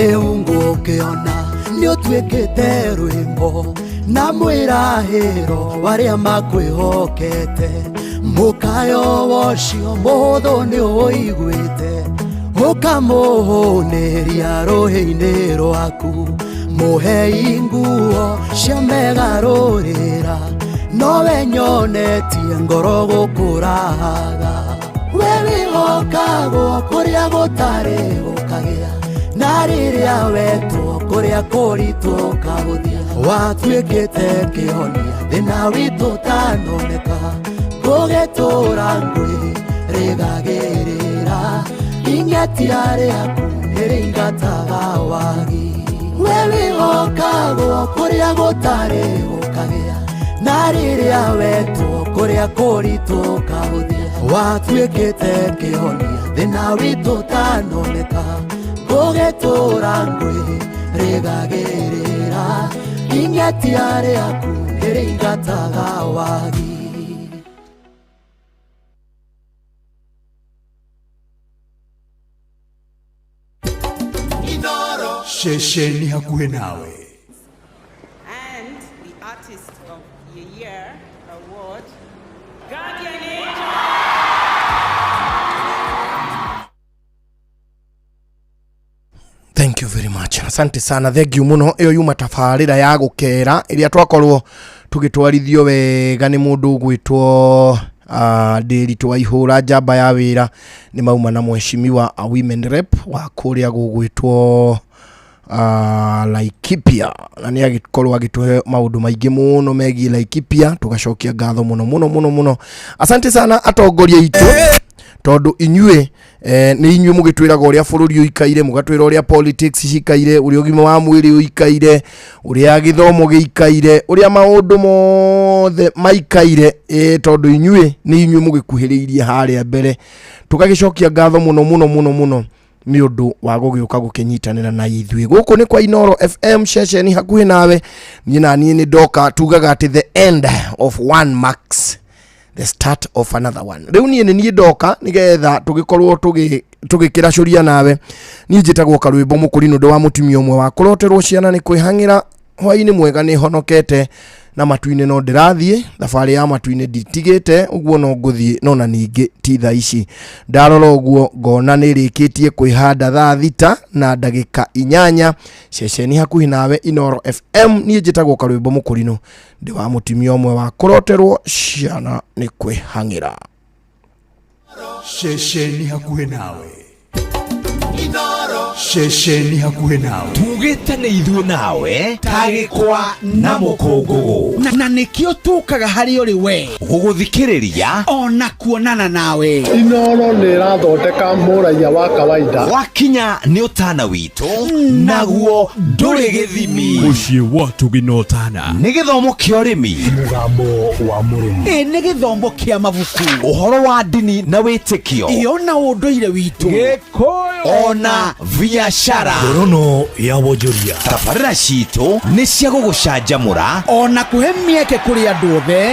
Rĩu ngũkĩona nĩ ũtuĩkĩte rwĩmbo na mwĩrahĩro warĩa makwĩhokete. Mũkayo wocio mũhũthũ nĩ ũiguĩte, ũkamũhũnĩria rũhĩ-inĩ rwaku. Mũhei nguo cia megarũrĩra, nowe nyonetie ngoro gũkũraga. We wĩhokagwo kũrĩa gũtarĩ gũkagĩa, na rĩrĩa wetwo kũrĩa kũritũ ũkahũthia. Watuĩkĩte kĩhonia thĩna witũ ũtanoneka, gũgĩtũra ngwĩ rĩgagĩrĩra. Ing'etia rĩaku nĩrĩingataga wagi. We wĩhokagwo kũrĩa gũtarĩ gũkagĩa, na rĩrĩa wetwo kũrĩa kũritũ ũkahũthia. Watuĩkĩte kĩhonia thĩna witũ ũtanoneka, gũgĩtũra ngwĩ rĩgagĩrĩra. Ing'etia rĩaku nĩrĩingataga wagi. Ceceni hakuhĩ nawe. And the Artist of the Year Award, Guardian Angel. Thank you very much, asante sana, thank you muno. Ĩyo yuma tabarĩra ya gũkera ĩrĩa twakorwo tũgĩtwarithio wega nĩ mũndũ ũgwĩtwo Ndĩritũ wa Ihũra, njamba ya wĩra. Nĩ mauma na mheshimiwa a women rep wa kũrĩa gũgwĩtwo Laikipia, na nĩ agĩkorwo agĩtũhe maũndũ maingĩ mũno megiĩ Laikipia. Tũgacokia ngatho mũno mũno mũno mũno. Asante sana atongoria aitũ, tondũ inyuĩ nĩ inyuĩ mũgĩtwĩraga ũrĩa bũrũri ũikaire, mũgatwĩra ũrĩa politics cikaire, ũrĩa ũgima wa mwĩrĩ ũikaire, ũrĩa gĩthomo gĩikaire, ũrĩa maũndũ mothe maikaire, tondũ inyuĩ nĩ inyuĩ mũgĩkuhĩrĩirie harĩa mbere. Tũgagĩcokia ngatho mũno mũno mũno mũno nĩ ũndũ wa gũgĩũka gũkĩnyitanĩra na ithuĩ. Gũkũ nĩ kwa Inoro FM, ceceni hakuhĩ nawe. Niĩ na niĩ nĩ ndoka tugaga atĩ the end of one marks the start of another one. Rĩu niĩ nĩ niĩ ndoka nĩgetha tũgĩkorwo tũgĩkĩracũria nawe. Niĩ njĩtagwo Karwĩmbo Mũkũrinũ, ndĩ wa mũtumia ũmwe wa kũroterwo ciana nĩ kwĩhang'ĩra. Hwainĩ mwega, nĩ honokete na matu-inĩ no ndĩrathiĩ thabarĩ ya matu-inĩ, nditigĩte ũguo no ngũthiĩ, no na ningĩ ti thaa ici. Ndarora ũguo ngona nĩ rĩkĩtie kwĩhanda thaa 6:08, ceceni hakuhĩ nawe Inoro FM. Niĩ njĩtagwo Karwĩmbo Mũkũrinũ, ndĩ wa mũtumia ũmwe wa kũroterwo ciana nĩ kwĩhang'ĩra. Ceceni hakuhĩ nawe. Ceceni hakuhĩ nawe. Tugĩte nĩ ithuĩ nawe ta gĩkwa na mũkũngũgũ. Na nĩkĩo tũkaga harĩ ũrĩ we. Gũgũthikĩrĩria ona kuonana nawe. Inoro nĩ ĩrathondeka mũraiya wa kawaida. Wakinya nĩ ũtana witũ, naguo ndũrĩ gĩthimi. Mũciĩ wa Ũtugi na Ũtana. Nĩ gĩthomo kĩa ũrĩmi. Mũgambo wa mũrĩmi. Ĩ nĩ gĩthomo kĩa mabuku. Ũhoro wa ndini na wĩtĩkio. Ĩ ona ũndũire witũ. Ona biacara. Ngorono ya wonjoria. Tabarĩra citũ nĩ cia gũgũcanjamũra. Ona kũhe mĩeke kũrĩ andũ othe.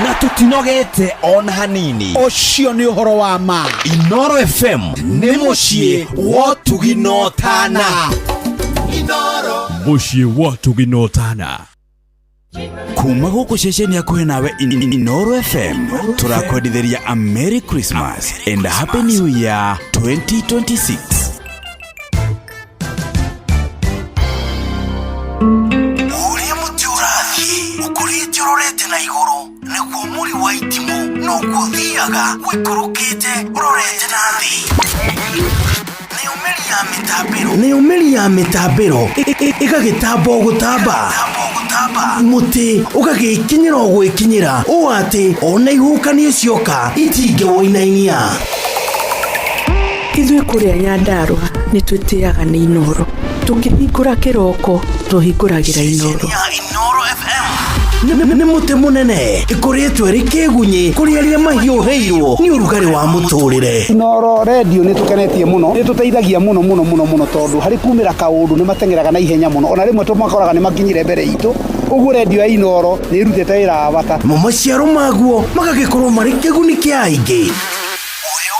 Na tũtinogete ona hanini. Ũcio nĩ ũhoro wa ma. Inoro FM nĩ mũciĩ wa ũtugi na ũtana. Mũciĩ wa Ũtugi na Ũtana. Kuma gũkũ ceceni hakuhĩ nawe Inoro FM, tũrakwendithĩria a Merry Christmas and a Happy New Year 2026. Ũrĩa mũtĩ ũrathiĩ ũkũrĩte ũrorete na igũrũ, nĩguo mũri wa itimũ noguo ũthiaga ũikũrũkĩte ũrorete na thĩ. Nayo mĩri ya mĩtambĩro, nayo mĩri ya mĩtambĩro ĩgagĩtamba o gũtamba, mũtĩ ũgagĩkinyĩra o gwĩkinyĩra, ũũ atĩ ona ihuhũkanio cioka itingĩwũinainia. Ithuĩ kũrĩa Nyandarũa nĩ twĩtĩaga nĩ Inoro. Tũkĩhingũra kĩroko tũhingũragĩra Inoro. Ceceni ya Inoro FM nĩ mũtĩ mũnene ĩkũrĩtwo ĩrĩ kĩgunyĩ kũrĩ arĩa mahiũhĩirwo nĩ ũrugarĩ wa mũtũrĩre. Inoro redio nĩ tũkenetie mũno, nĩ tũteithagia mũno mũno mũno mũno, tondũ harĩ kumĩra kaũndũ nĩ mateng'eraga na ihenya mũno, ona rĩmwe tũmakoraga nĩ makinyire mbere itũ. Ũguo redio ya Inoro nĩ ĩrutĩte wĩra wa bata. Namo maciaro maguo magagĩkorwo marĩ kĩguni kĩa aingĩ. Ũyũ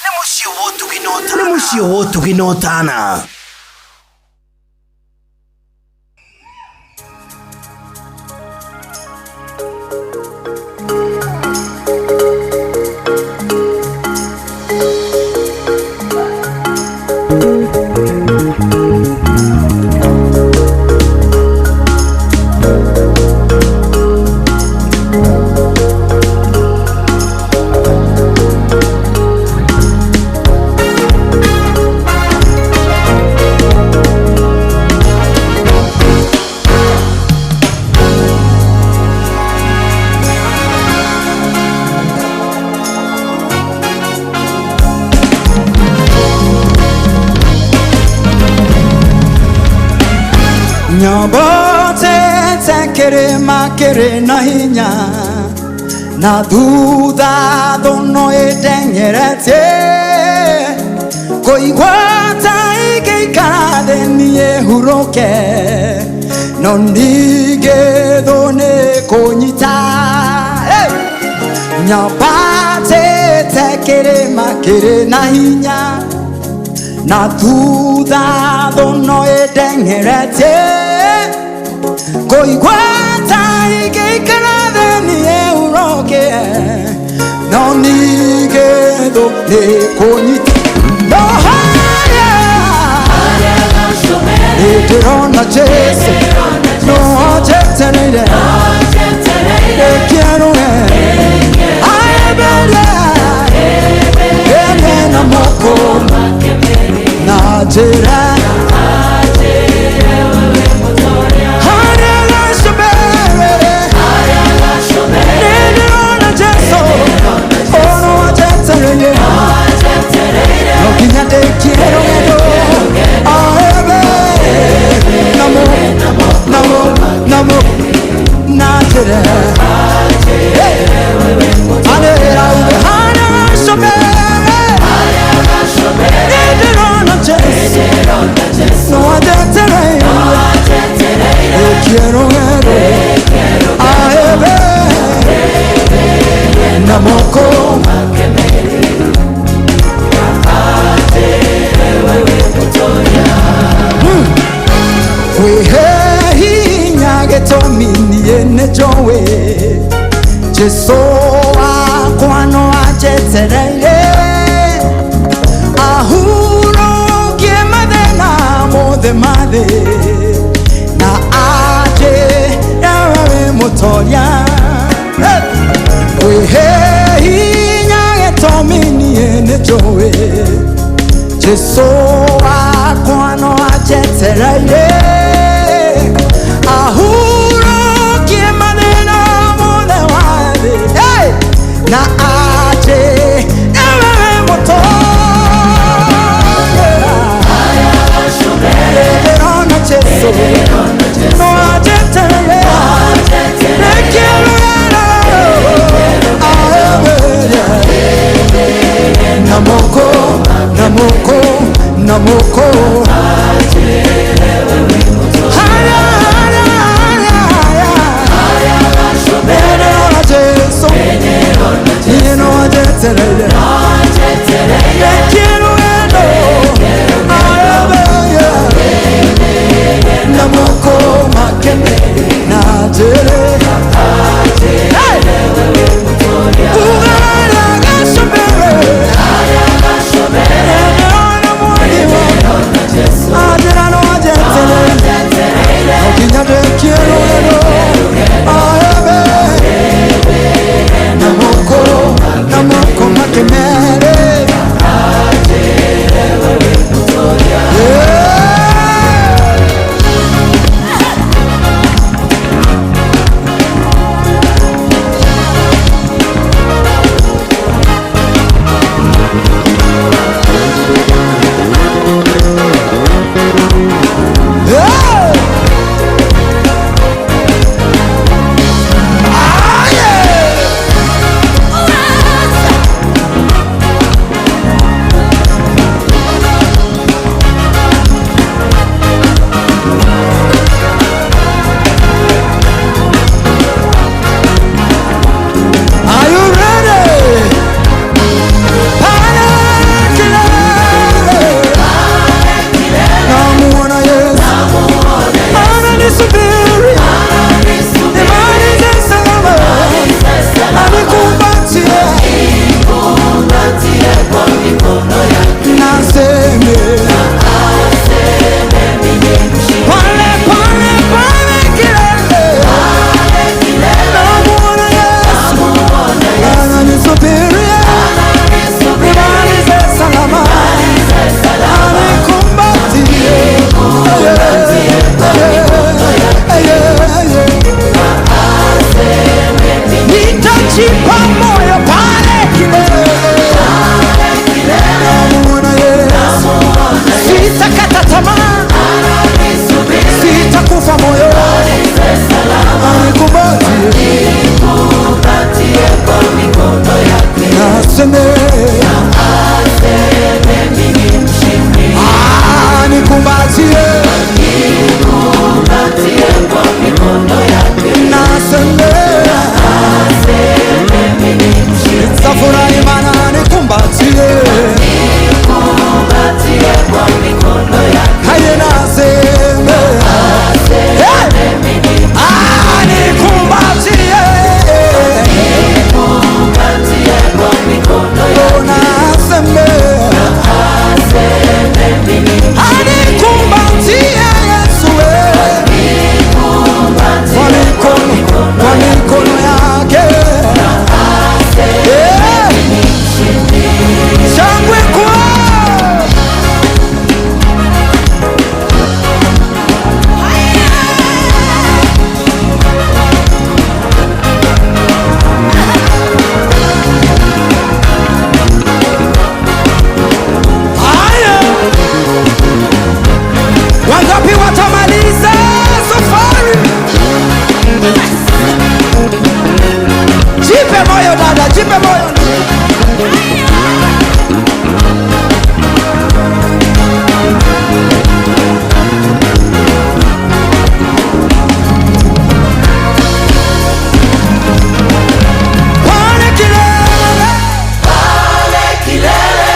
nĩ mũciĩ wa ũtugi na ũtana. Nĩ mũciĩ wa ũtugi na ũtana. Nyambatĩte kĩrĩma kĩrĩ na hinya na thutha thũ no ĩndengeretie kũigua ta ingĩikara thĩ niĩ hurũke no ningĩ thũ nĩ kũnyita. Hey! Nyambatĩte kĩrĩma kĩrĩ na hinya na thutha thũ no ĩndengeretie kũigua ta ingĩikara thĩ niĩ hurũke no ningĩ thũ nĩ kũnyita. No harĩa nĩndĩrona Jesũ no anjetereire ndĩkĩerũre aemberie ene na moko na njĩra Jesu wakwa no anjetereire ahurũkie mathĩna mothe ma thĩ na anjĩre we wĩ mũtoria. Kwĩhe hinya gĩtũmi niĩ nĩnjũĩ Jesu wakwa no anjetereire ahurũkie mathĩna mothe ma thĩ. Hey! Na aje ewe mũtoria. Nĩndĩrona Jesu no anjetereire ndĩkĩrũgendo aemberie na moko na moko na moko. Harĩa harĩa harĩa harĩa nĩndĩrona Jesu niĩ no anjetereire ndĩkĩrũgendo aemberie na moko make na njĩre. Hey! Ugarara gacũmbĩrĩ nĩndĩrona mwathi wakwa anjĩra no anjetereire no nginya ndĩkie rũgendo aembe na moko na moko make merĩ. Yeah! Hey! Ah, yeah! Anikumbatie, kwa mikono yake. Haye naseme, anikumbatie, Nikumbatie kwa mikono yake. naseme, Aseme mimi ni mshindi. anikumbatie Yesu, Nikumbatie kwa mikono, kwa mikono yake. Aseme mimi ni mshindi. Shangwe kwa Haya. Wangapi watamaliza safari? Jipe moyo dada, jipe moyo. Pale kilele. Pale kilele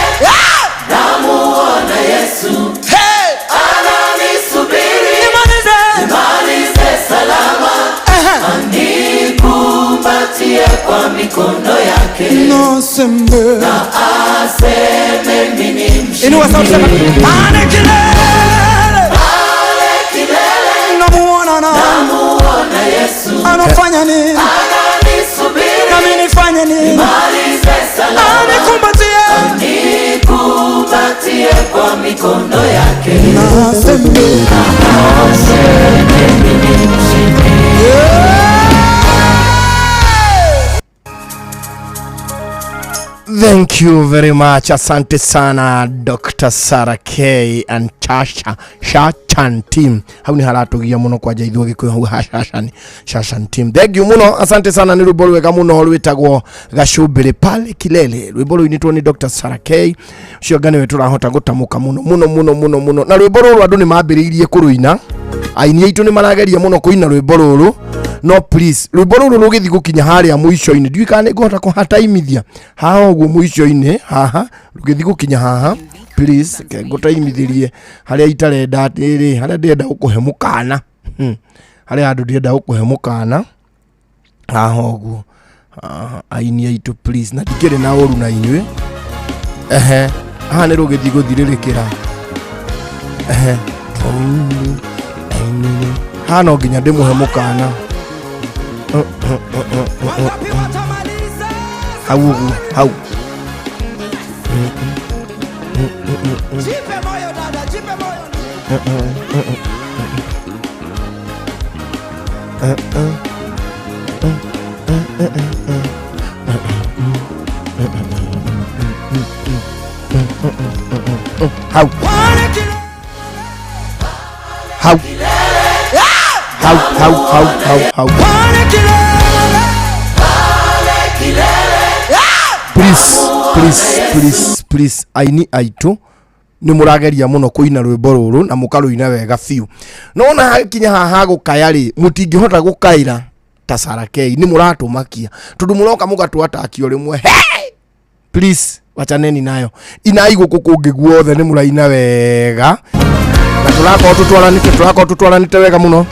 namuona Yesu. Hey! Ananisubiri Nimalize. nimalize salama, anikumbatie kwa mikono yake. Naseme. Na aseme mimi ni mshindi. Inua sauti sema, pale kilele. Pale kilele Namuona na namuona Yesu. anafanya nini? Ananisubiri Nami nifanye nini? nimalize salama, Anikumbatie. anikumbatie kwa mikono yake. Naseme. Aseme mimi ni mshindi. Thank you very much. Asante sana Dr. Sarah K and Tasha Shachan team. Hau ni haratugia muno kwanja ithuĩ Gĩkũyũ hau ha Shashan Shashan team. Thank you muno. Asante sana nĩ rwĩmbo rwega muno rwĩtagwo Gacumbĩrĩ pale kilele. Rwĩmbo rũinĩtwo nĩ Dr. Sarah K. Ũcio anga nĩwe tũrahota gũtamũka muno muno muno muno muno. Na rwĩmbo rũrũ andũ nĩ mambĩrĩirie kũrũina. Aini aitũ nĩ marageria mũno kũina rwĩmbo rũrũ no please rwĩmbo rũrũ rũgĩthiĩ gũkinya harĩa mũico-inĩ ndiũĩ kana nĩ ngũhota kũhataimithia haha ũguo mũico-inĩ haha rũgĩthiĩ gũkinya haha please ke ngũtaimithĩrie harĩa itarenda atĩrĩ harĩa ndĩrenda gũkũhe mũkana. Harĩa handũ ndĩrenda gũkũhe mũkana haha ũguo. Haha, aini aitũ please na ndikĩrĩ na ũru na inyuĩ. Ehe, haha nĩ rũgĩthiĩ gũthirĩrĩkĩra. Ehe, haha no nginya ndĩmũhe mũkana hau ũguo hau. Jipe moyo dada, jipe moyo. Hau hau hau hau hau hau hau. Pale kilele. Pale kilele Please please please please aini aitũ nĩ mũrageria mũno kũina rwĩmbo rũrũ na mũkarũina wega biũ no ona hakinya haha gũkaya rĩ mũtingĩhota gũkaĩra ta Sarah K nĩ mũratũmakia tondũ mũroka mũgatũatakio rĩmwe. Hey! Please wachaneni nayo inai gũkũ kũngĩ guothe nĩ mũraina wega na tũrakorwo tũtwaranĩte tũrakorwo tũtwaranĩte wega mũno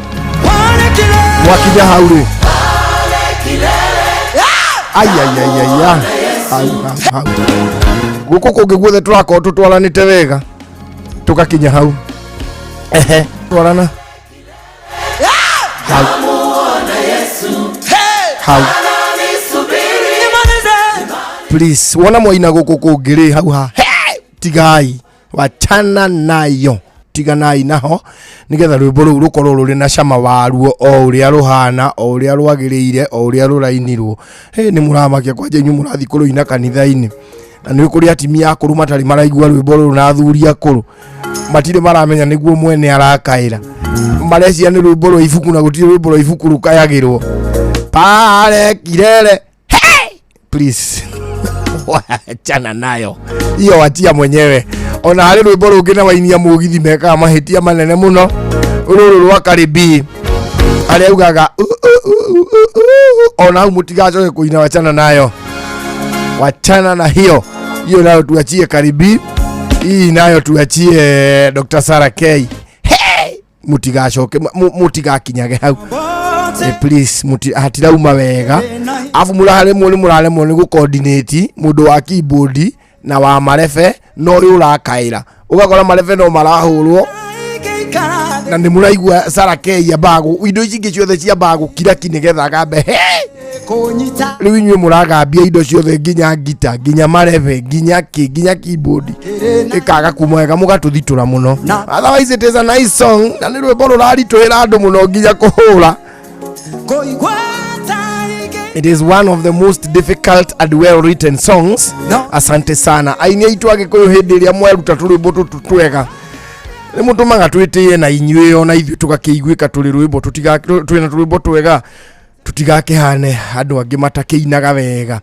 mwakinya hau rĩ ai ai ai ai ai hau hau hau gũkũ kũngĩ guothe tũrakorwo tũtwaranĩte wega tũgakinya hau. Ehe, twarana hau namuona Yesu. hau. Ananisubiri Please wona mwaina gũkũ kũngĩ rĩ hau ha hey! Tigai wachana nayo tiganai naho nigetha rwĩmbo rũu rũkorwo rũrĩ na cama waruo o ũrĩa rũhana o ũrĩa rwagĩrĩire o ũrĩa rũrainirwo. Hĩ nĩ mũramakia kwanja inyuĩ mũrathiĩ kũrũina kanitha-inĩ na nĩ kũrĩ atimia akũrũ matarĩ maraigua rwĩmbo rũrũ na athuri akũrũ matirĩ maramenya nĩguo mwene arakaĩra marecia nĩ rwĩmbo rwa ibuku na gũtirĩ rwĩmbo rwa ibuku rũkayagĩrwo pale kilele. Hey! Please wachana nayo hiyo, watia mwenyewe. Ona harĩ rwĩmbo rũngĩ na wainia mũgithi mekaga mahĩtia manene mũno rũrũ rwa Karibi arĩa augaga ona hau mũtigacoke kũina, wachana nayo, wachana na hiyo. Hiyo nayo tuachie Karibi, hii nayo tuachie Dr. Sarah K. Hey! Mutigacoke mutigakinyage hau. Please hatirauma wega. Afu muraremwo ni muraremwo ni gucoordinate mundu wa keyboard na wa marebe no uyu urakaira. Ugakora marebe no marahurwo na ni muraigua Sarah K ya bagu indo ici ingĩ ciothe cia bagu kira ki nigetha agambe. Rĩu inyuĩ mũragambia indo ciothe nginya ngita nginya marebe nginya ki nginya keyboard ĩkaga kuma wega mũgatũthitũra mũno. Otherwise it is a nice song na nĩ rwĩmbo rũraritũhĩra andũ mũno nginya kũhũra. It is one of the most difficult and well written songs. Asante sana aini aitũ Agĩkũyũ hĩndĩ ĩrĩa mweruta tũrwĩmbo tũtũ twega nĩ mũtũmaga twĩtĩe na inyuĩ ona ithuĩ tũgakĩiguĩka tũrĩ rwĩmbo twĩna tũrwĩmbo twega tutigakĩhane andũ angĩ matakĩinaga wega.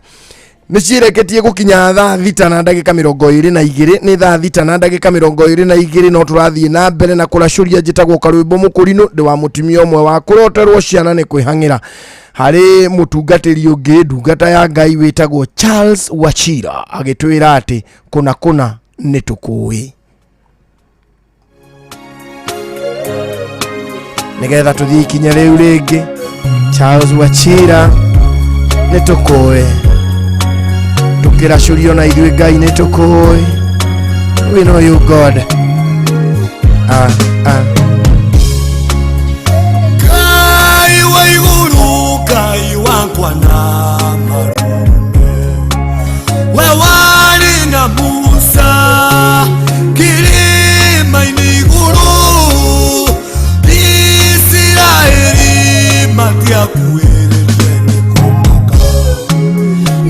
Nĩ ciĩreketie gũkinya thaa 6 na ndagĩka 22 nĩ thaa 6 na ndagĩka 22 no tũrathiĩ na mbere na kũracũria. Njĩtagwo Karwĩmbo Mũkũrinũ, ndĩ wa mũtumia ũmwe wa kũroterwo ciana nĩ kwĩhang'ĩra harĩ mũtungatĩri ũngĩ ndungata ya Ngai wĩtagwo Charles Wachira agĩtwĩra atĩ kũna kũna nĩ tũkũĩ. Nĩgetha tũthiĩ ikinya rĩu rĩngĩ, Charles Wachira nĩ tũkũĩ, tũkĩracũrio na ithuĩ Ngai nĩ tũkũĩ. We know you God. Ngai wa igũrũ, Ngai wakwa na marume, we warĩ na Musa kĩrĩma-inĩ igũrũ, Isiraeli matiakuĩrĩire nĩ kũmaka.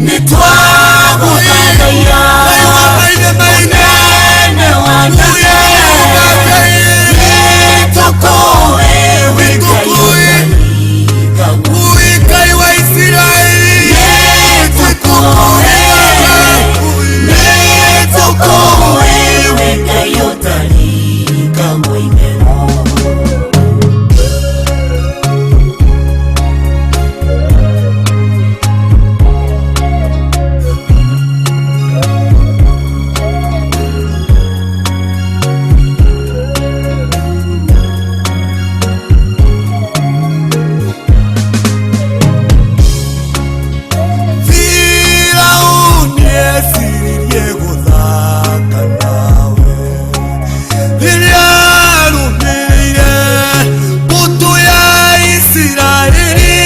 Nĩ twagũthathaiya mũnene wa nene, nĩ tũkũĩ wĩ Ngai wa Isiraeli, nĩ tũkũĩ, nĩ tũkũĩ wĩ Ngai ũtarikagwo itherũ. Firauni eciririe gũthaka nawe rĩrĩa arũmĩrĩire mbũtũ ya Isiraeli,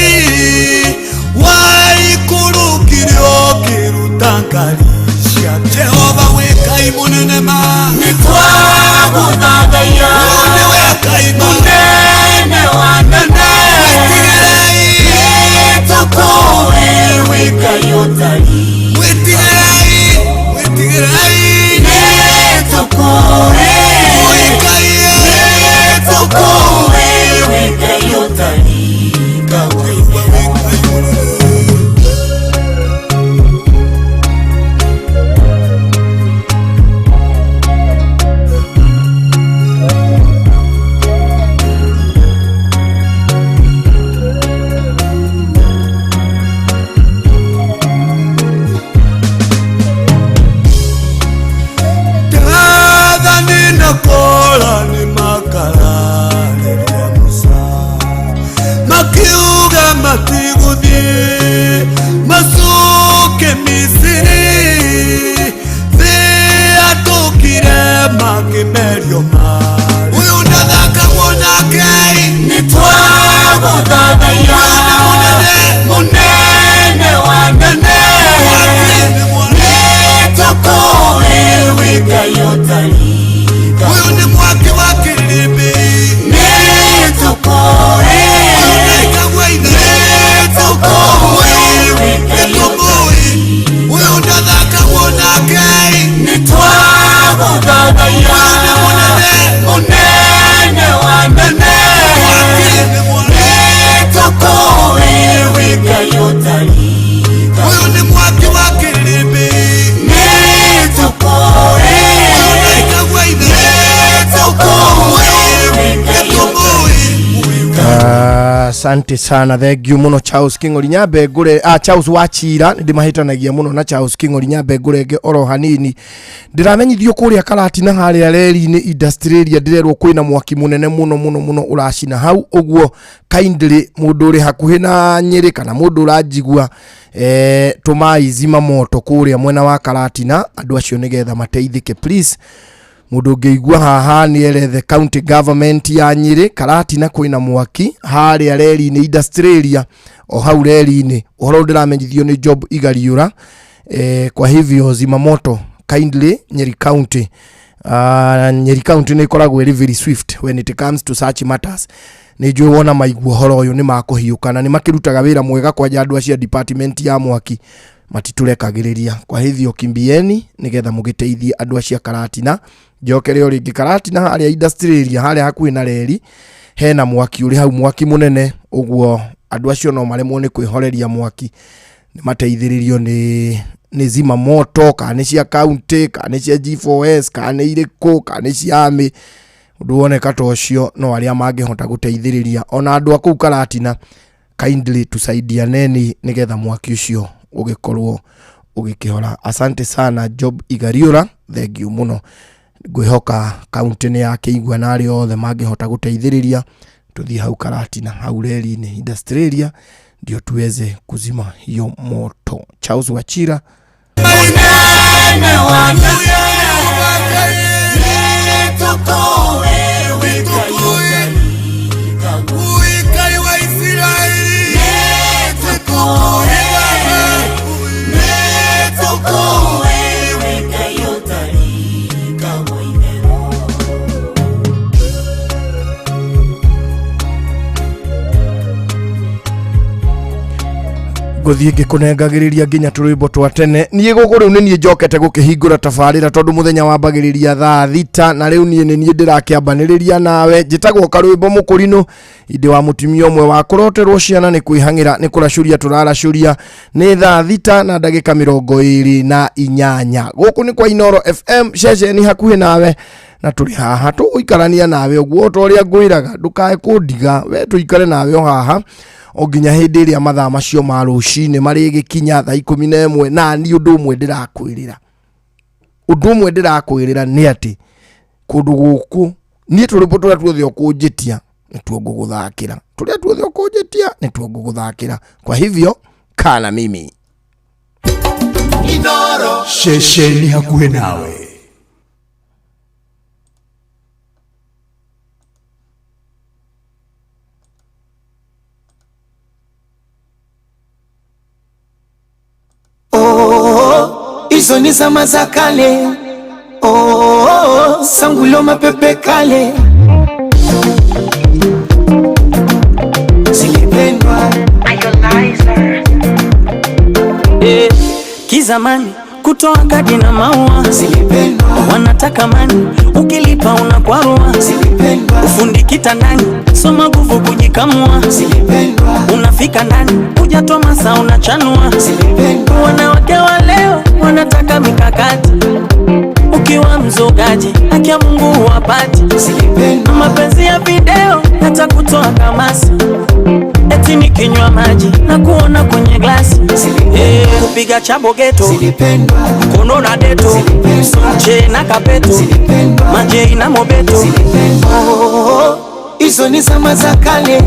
waikũrũkire ũkĩruta ngari cia Jehova wĩ Ngai mũnene ma. Nĩ twagũthathaiya nĩwe Ngai mũnene wa nene, nĩ tũkũĩ wĩ Ngai ũtarĩ Wĩtigĩrei, wĩtigĩrei, nĩ tũkũĩ, nĩ tũkũĩ wĩ Ngai ũtarikagwo itherũ. Dathani na Kora nĩ makararirie Musa, makiuga matigũthiĩ macoke Misiri, thĩ yatũkire makĩmerio marĩ. Ũyũ ndathakagwo nake, Nĩ twagũthathaiya mũnene wa nene, nĩ tũkũĩ wĩ Ngai ũtarikagwo. Ũyũ nĩ mwaki wa kĩrĩmbĩ, Nĩ tũkũĩ, nĩ tũkũĩ wĩ Ngai ũtarikagwo. Ũyũ ndathakagwo nake, Nĩ twagũthathaiya mũnene wa nene, nĩ tũkũĩ wĩ Ngai ũtarikagwo. Ũyũ nĩ mwaki wa kĩrĩmbĩ, Nĩ tũkũĩ, Asante sana, thank you muno Charles King'ori. Nyambe ngure Charles Wachira, ndimahitanagia muno na Charles King'ori. Nyambe ngurenge oro hanini. Ndiramenyithio kuria Karatina haria reri-inĩ industrial area, ndirerwo kwina mwaki munene muno muno muno uracina hau. Uguo kindly mundu uri hakuhi na Nyeri kana mundu uranjigua tumai zima moto kuria mwena wa Karatina, andu acio nigetha mateithike please. Mundu ũngĩigua haha nĩ erethe county government ya Nyeri Karatina kwĩna mwaki harĩa reri-inĩ industrial area, o hau reri-inĩ. Ũhoro ndĩramenyithio nĩ Job Igariũra. Kwa hivyo zimamoto kindly Nyeri County. Nyeri County nĩ ĩkoragwo ĩrĩ very swift when it comes to such matters. Nĩ njũĩ wona maigua ũhoro ũyũ nĩ makũhiũka na nĩ makĩrutaga wĩra mwega kwanja andũ acio a department ya mwaki matiturekagĩrĩria. Kwa hivyo kimbieni nigetha mũgĩteithie andũ acio a Karatina. Njokere o rĩngĩ Karatina harĩa industrial area harĩa hakuhĩ na reri hena mwaki ũrĩ hau, mwaki mũnene. Ũguo andũ acio no maremwo nĩ kwĩhoreria mwaki, nĩ mateithĩrĩrio nĩ zima moto kana nĩ cia county kana nĩ cia G4S kana nĩ irĩkũ kana nĩ cia army. Ũndũ woneka ta ũcio no arĩa mangĩhota gũteithĩrĩria ona andũ a kũu Karatina, kindly tusaidianeni nigetha mwaki ũcio ũgĩkorwo ũgĩkĩhora. Asante sana Job Igariũra, thank you muno. Ngwĩhoka kaunti nĩ yakĩigua na arĩa othe mangĩhota gũteithĩrĩria tuthiĩ hau Karatina hau reri-inĩ industrial area ndio tuweze kuzima hiyo moto. Charles Wachira. Ngũthiĩ ngĩkũnengagĩrĩria nginya tũrwĩmbo twa tene. Niĩ gũkũ rĩu nĩ niĩ njokete gũkĩhingũra tabarĩra tondũ mũthenya wambagĩrĩria thaa 6 na rĩu niĩ nĩ niĩ ndĩrakĩambanĩrĩria nawe. Njĩtagwo Karwĩmbo Mũkũrinũ, indĩ wa mũtumia ũmwe wa kũroterwo ciana nĩ kwĩhang'ĩra nĩ kũracũria tũraracũria. Nĩ thaa 6 na ndagĩka 28. Gũkũ nĩ kwa Inoro FM ceceni hakuhĩ nawe na tũrĩ haha tũgũikarania nawe ũguo ta ũrĩa ngwĩraga, ndũkae kũndiga we, tũikare nawe o haha o nginya hĩndĩ ĩrĩa mathaa macio ma rũcinĩ marĩgĩkinya thaa 11. Na niĩ ũndũ ũmwe ndĩrakwĩrĩra, ũndũ ũmwe ndĩrakwĩrĩra nĩ atĩ kũndũ gũkũ niĩ tũrwĩmbo tũrĩa tuothe ũkũnjĩtia nĩtuo ngũgũthakĩra, tũrĩa tuothe ũkũnjĩtia nĩtuo ngũgũthakĩra. Kwa hivyo kana mimi Inoro ceceni hakuhĩ nawe. Hizo ni zama za kale. Oh, sangulo mapepe kale zilipendwa. Kizamani kutoa kadi na maua zilipendwa, wanataka mani ukilipa unakwarua zilipendwa, ufundi kitandani soma nguvu kujikamua zilipendwa, unafika ndani hujatoa masaa unachanua zilipendwa. Wanawake wa leo wanataka mikakati, ukiwa mzogaji haki ya Mungu wapati zilipendwa, mapenzi ya video yatakutoa kamasi, eti nikinywa maji na kuona kwenye glasi kupiga chambo geto zilipendwa, kono na deto sunche na kapeto zilipendwa, majei na mobeto zilipendwa. Hizo ni zama za kale.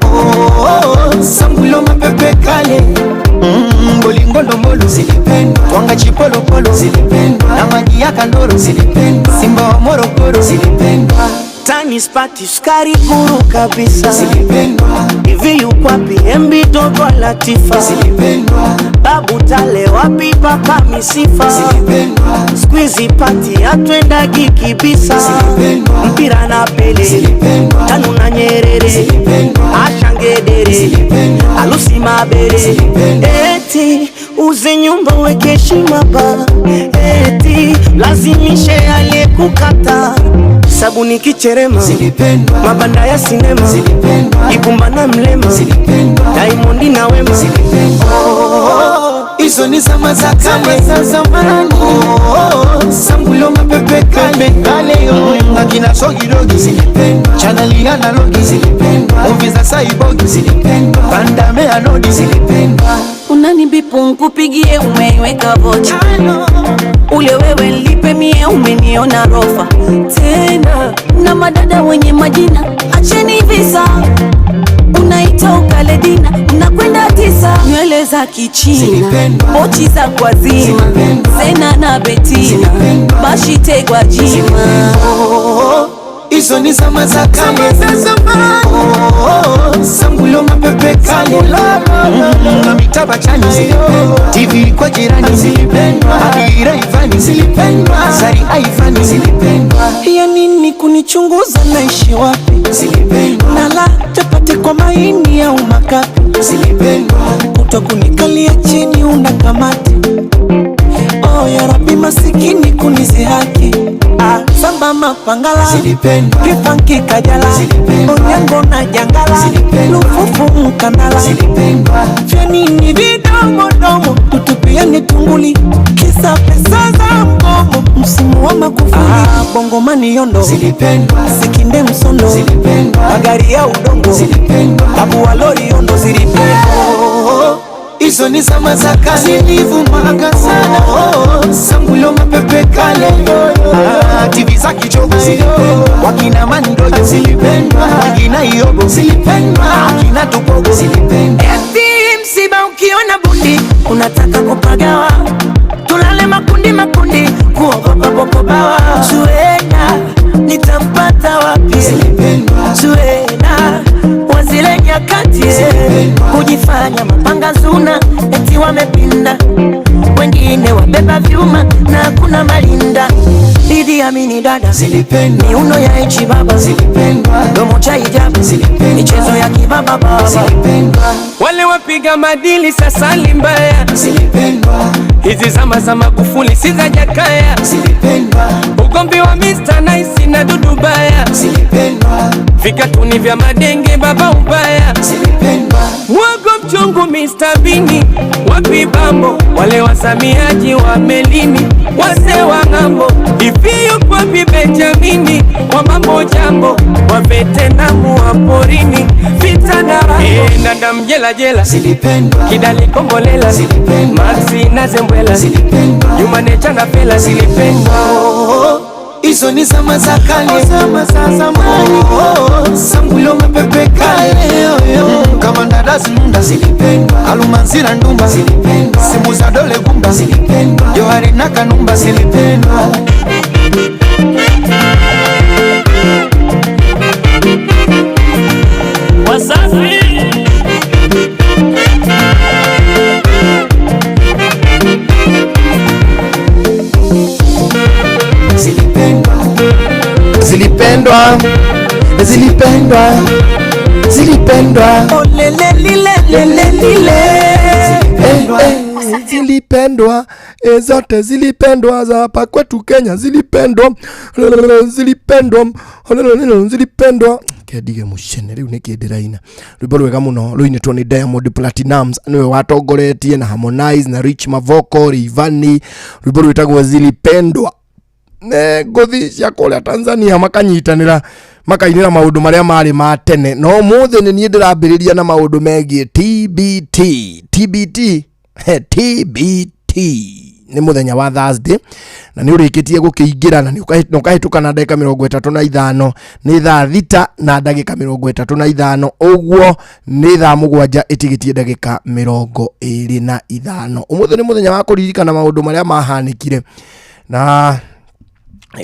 Oh, sangulo mapepe kale. Bolingo ndombolo zilipendwa, twanga chipolopolo zilipendwa, na maji ya kandoro zilipendwa, Simba wa Morogoro zilipendwa, Tani spati sukari guru kabisa zilipendwa, hivi yukwapi MB Dogo Latifa zilipendwa, Babu Tale wapi papa misifa zilipendwa, squeezy party atwendagi kibisa zilipendwa, mpira na Pele zilipendwa, Tanu na Nyerere zilipendwa, Ashangedere zilipendwa, Alusi Mabere zilipendwa, eti uze nyumba weke heshima ba, eti lazimishe aliyekukata sabuni kicherema zilipendwa, mabanda ya sinema zilipendwa, Ibumba na Mlema zilipendwa, Diamond na Wema zilipendwa. Hizo ni zama za kale za zamani. Oh, sangulo mapepe kale kale. Akina sogirogi zilipendwa, chaneli analogi zilipendwa, movie za saibogi zilipendwa, pandame anodi zilipendwa. Unanibipu nkupigie, umeiweka vocha ule wewe lipe mie, umeniona rofa tena. Na madada wenye majina, acheni visa, unaita ukale dina, mnakwenda tisa. Nywele za Kichina, pochi za kwazima, Zena na Betina, Bashitegwa jima. Hizo ni zama za kale, Oh, sangulo mapepe kale, na mitaba chani, TV kwa jirani, Adira Ivani, Zari Aivani, Ya nini kunichunguza naishi wapi? Nala chapati kwa maini au makapi? Kutokunikalia chini una kamati. Oh ya Rabbi, masikini kunizihaki. Ah, samba mapangala kipanki kajala onyango na jangala lufufu mkandala vyanini vidomodomo tutupiani tunguli kisa pesa za mgomo msimu wa Magufuli. Ah, bongomani yondo sikinde msondo magari ya udongo babu wa lori yondo zilipendwa. Hizo ni zama za kale, zilivumanga sana. Oh, sangulo mapepe kale, ah, TV za kichogo, wakina Mandojo, wakina Iobo, akina Tupogo. Eti msiba ukiona bundi unataka kupagawa, tulale makundi makundi, kuogopa popobawa. Zuena nitampata wapi? Zuena wazile nyakati kujifanya mapanga zuna, eti wamepinda, wengine wabeba vyuma na hakuna malinda. Didi amini dada, miuno ya ichi baba, domo cha hijabu, michezo ya kibaba baba. Wale wapiga madili sasa ni mbaya, hizi zama za Magufuli si za Jakaya, ugomvi wa Mr. Nice na Dudu Baya, vikatuni vya madenge baba ubaya, mwogo mchungu Mr. Bini, wapi bambo wale wasamiaji wa melini, wase wa ng'ambo, hivi yuko wapi Benjamini wa mambo jambo, wa vetenamu wa porini, vita na dada mjela jela, Kidali kombolela, Maxi na Zembwela, Juma Nature na Fela zilipendwa. Hizo ni zama za kale, zama za zamani. Oh, sangulo mapepe kale, kama ndada zinunda, alumanzira ndumba, simu za dole gumba, Johari na Kanumba zilipendwa. Wasafi. Zilipendwa, zilipendwa, zilipendwa, zilipendwa, zote zilipendwa za hapa kwetu Kenya, zilipendwa, zilipendwa, zilipendwa. Kendige mucene riu niki ndiraina rwimbo rwega muno ruinitwo ni Diamond Platnumz, niwe watongoretie na Harmonize na Rich Mavoko Rayvanny, rwimbo rwitagwo Zilipendwa. Ngothi cia kũrĩa Tanzania makanyitanĩra makainĩra maũndũ marĩa marĩ ma tene. No ũmũthĩ nĩ niĩ ndĩrambĩrĩria na maũndũ megiĩ TBT. TBT TBT nĩ mũthenya wa Thursday na nĩ ũrĩkĩtie gũkĩingĩra na nĩ ũkahĩtũka na ndagĩka 35, nĩ thaa 6 na ndagĩka 35, ũguo nĩ thaa 7 ĩtigĩtie ndagĩka 25. Ũmũthĩ nĩ mũthenya wa kũririkana maũndũ marĩa mahanĩkire na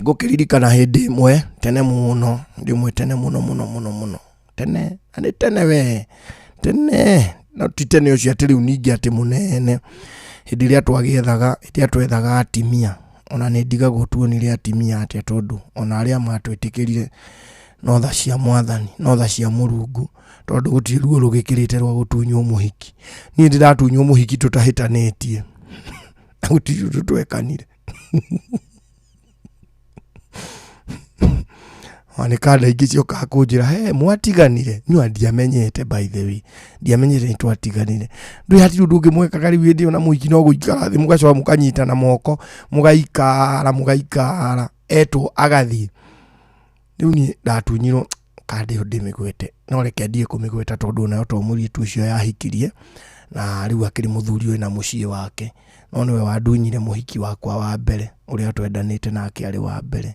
ngũkĩririkana hĩndĩ ĩmwe tene mũno, hĩndĩ ĩmwe tene mũno mũno mũno mũno tene, na nĩ tene we tene, no ti tene ũcio atĩ rĩu ningĩ atĩ mũnene, hĩndĩ ĩrĩa twagĩethaga, hĩndĩ ĩrĩa twethaga atimia, ona nĩ ndigagwo tuonire atimia atĩa, tondũ ona arĩa matwĩtĩkĩrire no tha cia mwathani, no tha cia Mũrungu, tondũ gũtirĩ ruo rũgĩkĩrĩte rwa gũtunywo mũhiki. Niĩ ndĩratunywo mũhiki tũtahĩtanĩtie na gũtirĩ ũndũ twekanire. Nĩ kanda ingĩ ciokaga kũnjĩra he mwatiganire, niĩ ndiamenyete, by the way ndiamenyete nĩ twatiganire. Ndũĩ hatirĩ ũndũ ũngĩ mwekaga rĩu hĩndĩ ĩyo na mũhiki no gũikara thĩ mũgacoka mũkanyitana moko mũgaikara mũgaikara, etwo agathiĩ. Rĩu niĩ ndatunyirwo kandi ĩyo ndĩmĩgwete, no reke ndiĩ kũmĩgweta tondũ nayo to mũirĩtu ũcio yahikirie na rĩu akĩrĩ mũthuri wĩna mũciĩ wake, no nĩwe wandunyire mũhiki wakwa wa mbere ũrĩa twendanĩte nake arĩ wa mbere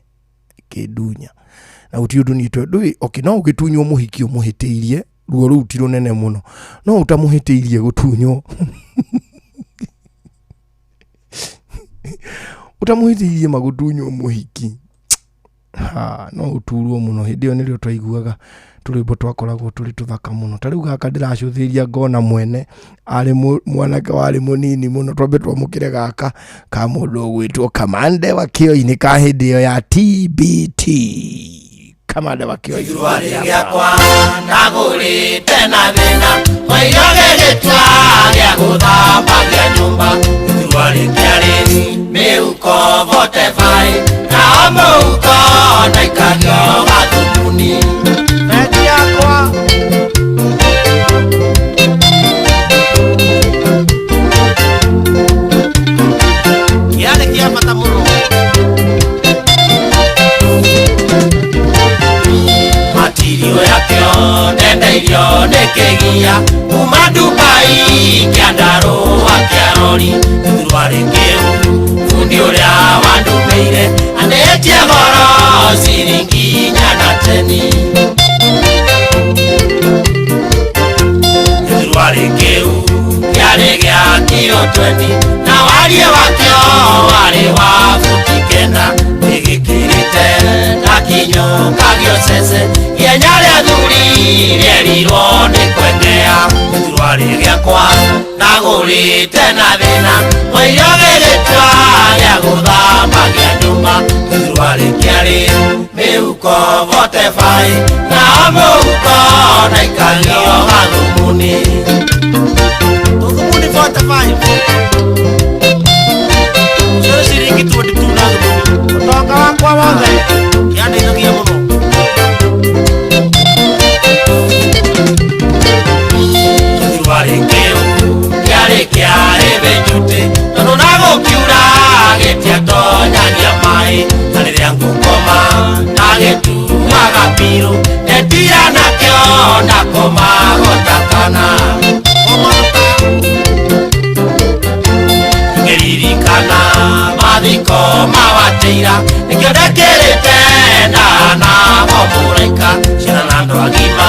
kĩndunya. Na gũtirĩ ũndũ niĩ ndũĩ, okay, no ũgĩtunywo mũhiki ũmũhĩtĩirie, ruo rũu ti rũnene mũno, no ũtamũhĩtĩirie gũtunywo ũtamũhĩtĩirie magũtunywo mũhiki, ha, no ũturwo mũno. Hĩndĩ ĩyo nĩrĩo twaiguaga tũrwĩmbo twakoragwo tũrĩ tũthaka mũno. Ta rĩu gaka ndĩracũthĩrĩria ngona mwene arĩ mwanake warĩ mũnini mũno, twambe twamũkĩre gaka ka mũndũ ũgwĩtwo Kamande wa Kĩoinĩ ka hĩndĩ ĩyo ya TBT. Kamande wa Kĩoinĩ. Gĩthurwari gĩakwa ndagũrĩte na thĩna, maiyo gĩgĩtua gĩa gũthambagia nyũmba. Gĩthurwari kĩarĩ mĩhuko 45 nao mũhuko ndaikagio gathumuni. Beti yakwa kĩarĩ kĩa bata mũno. Matirio yakĩo ndendeirio nĩ kĩgia kuma Dubai kĩandarũa kĩa rori. Gĩthurwari kĩu bundi ũrĩa wandũmĩire anĩtie goro ciringi 410. Gĩthurwari kĩu kĩarĩ gĩa kiro 20 na wariĩ wakĩo warĩ wa buti 9, nĩgĩkĩrĩte na kinyũkagio cece. Ihenya rĩa thuri rĩerirwo nĩ kwengea. Gĩthurwari gĩakwa ndagũrĩte na thĩna, mũiyo gĩgĩtua gĩa gũthambagia nyũmba. Gĩthurwari kĩarĩ mĩhuko 45 nao mũhuko ndaikagio gathumuni. Tũthumuni 45 cio ciringi 22 na thumuni. Ũtonga wakwa wothe kĩandeithagia mũno. Gĩthurwari kĩu kĩarĩ kĩa rĩbĩnjutĩ tondũ na gũkiura gĩtiatonyagia maĩ, na rĩrĩa ngũkoma ndagĩtuaga biũ, ndetira nakĩo ndakomago ta kana. Ngĩririkana mathiko ma Wateira nĩkĩo ndekĩrĩte ndahana mũraika. Ciana na andũ agima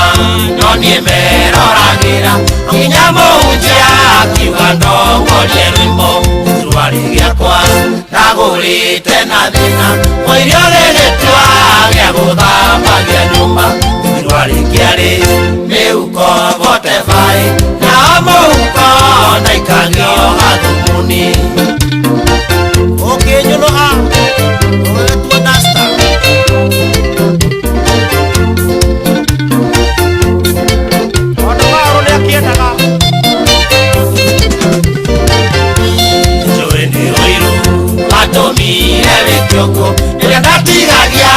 no niĩ meroragĩra, nginya mũhunjia akiuga ndongorie rwĩmbo. Gĩthurwari gĩakwa ndagũrĩte na thĩna, mũirio gĩgĩtua gĩa gũthambagia nyũmba. Gĩthurwari kĩarĩ mĩhuko 45 nao mũhuko ndaikagio gathumuni. Ũkĩnyũnũha ũgĩtua dasta. Ona Paũlũ nĩakĩendaga. Njũĩ nĩ ũiru watũmire wĩke ũguo, rĩrĩa ndatigagia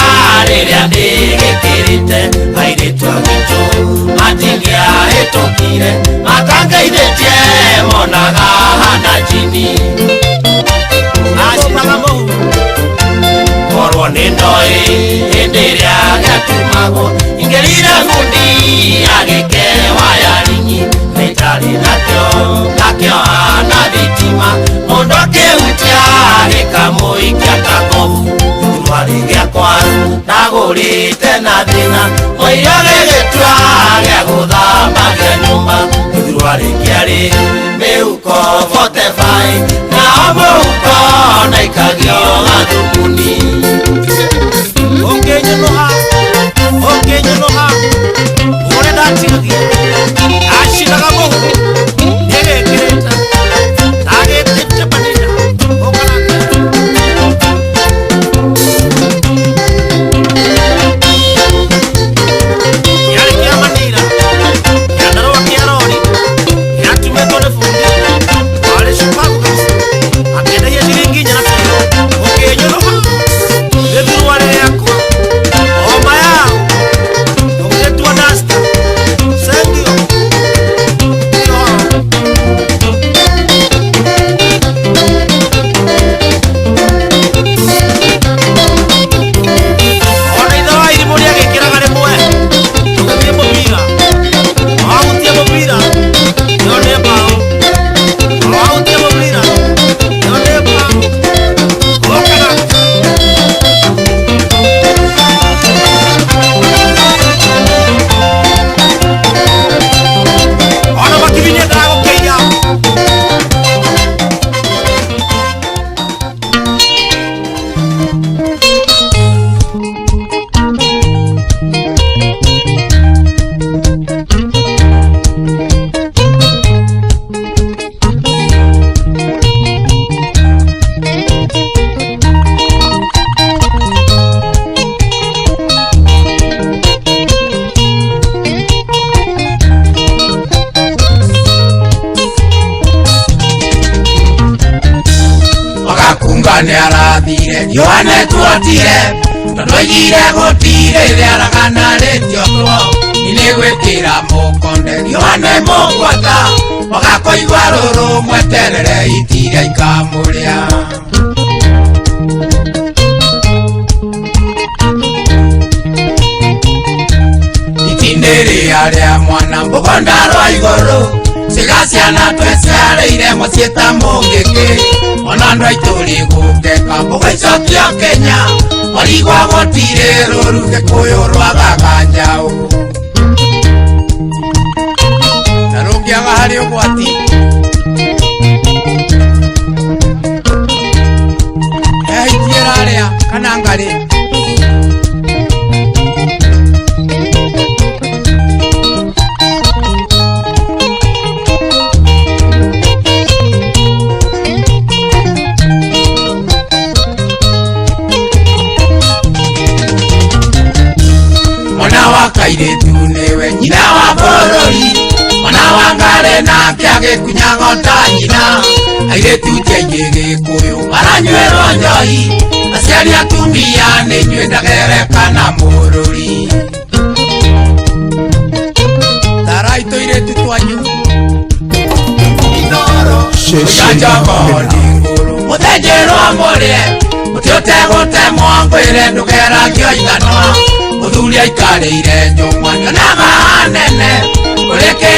rĩrĩa ndĩgĩkĩrĩte. Airĩtu a gwitũ matingĩahĩtũkire, matangeithĩtie monaga hana njini. Acinaga mũhu korwo nĩ ndoĩ hĩndĩ ĩrĩa gĩatumagwo, ingĩrire bundi agĩke wayaringi na itarĩ nakĩo ngakĩoha na thitima, mũndũ akĩhutia gĩkamũikia ta ngobu. Gĩthurwari gĩakwa ndagũrĩte na thĩna, mũiyo gĩgĩtua gĩa gũthambagia nyũmba. Gĩthurwari kĩarĩ mĩhuko 45 nao mũhuko ndaikagio gathumuni. Ũkĩnyũnũha ũkĩnyũnũha ũrĩa ndatigagia acinaga mũhu nĩgĩkĩrĩte ndagĩtĩte manina ũkanake. Kĩarĩ kĩa manira kĩandarũa kĩa rori gĩatumĩtwo nĩ bundi warĩ cukuru. Riũa nĩtuotire tondũ oigire gũtirĩ rĩaragana rĩtiotwo nĩ gwĩkĩra mũkonde riũa nĩ mũgwata wagakũigua rũrũ mweterere itirĩa ikamũrĩa. Itindĩrĩ arĩa mwana mbũgo ndarwa igũrũ ciga ciana twĩciarĩire mũciĩ ta mũngĩkĩ ona andũ aitũ rĩgũkeka mbũgo icokio Kenya warigwa gũtirĩ rũru gĩkũyũ rwagaga njaũ na rũngĩaga harĩ ũgwati ehaitie ĩrarĩa kana ngarĩ. Mwana wa kairĩtu nĩwe nyina wa bũrũri mwana wa ngarĩ nake agĩkunyaga ta nyina airĩtu ti aingĩ gĩkũyũ maranyuĩrwo njohi aciari atumia nĩ inyuĩ ndagerekana mũrũri tarai tũirĩtu twanyu mũthenjerwo mũrĩe mũtĩ ũtegũtemwo ngwĩre ndũgeragio ithanwa mũthuri aikarĩire njũng'wa nyonaga nene ũrĩ kĩĩ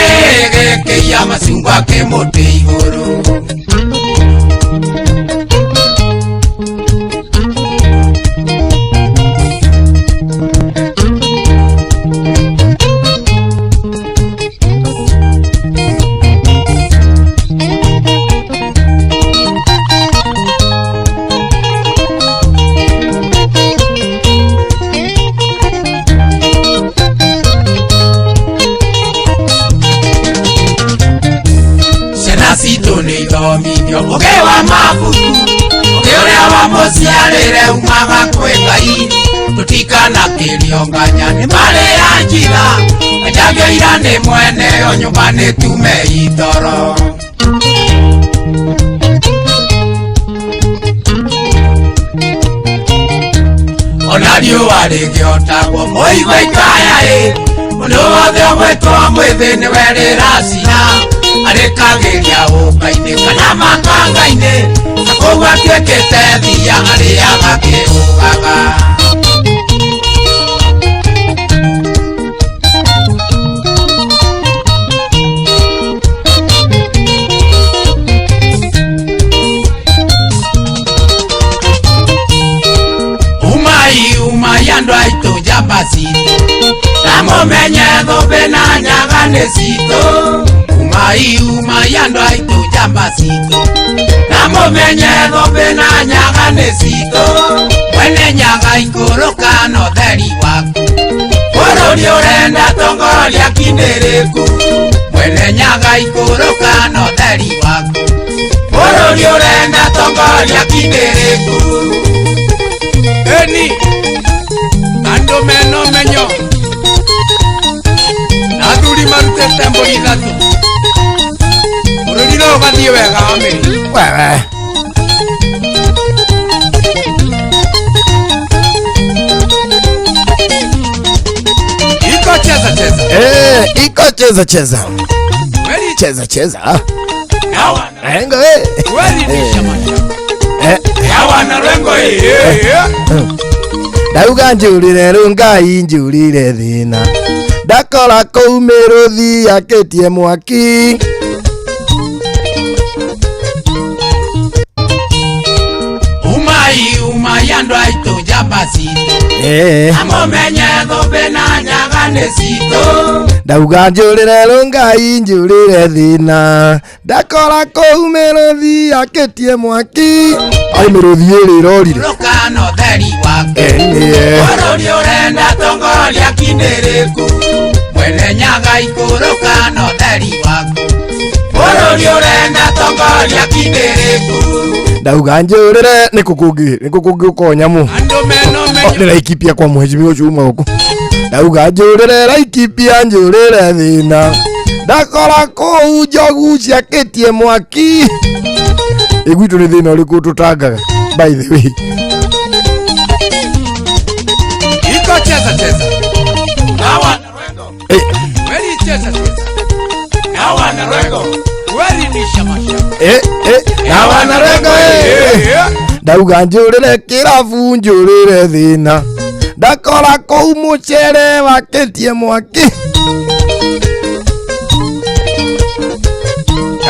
gĩkĩiya macungwa kĩ mũtĩ igũrũ. Ciana citũ nĩ ithomithio ũgĩ wa mabuku ũgĩ ũrĩa wa mũciarĩre umaga kwĩ Ngai tũtikanakĩrio nganya nĩ marĩ ya njira enjagio ira nĩ mwene o nyũmba nĩ tume itoro. Ona riũa rĩgĩotagwo mũigua ikaya ĩ mũndũ wothe ũgwĩtwo mwĩthĩ nĩwe rĩracina arĩkagĩria ũka-inĩ kana makanga-inĩ na kũu atuĩkĩte thia arĩaga kĩũgaga. Umai umai andũ aitũ njamba citũ na mũmenye thũmbĩ na nyaga nĩ citũ. Umai umai andũ aitũ njamba citũ na mũmenye thũmbĩ na nyaga nĩ citũ mwene nyaga ikũrũka na ũtheri waku bũrũri ũrenda tongoria kindĩrĩku mwene nyaga ikũrũka na ũtheri waku bũrũri ũrenda tongoria kindĩrĩku. Eni andũ mena ũmenyo na athuri marutĩte mbũri ithatũ bũrũri no ũgathiĩ wega wa mĩri. Wewe iko cheza cheza iko cheza cheza cheza cheza engo ndauga njũrĩre rũngai njũrĩre thĩna ndakora kũu mĩrũthi yakĩtie mwaki. Umai umai andũ aitũ njamba citũ amumenye thũmbĩ na nyaga nĩ citũ ndauga njũrĩre rũngai njũrĩre thĩna ndakora kũu mĩrũthi yakĩtie mwaki. Ai mĩrũthi ĩrĩ ĩrorire rũkana ũtheri waku bũrũri ũrenda tongoria kindĩrĩku mwene nyaga ikũrũka na ũtheri waku bũrũri ũrenda tongoria kindĩrĩku ndauga njũrĩre nĩkũ kũngĩ nĩkũ kũngĩ ũkorwo nyamũ nĩ Laikipia kwa mheshimiwa Juma huko ndauga njũrĩre Laikipia njũrĩre thĩna ndakora kũu njogu ciakĩtie mwaki. Ĩ gwitũ nĩ thĩna ũrĩkũ tũtangaga by the way. Cheza cheza. Na wana Eh. Weli cheza cheza. Na wana rengo. Weli ni shamasha. Eh, eh, na wana rengo eh. Ndauga njũrĩre kĩrabu njũrĩre thĩna ndakora kũu mũcere wakĩtie mwaki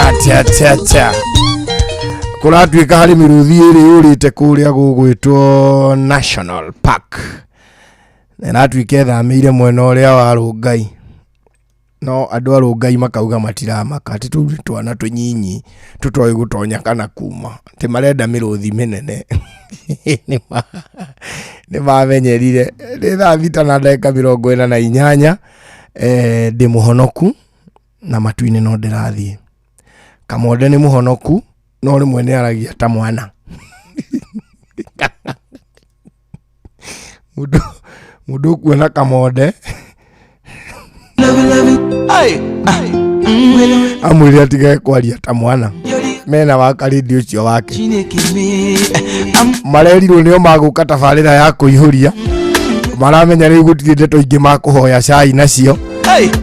atia atia atia kũratuĩka harĩ mĩrũthi ĩrĩ yũrĩte kũrĩa gũgwĩtwo National Park na ĩratuĩka ĩthamĩire mwena ũrĩa wa Rũngai no andũ a Rũngai makauga matiramaka atĩ tũu nĩ twana tũnyinyi tũtoĩ gũtonya kana kuma atĩ marenda mĩrũthi mĩnene. Nĩ mamenyerire. Nĩ thaa 6 na ndagĩka 48. Ndĩ mũhonoku na matu-inĩ no ndĩrathiĩ. Kamonde nĩ mũhonoku no rĩmwe nĩ aragia ta mwana. Mũndũ ũkuona Kamonde amwĩre atigage kwaria ta mwana mena wa karindi ũcio wake marerirwo nĩo magũka tabarĩra ya kũihũria maramenya rĩu gũtirĩ ndeto ingĩ makũhoya cai nacio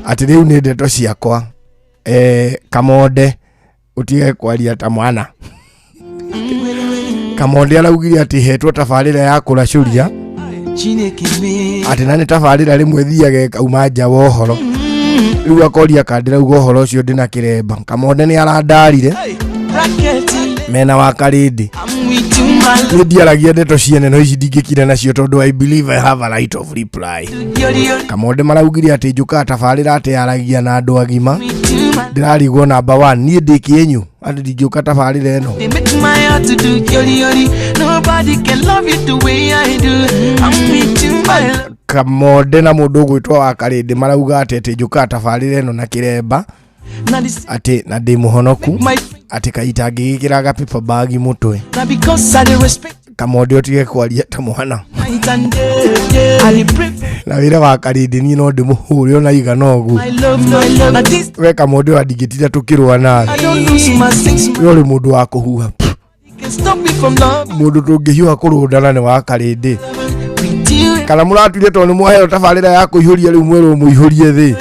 atĩ rĩu nĩ ndeto ciakwa. Kamonde ũtige kwaria ta mwana. Kamonde araugire atĩ hetwo tabarĩra ya kũracũria atĩ na nĩ tabarĩra rĩmwe thiaga ĩkauma nja wa ũhoro rĩu akoria kandĩrauga ũhoro ũcio ndĩna kĩremba. Kamonde nĩ arandarire mena wa karindi niĩ ndiaragia ndeto ciene no ici ndingĩkira nacio tondũ I believe I have a right of reply. Kamonde maraugire atĩ njũkaga tabarĩra atĩ yaragia na andũ agima ndĩrarigwo namba 1 niĩ ndĩ kĩenyu atĩ ndingĩũka tabarĩra ĩno. They make my heart to do yori yori. Nobody can love you the way I do. I'm with you, my love. Kamonde na mũndũ ũgwĩtwo wa Karĩndĩ marauga atĩ atĩ njũkaga tabarĩra ĩno na kĩremba atĩ na ndĩ mũhonoku atĩ kaita ngĩgĩkĩra gapipa bagi mũtwe. Now because I dey respect Kamonde ũtige kwaria ta mwana night and day. I dey pray for na wĩra wa Karĩndĩ niĩ no ndĩmũhũre ona igana ũguo. my love, my love. Now this We Kamonde ũyũ ndingĩtinda tũkĩrũa nawe. I don't lose my sense. We ũrĩ mũndũ wa kũhuha Can stop me from love. mũndũ tũngĩhiũha kũrũndana nĩ wa Karĩndĩ. With you, Kana mũratuire tondũ nĩ mwaheo tabarĩra ya kũihũria rĩu mwerwo mũihũrie thĩ.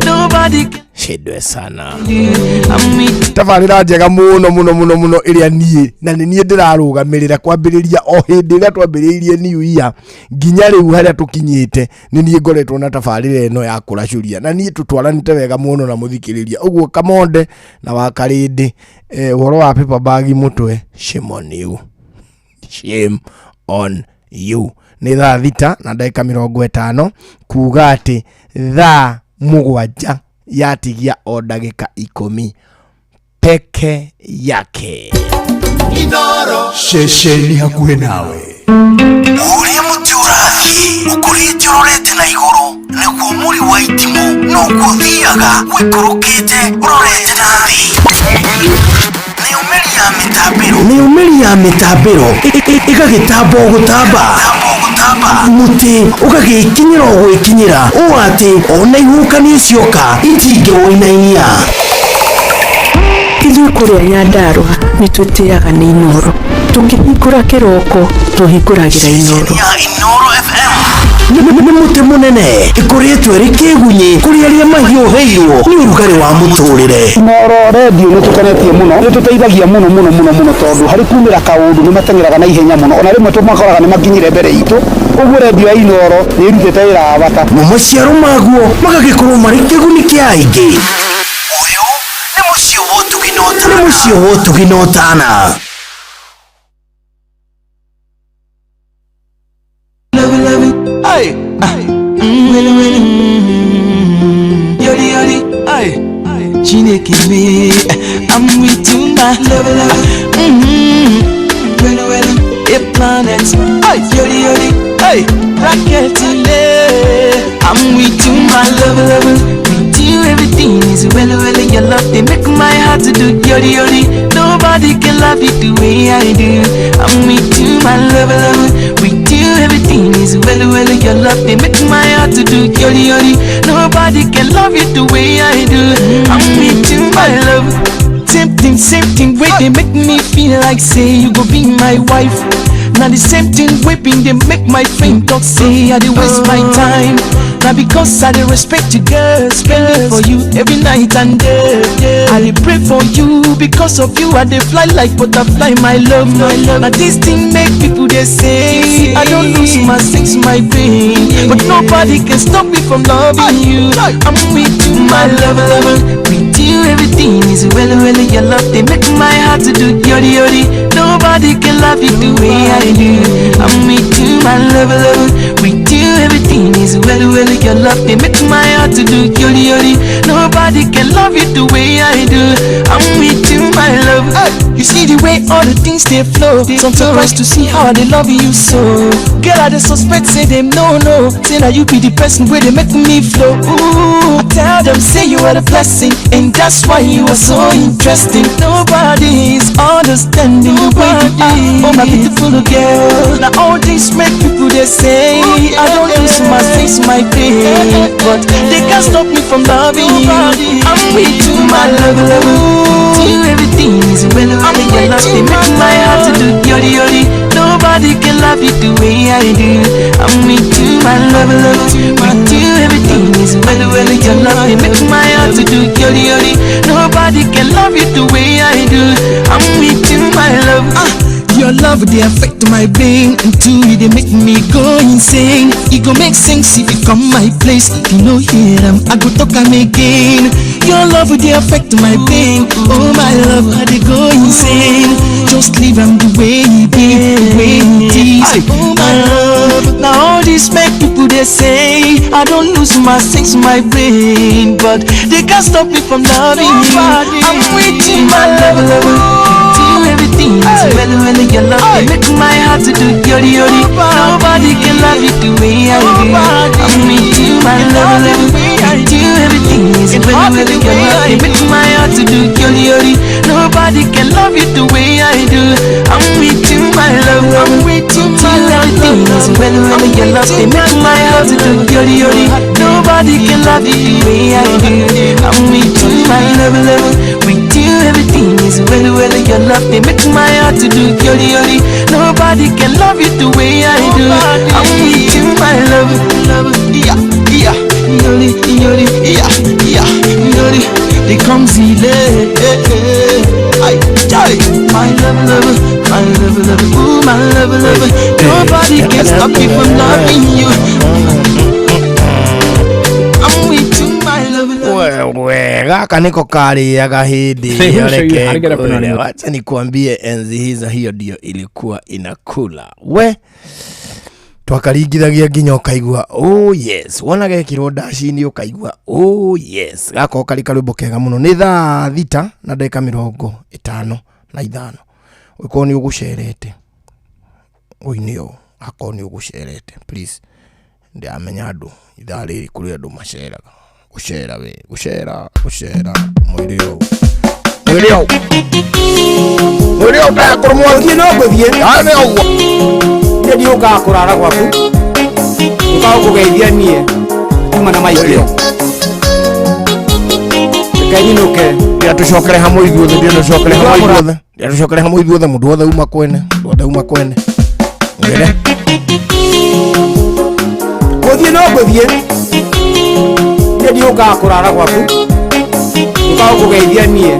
nobody can Shindwe sana. do. I'm with Tabarĩra njega mũno mũno mũno mũno ĩrĩa niĩ na nĩ niĩ ndĩrarũgamĩrĩra kwambĩrĩria o hĩndĩ ĩrĩa twambĩrĩirie new year nginya rĩu harĩa tũkinyĩte nĩ niĩ ngoretwo na tabarĩra ĩno ya kũracũria na niĩ tũtwaranĩte wega mũno na mũthikĩrĩria ũguo Kamonde na wa Karĩndĩ ũhoro wa paper bag mũtwe shame on you. Shame on you. Nĩ thaa 6 na ndagĩka 50 kuga atĩ thaa 7 yatigia o ndagĩka 10 peke yake. Ceceni hakuhĩ nawe ũrĩa mũtĩ ũrathiĩ ũkũrĩte ũrorete na igũrũ nĩguo mũri wa itimũ noguo ũthiaga ũikũrũkĩte ũrorete na thĩ. Nĩũmĩri ya mĩtambĩro ĩgagĩtamba o gũtamba mũtĩ ũgagĩkinyĩra o gwĩkinyĩra ũũ atĩ ona ihuhũkanio cioka itingĩwũinainia. Ithuĩ kũrĩa Nyandarũa nĩ twĩtĩaga nĩ Inooro tũkĩhingũra kĩroko tũhingũragĩra Inooro. Nĩ mũtĩ mũnene ĩkũrĩtwo ĩrĩ kĩgunyĩ kũrĩ arĩa mahiũhĩirwo nĩ ũrugarĩ wa mũtũrĩre. Inooro redio nĩ tũkenetie mũno nĩ tũteithagia mũno mũno mũno mũno tondũ harĩ kumĩra kaũndũ nĩ mateng'eraga na ihenya mũno ona rĩmwe tũmakoraga nĩ makinyire mbere itũ ũguo redio ya Inooro nĩ ĩrutĩte wĩra wa bata. Mo maciaro maguo magagĩkorwo marĩ kĩguni kĩa aingĩ. Nĩ mũciĩ wa ũtugi na ũtana. Ay, wele wele, yori yori, ay, Chineke me, I'm with you, my love, love, wele wele, a planet, ay, yori yori, ay, rocket, I'm with you, my love, love, with you everything is well, well, your love they make my heart to do yori yori. Nobody can love you the way I do. I'm with you, my love, love, with you everything is well, well, your love they make my heart to do yori yori. Nobody can love you the way I do. I'm with you, my love. Same thing, way they make me feel like say you go be my wife. Now the same thing whipping they make my friend talk say I dey waste my time. Now because I dey respect you, girl, spend it for you every night and day. I dey pray for you, because of you I dey fly like butterfly, my love, my love. Now this thing make people they say I don't lose my sense, my brain, but nobody can stop me from loving you. I'm with you, my love, lover. With you everything is well, well. Your love they make my heart to do yodi yodi. Nobody can love you the way I do. I'm with you, my love, lover. With you everything is well, well. Your love they make my heart to do yodi yodi. Nobody can love you the way I do. I'm with you, my love. You see the way all the things they flow. Some surprised to see how they love you so. Girl, I dey suspect say them no no. Say that you be the person where they make me flow. Ooh, I tell them say you are the blessing, and that's why you are so interesting. Nobody is understanding the way you are. Oh my beautiful girl. Now all these make people they say I don't lose my sense, my pain, but they can't stop me from loving you. I'm with you, my love, love. With you everything is well, well. Your love they make my heart to do yodi yodi. Nobody can love you the way I do. I'm with you, my love, love. With you everything is well, well. Your love they make my heart to do yodi yodi. Nobody can love you the way I do. I'm with you, my love. Your love they affect my brain, and to you they make me go insane. It go make sense if you come my place. If you no hear them, I go talk am again. Your love they affect my brain. Oh my love, I they go insane. Just leave them the way it be, the way it is. Oh my love. Now all these make people they say I don't lose my sense, my brain, but they can't stop me from loving you. I'm with you, my love, love. With you everything is well, well. Your love they make my heart to do yodi yodi. Nobody can love you the way I do. I'm with you, my love, love. With you everything is well, well. Your love they make my heart to do yodi yodi. Nobody can love you the way I do. I'm with you, my love. I'm with you, my love. Everything is well, well. Your love they make my heart to do yodi yodi. Nobody can love you the way I do. I'm with you, my love, love. With you everything is well, well. Your love they make my heart to do yodi yodi. Nobody can love you the way I do. I'm with you, my love, love. Yeah, yeah, yodi, yodi, yeah, yeah, yodi. They come zile, I, my love, love, my love, love, ooh, my love, love. Nobody can stop me from loving you. I'm with you, my love, love. Wewe gaka niko kariaga hindi reke, wacha nikuambie enzi hizo, hiyo ndio ilikuwa inakula we twakaringithagia nginya ukaigua oh yes, wona gekirwo ndaci-inĩ ukaigua oh yes. Gako kari karwimbo kega muno. Ni thaa 6 na ndagĩka 55. Ũkorwo nĩ ũgũcerete ũine ũũ, akorwo nĩ ũgũcerete please, ndiramenya andũ ithaa rĩrĩ kũrĩ andũ maceraga gucera we gucera gucera mwĩrĩ ũũ mwĩrĩ ũũ mwĩrĩ ũũ ndakũrũmwo thiĩ no ngũthiĩ nĩ ũguo niĩ ndiũkaga kũrara gwaku ũkaga kũgeithia niĩ kuma na maingĩ reke nyinũke ndia tũcokere hamwe ithuothe ndia tũcokere hamwe ithuothe ndia tũcokere hamwe ithuothe mũndũ wothe uma kwene mũndũ wothe uma kwene mwĩre gũthiĩ no ngũthiĩ niĩ ndiũkaga kũrara gwaku ũkaga kũgeithia niĩ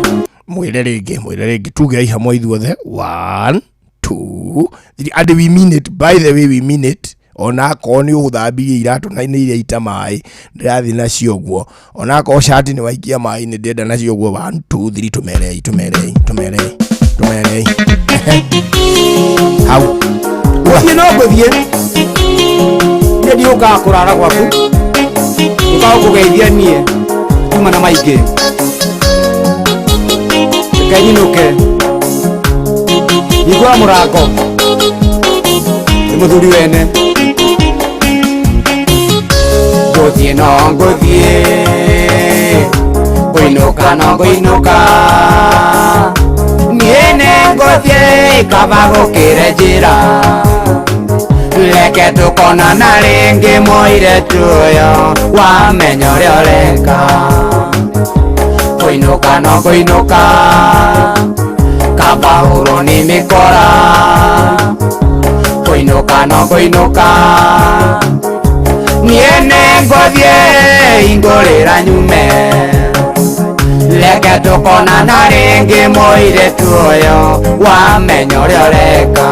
mwĩre rĩngĩ tuge ai hamwe ithuothe 1 2 3 and we mean it, by the way we mean it. Ona akorwo nĩ ũgũthambirie iratũ na nĩ iria ita maĩ ndĩrathiĩ nacio ũguo, ona akorwo cati nĩ waikia maĩ-inĩ ndĩrenda nacio ũguo. 1 2 3 tũmerei tũmerei tũmerei tũmerei hau gũthiĩ no ngũthiĩ niĩ ndiũkaga kũrara gwaku ũkaga kũgeithia niĩ kuma na maingĩ reke nyinũke hingũra mũrango nĩ mũthuri wene ngũthiĩ no ngũthiĩ ngũinũka no ngũinũka niĩ nĩ ngũthiĩ kaba gũkĩre njĩra reke tũkonana rĩngĩ mũirĩtu ũyũ wamenya ũrĩa ũreka ngũinũka no ngũinũka kaba hũrwo nĩ mĩkora Kũinũka no ngũinũka Niĩ nĩngũthiĩ hingũrĩra nyume Reke tũkonana rĩngĩ mũirĩtu ũyũ wamenya ũrĩa ũreka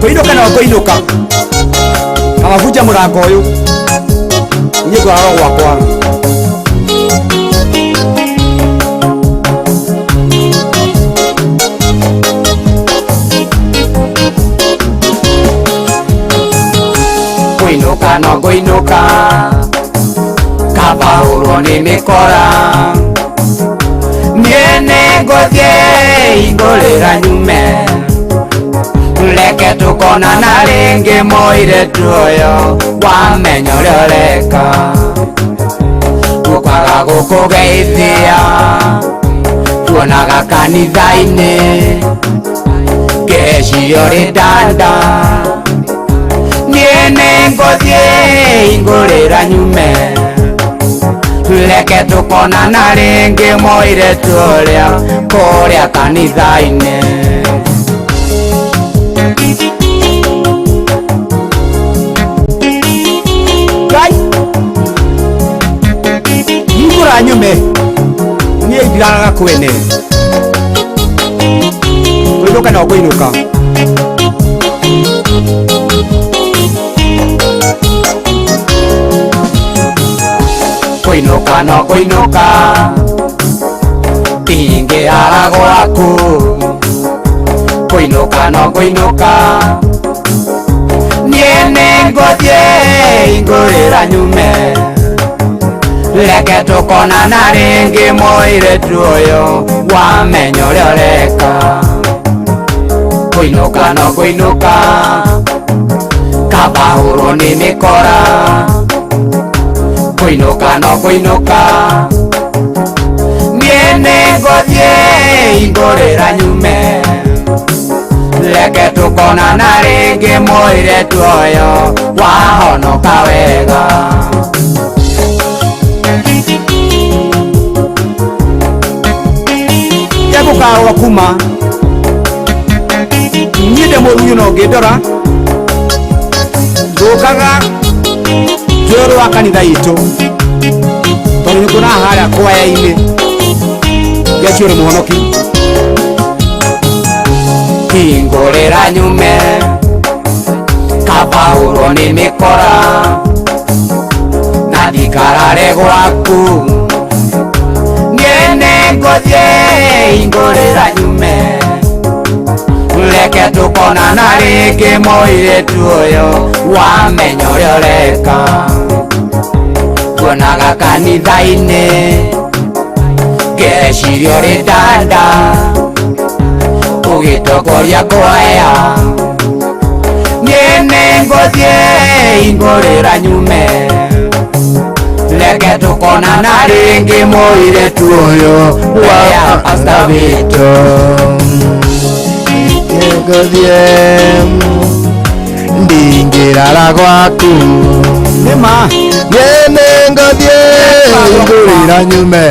Kũinũka no ngũinũka Kamabunja mũrango ũyũ Niĩ ngũrara gwakwa Kũinũka no ngũinũka Kaba hũrwo nĩ mĩkora Niĩ nĩngũthiĩ hingũrĩra nyume Reke tũkonana rĩngĩ mũirĩtu ũyũ wamenya ũrĩa ũreka Gũkaga gũkũgeithia Tuonaga kanitha-inĩ Ngeciria ũrĩ ndanda Niĩ nĩngũthiĩ hingũrĩra nyume Reke tũkonana rĩngĩ mũirĩtu ũrĩa kũrĩa kanitha-inĩ Ngai Hingũra nyume Niĩ ndiraraga kwene Kũinũka no ngũinũka Kũinũka no ngũinũka Ndingĩara gwaku Kũinũka no ngũinũka Niĩ nĩngũthiĩ hingũrĩra nyume Reke tũkonana rĩngĩ mũirĩtu ũyũ wamenya ũrĩa ũreka Kũinũka no ngũinũka Kaba hũrwo nĩ mĩkora Kũinũka no ngũinũka Niĩ nĩngũthiĩ hingũrĩra nyume Reke tũkonana rĩngĩ mũirĩtu ũyũ wahonoka wega Egũkarũra kuma Niĩ ndĩ mũrunyũ no ngĩndora Ndũkaga Njũrũ wa kanitha itũ Tondũ nĩkuonaga harĩa kwaya-inĩ Ngeciria ũrĩ mũhonoki Hingũrĩra nyume Kaba hũrwo nĩ mĩkora Na ndikarare gwaku Niĩ nĩngũthiĩ hingũrĩra nyume Reke tũkonana rĩngĩ mũirĩtu ũyũ wamenya ũrĩa ũreka Tuonaga kanitha-inĩ Ngeciria ũrĩ ndanda Ũgĩtongoria kwaya Niĩ nĩngũthiĩ hingũrĩra nyume Reke tũkonana rĩngĩ mũirĩtu ũyũ wa pasta witũ Nĩngũthiĩ ndingĩrara gwaku Nĩma Niĩ nĩngũthiĩ hingũrĩra nyume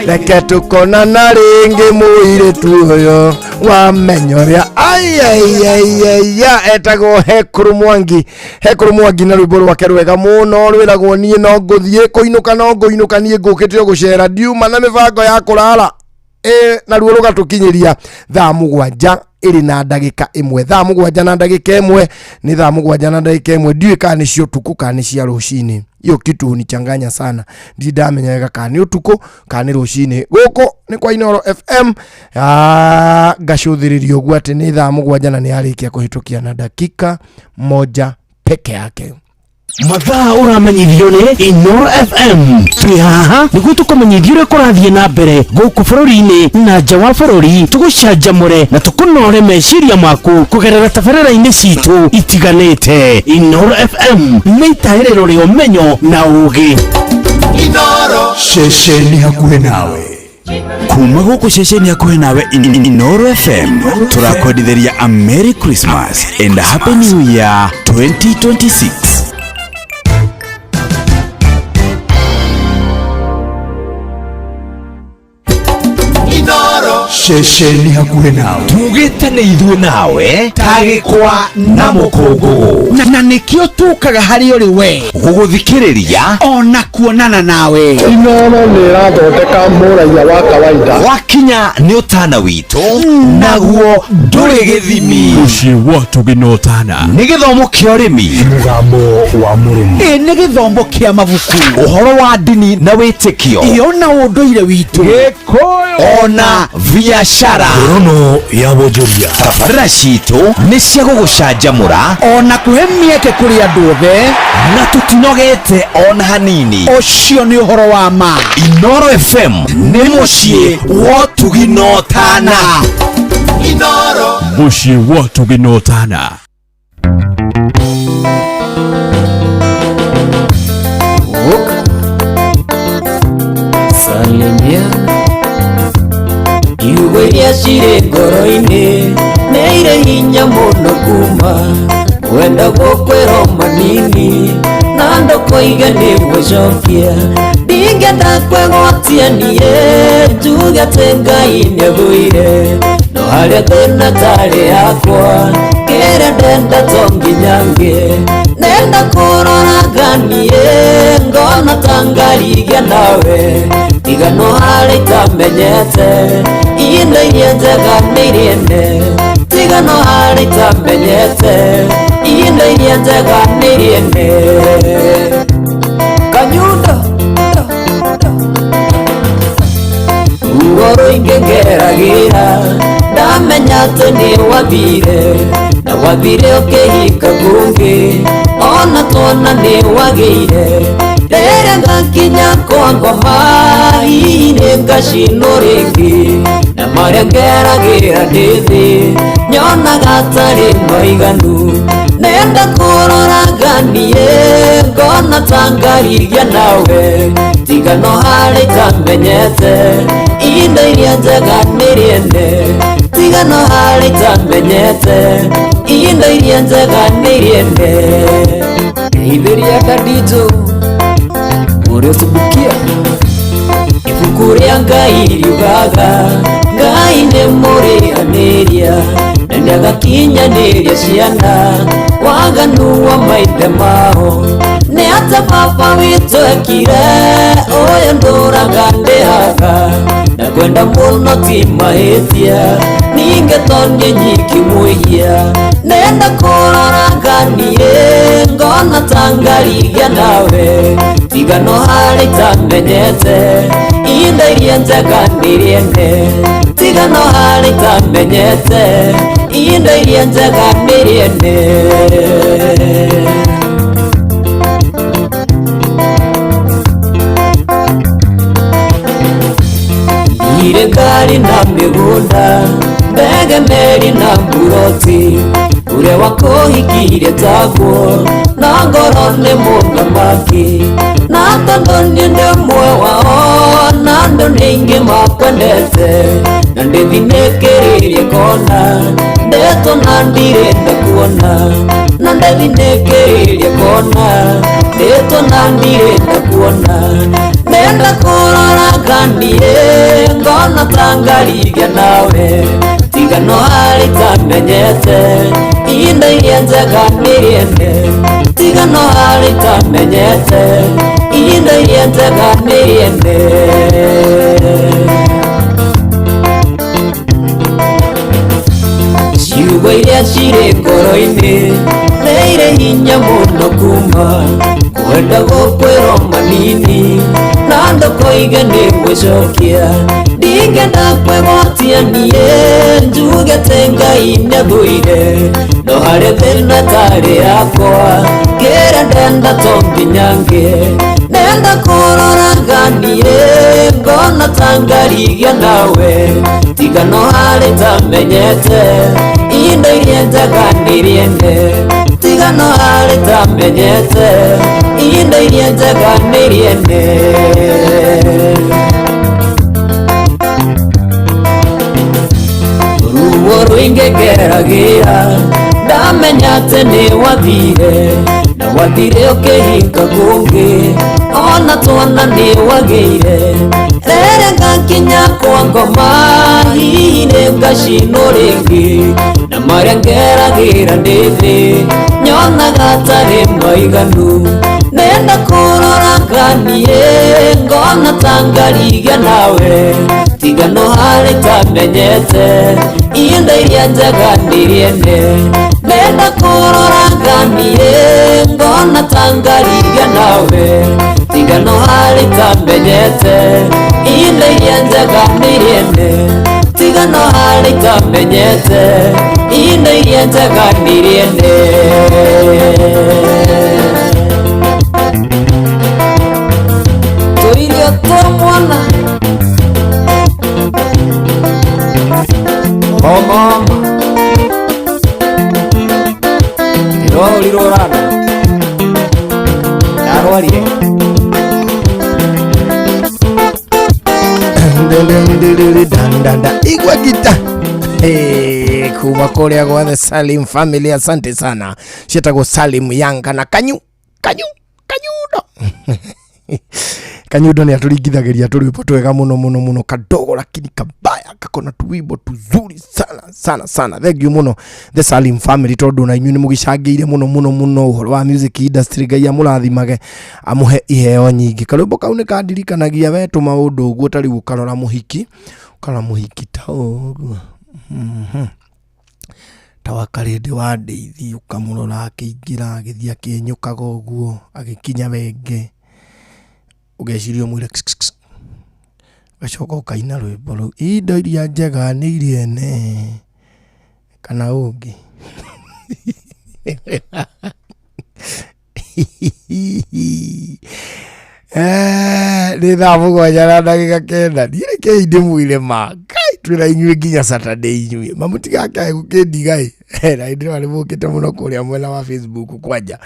Reke tũkonana rĩngĩ mũirĩtu ũyũ wamenya ũrĩa aiaiaiaia etagwo Hekũrũ Mwangi Hekũrũ Mwangi na rwĩmbo rwake rwega mũno rwĩragwo niĩ no ngũthiĩ kũinũka no ngũinũka niĩ ngũkĩte o gũcera ndiuma na mĩbango ya kũrara naruo rũgatũkinyĩria thaa 7 ĩrĩ na ndagĩka 1 thaa 7 na ndagĩka 1 nĩ thaa 7 na ndagĩka 1 ndiũĩ kana nĩ cia ũtukũ kana nĩ cia rũcinĩ hiyo kitu hunichanganya sana ndirĩ ndamenya wega kana nĩ ũtukũ kana nĩ rũcinĩ gũkũ nĩ kwa Inooro FM ngacũthĩrĩria ũguo atĩ nĩ thaa 7 na nĩ yarĩkia kũhĩtũkia na dakika 1 peke yake Mathaa ũramenyithio nĩ Inooro FM twĩ haha nĩguo tũkũmenyithie ũrĩa kũrathiĩ na mbere gũkũ bũrũri-inĩ na nja wa bũrũri tũgũcanjamũre na tũkũnore meciria maku kũgerera tabarĩra-inĩ citũ itiganĩte Inooro FM nĩ itahĩrĩro rĩa ũmenyo na ũũgĩ Inooro Ceceni hakuhĩ nawe Kuma gũkũ ceceni hakuhĩ nawe Inooro FM tũrakwendithĩria a Merry Christmas and a Happy New Year 2026 Inooro Ceceni hakuhĩ nawe. Tugĩte nĩ ithuĩ nawe ta gĩkwa na mũkũngũgũ. Na nĩkĩo tũkaga harĩ ũrĩ we gũgũthikĩrĩria ona kuonana nawe. Inooro nĩ ĩrathondeka mũraiya wa kawaida. Wakinya nĩ ũtana witũ naguo ndũrĩ gĩthimi. Mũciĩ wa ũtugi na ũtana. Nĩ gĩthomo kĩa ũrĩmi. Mũgambo wa mũrĩmi. Ĩ nĩ gĩthomo kĩa mabuku. Ũhoro wa ndini na wĩtĩkio. Iyo na ũndũire witũ. Gĩkũyũ ona biashara. Ngorono ya wonjoria. Tabarĩra citũ nĩ cia gũgũcanjamũra ona kũhe mĩeke kũrĩ andũ othe na tũtinogete ona hanini. Ũcio nĩ ũhoro wa ma. Inooro FM nĩ mũciĩ wa ũtugi na ũtana. Inooro. Mũciĩ wa ũtugi na ũtana. Salimia iugo iria cirĩ ngoro-inĩ nĩ irĩ hinya mũno kuma wenda gũkwĩrwo manini na ndũkoige nĩ gũcokia ndingĩenda kwĩgwatia niĩ njuge atĩ Ngai nĩagũire no harĩa thĩna tarĩ yakwa kĩrĩa ndenda to nginya ngĩe nenda kũroraga niĩ ngona ta ngarigia nawe tiga no harĩa itamenyete indo iria njega nĩ iria nene tiga no harĩa itamenyete indo iria njega nĩ iria nene kanyundo ruo rũingĩ ngeragĩra ndamenya atĩ nĩ wathire na wathire ũkĩhika kũngĩ ona twana nĩ wagĩire rĩrĩa ngakinya kwa ngoma hihi nĩ ngacinwo rĩngĩ na marĩa ngeragĩra ndĩ thĩ nyonaga tarĩ maiganu nenda kũroraga niĩ ngona ta ngarigia nawe tiga no harĩa itamenyete indo iria njega nĩ iria nene tiga no harĩa itamenyete indo iria njega nĩ iria nene Itheria Khadija ũrĩa ũcubukia ibuku rĩa Ngai riugaga Ngai nĩ mũrĩhanĩria na nĩagakinyanĩria ciana waganu wa maithe mao nĩ atĩ baba witũ ekire ũyũ ndũraga ndĩhaga na kwenda mũno ti mahĩtia ningĩ to niĩ nyiki mwĩhia nenda kũroraga niĩ ngona ta ngarigia nawe tiga no harĩa itamenyete indo iria njega nĩ iria nene tiga no harĩa itamenyete indo iria njega nĩ iria nene. Ire ngari na mĩgũnda ndege meri na mburoti ũrĩa wakũhikirie taguo na ngoro nĩ mũthamaki na tondũ niĩ ndĩ ũmwe wao na andũ nĩ aingĩ makwendete na ndĩthinĩkĩrĩirie kona ndetwo na ndirenda kuona na ndĩthinĩkĩrĩirie kona ndetwo na ndirenda kuona nenda kũroraga niĩ ngona ta ngarigia nawe tiga no harĩa itamenyete indo iria njega nĩ iria nene tiga no harĩa itamenyete indo iria njega nĩ iria nene. Ciugo iria cirĩ ngoro-inĩ nĩ irĩ hinya mũno kuma kwenda gũkwĩrwo manini na ndũkoige nĩ gũcokia ndingĩenda kwĩgwatia niĩ njuge atĩ Ngai nĩathũire no harĩa thĩna tarĩ yakwa kĩrĩa ndenda to nginya ngĩe nenda kũroraga niĩ ngona ta ngarigia nawe tiga no harĩa itamenyete indo iria njega nĩ iria nene tiga no harĩa itamenyete indo iria njega nĩ iria nene. Ruo rũingĩ ngeragĩra ndamenya atĩ nĩ wathire na wathire ũkĩhika kũngĩ ona twana nĩ wagĩire rĩrĩa Nkinya kwa ngoma hihi nĩngacinwo rĩngĩ na marĩa ngeragĩra ndĩ thĩ nyonaga tarĩ maiganu nenda kũrora nganiĩ ngona ta ngarigia nawe tiga no harĩ tamenyete indo iria njega nĩriene nenda kũrora nganiĩ ngona ta ngarigia nawe tiga no harĩ tamenyete indo iria njega nĩriene tiga no harĩ tamenyete indo iria njega nĩriene. Tũirio twa mwana o mama ndĩrorirwo rana ndarwarire. Dandanda igwa gita. Hey, kuma kũrĩa gwa the Salim family, asante sana. Ciĩtagwo Salim Yanga na kanyu kanyu kanyundo. Kanyundo nĩ atũringithagĩria tũrwĩmbo twega mũno mũno mũno, kadogo lakini kabaya, kakona tuwimbo tuzuri sana sana sana. Thank you mũno the Salim family, tondũ na inyuĩ nĩ mũgĩcangĩire mũno mũno mũno ũhoro wa music industry. Ngai amũrathimage amũhe iheo nyingĩ. Karwĩmbo kau nĩ kandirikanagia we tũmaũndũ ũguo, ta rĩu ũkarora mũhiki, ũkarora mũhiki ta ũguo ta wa Karĩndĩ wa Ndeithi, ũkamũrora akĩingĩra agĩthiĩ akĩenyũkaga ũguo agĩkinya wenge, ũgeciria ũmwĩre ũgacoka ũkaina rwĩmbo rũu indo iria njega nĩ iriene kana ũngĩ. Nĩ thaa 7:09 niĩ rekei ndĩmwĩre ma Ngai twĩna inyuĩ nginya Saturday inyuĩ mamũtigakae gũkĩndiga ĩ na ndĩrona nĩ mũkĩte mũno kũrĩa mwena wa Facebook kwanja.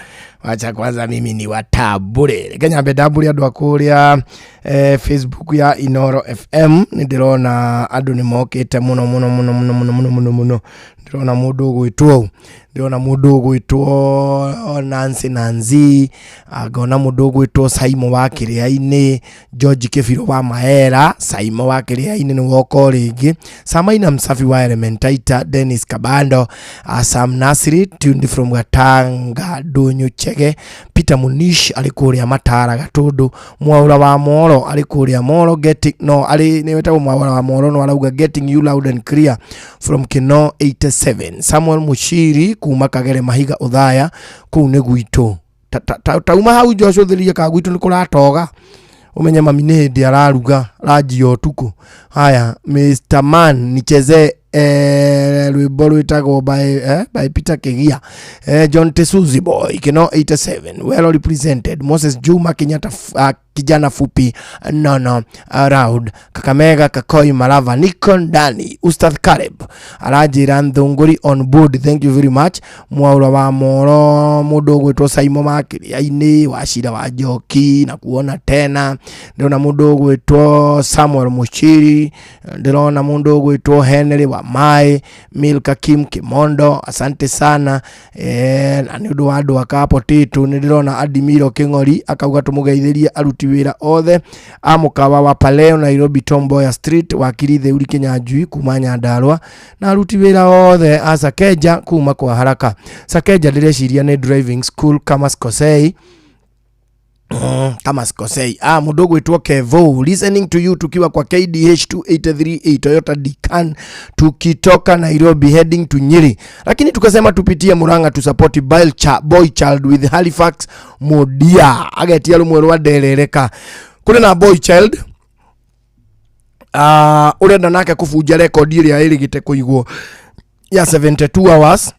Wacha kwanza mimi ni watambũre, reke nyambe ndambũre andũ a kũrĩa Facebook ya Inoro FM. Nĩ ndĩrona andũ nĩ mokĩte mũno mũno mũno mũno mũno mũno mũno mũno. Ndĩrona mũndũ ũgwĩtwo ndĩrona mũndũ ũgwĩtwo Nancy Nancy, ngona mũndũ ũgwĩtwo Saimo wa Kĩrĩa-inĩ, George Kĩbirũ wa Maera, Saimo wa Kĩrĩa-inĩ nĩ woka o rĩngĩ, Samaina Msafi wa Elementaita, Dennis Kabando, Sam Nasri tuned from Gatanga Ndũnyũ Chege, Peter Munish arĩ kũrĩa Matara Gatũndũ, Mwaũra wa Moro arĩ kũrĩa Moro getting no arĩ nĩ wetagwo Mwaũra wa Moro no arauga getting you loud and clear from Kino 87, Samuel Mushiri kuma Kagere Mahiga Uthaya kũu nĩ gwitũ. Tauma hau Joshua ka gwitũ nĩ kũratoga umenye mami nĩ hĩndĩ araruga ranji ya ũtukũ. Haya, Mr Man nicheze rwĩmbo rwĩtagwo by Peter Kigia, John Tesuzi Boy Kino 87 well represented, Moses Juma Kenyatta kijana fupi nono around Kakamega Kakoi Malava Nikon Dani Ustadh Caleb aranjĩra Nthũngũri on board, thank you very much. Mwaũra wa Moro mũndũ ũgwĩtwo Saimo Makĩria-inĩ Wacira wa Njoki na kuona tena, ndĩrona mũndũ ũgwĩtwo Samuel Muchiri, ndĩrona mũndũ ũgwĩtwo Henry wa Mai, Milka Kim Kimondo, asante sana. Na nĩ ũndũ wa andũ aka potato nĩ ndĩrona Adimiro Kĩng'ori akauga tũmũgeithĩrie aruti wĩra othe a mũkawa wa Paleo Nairobi Tomboya Street, wakiri Theuri Kinyanjui kuma Nyandarua, na aruti wĩra othe a Sakeja kuma kwa Haraka. Sakeja ndĩreciria nĩ driving school kama sikosei. Kama sikosei. Mũndũ ũgwĩtwo Kevo listening to you tukiwa kwa KDH 2838 Toyota Decan tukitoka Nairobi heading to Nyeri, lakini tukasema tupitie Murang'a to support boy child with Halifax Modia agetia rumwe rwa nderereka kuri na boy child urenda nake kubunja rekondi ĩrĩa ĩrĩgĩte kũigwo ya 72 hours.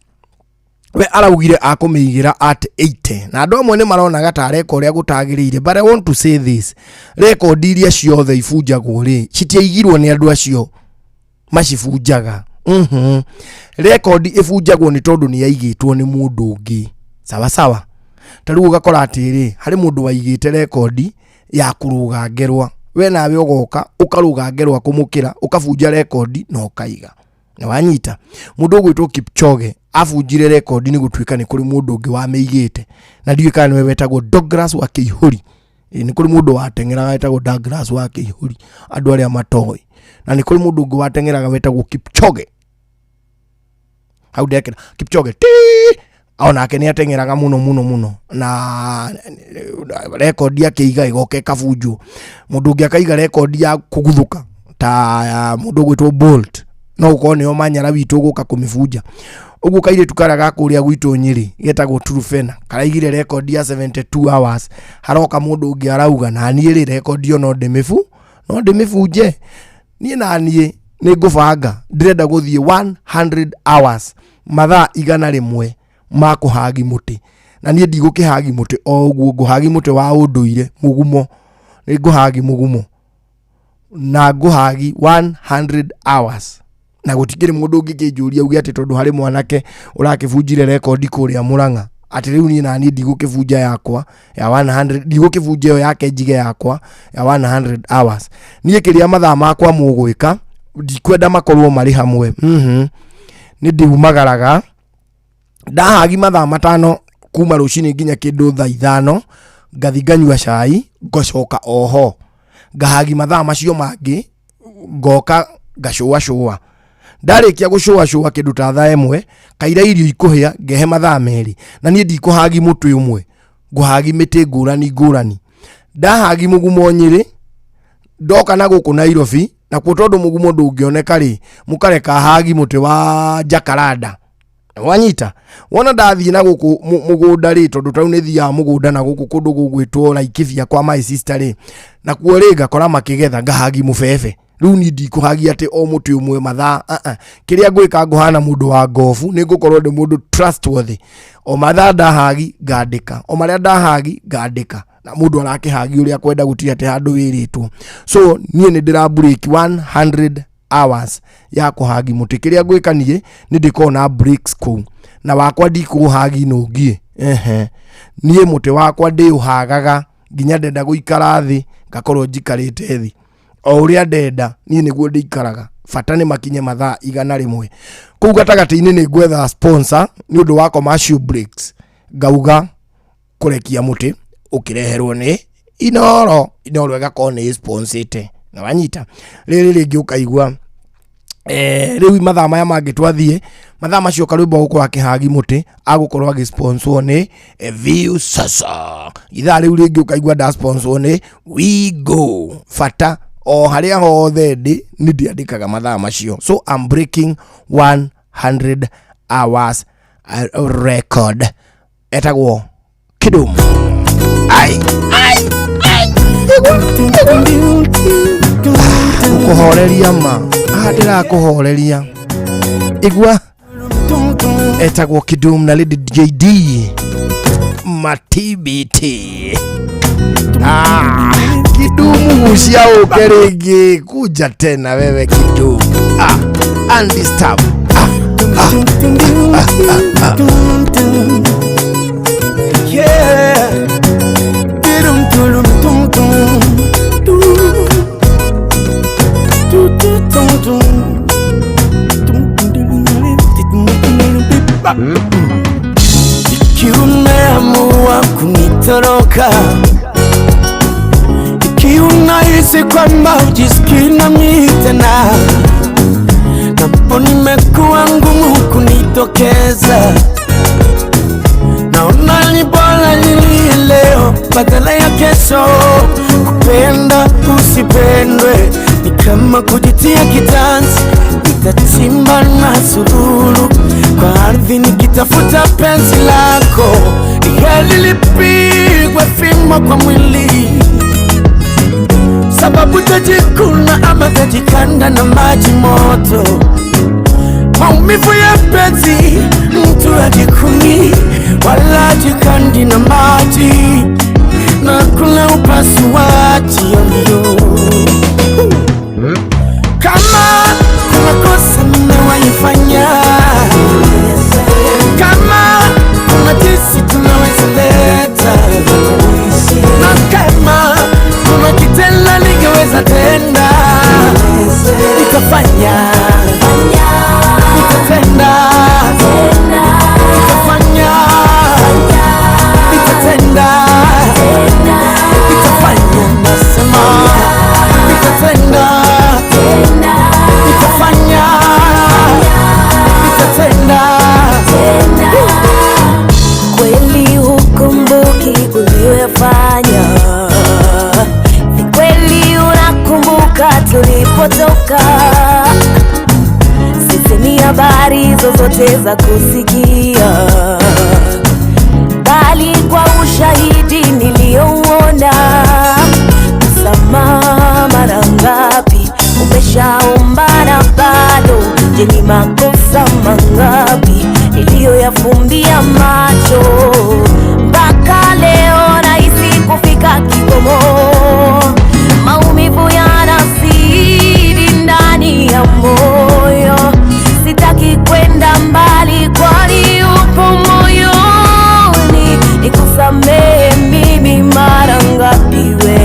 We araugire akũmĩigĩra at 80 na andũ amwe nĩ maronaga ta areka ũrĩa gũtagĩrĩire, but I want to say this, rekondi iria ciothe ibunjagwo rĩ citiaigirwo nĩ andũ acio macibunjaga. Rekondi ĩbunjagwo nĩ tondũ nĩ yaigĩtwo nĩ mũndũ ũngĩ, sawa sawa. Ta rĩu ũgakora atĩrĩ, harĩ mũndũ waigĩte rekondi ya kũrũga ngerwa, we nawe ũgoka ũkarũga ngerwa kũmũkĩra ũkabunja rekondi na ũkaiga. Na wanyita mũndũ ũgwĩtwo Kipchoge abunjire rekondi nĩ gũtuĩka nĩ kũrĩ mũndũ ũngĩ wamĩigĩte, na ndiũĩ kana nĩwe wetagwo Douglas wa Kĩihũri. Nĩ kũrĩ mũndũ wateng'eraga wetagwo Douglas wa Kĩihũri, andũ arĩa matoĩ. Na nĩ kũrĩ mũndũ ũngĩ wateng'eraga wetagwo Kipchoge. Hau ndekĩra Kipchoge ti onake nĩ ateng'eraga mũno mũno mũno, na rekondi akĩiga ĩgoka ĩkabunjwo. Mũndũ ũngĩ akaiga rekondi ya kũguthũka ta mũndũ ũgwĩtwo Bolt, no gũkorwo nĩo Manyara witũ gũka kũmĩbunja. Ũguo kairĩtu karĩa ga kũrĩa gwitũ Nyĩrĩ getagwo Trufena karaigire rekondi ya 72 hours. Haroka mũndũ ũngĩ arauga na niĩ rĩ rekondi ĩyo no ndĩmĩbunje. Niĩ na niĩ nĩ ngũbanga, ndĩrenda gũthiĩ 100 hours, mathaa 100 ma kũhagi mũtĩ. Na niĩ ndigũkĩhagi mũtĩ o ũguo, ngũhagi mũtĩ wa ũndũire mũgumo. Nĩ ngũhagi mũgumo na ngũhagi 100 hours. Na gũtikĩrĩ mũndũ ũngĩkĩnjũria uge atĩ tondũ harĩ mwanake ũrakĩbunjire rekondi kũrĩa Murang'a, atĩ rĩu niĩ na niĩ ndigũkĩbunja yakwa ya 100, ndigũkĩbunja ĩyo yake njige yakwa ya 100 hours. Niĩ kĩrĩa mathaa makwa mũgwĩka ndikwenda makorwo marĩ hamwe. Nĩ ndiumagaraga ndahagi mathaa 5 kuma rũcinĩ nginya kĩndũ thaa 5, ngathi nganyua cai, ngacoka oho ngahagi mathaa macio mangĩ, ngoka ngacũacũa. Ndarĩkia gũcũacũa kĩndũ ta thaa 1, kaira irio ikũhĩa, ngehe mathaa 2. Na niĩ ndikũhagi mũtĩ ũmwe, ngũhagi mĩtĩ ngũrani ngũrani. Ndahagi mũgumo Nyĩrĩ, ndoka na gũkũ Nairobi, nakuo tondũ mũgumo ndũngĩoneka rĩ, mũkareka hagi mũtĩ wa Jacaranda. Wanyita wona ndathiĩ na gũkũ mũgũnda rĩ, tondũ tau nĩ thiaga mũgũnda na gũkũ kũndũ gũgwĩtwo Laikipia kwa my sister rĩ, nakuo rĩ ngakora makĩgetha, ngahagi mũbebe. Rĩu niĩ ndikũhagia atĩ o mũtĩ ũmwe mathaa, kĩrĩa ngwĩka ngũhana mũndũ wa ngobu, nĩ ngũkorwo ndĩ mũndũ trustworthy. O mathaa ndahagi ngandĩka, o marĩa ndahagi ngandĩka, na mũndũ arakĩhagi ũrĩa kwenda, gũtirĩ atĩ handũ wĩrĩtwo. So niĩ nĩ ndĩra break 100 hours ya kũhagi mũtĩ. Kĩrĩa ngwĩka niĩ nĩ ndĩkorwo na breaks kũu, na wakwa ndikũhagi nũngiĩ. Niĩ mũtĩ wakwa ndĩũhagaga nginya ndenda gũikara thĩ ngakorwo njikarĩte thĩ o ũrĩa ndenda, niĩ nĩguo ndĩikaraga. Bata nĩ makinye mathaa 100. Kũu gatagatĩ-inĩ nĩ ngwetha sponsor nĩ ũndũ wa commercial breaks, ngauga kũrekia mũtĩ ũkĩreherwo nĩ Inoro. Inoro ĩgakorwo nĩ sponsete. Na wanyita rĩrĩ rĩngĩ ũkaigua rĩu mathaa maya mangĩ twathiĩ, mathaa macio karwĩmbo gũkorwo akĩhagi mũtĩ agũkorwo agĩsponswo nĩ View Sasa. Ithaa rĩu rĩngĩ ũkaigua ndasponswo nĩ We Go. Bata o harĩa hothe ndĩ nĩ ndĩandĩkaga mathaa macio. So I'm breaking 100 hours record. Etagwo Kidum. Ai ai ai, kuhoreria ma ndĩrakũhoreria. Igua etagwo Kidum na Lady JD matbt. Kidumu gucia ũke rĩngĩ, kuja tena wewe Kidumu. Undisturb. Yeah. Ikiwa umeamua kunitoroka, ikiwa unahisi kwamba hujisikii nami tena, napo nimekuwa ngumu kunitokeza, naona ni bora nilie leo badala ya kesho. Kupenda usipendwe ni kama kujitia kitanzi, nitachimba na sululu kwa ardhi nikitafuta penzi lako. Ni heri lipigwe fimbo kwa mwili, sababu tajikuna ama tajikanda na maji moto. Maumivu ya penzi mtu hajikuni wala jikandi na maji, na kula upasuaji yoyo. Kama kuna kosa nimewaifanya, kama kuna tisi tunaweza leta, na kama kuna kitendo ningeweza tenda, nitafanya, nitatenda, nitafanya, nitatenda, nitafanya. Zozote za kusikia, bali kwa ushahidi niliyouona. Msamaha mara ngapi umeshaomba na bado? Je, ni makosa mangapi niliyoyafumbia macho? Mpaka leo nahisi kufika kikomo, maumivu yanazidi ndani ya moyo. Sitaki kwenda mbali, kwani upo moyoni. Nikusamehe mimi mara ngapi we?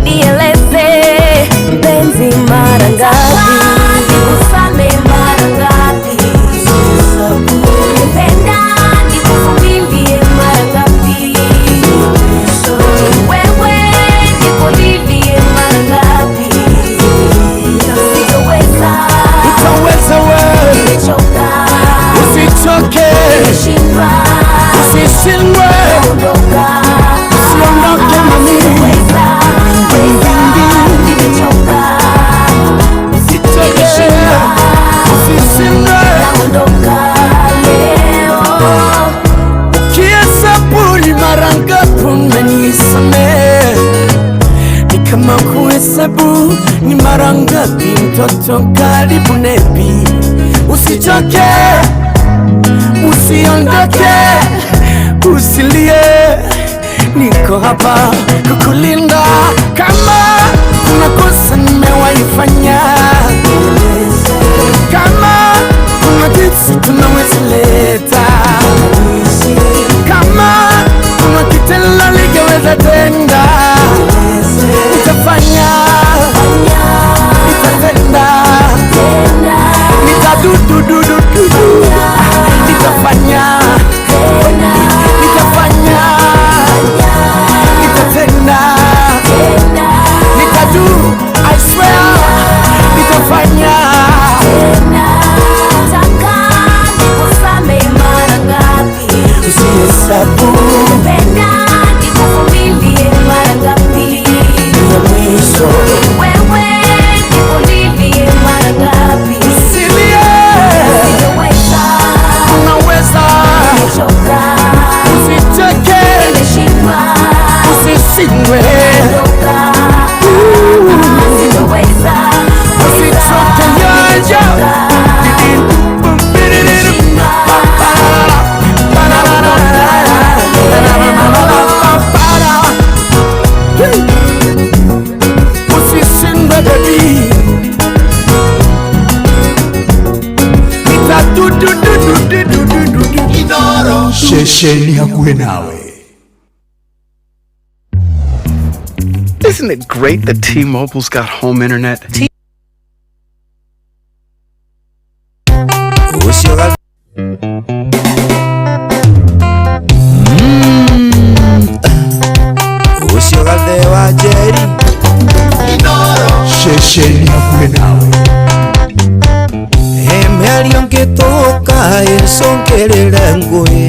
Nieleze mpenzi, mara ngapi? Nikusamehe mara ngapi? Nipenda nikuvumilie mara ngapi? Wewe nikulilie mara ngapi? Sitoweza. Utaweza wewe. Nimechoka. Usichoke. Nimeshindwa. Usishindwe. Ondoka. Usiondoke mami. Weza, weza, nimechoka. Usichoke. Usishindwe. Naondoka leo. Ukihesabu ni mara ngapi umenisamehe, ni kama kuhesabu ni mara ngapi mtoto karibu nepi. Usichoke, usiondoke, usilie, niko hapa kukulinda. Kama kuna kosa nimewaifanya, kama kuna jinsi tunaweza leta, kama kuna kitendo ligeweza tenda, nitafanya, nitatenda, nitadududududu, nitafanya, nitafanya, nitatenda, nitadu, I swear, nitafanya. Nataka nikusamehe mara ngapi? Usihesabu. Nipenda nikuvumilie mara ngapi? Ya mwisho. Wewe nikulilie mara ngapi? Usilie. Sitoweza. Unaweza. Nimechoka. Usicheke. Nimeshindwa. Usishindwe. Ondoka. Sitoweza. Usichoke, yeah, yeah. Usishindwe baby. Nitadudududududududu. Ceceni hakuhĩ nawe. Isn't it great that T-Mobile's got home internet? Ucio gathe wa Njeri. Ceceni hakuhĩ nawe. Mĩario ngĩtũka ĩcũngĩrĩre ngũĩ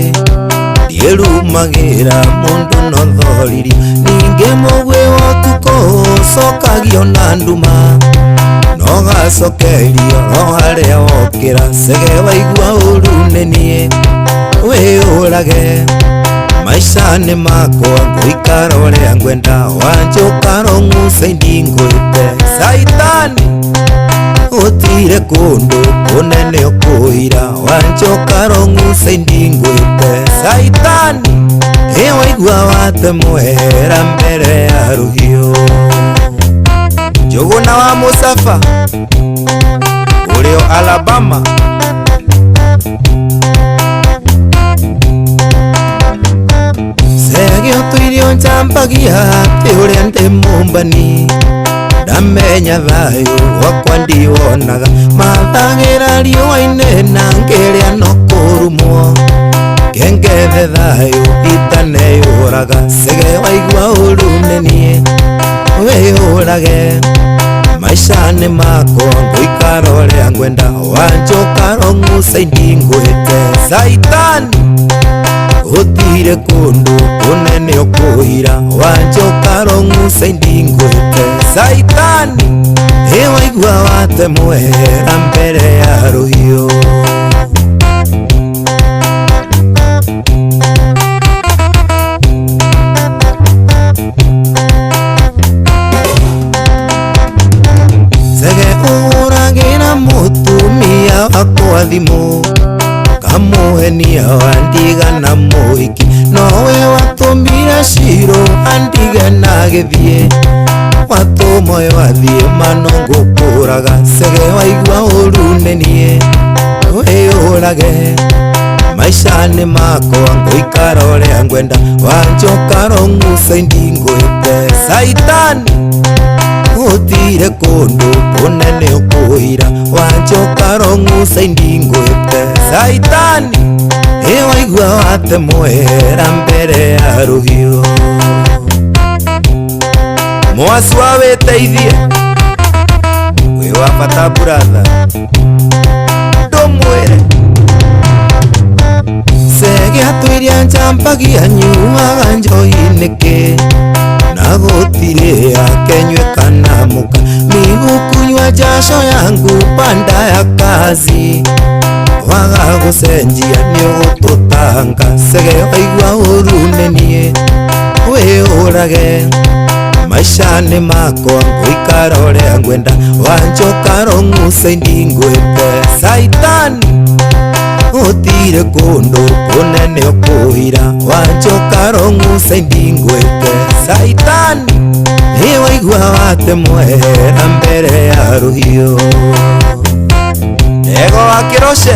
ndiĩrumagĩra mũndũ no thoriri ningĩ mũgwĩ wa ũtukũ ũcokagio na nduma no gacokerio ro harĩa wokĩra cege waigua ũru nĩ niĩ wĩyũrage maica nĩ makwa ngũikara ũrĩa ngwenda wanjũka rũng'uca ndingwĩte caitani utire kundu kunene ukuira wanjoka rong'uca ndingwite caitani ĩ waigua watemwera mbere ya rũhiũ Njũgũna wa Mũcaba ũrĩo Alabama Cege ũtũire ũnjambagia atĩ ũrĩa ndĩ mũmbani ndamenya thayũ wakwa ndiwonaga mathagĩra riũa-inĩ na ngĩrĩa no kũrumwo kengethe thayũ itaneyũraga cege waigua ũru nĩ niĩ wĩyũrage maica nĩ makwa ngũikara ũrĩa ngwenda wanjũka rong'uca ndingwĩte caitani Gũtirĩ kũndũ kũnene ũkũhira Wanjoka rong'uca indingwĩte Saitani ĩ waigua watemwehera mbere ya rũhiũ. Zege ũhũragĩra mũtumia wakwa thimũ Kamuhenia wandiga na mũhiki Nowe watũmire Shiro andige na gĩthiĩ Watũmoyo athiĩ mano ngũkũraga Cege waigua ũru nĩ niĩ wĩyũrage Maica nĩ makwa ngũikara ũrĩa ngwenda Wanjoka rong'uca indingwĩte Saitani gũtirĩ kũndũ kũnene ũkũhira Wanjoka rong'uca indingwĩte Saitani ĩ waigua watemwehera mbere ya rũhiũ. Mwaci wa wĩteithie wĩ wa bata buratha ndũmwĩre Cege atwĩria njambagia nyuaga njohi nĩkĩ Na gũtirĩ akenywe kana mũka Migukunywa jasho yangu panda ya kazi Waga gũcenjia nĩũgũtũtanga Cege waigua ũru nĩ niĩ wĩyũrage Maica nĩ makwa ngũikara ũrĩa ngwenda Wanjoka rong'uca indingwĩte Saitani gũtirĩ kũndũ kũnene ũkũhira Wanjoka rong'uca indingwĩte Saitani ĩ waigua watemwehera mbere ya rũhiũ. Ego wa Kĩroce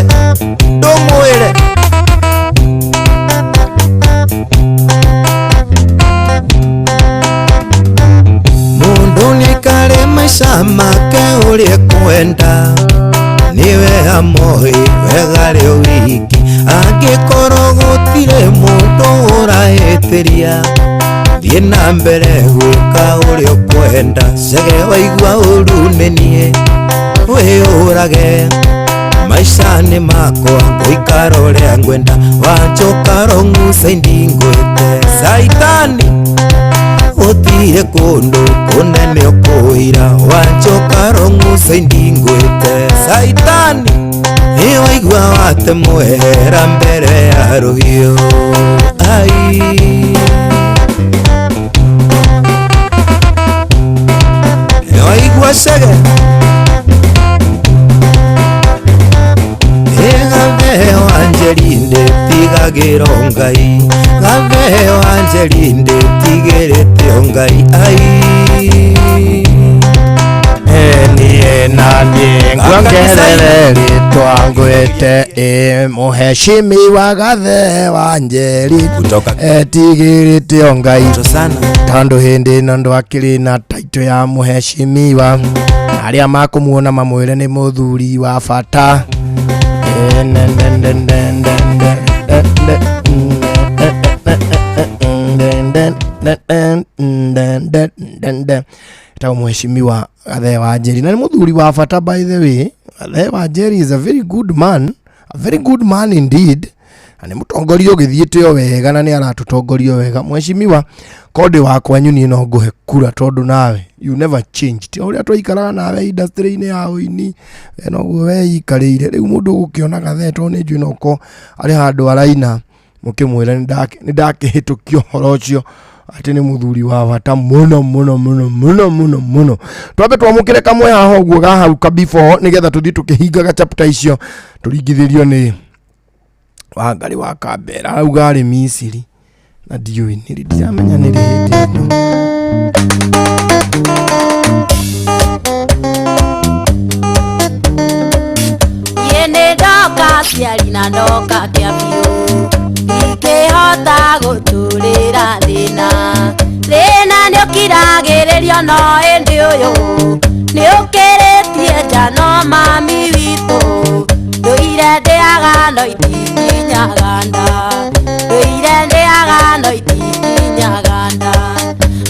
ndũmwĩre Mũndũ nĩaikare maica make ũrĩa ekwenda Nĩwe amoĩ wega rĩ wiki Angĩkorwo gũtirĩ mũndũ ũrahĩtĩria Thiĩ na mbere gwĩka ũrĩa ũkwenda Cege waigua ũru nĩ niĩ wĩyũrage Maica nĩ makwa ngũikara ũrĩa ngwenda Wanjoka rong'uca indingwĩte Saitani gũtirĩ kũndũ kũnene ũkũhira Wanjoka rong'uca indingwĩte Saitani ĩ waigua watemwehera mbere ya rũhiũ. Ai ĩ waigua Cege Gathe wa Njeri ndĩtigagĩrwo Ngai Gathe wa Njeri ndĩtigĩrĩte Ngai ai Niĩ naniĩ nguongerere rĩtwa ngwĩte ĩ mũheshimiwa Gathe wa Njeri etigĩrĩte Ngai tondũ hĩndĩ ĩno ndwakĩrĩ na taitũ ya mũheshimiwa arĩa makũmuona mamwĩre nĩ mũthuri wa bata. Etagwo mũheshimiwa Gathe wa Njeri na nĩ mũthuri wa bata by the way. Gathe wa Njeri is a very good man, a very good man indeed. Na nĩ mũtongoria ũgĩthiĩte o wega na nĩ aratũtongoria wega. Mũheshimiwa kondĩ wakwa niĩ no ngũhe kura tondũ nawe you never changed. O ũrĩa twaikaraga nawe industry-inĩ ya ũini we noguo weikarĩire. Rĩu mũndũ ũgũkĩona Gathe tondũ nĩ njũĩ no ũkorwo arĩ handũ araina mũkĩmwĩra nĩ ndakĩhĩtũkia ũhoro ũcio atĩ nĩ mũthuri wa bata mũno mũno mũno mũno mũno mũno. Twambe twamũkĩre kamwe haha ũguo ga hau ka before nĩgetha tũthiĩ tũkĩhingaga chapter icio tũringithĩrio nĩ Wangari wa Kambera arauga arĩ Misiri na ndiũĩ nĩrĩ ndiramenya nĩrĩ hĩndĩ ĩno. Niĩ nĩ ndoka ciari na ndoka kĩa biũ ndingĩhota gũtũrĩra thĩna thĩna nĩũkiragĩrĩrio no ĩndĩ ũyũ nĩũkĩrĩtie njano mami witũ ndũire ndĩaga no itikinyaga nda ndũire ndĩaga no itikinyaga nda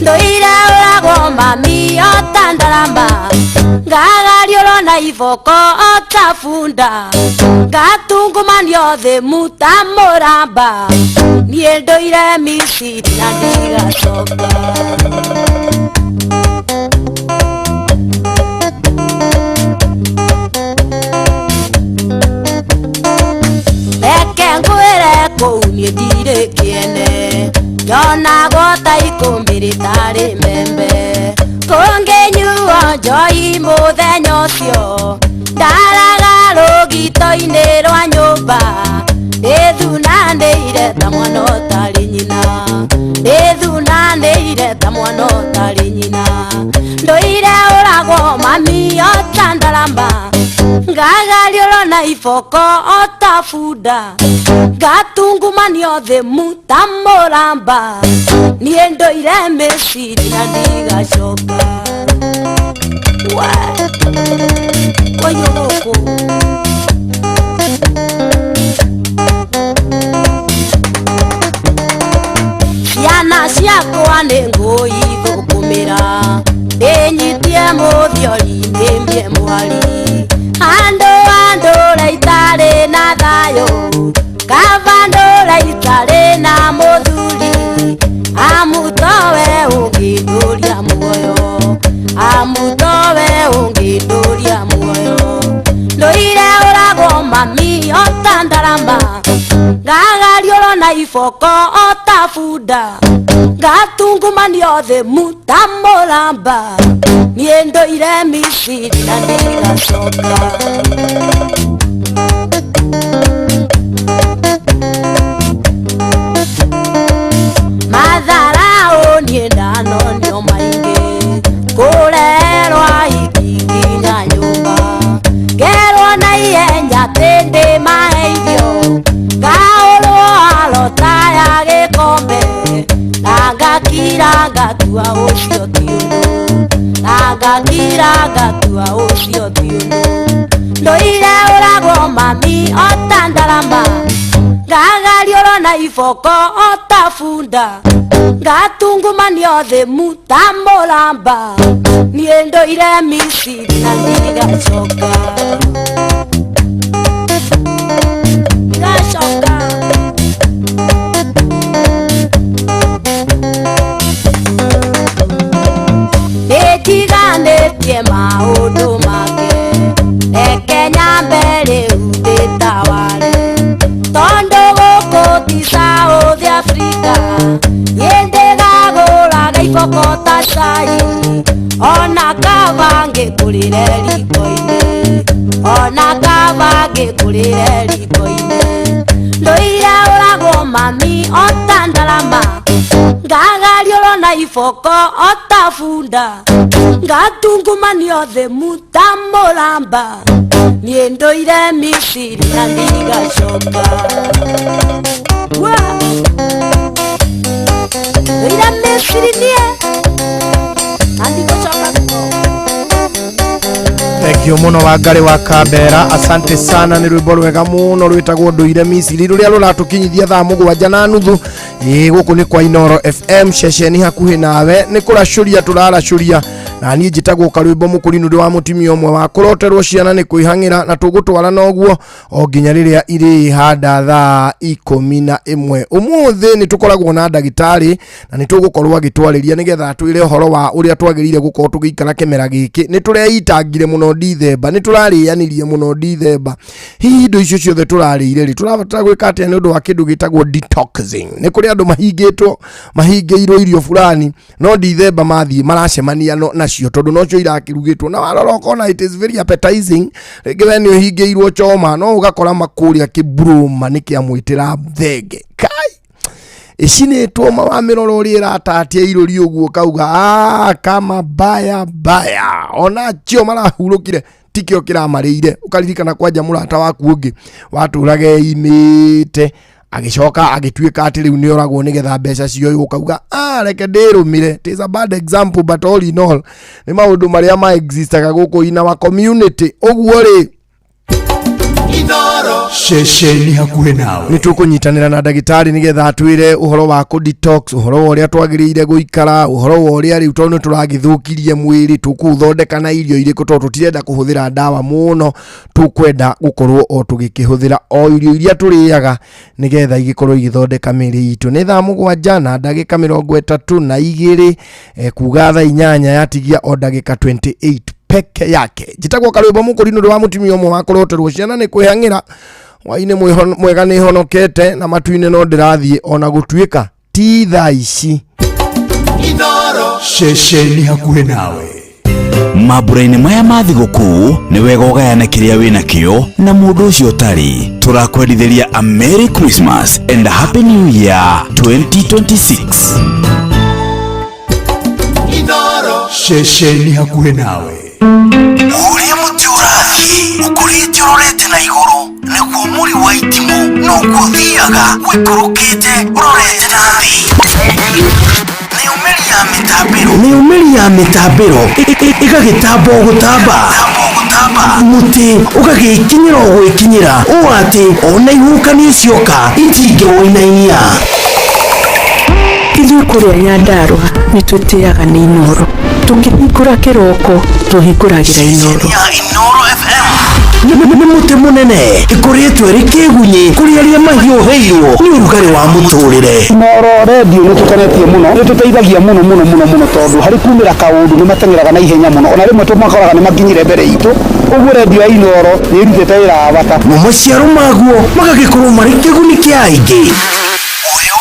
ndũire ũragwo mami o ta ndarama ngagariũrwo na Iboko ota bunda ngatungumanio thĩ muta mũramba niĩ ndũire Misiri na ndigacoka. Reke ngwĩre kũu niĩ ndirĩ kĩene ndonagwo ta ikũmbĩ rĩtarĩ mbembe kũngĩnyuo njohi mũthenya ũcio ndaraga rũgito-inĩ rwa nyũmba ndĩthunanĩire ta mwana ũtarĩ nyina ndĩthunanĩire ta mwana ũtarĩ nyina ndũire ũragwo mami ota ndarama ngagariũrwo na iboko ota bunda ngatungumanio thĩ muta mũramba niĩ ndũire Misiri na ndigacoka. Oyo gũkũ ciana ciakwa nĩ ngũithũkũmĩra ndĩnyitie mũthiori ndĩmie mwari andũ andũra itarĩ na thayũ kaba ndũra itarĩ na mũthuri amutowe ũngĩndũria muoyo amutowe ũngĩndũria muoyo ndũire ũragwo mami ota ndarama ngagariũrwo na iboko ota bunda ngatungumanio thĩ muta mũramba niĩ ndũire Misiri na ndigacoka. Matharau niĩ ndanonio maingĩ kũrerwo ahiki nginya nyũmba ngerwo na ihenya atĩ ndĩmahe irio ngaũrwo arota ya gĩkombe na ngakira ngatua ũcio ti ũndũ na ngakira ngatua ũcio ti ũndũ ndũire ũragwo mami ota ndarama ngagariũrwo na iboko ota bunda ngatungumanio thĩ muta mũramba niĩ ndũire Misiri na ndigacoka. Ndigacoka. Nĩndiganĩtie maũndũ make reke nyambe rĩu ndĩtaware tondũ gũkũ ti South Africa niĩ ndĩgagũraga iboko ta cai ona kaba ngĩkũrĩre riko-inĩ ona kaba ngĩkũrĩre riko-inĩ ndũire ũragwo mami ota ndarama ngagariũrwo na iboko ota bunda ngatungumanio thĩ muta mũramba niĩ ndũire Misiri na ndigacoka. Ndũire Misiri niĩ na ndigacoka. Thank you muno Wangari wa Kambera, asante sana. Nĩ rwĩmbo rwega mũno rwĩtagwo ndũire Misiri rũrĩa rũratũkinyithia thaa 7:30. Ĩĩ gũkũ nĩ kwa Inoro FM ceceni hakuhĩ nawe nĩ kũracũria tũraracũria na niĩ njĩtagwo Karwĩmbo Mũkũrinũ ndĩ wa mũtumia ũmwe wa kũroterwo ciana nĩ kwĩhang'ĩra na tũgũtwara noguo o nginya rĩrĩa irĩhanda thaa 11. Ũmũthĩ nĩ tũkoragwo na ndagĩtarĩ na nĩ tũgũkorwo agĩtwarĩria nĩgetha atwĩre ũhoro wa ũrĩa twagĩrĩire gũkorwo tũgĩikara kĩmera gĩkĩ. Nĩ tũreitangire mũno Dithemba, nĩ tũrarĩanirie mũno Dithemba. Hihi indo icio ciothe tũrarĩire rĩ, tũrabatara gwĩka atĩa nĩ ũndũ wa kĩndũ gĩtagwo detoxing? Nĩ kũrĩ andũ mahingĩirwo irio fulani no Dithemba mathiĩ maracemania nacio tondũ nocio irakĩrugĩtwo na warora ũkona it is very appetizing. Rĩngĩ we nĩ ũhingĩirwo choma no ũgakora makũrĩa kĩmburũma nĩ kĩamwĩtĩra thenge kai icinĩtwo mawamĩrora ũrĩa ĩratatia irũri ũguo kauga kama baya baya onacio marahurũkire tikĩo kĩramarĩire. Ũkaririkana kwanja mũrata waku ũngĩ watũraga imĩte agĩcoka agĩtuĩka atĩ rĩu nĩ oragwo nĩgetha mbeca cioywo ũkauga reke ndĩrũmĩre. It is a bad example but all in all nĩ maũndũ marĩa ma existaga gũkũ in our community. Ũguo rĩ Inoro. Ceceni hakuhĩ nawe. Nĩ tũkũnyitanĩra na ndagĩtarĩ nĩgetha atwĩre ũhoro wa kũ detox, ũhoro wa ũrĩa twagĩrĩire gũikara, ũhoro wa ũrĩa rĩu tondũ nĩ tũragĩthũkirie mwĩrĩ tũkũũthondeka na irio irĩkũ, tondũ tũtirenda kũhũthĩra ndawa mũno, tũkwenda gũkorwo o tũgĩkĩhũthĩra o irio iria tũrĩaga nĩgetha igĩkorwo igĩthondeka mĩĩrĩ itũ. Nĩ thaa 7 na ndagĩka 32, kuga thaa 8 yatigia o ndagĩka 28 peke yake. Njĩtagwo Karwĩmbo Mũkũri nĩ ũndũ wa mũtumia ũmwe wa kũroterwo ciana nĩ kwĩhang'ĩra hwainĩ mwega nĩ honokete na matu-inĩ no ndĩrathiĩ ona gũtuĩka ti thaa ici. Inoro. Ceceni hakuhĩ nawe. Mambura-inĩ maya ma thigũkũ nĩ wega ũgayane kĩrĩa wĩ nakĩo na mũndũ ũcio ũtarĩ. Tũrakwendithĩria a Merry Christmas and a Happy New Year 2026. Inoro. Ceceni hakuhĩ nawe. Ũrĩa mũtĩ ũrathiĩ ũkũrĩte ũrorete na igũrũ nĩguo mũri wa itimũ noguo ũthiaga ũikũrũkĩte ũrorete na thĩ. Mĩumĩri ya mĩtambĩro ĩgagĩtamba o gũtamba, mũtĩ ũgagĩkinyĩra o gwĩkinyĩra ũũ atĩ ona ihuhũkanio cioka itingĩwũinainia. Ithuĩ kũrĩa Nyandarũa nĩ twĩtĩaga nĩ Inoro. Tũkĩhingũra kĩroko tũhingũragĩra Inoro. Nĩ mũtĩ mũnene ĩkũrĩtwo ĩrĩ kĩgunyĩ kũrĩ arĩa mahiũhĩirwo nĩ ũrugarĩ wa mũtũrĩre. Inoro redio nĩ tũkenetie mũno, nĩ tũteithagia mũno mũno mũno mũno tondũ harĩ kumĩra kaũndũ nĩ mateng'eraga na ihenya mũno, ona rĩmwe tũmakoraga nĩ makinyire mbere itũ. Ũguo redio ya Inoro nĩ ĩrutĩte wĩra wa bata. Mo maciaro maguo magagĩkorwo marĩ kĩguni kĩa aingĩ. Ũyũ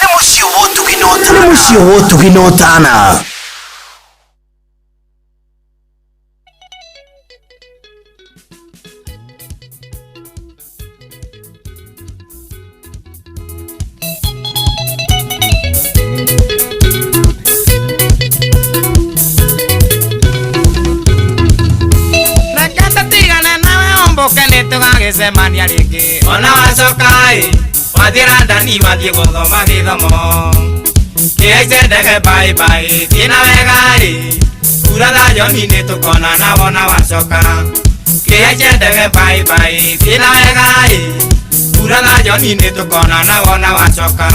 nĩ mũciĩ wa ũtugi na ũtana. Nĩ mũciĩ wa ũtugi na ũtana. Tũgagĩcemania rĩngĩ ona wacoka ĩ wathiĩ London wathiĩ gũthoma gĩthomo kĩhaice ndege bye bye thiĩ na wega ĩ kura thayoni nĩ tũkonana wona wacoka kĩhaice ndege bye bye thiĩ na wega ĩ kura thayoni nĩ tũkonana wona wacoka.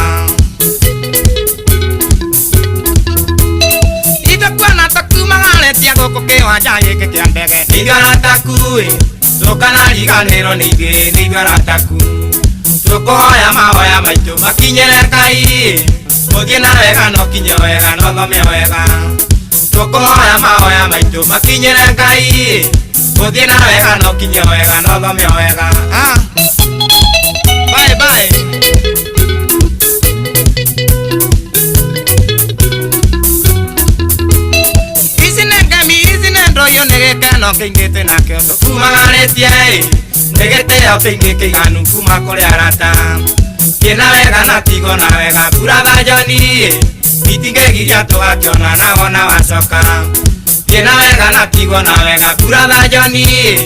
Ithuĩ takumagarĩtie gũkũ kĩwanja gĩkĩ kĩa ndege ithuĩ arataku ĩ tũkanariganĩrwo nĩ ithuĩ nĩ ithuĩ arataku tũkũhoya mahoya maitũ makinyĩre Ngai ũthiĩ na wega no kinye wega no thome wega tũkũhoya mahoya maitũ makinyĩre Ngai ũthiĩ na wega no kinye wega no thome wega. Bye bye. Ici nĩ ngemi ici nĩ ndũyũ nĩ gĩkeno kĩingĩ twĩnakĩo tũkumagarĩtie ĩ nĩ gĩtĩo kĩingĩ kĩiganu kuma kũrĩ arata kĩna wega na tigo na wega kura thajoni ĩ itingĩgiria tũgakĩonana wona wacoka kĩna wega na tigo na wega kura thajoni ĩ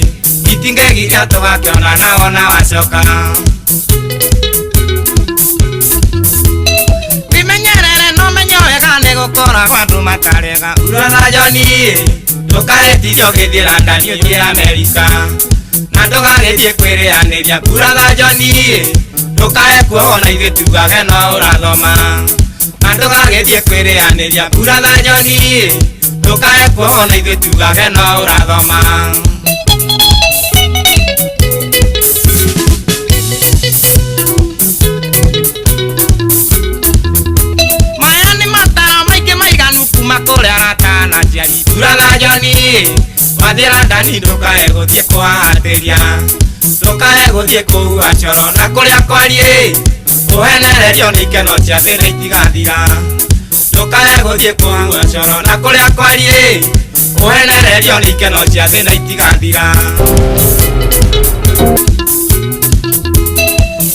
itingĩgiria tũgakĩonana wona wacoka. Wĩmenyerere no menye wega nĩ gũkoragwo andũ matarega kura thajoni ĩ ndũkaretithio ũgĩthiĩ London ũthiĩ Amerika na ndũgagĩthiĩ kwĩrĩanĩria kura thajoni ĩ ndũkae kuohwo na ithuĩ tugage no ũrathoma na ndũgagĩthiĩ kwĩrĩanĩria kura thajoni ĩ ndũkae kuohwo na ithuĩ tugage no ũrathoma. Maya nĩ mataro maingĩ maiganu kuma kũrĩ arata na aciari kura thajoni ĩ wathiĩ London ndũkae gũthiĩ kũhahatĩria ndũkae gũthiĩ kũhua coro na kũrĩa kwariĩ ũhenererio nĩ ikeno cia thĩ na itigathira ndũkae gũthiĩ kũhua coro na kũrĩa kwariĩ ũhenererio nĩ ikeno cia thĩ na itigathira.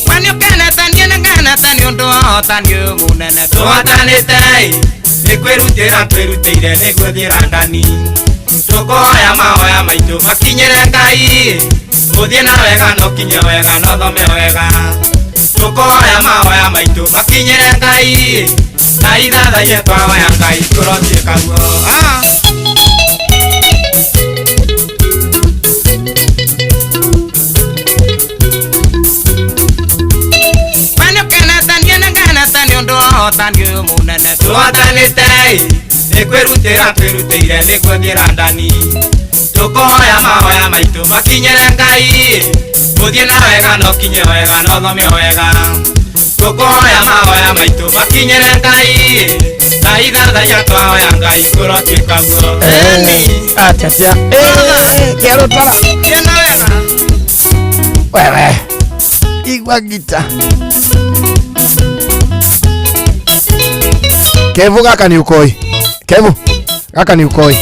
We nĩ ũkenete niĩ nĩ ngenete nĩ ũndũ wa ũhotani ũyũ mũnene tũhotanĩte ĩ nĩ kwĩrutĩra twĩrutĩire nĩguo thiĩ London tũkũhoya mahoya maitũ makinyĩre Ngai ũthiĩ na wega no kinye wega no thome wega tũkũhoya mahoya maitũ makinyĩre Ngai na ithathaiye twahoya Ngai tũrotuĩka guo. ũhotani ũyũ mũnene tũhotanĩte nĩ kwĩrutĩra twĩrutĩire nĩguo thiĩ ndani tũkũhoya mahoya maitũ makinyĩre Ngai gũthiĩ na wega no kinye wega no thome wega tũkũhoya mahoya maitũ makinyĩre Ngai na ithathaiya twahoya Ngai kũrotuĩka guo atia kĩarũtara thiĩ na wega wewe igua gita Kevu gaka nĩ ũkoi Kevu gaka nĩ ũkoi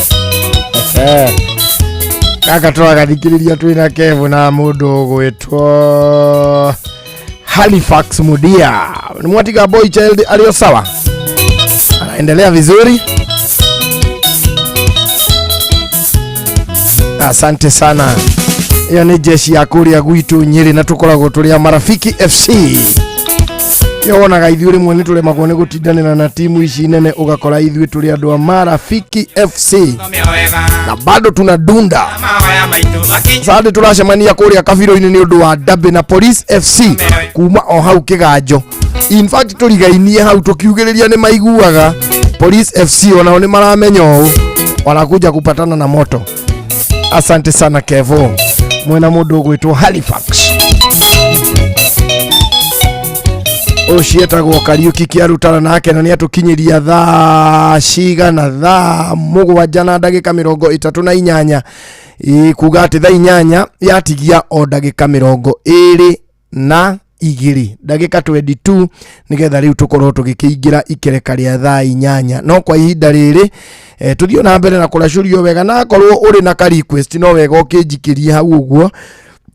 gaka tũragathikĩrĩria twĩna Kevu na mũndũ ũgwĩtwo Halifax Mudia nĩ mwatiga boy child alio sawa anaendelea vizuri. Asante sana. Iyo ni jeshi ya kuria gwitu Nyeri na tukoragwo turi a Marafiki FC. Iyo wonaga ithuĩ rĩmwe nĩ tũremagwo nĩ gũtindanĩra na timu ici nene ũgakora ithuĩ tũrĩ andũ a Marafiki FC na bado tunadunda. Sasa tũracemania kũrĩa kabiro-inĩ nĩ ũndũ wa Derby na Police FC kuma o hau kĩganjo. In fact tũrigainie hau tũkiugĩrĩria nĩ maiguaga Police FC onao nĩ maramenya ũũ wanakuja kupatana na moto. Asante sana Kevo mwena mũndũ ũgwĩtwo Halifax ũcietagwo Kariuki kĩarutana nake na nĩatũkinyĩria thaa cigana thaa 7 na ndagĩka 38 kuga atĩ thaa 8 yatigia o ndagĩka 22 ndagĩka 22 nigetha rĩu tũkorwo tũgĩkĩingĩra ikereka rĩa thaa 8 no kwa ihinda rĩrĩ tũthiĩ na mbere na kũracũrio wega na akorwo ũrĩ na ka request no wega ũkĩnjikĩrie hau ũguo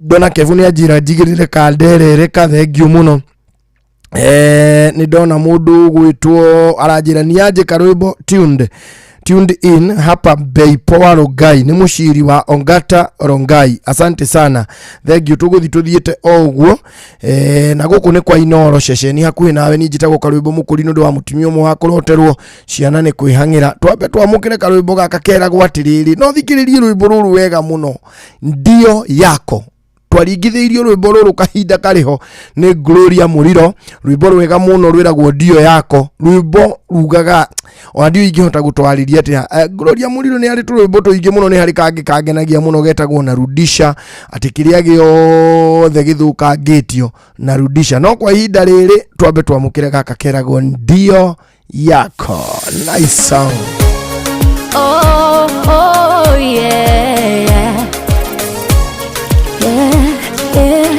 ndona Kevu nĩ anjĩra njigĩrĩre kanderere ka thengiũ mũno nĩ ndona mũndũ ũgwĩtwo aranjĩra nĩ anjĩka rwĩmbo tuned in hapa Beipoa Rongai ni muciri wa Ongata Rongai. Asante sana thank you tuguthi tuthiete o uguo na guku ni kwa Inoro ceceni hakuhi nawe ni njitagwo Karwimbo Mukuri nundu wa mutumia umwe wa kuroterwo ciana ni kwihangira twambe twamukire karwimbo gaka keragwo atiriri no thikiririe rwimbo ruru wega muno ndio yako twaringithĩirio rwĩmbo rũrũ kahinda karĩho nĩ Gloria Muriro rwĩmbo rwega mũno rwĩragwo ndio yako rwĩmbo rugaga ona ndio ingĩhota gũtwarĩria atĩa Gloria Muriro nĩ arĩ tũrwĩmbo tũingĩ mũno nĩ harĩ kangĩ kangenagia mũno getagwo narudisha atĩ kĩrĩa gĩothe gĩthũkangĩtio narudisha no kwa ihinda rĩrĩ twambe twamũkĩre gaka keragwo ndio yako. Nice song. Oh, oh yeah. Yeah,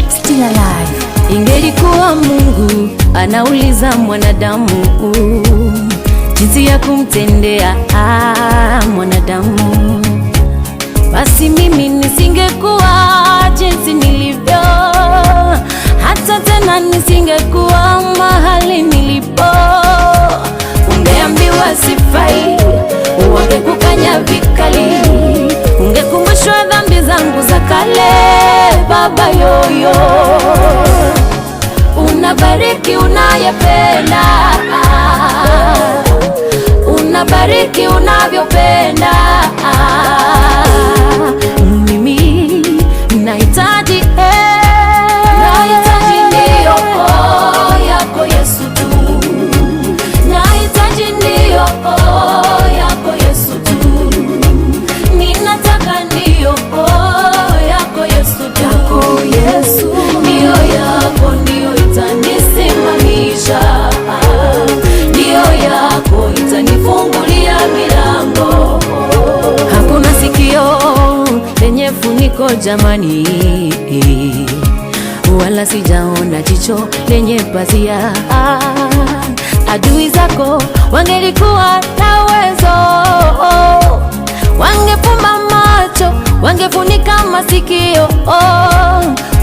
still alive. Ingelikuwa Mungu anauliza mwanadamu jinsi ya kumtendea mwanadamu, basi mimi nisingekuwa jinsi nilivyo, hata tena nisingekuwa mahali nilipo. Ungeambiwa sifai, wangekukanya vikali, ungekumbushwa dhambi zangu za kale. Baba yoyo, unabariki unayependa, unabariki unavyopenda. Mimi nahitaji nahitaji ndio yako Yesu tu, nahitaji ndio yako Yesu tu, ninataka ndio yako Yesu tu, yako Yesu, ndio yako ndio itanisimamisha, ndio yako itanifungulia milango. Hakuna sikio lenye funiko jamani, wala sijaona jicho lenye pazia. Adui zako wangelikuwa na uwezo, wangefumba macho, wangefunika masikio,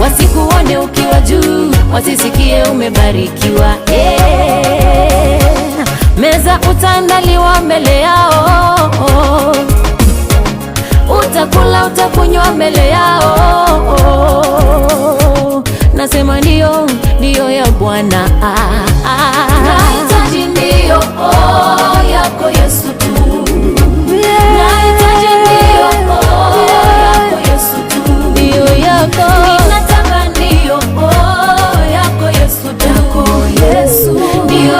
wasikuone ukiwa juu, wasisikie umebarikiwa. Meza utaandaliwa mbele yao, utakula utakunywa mbele yao. Nasema ndio, ndio ya Bwana. Nahitaji ndio yako Yesu tu, nahitaji ndio yako Yesu tu, ndio yako ninataka, ndio yako Yesu tu, yako Yesu, ndio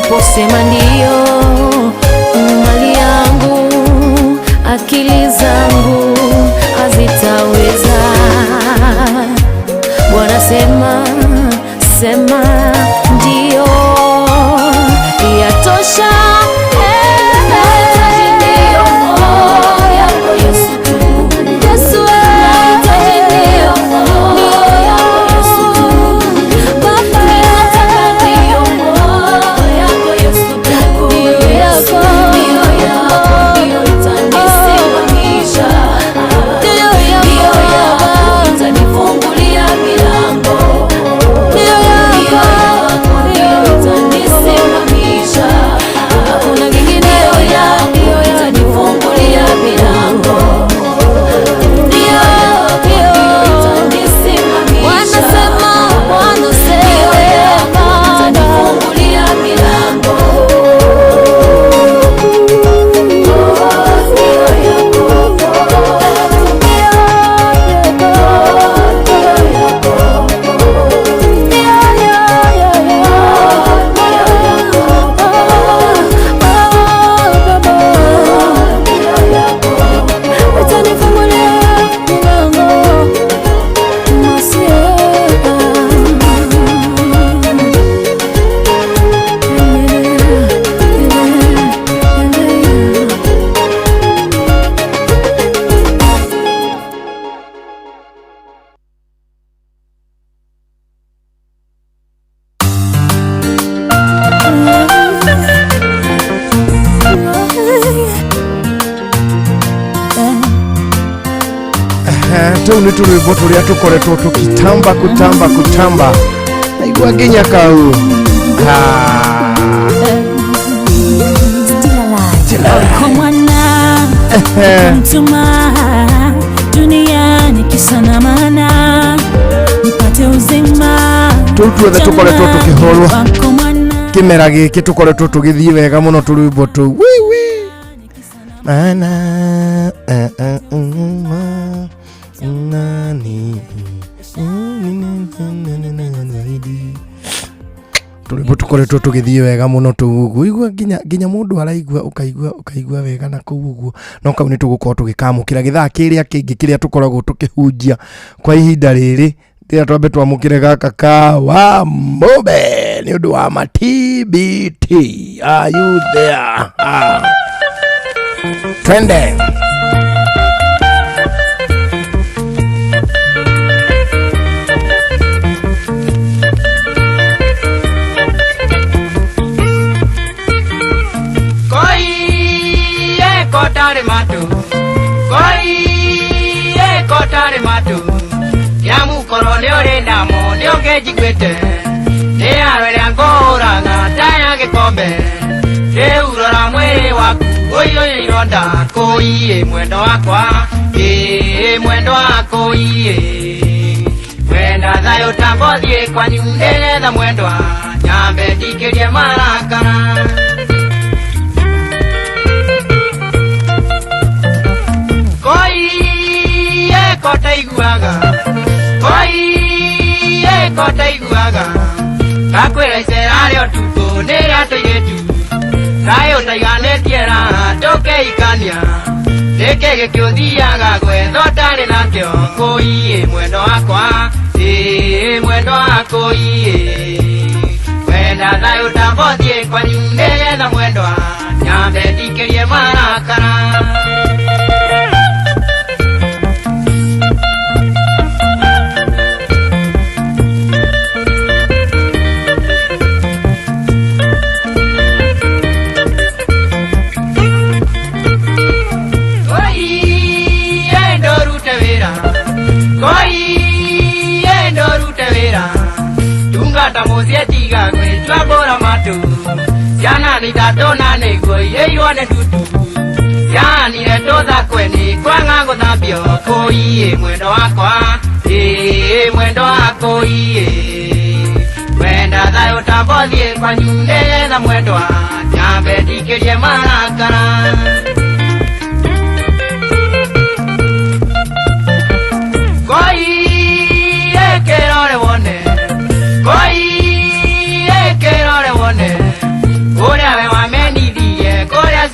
Ninaposema ndio, mali yangu, akili zangu hazitaweza. Bwana sema, sema ndio, yatosha. Tuu nĩ tũrwĩmbo tũrĩa tũkoretwo tũkitamba kutamba kutamba naigua nginya kau. Mwana mtuma duniani kisa na maana nipate uzima. Tũu tuothe tũkoretwo tũkĩhũrwo kĩmera gĩkĩ tũkoretwo tũgĩthiĩ wega mũno tũrwĩmbo tũu wiwi mana nani tũrwĩmbo tũkoretwo tũgĩthiĩ wega mũno tũu ũguo igua nginya mũndũ araigua ũkaigua wega na kũu ũguo no kau nĩ tũgũkorwo tũgĩkamũkĩra gĩthaa kĩrĩa kĩngĩ kĩrĩa tũkoragwo tũkĩhunjia kwa ihinda rĩrĩ rĩrĩa twambe twamũkĩre gaka ka wa Mube nĩ ũndũ wa ma TBT. Are you there? Twende. Kotare matu koi e kotare matu ya mukoro ni uri namo ni onge njiguite ni aro ria ngũraga ta ya gĩkombe rĩu rora mwĩrĩ waku ũiyũire ironda kũiĩ mwendo wakwa ĩ mwendo wakũiĩ mwenda thayũ tambothiĩ kwanyu nĩgetha mwendwa nyambe ndikĩrie marakara. Kotaiguaga koi e kotaiguaga gakwĩra icera rĩa ũtukũ nĩ rĩa tũirĩtu kaĩ ũtaiganĩtie raha ndũkĩhikania nĩkĩ gĩkĩũthiaga gwetha ũtarĩ nakĩo kũiĩ mwendo wakwa ĩ mwendo wakũiĩ wenda thayũ tambothiĩ kwanyu nĩgetha mwendwa nyambe ndikĩrie marakara. Tungata mũciĩ tiga gwĩtua mbũra matũ ciana nĩ ithatũ na nĩguo irĩirwo nĩ ndutu cianire tũthakwe nĩ kwaga gũthambio kũiĩ mwendo wakwa ĩ mwendo wakũiĩ wenda thayũ tambothiĩ kwanyu nĩgetha mwendwa nyambe ndikĩrie marakara. Koi e kĩrore wone koi e kĩrore wone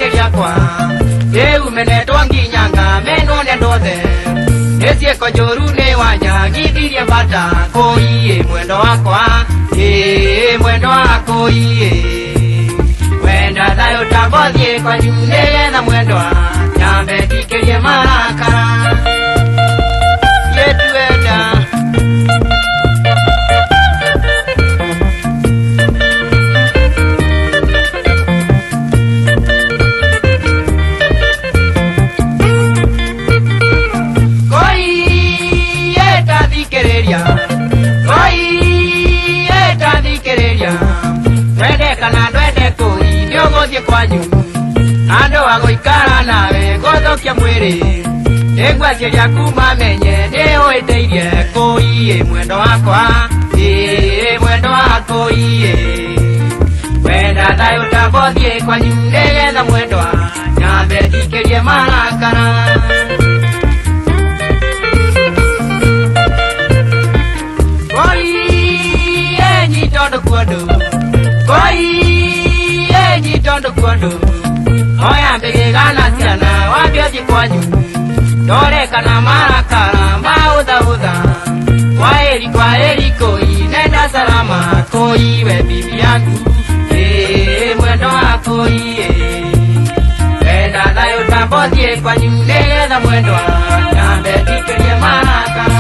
Ngwacĩria kwa rĩu menetwo nginya ngamenwo nĩ andũ othe nĩ ciĩko njũru nĩ wanyagithirie bata kũiĩ mwendo wakwa ĩĩ mwendo wakũiĩ wenda thayũ tambothiĩ kwanyu nĩgetha mwendwa nyambe ndikĩrie marakara yetuenda. Kwanyu andũ a gũikara nawe gũthũkia mwĩrĩ nĩngwacĩria kuma menye nĩũĩtĩirie kũiĩ mwendo wakwa ĩĩ mwendo wakũiĩ wenda thayũ tambothiĩ kwanyu nĩgetha mwendwa nyambe ndikĩrie marakara. Kũiĩ nyitondũ kuondũ kũiĩ nyitondũ kuondũ oya mbĩgĩgana ciana wambe ũthiĩ kwanyu ndore kana marakara maũthaũtha kwaĩri kwaĩri kũi nenda salama kũi we bibi yangu ĩĩ mwendo wakũi wenda thayũ tambothiĩ kwanyu nĩgetha mwendwa nyambe ndikĩrie marakara.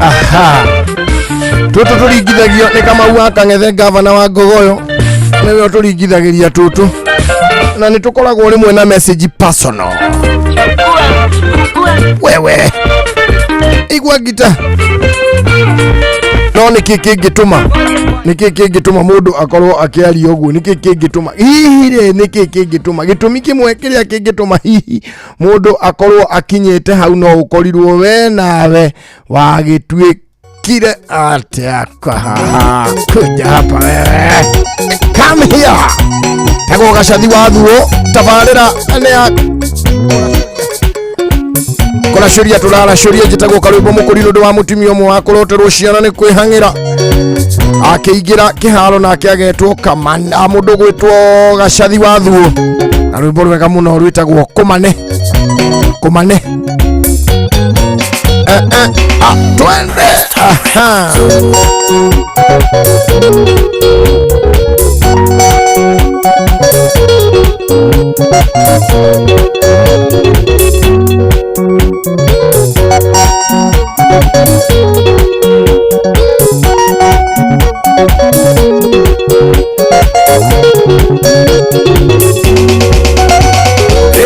Aha. Tutu turingithagio nĩ Kamau wa Kang'ethe gavana wa Ngogoyo nĩwe ũtũringithagĩria tutu na nĩ tũkoragwo rĩmwe na message personal. Wewe igua ngita no nĩkĩ kĩngĩtũma nĩkĩ kĩngĩtũma mũndũ akorwo akĩaria ũguo nĩkĩ kĩngĩtũma hihi rĩ nĩkĩ kĩngĩtũma gĩtũmi kĩmwe kĩrĩa kĩngĩtũma hihi mũndũ akorwo akinyĩte hau no ũkorirwo we nawe wagĩtuĩkire atĩa kuja hapa wewe come here tagwo gacathi wa thuo tabarĩra nĩ ya kũracũria tũraracũria njĩtagwo Karwĩmbo Mũkũri nĩ ũndũ wa mũtumia ũmwe wa kũroterwo ciana nĩ kwĩhang'ĩra akĩingĩra kĩharo nake agetwo Kamana mũndũ gwĩtwo Gacathi wa Thuo na rwĩmbo rwega mũno rwĩtagwo Kũmane Kũmane twende. Aha.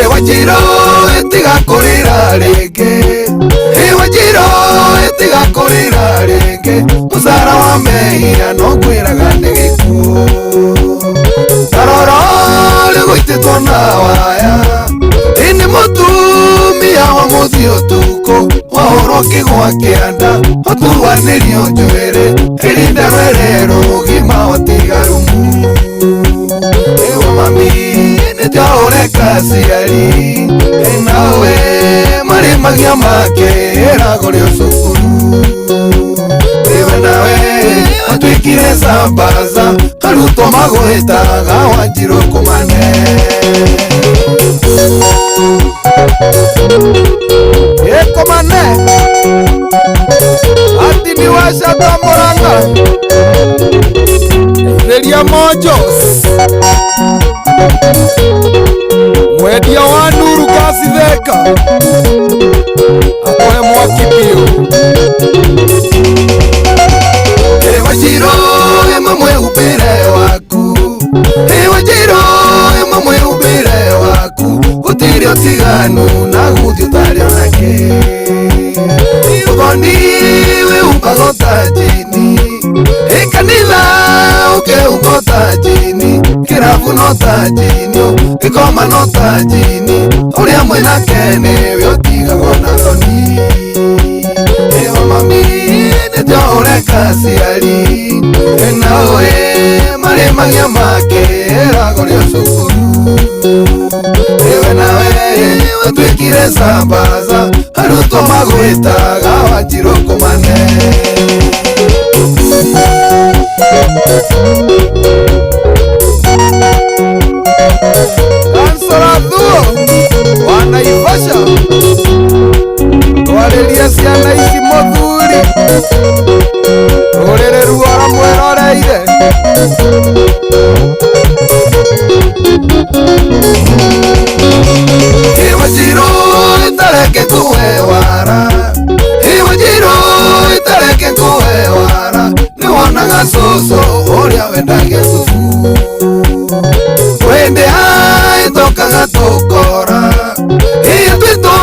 Ewajiro etiga kurira rĩngĩ Ewajiro etiga kurira rĩngĩ Mũcara wa mehia no ngwĩraga nĩ gĩkuũ Tarora rĩgũitĩtwo na waya Ĩnĩ mũtumia wa mũthiĩ ũtukũ Wahũrwo kĩgwa kĩanda Ũtuanĩrio njuĩrĩ Ĩrinda rwere rũgima ũtigarumu Ewa mami nĩnjaũreka aciari Nawe marĩ magia make ĩragũrĩo cukuru Ewe nawe watuĩkire sambaza arutwo magũhĩtaga wanjirwo kũmane Ĩkũmane ati ni wacata Murang'a Theria Mojos mwendia wa Nuru Kasitheka akũhe mwaki biũ Ewajiro ĩmwe mwĩhumbĩre waku Ewajiro ĩmwe mwĩhumbĩre waku gũtirĩ ũtiganu na gũthiĩ ũtarĩ onake Ũthoni wĩhumbaga ta jini Ĩkanitha ũkehumba ta jini Kĩrabu no ta jini Gĩkoma no ta jini Ũrĩa mwĩnake nĩwe ũtigagwo na thoni Ewa mami nĩnjaũreka aciari Nawe marĩ Marĩ magia make ĩragũrio cukuru. Ewe nawe watuĩkire sambaza, arutwo magwĩtaga Wanjirũ kũmane. Kansora Thuo wa Naivasha, twarĩria ciana ici mũthuri, rũrĩrĩ ruora mweroreire. Iwanjirũ itareke kũhe wara, Iwanjirũ itareke kũhe wara, nĩwonaga cũcũ ũrĩa wendagia thubu. Wende itokaga tũkora, ĩyatwĩtwo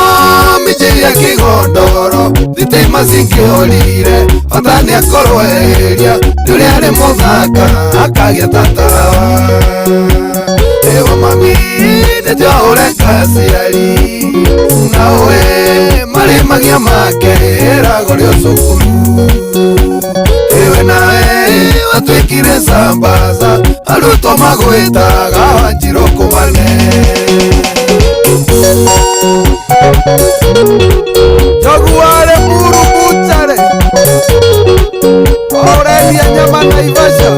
mĩciĩ ya kĩgondoro, thitima cingĩorire bata nĩakorwo eheria, nĩ ũrĩa arĩ mũthaka akagĩa tatawa. Ewa mami nĩnjahũre aciari, nawe marĩ magia make ĩragũrio cukuru. Ewe nawe watuĩkire sambaza, arutwo magwĩtaga Wanjirũ kũmane. Njogu wa Limuru Butchery, ũrendia nyama Naivasha,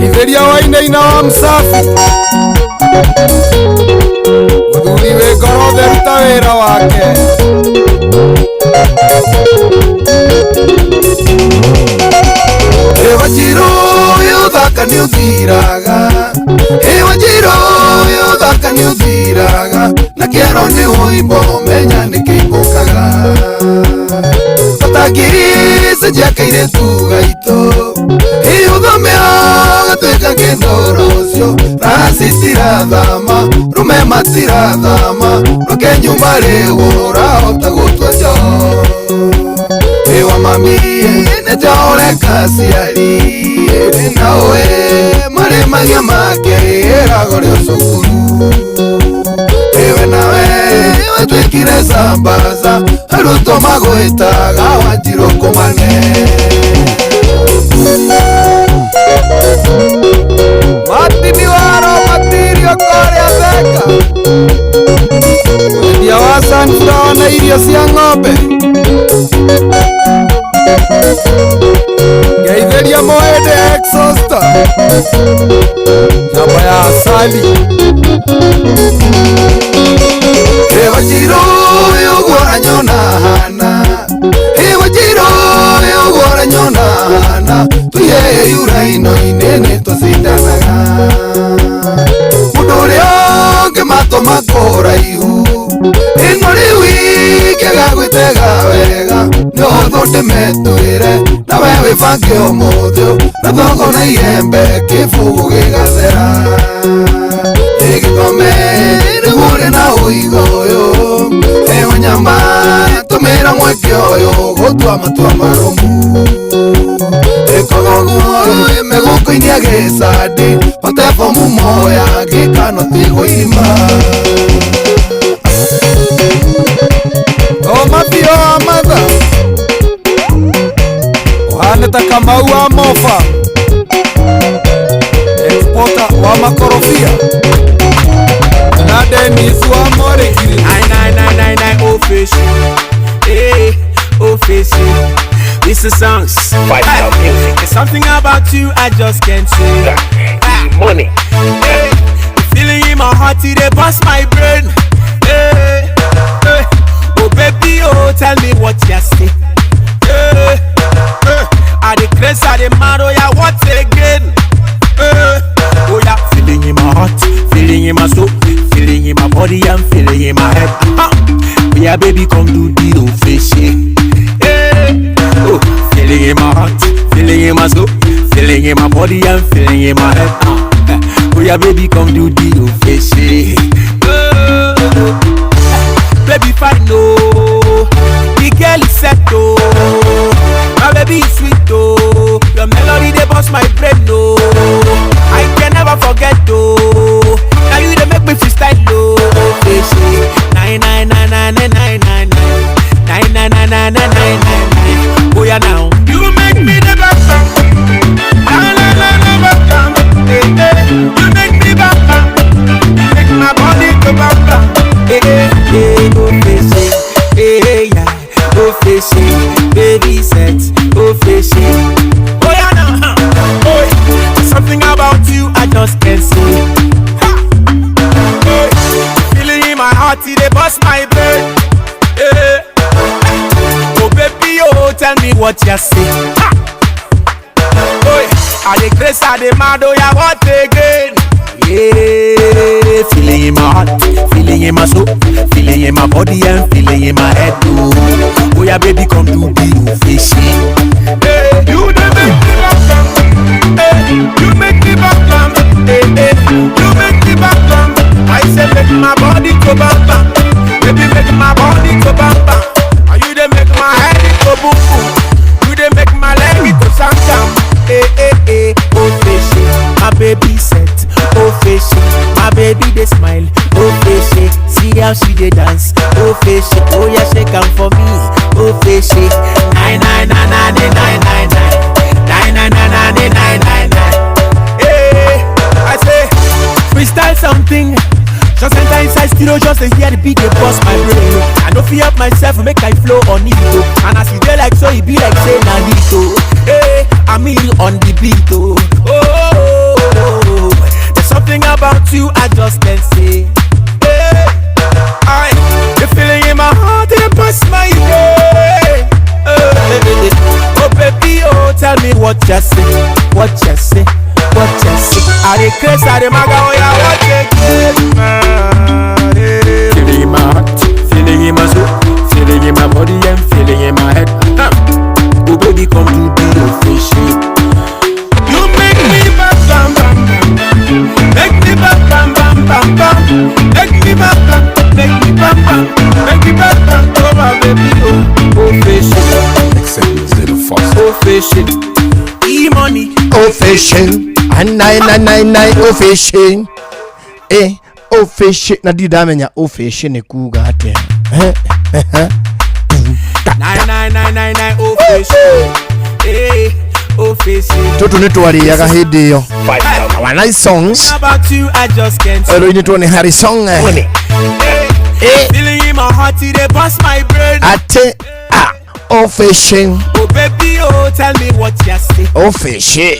Itheria Wainaina wa Msafi, mũthuri wĩ ngoro theru ta wĩra wake. Iwanjirũ ũthaka nĩũthiraga, Iwanjirũ ũthaka nĩũthiraga, na kĩero nĩ ũimbo menya nĩkĩimbũkaga. Batangiri cenjia kairĩtu gaitũ, ĩũthome gatuĩka kĩndũ rũciũ, raha citirathama, rũme matirathama, rũke nyũmba rĩu ũrahota gũtua njoo. Ewa mami nĩnjahũre aciari, nawe marĩ magia make ĩragũrio cukuru. Ewe nawe watuĩkire sambaza, arutwo magwĩtaga Wanjirũ kũmane. Martin waro matirio kũrĩa Theka, mwendia wa sunflower na irio cia ng'ombe. Ngeithĩria Mũhĩndĩ exhauster, njamba ya asali. Iwanjirũ ũguo ũranyona hana, Iwanjirũ ũguo ũranyona hana, twĩyeyura ino-inĩ nĩtũcindanaga. Mũndũ ũrĩa ũngĩmatũma kũraihu, ĩno rĩu ingĩaga gwĩtega wega, nĩ ũhũthũ ndĩmetwĩre, nawe wĩbange ũmũthĩ, na thongo na iembe kĩbũgũ gĩgathera. Ĩgĩkome nĩguo ũrĩ na ũigo ũyũ, ewe nyama tũmĩra mweke ũyũ gũtua matua marũmu. Ĩkogogo ĩmĩgũkũ-inĩ agĩcandi, hote bomu moya gĩkano tigũima. Thoma biũ wa matha, ũhane ta Kamau wa Mofa, exporter wa makorobia, na Dennis wa Morigiri. 9999 oh fish, hey, oh fish. This is songs. Five-star music. There's something about you I just can't say. Money. Hey, the feeling in my heart it dey bust my brain. Hey, hey. Oh baby, oh tell me what you say. Hey, hey. I dey craze, I dey mad, oh yeah, what again? Hey, oh yeah, feeling in my heart, feeling in my soul, feeling in my body, I'm feeling in my head. Yeah, baby, come do the old shit. Hey, oh, feeling in my heart, feeling in my soul, feeling in my body, I'm feeling in my head. Oh yeah, baby, come do the old shit. Oh, baby, fine, no, the girl is set, oh, my baby is sweet, oh, your melody they bust my brain, no, I can never forget, oh, now you they make me freestyle, oh, 9 9 9 9 9 9 9 9 9 9 9 9 9 9. Oh yeah, now you make me the back down, na na na na back down. tell me what you say. Ha! Oi, I dey craze, I dey mad, oh yeah, what again? Yeah, feeling in my heart, feeling in my soul, feeling in my body and feeling in my head too. Oh yeah, baby, come do the fishy. Hey, you dey make me back down. Hey, you make me back down. Hey, hey, you make me back down. I say make my body go bam bam. Baby, make my body go bam bam. And you dey make my head go boom boom. You dey make my leg go sam sam. Hey, hey, hey, oh fishy, my baby set. Oh fishy, my baby they smile. Oh fishy, see how she dey dance. Oh fishy, oh yeah, shake 'em for me. Oh fishy, 9 9 9 9 9 9 9 9 9 9 9 9 9 9. Hey, I say freestyle something. Just enter inside studio, just to hear the beat they bust my brain. I no fear up myself, make I flow on it oh. And as you dey like so, it be like say na it oh. Hey, I'm here on the beat oh. Oh, oh, oh, oh. There's something about you I just can't say. Hey, I the feeling in my heart it pass my way. Hey, oh baby, oh tell me what you say, what you say, what you say. I dey craze, I dey maga, oh yeah, what you get, man. Feeling in my heart, feeling in my soul, feeling in my body and feeling in my head. Huh. Oh baby, come to the official. You make me bam bam bam, make me bam bam bam bam bam, make me bam bam, make me bam bam, make me bam bam. Oh my baby, oh oh fish, oh fish, e money, oh fish, and 9 9 9 9 oh fish, eh oh fish. Na di damenya oh fish ne kuga ate. 9 9 9 9 9 oh fish, eh oh fish. Tutu nĩ twarĩaga hĩndĩ ĩyo. Our nice songs. About you, I just can't. Rũinĩ tuo nĩ Harry song. Eh, feeling in my heart, it bust my brain. Ate ah oh fishing. Oh baby, oh tell me what you say. Oh fishing.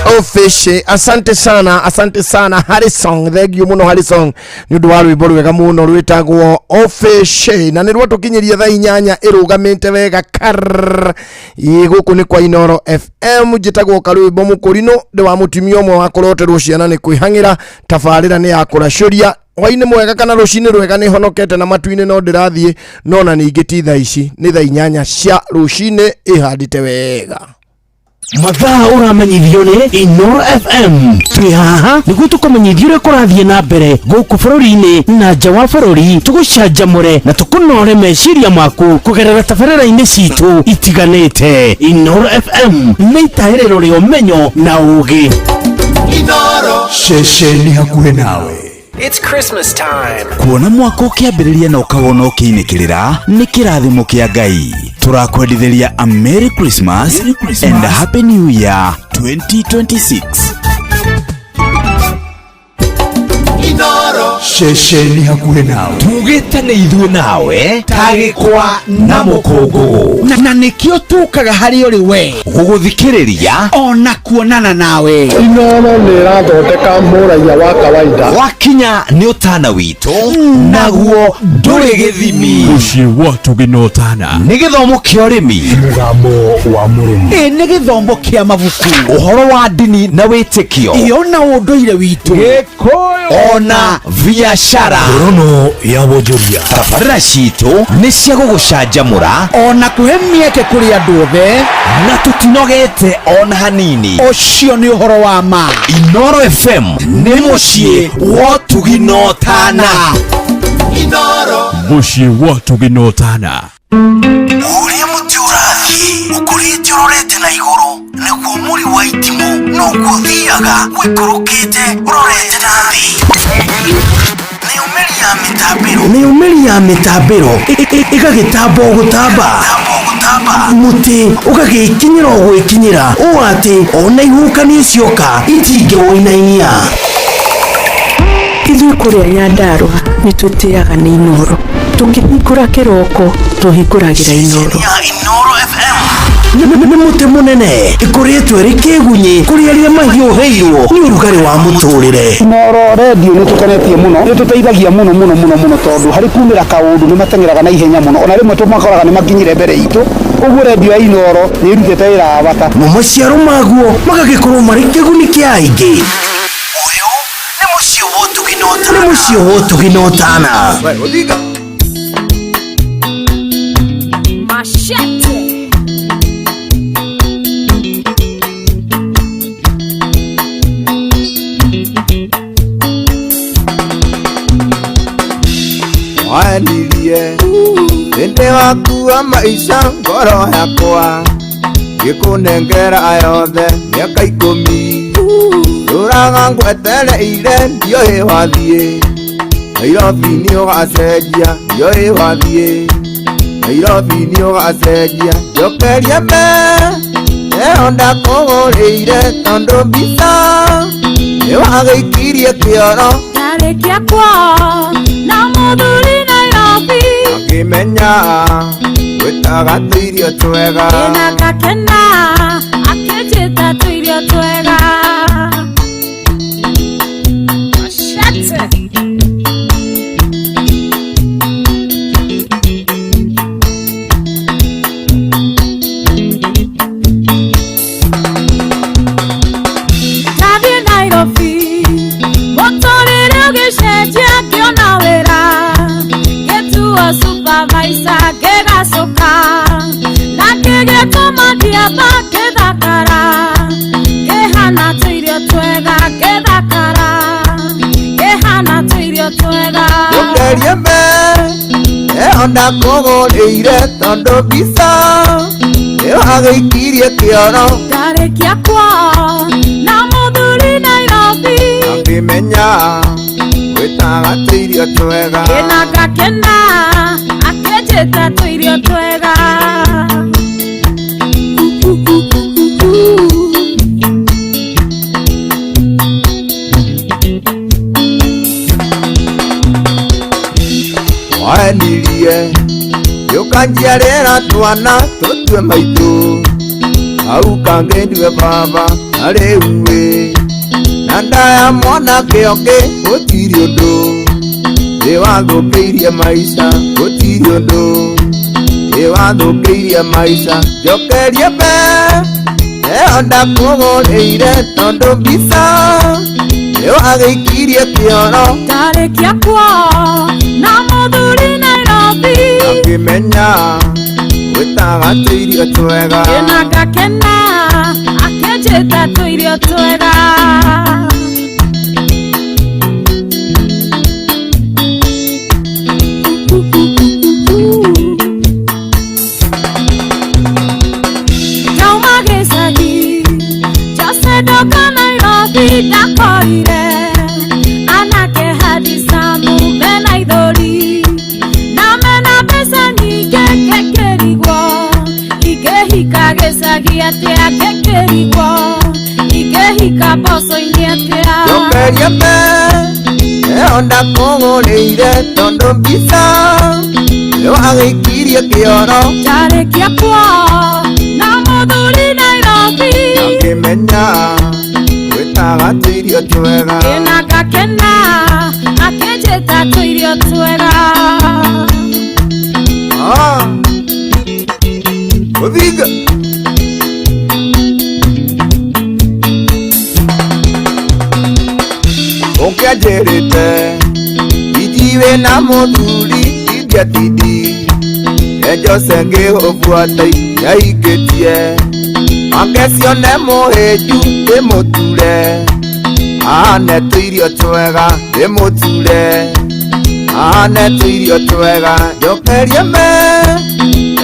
Oh fishy. Asante sana, asante sana Harry song. Thank you muno Harry song. Ni undu wa rwimbo rwega muno rwitagwo Oh fishy. Na ni rwatukinyiria thaa 8 irugamite wega kar. Ĩ guku ni kwa Inoro FM njitagwo Karwimbo Mukurino ndi wa mutumia umwe wa kuroterwo ciana ni kwihangira tabarira ni ya kuracuria hwainĩ mwega kana rũcinĩ rwega nĩ honokete na matu-inĩ no ndĩrathiĩ no na ningĩ ti thaa ici nĩ thaa 8 cia rũcinĩ ĩhandĩte wega. Mathaa ũramenyithio nĩ Inoro FM. Twĩ haha nĩguo tũkũmenyithie ũrĩa kũrathiĩ na mbere gũkũ bũrũri-inĩ na nja wa bũrũri, tũgũcanjamũre na tũkũnore meciria maku kũgerera tabarĩra-inĩ citũ itiganĩte. Inoro FM nĩ itahĩrĩro rĩa ũmenyo na ũũgĩ. Inoro ceceni hakuhĩ nawe. It's Christmas time. Kuona mwaka ũkĩambĩrĩria na ũkawona ũkĩinĩkĩrĩra nĩ kĩrathimo kĩa Ngai. Tũrakwendithĩria a Merry Christmas, Merry Christmas and a Happy New Year 2026. Inoro ceceni hakuhĩ nawe. Tugĩte nĩ ithuĩ nawe tagĩkwa na mũkũngũgũ na nĩkĩo tũkaga harĩ ũrĩ we gũgũthikĩrĩria ona kuonana nawe. Inoro nĩ ĩrathondeka mũraiya wa kawaida. Wakinya nĩ ũtana witũ naguo ndũrĩ gĩthimi. Mũciĩ wa tũgĩ ũtana nĩ gĩthomo kĩa ũrĩmi, mũgambo wa mũrĩmi, ĩ nĩ gĩthomo kĩa mabuku, ũhoro wa ndini na wĩtĩkio, ĩyo na ũndũire witũ, Gĩkũyũ ona biashara, ngorono ya wonjoria. Tabarĩra citũ nĩ cia gũgũcanjamũra ona kũhe mĩeke kũrĩ andũ othe, na tũtinogete ona hanini. Ũcio nĩ ũhoro wa ma. Inoro FM nĩ mũciĩ wa ũtugi na ũtana. Inoro mũciĩ wa ũtugi na ũtana. Ũrĩa mũtĩ ũrathiĩ ũkũrĩte ũrorete na igũrũ nĩguo mũri wa itimũ noguo ũthiaga ũikũrũkĩte ũrorete na thĩ. Nĩũmĩri ya mĩtambĩro ĩgagĩtamba ũgũtamba mũtĩ ũgagĩkinyĩra ũgwĩkinyĩra ũũ atĩ ona ihuhũkanio cioka itingĩwũinainia. Ithuĩ kũrĩa Nyandarũa nĩ twĩtĩaga nĩ Inoro. Tũkĩhingũra kĩroko tũhingũragĩra Inoro. Inoro FM. Nĩ mũtĩ mũnene ĩkũrĩtwo ĩrĩ kĩgunyĩ kũrĩ arĩa mahiũhĩirwo nĩ ũrugarĩ wa mũtũrĩre. Inooro redio nĩ tũkenetie mũno, nĩ tũteithagia mũno mũno mũno mũno tondũ harĩ kumĩra kaũndũ nĩ mateng'eraga na ihenya mũno, ona rĩmwe tũmakoraga nĩ makinyire mbere itũ. Ũguo redio ya Inooro nĩ ĩrutĩte wĩra wa bata. Mo maciaro maguo magagĩkorwo marĩ kĩguni kĩa aingĩ. Nĩ mũciĩ wa ũtugi na ũtana. Machete. Wandirie Ĩndĩ waku wa maisha ngoro yakwa ngĩkũnengera yothe mĩaka 10 ndũraga ngwetereire ndiũĩ wathiĩ Nairobi nĩ ũgacenjia ndiũĩ wathiĩ Nairobi nĩ ũgacenjia njokeria me ĩyo ndakũgũrĩire tondũ mbica nĩ wagĩikirie kĩoro. Ndarĩkia kwao na mũthuri Nairobi. Akĩmenya gwĩtaga tũirio twega. Ĩna gakena akĩnjĩta tũirio twega. Machete. Ndathiĩ Nairobi mũtũrĩre ũgĩcenjia ngĩona wĩra ngĩtuo supervisor ngĩgacũka na ngĩgĩtũma ndiamba ngĩthakara ngĩhana tũirio twega ngĩthakara ngĩhana tũirio twega. Njokeria me ĩyo ndakũgũrĩire tondũ mbica nĩ wagĩikirie kĩoro. Ndarĩkia kwao na mũthuri Nairobi. Akĩmenya gwĩtaga tũirio twega. Ĩna ngakena akĩnjĩta tũirio twega. Wandirie ũkanjiarĩra twana tũtue maitũ hau kangĩ ndue baba na rĩu ĩ na ndaya mwanake ũngĩ gũtirĩ ũndũ nĩwathũkĩirie maica gũtirĩ ũndũ nĩwathũkĩirie maica njokerie mbe ĩyo ndakũgũrĩire tondũ mbica nĩwagĩikirie kĩoro. Ndarĩkia kwao na mũthuri Nairobi. Akĩmenya gwĩtaga tũirio twega. Ĩna ngakena akĩnjĩta tũirio twega. Ndauma gĩcagi Jose ndoka Nairobi ndakorire anake handicamu mena ithũri na mena mbeca nyingĩ ngĩkĩrigwo ingĩhika gĩcagi atĩa ngĩkĩrigwo ingĩhika mboco-inĩ atĩa. Njokeria mbe ĩyo ndakũgũrĩire tondũ mbica nĩwagĩikirie kĩoro. Ndarĩkia kwao na mũthuri Nairobi. Akĩmenya gwĩtaga tũirio twega. Ĩna ngakena akĩnjĩta tũirio twega. Ũthinga. Ũngĩanjĩrĩte iji wĩna mũthuri ingĩatindi Jose ngĩũbuata nyaikĩtie ange cione mũhĩnju ndĩmũture ahane tũirio twega ndĩmũture ahane tũirio twega njokerie me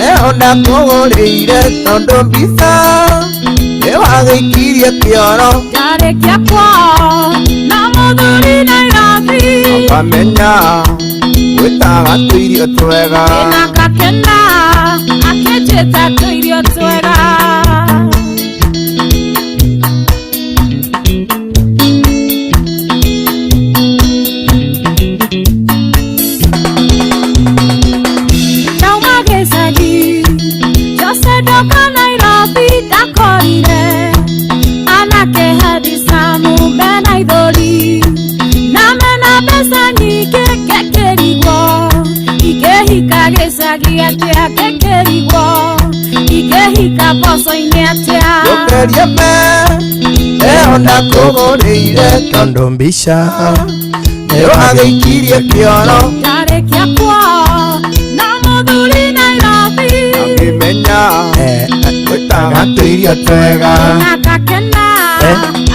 ĩyo ndakũgũrĩire tondũ mbica nĩwagĩikirie kĩoro. Ndarĩkia kwao na mũthuri Nairobi. Akamenya gwĩtaga tũirio twega. Ĩna ngakena akĩnjĩta tũirio twega. Ndauma gĩcagi Jose ndoka Nairobi. Mena ithũri na mena mbeca nyingĩ ngĩkĩrigwo ingĩhika gĩcagi atĩa ngĩkĩrigwo ingĩhika mboco-inĩ atĩa Njokeria me ĩyo ndakũgũrĩire tondũ mbica nĩũragĩikirie kĩoro ndarĩkia kwao na mũthuri Nairobi ngĩmenya gwĩtaga tũirio twega na ngakena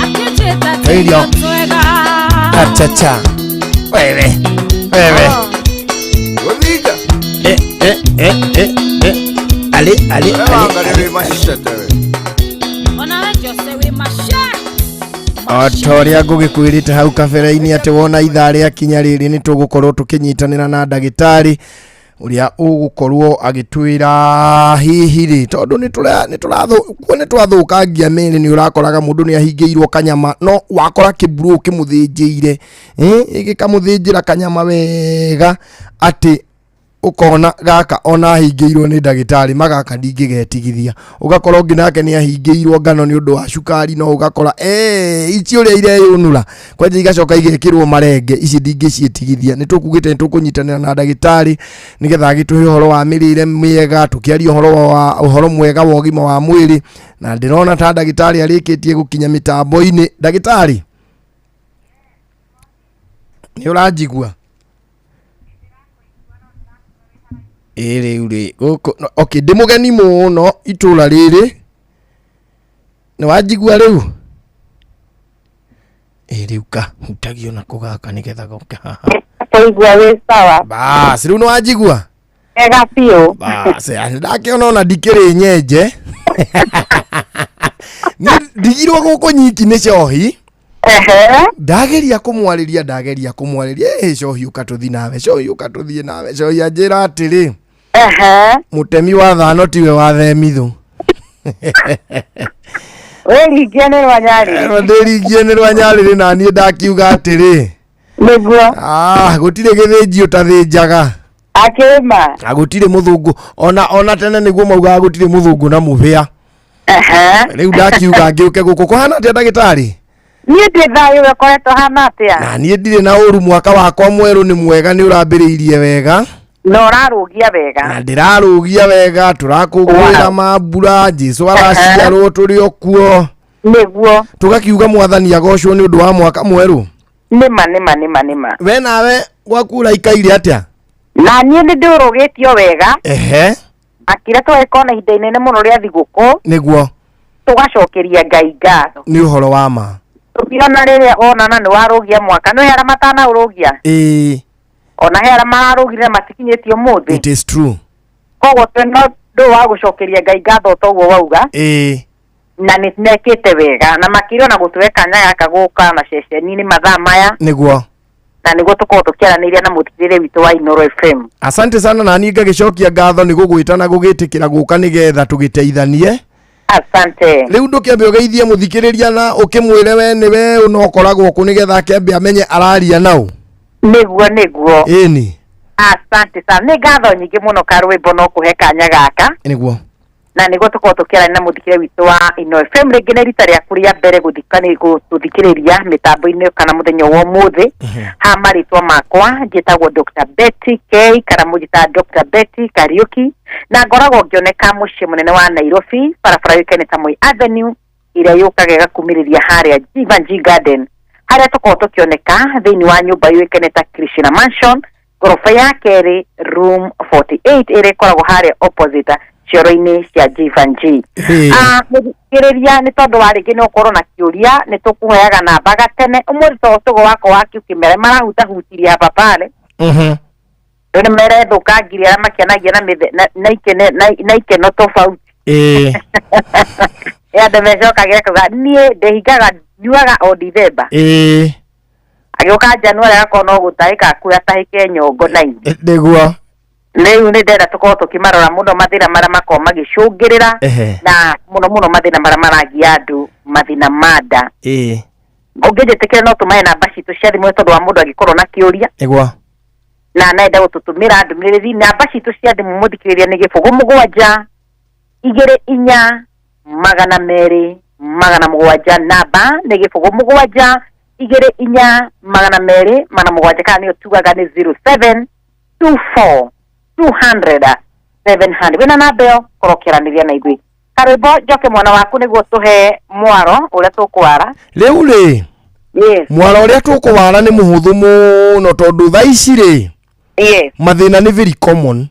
akĩnjĩta Tũirio. tũirio twega achacha wewe wewe Gũthinga eh eh eh eh eh ale ale ale onawe Jose wĩ maca o ta ũrĩa ngũgĩkwĩrĩte hau kabere-inĩ atĩ wona ithaa rĩakinya rĩrĩ nĩ tũgũkorwo tũkĩnyitanĩra na ndagĩtarĩ ũrĩa ũgũkorwo agĩtwĩra hihi rĩ tondũ kuo nĩ twathũkangia mĩĩrĩ nĩ ũrakoraga mũndũ nĩ ahingĩirwo kanyama no wakora kĩmburũ kĩmũthĩnjĩire gĩkamũthĩnjĩra kanyama wega atĩ ukona gaka ona ahingĩirwo nĩ ndagĩtarĩ magaka ndingĩgetigithia ũgakora ũngĩ nake nĩ ahingĩirwo ngano nĩ ũndũ wa cukari no ũgakora ici ũrĩa ireyũnũra kwanja igacoka igekĩrwo marenge ici ndingĩciĩtigithia nĩ tũkugĩte nĩ tũkũnyitanĩra na ndagĩtarĩ nĩgetha agĩtũhe ũhoro wa mĩrĩre mĩega tũkĩaria ũhoro mwega wa ũgima wa mwĩrĩ na ndĩrona ta ndagĩtarĩ arĩkĩtie gũkinya mĩtambo-inĩ. Ndagĩtarĩ nĩ ũranjigua? Ĩ rĩu rĩ gũkũ okay ndĩ mũgeni mũno itũra rĩrĩ nĩ wanjigua rĩu? Ĩ rĩu ka hutagio na kũgaka nĩgetha goke haha. Kũigua wĩ sawa. Bas rĩu nĩ wanjigua? Wega biũ. Bas ndakĩona ona ndikĩrĩ nyenje. Niĩ ndigirwo gũkũ nyiki nĩ cohi. Ndageria kũmwarĩria ĩ cohi ũka tũthiĩ nawe cohi ũka tũthiĩ nawe cohi anjĩra atĩrĩ mũtemi wa thano tiwe wa themithũ. Wĩringie nĩ rwa nyarĩrĩ. Ndĩringie nĩ rwa nyarĩrĩ na niĩ ndakiuga atĩrĩ nĩguo gũtirĩ gĩthĩnji ũtathĩnjaga akĩma na gũtirĩ mũthũngũ ona tene nĩguo maugaga gũtirĩ mũthũngũ na mũbĩa. Rĩu ndakiuga ngĩũke gũkũ kũhana atĩa ndagĩtarĩ? Niĩ ndĩ thayũ we ũkoretwo hana atĩa? Na niĩ ndirĩ na ũru mwaka wakwa mwerũ nĩ mwega nĩ ũrambĩrĩirie wega na ũrarũgia wega na ndĩrarũgia wega tũrakũngũĩra mambura Jesũ araciarwo tũrĩ o kuo nĩguo tũgakiuga mwathani agocwo nĩ ũndũ wa mwaka mwerũ. Nĩma nĩma nĩma nĩma. We nawe gwaku ũraikaire atĩa? Na niĩ nĩ ndĩũrũgĩtio wega. Ehe. Akĩra tũgagĩkorwo na ihinda inene mũno rĩa thigũkũ nĩguo tũgacokeria Ngai ngatho nĩ ũhoro wa ma. Tũkĩona rĩrĩa onana nĩ warũgia mwaka nĩ arĩa matanaũrũgia ĩĩ ona he arĩa mararũgire matikinyĩtie ũmũthĩ. It is true. Koguo twĩna ũndũ wa gũcokeria Ngai ngatho toguo wauga. Ĩĩ na nĩ mekĩte wega na makĩria ona gũtũhe kanya gaka gũka na ceceni-inĩ mathaa maya nĩguo na nĩguo tũkorwo tũkĩaranĩria na mũthikĩrĩria witũ wa Inooro FM. Asante sana na niĩ ngagĩcokia ngatho nĩ gũgwĩta na gũgĩtĩkĩra gũka nĩgetha tũgĩteithanie. Asante. Rĩu ndũkĩambe ũgeithie mũthikĩrĩria na ũkĩmwĩre we nĩwe ũnokoragwo kũ nĩgetha akĩambe amenye araria nau. Nĩguo nĩguo. Ĩni. Asante sana nĩ ngatho nyingĩ mũno karwĩmbo no kũhe kanya gaka nĩguo na nĩguo tũkorwo tũkĩaranĩria na mũthikĩrĩria witũ wa Inooro FM rĩngĩ nĩ rita rĩaku rĩa mbere gũthikĩrĩria mĩtambo-inĩ kana mũthenya wa ũmũthĩ. Ha marĩtwa makwa njĩtagwo Dr. Betty K kana mũnjĩtaga Dr. Betty Kariuki na ngoragwo ngĩoneka mũciĩ mũnene wa Nairobi barabara yũĩkaine ta Moi Avenue ĩrĩa yũkaga ĩgakumĩrĩria harĩa Jivanjee Garden harĩa tũkoragwo tũkĩoneka thĩinĩ wa nyũmba yũĩkaine ta Krishna Mansion ngoroba ya kerĩ room 48 ĩrĩa ĩkoragwo harĩa opposite cioro-inĩ cia Jivanjee. Mũthikĩrĩria nĩ tondũ wa rĩngĩ nĩ ũkorwo na kĩũria nĩ tũkũheaga namba gatene ũmũthĩ tondũ tũgo wakwa wa kĩmera marahutahutirie hapa pale rĩu nĩ merethũkangirie arĩa makĩanagia na ikeno tofauti. Andũ mecokagia kuga niĩ ndĩhingaga nyuaga o Dithemba agĩũka Januari agakorwo no gũtahĩka atahĩke nyongo na inĩ nĩguo. Rĩu nĩ ndĩrenda tũkorwo tũkĩmarora mũno mathĩna marĩa makoragwo magĩcũngĩrĩra na mũno mũno mathĩna marĩa maragia andũ mathĩna ma nda. Ũngĩnjĩtĩkĩra no tũmahe namba citũ cia thimũ tondũ wa mũndũ angĩkorwo na kĩũria nĩguo na naenda gũtũtũmĩra ndũmĩrĩri namba citũ cia thimũ mũthikĩrĩria nĩ 0 7 2 4 200 700. Namba nĩ 0 7 2 4 200 700 kana nĩyo tugaga nĩ 0724 200 700. Wĩna namba ĩyo korwo ũkĩaranĩria na ithuĩ. Karwĩmbo njoke mwana waku nĩguo tũhe mwaro ũrĩa tũkwara rĩu rĩ. Yes. Mwaro ũrĩa tũkũwara nĩ mũhũthũ mũno tondũ thaa ici rĩ, yes, mathĩna nĩ very common.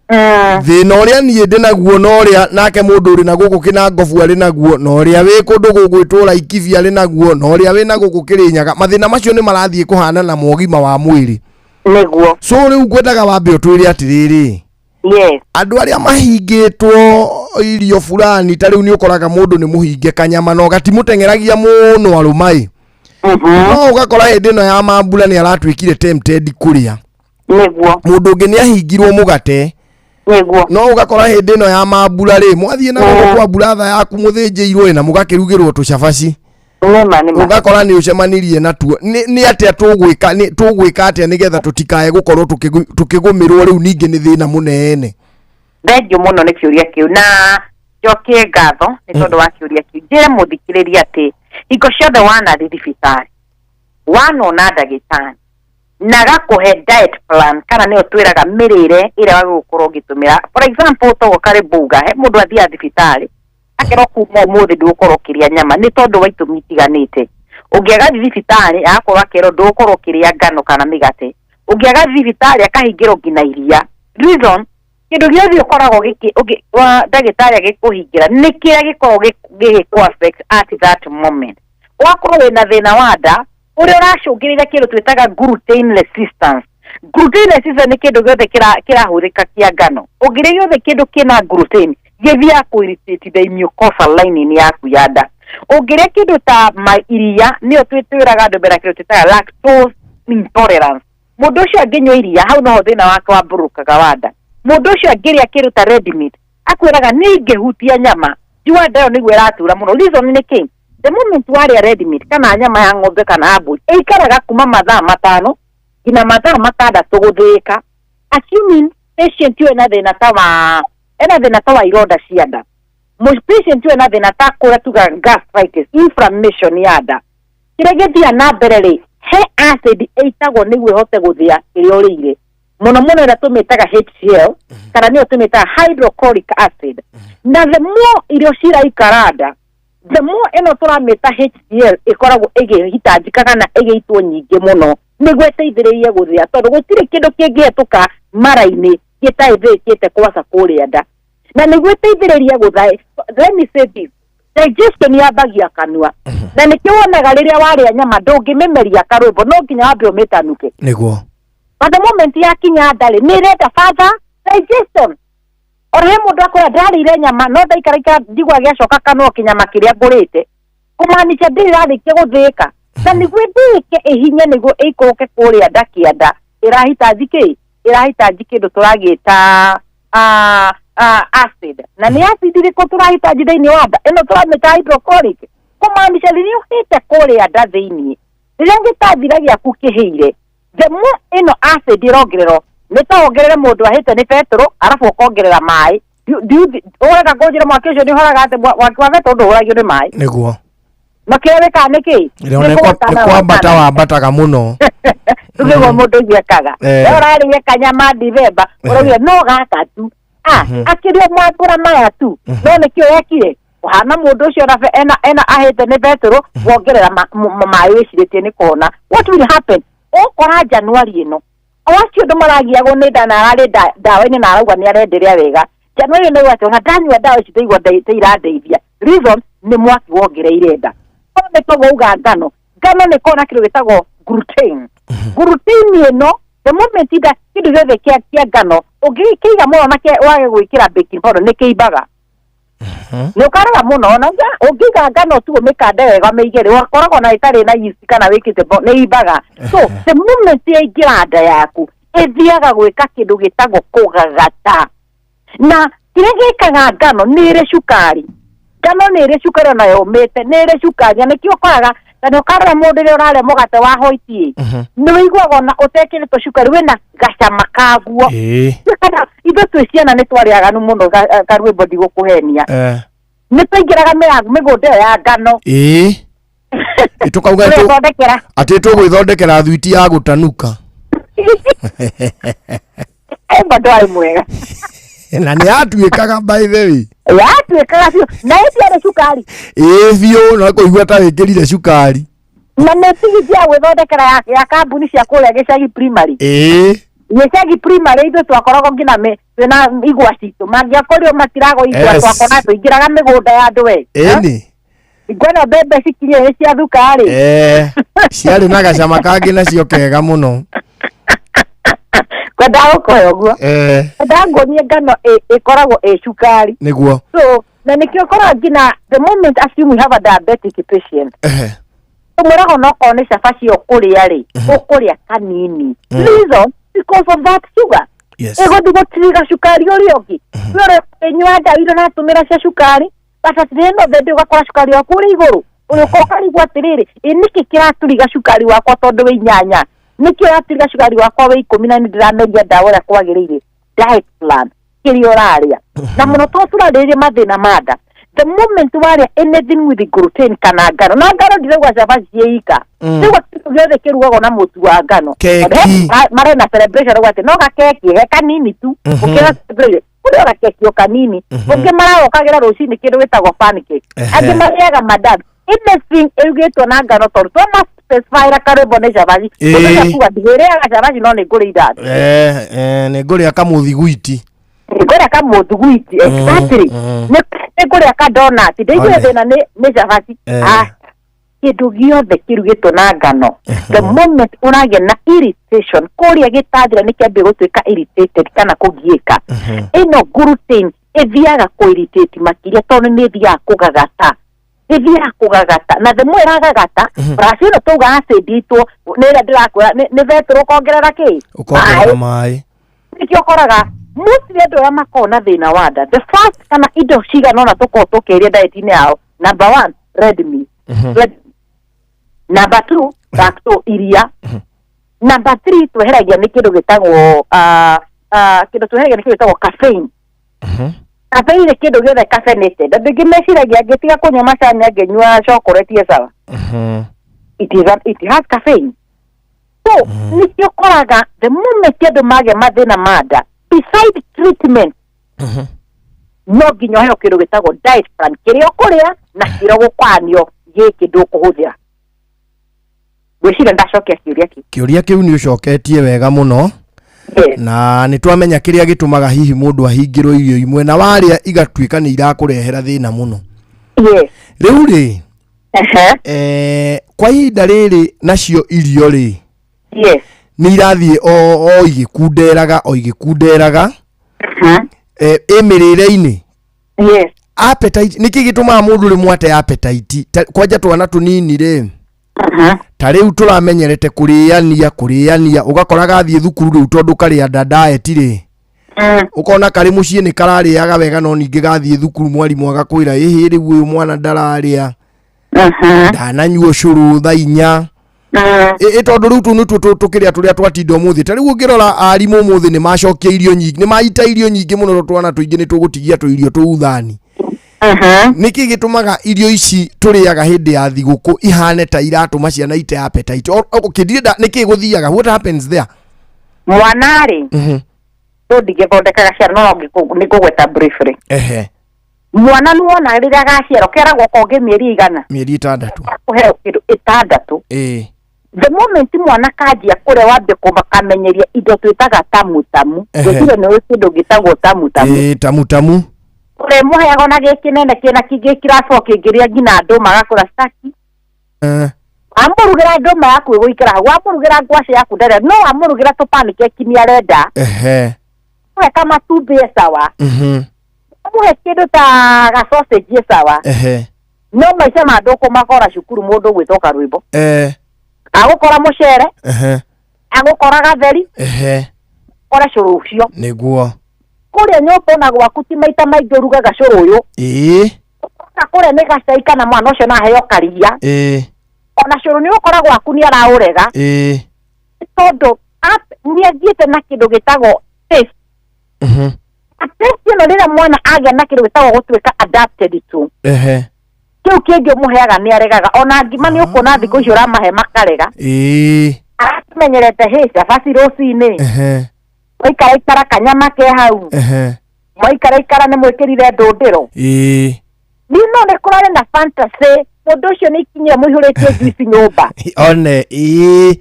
Thĩna ũrĩa niĩ ndĩ naguo na ũrĩa nake mũndũ ũrĩ na gũkũ Kĩnangobu arĩ naguo, na ũrĩa wĩ kũndũ gũgwĩtwo Laikipia arĩ naguo, na ũrĩa wĩ na gũkũ Kĩrĩnyaga, mathĩna macio nĩ marathiĩ kũhanana ma ũgima wa mwĩrĩ. Nĩguo. So rĩu ngwendaga wambe ũtwĩre atĩrĩrĩ, yes, andũ arĩa mahingĩtwo irio fulani, ta rĩu nĩ ũkoraga mũndũ nĩ mũhinge kanyama na ũgatimũteng'eragia mũno arũmaĩ, no ũgakora hĩndĩ ĩno ya mambura nĩ aratuĩkire tempted kũrĩa. Nĩguo. Mũndũ ũngĩ nĩ ahingirwo mũgate. Nĩguo. No ũgakora hĩndĩ ĩno ya mambura rĩ, mwathiĩ na gũkũ kwa buratha yaku mũthĩnjĩirwo ĩ na mũgakĩrugĩrwo tũcabaci. Nĩma nĩma. Ũgakora nĩ ũcemanirie natuo. Nĩ atĩa tũgwĩka, nĩ tũgwĩka atĩa nĩgetha tũtikae gũkorwo tũkĩgũmĩrwo rĩu ningĩ nĩ thĩna mũnene? Thengiũ mũno nĩ kĩũria kĩu, na njokie ngatho nĩ tondũ wa kĩũria kĩu. Njĩre mũthikĩrĩria atĩ hingo ciothe wanathiĩ thibitarĩ, wanona ndagĩtarĩ na agakũhe diet plan, kana nĩyo twĩraga mĩrĩre ĩrĩa wagĩrĩirwo gũkorwo ũgĩtũmĩra. For example, toguo Karĩmbũga, he mũndũ athiaga thibitarĩ akerwo kuma ũmũthĩ ndũgũkorwo ũkĩrĩa nyama nĩ tondũ wa itũmi itiganĩte. Ũngĩ agathiĩ thibitarĩ agakorwo akerwo ndũgũkorwo ũkĩrĩa ngano kana mĩgate. Ũngĩ agathiĩ thibitarĩ akahingĩrwo nginya iria. Reason, kĩndũ gĩothe ũkoragwo ndagĩtarĩ agĩkũhingĩra nĩ kĩrĩa gĩkoragwo gĩgĩkũ affect at that moment. Ũgakorwo wĩna thĩna wa nda ũrĩa ũracũngĩrĩria kĩndũ twĩtaga gluten resistance. Gluten resistance nĩ kĩndũ gĩothe kĩrahũthĩka kĩa ngano. Ũngĩrĩa gĩothe kĩndũ kĩna gluten gĩthiaga kũ-irritate the mucosal lining yaku ya nda. Ũngĩrĩa kĩndũ ta iria, nĩyo twĩraga andũ mbere kĩndũ twĩtaga lactose intolerance. Mũndũ ũcio angĩnyua iria, hau noho thĩna wake wambũrũkaga wa nda. Mũndũ ũcio angĩrĩa kĩndũ ta red meat, akwĩraga niĩ ingĩhutia nyama, njigua nda ĩyo nĩguo ĩratura mũno. Reason nĩ kĩ? The moment warĩa red meat kana nyama ya ng'ombe kana ya mbũri, ĩikaraga kuma mathaa 5 nginya mathaa 6 gũthĩĩka. Assuming patient ũyũ ena thĩna ta wa, ena thĩna ta wa ironda cia nda, patient ũyũ ena thĩna ta kũrĩa tugaga gastritis, inflammation ya nda, kĩrĩa gĩthiaga na mbere rĩ, he acid ĩitagwo nĩguo ĩhote gũthĩa kĩrĩa ũrĩire. Mũno mũno ĩrĩa tũmĩtaga HCl, kana nĩyo tũmĩtaga hydrochloric acid. Na the more irio ciraikara nda, the more ĩno tũramĩta HCl ĩkoragwo ĩgĩhitanjika kana ĩgĩitwo nyingĩ mũno nĩguo ĩteithĩrĩrie gũthĩa, tondũ gũtirĩ kĩndũ kĩngĩhetũka mara-inĩ gĩtaĩthĩkĩte kwaca kũrĩa nda. Na nĩguo ĩteithĩrĩrie gũthĩa, let me say this, digestion yambagia kanua. Na nĩkĩo wonaga rĩrĩa warĩa nyama ndũngĩmĩmeria karwĩmbo, no nginya wambe ũmĩtanuke. Nĩguo. But the moment yakinya nda rĩ, nĩ ĩrenda further digestion. Ora he mũndũ akwĩra ndarĩire nyama no ndaikaraikara ndigua gĩacoka kanua kĩnyama kĩrĩa ngũrĩte, kũmaanisha ndĩrĩ ĩrarĩkia gũthĩĩka. Na nĩguo ĩthĩĩke ĩhinye nĩguo ĩikũrũke kũrĩa nda kĩanda, ĩrahitaji kĩ? Ĩrahitaji kĩndũ tũragĩta acid. Na nĩ acid ĩrĩkũ tũrahitaji thĩinĩ wa nda? Ĩno tũramĩta hydrochloric. Kũmaanisha rĩrĩa ũhĩte kũrĩa nda thĩinĩ, rĩrĩa gĩtathira gĩaku kĩhĩire, the more ĩno acid ĩrongererwo, nĩ ta wongerere mũndũ ahĩte nĩ betũrũ arabu ũkongerera maĩ. Ũrenda kũnjĩra mwaki ũcio nĩ ũhoraga atĩ mwaki wa betũrũ ndũhoragio nĩ maĩ? Nĩguo. Na kĩrĩa wĩkaga nĩ kĩ? Nĩ kwambata wambataga mũno. Nĩguo mũndũ ũcio ekaga. We ũrarĩire kanyama Dithemba, ũraugire no gaka tu. Akĩrĩa mambũra maya tu. No nĩkĩo wekire? Ũhana mũndũ ũcio ena ahĩte nĩ betũrũ, wongerera maĩ wĩcirĩtie nĩ kũhona. What will happen? Ũkora Januari ĩno, o acio andũ maragiagwo nĩ nda na ararĩ ndawa-inĩ na arauga nĩ arenderea wega. Januari ĩno atĩ ona ndanyua ndawa ici ndaigua ta irandeithia. Reason nĩ mwaki wongereire nda. No nĩ toguo uga ngano. Ngano nĩ ĩkoragwo na kĩndũ gĩtagwo gluten. Gluten ĩno, the moment nda kĩndũ gĩothe kĩa ngano, ũngĩkĩiga mũno na wage gwĩkĩra baking powder nĩ kĩimbaga. Nĩ ũkaraga mũno, ona ũngĩiga ngano tu ũmĩkande wega ũmĩige rĩ, ũgakoragwo na ĩtarĩ na yeast kana wĩkĩte nĩ imbaga. So the moment yaingĩra nda yaku, ĩthiaga gwĩka kĩndũ gĩtagwo kũgagata. Na kĩrĩa gĩkaga ngano nĩ ĩrĩ cukari. Ngano nĩ ĩrĩ cukari ona yũmĩte, nĩ ĩrĩ cukari. Na nĩkĩo ũkoraga, ta nĩ ũkarora mũndũ rĩrĩa ũrarĩa mũgate wa white ĩ, nĩ ũiguaga ona ũtekĩrĩtwo cukari wĩna gacama kaguo. Kana ithuĩ twĩ ciana nĩ twarĩ aganu mũno, karwĩmbo ndigũkũhenia. Nĩ twaingĩraga mĩgũnda ĩyo ya ngano. Ĩĩ, tũkauga Tũgethondekera. Atĩ tũgwĩthondekera thwiti ya gũtanuka. Ĩmba ndwarĩ mwega. Na nĩ yatuĩkaga, by the way. Yatuĩkaga biũ na ĩtiarĩ cukari. Ĩĩ biũ, na kũigua ta wĩkĩrire cukari. Na nĩ tigiti ya gwĩthondekera ya kambuni cia kũrĩa gĩcagi primary. Gĩcagi primary ithuĩ twakoragwo nginya twĩna igwa citũ, mangĩakorirwo matiragwo igwa. Twakona tũingĩraga mĩgũnda ya andũ we. Ĩni. Ngwena mbembe cikinyire nĩ cia thukari. Eh, ciarĩ na gacama kangĩ nacio kega mũno. Kwendaga gũkũhe ũguo. Kwendaga nguonie ngano ĩkoragwo ĩ cukari. Nĩguo. So na nĩkĩo ũkoraga nginya the moment, assume we have a diabetic patient, tũmwĩraga onokorwo nĩ cabaci ũkũrĩa rĩ, ũkũrĩa kanini. Reason, because of that sugar. Ĩgũthiĩ gũtiriga cukari ũrĩa ũngĩ. We ũrĩa ũnyua ndawa iria ũratũmĩra cia cukari, but at the end of the day ũgakora cukari waku ũrĩ igũrũ, ũrĩũka ũkarigwo atĩrĩrĩ, ĩ nĩkĩ kĩraturiga cukari wakwa tondũ wĩ 8? Nĩkĩ ũraturiga cukari wakwa wĩ 10 na nĩ ndĩrameria ndawa ũrĩa kwagĩrĩire? Diet plan, kĩrĩa ũrarĩa, na mũno tondũ tũrarĩrĩria mathĩna ma nda, the moment warĩa anything with gluten kana ngano, na ngano ndirauga cabaci ciĩ ika. Rĩu kĩndũ gĩothe kĩrugagwo na mũtu wa ngano. Keki. Tondũ marena celebration ũguo atĩ no gakeki he kanini tu. Ũkĩra celebration kũrĩ o gakeki o kanini. Ũngĩ mararokagĩra rũcinĩ kĩndũ gĩtagwo pancake. Angĩ marĩaga mandazi, anything ĩrugĩtwo na ngano, tondũ twama specify karwĩmbo nĩ cabaci. Ũngĩenda kuga ndigĩrĩaga cabaci no nĩ ngũrĩa indathi. Eh, eh, nĩ ngũrĩa kamũthiguiti. Ngũrĩa kamũthuguiti, exactly. Nĩ ngũrĩa ka donut, ndĩigue thĩna nĩ cabaci. Ah, kĩndũ gĩothe kĩrugĩtwo na ngano, the moment ũragĩa na irritation kũrĩa gĩtathira nĩ kĩambia gũtuĩka irritated kana kũgiĩka, ĩno gluten ĩthiaga kũ irritate makĩria tondũ nĩ ĩthiaga kũgagata, ĩthiaga kũgagata, na the more ĩragagata, plus ĩno tauga acid itũ nĩ ĩrĩa ndĩrakwĩra nĩ betũrũ ũkongerera kĩ? Ũkongerera maĩ. Nĩkĩo ũkoraga mostly andũ arĩa makoragwo na thĩna wa nda, the first kana indo cigana ũna tũkoragwo tũkĩria diet-inĩ yao, number one, red meat. Red. Number two, lacto iria. Number three, tweheragia nĩ kĩndũ gĩtagwo kĩndũ tweheragia nĩ kĩndũ gĩtagwo caffeine. Caffeine nĩ kĩndũ gĩothe caffeinated. Andũ aingĩ meciragia angĩtiga kũnyua macani angĩnyua chocolate ye sawa. It has caffeine, so nĩkĩo ũkoraga the moment andũ magĩa mathĩna ma nda, beside treatment no nginya ũheo kĩndũ gĩtagwo diet plan, kĩrĩa ũkũrĩa na kĩrĩa ũgũkwanio gĩkĩ ndũkũhũthĩra. Ngwĩciria ndacokia kĩũria kĩu. Kĩũria kĩu nĩ ũcoketie wega mũno, na nĩ twamenya kĩrĩa gĩtũmaga hihi mũndũ ahingĩrwo irio imwe na warĩa igatuĩka nĩ irakũrehera thĩna mũno. Rĩu rĩ, kwa ihinda rĩrĩ nacio irio rĩ, nĩ irathiĩ o igĩkunderaga o igĩkunderaga, ĩ mĩrĩre-inĩ. Appetite, nĩkĩ gĩtũmaga mũndũ rĩmwe ate appetite? Kwanja twana tũnini rĩ, ta rĩu tũramenyerete kũrĩania kũrĩania, ũgakora gathiĩ thukuru rĩu tondũ karĩ under diet rĩ, ũkona karĩ mũciĩ nĩ kararĩaga wega, no ningĩ gathiĩ thukuru mwarimũ agakwĩra, ĩhĩ, rĩu ũyũ mwana ndararĩa, ndananyua ũcũrũ thaa 4. Ĩ tondũ rĩu tũu nĩtuo tũkĩrĩa tũrĩa twatinda ũmũthĩ. Ta rĩu ũngĩrora arimũ ũmũthĩ nĩ macokia irio nyingĩ, nĩ maita irio nyingĩ mũno, tondũ twana tũingĩ nĩ tũgũtigia tũirio tũu thani. Nĩkĩ gĩtũmaga irio ici tũrĩaga hĩndĩ ya thigũkũ ihane ta iratũma ciana ite appetite? Okay, ndirenda nĩkĩ gũthiaga, what happens there? Mwana rĩ, no ndingĩthondekaga ciana, no nĩ ngũgweta briefly. Mwana nĩwona rĩrĩa agaciarwo keragwo kongĩ mĩeri igana? Mĩeri 6. Kũheo kĩndũ 6. The moment mwana kanjia kũrĩa, wambie kũmakamenyeria indo twĩtaga tamu tamu. Ngwĩciria nĩ ũĩ kĩndũ gĩtagwo tamu tamu. Ĩĩ, tamu tamu. Ũrĩa mũheago na gĩkĩ nene kĩna kĩngĩ kĩracoka kĩngĩrĩa nginya ndũma agakũra staki. Wamũrugĩra ndũma yaku ĩgũikara hau, wamũrugĩra ngwacĩ yaku ndarĩa, no wamũrugĩra tũpancake nĩ arenda. Mũhe kamatumbĩ e sawa. Mũhe kĩndũ ta ga sausage e sawa. No maica ma ndũkũmakora cukuru mũndũ gwĩtwo karwĩmbo, agũkora mũcere, agũkora gatheri, kora cũrũ ũcio. Kũrĩa nyũmba ona gwaku ti maita maingĩ ũrugaga cũrũ ũyũ. Ũka kũrĩa nĩ gacai kana mwana ũcio no aheo karia. Ona cũrũ nĩ ũkora gwaku nĩ araũrega. Tondũ nĩ athiĩte na kĩndũ gĩtagwo taste. Taste ĩno rĩrĩa mwana agĩa na kĩndũ gĩtagwo gũtuĩka adapted to, Ehe. kĩu kĩngĩ ũmũheaga nĩ aregaga. Ona ngima nĩ ũkuona thikũ icio ũramahe makarega. Ĩĩ. Arakimenyerete hĩ cabaci rũcinĩ, Ehe. waikara ikara kanyama ke hau, Ehe. waikara ikara nĩ mwĩkĩrire ndũndĩro. Ĩĩ. Nino nĩ kũrarĩ na fantasy mũndũ ũcio nĩ ikinyire mũihũrĩtie juice nyũmba. One. Ĩĩ.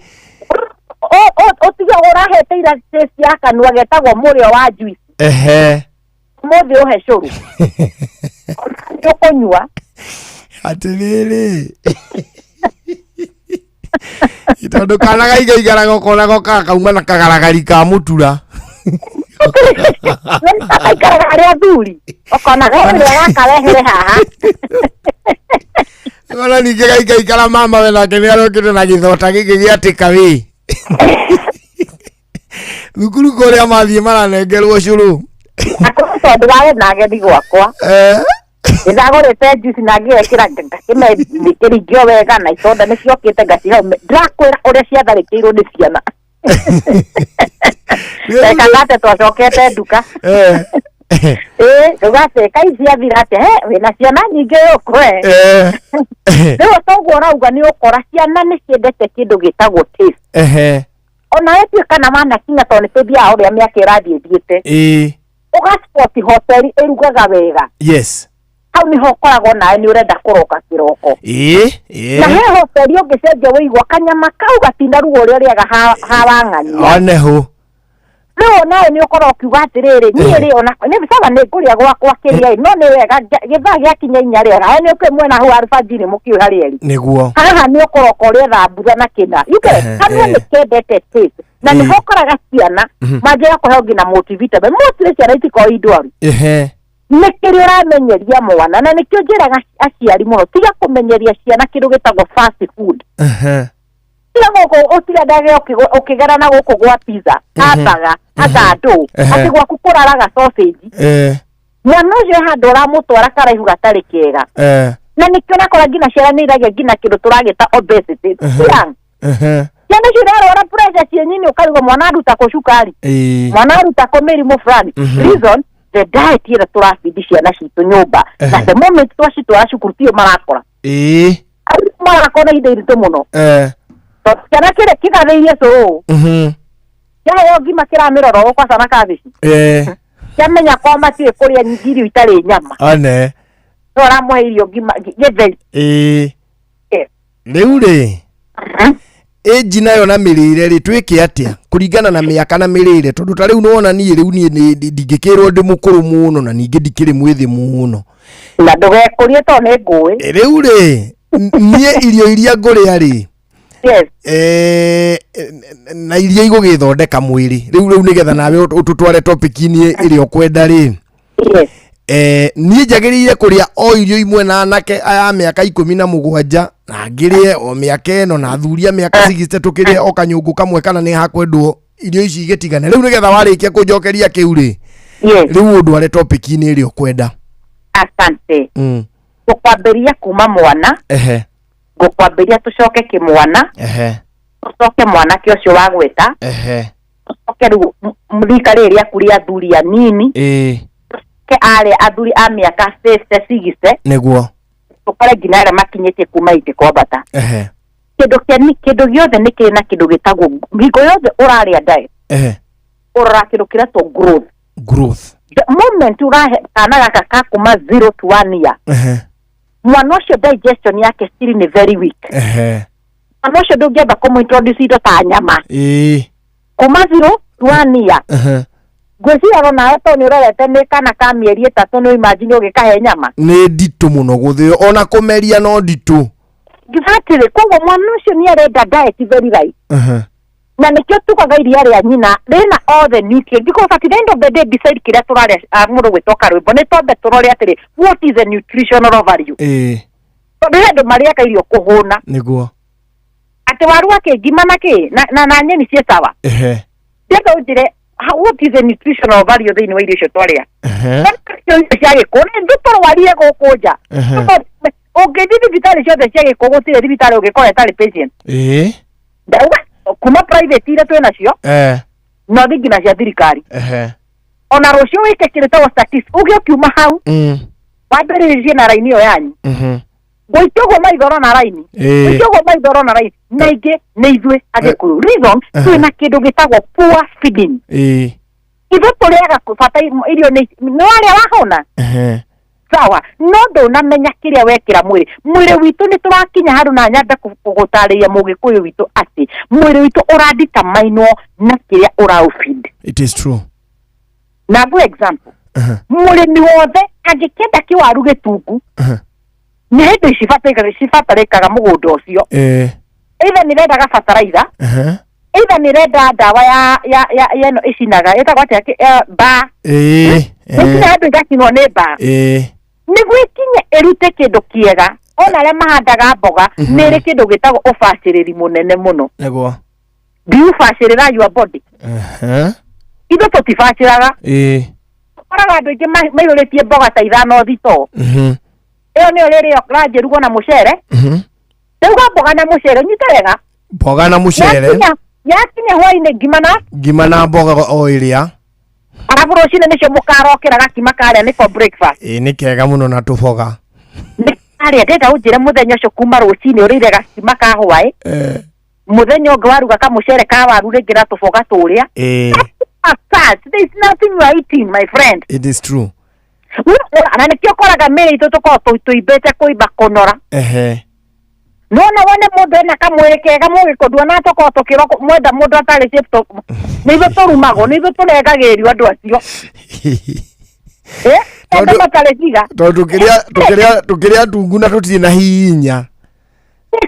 Ũtige ũrahete ira taste ya kanua getagwo mũrĩo wa juice. Ehe. Ũmũthĩ ũhe cũrũ nĩ ũkũnyua. Atĩrĩrĩ, tondũ kana gaigaikaraga ũkona gokaga kauma na kagaragari ka mũtura. Gaikaraga harĩ athuri ũkona ũrĩa gaka wehere haha. Ona ningĩ gaikaikara mama we nake nĩ arokĩte na gĩthota gĩkĩ gĩatĩka wĩ thukuru kũrĩa mathiĩ maranengerwo cũrũ. Akorwo tondũ warĩ na ageni gwakwa, ndĩragũrĩte juice na ngĩekĩra ngakĩmĩkĩringio wega na itonda nĩ ciokĩte ngacihe. Ndĩrakwĩra ũrĩa ciatharĩkĩirwo nĩ ciana rekaga atĩ twacokete nduka. Ĩĩ, ngauga atĩ kai ciathira atĩa? He wĩna ciana nyingĩ gũkũ we. Rĩu toguo ũrauga nĩ ũkora ciana nĩ ciendete kĩndũ gĩtagwo taste. Ehe. Ona ĩtuĩka na manakinya tondũ nĩ tũthiaga ũrĩa mĩaka ĩrathiĩ ĩthiĩte, Ĩĩ. ũgaspoti hoteli ĩrugaga wega. Yes. Hau nĩho ũkoragwo nawe nĩ ũrenda kũroka kĩroko. Ĩĩ. Na Ĩĩ. he hoteli ũngĩcenjia wĩigua kanyama kau gatinaruga ũrĩa ũrĩaga ha wang'ania. One hũ. Rĩu onawe nĩ ũkorwo ũkiuga atĩrĩrĩ, niĩ rĩ ona nĩ sawa nĩ ngũrĩa gwakwa kĩrĩa ĩ, no nĩ wega gĩthaa gĩakinya 4 rĩ, onawe nĩ ũkĩ mwena hau albanjiri mũkiũĩ harĩa ĩrĩ. Nĩguo. Haha nĩ ũkoroka ũrĩa thambutha na kĩna you get kanua nĩ kendete taste na nĩho ũkoraga ciana manjaga kũheo nginya multivitamin. Mostly ciana itikoragwo i ndwaru. Ehe. Nĩ kĩrĩa ũramenyeria mwana, na nĩkĩo njĩraga aciari mũno, tiga kũmenyeria ciana kĩndũ gĩtagwo fast food. Ehe. Tiga gũkũ ũtigandage ũkĩgera na gũkũ gwa pizza, hamburger, athandũ, atĩ gwaku kũraraga sausage. Mwana ũcio handũ ũramũtwara karaihu gatarĩ kega. Na nĩkĩo nakora nginya ciana nĩ iragia nginya kĩndũ tũragĩta obesity. Young. Ehe. Ciana icio irarwara pressure ciĩ nyinyi, ũkarigwo mwana aruta kũ cukari, Ĩĩ. mwana aruta kũ mĩrimũ fulani. Reason, the diet ĩrĩa tũrabindi ciana citũ nyũmba na the moment twacitwara cukuru tiyo marakora. Ĩĩ. Marakora ihinda iritũ mũno tondũ ciana kĩrĩa kĩgathĩirie cũũ kĩaheo ngima kĩramĩrora ũũ kwaca na kabici, kĩamenya kwao matiũĩ kũrĩa irio itarĩ nyama. One. No ũramũhe irio ngima gĩtheri. Ĩĩ. Rĩu rĩ, ĩnji nayo na mĩrĩre rĩ, twĩke atĩa kũringana na mĩaka na mĩrĩre? Tondũ ta rĩu nĩwona niĩ rĩu niĩ ndingĩkĩrwo ndĩ mũkũrũ mũno na ningĩ ndikĩrĩ mwĩthĩ mũno. Na ndũgekũrie tondũ nĩ ngũĩ. Rĩu rĩ, niĩ irio iria ngũrĩa rĩ, yes, na iria igũgĩthondeka mwĩrĩ rĩu nĩgetha nawe ũtũtware topic-inĩ ĩrĩa ũkwenda rĩ, yes, niĩ njagĩrĩire kũrĩa o irio imwe na anake aya a mĩaka 17 na ngĩrĩe o mĩaka ĩno na athuri a mĩaka 60 tũkĩrĩe o kanyũngũ kamwe, kana nĩ hakwendwo irio ici igĩtigane? Rĩu nĩgetha warĩkia kũnjokeria kĩu rĩ, rĩu ũndware topic-inĩ ĩrĩa ũkwenda. Asante. Ngũkwambĩria kuma mwana. Ehe. Ngũkwambĩria tũcoke kĩmwana, Ehe. tũcoke mwanake ũcio wagwĩta, Ehe. tũcoke rĩu rika rĩrĩ rĩaku rĩa athuri anini, Ĩĩ. tũcoke arĩa athuri a mĩaka 50 60, Nĩguo. tũkore nginya arĩa makinyĩtie kuma itĩ kwambata. Ehe. Kĩndũ kĩa kĩndũ gĩothe nĩ kĩrĩ na kĩndũ gĩtagwo hingo yothe ũrarĩa diet, Ehe. ũrora kĩndũ kĩretwo growth. Growth. The moment ũrahe kana gaka ka kuma 0 to 1 year, Ehe. mwana ũcio digestion yake still nĩ very weak. Ehe. Mwana ũcio ndũngĩamba kũmũ-introduce indo ta nyama Ĩĩ. kuma 0 to 1 year. Ehe. Ngwĩciria onawe tondũ nĩ ũrorete nĩ kana ka mĩeri 3, nĩ imagine ũgĩkahe nyama. Nĩ nditũ mũno gũthĩo, ona kũmeria no nditũ. Exactly, koguo mwana ũcio nĩ arenda diet very right. Ehe. Na nĩkĩo tugaga iria rĩa nyina rĩna all the nutrients, because at the end of the day, beside kĩrĩa tũrarĩa, mũndũ gwĩtwo karwĩmbo nĩ twambe tũrore atĩrĩ, what is the nutritional value? Ĩĩ. Tondũ he andũ marĩaga irio kũhũna. Nĩguo. Atĩ waru akĩ ngima na kĩ na nyeni ciĩ sawa. Ehe. Ndĩrenda ũnjĩre what is the nutritional value thĩinĩ wa irio icio twarĩa? Ehe. Icio cia gĩkũ nĩ tũrwarire gũkũ nja. Ehe. Ũngĩthiĩ thibitarĩ ciothe cia gĩkũ, gũtirĩ thibitarĩ ũngĩkora ĩtarĩ patient. Ĩĩ. Ndauga kuma private iria twĩ nacio, Eh. no thiĩ nginya cia thirikari. Ehe. Ona rũciũ wĩke kĩndũ gĩtagwo statistics uge ũkiuma hau wambĩrĩrie na raini ĩyo yanyu. Gũikio ũguo maitho na raini. Gũikio ũguo maitho na raini na ingĩ nĩ ithuĩ Agĩkũyũ. Reason twĩna kĩndũ gĩtagwo poor feeding. Ithuĩ tũrĩaga bata irio nĩ warĩa wahũna. Sawa, no ndũnamenya kĩrĩa wekĩra mwĩrĩ. Mwĩrĩ witũ nĩ tũrakinya handũ na nyambe gũtarĩria mũgĩkũyũ witũ atĩ mwĩrĩ witũ ũraditamainwo na kĩrĩa ũraũfeed. It is true. Na ngũ example, mũrĩmi wothe angĩkĩenda kĩwaru gĩtungu nĩ hĩndĩ cibatarĩkaga mũgũnda ũcio. Either nĩ rendaga bataraitha, either nĩ renda ndawa ya ya ya ĩno ĩcinaga ĩtagwo atĩa, mbaa. Ĩkinya handũ ĩgacinwo nĩ mbaa. Nĩguo ĩkinye ĩrute kĩndũ kĩega, ona arĩa mahandaga mboga nĩ ĩrĩ kĩndũ gĩtagwo ũbacĩrĩri mũnene mũno. Nĩguo. Do you bacĩrĩra your body? Ithuĩ tũtibacĩraga. Ũkoraga andũ aingĩ maihũrĩtie mboga ta 5 thitoo. Ĩyo nĩyo rĩrĩo ranjĩrugwo na mũcere. Ndauga mboga na mũcere, nyita wega. Mboga na mũcere. Yakinya hwainĩ ngima na? Ngima na mboga o ĩrĩa. Arabu rũcinĩ nĩcio mũkarokera gakima karĩa nĩko breakfast. Nĩ kega mũno na tũboga. Nĩ karĩa ndĩrenda ũnjĩre mũthenya ũcio kuma rũcinĩ ũrĩire gakima ka hwaĩ. Mũthenya ũngĩ waruga kamũcere ka waru rĩngĩ na tũboga tũrĩa. There is nothing you are eating, my friend. It is true. Na nĩkĩo ũkoraga mĩĩrĩ itũ tũkoragwo tũimbĩte kũimba kũnora. Nona wone mũndũ ena kamwĩrĩ kega mũgĩkũ nduona tũkoragwo tũkĩrwo mwenda mũndũ atarĩ shape nĩ ithuĩ tũrumagwo, nĩ ithuĩ tũrengagĩrĩrio andũ acio. Andũ matarĩ ciga. Tondũ tũkĩrĩa tungu na tũtirĩ na hinya.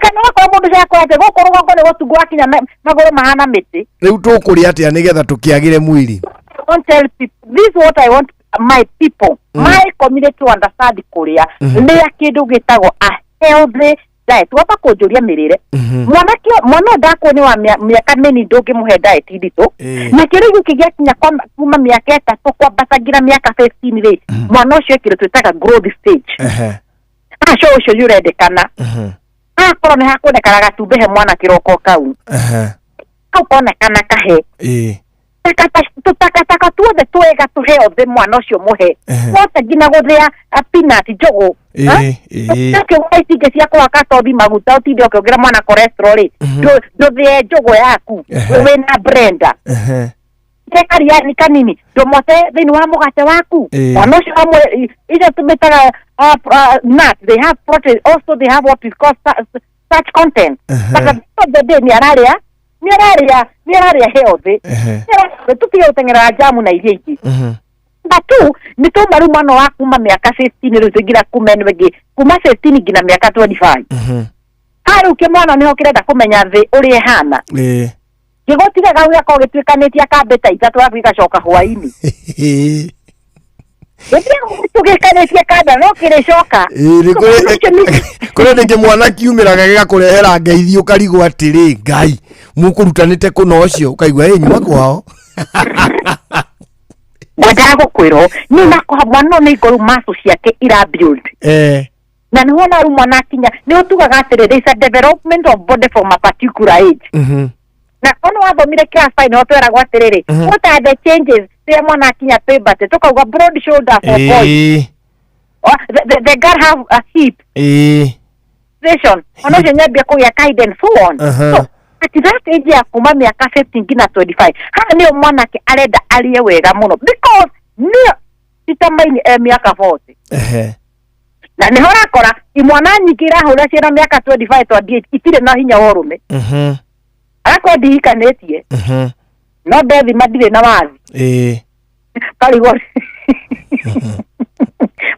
Kana wakorwo mũndũ ũcio akorwo atĩ gũkũ rũgongo nĩ gũtungu wakinya magũrũ mahana mĩtĩ. Rĩu tũkũrĩa atĩa nĩgetha tũkĩagĩre mwĩrĩ? I want tell people, this is what I want my people, my community to understand kũrĩa. Rĩa kĩndũ gĩtagwo a healthy diet. Wamba kũnjũria mĩrĩre. Mwana ũyũ ndakwo nĩ wa mĩaka mĩnini ndũngĩmũhe diet nditũ. Na kĩrĩa gĩkĩ gĩakinya kuma mĩaka 3 kwambata nginya mĩaka 15 rĩ, mwana ũcio kĩndũ twĩtaga growth stage. Acio ũcio nĩ ũrendekana. Akorwo nĩ hakuonekana gatumbĩ he mwana kĩroko kau. Kau konekana kahe. Tũtakataka tuothe twega tũheo thĩ mwana ũcio mũhe. Wothe nginya gũthĩa peanut njũgũ. Ũkĩgũra ici ingĩ cia kũhaka tothi maguta ũtinde ũkĩongerera mwana cholesterol rĩ, ndũthĩe njũgũ yaku wĩna blender. Kariani kanini ndũmote thĩinĩ wa mũgate waku. Mwana ũcio amwe icio tũmĩtaga nuts, they have protein, also they have what we call starch content. But at the end of the day nĩ ararĩa healthy. Tũtige gũteng'erera jamu na irio ingĩ. Number 2 nĩ tuma rĩu mwana wa kuma mĩaka 15 rĩu tũingĩra kuma ĩno ĩngĩ kuma 15 nginya mĩaka 25. Haha rĩu kĩmwana nĩho kĩrenda kũmenya thĩ ũrĩa ĩhana. Gĩgũtigaga gĩgakorwo gĩtuĩkanĩtie kambĩ ta 3 arabu gĩgacoka hwaĩ-inĩ. Gĩthiaga kanda no kĩrĩcoka. Kũrĩ rĩngĩ mwana kiumĩraga gĩgakũrehera ngeithi ũkarigwo atĩrĩ Ngai mũkũrutanĩte kũna ũcio ũkaigua ĩ nyuma kwao. Ngwendaga gũkwĩrwo nĩ nakoha mwana nĩ ngorũ muscle ciake ira build. Na nĩ wona rĩu mwana akinya nĩ ũtugaga atĩrĩ there is a development of body from a particular age. Na ona wathomire class 5 nĩ tweragwo atĩrĩrĩ what are the changes rĩrĩa mwana akinya puberty tũkauga broad shoulder for boys. The girl have a hip. Station. Ona ũcio nyambia kũgĩa kahinda and so on. So at that age ya kuma mĩaka 15 nginya 25 haha nĩyo mwanake arenda arĩe wega mũno because nĩyo determine mĩaka 40. Na nĩho ũrakora imwana nyingĩ irahũra ciĩna mĩaka 25 28 itirĩ na hinya wa ũrũme. Arakorwo ndihikanĩtie no ndethima ndirĩ na wathi. Karigwo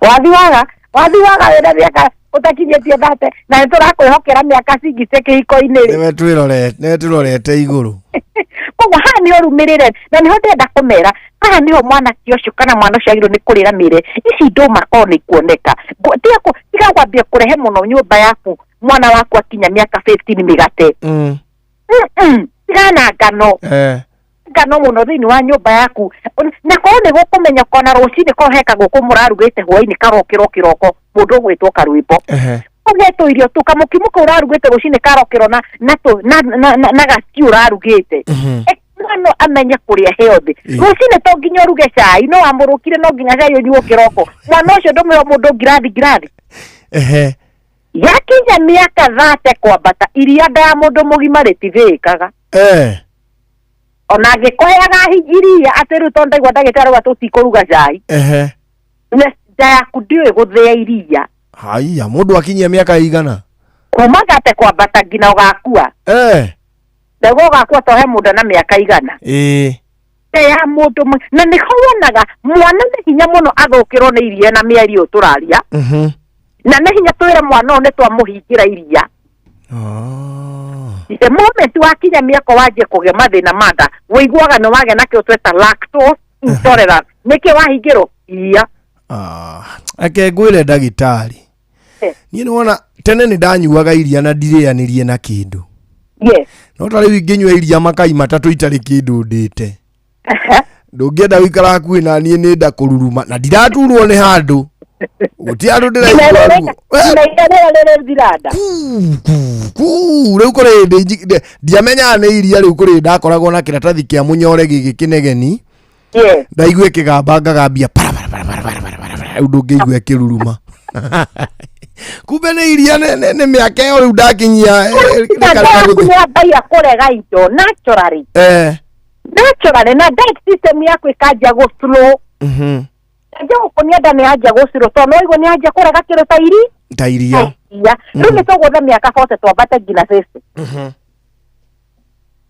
wathi waga wĩna mĩaka ũtakinyĩtie thate na nĩ tũrakwĩhokera mĩaka 60 kĩhiko-inĩ. Nĩwe twĩrorete igũrũ. Koguo haha nĩho rũmĩrĩre na nĩho ndĩrenda kũmera haha nĩho mwanake ũcio kana mwana ũcio agĩrĩirwo nĩ kũrĩra mĩrĩre ici ndũma korwo nĩ ikuoneka. Tiga kwambia kũrehe mũno nyũmba yaku mwana waku akinya mĩaka 15 mĩgate. Tigana na ngano. Ngano mũno thĩinĩ wa nyũmba yaku na korwo nĩ gũkũmenya kona rũcinĩ korwo he kagũkũ mũrarugĩte hwaĩ-inĩ karokĩrwo kĩroko mũndũ ũgwĩtwo karwĩmbo. Ũgetwo irio tu kamũkimo kau ũrarugĩte rũcinĩ karokĩrwo na gaciu ũrarugĩte. Mwana amenye kũrĩa healthy. Rũcinĩ to nginya ũruge cai, no amũrũkire no nginya cai ũnyuo kĩroko. Mwana ũcio ndũmĩhe mũndũ ngirathi ngirathi. Yakinya mĩaka 30 kwambata, iria nda ya mũndũ mũgima rĩtithĩĩkaga. Ona angĩkũheaga iria atĩ rĩu tondũ ndaigua ndagĩtarĩ auga tũtikũruga cai. Nda yaku ndĩũĩ gũthĩa iria. Haiya, mũndũ akinyia mĩaka igana? Kuma 30 kwambata nginya ũgakua. Ndauga ũgakua to he mũndũ na mĩaka 100. Ya mũndũ na nĩho wonaga mwana nĩ hinya mũno athũkĩrwo nĩ iria na mĩario ĩyo tũraria. Na nĩ hinya twĩre mwana ũyũ nĩ twamũhingĩra iria. The moment wakinya mĩaka wanjie kũgĩa mathĩna ma nda, wĩiguaga nĩ wagĩa nakĩo tweta lactose intolerance. Nĩkĩ wahingĩrwo iria? Reke ngwĩre ndagĩtarĩ. Niĩ nĩwona tene nĩ ndanyuaga iria na ndirĩanĩrie na kĩndũ. Yes. No ta rĩu ingĩnyua iria makai 3 itarĩ kĩndũ ndĩte. Ndũngĩenda gũikara hakuhĩ na niĩ nĩ nda kũruruma na ndiraturwo nĩ handũ. Gũtirĩ handũ ndĩraigua ruo. Rĩu kũrĩ hĩndĩ ndiamenyaga nĩ iria rĩu kũrĩ ndakoragwo na kĩratathi kĩa mũnyore gĩkĩ kĩnegeni. Ndaigua ĩkĩgamba ngagambia para para para para para para para, rĩu ndũngĩigua ĩkĩruruma. Kumbe nĩ iria nĩ mĩaka ĩyo rĩu ndakinyia nĩambagia kũrega indo naturally. Naturally na diet system yaku ĩkanjia gũ slow. Anjia gũkũnia nda nĩ yanjia gũ slow tondũ no ũigue nĩ yanjia kũrega kĩndũ ta iri ta iria. Rĩu nĩ tũgũtha mĩaka 40 twambate nginya 50.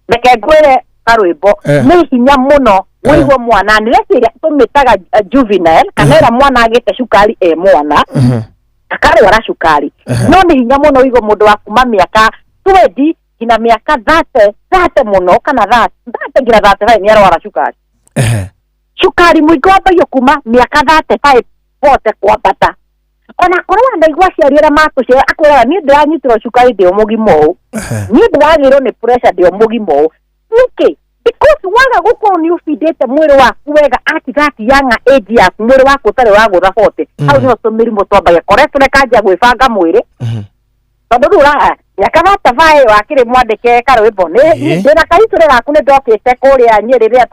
Reke ngwĩre karwĩmbo nĩ hinya mũno ũigue mwana nĩ ĩrĩa tũmĩtaga juvenile kana ĩrĩa mwana agĩte cukari e mwana akarwara cukari. No nĩ hinya mũno ũigue mũndũ wa kuma mĩaka 20 nginya mĩaka 30 mũno kana 30 nginya 35 nĩ arwara cukari. Cukari mũingĩ wambagio kuma mĩaka 35 40 kwambata. Ona korwo wanaigua aciari arĩa matũciara akwĩraga niĩ ndĩranyitirwo cukari ndĩ o mũgima ũũ, niĩ ndĩragĩrwo nĩ pressure ndĩ o mũgima ũũ. Nĩkĩ? Because waga gũkorwo nĩ ũbindĩte mwĩrĩ waku wega at that young age yaku, mwĩrĩ waku ũtarĩ wagũtha 40, hau nĩho tũmĩrimũ twambagia. Cholesterol ĩkanjia gwĩbanga mwĩrĩ. Tondũ rĩu mĩaka 35 wakĩrĩ mwandĩke karwĩmbo ndĩna kahistory gaku nĩ ndokĩte kũrĩa Nyĩrĩ rĩrĩa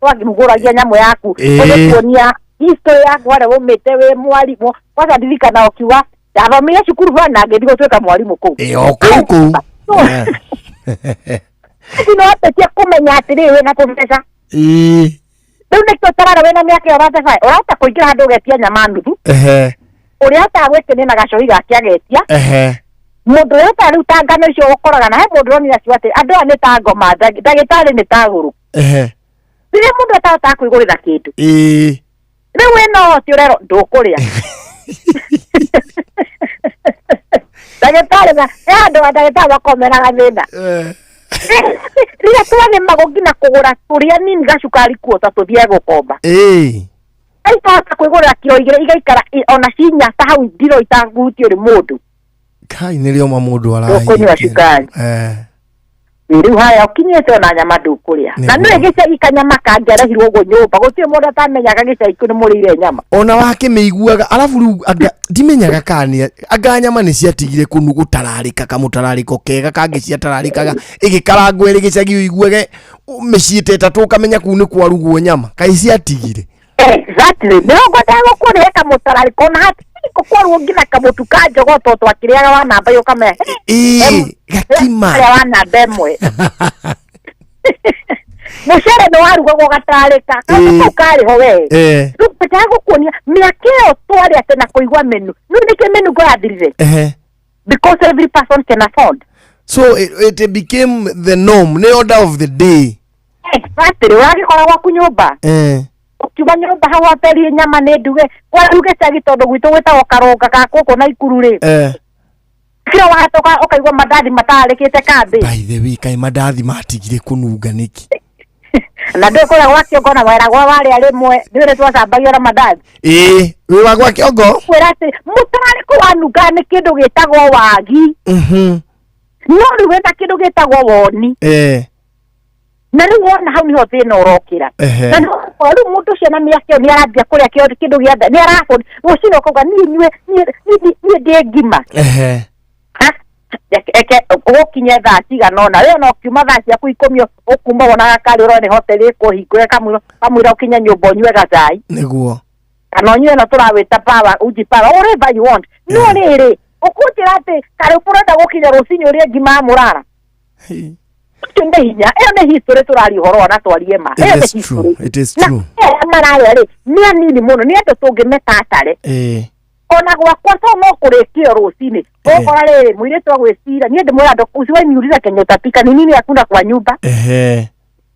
twakĩhugũragia nyamũ yaku ũgĩtuonia history yaku harĩa waumĩte wĩ mwarimũ. Kwanza ndirikana ũkiuga ndathomire cukuru bana ngĩthiĩ gũtuĩka mwarimũ kũu. O kũu kũu. No atetie kũmenya atĩrĩrĩ wĩna tũmbeca. Rĩu nĩkĩo ũtarara wĩna mĩaka ĩyo 35 ũrahota kũingĩra handũ ũgetia nyama nuthu. Ũrĩa ahotaga gwĩkenia na gacohi gake agetia. Mũndũ ũrĩa ũtarĩ rĩu ta ngano icio ũkoraga na he mũndũ ũronire akiuga atĩ andũ aya nĩ ta ngoma, ndagĩtarĩ nĩ ta gũrũ. Rĩrĩa mũndũ atahotaga kwĩgũrĩra kĩndũ. Rĩu wĩna ũhoti ũrerwo ndũkũrĩa. Ndagĩtarĩ na he handũ ndagĩtarĩ makomeraga thĩna. Rĩrĩa twarĩmagwo nginya kũgũra tũrĩa nini gacukari kuo ta tũthiĩ gũkomba. Aikahota kwĩgũrĩra kiro 2 igaikara ona cinya ta hau ndiro itangĩhutio nĩ mũndũ. Kai nĩrĩo ma mũndũ arahikia. Ndũkũnyua cukari. Rĩu haya ũkinyĩte ona nyama ndũkũrĩa. Na nĩwe gĩcagi kanyama kangĩarehirwo ũguo nyũmba gũtirĩ mũndũ atamenyaga gĩcagi kĩu nĩ mũrĩire nyama. Ona wakĩmĩiguaga arabu rĩu anga ndimenyaga kana nĩ anga nyama nĩ ciatigire kũnu gũtararĩka kamũtararĩko kega kangĩ ciatararĩkaga ĩgĩkarangwo ĩrĩ gĩcagi ũiguage mĩciĩ ta 3 ũkamenya kũu nĩ kwarugwo nyama kaĩ ciatigire. Exactly. Nĩho ngwendaga gũkũrĩhe kamũtararĩko na hatirĩ gũkorwo nginya kamũtu ka jogoo tondũ twakĩrĩaga wa namba ĩyo ũkamenya gakima harĩa wa namba 1. Mũcere nĩ warugagwo ũgatararĩka kaũndũ kau karĩ ho we. Rĩu ngwendaga gũkuonia mĩaka ĩyo twarĩ atĩ na kũigua menu. Rĩu nĩkĩo mĩnungo yathirire? Because every person can afford. So it became the norm, the order of the day. Exactly. Ũragĩkora gwaku nyũmba. Ũkiuma nyũmba hau hoteri nyama nĩ nduge. Kwaru gĩcagi tondũ gwitũ gwĩtagwo karũnga ga gũkũ na Ikuru rĩ. Kĩo wahĩtũka ũkaigua mandathi matararĩkĩte kambĩ. By the way, kaĩ mandathi matigire kũnunga nĩkĩ? Na ndũĩ kũrĩa gwa Kĩongo na weragwo warĩa rĩmwe ndũĩ nĩ twacambagio na mandathi. Wĩ wa gwa Kĩongo? Kwĩra atĩ mũtararĩko wanungaga nĩ kĩndũ gĩtagwo wagi. No rĩu wĩna kĩndũ gĩtagwo woni. Na rĩu wona hau nĩho thĩna ũrokĩra. Na rĩu mũndũ ũcio na mĩaka ĩyo nĩ arambia kũrĩa kĩndũ gĩa nda nĩ arahũna rũcinĩ ũkauga niĩ nyue niĩ ndĩ ngima. Eke ũgũkinye thaa cigana ũna we no kiuma thaa ciaku 10 ũkuma wonaga karĩ ũrone hoteli ĩkũhingũre kamũira ũkinye nyũmba ũnyue gacai nĩguo kana ũnyue no tũrawĩta power uji power whatever you want no rĩrĩ ũkũnjĩra atĩ karĩ ũrenda gũkinya rũcinĩ ũrĩe ngima ya mũrara ũcio nĩ hinya ĩyo nĩ history tũraria ũhoro na twarie ma ĩyo nĩ history it is true na mararĩa rĩ nĩ anini mũno nĩ andũ tũngĩmeta atare ona gwakwa to no kũrĩkio rũcinĩ ũkora rĩrĩ mũirĩtu agwĩcira niĩ ndĩmwĩra andũ usiwahi niuliza kenye utapika ni nini hakuna kwa nyumba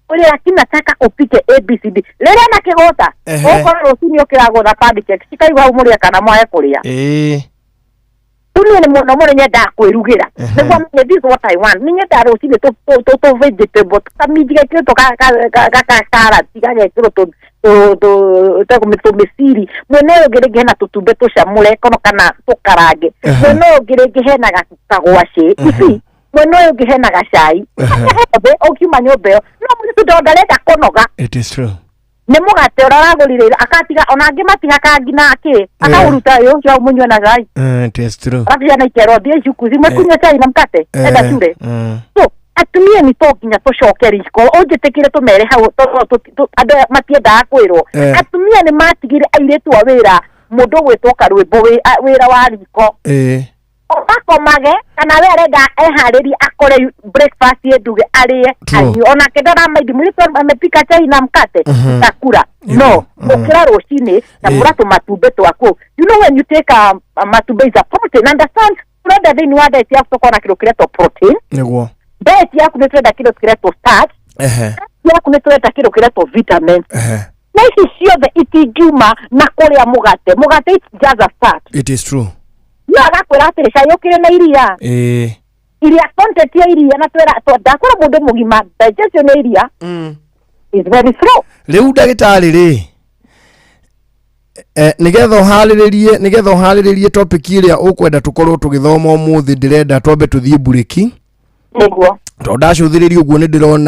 ule lakini nataka upike ABCD rĩrĩa na kĩgũta ũkora rũcinĩ ũkĩragũra pancake cikaigua hau mũrĩe kana mwage kũrĩa tu niĩ nĩ mũno mũno nyendaga kwĩrugĩra nĩguo menye this is what I want nĩ nyendaga rũcinĩ tũ vegetable tũkaminji gekĩrwo karati gagekĩrwo tũmĩciri mwena ũyũ ũngĩ rĩngĩ hena tũtumbĩ tũcamũre kono kana tũkarange mwena ũyũ ũngĩ rĩngĩ hena kagwacĩ ici mwena ũyũ ũngĩ hena gacai ũkiuma nyũmba ĩyo no mũirĩtu ndarenda kũnoga it is true nĩ mũgate ũrĩa aragũrire akatiga ona angĩ matihakaga nginya kĩ akaũruta ĩ ũcio mũnyue na cai it is true arabu ciana ikerwo thiĩ cukuru cimwe kunyua cai na mkate enda cure so atumia nĩ to nginya tũcoke riko ũnjĩtĩkĩre tũmere hau andũ aya matiendaga kwĩrwo atumia nĩ matigire airĩtu a wĩra mũndũ ũgwĩtwo karwĩmbo wĩra wa riko akomage kana we arenda eharĩrie akore breakfast ĩnduge arĩe anyue onake ndaramaindi mũirĩtu amepika chai na mkate takura no ũkĩra rũcinĩ na mũra tũmatumbĩ twaku you know when you take a matumbĩ is a protein understand ũrenda thĩinĩ wa diet yaku tũkorwo na kĩndũ kĩretwo protein nĩguo diet yaku nĩ tũrenda kĩndũ kĩretwo starch yaku nĩ tũrenda kĩndũ kĩretwo vitamins na ici ciothe itingiuma na kũrĩa mũgate mũgate it's just a start it is true no agakwĩra atĩrĩ cai ũkĩrĩ na iria iria content ya iria na twĩra ndakora mũndũ mũgima digestion ya iria is very slow rĩu ndagĩtarĩ rĩ nĩgetha ũharĩrĩrie topic ĩrĩa ũkwenda tũkorwo tũgĩthoma ũmũthĩ ndĩrenda twambe tũthiĩ mburĩki nĩguo tondũ ndacũthĩrĩria ũguo nĩ ndĩrona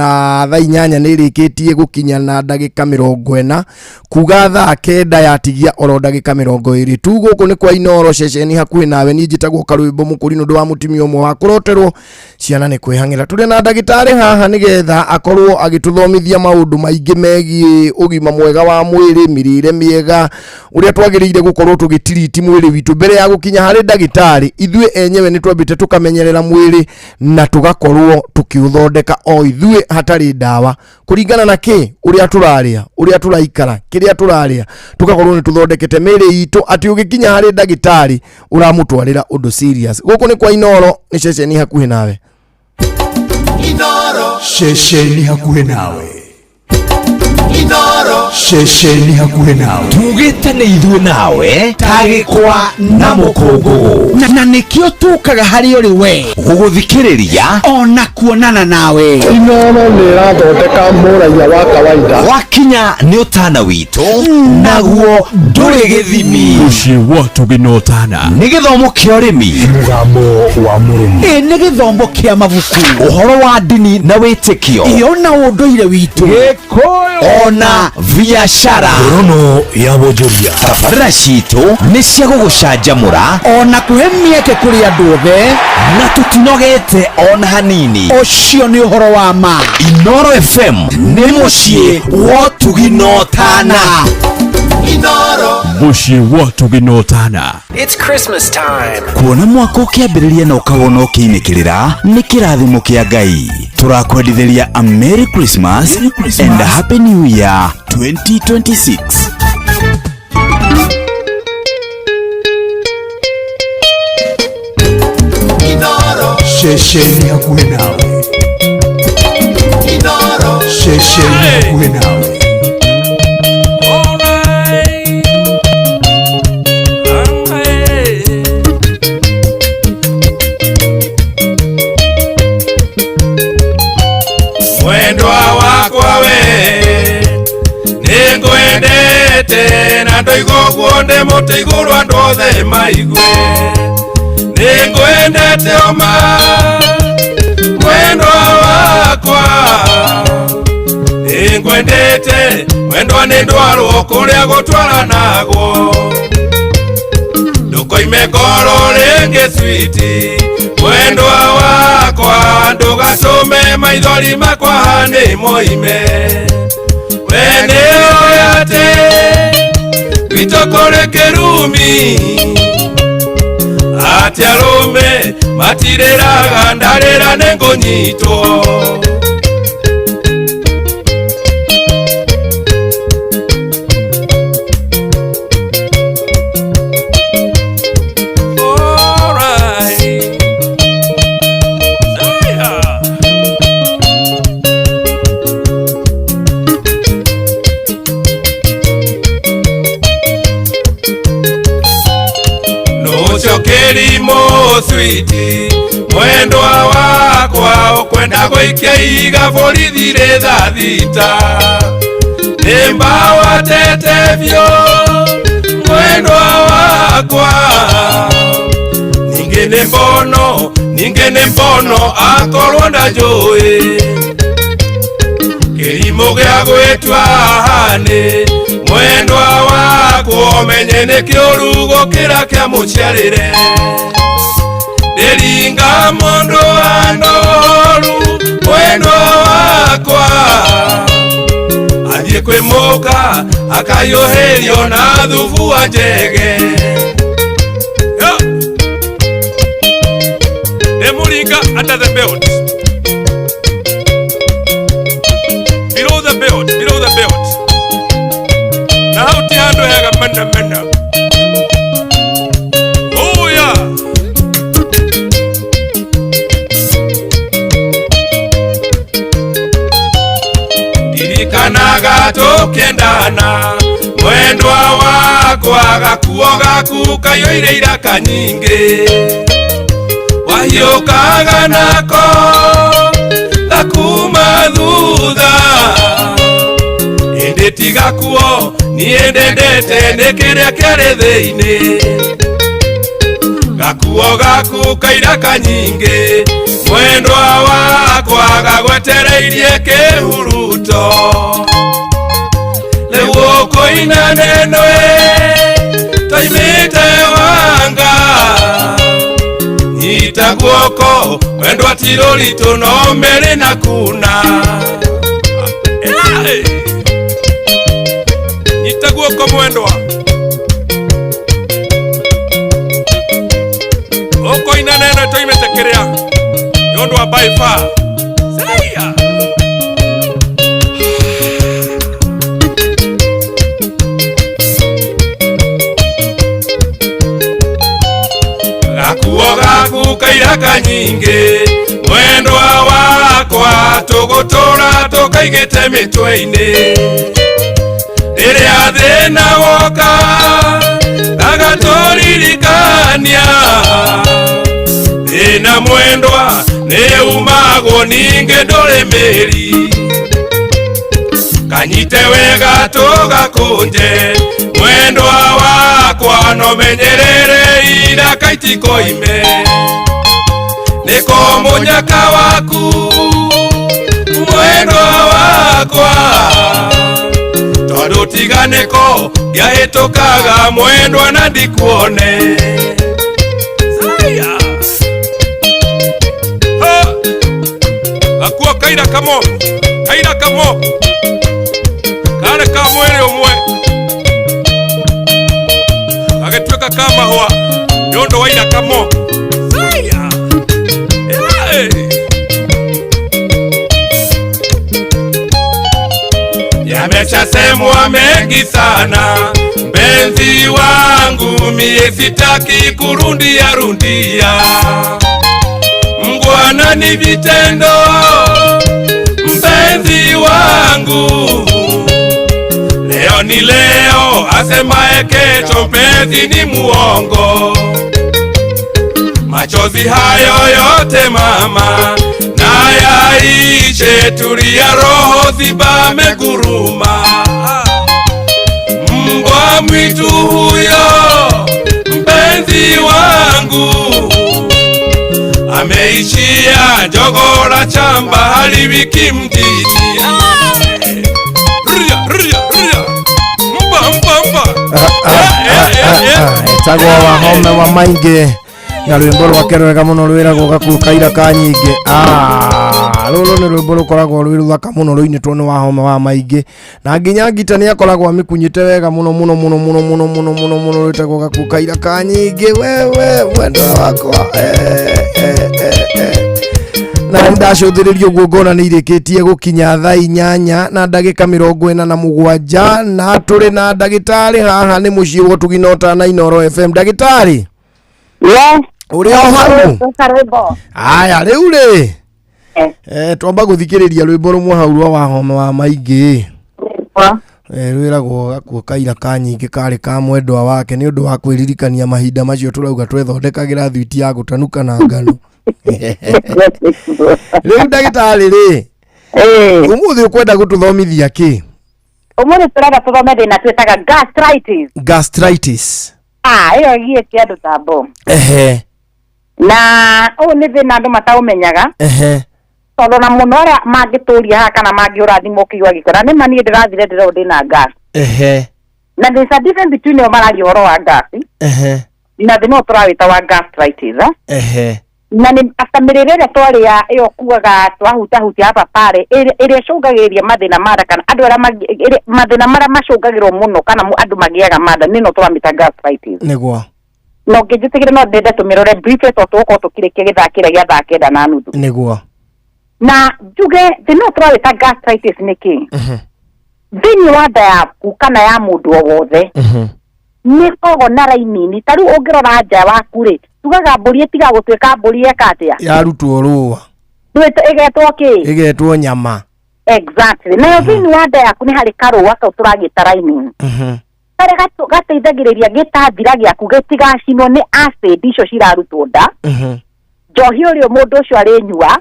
thaa 8 nĩ ĩrĩkĩtie gũkinya na ndagĩka 40 kuga thaa 9 yatigia oro ndagĩka 20 tu gũkũ nĩ kwa Inooro ceceni hakuhĩ nawe niĩ njĩtagwo Karwĩmbo Mũkũrinũ ũndũ wa mũtumia ũmwe wa kũroterwo ciana nĩ kwĩhang'ĩra tũrĩ na ndagĩtarĩ haha nĩgetha akorwo agĩtũthomithia maũndũ maingĩ megiĩ ũgima mwega wa mwĩrĩ mĩrĩre mĩega ũrĩa twagĩrĩire gũkorwo tũgĩtiriti mwĩrĩ witũ mbere ya gũkinya harĩ ndagĩtarĩ ithuĩ enyewe nĩ twambĩte tũkamenyerera mwĩrĩ na tũgakorwo tukiuthondeka o ithuĩ hatarĩ ndawa kũringana na kĩ ũrĩa tũrarĩa ũrĩa tũraikara kĩrĩa tũrarĩa tũgakorwo nĩ tũthondekete mĩĩrĩ itũ atĩ ũgĩkinya harĩ ndagĩtarĩ ũramũtwarĩra ũndũ serious gũkũ nĩ kwa Inooro nĩ ceceni hakuhĩ nawe Inooro ceceni hakuhĩ nawe Inooro ceceni hakuhĩ nawe tugĩte nĩ ithuĩ nawe tagĩkwa na mũkũngũgũ na nĩkĩo tũkaga harĩ ũrĩ we gũgũthikĩrĩria ona kuonana nawe Inooro nĩ ĩrathondeka mũraiya wa kawaida wakinya nĩ ũtana witũ naguo ndũrĩ gĩthimi mũciĩ wa tũgĩnotana nĩ gĩthomo kĩa ũrĩmi mũgambo wa mũrĩmi ĩ nĩ gĩthomo kĩa mabuku ũhoro wa ndini na wĩtĩkio ĩyo na ũndũire witũ gĩkũyũ ona biashara Ngorono ya wonjoria tabarĩra citũ nĩ cia gũgũcanjamũra ona kũhe mĩeke kũrĩ andũ othe na tũtinogete ona hanini ũcio nĩ ũhoro wa ma Inooro FM nĩ mũciĩ wa tũginotana Inooro mũciĩ wa tũginotana It's Christmas time. Kuona mwaka ũkĩambĩrĩria na ũkawona ũkĩinĩkĩrĩra nĩ kĩrathimo kĩa Ngai tũrakwendithĩria a Merry Christmas and a Happy New Year 2026. Inooro ceceni hakuhĩ nawe Inooro ceceni hakuhĩ nawe Mwendwa wakwa we nĩngwendete na ndoiga ũguo ndĩ mũtĩ igũrũ andũ othe maigue nĩngwendete oma mwendwa wakwa nĩngwendete mwendwa nĩ ndwarwo kũrĩa gũtwaranagwo ndũkoiga Ndũkoime ngoro rĩngĩ switi mwendwa wakwa ndũgatũme maithori makwa nĩ moime we nĩũĩ atĩ gwitũ kũrĩ kĩrumi atĩ arũme matirĩraga ndarĩra nĩngũnyitwo. Switi mwendwa wakwa ukwenda gũikia iga borithi rĩ thaa thita nĩ mbawa tete biũ mwendwa wakwa ningĩ nĩ mbono akorwo ndanjũĩ kĩrimũ gĩa gwĩtua hanĩ mwendwa wakwa ũmenye nĩ kĩũru gũkĩra kĩa mũciarĩre. Ndĩringa mũndũ anoru mwendwa wakwa athiĩ kwĩ mũka akayũhĩrio na thubu wa njege. Ndĩmũringa under the belt, below the belt, below the belt. Na hau ti handũ hega mena mena. Oh yeah. Ndirikanaga tũkĩendana mwendwa wakwa gakuo gaku kaiyũire iraka nyingĩ wahiũkaga nako gakuma thutha ĩndĩ ti gakuo niĩ ndendete nĩ kĩrĩa kĩarĩ thĩinĩ gakuo gaku kairaka nyingĩ mwendwa wakwa gagwetereirie kĩhuruto rĩu ũkũina neno twaimĩte wanga nyita guoko mwendwa ti rũritũ no mĩrĩ na kuna. Nyita guoko mwendwa ũkũina neno twaimĩte kĩrĩa nĩ ũndũ wa by far. Saia. Gakuo gaku kairaka nyingĩ mwendwa wakwa tũgũtũra tũkaigĩte mĩtwe-inĩ rĩrĩa thĩna woka gagatũririkania thĩna mwendwa nĩ umagwo ningĩ ndũrĩ mĩri kanyite wega tũgakũnje mwendwa wakwa no menyerere iraka itikoime nĩko mũnyaka waku mwendwa wakwa tondũ tiga nĩko ngĩahĩtũkaga mwendwa na ndikuone. Saia. Gakuo kaira kamo karĩ ka mwĩrĩ ũmwe gagĩtuĩka ka mahũa nĩ ũndũ wa iraka mo. Saia. Yameshasemwa mengi sana mpenzi wangu, mie sitaki kurundia rundia. Mngwana ni vitendo mpenzi wangu, leo ni leo, asemaye kesho mpenzi ni muongo. Machozi hayo yote mama na yaishe, tulia roho zibame guruma. Mbwa mwitu huyo mpenzi wangu ameishia jogoo la chamba haliwiki mjini. Ria, ria, ria. Mba, mba, mba. Tagwo Wahome wa Maingĩ na rwĩmbo rwake rwega mũno rwĩragwo Gakuo Kaira ka Nyingĩ. Rũrũ nĩ rwĩmbo rũkoragwo rwĩ rũthaka mũno rũinĩtwo nĩ Wahome wa Maingĩ, na nginya ngita nĩ akoragwo amĩkunyĩte wega mũno mũno mũno mũno mũno mũno mũno mũno. Rwĩtagwo Gakuo Kaira ka Nyingĩ. Wewe mwendwa wakwa, na nĩ ndacũthĩrĩria ũguo ngona nĩ irĩkĩtie gũkinya thaa 8:47, na tũrĩ na ndagĩtarĩ haha nĩ mũciĩ wa Ũtugi na Ũtana Inooro FM. Ndagĩtarĩ, ũrĩ o hau? Aya, rĩu rĩ, twamba gũthikĩrĩria rwĩmbo rũmwe hau rwa Wahome wa Maingĩ, rwĩragwo Gakuo Kaira ka Nyingĩ, karĩ ka mwendwa wake, nĩ ũndũ wa kwĩririkania mahinda macio tũrauga twethondekagĩra thwiti ya gũtanuka na ngano. Rĩu ndagĩtarĩ rĩ, ũmũthĩ ũkwenda gũtũthomithia kĩ? Ũmũthĩ tũrenda tũthome thĩna twĩtaga gastritis. Gastritis. Ĩyo ĩgiĩtie andũ ta mbo. Na ũyũ nĩ thĩna andũ mataũmenyaga, tondũ na mũno arĩa mangĩtũria haha kana mangĩũra thimũ ũkĩigua gĩko, na nĩma niĩ ndĩrathire ndĩrona ndĩna gas. Na there's a difference between o mararia ũhoro wa gas na thĩna ũyũ tũrawĩta wa gastritis. Na nĩ after mĩrĩre ĩrĩa twarĩa ĩyo kugaga twahutahutia hapa pale, ĩrĩa ĩcũngagĩrĩria mathĩna ma nda, kana andũ arĩa mathĩna marĩa macũngagĩrwo mũno kana andũ magĩaga ma nda, nĩ ĩno tũramĩta gastritis. Nĩguo. Na ũngĩnjĩtĩkĩra no ndende tũmĩrore briefly tondũ tũgũkorwo tũkĩrĩkia gĩthaa kĩrĩa gĩa thaa 9:30. Nĩguo. Na njuge thĩna ũyũ tũrawĩta gastritis nĩ kĩ? Thĩinĩ wa nda yaku kana ya mũndũ o wothe nĩ ĩkoragwo na rainini. Ta rĩu ũngĩrora nja waku rĩ, tugaga mbũri ĩtiga gũtuĩka mbũri ĩka atĩa? Yarutwo rũa. Ĩgetwo kĩ? Ĩgetwo nyama. Exactly. Nayo thĩinĩ wa nda yaku nĩ harĩ karũa kau tũragĩta lining, karĩa gateithagĩrĩria gĩtathira gĩaku gĩtigacinwo nĩ acid icio cirarutwo nda. Njohi ũrĩa mũndũ ũcio arĩnyua,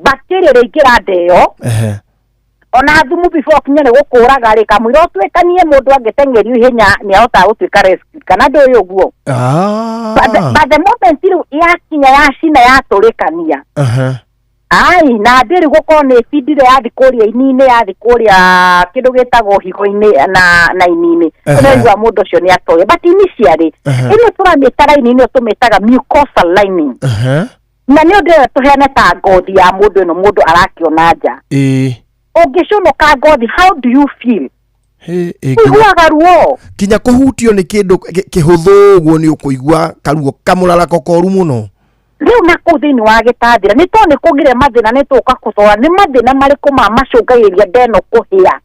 bacteria ĩrĩa ĩingĩra nda ĩyo, ona thumu before kinya nĩ gũkũraga rĩ, kamũira ũtuĩkanie mũndũ angĩteng'erio ihenya nĩ ahotaga gũtuĩka rescue, kana ndũĩ ũguo? But the moment rĩu yakinya yacina yatũrĩkania, ai na ndĩrĩ gũkorwo nĩ ĩbindire yathi kũrĩa ini-inĩ, yathi kũrĩa kĩndũ gĩtagwo higo-inĩ na ini-inĩ, ũraigua mũndũ ũcio nĩ atoya. But initially ĩno tũramĩta lining, ĩno tũmĩtaga mucosal lining, na nĩ ũndũ ĩyo tũheane ta ngothi ya mũndũ ĩno mũndũ arakĩona nja. Ũngĩcũnũka ngothi, how do you feel? Ũiguaga ruo. Kinya kũhutio nĩ kĩndũ kĩhũthũ ũguo nĩ ũkũigua karuo kamũrarako koru mũno. Rĩu na kũu thĩinĩ wa gĩtathira nĩ tondũ nĩ kũgire mathĩna, nĩ tũka kũthora nĩ mathĩna marĩkũ ma macũngagĩrĩria nda ĩno kũhĩa.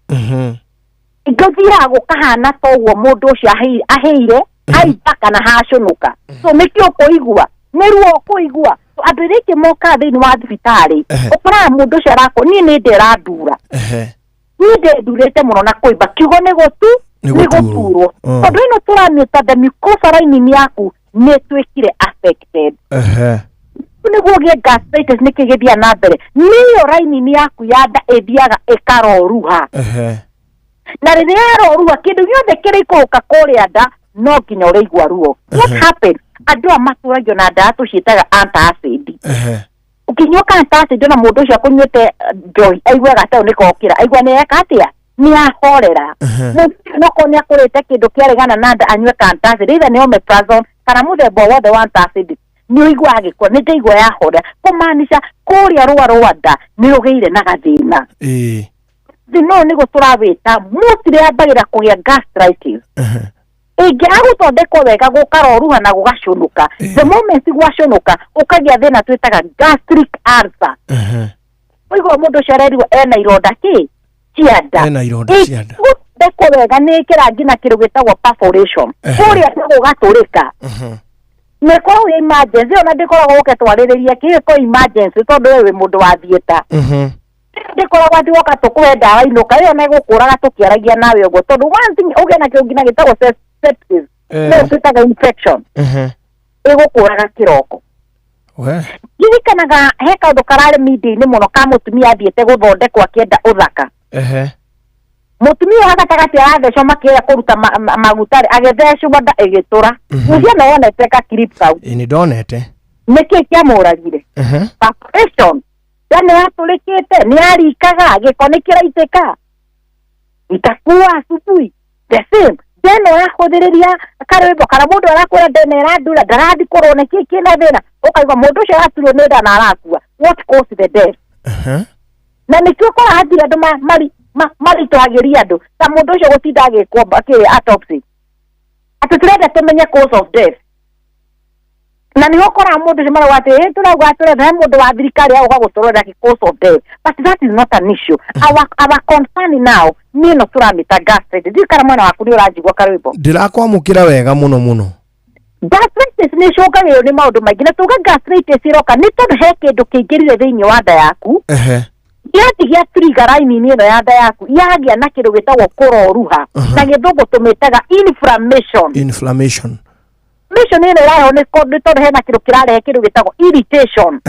Gũthiaga gũkahana ta ũguo mũndũ ũcio ahĩire aimba kana hacũnũka. So nĩkĩo ũkũigua nĩ ruo ũkũigua. Andũ arĩa aingĩ mokaga thĩinĩ wa thibitarĩ, ũkoraga mũndũ ũcio arakwo, niĩ nĩ ndĩrandura, niĩ ndĩndurĩte mũno na kũimba, kiugo nĩ gũturwo, tondũ ĩno tũramĩta the mucosa lining yaku nĩ ĩtuĩkire affected. Nĩguo ũgĩe gastritis nĩkĩ gĩthiaga na mbere, nĩyo lining yaku ya nda ĩthiaga ĩkaroruha, na rĩrĩa yaroruha kĩndũ gĩothe kĩrĩikũrũka kũrĩa nda no nginya ũrĩigua ruo. What happened? Andũ aya matũragio na ndawa tũciĩtaga antacid. Ũkĩnyua ka antacid ona mũndũ ũcio akũnyuĩte njohi aiguaga ta nĩ kokĩra, aigua nĩ eka atĩa, nĩ ahorera. Mũndũ nokorwo nĩ akũrĩte kĩndũ kĩaregana na nda anyue ka antacid, either nĩ omeprazole kana mũthemba wothe wa antacid, nĩ ũiguaga agĩkua, nĩ ndaigua yahorera, kũmaanisha kũrĩa rũa rwa nda nĩ rũgĩire na gathĩna. Thĩna ũyũ nĩguo tũrawĩta mostly yambagĩrĩra kũgĩa gastritis. Ĩngĩaga gũthondekwo wega gũkaroruha na gũgacũnũka, the moment gwacũnũka ũkagĩa thĩna twĩtaga gastric ulcer. Ũigua mũndũ ũcio arerirwo ena ironda kĩ cia nda, ena ironda cia nda. Gũthondekwo wega nĩ ĩkĩra nginya kĩndũ gĩtagwo perforation, kũrĩa nda gũgatũrĩka. Na ĩkoragwo ĩ emergency, ona ndĩkoragwo ũke twarĩrĩrie kĩ, ĩkoragwo emergency tondũ we wĩ mũndũ wa theatre. Ndĩkoragwo atĩ woka tũkũhe ndawa inũka, ĩyo na ĩgũkũraga tũkĩaragia nawe ũguo, tondũ one thing ũgĩe na kĩndũ nginya gĩtagwo sepsis, no twĩtaga infection, ĩgũkũraga kĩroko. Ririkanaga he kaũndũ kararĩ media-inĩ mũno ka mũtumia athiĩte gũthondekwo akĩenda ũthaka. Mũtumia wa gatagatĩ arathecwo makĩenda kũruta maguta rĩ, agĩthecwo nda ĩgĩtũra. Mũciĩ no wonete ka clip kau. Nĩ ndonete. Nĩkĩ kĩamũragire? Perforation. Nda nĩ yatũrĩkĩte, nĩ yarikaga, gĩko nĩ kĩraitĩka. Itakuwa asubuhi. The same. Ndeno yahũthĩrĩria karwĩmbo kana mũndũ arakwĩra ndeno ĩrandura ndarathi kũrwo nĩ kĩ kĩna thĩna, ũkaigua mũndũ ũcio araturwo nĩ nda na arakua. What caused the death? Na nĩkĩo ũkoraga hatirĩ andũ maritũhagĩria andũ ta mũndũ ũcio gũtinda agĩkwo kĩ autopsy, atĩ tũrenda tũmenye cause of death. Na nĩho ũkoraga mũndũ ũcio marauga atĩ ĩ tũrauga tũrenda he mũndũ wa thirikari agũka gũtũrorera kĩ cause of death, but that is not an issue. Our concern now nĩ ĩno tũramĩta gastritis. Ndiũĩ kana mwena waku nĩ ũranjigua karwĩmbo. Ndĩrakwamũkĩra wega mũno mũno. Gastritis nĩ ĩcũngagĩrĩrio nĩ maũndũ maingĩ, na tuga gastritis ĩroka nĩ tondũ he kĩndũ kĩingĩrire thĩinĩ wa nda yaku, gĩathi gĩa trigger line-inĩ ĩno ya nda yaku yagĩa na kĩndũ gĩtagwo kũroruha, na gĩthũngũ tũmĩtaga inflammation. Inflammation. Inflammation ĩno ĩrarehwo nĩ tondũ hena kĩndũ kĩrarehe kĩndũ gĩtagwo irritation.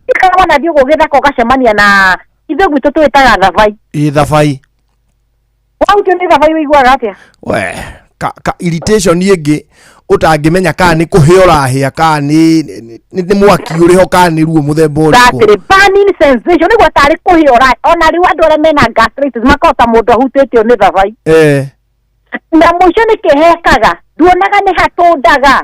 Ikara wanathiĩ ũguo gĩthaka ũgacemania na ithuĩ gwitũ twĩtaga thabai. Ĩ thabai. Wahutio nĩ thabai ũiguaga atĩa? We, ka irritation ĩngĩ ũtangĩmenya kana nĩ kũhĩa ũrahĩa kana nĩ mwaki ũrĩho kana nĩ ruo mũthemba ũrĩkũ. Exactly, burning sensation nĩguo tarĩ kũhĩa ũrahĩa. Ona rĩu andũ arĩa mena gastritis makoragwo ta mũndũ ahutĩtio nĩ thabai. Na mũico nĩ kĩhekaga, nduonaga nĩ hatũndaga.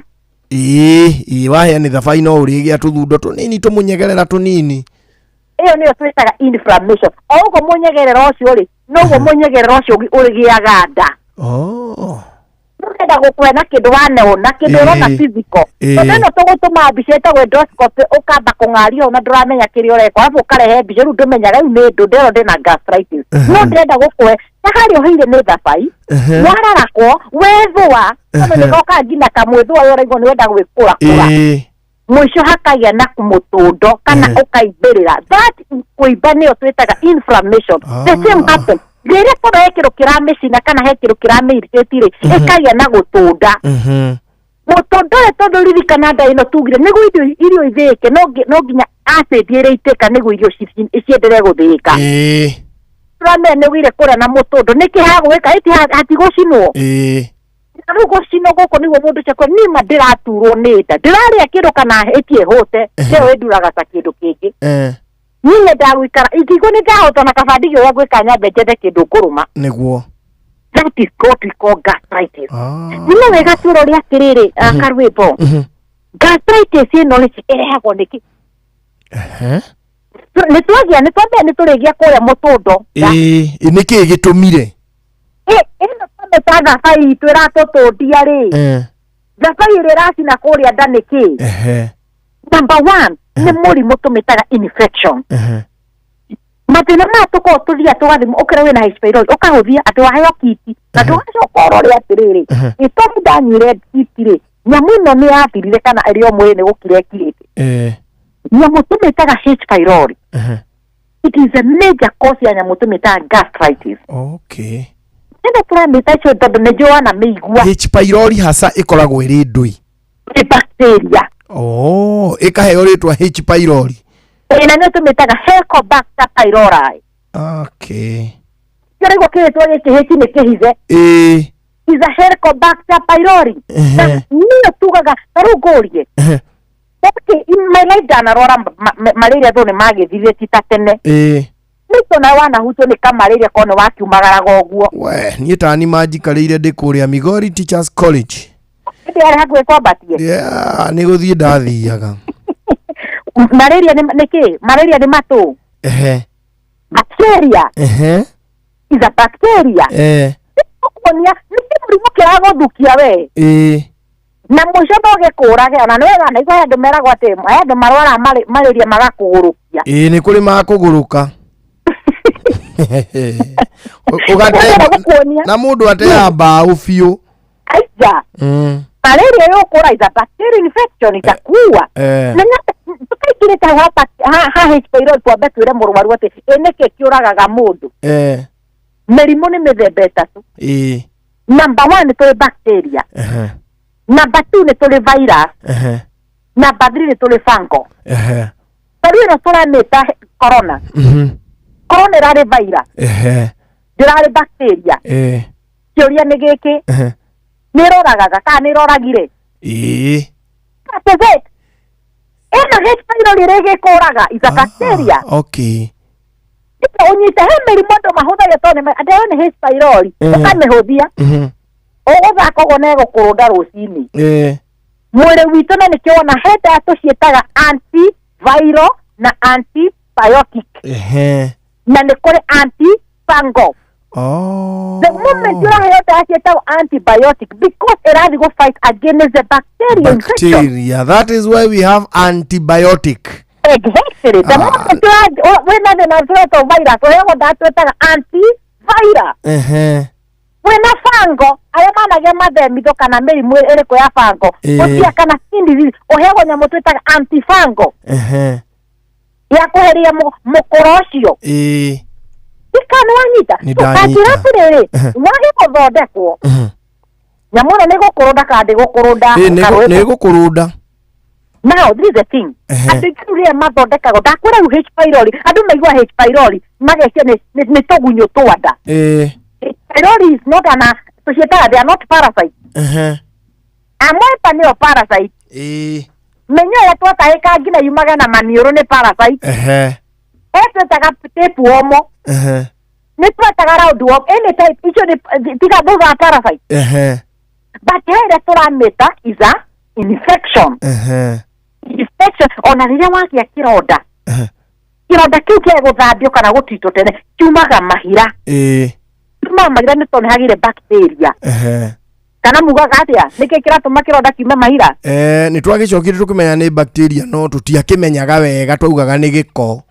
Ĩĩ wahĩa nĩ thabai no ũrĩgĩa tũthundo tũnini tũmũnyegerera tũnini. Ĩyo nĩyo twĩtaga inflammation. O ũguo mũnyegerera ũcio rĩ, noguo mũnyegerera ũcio ũrĩgĩaga nda. Ndũrenda gũkũhe na kĩndũ waneona, kĩndũ ũrona physical. Tondũ ĩno tũgũtũma mbica ĩtagwo endoscopy, ũkamba kũng'aria ũũ na ndũramenya kĩrĩa ũreka, arabu ũkarehe mbica rĩu ndũmenyaga rĩu nĩ ndũ, ndĩrona ndĩna gastritis. No ndĩrenda gũkũhe ta harĩa ũhĩire nĩ thabai, wararakwo, wethũa, tondũ nĩgokaga nginya kamwĩthũa ũrĩa ũraigua nĩwenda gwĩkũra kũra. Mũico hakagĩa na mũtũndo kana ũkaimbĩrĩra. That kũimba nĩyo twĩtaga inflammation. The same happen rĩrĩa korwo he kĩndũ kĩramĩcina kana he kĩndũ kĩramĩirĩtĩti rĩ, ĩkagĩa na gũtũnda. Mũtũndo ũyũ tondũ ririkana nda ĩno tugire nĩguo irio ithĩĩke no nginya acid ĩrĩa ĩitĩka nĩguo irio cienderee gũthĩĩka. Tũramenya nĩugire kũrĩa na mũtũndo nĩkĩ hagwĩka ĩti hatigũcinwo. Rĩu gũcinwo gũkũ nĩguo mũndũ ũcio akwĩra, niĩ ma ndĩraturwo nĩ nda, ndĩrarĩa kĩndũ kana ĩtiĩ hũte, nĩyo ĩnduraga ta kĩndũ kĩngĩ. Niĩ nyendaga gũikara ingĩigua nĩ ndahota na kaba ndige ũrĩa ngwĩka nyambe njethe kĩndũ ngũrũma. Nĩguo. That is what we call gastritis. Nĩ wega tũrore atĩrĩrĩ, karwĩmbo. Gastritis ĩno rĩ, ĩrehagwo nĩkĩ? Nĩ twagĩa, nĩ twambia nĩ tũrĩgĩa kũrĩa mũtũndo. Ĩĩ, nĩkĩĩ gĩtũmire? Ĩno twamĩta thabai itũ ĩratũtũndia rĩ. Thabai ĩrĩa ĩracina kũrĩa nda nĩkĩ? Number one, nĩ mũrimũ tũmĩtaga infection. Mathĩna maya tũkoragwo tũthiaga tũgathimwo, ũkĩrwo wĩna H pylori, ũkahũthia atĩ waheo kiti, na ndũgacoka ũrore atĩrĩrĩ, ĩ tondũ ndanyuire kiti rĩ, nyamũ ĩno nĩ yathirire kana ĩrĩ o mwĩrĩ nĩ gũkira ĩkirĩte. Nyamũ tũmĩtaga H pylori. It is a major cause ya nyamũ tũmĩtaga gastritis. Okay. Ĩno tũramĩta icio tondũ nĩ njũĩ wanamĩigua. H pylori hasa ĩkoragwo ĩrĩ ndũi. Nĩ bacteria. Oh, ĩkaheo rĩtwa H pylori. Ĩĩ, na nĩyo tũmĩtaga Helicobacter pylori. Okay. Kĩraigua kĩrĩtwa gĩkĩ H nĩ kĩhithe. Is a Helicobacter pylori. Na nĩyo tugaga, ta rĩu ngũrie. Okay, in my life ndanarwara malaria though nĩ magĩthirire ti ta tene. Nĩkĩo nawe wanahutio nĩ kamalaria korwo nĩ wakiumagaraga ũguo. We, niĩ tani manjikarĩire ndĩ kũrĩa Migori Teachers College. Hĩndĩ yarĩ hakuhĩ kwambatie. Yeah, nĩ gũthiĩ ndathiaga. Malaria nĩ kĩ? Malaria nĩ matũ. Bacteria. Is a bacteria. Nĩkuonia nĩ mũrimũ kĩragũthukia we. Na mũico no gĩkũrage ona nĩ wega naigua he andũ meragwo atĩ he andũ marwaraga malaria magakũgũrũkia. Ĩĩ, nĩ kũrĩ makũgũrũka. Na mũndũ ateaga mbaũ biũ. Aija. Malaria yũkũra is a bacterial infection itakuua. Na tũkaingĩrĩte hau ha H pylori twambe twĩre mũrwaru atĩ ĩ nĩkĩ kĩũragaga mũndũ. Mĩrimũ nĩ mĩthemba ĩtatũ. Number 1 nĩ tũrĩ bacteria. Number 2 nĩ tũrĩ virus. Number 3 nĩ tũrĩ fungal. Ta rĩu ĩno tũramĩta corona. Corona ĩrarĩ virus. Ndĩrarĩ bacteria. Kĩũria nĩ gĩkĩ. Nĩ ĩroragaga kana nĩ ĩroragire? That is it. Ĩno H pylori ĩrĩa ĩgĩkũraga is a bacteria. Okay. Ĩno ũnyite he mĩrimũ andũ mahũthagia tondũ nĩ andũ ayo nĩ H pylori. Ũkamĩhũthia. Ũgũthaka ũguo na ĩgũkũrũnda rũcinĩ. Mwĩrĩ witũ na nĩkĩo wona he ndawa tũciĩtaga antiviral na antibiotic. Na nĩ kũrĩ antifungal. Oh. The moment ũraheo ndawa ciĩtagwo antibiotic, because ĩrathiĩ gũ fight against the bacteria infection. Bacteria. That is why we have antibiotic. Exactly. The moment wĩna thĩna tũretwo virus, ũheagwo ndawa twĩtaga antiviral. Wĩna fango, arĩa managĩa mathemitho kana mĩrimũ ĩrĩkũ ya fango, gũtia kana skin disease, ũheagwo nyamũ twĩtaga antifango ya kweheria mũkũro ũcio. Ikana wanyita. Nĩ ndanyita. Kanjĩra atĩrĩrĩ, wage gũthondekwo, nyamũ ĩno nĩ gũkũrũnda kana ndĩgũkũrũnda? Nĩ gũkũrũnda. Now this is the thing. Andũ aingĩ rĩu rĩrĩa mathondekagwo, ndakwĩra rĩu H pylori, andũ maigua H pylori magecia nĩ tũgunyũ twa nda. H pylori is not an, tũciĩtaga they are not parasite. Amoeba nĩyo parasite. Mĩnyoo ĩrĩa twatahĩka nginya yumaga na maniũrũ nĩ parasite. Etwĩtaga tapeworm. Nĩ twetaga roundworm, any type icio nĩ tiga, those are parasite. But he ĩrĩa tũramĩta is a infection. Infection, ona rĩrĩa wagĩa kĩronda, kĩronda kĩu kĩa gũthambio kana gũtitwo tene kiumaga mahira. Kiumaga mahira nĩ tondũ nĩ hagĩire bacteria. Kana mugaga atĩa, nĩkĩ kĩratũma kĩronda kiume mahira? Nĩ twagĩcokire tũkĩmenya nĩ bacteria, no tũtiakĩmenyaga wega, twaugaga nĩ gĩko.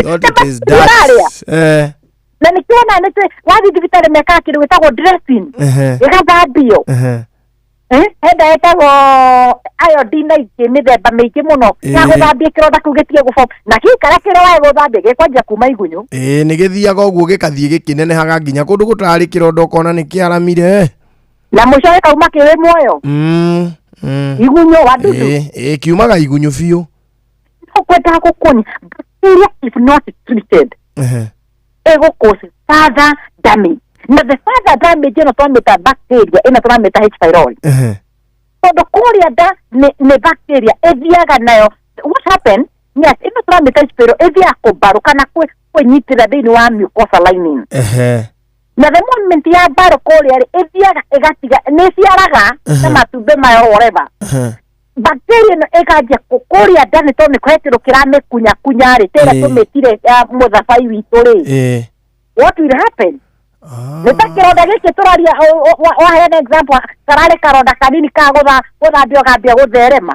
Thought it is dirt. Ũrarĩa. Na nĩkĩo wona nĩ wathiĩ thibitarĩ mekaga kĩndũ gĩtagwo dressing, ĩgathambio. He ndawa ĩtagwo iodine na ingĩ mĩthemba mĩingĩ mũno ya gũthambia kĩronda kĩu gĩtige gũbom, na gĩikara kĩrĩa wae gũthambia gĩkwanjia kuma igunyũ. Ĩĩ, nĩ gĩthiaga ũguo gĩkathiĩ gĩkĩnenehaga nginya kũndũ gũtarĩ kĩronda ũkona nĩ kĩaramire. Na mũico gĩkauma kĩrĩ muoyo. Igunyũ wadudu. Ĩĩ, kiumaga igunyũ biũ. Kwendaga gũkũnia, bacteria if not treated ĩgũ cause further damage, na the further damage ĩno twamĩta bacteria ĩno tũramĩta H pylori, tondũ kũrĩa nda nĩ bacteria ĩthiaga nayo. What happen nĩ atĩ ĩno tũramĩta H pylori ĩthiaga kũmbarũ kana kwĩnyitĩrĩra thĩinĩ wa mucosa lining. Na the moment ya mbarũ kũrĩa rĩ, ĩthiaga ĩgatiga nĩ ĩciaraga na matumbĩ mayo, whatever. Bacteria ĩno ĩkanjia kũrĩa nda nĩ tondũ nĩ kũhe kĩndũ kĩramĩkunyakunya rĩ, tĩrĩa tũmĩtire ya mũthabai witũ rĩ. What will happen nĩ ta kĩronda gĩkĩ tũraria, waheana example, kararĩ karonda kanini ka gũthambio gambia gũtherema.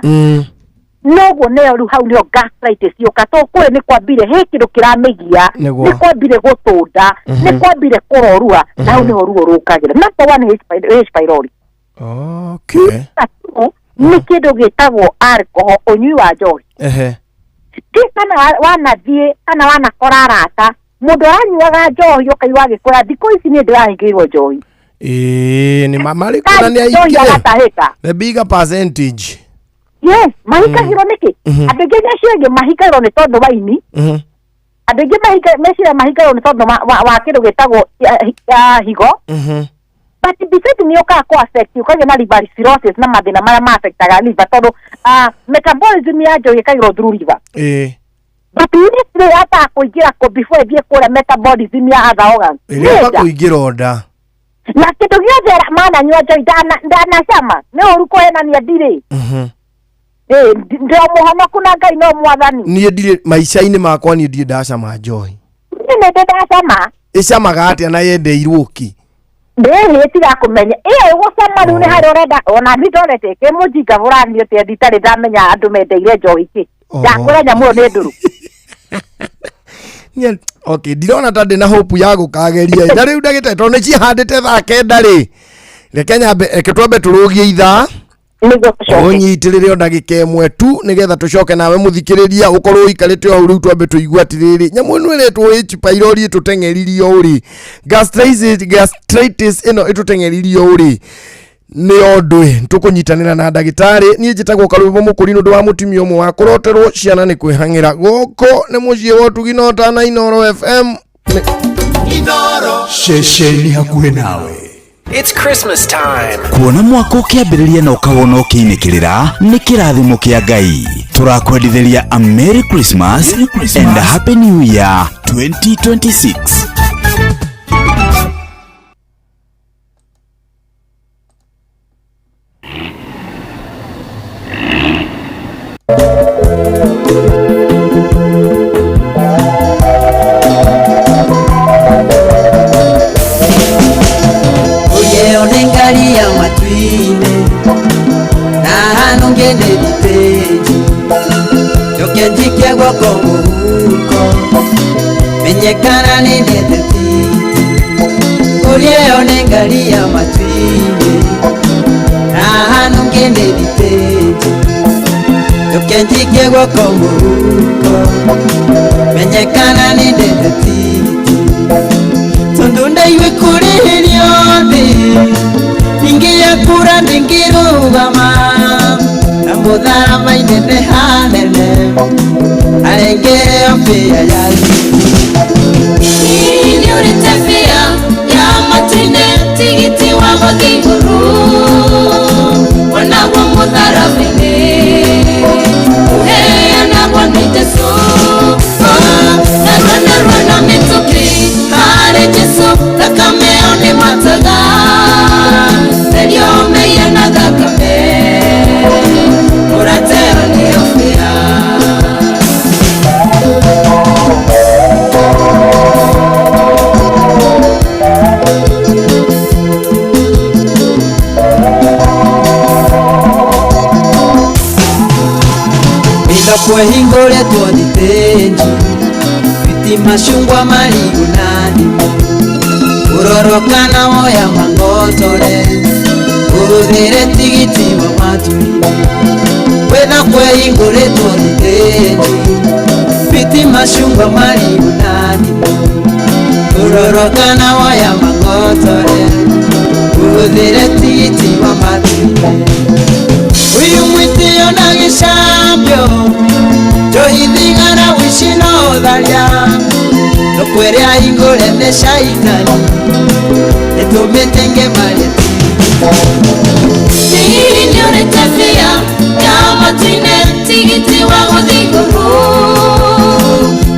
Noguo nĩyo rĩu hau nĩho gastritis yũka, to kũrĩ nĩ kwambire he kĩndũ kĩramĩgia, nĩ kwambire gũtũnda, nĩ kwambire kũrorua, na hau nĩho ruo rũkagĩra. Number one, H pylori. Number two, nĩ kĩndũ gĩtagwo alcohol, ũnyui wa njohi. Ti kana wanathiĩ kana wanakora arata mũndũ aranyuaga njohi, ũkaigua agĩkwĩra, thikũ ici niĩ ndĩrahingĩirwo njohi. Ĩĩ, nĩ marĩ kuona nĩ njohi aingĩ. agatahĩka. The bigger percentage. Yes, mahikagĩrwo nĩkĩ? Andũ aingĩ acio angĩ mahikagĩrwo nĩ tondũ wa ini. Andũ aingĩ meciria mahikagĩrwo nĩ tondũ wa kĩndũ gĩtagwo higo. But besides nĩ ũkaga kũ affect, ũkagĩa na liver cirrhosis na mathĩna marĩa ma affectaga liver, tondũ metabolism ya njohi ĩkagĩrwo through liver. But honestly yambaga kũingĩra kũ before ĩthiĩ kũrĩa metabolism ya other organs? Ĩrĩa Nĩ nda. kũingĩra nda. Na kĩndũ gĩothe mananyua njohi ndanacama nĩ ũru kũhenania ndirĩ. Ĩĩ, ndĩ o mũhonoku na Ngai no mwathani. Niĩ ndirĩ maica-inĩ makwa, niĩ ndirĩ ndacama njohi. Niĩ nĩ ndĩ ndacama. Ĩcamaga atĩa na yendeirwo kĩ? Ndĩhĩ tiga kũmenya ĩyo ĩgũcama rĩu nĩ harĩa ũrenda, ona niĩ ndorete kĩ mũjinga bũrani ũtĩa nditarĩ ndamenya andũ mendeire njohi kĩ. Ndakwĩra nyamũ ĩyo nĩ ndũrũ. Okay, ndirona ta ndĩna hope ya gũkageria, na rĩu ndagĩtarĩ, tondũ nĩ cihandĩte thaa 9 rĩ, reke nyambe, reke twambe tũrũgie ithaa nĩguo tũcoke. Ũnyitĩrĩre o ndagĩka ĩmwe tu nĩgetha tũcoke nawe mũthikĩrĩria ũkorwo ũikarĩte o hau. Rĩu twambe tũigue atĩrĩrĩ, nyamũ ĩno ĩretwo H pylori ĩtũteng'eririe ũrĩ, gastritis ĩno ĩtũteng'eririe ũrĩ nĩ ũndũ tũkũnyitanĩra na ndagĩtarĩ. Niĩ njĩtagwo Karwĩmbo Mũkũri nĩ ũndũ wa mũtumia ũmwe wa kũroterwo ciana nĩ kwĩhang'ĩra. Gũkũ nĩ mũciĩ wa ũtugi na ũtana, Inooro FM. Ceceni hakuhĩ nawe. It's Christmas time. Kuona mwaka ũkĩambĩrĩria na ũkawona ũkĩinĩkĩrĩra nĩ kĩrathimo kĩa Ngai. Tũrakwendithĩria a Merry Christmas and a Happy New Year 2026. Menyekana nĩ tigiti Ũrĩeo nĩ ngari ya matuinĩ Na hanũ ngĩndĩ thitĩnji Ndũkenjike guoko mũhuko Menyekana nĩ ndete tigiti Tondũ ndaigue kũrĩhĩrio thĩ Ningĩakura ndingĩrũgama Na mũtharaba inene hanene Arengeo bĩa ya Nĩũrĩte bĩa ya matu-inĩ tigiti wa gũthiĩ igũrũ Wonagwo mũtharaba-inĩ Ũheanagwo nĩ Jesũ Narua narua na mĩtũkĩ harĩ Jesũ Thakame ĩyo nĩ mataga Therio mehia na thakame Mũrateo nĩyo bĩa. Kwehingũrĩtwo thitĩnji Biti macungwa marigũ na ndimũ Ũroroka na woya mangotore Ũhũthĩre tigiti wa matu-inĩ Wĩna kwehingũrĩtwo thitĩnji Biti macungwa marigũ na ndimũ Ũroroka na woya mangotore Ũhũthĩre tigiti wa matu-inĩ Uyu mwitio na gĩcambio Njohithigana wici no tharia Nũkwĩrĩa hingũre nĩ caitani Ĩtũmĩte ngemarie Hihi nĩũrĩte bĩa ya matu-inĩ tigiti wa gũthiĩ igũrũ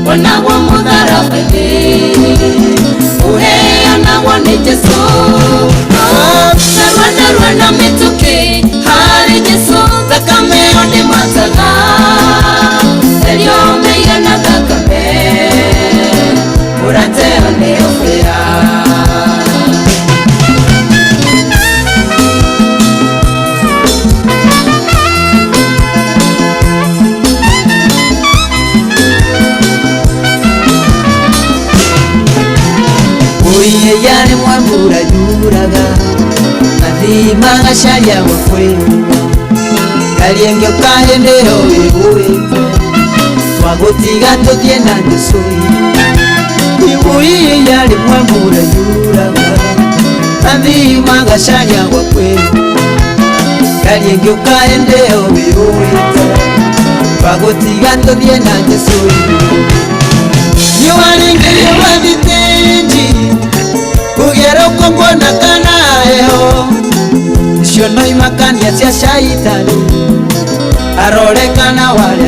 Wonagwo mũtharaba-inĩ Ũheanagwo nĩ Jesũ Narua narua na mĩtũkĩ harĩ Jesũ Thakame ĩyo nĩ mataga Therio mehia na thakame Mũrateo nĩyo bĩa. Oiye yari mwambura yuraga Athima gacaria gwakwĩrua Karienge ũkahendero wĩgũĩte Twagũtiga tũthiĩ na Jesũ Ibuiye yari mwambura yuraga Athima gacaria gwakwĩrua Karienge ũkahendero wĩgũĩte Twagũtiga tũthiĩ na Jesũ Nĩwaringĩrio mathitĩnji Kugera ukongona kana heho Icio no imakania cia caitani Arore kana wale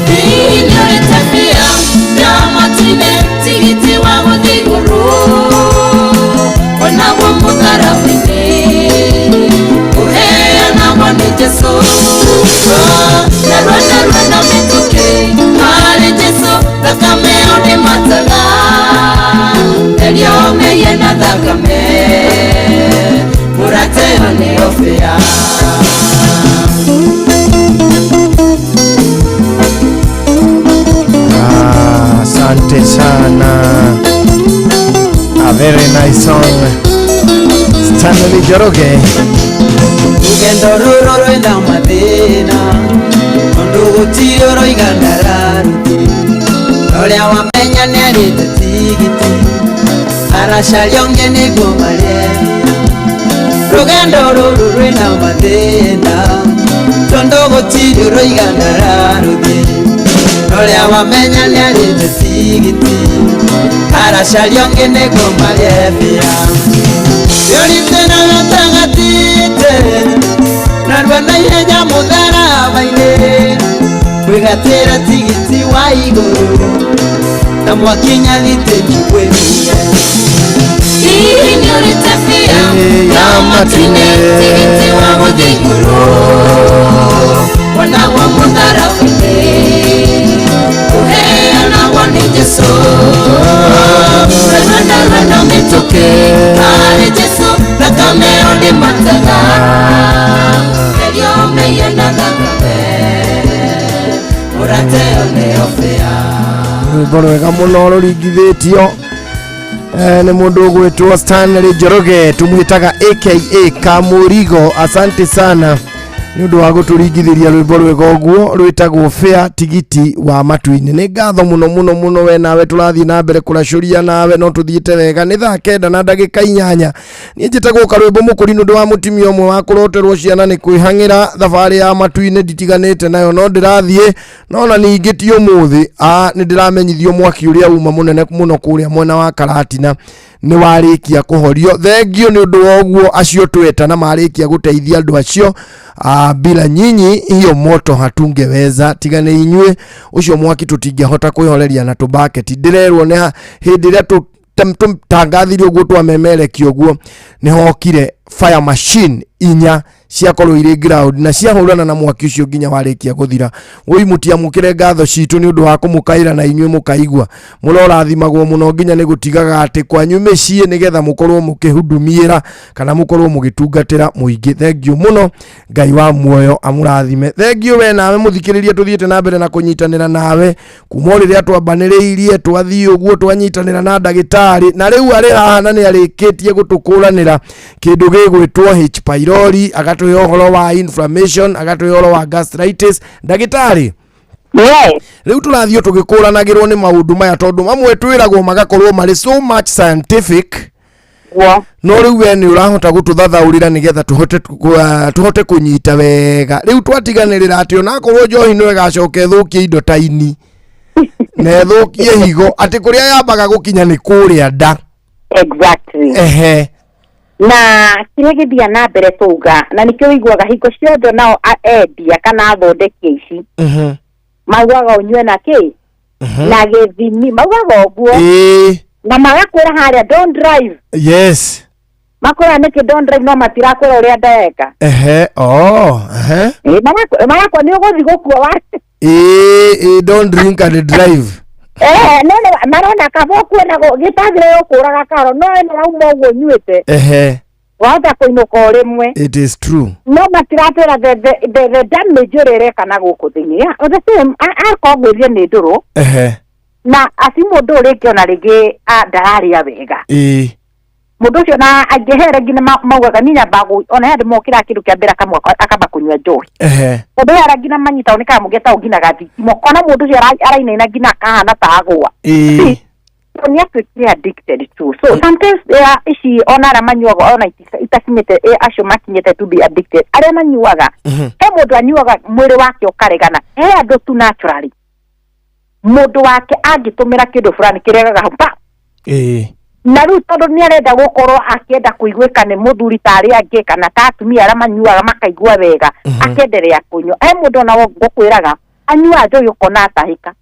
Hihi nĩũrĩte bĩa ya matu-inĩ tigiti wa gũthiĩ igũrũ Wonagwo mũtharaba-inĩ Ũheanagwo nĩ Jesũ Narua narua na mĩtũkĩ harĩ Jesũ Thakame ĩyo nĩ mataga Therio mehia na thakame Mũrateo nĩyo bĩa. Asante sana. A very nice song. Stanley Njoroge. Rũgendo rũrũ rwĩna mathĩna Tondũ gũtirĩ ũroiga ndararuti Ũrĩa wamenya nĩarĩte tigiti Aracaria ũngĩ nĩguo marĩe Rũgendo rũrũ rwĩna mathĩna Tondũ gũtirĩ ũroiga ndararuti Ũrĩa wamenya nĩarĩte tigiti Aracaria ũngĩ nĩguo marĩe mbia Yũrĩte na gatagatĩte Narua na ihenya mũtharaba-inĩ Kwĩgatĩra tigiti wa igũrũ Na mwakinya thitĩnji kwĩhure Hihi nĩũrĩte bĩa ya matu-inĩ tigiti wa gũthiĩ igũrũ Wonagwo mũtharaba-inĩ Ũheanagwo nĩ Jesũ Narua narua na mĩtũkĩ harĩ Jesũ Thakame ĩyo nĩ mataga Therio mehia na thakame Mũrateo nĩyo bĩa. Rwĩmbo rwega mũno rũringithĩtio nĩ mũndũ ũgwĩtwo Stanley Njoroge, tũmwĩtaga aka Kamũrigo. Asante sana nĩ ũndũ wa gũtũringithĩria rwĩmbo rwega ũguo rwĩtagwo Fair Tigiti wa Matu-inĩ. Nĩ ngatho mũno mũno mũno, we nawe tũrathiĩ na mbere kũracũria nawe, no tũthiĩte wega. Nĩ thaa 9 na ndagĩka 8. Niĩ njĩtagwo Karwĩmbo Mũkũri nĩ ũndũ wa mũtumia ũmwe wa kũroterwo ciana nĩ kwĩhang'ĩra thabarĩ ya matu-inĩ nditiganĩte nayo, no ndĩrathiĩ no na ningĩ ti ũmũthĩ. Nĩ ndĩramenyithio mwaki ũrĩa uma mũnene mũno kũrĩa mwena wa Karatina nĩ warĩkia kũhorio. Thengio nĩ ũndũ wa ũguo acio tweta na marĩkia gũteithia andũ acio. Bila nyinyi hiyo moto hatungeweza, tiga nĩ inyuĩ ũcio mwaki tũtingĩhota kwĩhoreria na tũbaketi. Ndĩrerwo nĩ hĩndĩ ĩrĩa tũtangathire ũguo twamemerekia ũguo nĩ hokire fire machine 4 ciakorwo irĩ ground na ciahũrana na mwaki ũcio nginya warĩkia gũthira. Woi mũtiamũkĩre ngatho citũ nĩ ũndũ wa kũmũkaĩra na inyuĩ mũkaigua. Mũrorathimagwo mũno nginya nĩ gũtigaga atĩ kwanyu mĩciĩ nĩgetha mũkorwo mũkĩhudumiĩra kana mũkorwo mũgĩtungatĩra mũingĩ. Thengiũ mũno, Ngai wa muoyo amũrathime. Thengiũ we nawe mũthikĩrĩria, tũthiĩte na mbere na kũnyitanĩra nawe kuma o rĩrĩa twambanĩrĩirie twathiĩ ũguo twanyitanĩra na ndagĩtarĩ, na rĩu arĩ haha na nĩ arĩkĩtie gũtũkũranĩra kĩndũ gĩgwĩtwo H pylori, agatũhe ũhoro wa inflammation, agatũhe ũhoro wa gastritis. Ndagĩtarĩ, rĩu tũrathiĩ tũgĩkũranagĩrwo nĩ maũndũ maya tondũ mamwe twĩragwo magakorwo marĩ so much scientific, no rĩu we nĩ ũrahota gũtũthathaũrĩra nĩgetha tũhote kũnyita wega. Rĩu twatiganĩrĩra atĩ onakorwo njohi no ĩgacoka ĩthũkie indo ta ini na ĩthũkie higo, atĩ kũrĩa yambaga gũkinya nĩ kũrĩa nda. Exactly. Ehe. Na kĩrĩa gĩthiaga na mbere tũuga, na nĩkĩo ũiguaga hingo ciothe nao endia kana athondeki ici maugaga ũnyue na kĩ na gĩthimi, maugaga ũguo na magakwĩra harĩa don't drive. Yes. Makwĩra nĩkĩ don't drive, no matirakwĩra ũrĩa ndeka. Ehe. Oh, ehe. Magakwĩra nĩ ũgũthiĩ gũkua wa Ĩĩ, don't drink and drive. No nĩ marona kaba ũkue na gĩtathire ũkũraga karo, no ĩno wauma ũguo ũnyuĩte. Ehe. Wahota kũinũka o rĩmwe. It is true. No matiratwĩra the damage ũrĩa ĩreka na gũkũ thĩinĩ. Yeah, the same akorwo ngwĩrire nĩ ndũrũ. Ehe. Na aci mũndũ ũyũ rĩngĩ ona rĩngĩ ndararĩa wega. Mũndũ ũcio na aingĩ he rĩngĩ nĩ maugaga niĩ nyambaga ona he andũ mokĩraga kĩndũ kĩa mbere akamba kũnyua njohi. Tondũ he arĩa nginya manyitagwo nĩ kamũgĩ ta nginya gathitima, ũkona mũndũ ũcio arainaina nginya akahana ta agũa. So nĩ atuĩkire addicted to. So sometimes ici ona arĩa manyuaga ona itakinyĩte, acio makinyĩte to be addicted, arĩa manyuaga, he mũndũ anyuaga mwĩrĩ wake ũkaregana, he andũ tu naturally mũndũ wake angĩtũmĩra kĩndũ fulani kĩregaga hau pa. Na rĩu tondũ nĩ arenda gũkorwo akĩenda kũiguĩka nĩ mũthuri ta arĩa angĩ kana ta atumia arĩa manyuaga makaigua wega, akenderea kũnyua. He mũndũ ona ngũkwĩraga anyuaga njohi ũkona atahĩka.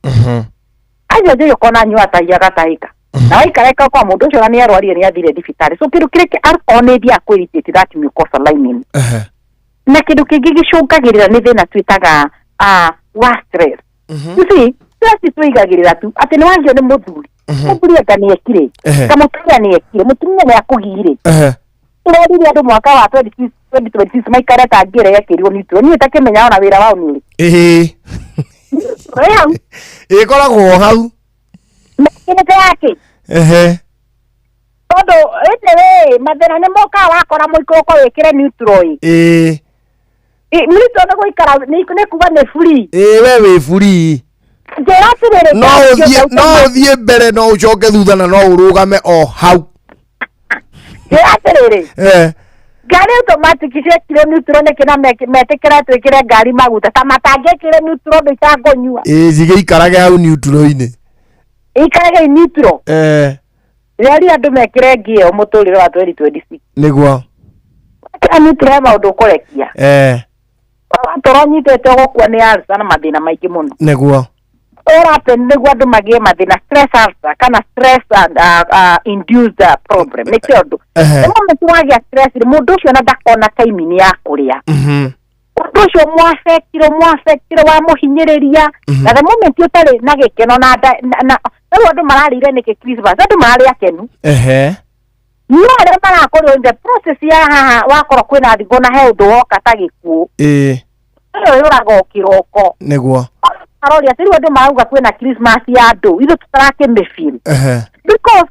Anyua njohi ũkona anyua atahia agatahĩka. Na waikareka kwa mũndũ ũcio na nĩ arwarire nĩ athire thibitarĩ. So kĩndũ kĩrĩa alcohol nĩ ĩthiaga kũ irritate that mucosal lining. Na kĩndũ kĩngĩ gĩcũngagĩrĩra nĩ thĩna twĩtaga wa stress. You see, stress tũigagĩrĩra tu atĩ nĩ wagio nĩ mũthuri. Mũthuri anga nĩ ekire. Kamũtumia nĩ ekire, mũtumia nĩ akũgire. Tũrerire andũ mwaka wa 2026 maikare ta ngĩra yekĩrirwo neutral. Niĩ itakĩmenya ona wĩra wao nĩ ũrĩkũ. Ĩ hau. Ĩkoragwo hau. Mekĩrĩte yake. Tondũ ĩndĩ mathĩna nĩ mokaga wakora mũikũrũko wĩkĩre neutral ĩ. Neutral nĩ gũikara nĩ kuga nĩ free. We wĩ free. Njĩra atĩrĩrĩ, No ũthiĩ, no ũthiĩ mbere, no ũcoke thutha na no ũrũgame o hau. Njĩra atĩrĩrĩ. Ngari automatic ciekire neutral nĩkĩ na metĩkĩra twĩkĩre ngari maguta ta matangĩkĩre neutral ũndũ itangũnyua. Cigĩikarage hau neutral-inĩ. Ikarage neutral. Rĩrĩa andũ mekĩre ngĩo mũtũrĩre wa 2026. Nĩguo. Wekĩra neutral he maũndũ ũkũrekia. Watoro nyitĩte ũgũkua nĩ ulcer na mathĩna maingĩ mũno. Nĩguo. Ũrapen nĩguo andũ magĩe mathĩna stress ulcer kana stress and induced problem. Nĩ tondũ the moment wagĩa stress rĩ, mũndũ ũcio ona ndakona time ya kũrĩa. Ũndũ ũcio mwafekire wamũhinyĩrĩria. Na the moment ũtarĩ na gĩkeno na na rĩu andũ mararĩire nĩkĩ Christmas, andũ mararĩ akenu. No arĩa marakorwo in the process ya haha wakorwo kwĩna thigũ na he ũndũ woka ta gĩkuũ. Ũyũ yũraga o kĩroko. Nĩguo. Aroria atĩ rĩu andũ marauga kwĩna Christmas ya andũ, ithuĩ tũtarakĩmĩfeel. Because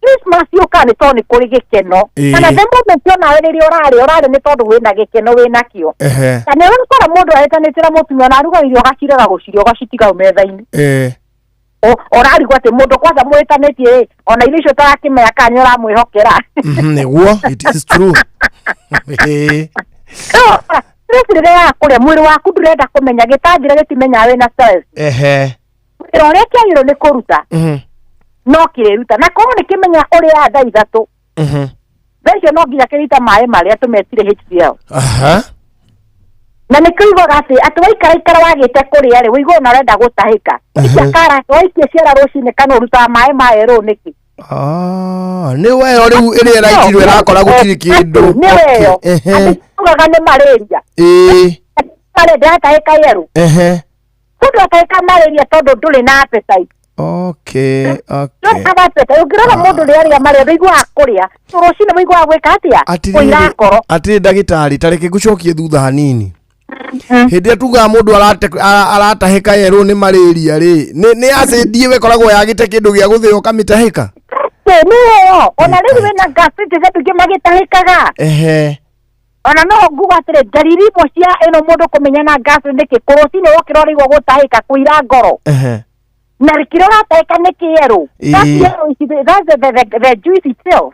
Christmas yũkaga nĩ tondũ nĩ kũrĩ gĩkeno. Kana the moment onawe rĩrĩa ũrarĩa, ũrarĩa nĩ tondũ wĩna gĩkeno wĩnakĩo. Na nĩ ũrakora mũndũ ahĩtanĩtie na mũtumia, ona aruga irio agacirega gũcirĩa, ũgacitiga hau metha-inĩ. Ũrarigwo atĩ mũndũ kwanza mũhĩtanĩtie ĩ, ona irio icio ũtarakĩmenya kana nĩ ũramwĩhokera. Nĩguo, it is true. No, stress rĩrĩa ya kũrĩa mwĩrĩ waku ndũrenda kũmenya, gĩtanjĩra gĩtimenyaga wĩna stress. Wĩra ũrĩa kĩagĩrĩirwo nĩ kũruta no kĩrĩruta, na korwo nĩ kĩmenya ũrĩa thaa 3, thaa icio no nginya kĩrĩita maĩ marĩa tũmetire HCl. Na nĩ kĩiguaga atĩ waikaraikara wagĩte kũrĩa rĩ, ũiguaga ona ũrenda gũtahĩka. Icia kara waikia ciara rũcinĩ kana ũrutaga maĩ ma yerũ nĩkĩ? Ah, nĩ weyo rĩu ĩrĩa ĩraitirwo ĩrakora gũtirĩ kĩndũ. Nĩ weyo. Tugaga nĩ malaria. Marĩa ndĩratahĩka yerũ. Mũndũ atahĩka malaria tondũ ndũrĩ na appetite. Don't have appetite. Ũngĩrora mũndũ rĩrĩa arĩa malaria ndũiguaga kũrĩa. Rũcinĩ ũiguaga gwĩka atĩa? Kũira ngoro. Atĩrĩ ndagĩtarĩ, ta reke ngũcokie thutha hanini. Hĩndĩ ĩrĩa tugaga mũndũ aratahĩka yerũ nĩ malaria rĩ, nĩ acid ĩyo ĩkoragwo yagĩte kĩndũ gĩa gũthĩo ũkamĩtahĩka? Nĩ ĩyo. Ona rĩu wĩna gastritis andũ aingĩ magĩtahĩkaga. Ona no nguga atĩrĩ, ndariri imwe cia ĩno mũndũ kũmenya na gastritis nĩkĩ, rũcinĩ wokĩra ũraigua gũtahĩka, kũira ngoro. Na kĩrĩa ũratahĩka nĩ kĩerũ. That's yellow, that's the juice itself.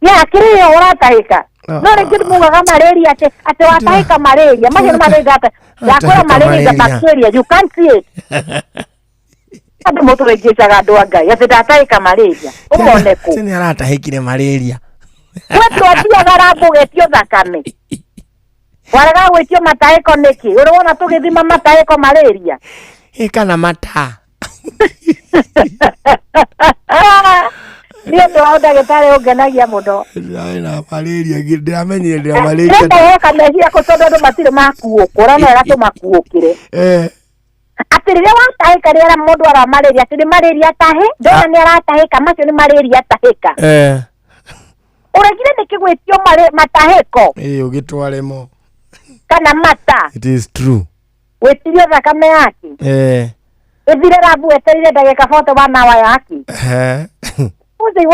Yeah, kĩrĩa ĩyo ũratahĩka. No rĩngĩ mugaga malaria atĩ watahĩka malaria, macio nĩ malaria atĩ yakwĩra malaria is a bacteria, you can't see it. Andũ mũtũrĩngĩcaga andũ a Ngai atĩ ndatahĩka malaria, ũmone kũ? Nĩ aratahĩkire malaria. We twathiaga rambu ũgetio thakame. Warega gwĩtio matahĩko nĩkĩ? Ũrĩ wona tũgĩthima matahĩko malaria? Ĩ kana mata. Nĩ ũndũ wa ndagĩtarĩ ũngenagia mũno. Ndĩrarĩ malaria, ndĩramenyire ndĩra malaria. Ndĩrenda woka meciria kũ tondũ andũ matirĩ makuũkwo, ũrĩa no wega tũmakuũkĩre. Atĩ rĩrĩa watahĩka, rĩrĩa mũndũ ara malaria, atĩ nĩ malaria atahe, ndona nĩ aratahĩka, macio nĩ malaria atahĩka. Ũregire nĩkĩ gwĩtio matahĩko? Ĩ, ũgĩtware mo. Kana mata. It is true. Wĩtirio thakame yake. Ĩthire rabu wetereire ndagĩka 41 hour yake. Because they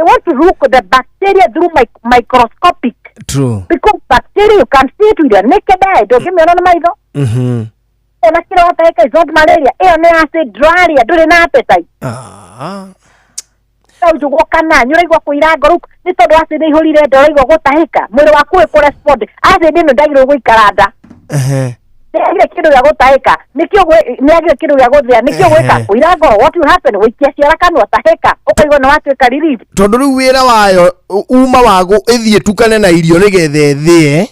want to look the bacteria through microscopic. True. Because bacteria you can see it with your naked eye. Ndũngĩmĩona na maitho. Ona kĩrĩa watahĩka is not malaria. Ĩyo nĩ acid draria, ndũrĩ na appetite. Rĩu njũgũ kana nĩ ũraigua kũira ngoro nĩ tondũ acid ĩihũrire nda, ũraigua gũtahĩka. Mwĩrĩ waku ũgĩkũ respond. Acid ĩno ndagĩrĩirwo gũikara nda. Nĩ kĩndũ gĩa gũtahĩka. Nĩkĩo nĩ agĩrĩire kĩndũ gĩa gũthĩa. Nĩkĩo gwĩka kũira ngoro. What will happen? Gũikia ciara kanua, tahĩka. Ũkaigua nĩ watuĩka relief. Tondũ rĩu wĩra wayo uma wa ĩthiĩ tukane na irio nĩgetha ĩthĩe.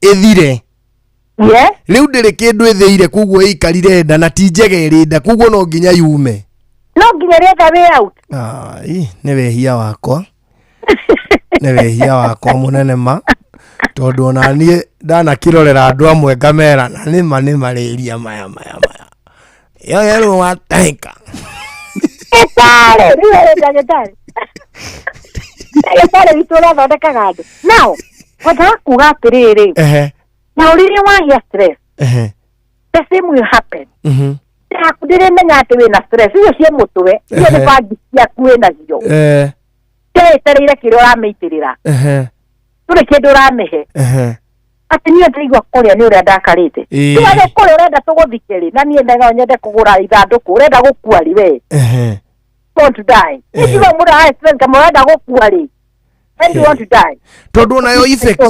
Ĩthire. Rĩu ndĩrĩ kĩndũ ĩthĩire, koguo ĩikarire nda na ti njega ĩrĩ nda, koguo no nginya yume. No nginya rĩetha way out. Ai, nĩ wehia wakwa. Nĩ wehia wakwa mũnene ma. Tondũ ona niĩ ndanakĩrorera andũ amwe ngamera na nĩ ma nĩ malaria maya maya maya. Yo yerũ watahĩka. Ndagĩtarĩ, rĩu erĩ ndagĩtarĩ. Ndagĩtarĩ witũ ũrathondekaga andũ. Now, ngwendaga kuga atĩrĩrĩ. Na rĩrĩa wagĩa stress, the same will happen. Yaku ndĩrĩmenya atĩ wĩna stress, icio ciĩ mũtwe, icio nĩ bangi ciaku wĩnacio. Ndĩretereire kĩrĩa ũramĩitĩrĩra. Ndũrĩ kĩndũ ũramĩhe. Atĩ niĩ ndĩraigua kũrĩa nĩ ũrĩa ndakarĩte. Tiga nĩ kũrĩa ũrenda tũgũthike rĩ, na niĩ no nyende kũgũra ithandũkũ, ũrenda gũkua rĩ we? Want to die. Nĩ mũndũ ara stress kama ũrenda gũkua rĩ. When do you want to die? Tondũ nayo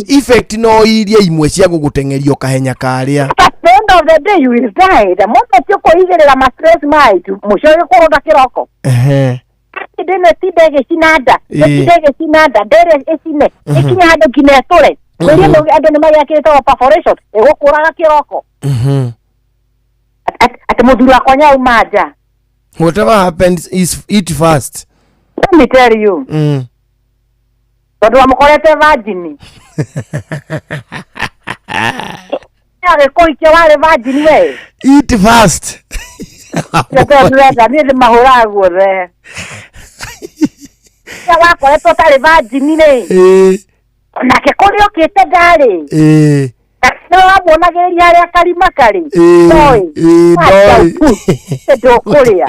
effect no iria imwe cia gũgũteng'eria kahenya karĩa. At the end of the day you will die. The moment ũkũigĩrĩra ma stress maitu, mũico ũgĩkũrũnda kĩroko. Ndĩno ĩtinde ĩgĩcina nda, ĩtinde ĩgĩcina nda, ndere ĩcine, ĩkinye handũ nginya ĩtũre. Mwĩrĩ ĩno andũ nĩ magĩakĩte perforation, ĩgũkũraga kĩroko. Atĩ mũthuri wakwa nĩauma nja. Whatever happens is eat fast. Let me tell you. Tondũ wamũkorete virgin. Agĩkũhikia warĩ virgin we. Eat fast. Ndĩrenda niĩ ndĩmahũraga guothe. Wakoretwo ũtarĩ virgin rĩ. Nake kũrĩa ũkĩte ndarĩ. Nĩ wamuonagĩrĩria harĩa karima karĩ. Ĩĩ, Ndoĩ. ĩĩ, ndoĩ. Ndũkũrĩa.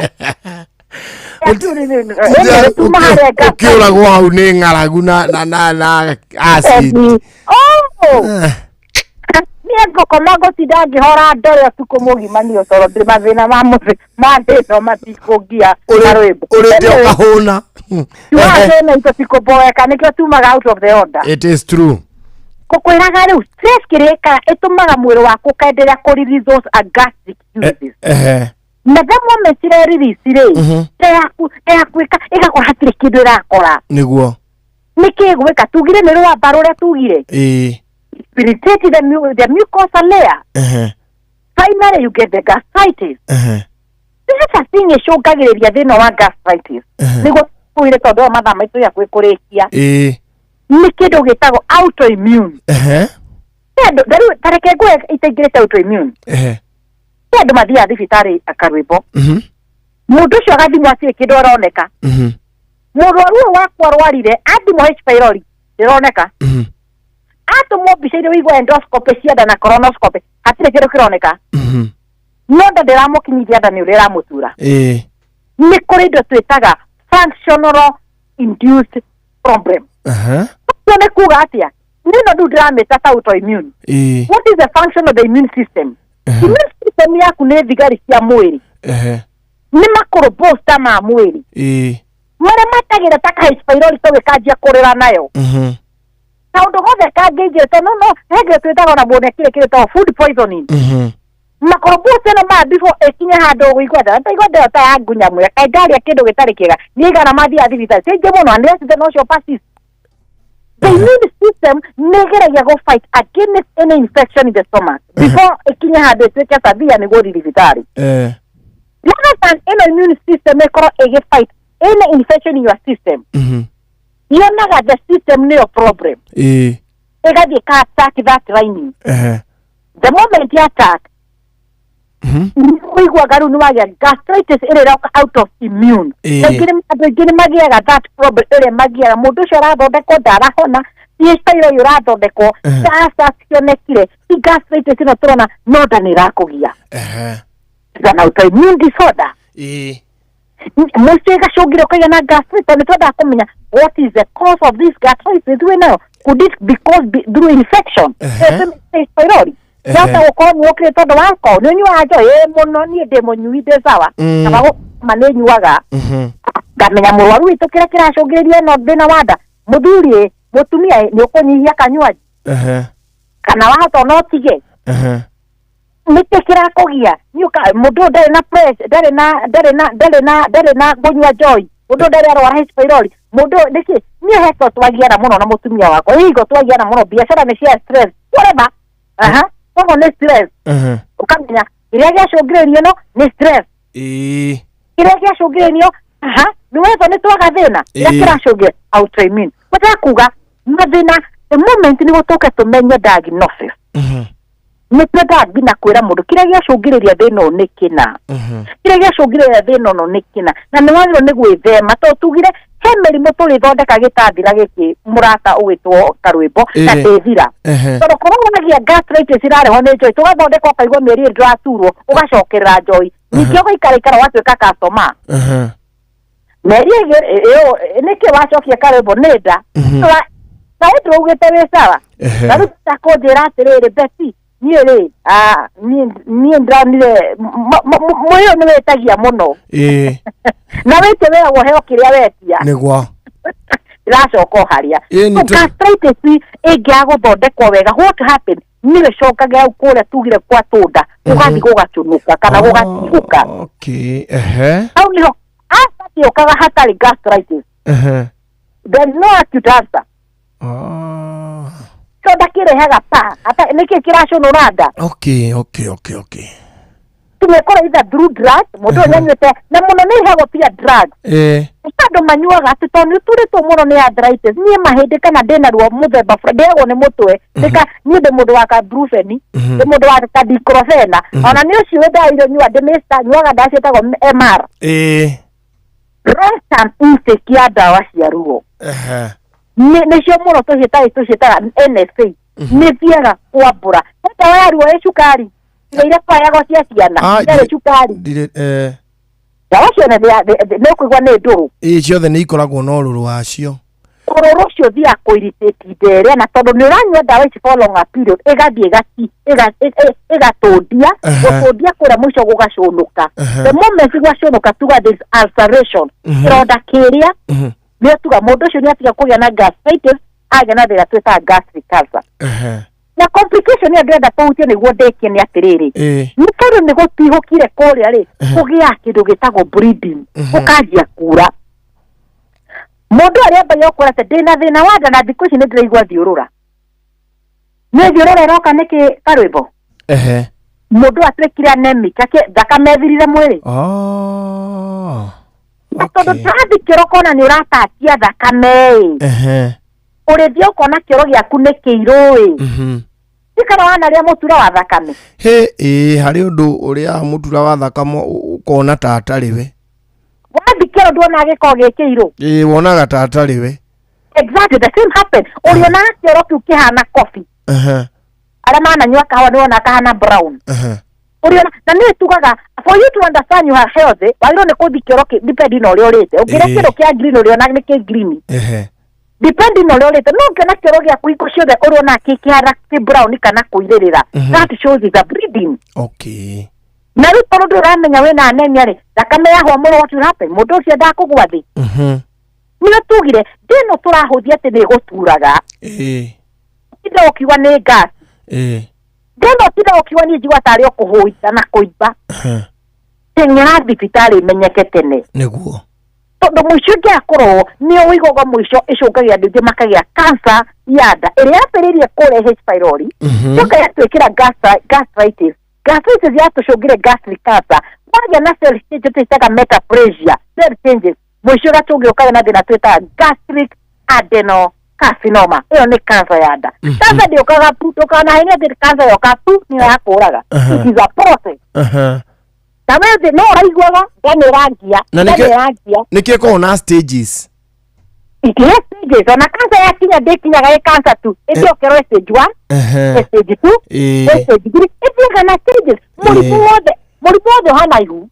Tuma harĩa Ũkĩũragwo hau nĩ ng'aragu na na na na acid. Oh! Niĩ ngũkoma ngũtinda ngĩhora ndore ũtukũ mũgima nĩ ũtoro ndĩ mathĩna ma mũthĩ ma thĩ ĩno matikũngia karwĩmbo. Ũrĩte ũkahũna. Tuaga thĩna itũ tikũboeka nĩkĩo tumaga out of the order. It is true. Kũkwĩraga rĩu stress kĩrĩa ĩkaga ĩtũmaga mwĩrĩ waku ũkenderea kũ release those gastric juices. Ehe. Na the moment ire release rĩ, nda yaku nda yaku ĩgakora hatirĩ kĩndũ ĩrakora. Nĩguo. Nĩkĩ gwĩka tugire nĩ rwamba rũrĩa tugire. Ĩĩ. Irritate the mucosa layer. Ehe. Finally you get the gastritis. Ehe. This is a thing ĩcũngagĩrĩria thĩna wa gastritis. Nĩguo tũire tondũ wa mathaa maitũ ya kwĩkũrĩkia. Ĩĩ. Nĩ kĩndũ gĩtagwo autoimmune. Ehe. Andũ rĩu ta reke ngũhe itaingĩrĩte autoimmune. Ehe. He andũ mathiaga thibitarĩ akarwĩmbo. Mũndũ ũcio agathimwo hatirĩ kĩndũ aroneka. Mũrwaru ũyũ wakwa arwarire athimwo H pylori ndĩroneka. Atũmwo mbica iria ũigua endoscopy cia nda na colonoscopy hatirĩ kĩndũ kĩroneka. No nda ndĩramũkinyithia nda nĩ ũrĩa ĩramũtura. Ĩĩ. Nĩ kũrĩ indo twĩtaga functional induced problem. Ehe. Ũguo nĩ kuga atĩa? Niĩ no rĩu ndĩramĩta ta autoimmune. Ĩĩ. What is the function of the immune system? Immune system yaku nĩ thigari cia mwĩrĩ. Ehe. Nĩ makũrũ booster ma mwĩrĩ. Ĩĩ. Marĩa matagĩra ta ka H pylori tũgĩkanjia kũrĩra nayo. Kaũndũ gothe kangĩingĩra tondũ no he kĩndũ twĩtaga ona mũndũ kĩrĩa kĩrĩtagwo food poisoning. Makũrũ booster ĩno maya before ĩkinye handũ ũgũigua nda ndaigua nda ĩyo ta ya ngunyamũra kaĩ ndarĩa kĩndũ gĩtarĩ kĩega nĩ igana mathiaga thibitarĩ ti aingĩ mũno unless thĩna ũcio persist. The immune system nĩ ĩgeragia gũ fight against any infection in the stomach before ĩkinye handũ ĩtuĩke severe nĩguo ũthiĩ thibitarĩ. Eh. Rather than ĩno immune system ĩkorwo ĩgĩ fight any infection in your system yonaga the system nĩyo problem Ĩĩ. ĩgathiĩ ka attack that lining. Ehe. The moment ya attack ũiguaga rĩu nĩ wagĩa gastritis ĩrĩa ĩroka out of immune. Ĩĩ. Kaingĩ andũ aingĩ nĩ magĩaga that problem ĩrĩa magĩaga mũndũ ũcio arathondekwo ndarahona ti H pylori ũrathondekwo aca cionekire ti gastritis ĩno tũrona no nda nĩ ĩrakũgia. Ehe. It's an autoimmune disorder. Ĩĩ. Mũciĩ ĩgacũngĩra ũkagĩa na gastritis nĩ twendaga kũmenya what is the cause of this gastritis wĩ nayo could it be caused through infection? H pylori Yahota gũkorwo nĩ ũkire tondũ wa alcohol nĩ ũnyuaga njohi ĩĩ mũno niĩ ndĩ mũnyui ndĩ sawa kaba gũkoma nĩ nyuaga ngamenya mũrwaru witũ kĩrĩa kĩracũngĩrĩria ĩno thĩna wa nda mũthuri ĩ mũtumia ĩ nĩ ũkũnyihia kanywaji Ehe. kana wahota ona ũtige Ehe. nĩkĩ kĩrakũgia mũndũ ũyũ ndarĩ na pressure ndarĩ na ndarĩ na ndarĩ na ndarĩ na kũnyua njohi mũndũ ũyũ ndarĩ arwara H pylori mũndũ ũyũ nĩkĩ niĩ he twagiana mũno na mũtumia wakwa hingo twagiana mũno biacara nĩ cia stress whatever aha koguo nĩ stress Ehe. ũkamenya kĩrĩa gĩacũngĩrĩrio no nĩ stress Ĩĩ. kĩrĩa gĩacũngĩrĩrio aha nĩ wetho nĩ twaga thĩna kĩrĩa Ĩĩ. kĩracũngĩra autoimmune kwenda kuga mathĩna the moment nĩguo tũke tũmenye diagnosis nĩ twendaga nginya kwĩra mũndũ kĩrĩa gĩacũngĩrĩria thĩna ũyũ nĩ kĩna kĩrĩa gĩacũngĩrĩria thĩna ũyũ nĩ kĩna na nĩ wagĩrĩirwo nĩ gwĩthema tondũ tugire he mĩrimũ tũrĩthondeka gĩtathira gĩkĩ mũrata ũgĩtwo karwĩmbo na Ĩĩ. ndĩthira Ehe. tondũ korwo wagia gastritis ĩrarehwo nĩ njohi tũgathondeka ũkaigua mĩeri ĩrĩ ndũraturwo ũgacokerera njohi ningĩ ũgaikara ikara ũgatuĩka customer Ehe. mĩeri ĩngĩ ĩyo nĩkĩ wacokia karwĩmbo nĩ nda na ĩndũ augĩte wĩ sawa Ehe. na rĩu takũnjĩra atĩrĩrĩ Betty niĩ rĩ niĩ ndĩronire mũyũ nĩ wĩtagia mũno Ĩĩ. na wĩtie weragwo heo kĩrĩa wetia Nĩguo. ĩracoka o harĩa Ĩĩ, nĩ So gastritis ĩngĩaga gũthondekwo wega what happen nĩ ĩcokagĩra hau kũrĩa tugire kwa tũnda gũgathiĩ gũgacũnũka kana gũgatigũka Okay. Ehe. hau nĩho ulcer yũkaga hatarĩ gastritis Ehe. there is no acute ulcer kĩronda kĩrehaga pa nĩkĩ kĩracũnũra nda Okay, okay, okay, okay. tũmekora either through drugs mũndũ ũyũ nĩanyuĩte na mũno nĩ ĩheagwo pia drugs Ĩĩ. andũ manyuaga atĩ tondũ nĩ ũturĩtwo mũno nĩ arthritis niĩ mahĩndĩ kana ndĩna ruo mũthemba fulani ndĩagwo nĩ mũtwe ndĩka niĩ ndĩ mũndũ wa ka brufen ndĩ mũndũ wa ka diclofenac ona nĩ ũcio ndawa iria nyua ndĩmĩsta nyuaga ndawa ciĩtagwo MR Ĩĩ. long term intake ya ndawa cia ruo Ehe. nĩcio mũno tũciĩtaga tũciĩtaga NSA Nĩ thiaga kwambũra. He ndawa ya ruo ĩ cukari, tiga iria twaheagwo cia ciana, Ah, itarĩ cukari. Ndirĩ Ndawa ciothe nĩ ũkũigua nĩ ndũrũ. Ĩ, ciothe nĩ ikoragwo na ũrũrũ wacio. Ũrũrũ ũcio ũthiaga kũ-irritate nda ĩrĩa, na tondũ nĩ ũranyua ndawa ici for longer period, ĩgathiĩ ĩgatũndia. Gũtũndia kũrĩa mũico gũgacũnũka. The moment gwacũnũka, tuga there is ulceration, kĩronda kĩrĩa nĩ tuga mũndũ ũcio nĩ atiga kũgĩa na gastritis, agĩa na thĩna twĩtaga gastric ulcer. Na complication ĩyo ndĩrenda kũhutia nĩguo ndĩkie nĩ atĩrĩrĩ, nĩ tondũ nĩ gũtihũkire kũrĩa rĩ, kũgĩaga kĩndũ gĩtagwo bleeding, gũkanjia kura. Mũndũ arĩa ambagia gũkwĩra atĩ ndĩna thĩna wa nda na thikũ ici nĩ ndĩraigua thiũrũra, nĩ thiũrũra ĩroka nĩkĩ karwĩmbo. Mũndũ atuĩkire anemic, thakame ĩthirire mwĩrĩ. Oh. Na tondũ ndathi kĩoro kona nĩ ũratatia thakame ĩ, ũrĩthiĩ ũkona kĩoro gĩaku nĩ kĩirũ ĩ. Ti kana wanarĩa mũtura wa thakame? He, ĩ, harĩ ũndũ ũrĩa mũtura wa thakame ũkona ta atarĩ we. Wathi kĩoro nduona gĩkoragwo gĩ kĩirũ? Ĩ, wonaga ta atarĩ we. Exactly the same happen. Ũrĩonaga kĩoro kĩu kĩhana coffee. Arĩa mananyua kahawa nĩ wona kahana brown. Ũrĩona na nĩ tugaga for you to understand you are healthy, wagĩrĩirwo nĩ kũthi kĩoro kĩ depending na ũrĩa ũrĩte. Ũngĩrĩa kĩndũ kĩa green, ũrĩona nĩ kĩ green, depending na ũrĩa ũrĩte. No ũngĩona kĩoro gĩaku hingo ciothe ũrĩona kĩ kĩhana kĩ brown kana kũirĩrĩra, that shows is a bleeding. Na rĩu tondũ ndũramenya wĩna anemia rĩ, thakame yahwa mũno, what will happen? Mũndũ ũcio ndakũgwa thĩ. Nĩo tugire ndĩno tũrahũthia atĩ nĩ ĩgũturaga, tinda ũkiuga nĩ gas. Ndĩno tinda ũkiuga niĩ njigua tarĩ o kũhũita na kũimba. Teng'era thibitarĩ imenyeke tene. Tondũ mũico ũngĩaga kũrorwo nĩ ũigagwo mũico ĩcũngagĩra andũ aingĩ makagĩa cancer ya nda ĩrĩa yambĩrĩirie kũrĩa H pylori, coka yatwĩkĩra gastritis, gastritis yatũcũngire gastric cancer, wagĩa na cell changes twĩtaga metaplasia cell changes, mũico ũgacũngĩra ũkagĩa na thĩna twĩtaga gastric adenocarcinoma. Ĩyo nĩ cancer ya nda. Cancer ndĩũkaga tu, ndũkanahenie atĩ cancer yoka tu nĩyo yakũraga. It is a process. Na we thĩ no ũraiguaga nda nĩ ĩrangia, Na nda nĩkĩo nĩ ĩrangia. Nĩkĩo ĩkoragwo na stages. It has stages. Ona cancer yakinya ndĩkinyaga ĩ cancer tu, ĩthiĩ stage 1, stage 2, stage 3, ĩthiaga na stages. Mũrimũ wothe, mũrimũ wothe ũhana ihu.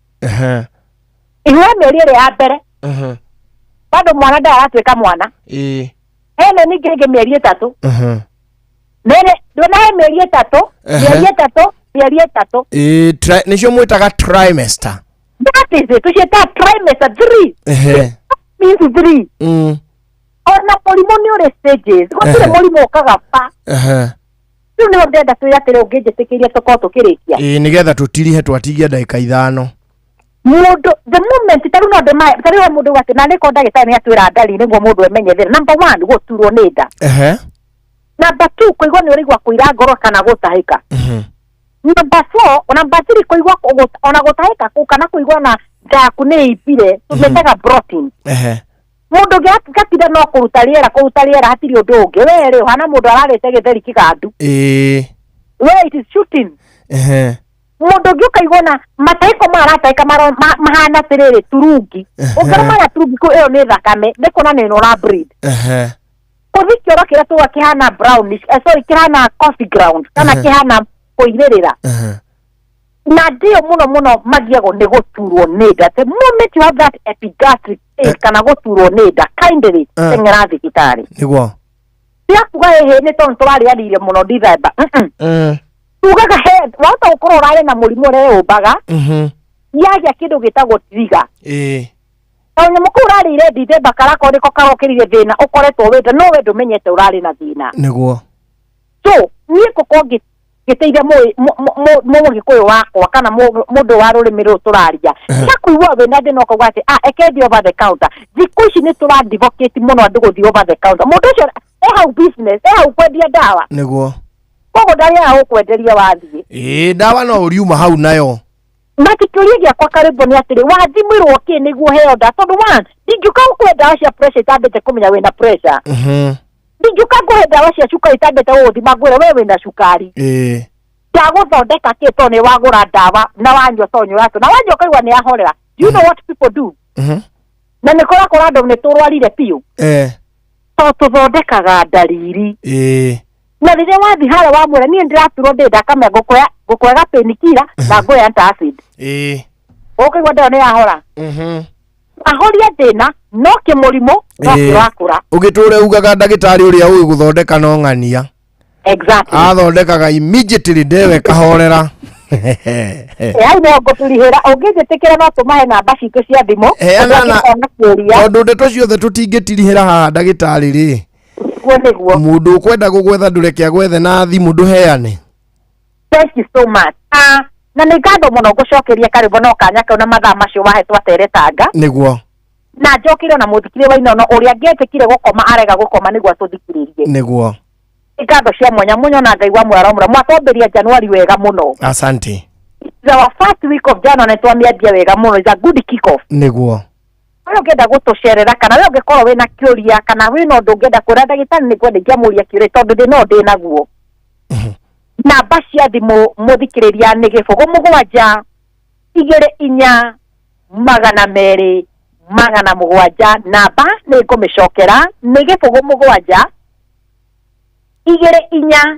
Ihu ya mĩeri ĩrĩ ya mbere, bado mwana ndaratuĩka mwana. Hena ningĩ ĩngĩ mĩeri 3. Nene ndona he mĩeri 3, mĩeri 3, mĩeri 3. Ĩ, nĩcio mwĩtaga trimester. That is it, tũciĩtaga trimester 3. Means 3. Ona mũrimũ nĩ ũrĩ stages, gũtirĩ mũrimũ ũkaga pa. Rĩu nĩho ndĩrenda twĩre atĩrĩ, ũngĩnjĩtĩkĩria tũkorwo tũkĩrĩkia. Ĩ, nĩgetha tũtirihe, twatigia ndagĩka 5. Mũndũ the moment ta rĩu no ndĩma ta rĩu he mũndũ atĩ na nĩko ndagĩtarĩ nĩ atwĩra ndari nĩguo mũndũ emenye thĩna. Number 1, gũturwo nĩ nda. Number 2, kũigua nĩ ũraigua kũira ngoro kana gũtahĩka. Number 4, number 3, kũigua ona gũtahĩka kũu kana kũigua na nda yaku nĩ ĩimbire, tũmĩtaga bloating. Mũndũ ũngĩ gatinda no kũruta rĩera, kũruta rĩera, hatirĩ ũndũ ũngĩ. We rĩ, ũhana mũndũ ararĩte gĩtheri kĩgandu. We it is shooting. Mũndũ ũngĩ ũkaigua na matahĩko maya aratahĩka mahana atĩrĩrĩ turungi. Ũngĩona mana turungi kũu, ĩyo nĩ thakame, nĩ kuona nĩ ũra bleed. Kũthi kĩoro kĩrĩa tuga kĩhana brownish, sorry, kĩhana coffee ground kana kĩhana kũirĩrĩra. Na ndio mũno mũno magiagwo nĩ gũturwo nĩ nda. The moment you have that epigastric pain kana gũturwo nĩ nda, kindly teng'era thibitarĩ. Tiakuga ĩhĩ nĩ tondũ tũrarĩanĩire mũno December. Tugaga he wahota gũkorwo ũrarĩ na mũrimũ ũreyũmbaga, yagĩa kĩndũ gĩtagwo trigger. Kanyamũ kau ũrarĩire December karakorwo nĩko karokĩrire thĩna ũkoretwo wĩnda, no we ndũmenyete ũrarĩ na thĩna. So niĩ ngũkorwo ngĩteithia mũgĩkũyũ wakwa kana mũndũ wa rũrĩmĩ rũrũ tũraria. Tiga kũigua wĩna thĩna ũkauga atĩ, ah, eke thiĩ over the counter. Thikũ ici nĩ tũra advocate mũno andũ gũthiĩ over the counter. Mũndũ ũcio e hau business, e hau kwendia ndawa. Koguo ndarĩaga gũkwenderia wathiĩ. Ĩ, ndawa no ũriuma hau nayo. But kĩũria gĩakwa karĩmbo nĩ atĩrĩ, wathimĩrwo kĩ nĩguo heo ndawa? Tondũ one, ndingĩũka gũkũhe ndawa cia pressure itambĩte kũmenya wĩna pressure. Ndingĩũka ngũhe ndawa cia cukari itambĩte gũgũthima ngwĩre we wĩna cukari. Ndagũthondeka kĩ tondũ nĩ wagũra ndawa na wanyua tondũ nĩ ũratũ. Na wanyua ũkaigua nĩ yahorera. Do you know what people do? Na nĩ kũrakora andũ nĩ tũrwarire biũ. Tondũ tũthondekaga ndariri. Na rĩrĩa wathiĩ harĩa wamwĩra niĩ ndĩraturwo ndĩ thakame ngũkũoya painkiller na ngũoya antacid. Ũkũigua ndawa nĩ yahora. Ahoria thĩna no kĩmũrimũ no kĩrakũra. Ũgĩtũre ugaga ndagĩtarĩ ũrĩa ũĩ gũthondeka no ng'ania. Exactly. Athondekaga immediately ndewe kahorera. Hau no ngũtũrihĩra ũngĩnjĩtĩkĩra no tũmahe namba citũ cia thimũ. Tondũ ndeto ciothe tũtingĩtirihĩra haha ndagĩtarĩ rĩ. Nĩguo. Mũndũ ũkwenda gũgwetha ndũreke agwethe na thimũ ndũheane. Thank you so much. Na nĩ ngatho mũno ngũcokeria karĩmbo no kanya kau na mathaa macio wahetwo ateretanga. Nĩguo. Na njokire na mũthikire wa Inono ũrĩa angĩetĩkire gũkoma arega gũkoma nĩguo atũthikĩrĩrie. Nĩguo. Ngatho cia mwanya mũno na Ngai wa mwara mwatwambĩria January wega mũno. Asante. It's our first week of January na twamĩambia wega mũno. It's a good kick off. Nĩguo. We ũngĩenda gũtũcerera kana we ũngĩkorwo wĩna kĩũria kana wĩna ũndũ ũngĩenda kũra ndagĩtarĩ nĩ ngwenda ingĩamũria kĩũria tondũ ndĩ no ndĩ naguo. Namba cia thimũ mũthikĩrĩria nĩ 0 7 2 4 2 200 7. Namba nĩ ngũmĩcokera nĩ 0 7 2 4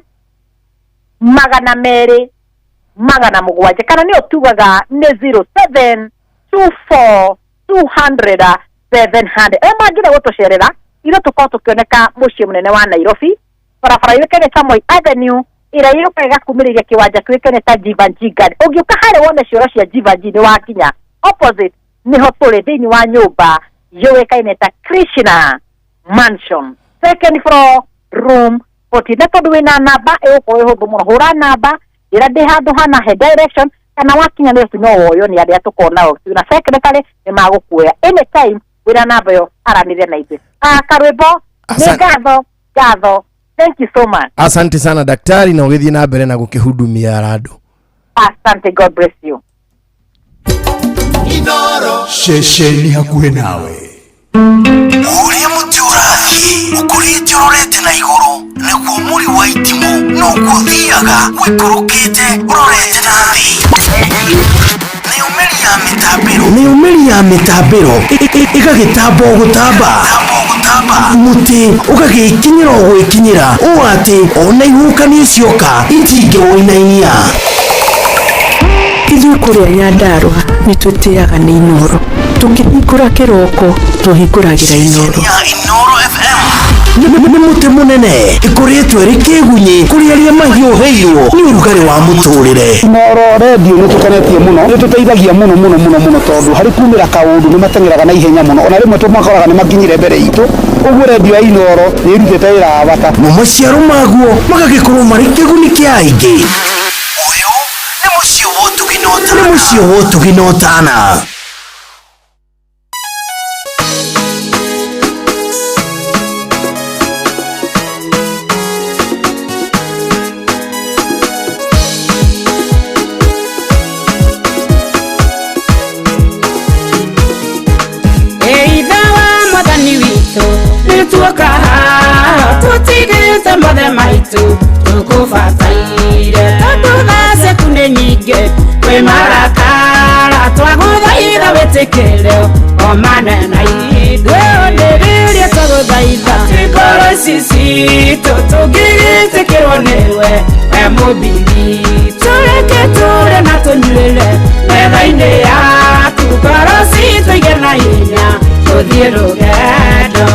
2 200 7 kana nĩyo tugaga nĩ 07 24 200 700. Arĩa mangĩenda gũtũcerera ithuĩ tũkorwo tũkĩoneka mũciĩ mũnene wa Nairobi, barabara yũĩkaine ta Moi Avenue ĩrĩa yũkaga ĩgakumĩrĩria kĩwanja kĩũĩkaine ta Jivanjee Garden. Ũngĩũka harĩa wone cioro cia Jivanjee nĩ wakinya opposite nĩho tũrĩ thĩinĩ wa nyũmba yũĩkaine ta Krishna Mansion, second floor room 40. Na tondũ wĩna namba ĩgũkorwo ĩhũthũ mũno, hũra namba ĩrĩa ndĩ handũ hana he direction kana wakinya nĩ no woywo nĩ arĩa tũkorwo nao na secretary nĩ magũkuoya anytime wĩna namba ĩyo aranĩria na ithuĩ. Karwĩmbo nĩ ngatho. Thank you so much. Asante sana daktari na ũgĩthiĩ na mbere na gũkĩhudumia andũ. Asante, God bless you. Ceceni hakuhĩ nawe. Ũrĩa mũtĩ ũrathiĩ ũkũrĩte ũrorete na igũrũ nĩguo mũri wa itimũ noguo ũthiaga ũikũrũkĩte ũrorete na thĩ. Nayo mĩri ya mĩtambĩro nayo mĩri ya mĩtambĩro ĩgagĩtamba o gũtamba mũtĩ ũgagĩkinyĩra o gwĩkinyĩra ũũ atĩ ona ihuhũkanio cioka itingĩwũinainia. Ithuĩ kũrĩa Nyandarũa nĩ twĩtĩaga nĩ Inooro. Tũkĩhingũra kĩroko tũhingũragĩra Inooro. Nĩ mũtĩ mũnene ĩkũrĩtwo ĩrĩ kĩgunyĩ kũrĩ arĩa mahiũhĩirwo nĩ ũrugarĩ wa mũtũrĩre. Inooro redio nĩ tũkenetie mũno, nĩ tũteithagia mũno mũno mũno mũno tondũ harĩ kumĩra kaũndũ nĩ mateng'eraga na ihenya mũno ona rĩmwe tũmakoraga nĩ makinyire mbere itũ. Ũguo redio ya Inooro nĩ ĩrutĩte wĩra wa bata. Mo maciaro maguo magagĩkorwo marĩ kĩguni kĩa aingĩ. Ũyũ nĩ mũciĩ wa ũtugi na ũtana. Nĩ mũciĩ wa ũtugi na ũtana. Tutigĩte mothe maitũ tũkũbataire tondũ tha ciaku nĩ nyingĩ kwĩ marakara twagũthaitha wĩtĩkĩre o manene ithuĩ ũndĩrĩrie twagũthaitha ngoro ici citũ tũngĩgĩtĩkĩrwo nĩwe we mũmbi witũ reke tũrĩe na tũnyuĩre metha-inĩ yaku ngoro citũ igĩe na hinya tũthiĩ rũgendo.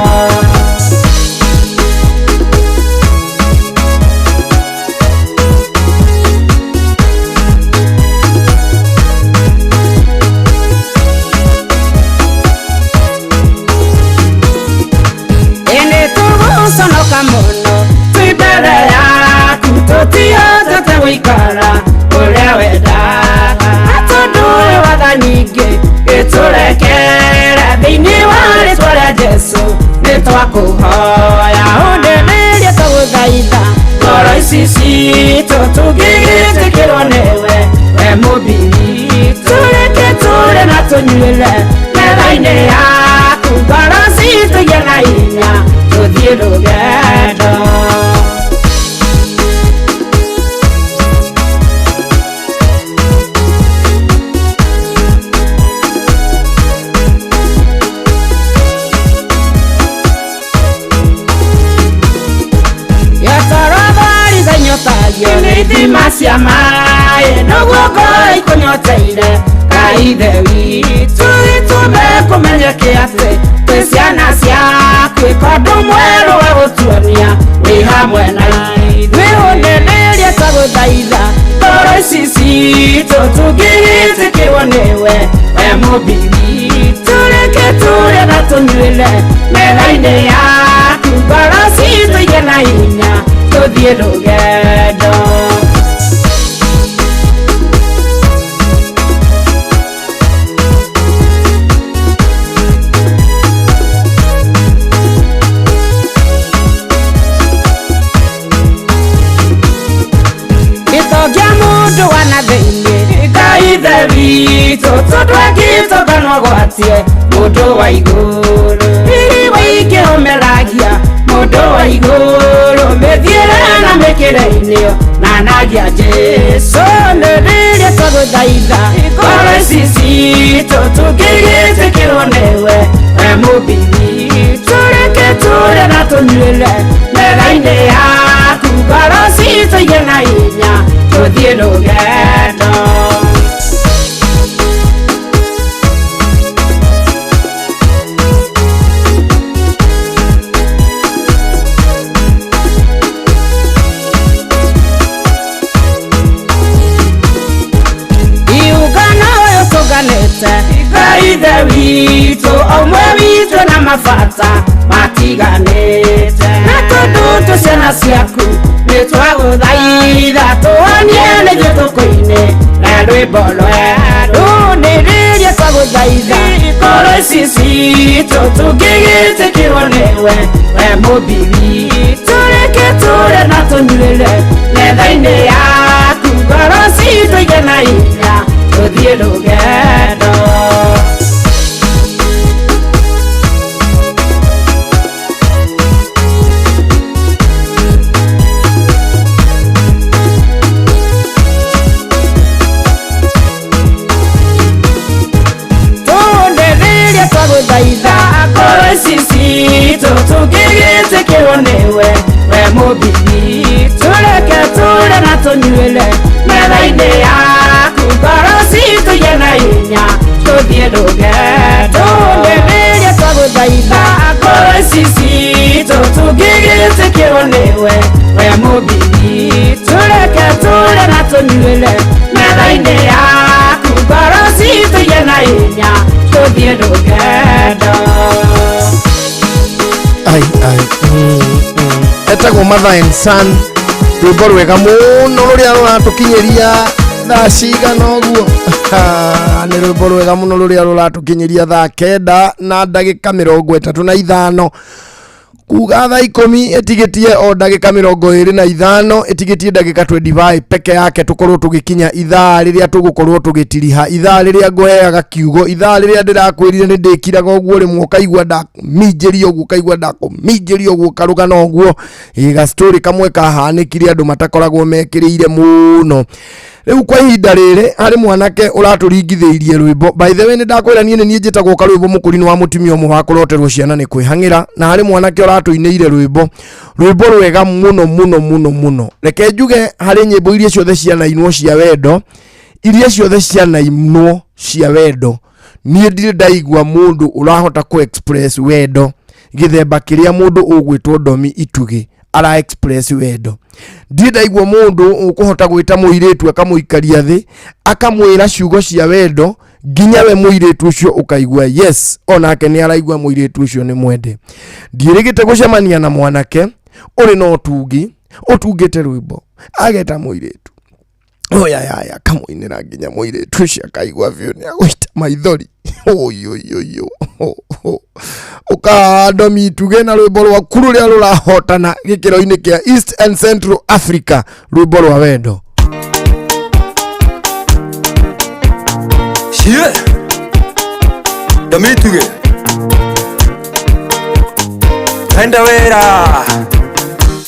Tũtihotete gũikara ũrĩa wendaga na tondũ wĩ watha nyingĩ gĩtũrekere thĩinĩ wa rĩtwa rĩa Jesũ nĩ twakũhoya ũndĩrĩrie twagũthaitha ngoro ici citũ tũngĩgĩtĩkĩrwo nĩwe we mũmbi witũ reke tũrĩe na tũnyuĩre metha-inĩ yaku ngoro citũ igĩe na hinya tũthiĩ rũgendo. cia maĩ noguo ngoro ikũnyoteire Ngai ithe witũ itume kũmenyeke atĩ twĩ ciana ciaku ĩka ũndũ mwerũ wa gũtuonia wĩ hamwe na ithuĩ ũnenĩrie twagũthaitha ngoro ici citũ tũngĩgĩtĩkĩrwo nĩwe we mũmbi witũ reke tũrĩe na tũnyuĩre metha-inĩ yaku ngoro citũ igĩe na hinya tũthiĩ rũgendo. Gĩtongia mũndũ wa na thĩinĩ Ngai ithe witũ tondũ angĩtonga no agwatie mũndũ wa igũrũ riri waingĩ ũmeragia mũndũ wa igũrũ mĩthiĩre na mĩkĩre-inĩ nanagia Jesũ nĩ rĩrĩa twagũthaitha ngoro ici citũ tũngĩgĩtĩkĩrwo nĩwe we mũmbi witũ reke tũrĩe na tũnyuĩre metha-inĩ yaku ngoro citũ igĩe na hinya tũthiĩ rũgendo. Iũngano ũyũ tũnganĩte Ngai ithe witũ ũmwe witũ na mabata matiganĩte na tondũ twĩ ciana ciaku nĩ twagũthaitha tũhonie nĩthuĩ tũkũine na rwĩmbo rwerũ nĩ rĩrĩa twagũthaitha ngoro ici citũ tũngĩgĩtĩkĩrwo nĩwe we mũmbi witũ reke tũrĩe na tũnyuĩre metha-inĩ yaku ngoro citũ igĩe na hinya tũthiĩ rũgendo. Tũndeithĩrie twagũthaitha ngoro ici citũ tũngĩgĩtĩkĩrwo nĩwe we mũmbi witũ reke tũrĩe na tũnyuĩre metha-inĩ yaku ngoro citũ igĩe na hinya tũthiĩ rũgendo. Tũndeithĩrie twagũthaitha ngoro ici citũ tũngĩgĩtĩkĩrwo nĩwe we mũmbi witũ reke tũrĩe na tũnyuĩre metha-inĩ yaku ngoro citũ igĩe na hinya tũthiĩ rũgendo. Ai ai etagwo Mother and Son rwĩmbo rwega mũno rũrĩa rũratũkinyĩria thaa cigana ũguo nĩ rwĩmbo rwega mũno rũrĩa rũratũkinyĩria thaa 9 na ndagĩka 35 kuga thaa 10 ĩtigĩtie o ndagĩka 25 ĩtigĩtie ndagĩka 25 peke yake tũkorwo tũgĩkinya ithaa rĩrĩa tũgũkorwo tũgĩtiriha ithaa rĩrĩa ngũheaga kiugo ithaa rĩrĩa ndĩrakwĩrire nĩ ndĩkiraga ũguo rĩmwe ũkaigua ndaminjĩria ũguo ũkaigua ndakũminjĩria ũguo karũgana ũguo ga story kamwe kahanĩkire andũ matakoragwo mekĩrĩire mũno. Rĩu kwa ihinda rĩrĩ harĩ mwanake ũratũringithĩirie rwĩmbo. By the way nĩ ndakwĩra niĩ nĩ niĩ njĩtagwo Karwĩmbo Mũkũrinũ wa mũtumia ũmwe wa kũroterwo ciana nĩ kwĩhang'ĩra na harĩ mwanake ũratũinĩire rwĩmbo rwĩmbo rwega mũno mũno mũno mũno. Reke njuge harĩ nyĩmbo iria ciothe cianainwo cia wendo iria ciothe cianainwo cia wendo niĩ ndirĩ ndaigua mũndũ ũrahota kũ express wendo gĩthemba kĩrĩa mũndũ ũgwĩtwo Ndomi Itugĩ ara express wendo. Ndirĩ ndaigua mũndũ ũkũhota gwĩta mũirĩtu akamũikaria thĩ akamwĩra ciugo cia wendo nginya we mũirĩtu ũcio ũkaigua yes onake nĩ araigua mũirĩtu ũcio nĩ mwende. Ndiĩrĩgĩte gũcemania na mwanake ũrĩ na ũtungi ũtungĩte rwĩmbo ageta mũirĩtu oya yaya kamũinĩra nginya mũirĩtu ũcio akaigua biũ nĩ agũita maithori oyoyoyo ũka Ndomi Itugĩ na rwĩmbo rwaku rũrĩa rũrahotana gĩkĩro-inĩ kĩa East and Central Africa rwĩmbo rwa wendo. Shie Ndomi Itugĩ Twende wĩra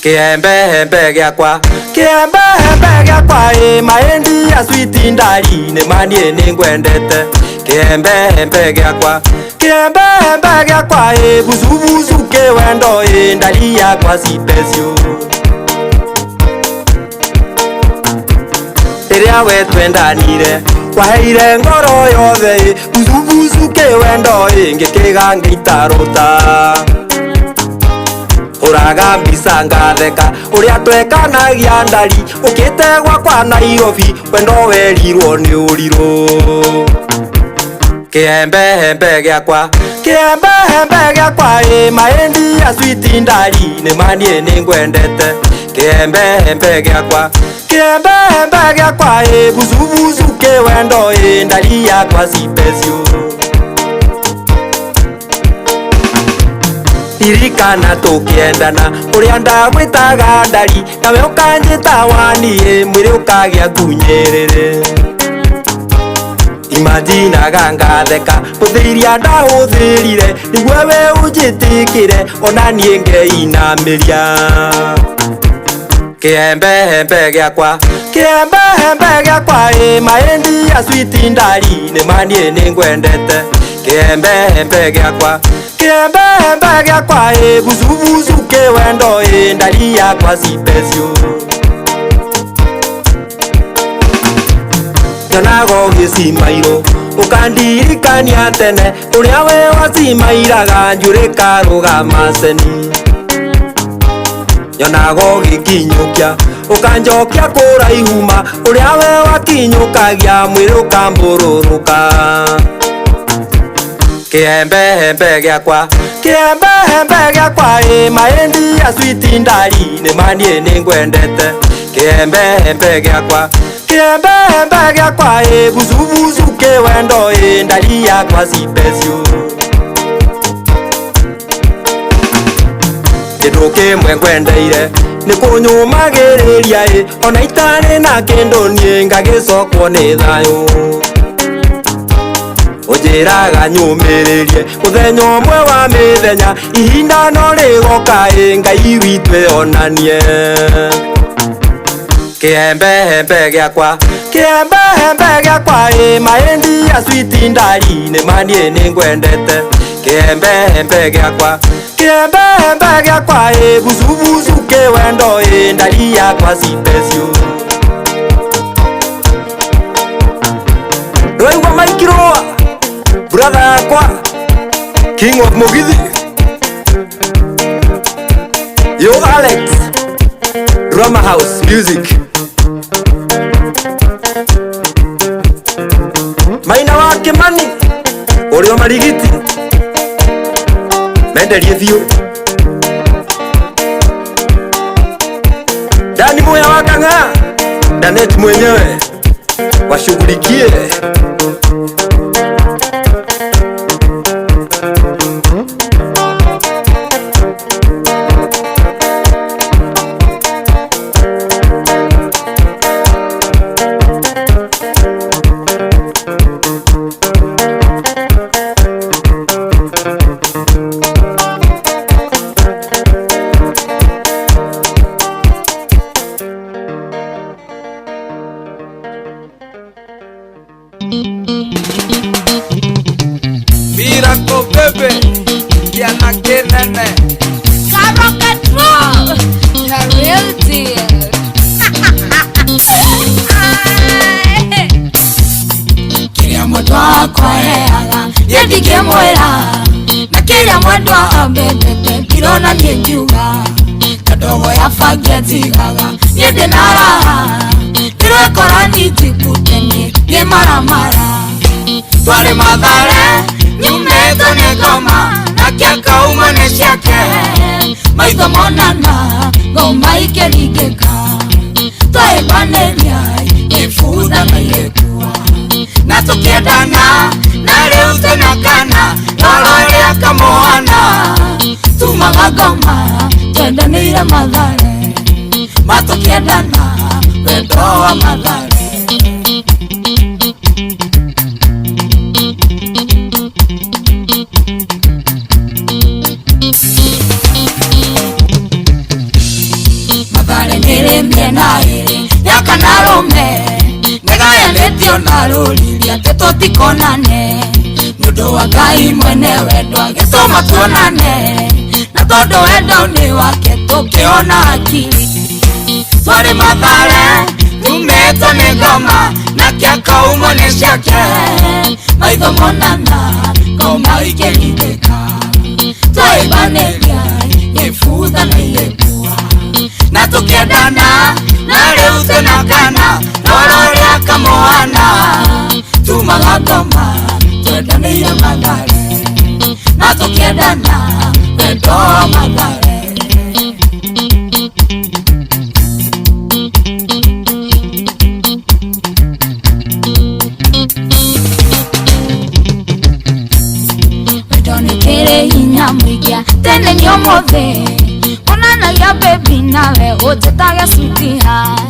Kĩembe gĩakwa Kĩembe gĩakwa ĩ mahĩndĩ ya switi ndari nĩ maniĩ nĩngwendete Kĩembe gĩakwa Kĩembe gĩakwa ĩ buzubuzu kĩwendo ĩ ndari yakwa sipesio. Rĩrĩa we twendanire waheire ngoro yothe buzubuzu kĩwendo ĩngĩkĩga ngĩitarũta Uraga mbica ngatheka uria twekanagia ndari ukite gwakwa Nairobi wendo werirwo ni urirwo Kiembe giakwa kiembe giakwa ĩ maendi ya sweet ndari ni manie ni ngwendete Kiembe giakwa kiembe giakwa ĩ buzubuzu kĩwendo ĩ ndari yakwa sipesio Ririkana tukiendana uria ndagwitaga ndari nawe ukanjita wani mwiri ukagia kunyerere Imaginaga ngatheka hũthĩria ndahũthĩrire nĩguo we ũnjĩtĩkĩre ona niĩ ngeinamĩria Kiembe giakwa kiembe giakwa ĩ maendi ya sweet ndari nĩ manie nĩ ngwendete Kiembe giakwa kiembe giakwa ĩ buzubuzu kĩwendo ĩ ndari yakwa sipesio Nyonaga ũgĩcimairwo ũkandirikania tene ũrĩa we wacimairaga njuĩrĩ ĩkarũgama ceni Nyonaga ũgĩkinyũkia ũkanjokia kũraihu ma ũrĩa we wakinyũkagia mwĩrĩ ũkambũrũrũka Kiembe giakwa kiembe giakwa ĩ maendi ya sweet ndari nĩ manie nĩ ngwendete Kiembe giakwa kiembe giakwa ĩ buzubuzu kĩwendo ĩ ndari yakwa sipesio Kĩndũ kĩmwe ngwendeire nĩ kũnyũmagĩrĩria ĩ ona itarĩ na kĩndũ niĩ ngagĩcokwo nĩ thayũ Ũnjĩraga nyũmĩrĩrie mũthenya ũmwe wa mĩthenya ihinda no rĩgoka ĩ Ngai witũ onanie Kiembe giakwa kiembe giakwa ĩ maendi ya sweet ndari nĩ manie nĩ ngwendete Kiembe giakwa kiembe giakwa ĩ buzubuzu kĩwendo ĩ ndari yakwa sipesio Ndwaigua maikirũa brother yakwa King of Mugithi Yo Alex Drama House Music Maina wa Kimani ũrĩa marigiti menderie biũ Dani Muya wa Kang'a Danet mwenyewe washughulikie Miracle baby, kiana kinene. Rock and roll, the real deal. Kiria mwendwa wakwa heaga niĩ ndingĩmwĩra na kĩrĩa mwendwa ambendete ndirona niĩ ngiuga ta ndogo ya bangi anjigaga niĩ ndĩ na raha ndĩrekora nĩnjikute niĩ ndĩ maramara twarĩ Mathare nyumĩte nĩ ngoma nake akauma nĩ ciake maitho monana ngoma ikĩringĩka twahĩmbanĩria ibutha na igĩkua na tũkĩendana na rĩu twĩna kana rora ũrĩa kamũhana tumaga ngoma twendanĩire Mathare matũkĩendana wendo wa Mathare Mathare nĩrĩ mĩena ĩrĩ ya kana rũme nĩgayanĩtio na rũriri atĩ tũtikonane nĩ ũndũ wa Ngai mwene wendo agĩtũma tuonane na tondũ wendo nĩ wake tũkĩona akili twarĩ Mathare tumĩtwo Nyumĩtwo nĩ ngoma na kĩakaumwo nĩ ciake maitho monana ngoma ikĩringĩka twaibanĩria gĩbutha na igĩkua na tũkĩendana na rĩu twĩna kana rora ũrĩa kamũhana tumaga ngoma twendanĩire Mathare na tũkĩendana wendo Mathare. Kere hinya mũingĩ tene nĩ ũmũthĩ onanagia baby nawe ũnjĩtage sweetheart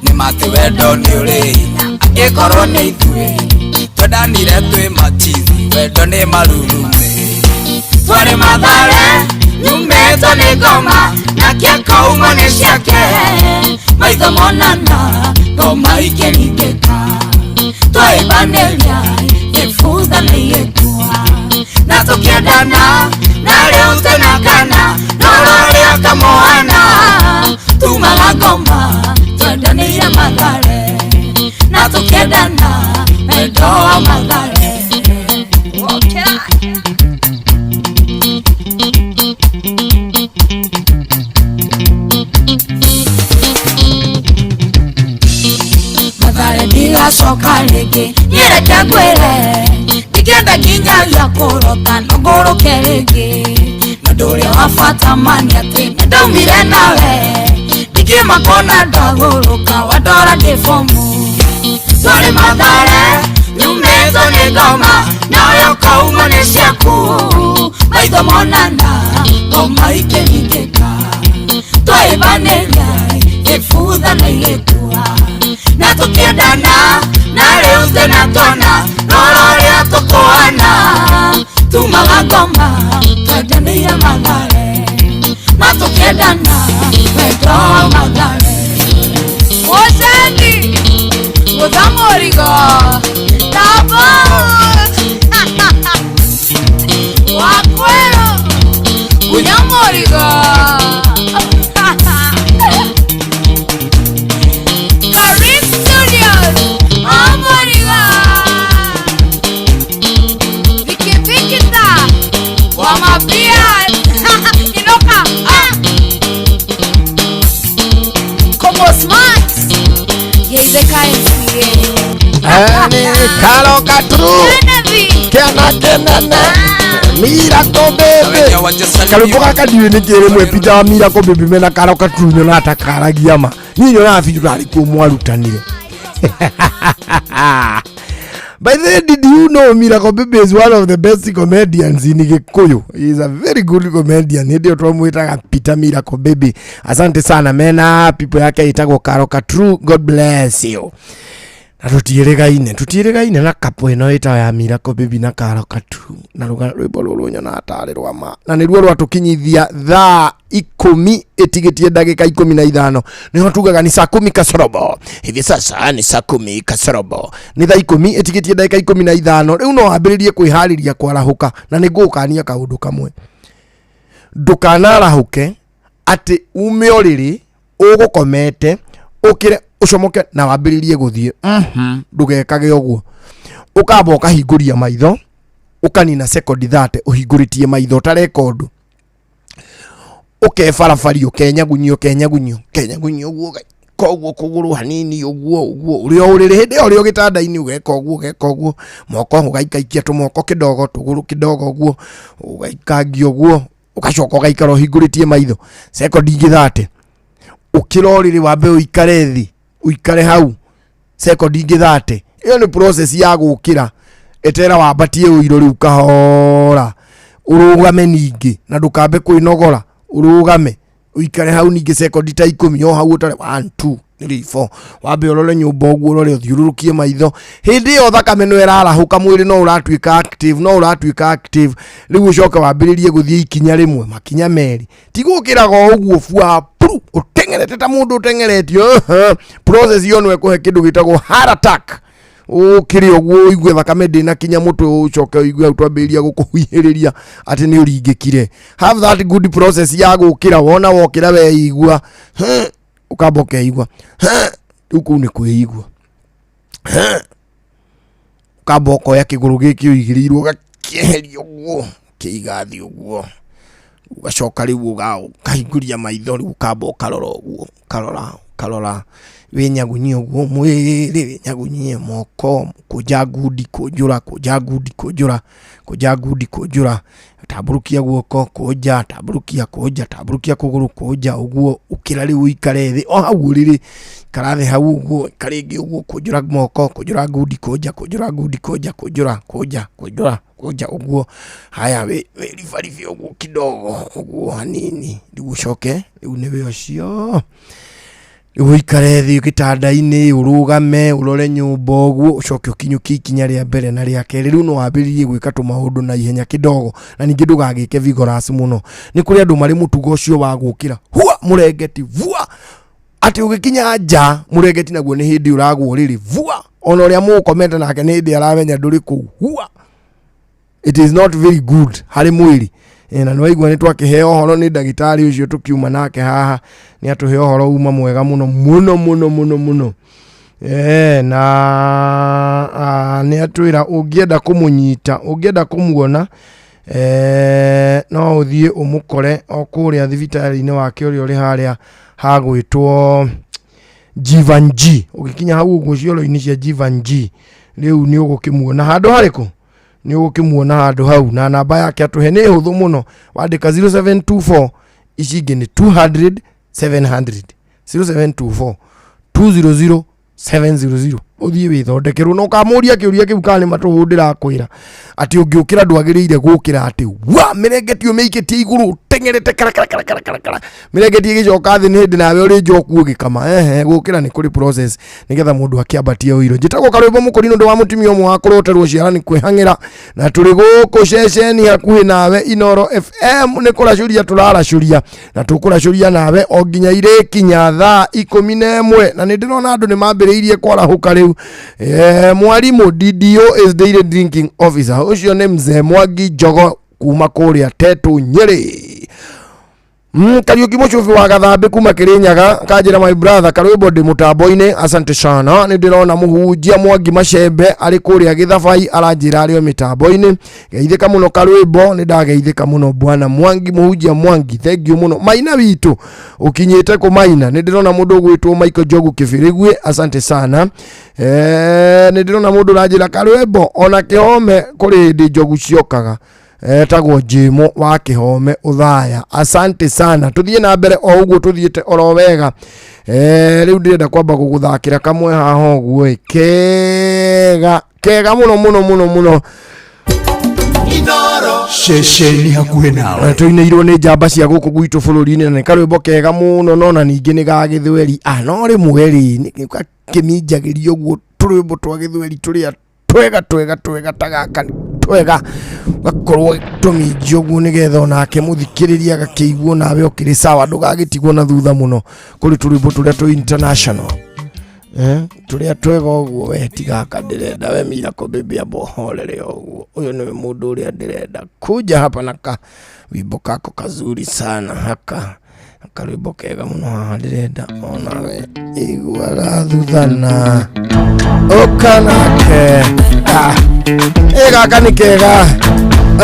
nĩ matĩ wendo nĩ ũrĩ hinya angĩkorwo nĩ ithuĩ twendanire twĩ machizi wendo nĩ marurume twarĩ Mathare nyumĩtwo nĩ ngoma na kĩakaumwo nĩ ciake maitho monana ngoma ikĩringĩka twaibanĩria gĩbutha na igĩkua na tũkĩendana na rĩu twĩna kana rora ũrĩa kamũhana tumaga ngoma twendanĩire Mathare na tũkĩendana wendo Mathare. Mathare ndigacoka rĩngĩ niĩ reke ngwĩre ndingĩenda nginyagia kũrota no ngũrũke rĩngĩ na ũndũ ũrĩa wa bata ma nĩ atĩ nĩndaumire nawe ndingĩmakona ndagũrũka wandora ndĩ bomu twarĩ Mathare nyumĩtwo nĩ ngoma nawe ũkaumwo nĩ ciaku maitho monana ngoma ikĩringĩka twaibanĩria gĩbutha na igĩkua na tũkĩendana na rĩu twĩna twana rora ũrĩa tũkũhana tumaga ngoma twendanĩire Mathare na tũkĩendana wendo Mathare. Mũcendi gũtha mũrigo tabo wakwero kunya mũrigo Karim Studios Amoriga Viki Vikita Wamabian Inoka Como Smart Yeizeka MCA Ani Karo Katru Kena Kenene Miracle Baby Karwĩmbo gaka ndiũĩ nĩkĩ rĩmwe Peter wa Miracle Baby mena Karo Katru nyonaga ta karagia ma niĩ nyonaga biũ tarĩ kuo mwarutanire. By the way, did you know Miracle Baby is one of the best comedians in Gikuyu? He is a very good comedian. Hĩndĩ ĩyo twamwĩtaga Peter Miracle Baby. Asante sana mena people yake ĩtagwo Karo Katru. God bless you. Na tutiĩrĩgaine na kapo ĩno ĩtagwo ya Miracle Baby na Karo Katru na rwĩmbo rũrũ nyonaga tarĩ rwa ma na nĩruo rwatũkinyithia thaa 10 ĩtigĩtie ndagĩka 15 nĩho tugaga ni saa 10 kasorobo hivi sasa ni saa 10 kasorobo nĩ thaa 10 ĩtigĩtie ndagĩka 15 rĩu no wambĩrĩrie kwĩharĩria kwarahũka na nĩ ngũgũkania kaũndũ kamwe ndũkanarahũke atĩ ume ũrĩrĩ ũgũkomete ũkĩre ucomoke na wambĩrĩrie gũthiĩ ndũgekage ũguo ũkamba ũkahingũria maitho ũkanina sekondi 30 ũhingũrĩtie maitho ũtareka ũndũ ũkebarabaria ũkenyagunyia ũkenyagunyia ũkenyagunyia ũguo koguo kũgũrũ hanini ũguo ũguo ũrĩa ũrĩrĩ hĩndĩ ĩyo ũrĩ gĩtanda-inĩ ũgeka ũguo ũgeka ũguo moko ũgaikaikia tũmoko kĩdogo tũgũrũ kĩdogo ũguo ũgaikangia ũguo ũgacoka ũgaikara ũhingũrĩtie maitho sekondi ingĩ 30 ũkĩra ũrĩrĩ wambe ũikare thĩ uikare hau sekondi ingĩ 30 ĩyo nĩ process ya gũkĩra etera wambatie ũiro rĩu kahora ũrũgame ningĩ na ndũkambe kwĩnogora ũrũgame ũikare hau ningĩ sekondi ta 10 o hau ũtare 1 2 3 4 wambe ũrore nyũmba ũguo ũrore ũthiũrũrũkie maitho hĩndĩ ĩyo thakame no ĩrarahũka mwĩrĩ no ũratuĩka active no ũratuĩka active rĩu ũcoke wambĩrĩrie gũthiĩ ikinya rĩmwe makinya merĩ ti gũkĩraga o ũguo bua pru ũteng'erete ta mũndũ ũteng'eretio process ĩyo no ĩkũhe kĩndũ gĩtagwo heart attack ũkĩrĩ ũguo ũigue thakame ndĩnakinya mũtwe ũcoke ũigue hau twambĩrĩria gũkũhuihĩrĩria atĩ nĩ ũringĩkire. Have that good process ya gũkĩra wona wokĩra weigua ũkamba ũkeigua rĩu kũu nĩ kwĩigua Ũkamba ũkoya kĩgũrũ gĩkĩ ũigĩrĩirwo ũgakĩeheria ũguo, ũkĩiga thĩ ũguo, ũgacoka rĩu ũkahingũria maitho rĩu ũkamba ũkarora ũguo, ũkarora ũkarora wĩnyagunyie ũguo mwĩrĩ, wĩnyagunyie moko, kũnja ngundi, kũnjũra, kũnja ngundi, kũnjũra, kũnja ngundi, kũnjũra, tambũrũkia guoko, kũnja, tambũrũkia, kũnja, tambũrũkia kũgũrũ, kũnja ũguo, ũkĩra rĩu ũikare thĩ o hau ũrĩrĩ, ikara thĩ hau ũguo, ikara rĩngĩ ũguo, kũnjũra moko, kũnjũra ngundi, kũnja, kũnjũra ngundi, kũnja, kũnjũra, kũnja, kũnjũra, kũnja ũguo, haya wĩribaribe ũguo kidogo ũguo hanini, rĩu ũcoke rĩu nĩwe ũcio rĩu ũikare thĩ gĩtanda-inĩ ũrũgame ũrore nyũmba ũguo ũcoke ũkinyũkie ikinya rĩa mbere na rĩa kerĩ rĩu no wambĩrĩrie gwĩka tũmaũndũ na ihenya kidogo na ningĩ ndũgagĩke vigorous mũno. Nĩ kũrĩ andũ marĩ mũtugo ũcio wa gũkĩra hua mũrengeti vua atĩ ũgĩkinya nja mũrengeti naguo nĩ hĩndĩ ũragwo rĩrĩ vua ona ũrĩa mũgũkomete nake nĩ hĩndĩ aramenya ndũrĩ kũu hua. It is not very good harĩ mwĩrĩ. Na nĩwaigua nĩ twakĩheo ũhoro nĩ ndagĩtarĩ ũcio tũkiuma nake haha, nĩ atũhe ũhoro uma mwega mũno mũno mũno mũno mũno. Na nĩ atwĩra ũngĩenda kũmũnyita, ũngĩenda kũmuona, no ũthiĩ ũmũkore o kũrĩa thibitarĩ-inĩ wake ũrĩa ũrĩ harĩa hagwĩtwo Jivanji. Ũgĩkinya hau ũguo cioro-inĩ cia Jivanji, rĩu nĩ ũgũkĩmuona handũ harĩkũ? Nĩ ũgũkĩmuona handũ hau, na namba yake atũhe nĩ hũthũ mũno, wandĩka 0724 ici ingĩ nĩ 200 700 0724 200 700 ũthiĩ wĩthondekerwo na ũkamũria kĩũria kĩu kana nĩ matũhũ ndĩrakwĩra atĩ ũngĩũkĩra ndwagĩrĩire gũkĩra atĩ wa mĩrengeti ũmĩikĩtie igũrũ ũteng'erete kara kara kara kara kara kara mĩrengeti ĩgĩcoka thĩ nĩ hĩndĩ nawe ũrĩ njoku ũgĩkama. Ehe, gũkĩra nĩ kũrĩ process nĩgetha mũndũ akĩambatie ũiro. Njĩtagwo Karwĩmbo Mũkũri nĩ ũndũ wa mũtumia ũmwe wa kũroterwo ciara nĩ kwĩhang'ĩra, na tũrĩ gũkũ ceceni hakuhĩ nawe Inoro FM nĩ kũracũria tũraracũria na tũkũracũria nawe o nginya irĩkinya thaa 11, na nĩ ndĩrona andũ nĩ mambĩrĩirie kwarahũka rĩu. Mwarimũ DDO is daily drinking officer, ũcio nĩ mzee Mwangi Njogo kuma kũrĩa Tetu Nyeri. Kariuki Mũcubi wa Gathambĩ kuma Kĩrĩnyaga kanjĩra my brother karwĩmbo ndĩ mũtambo-inĩ, asante sana. Nĩ ndĩrona mũhunjia Mwangi Macembe arĩ kũrĩa Gĩthabai aranjĩra arĩ o mĩtambo-inĩ. Geithĩka mũno karwĩmbo, nĩ ndageithĩka mũno bwana Mwangi, mũhunjia Mwangi, thank you mũno. Maina witũ ũkinyĩte kũmaina, nĩ ndĩrona mũndũ ũgwĩtwo Michael Njogu Kĩbĩrĩgwe, asante sana. Nĩ ndĩrona mũndũ ũranjĩra karwĩmbo ona kĩhome kũrĩ hĩndĩ njogu ciokaga, etagwo Jimo wa Kĩhome Ũthaya, asante sana. Tũthiĩ na mbere o ũguo tũthiĩte oro wega. Rĩu ndĩrenda kwamba gũgũthakĩra kamwe haha ũguo ĩ, kega kega mũno mũno mũno mũno. Ceceni hakuhĩ nawe. Tũinĩirwo nĩ njamba cia gũkũ gwitũ bũrũri-inĩ na nĩ karwĩmbo kega mũno, no na ningĩ nĩ ga gĩthweri. No rĩmwe rĩ gakĩminjagĩria ũguo tũrwĩmbo twa gĩthweri tũrĩa twega twega twega ta gaka twega, gakorwo tũminjio ũguo nĩgetha onake mũthikĩrĩria agakĩiguo nawe ũkĩrĩ sawa, ndũgagĩtigwo na thutha mũno kũrĩ tũrwĩmbo tũrĩa tũ international. Tũrĩa twega ũguo we ti gaka ndĩrenda, we Miracle Baby amba ũhorere ũguo, ũyũ nĩwe mũndũ ũrĩa ndĩrenda kuja hapa na ka wimbo kako kazuri sana haka karwĩmbo kega mũno haha ndĩrenda onawe iguaga thuthana ũkanake ĩ gaka nĩ kega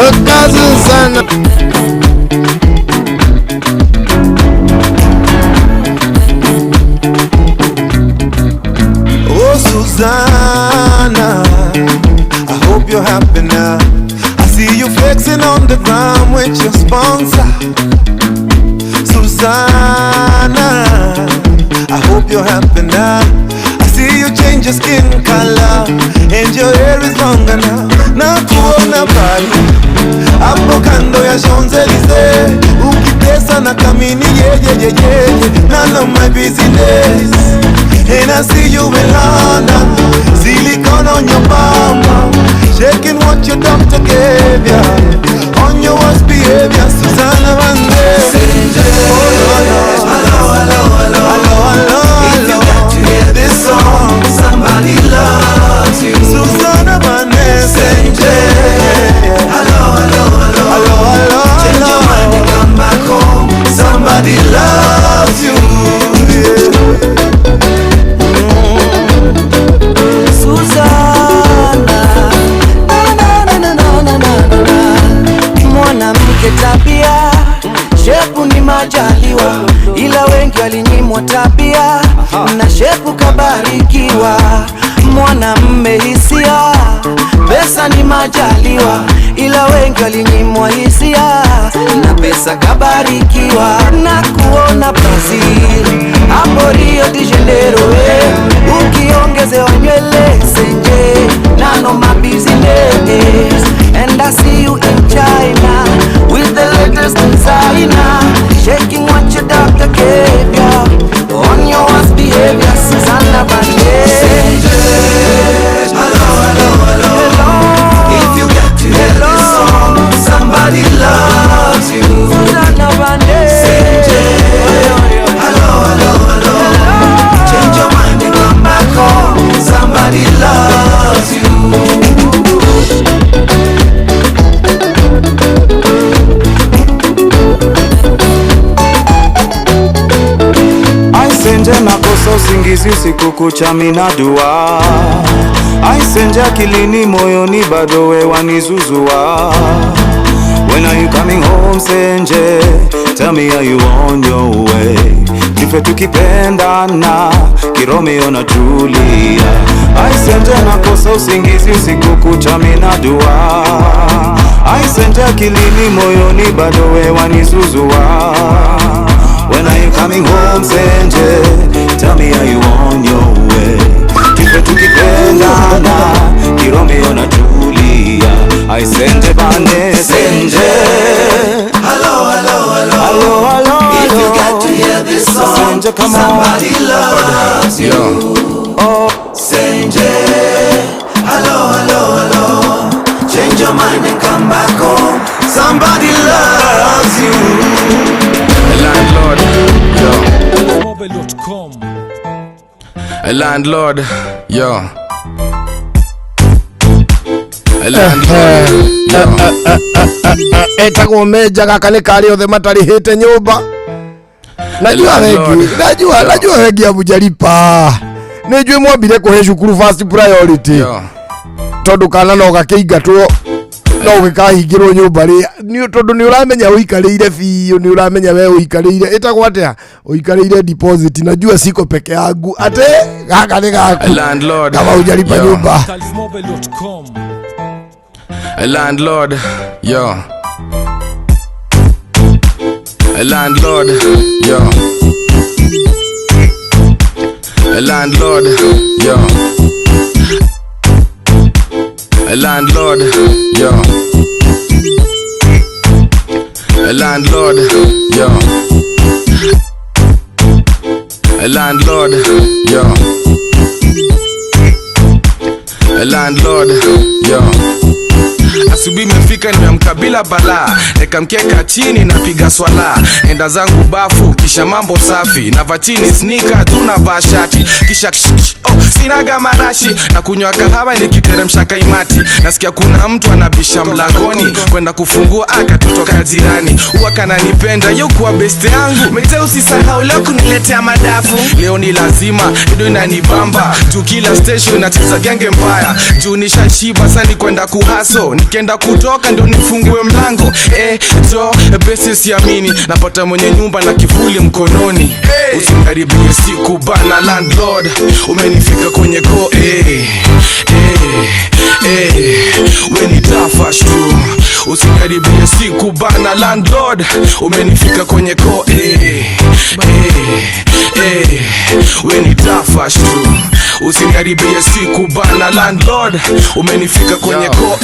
ũkazuthana. Oh Susanna, I hope you're happy now. I see you flexing on the ground with your sponsor. Susanna, I hope you're happy now. I see you change your skin color and your hair is longer now. Na kuona bali hapo kando ya Champs-Élysées, ukitesa na kamini yeah yeah yeah yeah. None of my business. And I see you in London, silicone on your mama, shaking what your doctor gave ya, on your worst behavior, Susanna Vande. Oh no no, hello hello hello hello hello. If you got to hear this song, somebody loves you, Susanna Vande. Hello hello hello hello hello. Change your mind and come back home. Somebody loves you. Yeah. Mwanamke tabia, shepu ni majaliwa, ila wengi walinyimwa tabia na shepu kabarikiwa. Mwanamme hisia, pesa ni majaliwa, ila wengi walinyimwa hisia na pesa kabarikiwa. Na kuona Brazil hapo Rio de Janeiro, ukiongezewa nywele senje nano my business. And I see you in China with the latest designer, shaking what your doctor gave ya on your worst behavior. Susanna Vande. Hello, hello, hello, hello. If you got to hear this song, somebody loves you. Susanna Vande. Hello, hello, hello. Change your mind and come back home. Somebody loves you. Aisenje nakosa usingizi usiku kucha mina dua. Aisenje akilini moyoni bado we wanizuzua. When are you coming home Senje? Tell me are you on your way? Tufe tukipendana kiromeo na Julia. Aisenje nakosa usingizi usiku kucha mina dua. Aisenje akilini moyoni bado we wanizuzua. When are you coming home Senje? Tell me are you on your way? Tufe tukipendana kiromeo na Julia. Aisenje bane Senje. Hello, hello, hello. Hello, hello. If you got to hear this song, Senje, come on. Somebody loves you. Oh. Senje. Hello, hello, hello. Change your mind and come back home. Somebody loves you. Landlord, yo. A landlord, yo. A landlord, yo. Etagwo meja gaka nĩ karĩ othe matarĩhĩte nyũmba. Najua wengi, najua wengi hamjalipa. Nĩnjũĩ mwambire kũhe cukuru first priority. Tondũ kana no gakĩingatwo no gĩkahingĩrwo nyũmba rĩ, tondũ nĩ ũramenya ũikarĩire biũ, nĩ ũramenya we ũikarĩire ĩtagwo atĩa, ũikarĩire deposit. Najua siko peke yangu ate gaka nĩ gaku landlord kama hujalipa nyumba. A landlord, yo. A landlord, yo. A landlord, yo. A landlord, yo. A landlord, yo. A landlord, yo. A landlord, yo. Asubuhi imefika nimeamka bila balaa, nikamkeka chini napiga swala, enda zangu bafu kisha mambo safi, navaa chini sneaker tunavaa shati kisha oh, sinaga marashi na kunywa kahawa nikiteremsha kaimati. Nasikia kuna mtu anabisha mlangoni, kwenda kufungua akatotoka jirani, huwa kananipenda yuko best yangu. Mete usisahau leo kuniletea madafu, leo ni lazima ndio inanibamba juu kila station inacheza genge mbaya, juu nishashiba sasa ni kwenda kuhaso, nikienda kutoka ndio nifungue mlango. Jo besi siamini napata mwenye nyumba na kivuli mkononi. Hey. Usimkaribie siku bana landlord, umenifika kwenye ko. We ni tafash tu. Usikaribie siku bana landlord, umenifika kwenye ko. We ni tafash tu. Usikaribie siku bana landlord, umenifika kwenye ko.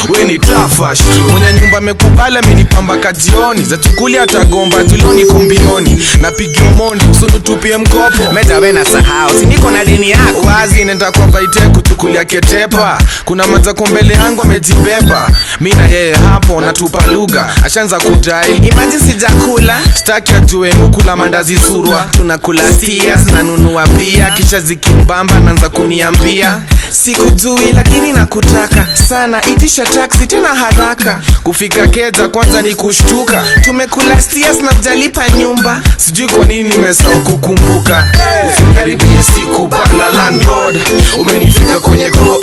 We ni tafash tu. Mwenye nyumba amekubali amenipamba kajioni, za chukulia atagomba tuloni kumbioni, napigia mondi sulu tupie mkopo. Meta we na sahau si niko na dini yako wazi, nenda kwa vaite kuchukulia ketepa, kuna maza mbele yangu amejibeba, mimi na yeye hapo natupa lugha, ashaanza kudai imagine sijakula, sitaki ajue mkula mandazi surwa, tunakula Tumekula tears nanunua bia kisha zikimbamba naanza kuniambia sikujui lakini nakutaka sana, itisha taxi tena haraka. Kufika keja kwanza ni kushtuka, tumekula tears na hujalipa nyumba. Sijui kwa nini nimesahau kukumbuka. Usikaribie siku bana landlord, umenifika kwenye go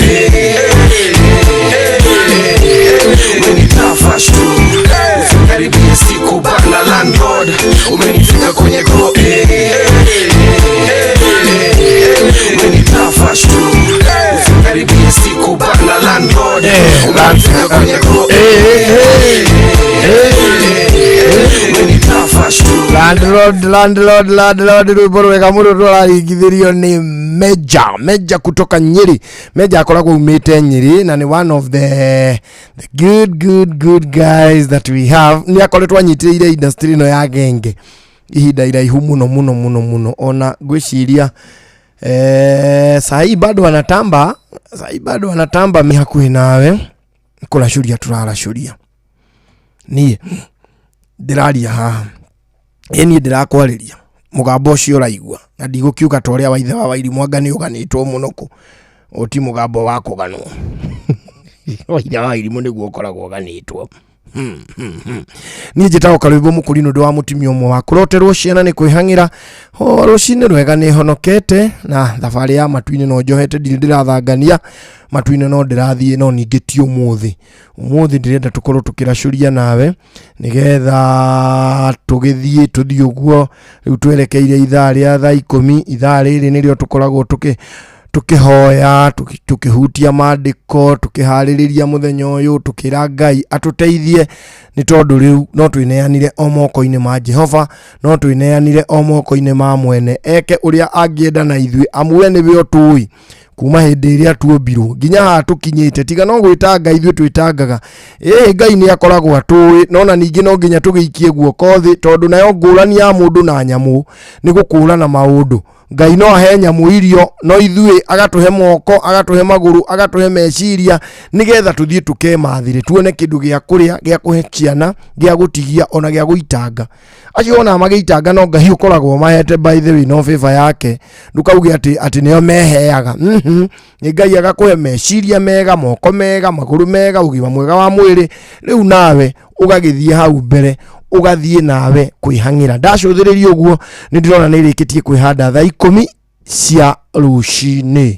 umenitafash tu. Usikaribie siku bana landlord, umenifika kwenye go umenitafash tu. Usikaribie siku bana landlord, umenifika kwenye go umenitafash tu. Landlord, landlord, landlord, rwĩmbo rwega mũno rũraringithĩrio nĩ Meja, Meja kutoka Nyeri. Meja akoragwo umĩte Nyeri na nĩ one of the good good good guys that we have. Nĩ akoretwo anyitĩrĩire industry ĩno ya genge ihinda iraihu mũno mũno mũno mũno, ona ngwĩciria sahi bado anatamba, sahi bado anatamba. Mi hakuhĩ nawe kũracuria tũraracuria, niĩ ndĩraria haha ĩ niĩ ndĩrakwarĩria mũgambo ũcio ũraigua na ndigũkiuga ta ũrĩa waithe wa Wairimu anga nĩ ũganĩtwo mũno kũ ũ ti mũgambo wa kũganwo. Waithe wa Wairimu nĩguo ũkoragwo ũganĩtwo. Niĩ njĩtagwo Karwĩmbo Mũkũri nĩ ũndũ wa mũtumia ũmwe wa kũroterwo ciana nĩ kwĩhang'ĩra rũcinĩ rwega nĩ honokete na thabarĩ ya matu-inĩ no njohete, ndirĩ ndĩrathangania matu-inĩ no ndĩrathiĩ, no ningĩ ti ũmũthĩ. Ũmũthĩ ndĩrenda tũkorwo tũkĩracũria nawe nĩgetha tũgĩthiĩ tũthiĩ ũguo. Rĩu twerekeire ithaa rĩa thaa 10, ithaa rĩrĩ nĩrĩo tũkoragwo tũkĩhoya, tũkĩhutia maandĩko, tũkĩharĩrĩria mũthenya ũyũ, tũkĩra Ngai atũteithie, nĩ tondũ rĩu no twĩneanire o moko-inĩ ma Jehova, no twĩneanire o moko-inĩ ma mwene eke ũrĩa angĩenda na ithuĩ, amu we nĩwe ũtũĩ kuma hĩndĩ ĩrĩa tuombirwo nginya haha tũkinyĩte. Tiga no gwĩtanga ithuĩ twĩtangaga, ĩĩ Ngai nĩ akoragwo atũĩ, no na ningĩ no nginya tũgĩikie guoko thĩ, tondũ nayo ngũrani ya mũndũ na nyamũ nĩ gũkũrana maũndũ. Ngai no ahe nyamũ irio, no ithuĩ agatũhe moko, agatũhe magũrũ, agatũhe meciria, nĩgetha tũthiĩ tũkemathĩre, tuone kĩndũ gĩa kũrĩa, gĩa kũhe ciana, gĩa gũtigia, ona gĩa gũitanga. Acio ona magĩitanga no Ngai ũkoragwo mahete, by the way, no favor yake ndũkauge atĩ nĩo meheaga. Nĩ Ngai agakũhe meciria mega, moko mega, magũrũ mega, ũgima mwega wa mwĩrĩ. Rĩu nawe ũgagĩthiĩ hau mbere, ũgathiĩ nawe kwĩhang'ĩra. Ndacũthĩrĩria ũguo nĩ ndĩrona nĩ ĩrĩkĩtie kwĩhanda thaa 10 cia rũcinĩ.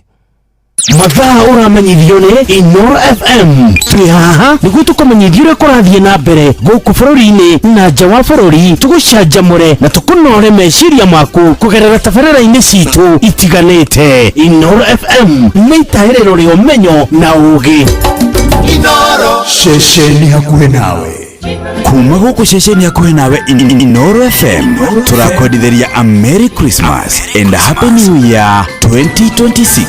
Mathaa ũramenyithio nĩ Inoro FM. Twĩ haha nĩguo tũkũmenyithie ũrĩa kũrathiĩ na mbere gũkũ bũrũri-inĩ na nja wa bũrũri, tũgũcanjamũre na tũkũnore meciria maku kũgerera tabarĩra-inĩ citũ itiganĩte. Inoro FM nĩ itahĩrĩro rĩa ũmenyo na ũũgĩ. Inoro ceceni hakuhĩ nawe. Kuma gũkũ ceceni hakuhĩ nawe Inoro FM tũrakwendithĩria a Merry Christmas and a Happy New Year 2026.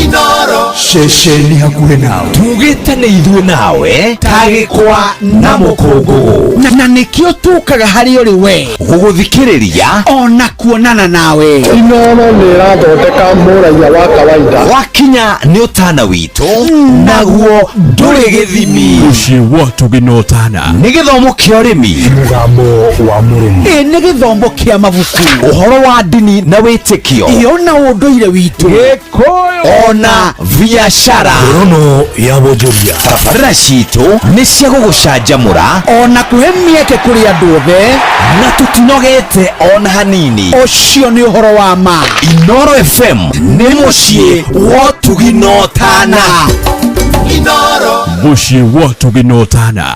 Inoro ceceni hakuhĩ nawe. Tugĩte nĩ ithuĩ nawe ta gĩkwa na mũkũngũgũ, na nĩkĩo tũkaga harĩ ũrĩ we gũgũthikĩrĩria ona kuonana nawe. Inoro nĩ ĩrathondeka mũraiya wa kawaida. Wakinya nĩ ũtana witũ naguo ndũrĩ gĩthimi. Mũciĩ wa Tũgĩ na Ũtana nĩ gĩthomo kĩa ũrĩmi, mũgambo wa mũrĩmi, ĩ nĩ gĩthomo kĩa mabuku, ũhoro wa ndini na wĩtĩkio, iyo na ũndũire witũ, Gĩkũyũ ona biashara. Ngorono ya wonjoria. Tabarĩra citũ nĩ cia gũgũcanjamũra ona kũhe mĩeke kũrĩ andũ othe, na tũtinogete ona hanini. Ũcio nĩ ũhoro wa ma. Inoro FM nĩ mũciĩ wa ũtugi na ũtana. Inoro mũciĩ wa ũtugi na ũtana.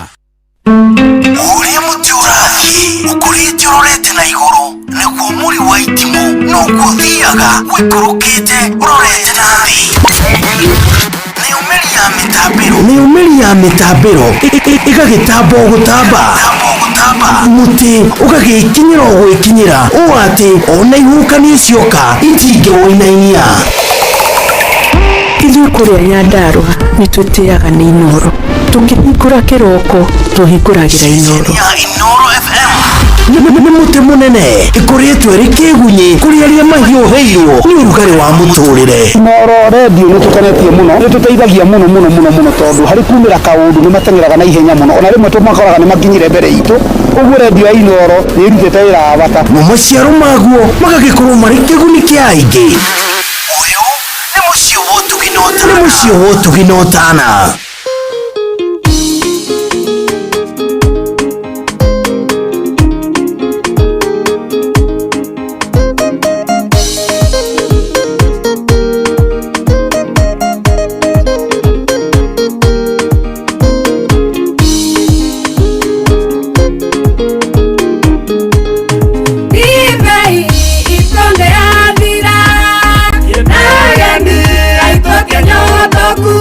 Ũrĩa mũtĩ ũrathiĩ ũkũrĩte ũrorete na igũrũ, nĩguo mũri wa itimũ noguo ũthiaga ũikũrũkĩte ũrorete na thĩ. Mĩumĩri ya mĩtambĩro ĩgagĩtamba o gũtamba, mũtĩ ũgagĩkinyĩra o gwĩkinyĩra, ũũ atĩ ona ihuhũkanio cioka itingĩwũinainia. Ithuĩ kũrĩa Nyandarũa nĩ twĩtĩaga nĩ Inoro. Tũkĩhingũra kĩroko tũhingũragĩra Inoro. Ya Inoro FM. Nĩ mũtĩ mũnene ĩkoretwo ĩrĩ kĩgunyĩ kũrĩ arĩa mahiũhĩirwo nĩ ũrugarĩ wa mũtũrĩre. Inooro redio nĩ tũkenetie mũno, nĩ tũteithagia mũno mũno mũno mũno tondũ harĩ kumĩra kaũndũ nĩ mateng'eraga na ihenya mũno, ona rĩmwe tũmakoraga nĩ makinyire mbere itũ. Ũguo redio ya Inooro nĩ ĩrutĩte wĩra wa bata. Mo maciaro maguo magagĩkorwo marĩ kĩguni kĩa aingĩ. Ũyũ nĩ mũciĩ wa ũtugi na ũtana. Nĩ mũciĩ wa ũtugi na ũtana. Ndibei itonde yathira, ageni aitũ kĩnyotoku,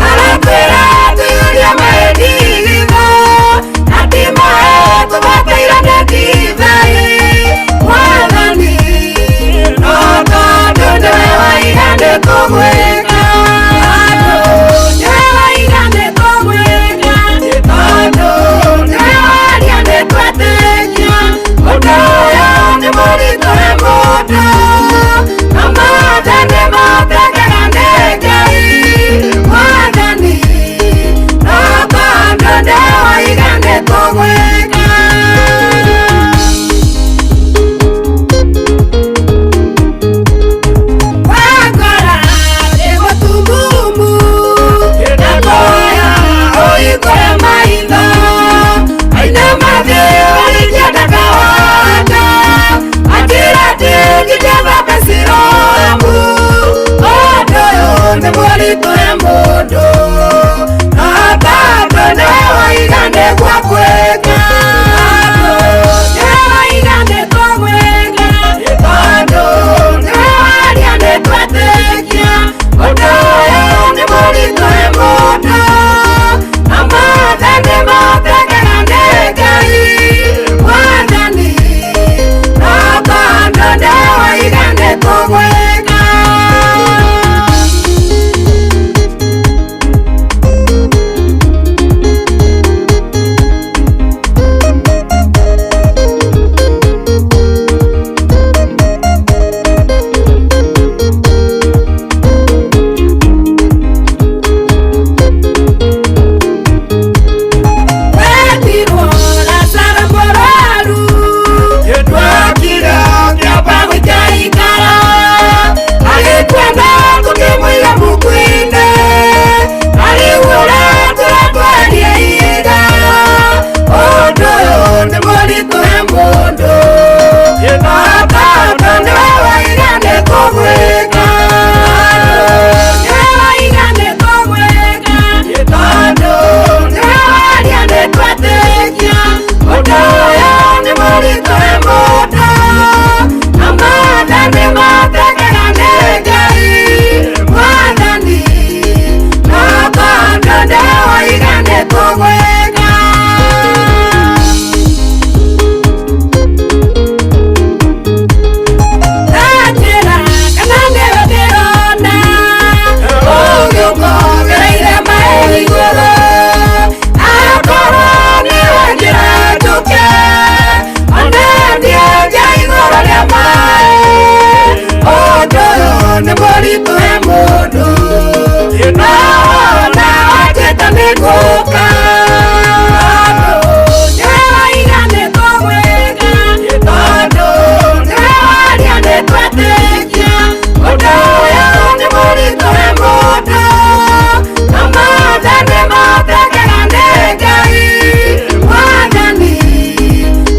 aratwĩra tuyũrie maĩndigithũ, na ti maĩ tũbataire nĩ ndibei. Mwathani, no tondũ nĩwe waiga nĩtũgwĩka. Tondũ nĩwe waiga nĩtũgwĩka, tondũ nĩwe waria nĩtwetĩkia. Ũndũ ũyũ nĩ mũritũ he mũndũ, na mothe nĩ matekega nĩ Ngai. Mwathani, no tondũ nĩwe waiga nĩtũgwĩka. Wakora ndĩ mũtumumu, ndakũhoya ũhingũre maitho. Aina mathĩ ũrĩngĩenda kawanda, atĩra ndĩngĩthamba Siloamu. Ũndũ ũyũ nĩ mũritũ he mũndũ, no tondũ nĩwe waiga nĩguo ngwĩka. Tondũ nĩwe waiga nĩtũgwĩka, tondũ nĩwe waria nĩtwetĩkia. Ũndũ ũyũ nĩ mũritũ he mũndũ, na mothe nĩ matekega nĩ Ngai. Mwathani, no tondũ nĩwe waiga nĩtũgwĩka. Wetirwo Lazaro mũrwaru, twokire kĩamba gũikaikara, agĩtuona tũkĩmũiga muku-inĩ, arĩu ũratũra twaria ihinda. Ũndũ ũyũ nĩ mũritũ he mũndũ, no tondũ nĩwe waiga nĩtũgwĩka. Nĩwe waiga nĩtũgwĩka, tondũ nĩwe waria nĩtwetĩkia. Ũndũ ũyũ nĩ mũritũ he mũndũ, na mothe nĩ matekega nĩ Ngai. Mwathani, no tondũ nĩwe waiga nĩtũgwĩka. Ndanjĩra kana nĩwe ndĩrona, ũgĩũka ũgereire maĩ igũrũ. Akorwo nĩwe njĩra njũke, ona niĩ nja igũrũ rĩa maĩ. Ũndũ ũyũ nĩ mũritũ he mũndũ, no wona wanjĩta nĩngũka. Tondũ nĩwe waiga nĩtũgwĩka, tondũ nĩwe waria nĩtwetĩkia. Ũndũ ũyũ nĩ mũritũ he mũndũ, na mothe nĩ matekega nĩ Ngai. Mwathani,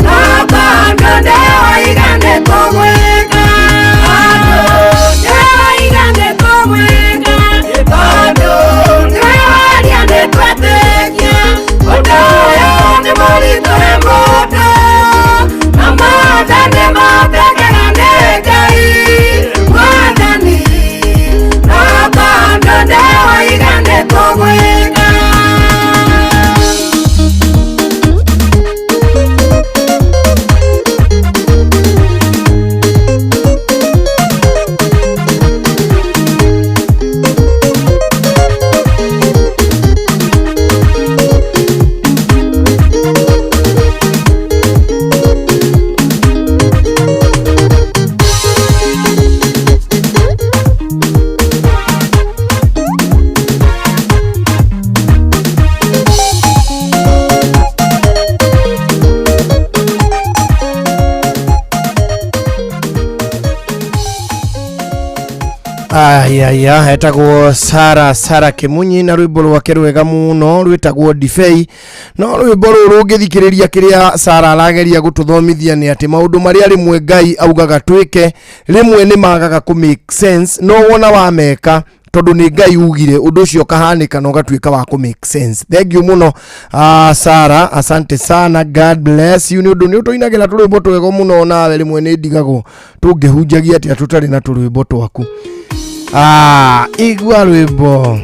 no tondũ nĩwe waiga nĩtũgwĩka. Tondũ nĩwe waiga nĩtũgwĩka. Ayaya, etagwo Sara Sara Kimunyi na rwimbo rwake rwega muno rwitagwo Ndibei. No rwimbo rũrũ ũngĩthikĩrĩria kĩrĩa Sara arageria gũtũthomithia nĩ atĩ maũndũ marĩa rĩmwe Ngai augaga twĩke rĩmwe nĩ magaga kũ make sense, no wona wameka tondũ nĩ Ngai ugire ũndũ ũcio ũkahanĩka na ũgatuĩka wa kũ make sense. Thank you mũno Sara, asante sana, God bless you nĩ ũndũ nĩ ũtũinagĩra tũrwĩmbo twega mũno, nawe rĩmwe nĩ ndigagwo tũngĩhunjagia atĩa tũtarĩ na tũrwĩmbo twaku. Igua rwĩmbo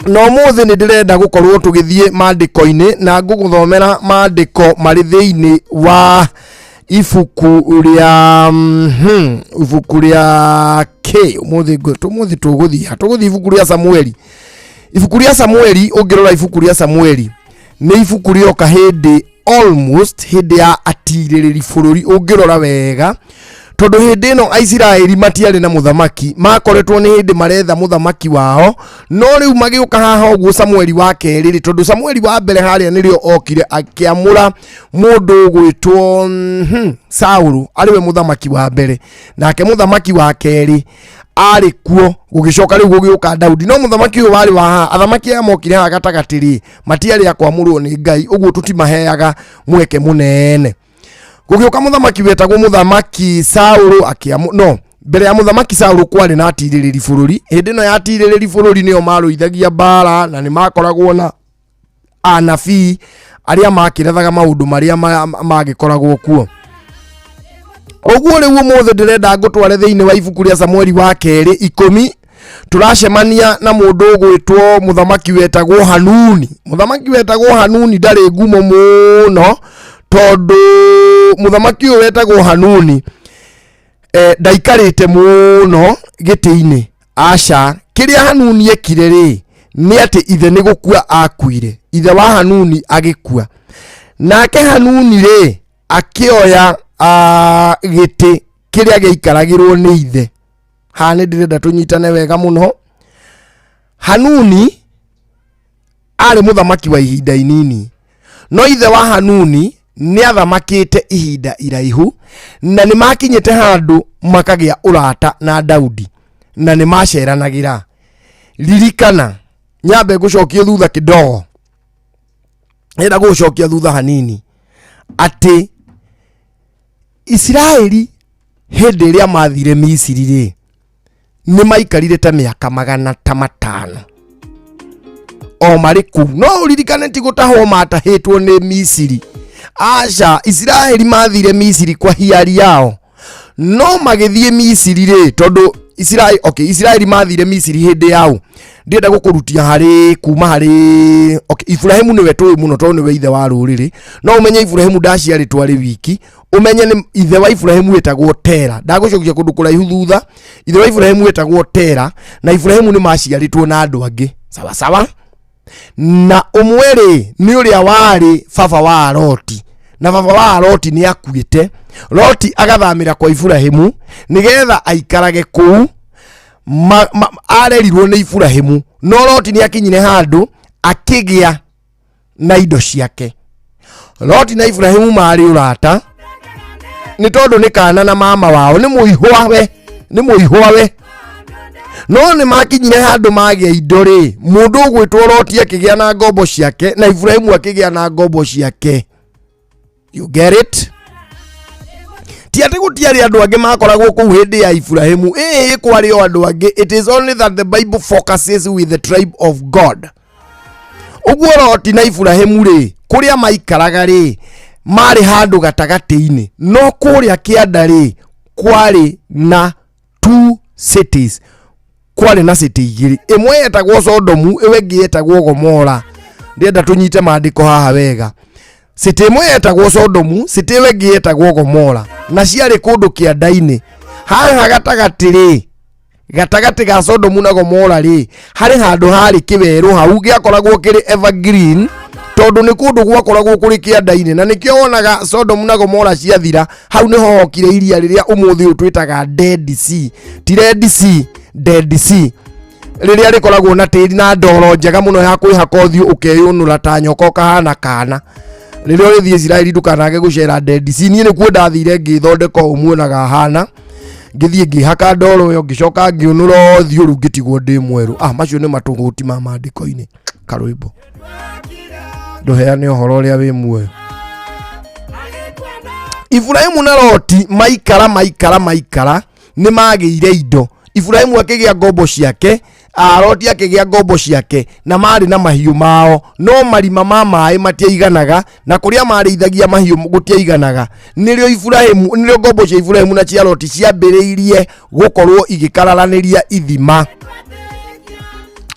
na ũmũthĩ nĩ ndĩrenda gũkorwo tũgĩthiĩ maandĩko-inĩ na ngũgũthomera maandĩko marĩ thĩinĩ wa ibuku rĩa ibuku rĩa K. Ũmũthĩ ũmũthĩ tũgũthiĩ tũgũthiĩ ibuku rĩa Samueli. Ibuku rĩa Samueli, ũngĩrora ibuku rĩa Samueli nĩ ibuku rĩoka hĩndĩ almost hĩndĩ ya atirĩrĩri bũrũri, ũngĩrora wega tondũ hĩndĩ ĩno Aisiraeli matiarĩ na mũthamaki, makoretwo nĩ hĩndĩ maretha mũthamaki wao, no rĩu magĩũka haha ũguo Samueli wa kerĩ rĩ, tondũ Samueli wa mbere harĩa nĩrĩo okire akĩamũra mũndũ ũgwĩtwo Saulu arĩ we mũthamaki wa mbere, nake mũthamaki wa kerĩ arĩ kuo, gũgĩcoka rĩu gũgĩũka Daudi. No mũthamaki ũyũ warĩ wa haha, athamaki aya mokire haha gatagatĩ rĩ, matiarĩ a kwamũrwo nĩ Ngai, ũguo tũtimaheaga mweke mũnene. Gũgĩũka mũthamaki wetagwo mũthamaki Saulu akĩamũ, no mbere ya mũthamaki Saulu kwarĩ na atirĩrĩri bũrũri. Hĩndĩ ĩno ya atirĩrĩri bũrũri nĩo marũithagia mbara na nĩ makoragwo na anabii arĩa makĩrathaga maũndũ marĩa magĩkoragwo kuo. Ũguo rĩu ũmũthĩ ndĩrenda ngũtware thĩinĩ wa ibuku rĩa Samueli wa kerĩ 10, tũracemania na mũndũ ũgwĩtwo mũthamaki wetagwo Hanuni. Mũthamaki wetagwo Hanuni ndarĩ ngumo mũno, tondũ mũthamaki ũyũ wetagwo Hanuni ndaikarĩte mũno gĩtĩ-inĩ. Aca, kĩrĩa Hanuni ekire rĩ nĩ atĩ ithe nĩ gũkua akuire, ithe wa Hanuni agĩkua, nake Hanuni rĩ akĩoya gĩtĩ kĩrĩa gĩaikaragĩrwo nĩ ithe. Haha nĩ ndĩrenda tũnyitane wega mũno. Hanuni arĩ mũthamaki wa ihinda inini, no ithe wa Hanuni nĩ athamakĩte ihinda iraihu, na nĩ makinyĩte handũ makagĩa ũrata na Daudi na nĩ maceranagĩra. Ririkana, nyambe ngũcokie thutha kidogo, ndĩrenda gũgũcokia thutha hanini, atĩ Isiraeli hĩndĩ ĩrĩa mathire Misiri rĩ, nĩ maikarire ta mĩaka 500 o marĩ kũu. No ũririkane ti gũtahwo matahĩtwo nĩ Misiri, aca, Isiraeli mathire Misiri kwa hiari yao, no magĩthiĩ Misiri rĩ, tondũ Isiraeli, okay, Isiraeli mathire Misiri hĩndĩ yao. Ndĩrenda gũkũrutia harĩ kuma harĩ, okay, Ibrahimu nĩwe tũĩ mũno tondũ nĩwe ithe wa rũrĩrĩ, no ũmenye Ibrahimu ndaciarĩtwo arĩ wiki, ũmenye nĩ ithe wa Ibrahimu wĩtagwo Tera. Ndagũcokia kũndũ kũraihu thutha, ithe wa Ibrahimu wĩtagwo Tera, na Ibrahimu nĩ maciarĩtwo na andũ angĩ sawa sawa, na ũmwe rĩ nĩ ũrĩa warĩ baba wa Loti, na baba wa Loti nĩ akuĩte. Loti agathamĩra kwa Ibrahimu nĩgetha aikarage kũu, arerirwo nĩ Ibrahimu, no Loti nĩ akinyire handũ akĩgĩa na indo ciake. Loti na Ibrahimu marĩ ũrata nĩ tondũ nĩ kana na mama wao, nĩ mũihwa we, nĩ mũihwa we, no nĩ makinyire handũ magĩa indo rĩ, mũndũ ũgwĩtwo Loti akĩgĩa na ngombo ciake na Ibrahimu akĩgĩa na ngombo ciake. You get it? Ti atĩ gũtiarĩ andũ angĩ makoragwo kũu hĩndĩ ya Ibrahimu, ĩĩ kwarĩ o andũ angĩ. It is only that the Bible focuses with the tribe of God. Ũguo Loti na Ibrahimu rĩ, kũrĩa maikaraga rĩ, marĩ handũ gatagatĩ-inĩ, no kũrĩa kĩanda rĩ, kwarĩ na two cities, kwarĩ na city igĩrĩ, ĩmwe yetagwo Sodomu, ĩyo ĩngĩ yetagwo Gomora. Ndĩrenda tũnyite maandĩko haha wega. City ĩmwe yetagwo Sodomu, city ĩyo ĩngĩ yetagwo Gomora, na ciarĩ kũndũ kĩanda-inĩ. Haha gatagatĩ rĩ, gatagatĩ ga Sodomu na Gomora rĩ, harĩ handũ harĩ kĩwerũ hau gĩakoragwo kĩrĩ evergreen, tondũ nĩ kũndũ gwakoragwo kũrĩ kĩanda-inĩ, na nĩkĩo wonaga Sodomu na Gomora ciathira, hau nĩho hokire iria rĩrĩa ũmũthĩ ũyũ twĩtaga Dead Sea. Ti Red Sea, Dead Sea, rĩrĩa rĩkoragwo na tĩri na ndoro njega mũno ya kwĩhaka ũthiũ ũkeyũnũra ta nyoka ũkahana kana. Rĩrĩa ũrĩthiĩ Isiraeli ndũkanage gũcera Dead Sea. Niĩ nĩkuo ndathire ngĩthondeka ũũ muonaga hana. Ngĩthiĩ ngĩhaka ndoro ĩyo, ngĩcoka ngĩũnũra ũthiũ, rĩu ngĩtigwo ndĩ mwerũ. Ah, macio nĩ matũgũti ma maandĩko-inĩ. Karwĩmbo ndũheane ũhoro ũrĩa wĩ muoyo. Iburahimu na Loti maikara maikara maikara nĩ magĩire indo. Iburahimu akĩgĩa ngombo ciake, Loti akĩgĩa ngombo ciake, na marĩ na mahiũ mao, no marima ma maĩ matiaiganaga na kũrĩa marĩithagia mahiũ gũtiaiganaga. Nĩrĩo Iburahimu, nĩrĩo ngombo cia Iburahimu na cia Loti ciambĩrĩirie gũkorwo igĩkararanĩria ithima.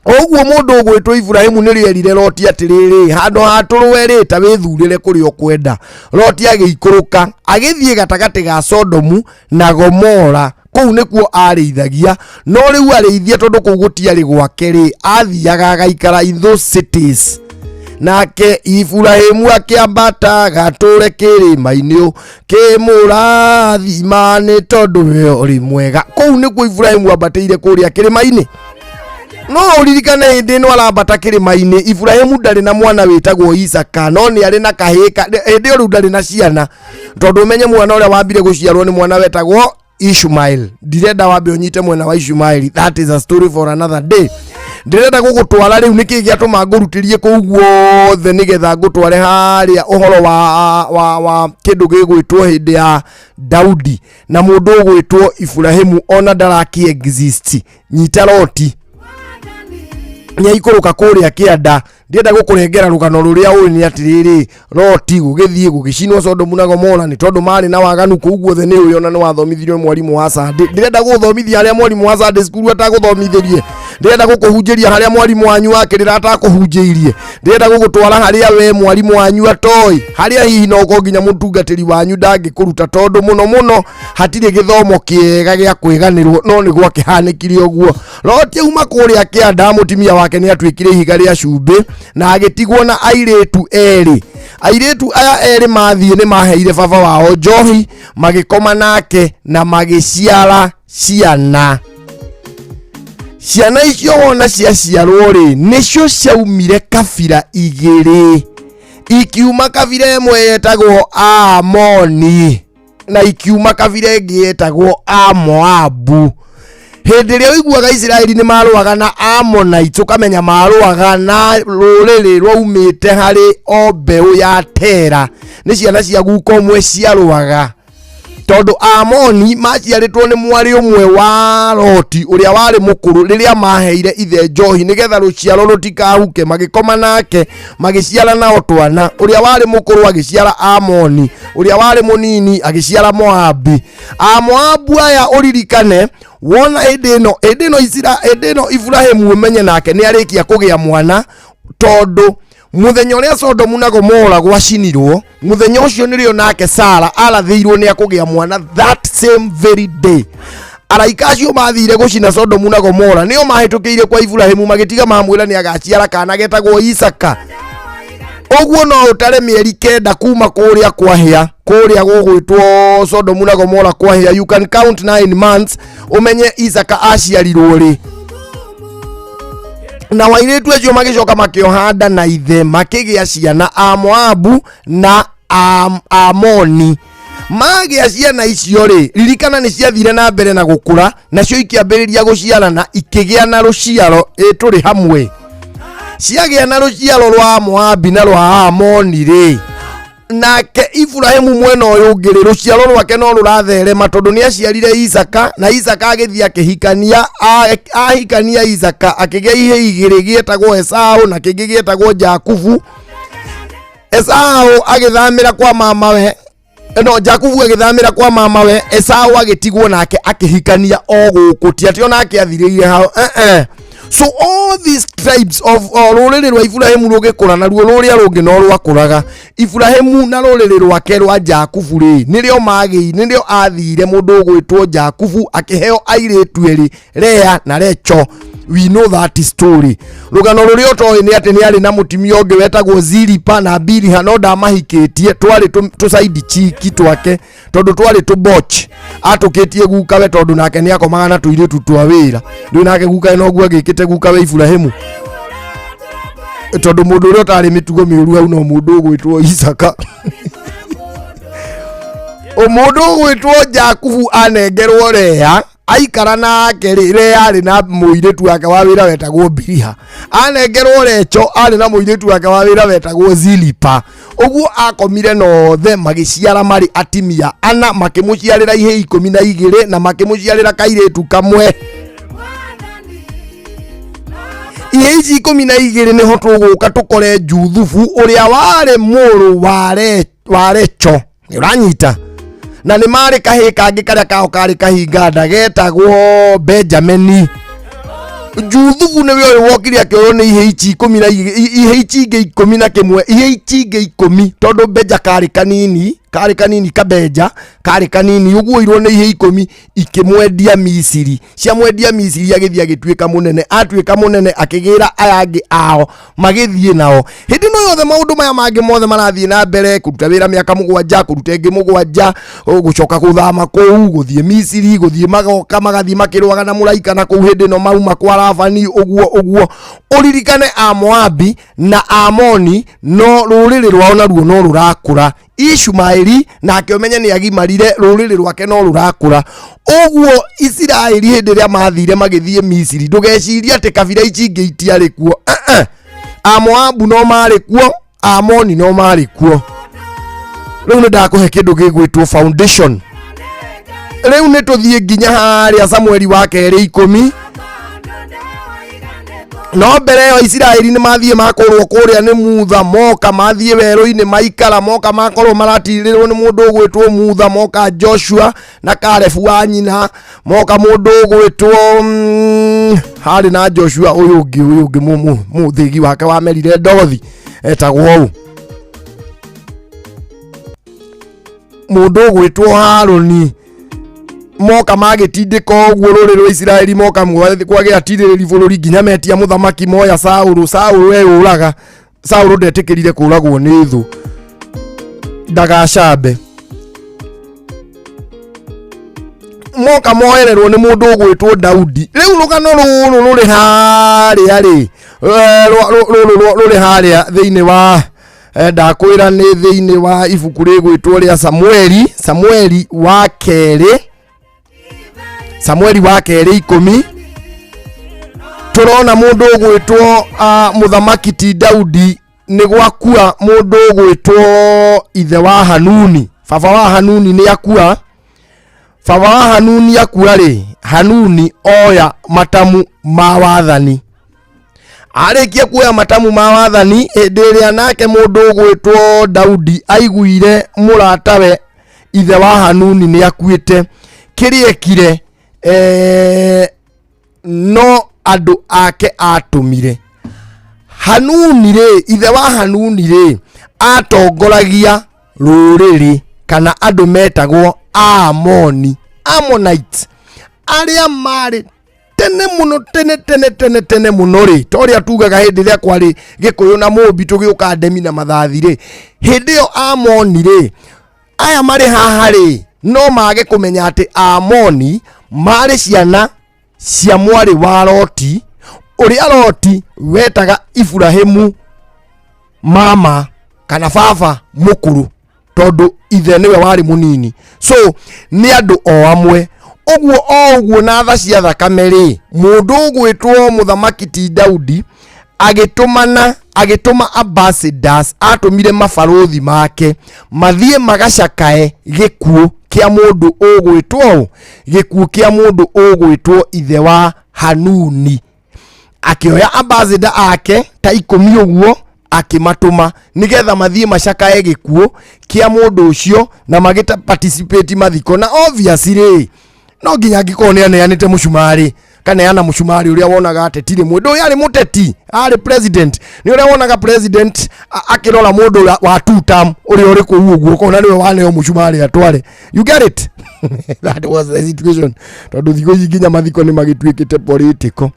Ũguo mũndũ ũgwĩtwo Iburahimu nĩrĩo erire Loti atĩrĩrĩ, handũ ha tũrũe rĩ, ta wĩthurĩre kũrĩa ũkwenda. Loti agĩikũrũka agĩthiĩ gatagatĩ ga Sodomu na Gomora, kũu nĩkuo arĩithagia, no rĩu arĩithia tondũ kũu gũtiarĩ gwake rĩ, athiaga agaikara in those cities. Nake Iburahimu akĩambata gatũre kĩrĩma-inĩ kĩmũrathima nĩ tondũ we ũrĩ mwega. Kũu nĩkuo Iburahimu ambatĩire kũrĩa kĩrĩma-inĩ. No ũririkane hĩndĩ ĩno arambata kĩrĩma-inĩ, Iburahimu ndarĩ na mwana wĩtagwo Isaka, no nĩ arĩ na kahĩĩ hĩndĩ ĩyo rĩu ndarĩ na ciana, tondũ ũmenye mwana ũrĩa wambire gũciarwo nĩ mwana wetagwo Ishmael. Ndirenda wambe ũnyite mwena wa Ishmael, that is a story for another day. Ndĩrenda gũgũtwara rĩu nĩkĩ gĩatũma ngũrutĩrie kũu guothe, nĩgetha ngũtware harĩa ũhoro wa kĩndũ gĩgwĩtwo hĩndĩ ya Daudi na mũndũ ũgwĩtwo Iburahimu ona ndaraki exist. Nyita Loti nĩaikũrũka kũrĩa kĩanda. Ndienda gũkũrengera rũgano rũrĩa ũĩ nĩ atĩrĩrĩ, Loti gũgĩthiĩ gũgĩcinwo Sodomu na Gomora nĩ tondũ marĩ na waganu kũu guothe. Nĩ ũĩ ona nĩ wathomithirio mwarimũ wa Sunday. Ndĩrenda gũgũthomithia harĩa mwarimũ wa Sunday school atagũthomithĩrie. Ndĩrenda gũkũhunjĩria harĩa mwarimũ wanyu wa kĩrĩra atakũhunjĩirie. Ndĩrenda gũgũtwara harĩa we mwarimũ wanyu atoĩ, harĩa hihi no ũkorwo nginya mũtungatĩri wanyu ndangĩkũruta, tondũ mũno mũno hatirĩ gĩthomo kĩega gĩa kwĩganĩrwo. No nĩ gwakĩhanĩkire ũguo. Loti auma kũrĩa kĩanda, mũtumia wake nĩ atuĩkire ihiga rĩa cumbĩ na agĩtigwo na airĩtu erĩ. Airĩtu aya erĩ mathiĩ nĩ maheire baba wao njohi, magĩkoma nake na magĩciara ciana. Ciana icio wona ciaciarwo rĩ, nĩcio ciaumire kabira igĩrĩ. Ikiuma kabira ĩmwe yetagwo Amoni na ikiuma kabira ĩngĩ yetagwo Amoabu. Hĩndĩ ĩrĩa ũiguaga Isiraeli nĩ marũaga na Ammonites, ũkamenya marũaga na rũrĩrĩ rwaumĩte harĩ o mbeũ ya Tera, nĩ ciana cia guka ũmwe ciarũaga, tondũ Amoni maciarĩtwo nĩ mwarĩ ũmwe wa Loti ũrĩa warĩ mũkũrũ. Rĩrĩa maheire ithe njohi nĩgetha rũciaro rũtikahuke, magĩkoma nake, magĩciara nao twana. Ũrĩa warĩ mũkũrũ agĩciara Amoni, ũrĩa warĩ mũnini agĩciara Moabi. Amoabu aya ũririkane wona hĩndĩ ĩno, hĩndĩ ĩno Isira, hĩndĩ ĩno Iburahimu ũmenye nake nĩ arĩkia kũgĩa mwana, tondũ mũthenya ũrĩa Sodomu na Gomora gwacinirwo, mũthenya ũcio nĩrĩo nake Sara arathĩirwo nĩ akũgĩa mwana. That same very day araika acio mathire gũcina Sodomu na Gomora nĩo mahĩtũkĩire kwa Iburahimu, magĩtiga mamwĩra nĩ agaciara kana getagwo Isaka. Ũguo no ũtare mĩeri 9 kuma kũrĩa kwahĩa, kũrĩa gũgwĩtwo Sodomu na Gomora kwahĩa, you can count 9 months ũmenye Isaka aciarirwo rĩ. Na wairĩtu acio magĩcoka makĩoha nda na ithe makĩgĩa ciana a Moabu na Amoni. Magĩa ciana icio rĩ, ririkana nĩ ciathire na mbere na gũkũra, nacio ikĩambĩrĩria gũciarana, ikĩgĩa na rũciaro. Ĩ tũrĩ hamwe, ciagĩa na rũciaro rwa Moabi na rwa Amoni rĩ, nake Iburahimu mwena ũyũ ũngĩ rĩ, rũciaro rwake no rũratherema, tondũ nĩ aciarire Isaka, na Isaka agĩthiĩ akĩhikania, ahikania Isaka akĩgĩa ihĩĩ igĩrĩ, gĩetagwo Esau na kĩngĩ gĩetagwo Jakubu. Esau agĩthamĩra kwa mamawe, no Jakubu agĩthamĩra kwa mamawe, Esau agĩtigwo nake akĩhikania o gũkũ, ti atĩ onake athirĩire hau. So all these tribes of rũrĩrĩ rwa Iburahimu rũgĩkũra, naruo rũrĩa rũngĩ no rwakũraga. Iburahimu na rũrĩrĩ rwake rwa Jakubu rĩ, nĩrĩo magĩi, nĩrĩo athire mũndũ ũgwĩtwo Jakubu akĩheo airĩtu erĩ, Lea na Rachel. We know that story. Rũgano rũrĩa ũtoĩ nĩ atĩ nĩ arĩ na mũtumia ũngĩ wetagwo Zilipa na Biliha, no ndamahikĩtie, twarĩ tũ side chick twake, tondũ twarĩ tũboch atũkĩtie gukawe, tondũ nake nĩ akomaga na tũirĩtu twa wĩra. Rĩu nake gukawe noguo agĩkĩte gukawe Iburahimu, tondũ mũndũ ũrĩa ũtarĩ mĩtugo mĩũru hau no mũndũ ũgwĩtwo Isaka. Mũndũ ũgwĩtwo Jakubu anengerwo Lea aikara nake rĩ, Lea arĩ na mũirĩtu wake wa wĩra wetagwo Biliha. Anengerwo Recho arĩ na mũirĩtu wake wa wĩra wetagwo Zilipa. Ũguo akomire na othe magĩciara marĩ atimia ana, makĩmũciarĩra ihĩĩ 12 na makĩmũciarĩra kairĩtu kamwe. Ihĩĩ ici 12 nĩho tũgũka tũkore Juthubu ũrĩa warĩ mũrũ wa Recho. Nĩ ũranyita? Na nĩ marĩ kahĩĩ kangĩ karĩa kao karĩ kahinga nda getagwo Benjamini. Juthubu nĩwe ũyũ wokire akĩoywo nĩ ihĩĩ ici ikũmi na igĩ-, ihĩĩ ici ingĩ 11, ihĩĩ ici ingĩ 10, tondũ Benja karĩ kanini, karĩ kanini kabenja, karĩ kanini, ũguo oirwo nĩ ihĩĩ 10 ikĩmwendia Misiri. Ciamwendia Misiri agĩthiĩ agĩtuĩka mũnene, atuĩka mũnene akĩgĩra aya angĩ ao magĩthiĩ nao. Hĩndĩ ĩno yothe maũndũ maya mangĩ mothe marathiĩ na mbere, kũruta wĩra mĩaka 7, kũruta ĩngĩ 7, gũcoka gũthama kũu, gũthiĩ Misiri, gũthiĩ magoka magathiĩ makĩrũaga na mũraika na kũu hĩndĩ ĩno mauma kwa Labani, ũguo ũguo. Ũririkane Amoabi na Amoni no rũrĩrĩ rwao naruo no rũrakũra. Ishumaeli nake ũmenye nĩ agimarire, rũrĩrĩ rwake no rũrakũra. Ũguo Isiraeli hĩndĩ ĩrĩa mathire magĩthiĩ Misiri, ndũgecirie atĩ kabira ici ingĩ itiarĩ kuo. Amoabu no marĩ kuo, Amoni no marĩ kuo. Rĩu nĩ ndakũhe kĩndũ gĩgwĩtwo foundation. Rĩu nĩ tũthiĩ nginya harĩa Samueli wa kerĩ 10. No mbere ĩyo Isiraeli nĩ mathiĩ makorwo kũrĩa nĩ Mutha, moka mathiĩ werũ-inĩ maikara, moka makorwo maratirĩrwo nĩ mũndũ ũgwĩtwo Mutha, moka Joshua na Kalebu wa nyina, moka mũndũ ũgwĩtwo, harĩ na Joshua ũyũ ũngĩ, ũyũ ũngĩ mũthĩgi wake wamerire ndothi etagwo ũũ, mũndũ ũgwĩtwo Harũni. Moka magĩtindĩka ũguo rũrĩrĩ rwa Isiraeli, moka kwagĩa atirĩrĩri bũrũri nginya metia mũthamaki moya Saũlũ. Saũlũ eyũraga, Saũlũ ndetĩkĩrire kũragwo nĩ thũ ndagacambe. Moka moererwo nĩ mũndũ ũgwĩtwo Daudi. Rĩu rũgano rũrũ rũrĩ harĩa rĩ, rũrĩ harĩa thĩinĩ wa, ndakwĩra nĩ thĩinĩ wa ibuku rĩgwĩtwo rĩa Samueli, Samueli wa kerĩ, Samueli wa kerĩ 10. Tũrona mũndũ ũgwĩtwo, mũthamaki ti Daudi, nĩ gwakua mũndũ ũgwĩtwo ithe wa Hanuni. Baba wa Hanuni nĩ akua. Baba wa Hanuni akua rĩ, Hanuni oya matamu ma wathani. Arĩkia kuoya matamu ma wathani, hĩndĩ ĩrĩa nake mũndũ ũgwĩtwo Daudi aiguire mũratawe ithe wa Hanuni nĩ akuĩte, kĩrĩa ekire, no andũ ake atũmire. Hanuni rĩ, ithe wa Hanuni rĩ, atongoragia rũrĩrĩ kana andũ metagwo Amoni, Ammonites, arĩa marĩ tene mũno, tene, tene, tene, tene mũno rĩ, ta ũrĩa tugaga hĩndĩ ĩrĩa kwarĩ Gĩkũyũ na Mũmbi tũgĩũka Ndemi na Mathathi rĩ, hĩndĩ ĩyo Amoni rĩ, aya marĩ haha rĩ, no mage kũmenya atĩ Amoni marĩ ciana cia mwarĩ wa Loti, ũrĩa Loti wetaga Iburahĩmu mama kana baba mũkũrũ, tondũ ithe nĩwe warĩ mũnini. So nĩ andũ o amwe. Ũguo o ũguo na tha cia thakame rĩ, mũndũ ũgwĩtwo mũthamaki ti Daudi agĩtũma ambassadors, atũmire mabarũthi make mathiĩ magacakae gĩkuũ kĩa mũndũ ũgwĩtwo ũ, gĩkuũ kĩa mũndũ ũgwĩtwo ithe wa Hanuni. Akĩoya ambassador ake ta 10 ũguo akĩmatũma nĩgetha mathiĩ macakae gĩkuũ kĩa mũndũ ũcio na magĩta participate mathiko. Na obviously rĩ, no nginya angĩkorwo nĩ aneanĩte mũcumarĩ, kaneana mũcumarĩ ũrĩa wonaga ateti rĩmwe, ndũĩ arĩ mũteti, arĩ president, nĩ ũrĩa wonaga president akĩrora mũndũ ũrĩa wa two term ũrĩa ũrĩ kũu ũguo, ũkona nĩwe waneo mũcumarĩ atware. You get it? That was the situation. Tondũ thikũ ici nginya mathiko nĩ magĩtuĩkĩte political.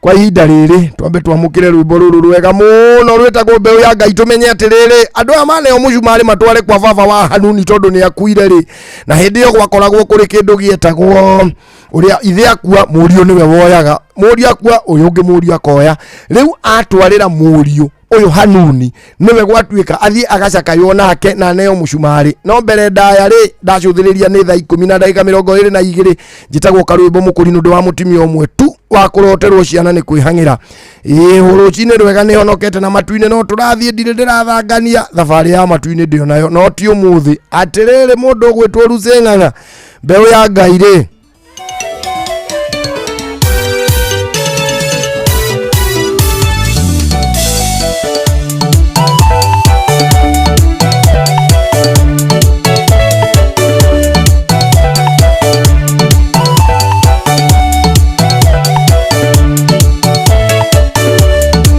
Kwa ihinda rĩrĩ twambe twamũkĩre rwĩmbo rũrũ rwega mũno rwĩtagwo Mbeũ ya Ngai, tũmenye atĩrĩrĩ, andũ aya maneo mũcumarĩ matware kwa baba wa Hanuni tondũ nĩ akuire rĩ, na hĩndĩ ĩyo gwakoragwo kũrĩ kĩndũ gĩetagwo ũrĩa ithe akua mũriũ nĩwe woyaga, mũriũ akua ũyũ ũngĩ mũriũ akoya. Rĩu atwarĩra mũriũ Ũyũ Hanuni nĩwe gwatuĩka athiĩ agacakaywo nake na aneo mũcumarĩ. No mbere ndaya rĩ, ndacũthĩrĩria nĩ thaa 10 na ndagĩka 22. Njĩtagwo Karwĩmbo Mũkũrinũ, ndĩ wa mũtumia ũmwe tu wa kũroterwo ciana nĩ kwĩhang'ĩra. Ĩĩ, rũcinĩ rwega, nĩ honokete na matu-inĩ no tũrathiĩ, ndirĩ ndĩrathangania thabarĩ ya matu-inĩ ndĩo nayo, no ti ũmũthĩ. Atĩrĩrĩ, mũndũ ũgwĩtwo Ruceng'ang'a, mbeũ ya Ngai rĩ.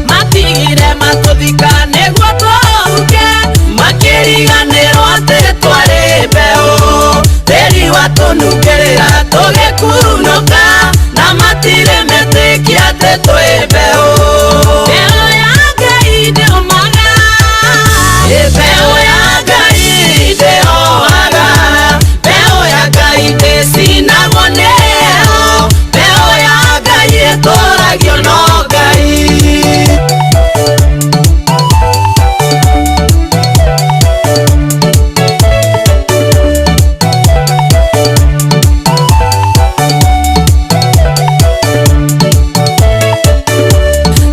Matigire matũthika nĩguo tũhuke, makĩriganĩrwo atĩ twarĩ mbeũ. Tĩri watũnungĩrĩra tũgĩkunũka, na matirĩ metĩkia atĩ twĩ mbeũ. Mbeũ ya Ngai ndĩũmaga, mbeũ ya Ngai ndĩhohaga, mbeũ ya Ngai ndĩcinagwo nĩ heho, mbeũ ya Ngai ĩtũragio no Ngai.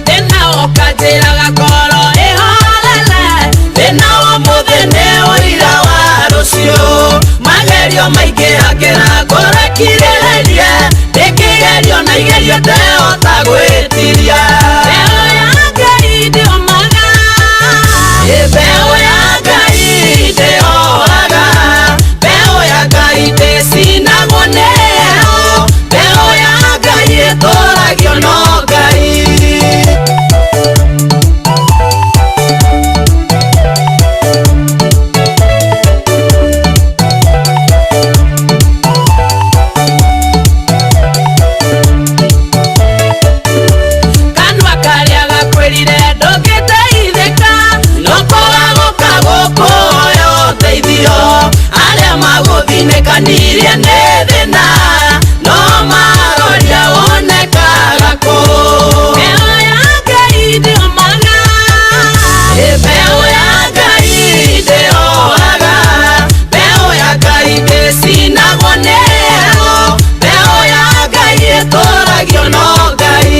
Thĩna ũkanjĩraga ngoro ĩhorere, thĩna wa ũmũthĩ nĩ ũira wa rũciũ. Magerio maingĩhagĩra ngoro ĩkirĩrĩrie, ndĩkĩgerio na igerio ndehota gwĩtiria. Mbeũ ya Ngai ndĩũmaga, mbeũ ya Ngai ndĩhohaga, mbeũ ya Ngai ndĩcinagwo nĩ heho, mbeũ ya Ngai ĩtũragio no Ngai. Kanua karĩa gakwĩrire ndũngĩteithĩka, no kwaga gũka gũkũhoya ũteithio. Arĩa magũthinĩkanirie nĩ thĩna, no maroria wonekaga kũ. Mbeũ ya Ngai ndĩũmaga, mbeũ ya Ngai ndĩhohaga, mbeũ ya Ngai ndĩcinagwo nĩ heho, mbeũ ya Ngai ĩtũragio no Ngai.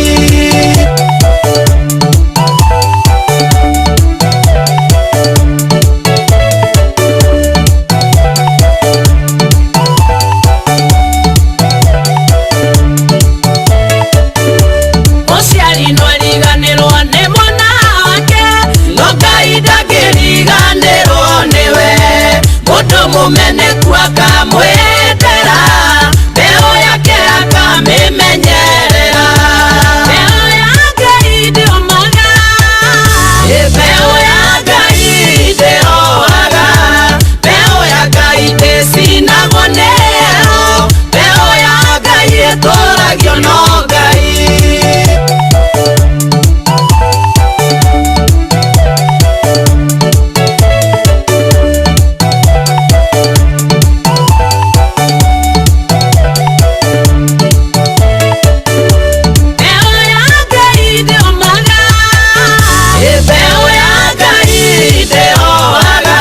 Mũciari no ariganĩrwo nĩ mwana wake, no Ngai ndangĩriganĩrwo nĩwe. Mũndũ mũmeneku akamwendera, mbeũ yake akamĩmenyerera. Mbeũ ya Ngai ndĩũmaga, mbeũ ya Ngai ndĩhohaga, mbeũ ya Ngai ndĩcinagwo nĩ heho, mbeũ ya Ngai ĩtũragio no Ngai. Mbeũ ya Ngai ndĩũmaga, mbeũ ya Ngai ndĩhohaga,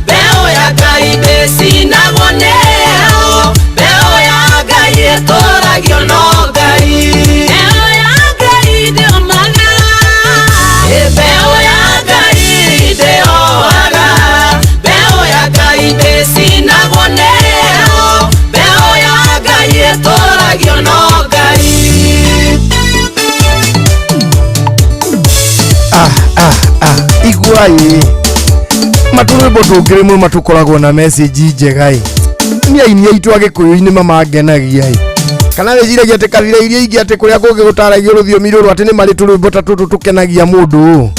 mbeũ ya Ngai ndĩcinagwo nĩ heho, mbeũ ya Ngai ĩtũragio no Ngai. Mbeũ ya Ngai ndĩũmaga, mbeũ ya Ngai ndĩhohaga, mbeũ ya Ngai ndĩcinagwo nĩ heho, mbeũ ya Ngai ĩtũragio no Ngai. Igua ĩ, matũrwĩmbo tũngĩ rĩmwe matũkoragwo na message njega ĩ. Nĩ aini aitũ agĩkũyũ-inĩ mamangenagia ĩ. Kana wĩciragia atĩ kabira iria ingĩ, atĩ kũrĩa kũngĩ gũtaragio rũthiomi rũrũ, atĩ nĩ marĩ tũrwĩmbo ta tũtũ tũkenagia mũndũ ũũ?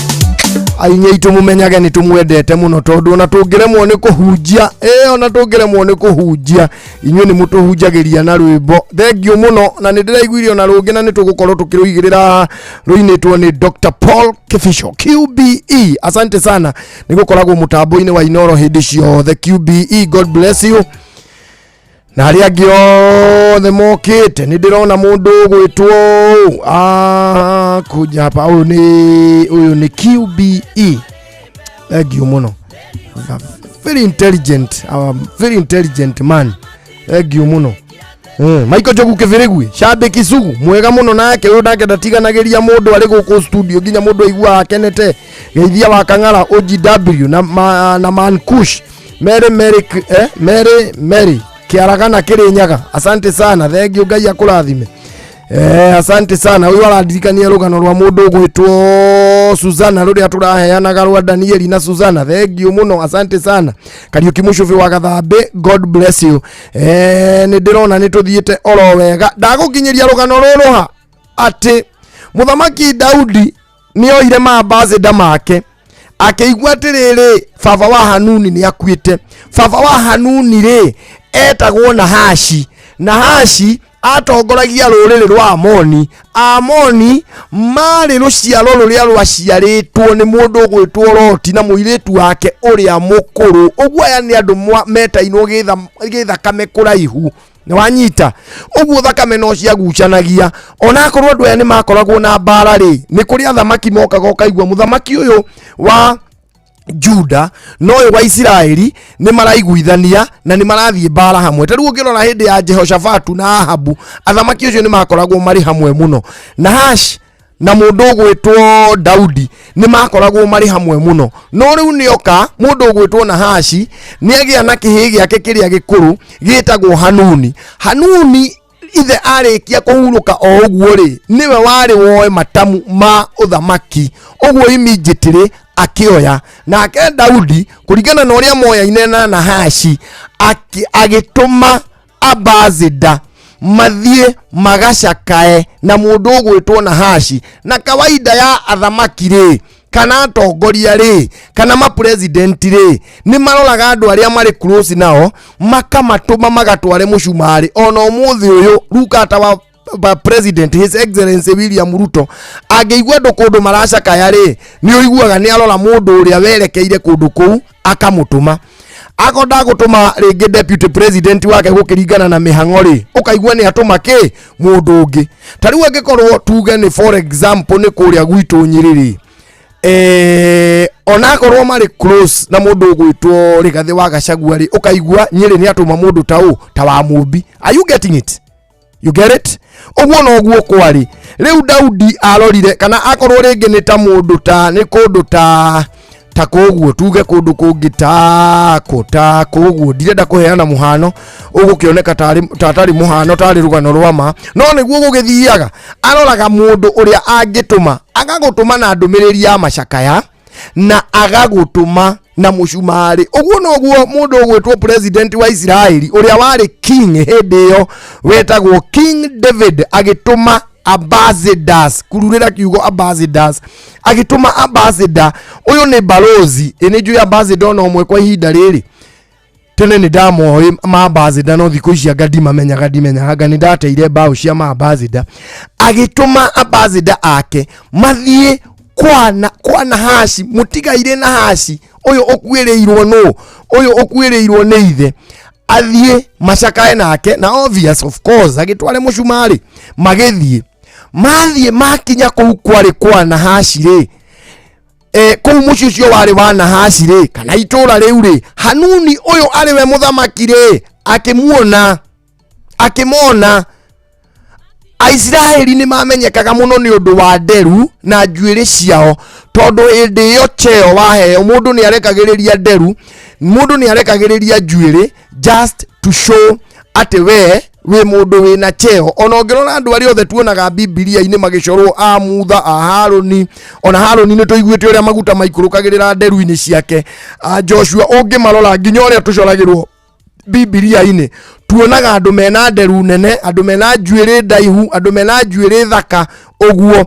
Aini aitũ, mũmenyage nĩ tũmwendete mũno, tondũ ona tũngĩremwo nĩ kũhunjia ĩ, ona tũngĩremwo nĩ kũhunjia, inyuĩ nĩ mũtũhunjagĩria na rwĩmbo. Thengiũ mũno. Na nĩ ndĩraiguire ona rũngĩ, na nĩ tũgũkorwo tũkĩrũigĩrĩra, rũinĩtwo nĩ Dr Paul Kifico QBE. Asante sana nĩ gũkoragwo mũtambo-inĩ wa Inoro hĩndĩ ciothe. QBE, God bless you. Na arĩa angĩ othe mokĩte, nĩ ndĩrona mũndũ ũgwĩtwo kuja hapa. Ũyũ nĩ QBE, thank you mũno. Very intelligent, very intelligent man, thank you mũno. Michael Njogu Kĩbĩrĩgui, shabiki sugu mwega mũno nake ũyũ, nake ndatiganagĩria mũndũ arĩ gũkũ studio nginya mũndũ aiguaga akenete. Geithia wa Kang'ara OGW na, na Mankush Mary Mary, Mary Mary Kĩaragana Kĩrĩnyaga, asante sana, thank you, Ngai akũrathime. Asante sana. Ũyũ arandirikania rũgano rwa mũndũ ũgwĩtwo Suzana rũrĩa tũraheanaga rwa Danieli na Suzana. Thank you mũno, asante sana. Kariũki Mũcũbĩ wa Gathambĩ, God bless you. Nĩ ndĩrona nĩ tũthiĩte oro wega. Ndagũkinyĩria rũgano rũrũ ha atĩ mũthamaki Daudi nĩ oire maambassador make, akĩigua atĩrĩrĩ, baba wa Hanuni nĩ akuĩte. Baba wa Hanuni rĩ, etagwo Nahashi. Nahashi atongoragia rũrĩrĩ rwa Amoni. Amoni marĩ rũciaro rũrĩa rwaciarĩtwo nĩ mũndũ ũgwĩtwo Loti na mũirĩtu wake ũrĩa mũkũrũ. Ũguo aya nĩ andũ metainwo gĩthakame kũraihu, nĩ wanyita ũguo, thakame no ciagucanagia. Onakorwo andũ aya nĩ makoragwo na mbara rĩ, nĩ kũrĩ athamaki mokaga ũkaigua mũthamaki ũyũ wa Juda na ũyũ wa Isiraeli nĩ maraiguithania na nĩ marathiĩ mbara hamwe. Ta rĩu ũngĩrora hĩndĩ ya Jehoshafatu na Ahabu, athamaki ũcio nĩ makoragwo marĩ hamwe mũno. Nahash na mũndũ ũgwĩtwo Daudi nĩ makoragwo marĩ hamwe mũno, no rĩu nĩoka mũndũ ũgwĩtwo Nahashi nĩ agĩa na kĩhĩ gĩake kĩrĩa gĩkũrũ gĩtagwo Hanuni. Hanuni ithe arĩkia kũhurũka o ũguo rĩ, nĩwe warĩ woe matamu ma ũthamaki, ũguo immediately akĩoya. Nake Daudi, kũringana na ũrĩa moyaine na Nahashi, agĩtũma ambassador mathiĩ magacakae na mũndũ ũgwĩtwo Nahashi. Na kawaida ya athamaki rĩ, kana atongoria rĩ, kana mapresident rĩ, nĩ maroraga andũ arĩa marĩ close nao, makamatũma magatware mũcumarĩ. Ona ũmũthĩ ũyũ rukata wa president, His Excellency William Ruto, angĩigua andũ kũndũ maracakaya rĩ, nĩ ũiguaga nĩ arora mũndũ ũrĩa werekeire kũndũ kũu akamũtũma. Akorwo ndagũtũma rĩngĩ deputy president wake gũkĩringana na mĩhang'o rĩ, ũkaigua nĩ atũma kĩ mũndũ ũngĩ. Ta rĩu angĩkorwo tuge nĩ, for example, nĩ kũrĩa gwitũ Nyĩrĩ rĩ, onakorwo marĩ close na mũndũ ũgwĩtwo Rigathĩ wa Gachagua rĩ, ũkaigua Nyĩrĩ nĩ atũma mũndũ ta ũ ta wa Mũmbi. Are you getting it? You get it? Ũguo noguo kwarĩ. Rĩu Daudi arorire kana akorwo rĩngĩ nĩ ta mũndũ ta nĩ kũndũ ta koguo, tuge kũndũ kũngĩ ta kũ ta koguo, ndirenda kũheana mũhano ũgũkĩoneka tarĩ mũhano tarĩ rũgano rwa ma, no nĩguo gũgĩthiaga. Aroraga mũndũ ũrĩa angĩtũma, agagũtũma na ndũmĩrĩri ya macakaya na agagũtũma na mũcumarĩ. Ũguo noguo mũndũ ũgwĩtwo president wa Isiraeli ũrĩa warĩ king hĩndĩ ĩyo wetagwo King David agĩtũma ambassadors, kururĩra kiugo ambassadors, agĩtũma ambassador. Ũyũ nĩ balozi. Ĩ nĩ njũĩ ambassador ona ũmwe kwa ihinda rĩrĩ. Tene nĩ ndamoĩ maambassador, no thikũ ici anga ndimamenyaga, ndimenyaga anga nĩ ndateire mbaũ cia maambassador. Agĩtũma ambassador ake mathiĩ kwa Nahashi, mũtigairĩ Nahashi ũyũ ũkuĩrĩirwo nũ, ũyũ ũkuĩrĩirwo nĩ ithe, athiĩ macakae nake. Na obvious, of course, agĩtware mũcumarĩ. Magĩthiĩ, mathiĩ makinya kũu kwarĩ kwa Nahashi rĩ, kũu mũciĩ ũcio warĩ wa Nahashi rĩ, kana itũũra rĩu rĩ, Hanuni ũyũ arĩ we mũthamaki rĩ, akĩmuona, akĩmona. Aisiraeli nĩ mamenyekaga mũno nĩ ũndũ wa nderu na njuĩrĩ ciao, tondũ hĩndĩ ĩyo cheo waheo, mũndũ nĩ arekagĩrĩria nderu, mũndũ nĩ arekagĩrĩria njuĩrĩ, just to show atĩ we wĩ mũndũ wĩna cheo. Ona ũngĩrora andũ arĩa othe tuonaga Bibilia-inĩ magĩcorwo, a Mutha, a Harũni, ona Harũni nĩ tũiguĩte ũrĩa maguta maikũrũkagĩrĩra nderu-inĩ ciake, a Joshua, ũngĩmarora nginya ũrĩa tũcoragĩrwo Bibilia-inĩ, tuonaga andũ mena nderu nene, andũ mena njuĩrĩ ndaihu, andũ mena njuĩrĩ thaka ũguo.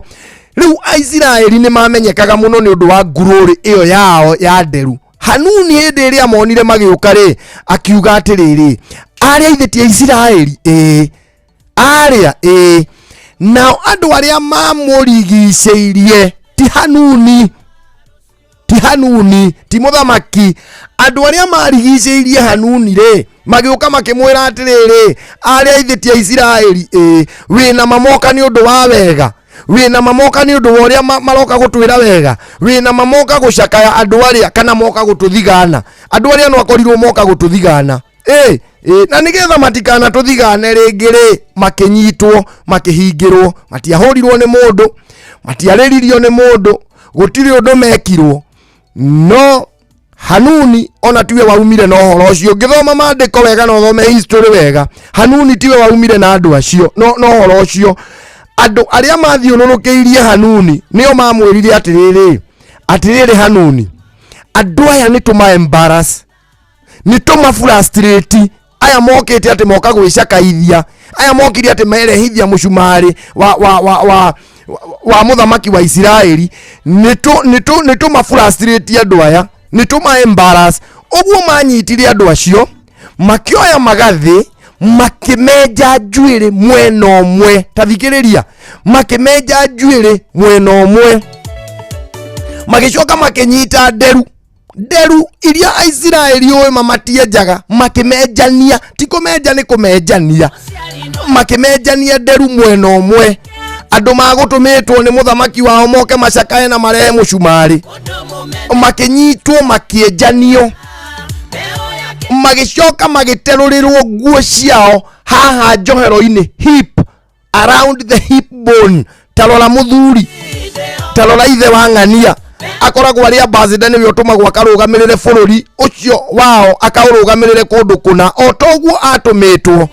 Rĩu Aisiraeli nĩ mamenyekaga mũno nĩ ũndũ wa ngurũrĩ ĩyo yao ya nderu. Hanuni hĩndĩ ĩrĩa monire magĩũka rĩ, akiuga atĩrĩrĩ, arĩa ithe ti Aisiraeli? Ĩĩ. Arĩa? Ĩĩ. Nao andũ arĩa mamũrigicĩirie, ti Hanuni, ti Hanuni, ti mũthamaki, andũ arĩa marigicĩirie Hanuni rĩ, Magĩũka makĩmwĩra atĩrĩrĩ, arĩa ithe ti Aisiraeli, ĩ wĩna mamoka nĩ ũndũ wa wega, wĩna mamoka nĩ ũndũ wa ũrĩa maroka gũtwĩra wega, wĩna mamoka gũcakaya andũ arĩa kana moka gũtũthigana andũ arĩa no akorirwo moka gũtũthigana ĩ ĩ na nĩgetha matikana tũthigane rĩngĩ rĩ, makĩnyitwo makĩhingĩrwo, matiahũrirwo nĩ mũndũ, matiarĩririo nĩ mũndũ, gũtirĩ ũndũ mekirwo. No Hanuni ona tiwe waumire na ũhoro ũcio. Ũngĩthoma maandĩko wega na ũthome history wega, Hanuni tiwe waumire na andũ acio no ũhoro ũcio. Andũ arĩa mathiũrũrũkĩirie Hanuni nĩo mamwĩrire atĩrĩrĩ, atĩrĩrĩ Hanuni, andũ aya nĩ tũma embarrass, nĩ tũma frustrate, aya mokĩte atĩ moka gwĩcakaithia, aya mokire atĩ merehithia mũcumarĩ wa mũthamaki wa Isiraeli, nĩ tũma frustrate andũ aya, nĩ tũma embarrass. Ũguo manyitire andũ acio makĩoya magathĩ makĩmenja njuĩrĩ mwena ũmwe, ta thikĩrĩria, makĩmenja njuĩrĩ mwena ũmwe, magĩcoka makĩnyita nderu nderu iria Aisiraeli ũĩ mamatienjaga, makĩmenjania, ti kũmenja nĩ kũmenjania, makĩmenjania nderu mwena ũmwe. Andũ magũtũmĩtwo nĩ mũthamaki wao moke macakae na marehe mũcumarĩ, makĩnyitwo makĩenjanio, magĩcoka magĩterũrĩrwo nguo ciao haha njohero-inĩ, hip around the hip bone. Tarora mũthuri, tarora ithe wa ng'ania, akoragwo arĩ ambassador, nĩwe ũtũmagwo akarũgamĩrĩre bũrũri ũcio wao, akaũrũgamĩrĩre kũndũ kũna, o toguo atũmĩtwo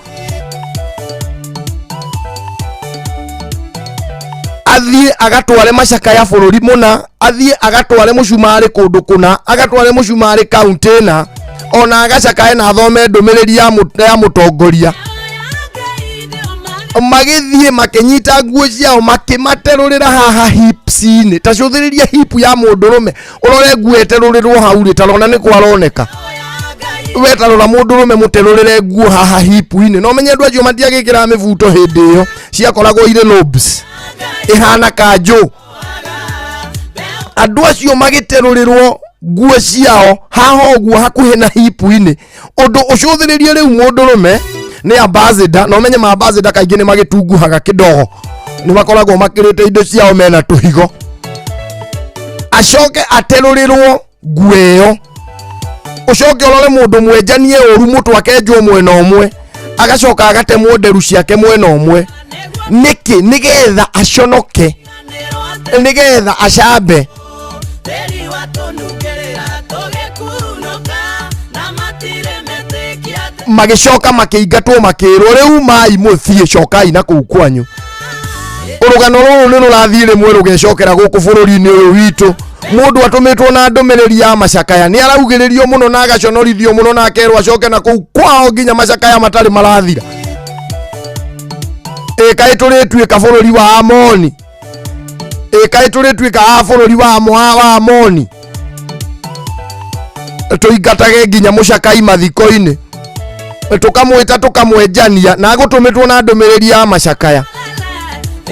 athiĩ agatware macakaya bũrũri mũna, athiĩ agatware mũcumarĩ kũndũ kũna, agatware mũcumarĩ kaunti ĩna, ona agacakae na athome ndũmĩrĩri ya mũtongoria. Magĩthiĩ makĩnyita nguo ciao makĩmaterũrĩra haha hips-inĩ. Ta cũthĩrĩria hip ya mũndũrũme, ũrore nguo ĩterũrĩrwo hau rĩ, ta rora nĩ kwaroneka. We ta rora mũndũrũme mũterũrĩre nguo haha hip-inĩ. No menye andũ acio matiagĩkĩraga mĩbuto hĩndĩ ĩyo, ciakoragwo irĩ lobes, ĩhana kanjũ. Andũ acio magĩterũrĩrwo nguo ciao haha ũguo hakuhĩ na hip-inĩ. Ũndũ ũcũthĩrĩrie rĩu mũndũrũme nĩ ambassador, na ũmenye ma ambassador kaingĩ nĩ magĩtunguhaga kĩdogo, nĩ makoragwo makĩrĩte indo ciao mena tũhigo. Acoke aterũrĩrwo nguo ĩyo, ũcoke ũrore mũndũ mwenjanie ũru mũtwe akenjwo mwena ũmwe, agacoka agatemwo nderu ciake mwena ũmwe. Nĩkĩ? Nĩgetha aconoke, nĩgetha acambe. Magĩcoka makĩingatwo makĩrwo rĩu mai mũthiĩ, cokai na kũu kwanyu. Ũrũgano rũrũ nĩ rũrathiĩ rĩmwe rũgecokera gũkũ bũrũri-inĩ ũyũ witũ. Mũndũ atũmĩtwo na ndũmĩrĩri ya macakaya nĩ araugĩrĩrio mũno na agaconorithio mũno na akerwo acoke na kũu kwao nginya macakaya matarĩ marathira. Ĩ kaĩ tũrĩtuĩka bũrũri wa Amoni? Ĩ kaĩ tũrĩtuĩka a bũrũri wa Amoni? Tũingatage nginya mũcakai mathiko-inĩ, tũkamwĩta tũkamwenjania na agũtũmĩtwo na ndũmĩrĩri ya macakaya.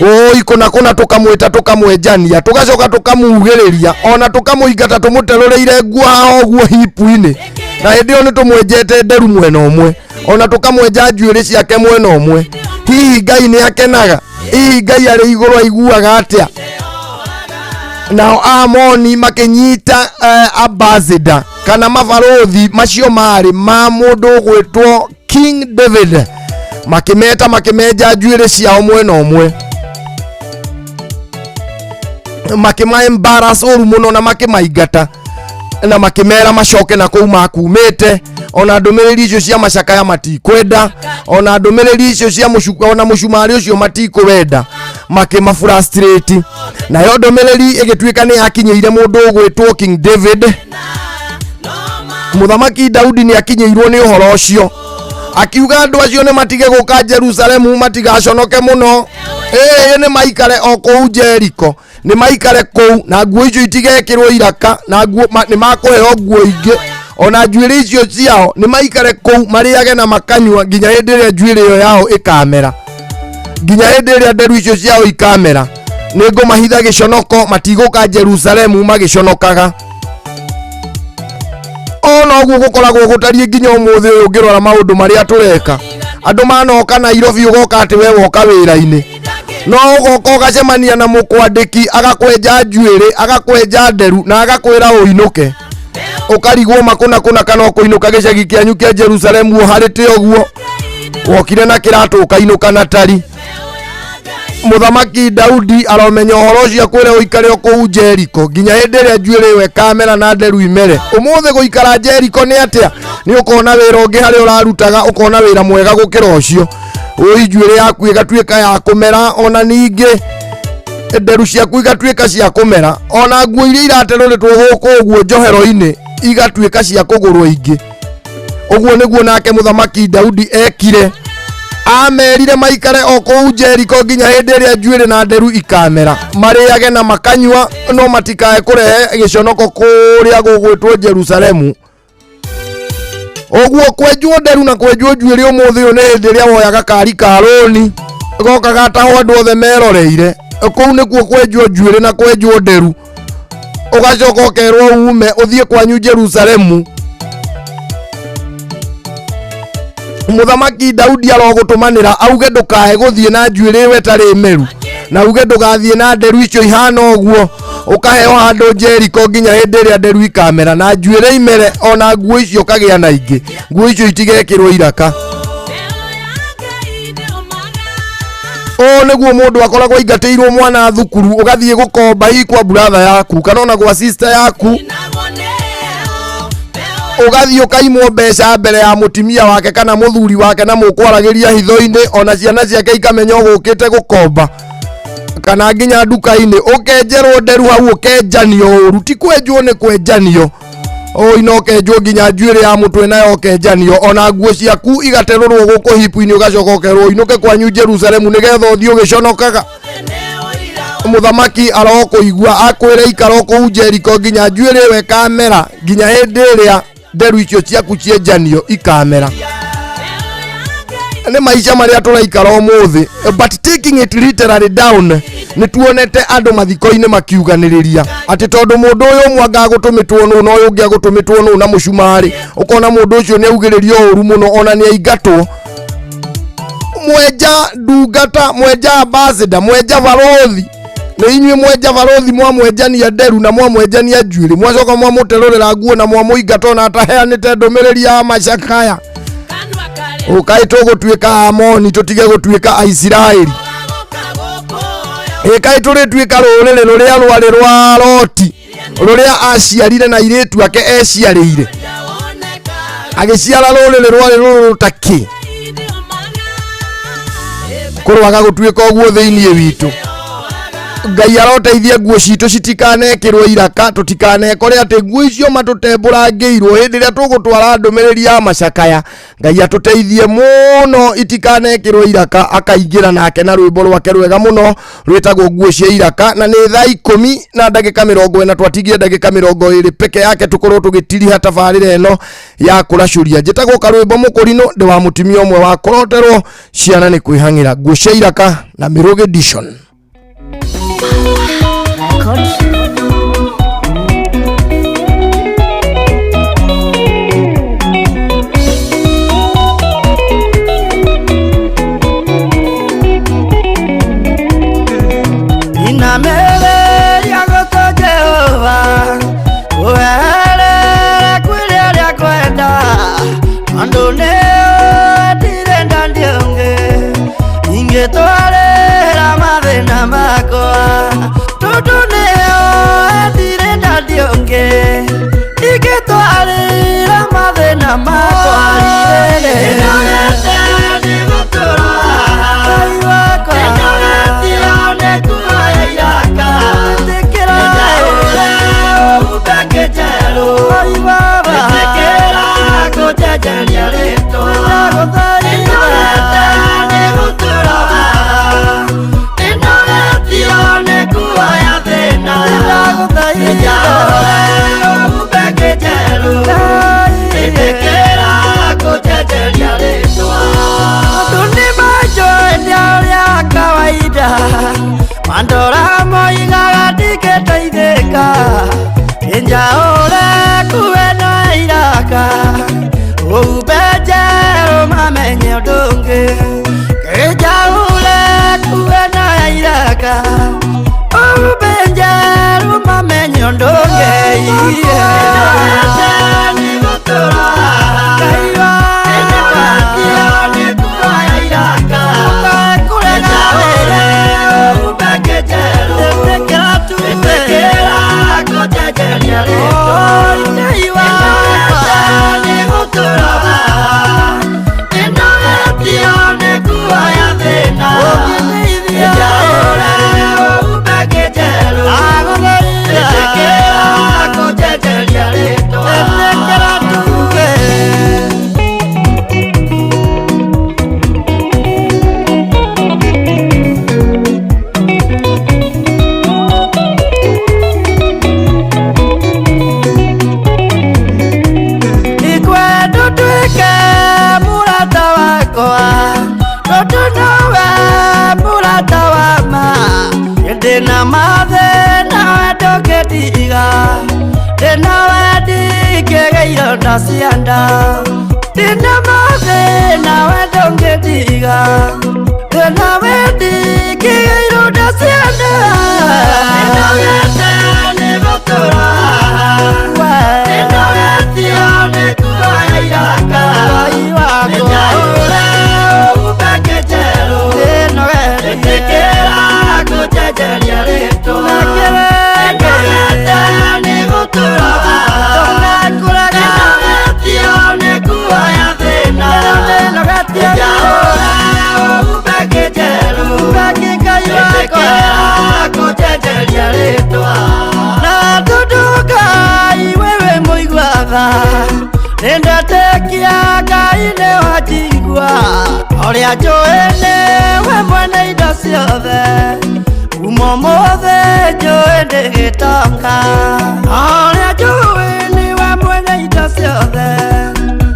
Oi kũna kũna tũkamwĩta tũkamwenjania, tũgacoka tũkamugĩrĩria ona tũkamũingata tũmũterũrĩire nguo haha ũguo hipu-inĩ, na hĩndĩ ĩyo nĩ tũmwenjete nderu mwena ũmwe, ona tũkamwenja njuĩrĩ ciake mwena ũmwe. Hihi Ngai nĩ akenaga? Hihi Ngai arĩ igũrũ aiguaga atĩa? Nao Amoni makĩnyita ambassador kana mabarũthi macio marĩ ma mũndũ ũgwĩtwo King David, makĩmeta makĩmenja njuĩrĩ ciao mwena ũmwe, makĩma embarrass ũru mũno na makĩmaingata na makĩmera macoke na kũu makumĩte. Ona ndũmĩrĩri icio cia macakaya matikwenda, ona ndũmĩrĩri icio cia ona mũcumarĩ ũcio matikũwenda, makĩma frustrate. Nayo ndũmĩrĩri ĩgĩtuĩka nĩ yakinyĩire mũndũ ũgwĩtwo King David. Mũthamaki Daudi nĩ akinyĩirwo nĩ ũhoro ũcio, akiuga andũ acio nĩ matige gũka Jerusalemu, matigaconoke mũno, ĩĩ nĩ maikare o kũu Jeriko, nĩ maikare kũu na nguo icio itigekĩrwo iraka, na nguo nĩ makũheo nguo ingĩ, ona njuĩrĩ icio ciao nĩ maikare kũu marĩage na makanyua nginya hĩndĩ ĩrĩa njuĩrĩ ĩyo yao ĩkamera, nginya hĩndĩ ĩrĩa nderu icio ciao ikamera. Nĩ ngũmahitha gĩconoko, matigũka Jerusalemu magĩconokaga. O Noguo gukoragwo gutariĩ nginya ũmũthĩ ũyũ ũngĩrora maũndũ marĩa tũreka. Andũ manoka Nairobi ũgoka atĩ we woka wĩra-inĩ, no ũgoka ũgacemania na mũkwandĩki agakwenja njuĩrĩ, agakwenja nderu na agakwĩra ũinũke. Ũkarigwo makũna kũna kana ũkũinũka gĩcagi kĩanyu kĩa Jerusalemu ũharĩte ũguo wokire na kĩratũ ũkainũka na tari. Mũthamaki Daudi aromenya ũhoro ũcio akwĩre ũikare o kũu Jeriko nginya hĩndĩ ĩrĩa njuĩrĩ ĩyo ĩkamera na nderu imere. Ũmũthĩ gũikara Jeriko nĩ atĩa? Nĩ ũkona wĩra ũngĩ harĩa ũrarutaga, ũkona wĩra mwega gũkĩra ũcio. Ũi njuĩrĩ yaku ĩgatuĩka ya kũmera, ona ningĩ nderu ciaku igatuĩka cia kũmera, ona nguo iria iraterũrĩtwo gũkũ ũguo njohero-inĩ igatuĩka cia kũgũrwo ingĩ. Ũguo nĩguo nake mũthamaki Daudi ekire. Amerire maikare o kũu Jeriko nginya hĩndĩ ĩrĩa njuĩrĩ na nderu ikamera, marĩage na makanyua, no matikae kũrehe gĩconoko kũrĩa gũgwĩtwo Jerusalemu. Ũguo kwenjwo nderu na kwenjwo njuĩrĩ ũmũthĩ ũyũ nĩ hĩndĩ ĩrĩa woyaga kari ka rũni goka gatahwo andũ othe meroreire. Kũu nĩkuo kwenjwo njuĩrĩ na kwenjwo nderu, ũgacoka ũkerwo ume ũthiĩ kwanyu Jerusalemu. Mũthamaki Daudi arogũtũmanĩra auge ndũkae gũthiĩ na njuĩrĩ ĩyo ĩtarĩ meru, na auge ndũgathiĩ na nderu icio ihana ũguo, ũkaheo handũ Jeriko nginya hĩndĩ ĩrĩa nderu ikamera na njuĩrĩ imere, ona nguo icio ũkagĩa na ingĩ, nguo icio itigekĩrwo iraka. Ũũ nĩguo mũndũ akoragwo aingatĩirwo mwana thukuru, ũgathiĩ gũkomba hihi kwa brother yaku kana ona gwa sister yaku, ũgathiĩ ũkaimwo mbeca mbere ya mũtumia wake kana mũthuri wake na mũkwaragĩria hitho-inĩ, ona ciana ciake ikamenya ũgũkĩte gũkomba kana nginya nduka-inĩ, ũkenjerwo nderu hau, ũkenjanio ũru. Ti kwenjwo nĩ kwenjanio, oi no ũkenjwo nginya njuĩrĩ ya mũtwe nayo ũkenjanio, ona nguo ciaku igaterũrwo gũkũ hipu-inĩ, ũgacoka ũkerwo ũinũke kwanyu Jerusalemu nĩgetha ũthiĩ ũgĩconokaga. Mũthamaki arokũigua akwĩre ikara o kũu Jeriko nginya njuĩrĩ ĩyo ĩkamera, nginya hĩndĩ ĩrĩa nderu icio ciaku cienjanio ikamera. Nĩ maica marĩa tũraikara ũmũthĩ, but taking it literally down, nĩ tuonete andũ mathiko-inĩ makiuganĩrĩria atĩ tondũ mũndũ ũyũ ũmwe anga agũtũmĩtwo nũ na ũyũ ũngĩ agũtũmĩtwo nũ na mũcumarĩ, ũkona mũndũ ũcio nĩ augĩrĩrio ũru mũno, ona nĩ aingatwo. Mwenja ndungata, mwenja ambassador, mwenja barothi, nĩ inyuĩ mwenja barothi mwamwenjania nderu na mwamwenjania njuĩrĩ, mwacoka mwamũterũrĩra nguo na mwamũingata ona ataheanĩte ndũmĩrĩri ya macakaya. Ũkaĩ tũgũtuĩka Amoni tũtige gũtuĩka Aisiraeli. Ĩkaĩ tũrĩtuĩka rũrĩrĩ rũrĩa rwarĩ rwa Loti, rũrĩa aciarire na airĩtu ake eciarĩire, agĩciara rũrĩrĩ rwarĩ rũrũ ta kĩ. Kũrwaga gũtuĩka ũguo thĩinĩ witũ. Ngai aroteithia nguo citũ citikanekĩrwo iraka, tũtikanekore atĩ nguo icio matũtembũrangĩirwo hĩndĩ ĩrĩa tũgũtwara ndũmĩrĩri ya macakaya. Ngai atũteithie mũno itikanekĩrwo iraka, akaingĩra nake na rwĩmbo rwake rwega mũno rwĩtagwo nguo cia iraka. Na nĩ thaa 10:40, twatigie ndagĩka 20 peke yake tũkorwo tũgĩtiriha tabarĩra ĩno ya kũracũria. Njĩtagwo Karwĩmbo Mũkũrinũ, ndĩ wa mũtumia ũmwe wa kũroterwo ciana nĩ kwĩhang'ĩra. Nguo cia iraka na Mĩrũgĩ Edition. Inamereria gũtũ Jehova, ũherere kwĩrĩ arĩa kwenda, tondũ nĩwe ndirenda ndiũngĩ, ingĩtwarĩra mathĩna makwa, tondũ nĩwe ndirenda ndiũngĩ, ingĩtwarĩra mathĩna makwa. Nĩndorete nĩgũtũra Ngai wakwa, nĩndoretio nĩ kuoya iraka, ĩtĩkĩra ĩtĩkĩra kũnjenjeria rĩtwa, nĩndorete nĩgũtũra nĩndoretio nĩ kuoya thĩna, nĩnjaũre ũhumbe kĩnjerũ, ĩtĩkĩra kũnjenjeria rĩtwa. Andũ nĩmanjũĩ nĩ ũrĩa kawaida, mandora moigaga ndingĩteithĩka, njaũre kuwe na iraka, iraka Ubenjeru mamenyo ndonge iye Ndina mathĩna ndũngĩtiga Ndĩna wendi kĩgeiro nda cia nda Ndĩna mathĩna we ndũngĩtiga Ndĩna wendi kĩgeiro nda cia nda Ndĩnogete nĩ gũtũra Ndĩnogetio nĩ kuoya iraka Nĩnjaũre ũmbeke njerũ Ĩtĩkĩra kũnjenjeria rĩtwa Ndĩnogete nĩ gũtũra Ndĩnogetio nĩ kuoya thĩna Nĩnjaũre ũmbeke njerũ Ĩtĩkĩra kũnjenjeria rĩtwa Na tondũ Ngai wewe mũiguaga Nĩndetekia Ngai nĩwanjigua Ũrĩa njũĩ nĩwe mwene indo ciothe Kuma ũmũthĩ njũĩ ndĩgĩtonga Ũrĩa njũĩ nĩwe mwene indo ciothe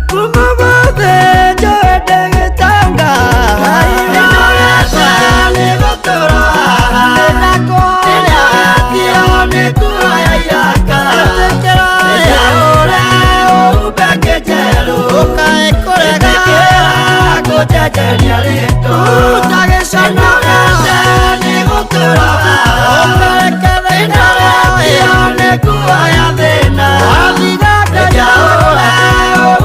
Kuma ũmũthĩ njũĩ ndĩgĩtonga Nĩnogete nĩ gũtũra Nĩnogetio nĩ kuoya iraka Nĩnjaũre ũmbeke njerũ Ĩtĩkĩra kũnjenjeria rĩtwa Nĩnogete nĩ gũtũra Nĩnogetio nĩ kuoya thĩna Nĩnjaũre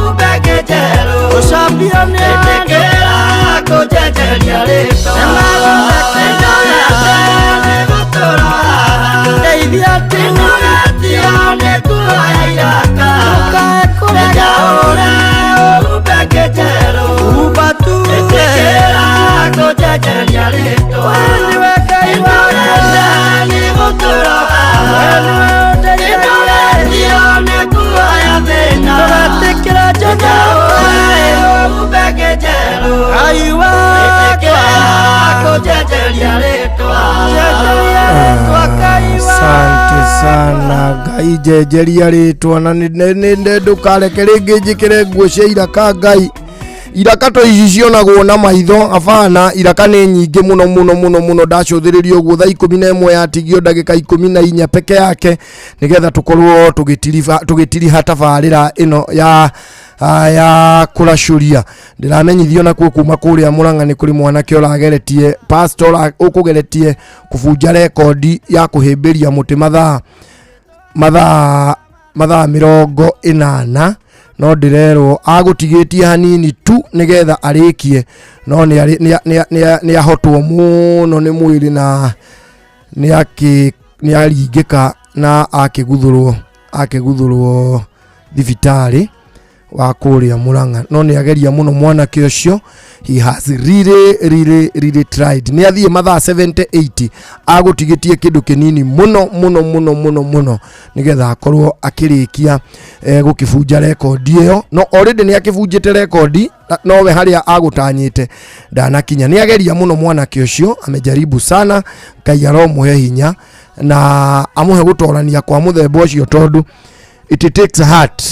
ũmbeke njerũ Ĩtĩkĩra kũnjenjeria rĩtwa Nĩnogete nĩ gũtũra Nĩnogetio nĩ kuoya iraka Nĩnjaũre ũmbeke njerũ Ĩtĩkĩra kũnjenjeria rĩtwa Nĩnogete nĩ gũtũra Nĩnogetio nĩ kuoya thĩna Nĩnjaũre ũmbeke njerũ Ĩtĩkĩra kũnjenjeria rĩtwa Asante sana Ngai njenjeria rĩtwa na nĩ ndũkareke rĩngĩ njĩkĩre nguo cia iraka Ngai iraka to ici cionagwo na maitho abana iraka nĩ nyingĩ mũno mũno mũno mũno ndacũthĩrĩria ũguo thaa 11 yatigio ndagĩka 14 peke yake nĩgetha tũkorwo tũgĩtiriha tabarĩra ĩno ya kũracũria ndĩramenyithio nakuo kuma kũrĩa Mũrang'a nĩ kũrĩ mwanake ũrageretie pastor ũkũgeretie kũbunja rekondi ya kũhĩmbĩria mũtĩ mathaa 80 no ndĩrerwo agũtigĩtie hanini tu nĩgetha arĩkie no nĩ ahotwo mũno nĩ mwĩrĩ na nĩ aringĩka na akĩguthũrwo thibitarĩ wa kũrĩa Mũrang'a no nĩ ageria mũno mwanake ũcio he has really really really tried nĩ athiĩ mathaa 78 agũtigĩtie kĩndũ kĩnini mũno mũno mũno mũno mũno nĩgetha akorwo akĩrĩkia gũkĩbunja rekondi ĩyo no already nĩ akĩbunjĩte rekondi nowe harĩa agũtanyĩte ndanakinya nĩ ageria mũno mwanake ũcio amejaribu sana Ngai aromũhe hinya na amũhe gũtorania kwa mũthemba ũcio tondũ it takes a heart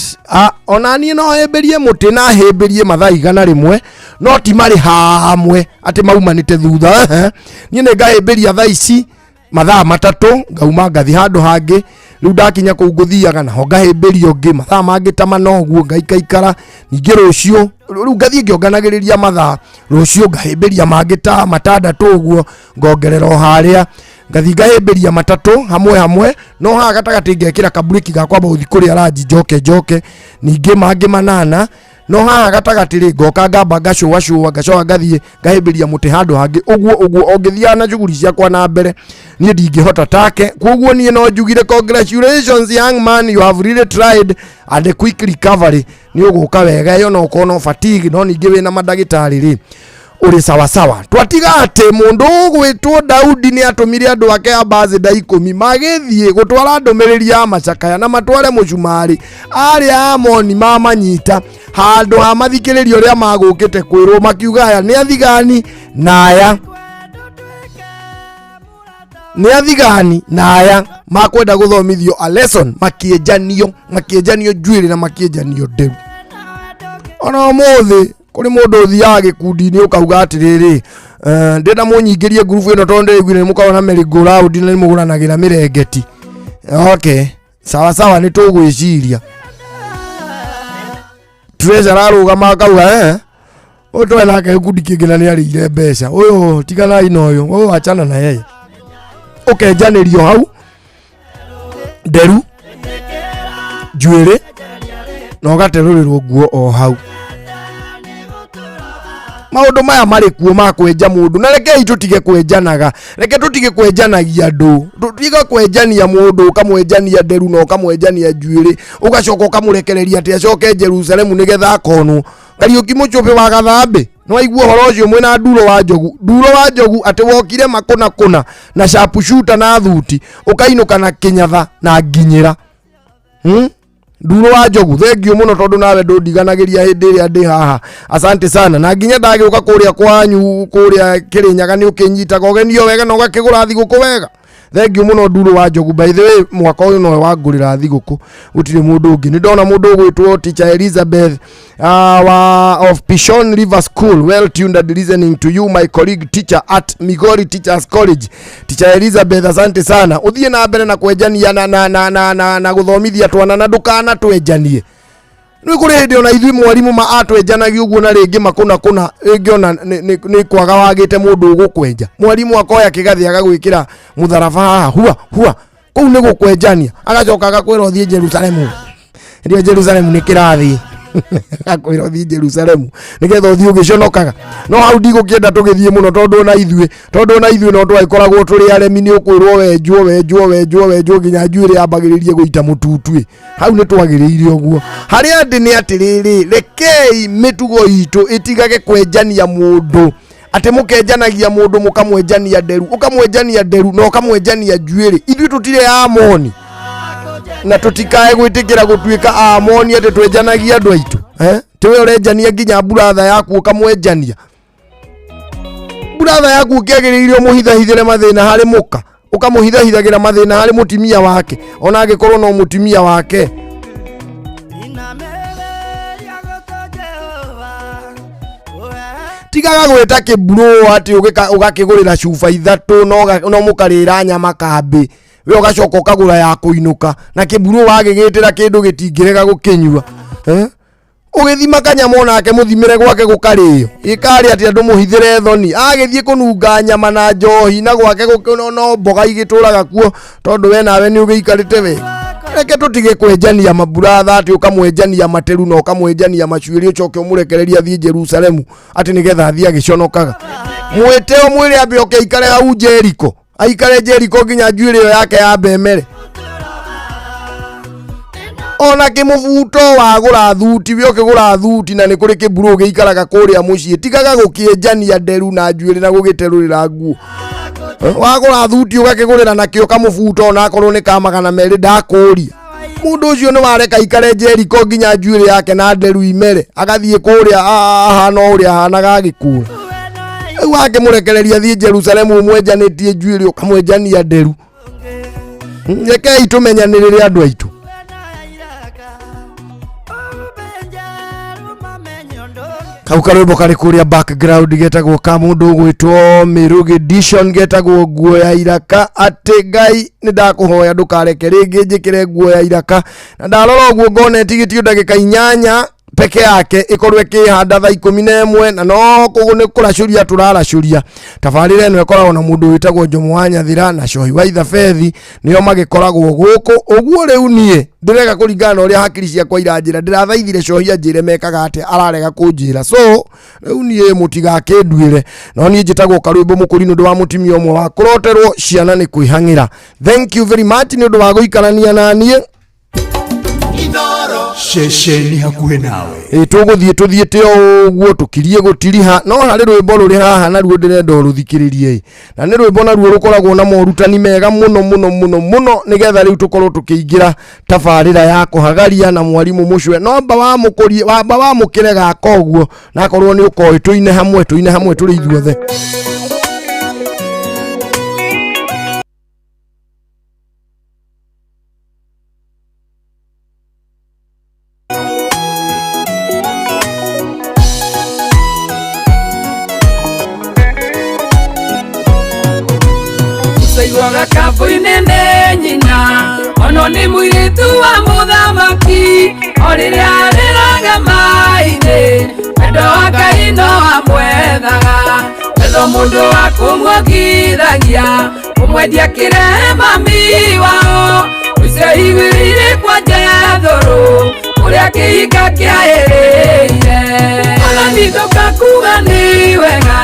ona niĩ no hĩmbĩrie mũtĩ na hĩmbĩrie mathaa 100 no ti marĩ hamwe atĩ maumanĩte thutha niĩ nĩ ngahĩmbĩria thaa ici mathaa 3 ngauma ngathi handũ hangĩ Rĩu ndakinya kũu ngũthiaga naho ngahĩmbĩria ũngĩ mathaa mangĩ ta mana ũguo ngaikaikara. Ningĩ rũciũ rĩu ngathiĩ ngĩonganagĩrĩria mathaa, rũciũ ngahĩmbĩria mangĩ ta matandatũ ũguo ngongerera o harĩa, ngathiĩ ngahĩmbĩria matatũ hamwe hamwe, no haha gatagatĩ ngekĩra kaburĩki ga kwamba gũthiĩ kũrĩa ranji njoke njoke, ningĩ mangĩ manana, no haha gatagatĩ rĩ ngoka ngamba ngacũacũa ngacoka ngathiĩ ngahĩmbĩria mũtĩ handũ hangĩ ũguo ũguo, o ngĩthiaga na shughuli ciakwa na mbere. Niĩ ndingĩhota take, koguo niĩ no njugire congratulations young man, you have really tried and a quick recovery. Nĩ ũgũka wega, ĩyo no ũkorwo no fatigue, no ningĩ wĩna mandagĩtarĩ rĩ ũrĩ sawasawa. Twatiga atĩ mũndũ ũgwĩtwo Daudi nĩ atũmire andũ ake ambassador 10 magĩthiĩ gũtwara ndũmĩrĩri ya macakaya na matware mũcumarĩ arĩa Amoni mamanyita handũ ha mathikĩrĩrio ũrĩa magũkĩte kwĩrwo, makiuga aya nĩ athigani na aya nĩ athigani na aya makwenda gũthomithio a lesson, makĩenjanio makĩenjanio njuĩrĩ na makĩenjanio nderu. Ona ũmũthĩ kũrĩ mũndũ ũthiaga gĩkundi-inĩ ũkauga atĩrĩrĩ, ndĩrenda mũnyingĩrie ngurubu ĩno tondũ ndĩraiguire nĩ mũkoragwo na merry go round na nĩ mũgũranagĩra mĩrengeti. Okay, sawa sawa, nĩ tũgwĩciria. Treasurer arũgama akauga ũyũ twarĩ nake gĩkundi kĩngĩ na nĩ arĩire mbeca, ũyũ tiganai na ũyũ, ũyũ achana na yeye. Ũkenjanĩrio hau nderu njuĩrĩ na ũgaterũrĩrwo nguo o hau. Maũndũ maya marĩ kuo ma kwenja mũndũ, na rekei tũtige kwenjanaga, reke tũtige kwenjanagia andũ, tũtige kwenjania mũndũ, ũkamwenjania nderu na ũkamwenjania njuĩrĩ, ũgacoka ũkamũrekereria atĩ acoke Jerusalemu nĩgetha akonwo. Kariũki Mũchũbĩ wa Gathambĩ, nĩ waigua ũhoro ũcio mwĩna Nduro wa Njogu? Nduro wa Njogu atĩ wokire makũna kũna na sharpshooter na thuti, ũkainũka na kĩnyatha na nginyĩra. Nduro wa Njogu, thengiũ mũno tondũ nawe ndũndiganagĩria hĩndĩ ĩrĩa ndĩ haha. Asante sana. Na nginya ndagĩũka kũrĩa kwanyu kũrĩa Kĩrĩnyaga nĩ ũkĩnyitaga ũgenio wega na ũgakĩgũra thigũkũ wega. Thengiũ mũno Nduro wa Njogu. By the way, mwaka ũyũ nowe wangũrĩra thigũkũ, gũtirĩ mũndũ ũngĩ. Nĩ ndona mũndũ ũgwĩtwo Teacher Elizabeth wa of Pishon River School, well tuned and listening to you my colleague teacher at Migori Teachers College. Teacher Elizabeth, asante sana. Ũthiĩ na mbere na kwenjania na na na na na, na gũthomithia twana na ndũkana twenjanie. Nĩ kũrĩ hĩndĩ ona ithuĩ mwarimũ ma atwenjanagia ũguo na rĩngĩ makũna kũna, rĩngĩ ona nĩ kwaga wagĩte mũndũ ũgũkwenja. Mwarimũ akoya kĩgathĩ agagwĩkĩra mũtharaba haha, hua hua, kũu nĩ gũkwenjania, agacoka agakwĩra ũthiĩ Jerusalemu. Ndio Jerusalemu nĩ kĩrathi. Akwĩra ũthiĩ Jerusalemu nĩgetha ũthiĩ ũgĩconokaga. No hau ndigũkĩenda tũgĩthiĩ mũno tondũ ona ithuĩ, tondũ ona ithuĩ no twagĩkoragwo tũrĩ aremi, nĩ ũkwĩrwo wenjwo wenjwo wenjwo wenjwo nginya njuĩrĩ yambagĩrĩrie gũita mũtutu. Hau nĩ twagĩrĩire ũguo. Harĩa ndĩ nĩ atĩrĩrĩ, rekei mĩtugo itũ ĩtigage kwenjania mũndũ, atĩ mũkenjanagia mũndũ mũkamwenjania nderu, ũkamwenjania nderu na ũkamwenjania njuĩrĩ. Ithuĩ tũtirĩ Amoni na tũtikae gwĩtĩkĩra gũtuĩka Amoni atĩ twenjanagia andũ aitũ. Tiwe ũrenjania nginya buratha yaku ũkamwenjania. Buratha yaku ũkĩagĩrĩire ũmũhithahithĩre mathĩna harĩ mũka, ũkamũhithahithagĩra mathĩna harĩ mũtumia wake, ona angĩkorwo no mũtumia wake. Tigaga gwĩta kĩburo atĩ ũgakĩgũrĩra cuba ithatũ no mũkarĩra nyama kambĩ, we ũgacoka ũkagũra ya kũinũka, na kĩburo wagĩgĩtĩra kĩndũ gĩtingĩrega gũkĩnyua. Ũgĩthima kanyama onake mũthimĩre gwake gũkarĩo, ĩkarĩ atĩ andũ mũhithĩre thoni, agĩthiĩ kũnunga nyama na njohi na gwake no mboga igĩtũraga kuo tondũ we nawe nĩ ũgĩikarĩte wega. Reke tũtige kwenjania maburatha atĩ ũkamwenjania materu na ũkamwenjania macuĩrĩ ũcoke ũmũrekererie athiĩ Jerusalemu atĩ nĩgetha athiĩ agĩconokaga. Mwĩte ũmwĩre ambe oke aikare hau Jeriko, aikare Jeriko nginya njuĩrĩ ĩyo yake yambe ĩmere. Ona kĩmũbuto wagũra thuti, we ũkĩgũra thuti na nĩ kũrĩ kĩburo gĩikaraga kũrĩa mũciĩ, tigaga gũkĩenjania nderu na njuĩrĩ na gũgĩterũrĩra nguo. Wagũra thuti ũgakĩgũrĩra nakĩo kamũbuto ona akorwo nĩ ka 200 ndakũria. Mũndũ ũcio nĩ wareka aikare Jeriko nginya njuĩrĩ yake na nderu imere, agathiĩ kũrĩa ahana o ũrĩa ahanaga agĩkũra. Rĩu wakĩmũrekereria athiĩ Jerusalemu ũmwenjanĩtie njuĩrĩ ũkamwenjania nderu. Rekei tũmenyanĩrĩre andũ aitũ. Kau karwĩmbo karĩ kũrĩa background getagwo ka mũndũ ũgwĩtwo Mĩrũgĩ Edition, getagwo nguo ya iraka. Atĩ Ngai nĩ ndakũhoya ndũkareke rĩngĩ njĩkĩre nguo ya iraka, na ndarora ũguo ngona ĩtigĩtio ndagĩka 8 peke yake ĩkorwo ĩkĩhanda thaa 11, na no kũguo nĩ kũracũria tũraracũria. Tabarĩra ĩno ĩkoragwo na mũndũ wĩtagwo Njomo wa Nyathira na Cohi wa Ithabethi, nĩo magĩkoragwo gũkũ ũguo. Rĩu niĩ ndĩreka kũringana na ũrĩa hakiri ciakwa iranjĩra. Ndĩrathaithire Cohi anjĩre mekaga atĩa, ararega kũnjĩra, so rĩu niĩ mũtigakĩnduĩre. No niĩ njĩtagwo Karwĩmbo Mũkũri nĩ ũndũ wa mũtumia ũmwe wa kũroterwo ciana nĩ kwĩhang'ĩra. Thank you very much nĩ ũndũ wa gũikarania na niĩ. Ceceni hakuhĩ nawe. Ĩ tũgũthiĩ tũthiĩte o ũguo tũkirie gũtiriha, no harĩ rwĩmbo rũrĩ haha naruo ndĩrenda ũrũthikĩrĩrie, na nĩ rwĩmbo naruo rũkoragwo na morutani mega mũno mũno mũno mũno, nĩgetha rĩu tũkorwo tũkĩingĩra tabarĩra ya kũhagaria na mwarimũ mũcwe. No amba wamũkũrie, wamba wamũkĩre gaka ũguo, na akorwo nĩ ũkoĩ tũine hamwe, tũine hamwe tũrĩ ithuothe. Caiguaga kabũ-inĩ nĩ nyina ono nĩ mũirĩtu wa mũthamaki, o rĩrĩa arĩraga maĩ-inĩ wendo wa Ngai no amwethaga. Wetho mũndũ wa kũmuongithagia kũmwendia kĩrehe mami wao, icio igĩrĩ kwa Jethũrũ kũrĩa kĩhinga kĩaĩrĩire. Mwathani ndũkakuga nĩ wega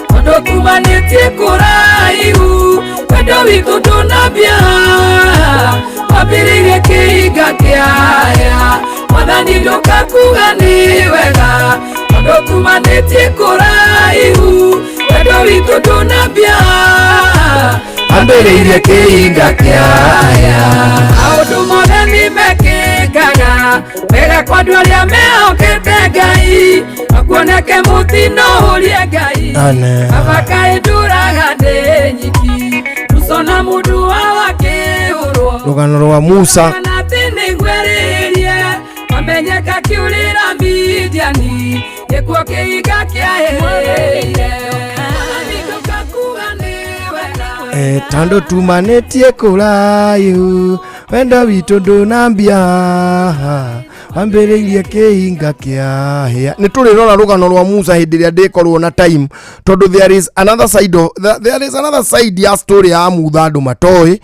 tondũ tumanĩtie kũraihu, wendo witũ ndũnambia wambĩrĩirie kĩhinga kĩaya. Mwathani ndũkakuga nĩ wega tondũ tumanĩtie kũraihu, wendo witũ ndũnambia ambĩrĩirie kĩhinga kĩaya. Maũndũ mothe nĩ mekĩkaga wega kwa andũ arĩa mehokete Ngai, akuoneke mũtino ũrie Ngai. Ane. Baba kaĩ ndũraga ndĩ nyiki, Musa na mũndũ wa wakĩhũrwo rũgano rwa Musa. Kana atĩ nĩngwerĩrie mamenyeka kĩũrĩra Midiani, gĩkuo kĩhinga kĩaĩrĩire. Tondũ tumanĩtie kũraihu, wendo witũ ndũnambia wambĩrĩirie kĩhinga kĩa hĩa. Nĩ tũrĩrora rũgano rwa Musa hĩndĩ ĩrĩa ndĩkorwo na time, tondũ there is another side of, there is another side ya story ya Mutha. Andũ matoĩ,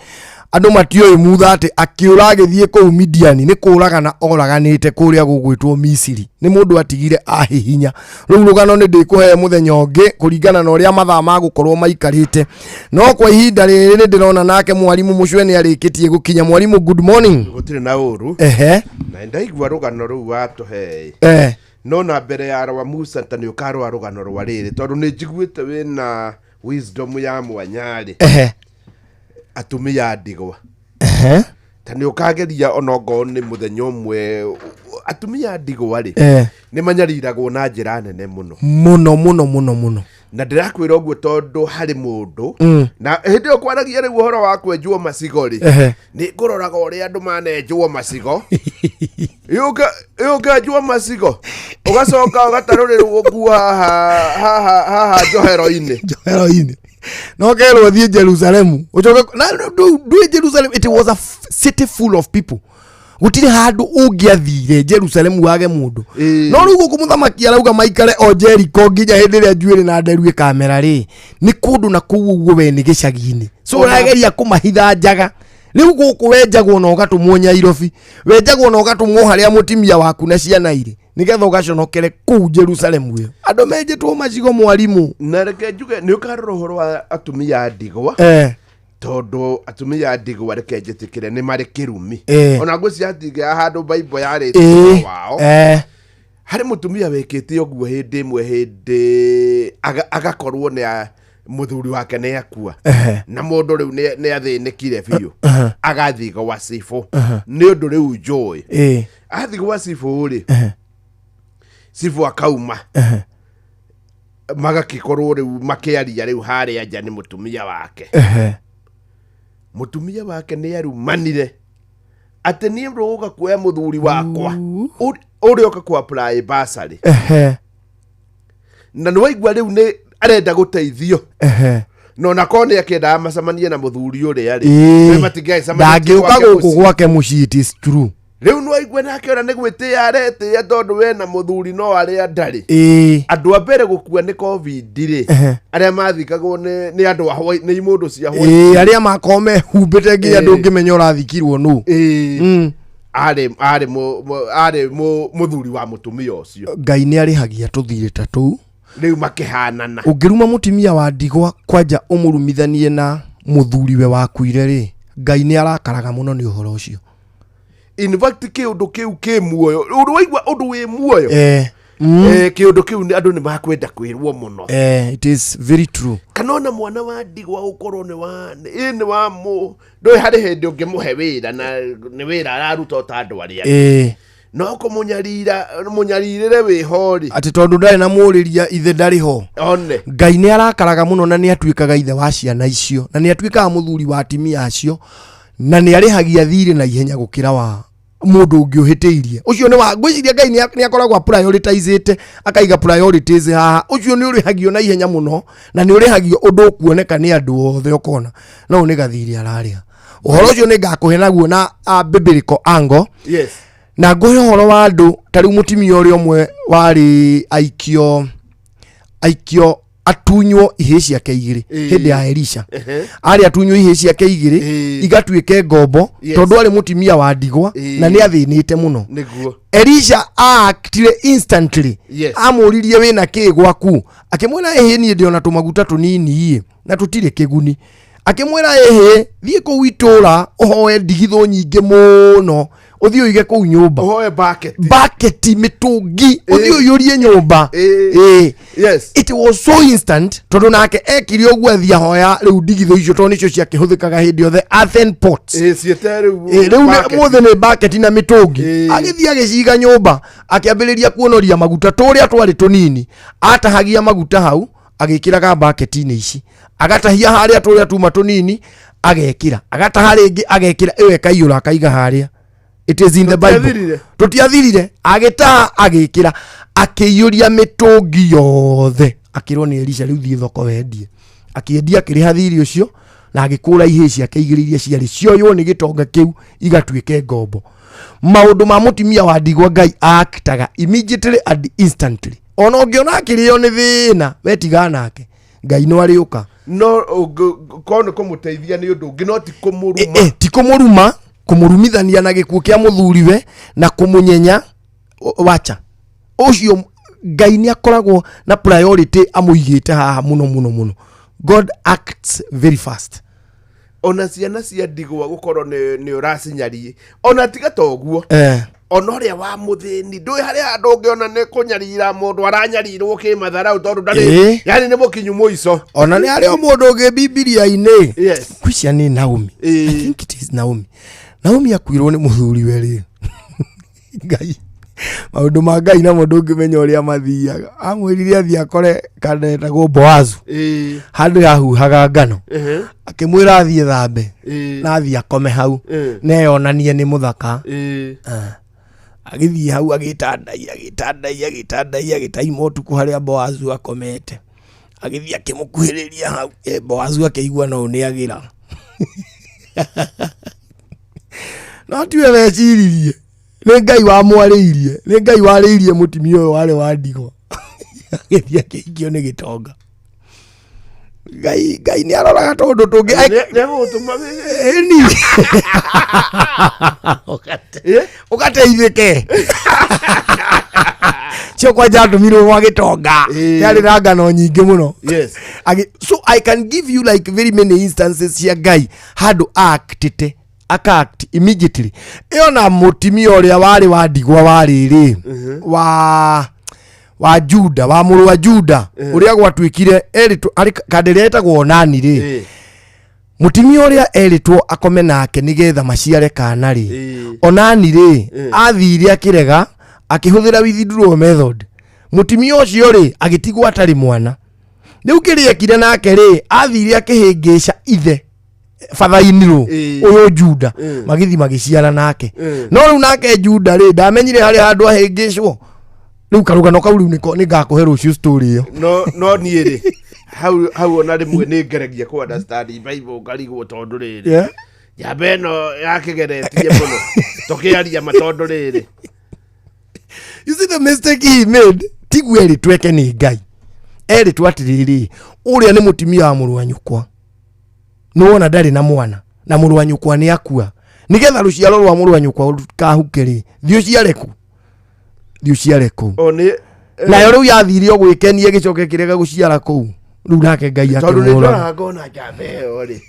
andũ matiũĩ Mutha atĩ akĩũra agĩthiĩ kũu Midiani nĩ kũragana oraganĩte kũrĩa gũgwĩtwo Misiri, nĩ mũndũ atigire ahihinya. Rĩu rũgano nĩ ndĩkũhe mũthenya ũngĩ kũringana na ũrĩa mathaa magũkorwo maikarĩte, no kwa ihinda rĩrĩ nĩ ndĩrona nake mwarimũ mũcwe nĩ arĩkĩtie gũkinya. Mwarimũ, good morning. Gũtirĩ na ũru. Na ndaigua rũgano rũu watũhe, no na mbere ya rwa Musa ta nĩ ũkarũa rũgano rwa rĩrĩ, tondũ nĩ njiguĩte wĩna wisdom ya mwanya rĩ, atumia a ndigwa, ta nĩ ũkageria onokorwo nĩ mũthenya ũmwe. Atumia a ndigwa rĩ, nĩ manyariragwo na njĩra nene mũno. Mũno mũno mũno mũno. Na ndĩrakwĩra ũguo tondũ harĩ mũndũ, na hĩndĩ ĩyo kwaragia rĩu ũhoro wa kwenjwo macigo rĩ, nĩ ngũroraga ũrĩa andũ manenjwo macigo. Ũkenjwo macigo ũgacoka ũgatarũrĩrwo nguo haha haha haha njohero-inĩ. Njohero-inĩ, no kerwo thiĩ Jerusalemu ũcoke na ndwĩ Jerusalem. It was a city full of people, gũtirĩ handũ ũngĩathire Jerusalemu wage mũndũ. No rĩu gũkũ mũthamaki arauga maikare o Jericho nginya hĩndĩ ĩrĩa njuĩrĩ na nderu ĩkamera rĩ, nĩ kũndũ na kũu ũguo we nĩ gĩcagi-inĩ, so ũrageria kũmahitha njaga. Rĩu gũkũ wenjagwo na ũgatũmwo Nyairobi, wenjagwo na ũgatũmwo harĩa mũtimia waku na ciana irĩ, nĩgetha ũgaconokere kũu Jerusalemu ĩyo andũ menjetwo macigo, mwarimũ. Na reke njuge nĩ ũkarora ũhoro wa atumia a ndigwa, tondũ atumia a ndigwa, reke njĩtĩkĩre, nĩ marĩ kĩrumi. Ona ngwĩciria hatingĩaga handũ Bible yarĩtie ũhoro wao. Harĩ mũtumia wĩkĩte ũguo hĩndĩ ĩmwe, hĩndĩ agakorwo nĩ mũthuri wake nĩ akua, na mũndũ rĩu nĩ athĩnĩkire biũ, agathiĩ gwa cibũ nĩ ũndũ rĩu njũĩ. Athiĩ gwa cibũ rĩ, cibũ akauma, magakĩkorwo rĩu makĩaria rĩu harĩa nja nĩ mũtumia wake. Mũtumia wake nĩ arumanire atĩ niĩ rũga kuoya mũthuri wakwa ũrĩa ũka ku apply bursary. Na nĩ waigua rĩu nĩ arenda gũteithio. Ehe. No na korwo nĩ akĩendaga macemanie na mũthuri ũrĩa rĩ, Ĩĩ. we matingĩagĩcemania Ndangĩũka gwake gũkũ mũciĩ. gwake mũciĩ, it is true. Rĩu nĩ waigua nake ona nĩ gwĩtĩĩa aretĩĩa tondũ we na mũthuri no arĩa ndarĩ. Ĩĩ. Andũ a mbere gũkua nĩ COVID rĩ, arĩa mathikagwo nĩ andũ a white, nĩ imũndũ cia white. Ĩĩ, arĩa makorwo mehumbĩte nginya Ĩĩ. ndũngĩmenya ũrathikirwo nũ. Ĩĩ. Mm. Arĩ mũthuri wa mũtumia ũcio. Ngai nĩ arĩhagia tũthirĩ ta tũu. Rĩu makĩhanana. Ũngĩruma mũtumia wa ndigwa kwanja ũmũrumithanie na mũthuriwe wakuire rĩ, Ngai nĩ arakaraga mũno nĩ ũhoro ũcio. In fact, kĩũndũ kĩu kĩ muoyo, ũndũ waigua ũndũ wĩ muoyo. Eh. Eh, kĩũndũ kĩu andũ nĩ makwenda kwĩrwo mũno. Eh, it is very true. Kana ona mwana wa ndigwa ũkorwo nĩ wa ĩ nĩ wa mũ ndũĩ harĩ hĩndĩ ũngĩmũhe wĩra na nĩ wĩra araruta o ta andũ arĩa angĩ. No kũmũnyarira mũnyarirĩre wĩho rĩ, Atĩ tondũ ndarĩ na mũrĩria ithe ndarĩ ho. One. Ngai nĩ arakaraga mũno na nĩ atuĩkaga ithe wa ciana icio na nĩ atuĩkaga mũthuri wa atimia acio na nĩ arĩhagia thirĩ na ihenya gũkĩra wa mũndũ ũngĩ ũhĩtĩirie. Ũcio nĩ wa ngwĩciria Ngai nĩ akoragwo aprioritizĩte, akaiga priorities haha. Ũcio nĩ ũrĩhagio na ihenya mũno na nĩ ũrĩhagio ũndũ ũkuoneka nĩ andũ othe, ũkona no nĩ gathirĩ ararĩha. Ũhoro ũcio nĩ ngakũhe naguo na biblical angle. Na ngũhe ũhoro wa andũ ta rĩu mũtumia ũrĩa ũmwe warĩ aikio atunywo ihĩĩ ciake igĩrĩ hĩndĩ ya Elisha. Arĩ atunywo ihĩĩ ciake igĩrĩ igatuĩke ngombo tondũ arĩ mũtumia wa ndigwa na nĩ athĩnĩte mũno. Elisha aaktire instantly. Amũririe, wĩna kĩ gwaku? Akĩmwĩra, ĩhĩ, niĩ ndĩona tũmaguta tũnini ĩ na tũtirĩ kĩguni. Akĩmwĩra, ĩhĩ, thiĩ kũu itũra ũhoe ndigithũ nyingĩ mũno, ũthiĩ ũige kũu nyũmba. Ũhoe bucket. Bucket, mĩtũngi, ũthiĩ ũiyũrie nyũmba. Ĩĩ. It was so instant tondũ nake ekire ũguo, athiĩ ahoya rĩu ndigithũ icio tondũ nĩcio ciakĩhũthĩkaga hĩndĩ yothe, earthen pots. Ĩĩ, ciĩte rĩu Ĩ, rĩu bucket. mũthĩ nĩ bucket na mĩtũngi. Agĩthiĩ agĩciga nyũmba, akĩambĩrĩria kuonoria maguta tũrĩa twarĩ tũnini. Atahagia maguta hau agĩkĩraga bucket-inĩ ici, agatahia harĩa tũrĩa tuma tũnini agekĩra, agataha rĩngĩ agekĩra, ĩyo ĩkaiyũra akaiga harĩa. It is in the Bible. Tũtiathirire. Tũtiathirire. Agĩtaha agĩkĩra, akĩiyũria mĩtũngi yothe. Akĩrwo nĩ Elisha, rĩu thiĩ thoko wendie. Akĩendia, akĩrĩha thirĩ ũcio na agĩkũra ihĩĩ ciake igĩrĩ iria ciarĩ cioywo nĩ gĩtonga kĩu igatuĩke ngombo. Maũndũ ma mũtumia wa ndigwa, Ngai aktaga immediately and instantly. Ona ũngĩona akĩrĩo nĩ thĩna, we tigana nake, Ngai no arĩũka. No korwo nĩ kũmũteithia nĩ ũndũ ũngĩ, no ti kũmũruma. Eh, ti kũmũruma, kũmũrumithania na gĩkuũ kĩa mũthuriwe na kũmũnyenya wacha ũcio. Ngai nĩ akoragwo na priority amũigĩte haha mũno mũno mũno. God acts very fast. Ona ciana cia ndigwa gũkorwo nĩ ũracinyari, ona tiga ta ũguo, ona ũrĩa wa mũthĩni, ndũĩ harĩa handũ ũngĩona nĩ kũnyarira mũndũ aranyarirwo kĩmatharau tondũ ndarĩ yani nĩ mũkinyu mũico. Ona nĩ harĩ o mũndũ ũngĩ Bibilia-inĩ. Kwicia nĩ Naomi. I think it is Naomi. Naomi akuirwo nĩ mũthuriwe rĩ, Ngai, maũndũ ma Ngai namo ndũngĩmenya ũrĩa mathiaga. Amwĩrire athiĩ akore kanetagwo Boazu handũ yahuhaga ngano. Akĩmwĩra athiĩ thambe na athiĩ akome hau neyonanie nĩ mũthaka. Ah. Agĩthiĩ hau agĩtandaiya, agĩtandaiya, agĩtandaiya, agĩtaima ũtukũ harĩa Boazu akomete. Agĩthiĩ akĩmũkuhĩrĩria hau. Eh, Boazu akĩigua no nĩ agĩra, no tiwe weciririe, nĩ Ngai wamwarĩirie, nĩ Ngai warĩirie mũtumia ũyũ warĩ wa ndigwa. Agĩthiĩ akĩhikio nĩ gĩtonga. Ngai nĩ aroraga tũndũ tũngĩ. Nĩ Ĩni ũgateithĩke cio kwanja atũmirwo gwa gĩtonga kĩarĩ na ngano nyingĩ mũno. So I can give you like very many instances cia Ngai handũ actĩte, aka-act immediately. Ĩyo na mũtimia ũrĩa warĩ wa ndigwa warĩ rĩ wa Juda, wa mũrũ wa Juda, ũrĩa gwatuĩkire erĩtwo arĩ kandĩrĩa etagwo Onani rĩ, mũtimia ũrĩa erĩtwo akome nake nĩgetha maciare kana rĩ, Onani rĩ, athire akĩrega, akĩhũthĩra withdraw method. Mũtimia ũcio rĩ agĩtigwo atarĩ mwana. Rĩu kĩrĩa ekire nake rĩ, athire akĩhĩngĩca ithe bathainirwo ũyũ Juda, magĩthi magĩciara nake. No rĩu nake Juda rĩ, ndamenyire harĩa handũ ahĩngĩcwo. Rĩu karũgano kau rĩu nĩko nĩngakũhe rũciũ story ĩyo. No niĩ rĩ, hau ona rĩmwe nĩ ngeragia kũ understand Bible ngarigwo tondũ rĩrĩ. Njamba ĩno yakĩgeretie mũno tũkĩaria ma tondũ rĩrĩ. You see the mistake he made? Tiguo erĩtwo eke nĩ Ngai. Erĩtwo atĩrĩrĩ, ũrĩa nĩ mũtumia wa mũrũ wa nyũkwa. Nĩwona ndarĩ na mwana na mũrũ wa nyũkwa nĩ akua. Nĩgetha rũciaro rwa mũrũ wa nyũkwa rũkahuke rĩ, thiĩ ũciare kũ? Thiĩ ũciare kũu. O nĩ Nayo rĩu yathire o gwĩkenia ĩgĩcoka ĩkĩrega gũciara kũu. Rĩu nake Ngai tondũ nĩ akĩmũraga. ndoraga ngona njamba ĩyo rĩ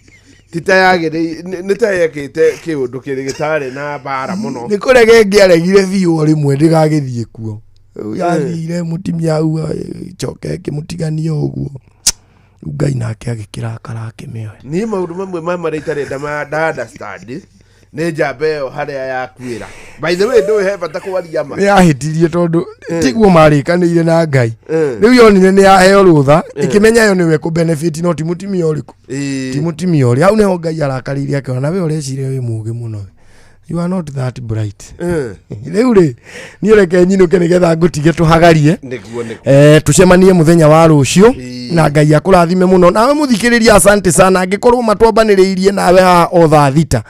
ti ta yagĩrĩire nĩ ta yekĩte kĩũndũ kĩrĩ gĩtarĩ na mbara mũno. Nĩ kũrega ĩngĩaregire biũ o rĩmwe ndĩgagĩthiĩ kuo. Rĩu yathire mũtumia hau ĩcoke ĩkĩmũtigania ũguo. Rĩu Ngai nake agĩkĩrakara akĩmĩoya. Niĩ maũndũ mamwe ma marĩa itarenda ma nda understand nĩ njamba ĩyo harĩa yakuĩra. By the way, ndũĩ he bata kwaria ma. Nĩ yahĩtirie tondũ tiguo marĩkanĩire na Ngai. Rĩu yonire nĩ yaheo rũtha ĩkĩmenya yo nĩwe kũ benefit no ti mũtumia ũrĩkũ. Ti mũtumia ũrĩa. Hau nĩho Ngai arakarĩire akĩona nawe ũreciria wĩ mũũgĩ mũno. You are not that bright. Rĩu rĩ, niĩ reke nyinũke nĩgetha ngũtige tũhagarie. Nĩguo nĩguo. Tucemanie muthenya wa rũciũ na Ngai akũrathime mũno. Nawe mũthikĩrĩria, asante sana. Angĩkorwo matwambanĩrĩirie nawe haha o thaa thita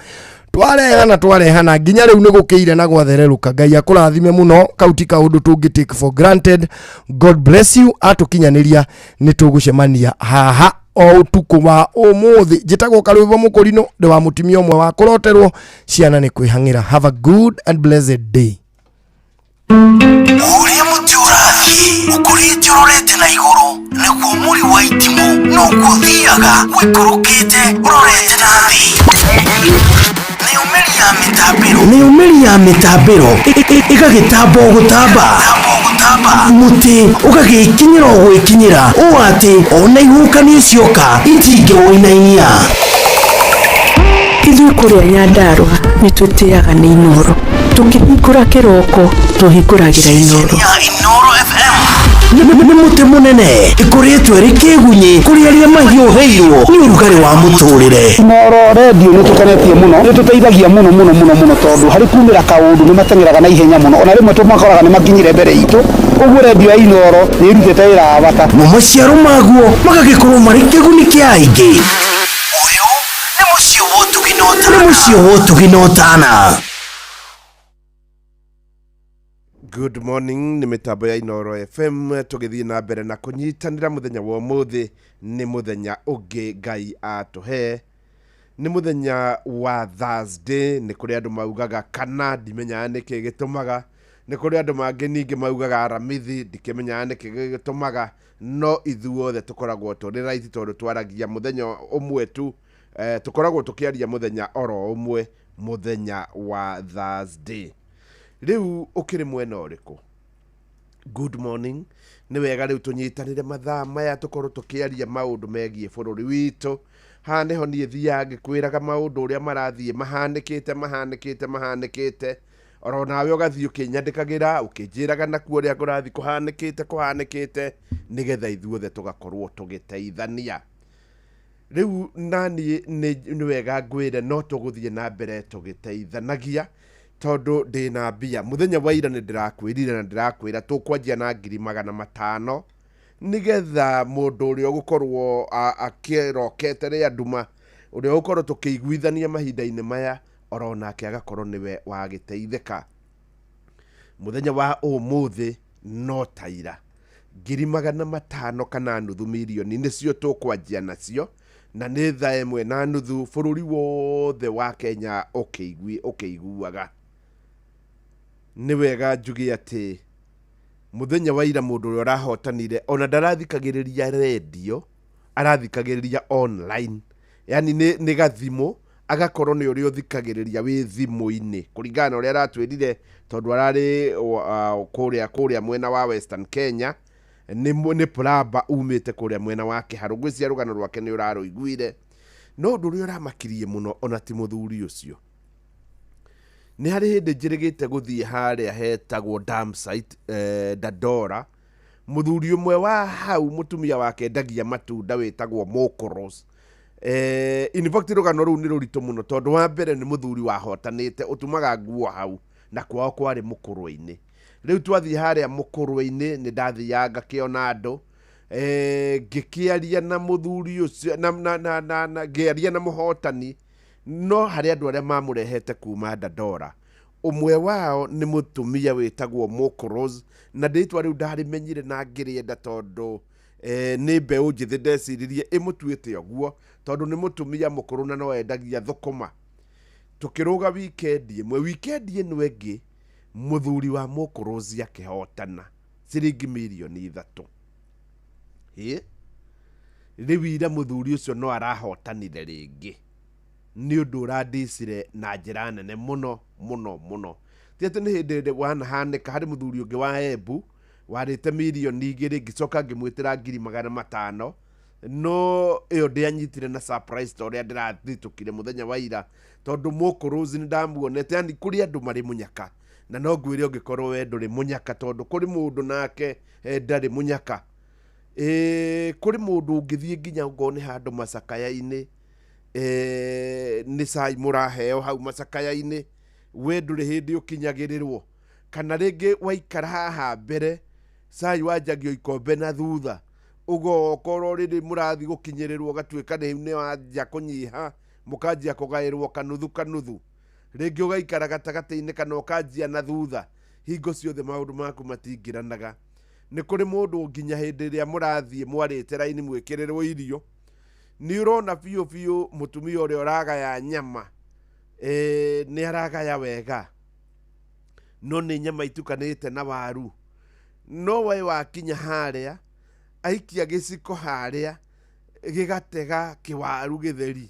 twarehana nginya rĩu nĩ gũkĩire na gwathererũka. Ngai akũrathime mũno. Kau ti kaũndũ tũngĩ take for granted. God bless you. Atũkinyanĩria nĩ tũgũcemania haha o ũtukũ wa ũmũthĩ. Njĩtagwo Karwĩmbo Mũkũrinũ, ndĩ wa mũtumia ũmwe wa kũroterwo ciana nĩ kwĩhang'ĩra. Have a good and blessed day. Ũrĩa mũtĩ ũrathiĩ ũkũrĩte ũrorete na igũrũ nĩguo mũri wa itimũ noguo ũthiaga ũikũrũkĩte ũrorete na thĩ. Nĩyo mĩri ya mĩtambĩro. Nĩyo mĩri ya mĩtambĩro ĩgagĩtamba o gũtamba, mũtĩ ũgagĩkinyĩra o gwĩkinyĩra ũũ atĩ ona ihuhũkanio cioka itingĩwũinainia. Ithuĩ kũrĩa Nyandarũa nĩ twĩtĩaga nĩ Inooro. Tũkĩhingũra kĩroko tũhingũragĩra Inooro. Inooro FM. Nĩ mũtĩ mũnene ĩkũrĩtwo ĩrĩ kĩgunyĩ kũrĩ arĩa mahiũhĩirwo nĩ ũrugarĩ wa mũtũrĩre. Inooro redio nĩ tũkenetie mũno, nĩ tũteithagia mũno mũno mũno mũno tondũ harĩ kumĩra kaũndũ nĩ mateng'eraga na ihenya mũno, ona rĩmwe tũmakoraga nĩ makinyire mbere itũ. Ũguo redio ya Inooro nĩ ĩrutĩte wĩra wa bata. Mo maciaro maguo magagĩkorwo marĩ kĩguni kĩa aingĩ. Nĩ mũciĩ wa ũtugi na ũtana. Nĩ mũciĩ wa ũtugi na ũtana. Good morning, nĩ mĩtambo ya Inooro FM tũgĩthiĩ na mbere na kũnyitanĩra mũthenya wa ũmũthĩ. Nĩ mũthenya ũngĩ Ngai atũhe, nĩ mũthenya wa Thursday. Nĩ kũrĩ andũ maugaga kana ndimenyaga nĩkĩ gĩtũmaga, nĩ kũrĩ andũ mangĩ ningĩ maugaga Aramithi, ndikĩmenyaga nĩkĩ gĩtũmaga, no ithuothe tũkoragwo tũrĩ right tondũ twaragia mũthenya ũmwe tu. Tũkoragwo tũkĩaria mũthenya oro ũmwe, mũthenya wa Thursday. Rĩu ũkĩrĩ mwena ũrĩkũ? Good morning. Nĩ wega rĩu tũnyitanĩre mathaa maya tũkorwo tũkĩaria maũndũ megiĩ bũrũri witũ. Haha nĩho niĩ thiaga ngĩkwĩraga maũndũ ũrĩa marathiĩ mahanĩkĩte mahanĩkĩte mahanĩkĩte, oro nawe ũgathiĩ ũkĩnyandĩkagĩra ũkĩnjĩraga nakuo ũrĩa kũrathiĩ kũhanĩkĩte kũhanĩkĩte, nĩgetha ithuothe tũgakorwo tũgĩteithania. Rĩu naniĩ nĩ wega ngwĩre no tũgũthiĩ na mbere tũgĩteithanagia tondũ ndĩna mbia. Mũthenya wa ira nĩ ndĩrakwĩrire na ndĩrakwĩra tũkwanjia na 500,000 nĩgetha mũndũ ũrĩa ũgũkorwo akĩrokete rĩa nduma, ũrĩa ũgũkorwo tũkĩiguithania mahinda-inĩ maya, oro nake agakorwo nĩwe wagĩteithĩka. Mũthenya wa ũmũthĩ no ta ira, 500,000 kana 500 mirioni nĩcio tũkwanjia nacio, na nĩ thaa 1:30 bũrũri wothe wa Kenya ũkĩiguaga. Nĩ wega njuge atĩ mũthenya wa ira mũndũ ũrĩa ũrahotanire ona ndarathikagĩrĩria redio, arathikagĩrĩria online, yani nĩ gathimũ agakorwo nĩ ũrĩa ũthikagĩrĩria wĩ thimũ-inĩ kũringana na ũrĩa aratwĩrire, tondũ ararĩ kũrĩa mwena wa Western Kenya, nĩ plumber umĩte kũrĩa mwena wa Kĩharũ. Ngwĩciria rũgano rwake nĩ ũrarũiguire. No ũndũ ũrĩa ũramakirie mũno ona ti mũthuri ũcio, nĩ harĩ hĩndĩ njĩrĩgĩte gũthiĩ harĩa hetagwo dam site, Dandora. Mũthuri ũmwe wa hau mũtumia wake endagia matunda wĩtagwo Mokoros. In fact rũgano rũu nĩ rũritũ mũno tondũ wa mbere nĩ mũthuri wahotanĩte ũtumaga nguo hau na kwao kwarĩ mũkũrwe-inĩ. Rĩu twathiĩ harĩa mũkũrwe-inĩ nĩ ndathiaga ngakĩona andũ, ngĩkĩaria na mũthuri ũcio na ngĩaria na mũhotani, no harĩ andũ arĩa mamũrehete kuma Dandora. Ũmwe wao nĩ mũtumia wĩtagwo Mokros, na rĩtwa rĩu ndarĩmenyire na ngĩrĩenda tondũ nĩ mbeũ njĩthĩ ndeciririe ĩmũtuĩte ũguo, tondũ nĩ mũtumia mũkũrũ na no endagia thũkũma. Tũkĩrũga wikendi ĩmwe, wikendi ĩno ĩngĩ mũthuri wa Mokros akĩhotana ciringi mirioni 3. Rĩu ira mũthuri ũcio no arahotanire rĩngĩ nĩ ũndũ ũrandicire na njĩra nene mũno mũno mũno. Ti atĩ nĩ hĩndĩ ĩrĩa wanahanĩka harĩ mũthuri ũngĩ wa Embu warĩte mirioni 2, ngĩcoka ngĩmwĩtĩra 500,000, no ĩyo ndĩanyitire na surprise ta ũrĩa ndĩrathitũkire mũthenya wa ira, tondũ Mokros nĩ ndamuonete. Yani kũrĩ andũ marĩ mũnyaka, na no ngwĩre ũngĩkorwo we ndũrĩ mũnyaka, tondũ kũrĩ mũndũ nake ndarĩ mũnyaka. Kũrĩ mũndũ ũngĩthiĩ nginya ongorwo nĩ handũ macakaya-inĩ, nĩ cai mũraheo hau macakaya-inĩ, we ndũrĩ hĩndĩ ũkinyagĩrĩrwo, kana rĩngĩ waikara haha mbere cai wanjagio ikombe na thutha, ũgokorwo rĩrĩ mũrathiĩ gũkinyĩrĩrwo ũgatuĩka nĩ wanjia kũnyiha, mũkanjia kũgaĩrwo kanuthu kanuthu, rĩngĩ ũgaikara gatagatĩ-inĩ kana ũkanjia na thutha, hingo ciothe maũndũ maku matingĩranaga. Nĩ kũrĩ mũndũ nginya hĩndĩ ĩrĩa mũrathiĩ mwarĩte raini mwĩkĩrĩrwo irio, nĩ ũrona biũ biũ mũtumia ũrĩa ũragaya nyama, nĩ aragaya wega, no nĩ nyama itukanĩte na waru, no we wakinya harĩa aikia gĩciko harĩa gĩgatega kĩwaru gĩtheri.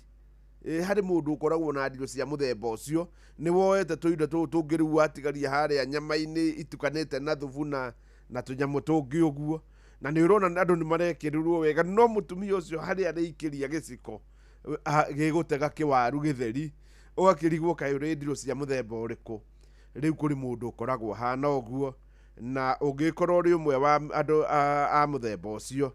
Harĩ mũndũ ũkoragwo na ndirũ cia mũthemba ũcio, nĩ woete tũindo tũu tũngĩ rĩu watigaria harĩa nyama-inĩ itukanĩte na thubu na tũnyamũ tũngĩ ũguo, na nĩ ũrona andũ nĩ marekĩrĩrwo wega, no mũtumia ũcio harĩa arĩikĩria gĩciko gĩgũtega kĩwaru gĩtheri, ũgakĩrigwo kaĩ ũrĩ ndirũ cia mũthemba ũrĩkũ. Rĩu kũrĩ mũndũ ũkoragwo hana ũguo, na ũngĩkorwo ũrĩ ũmwe wa andũ a mũthemba ũcio,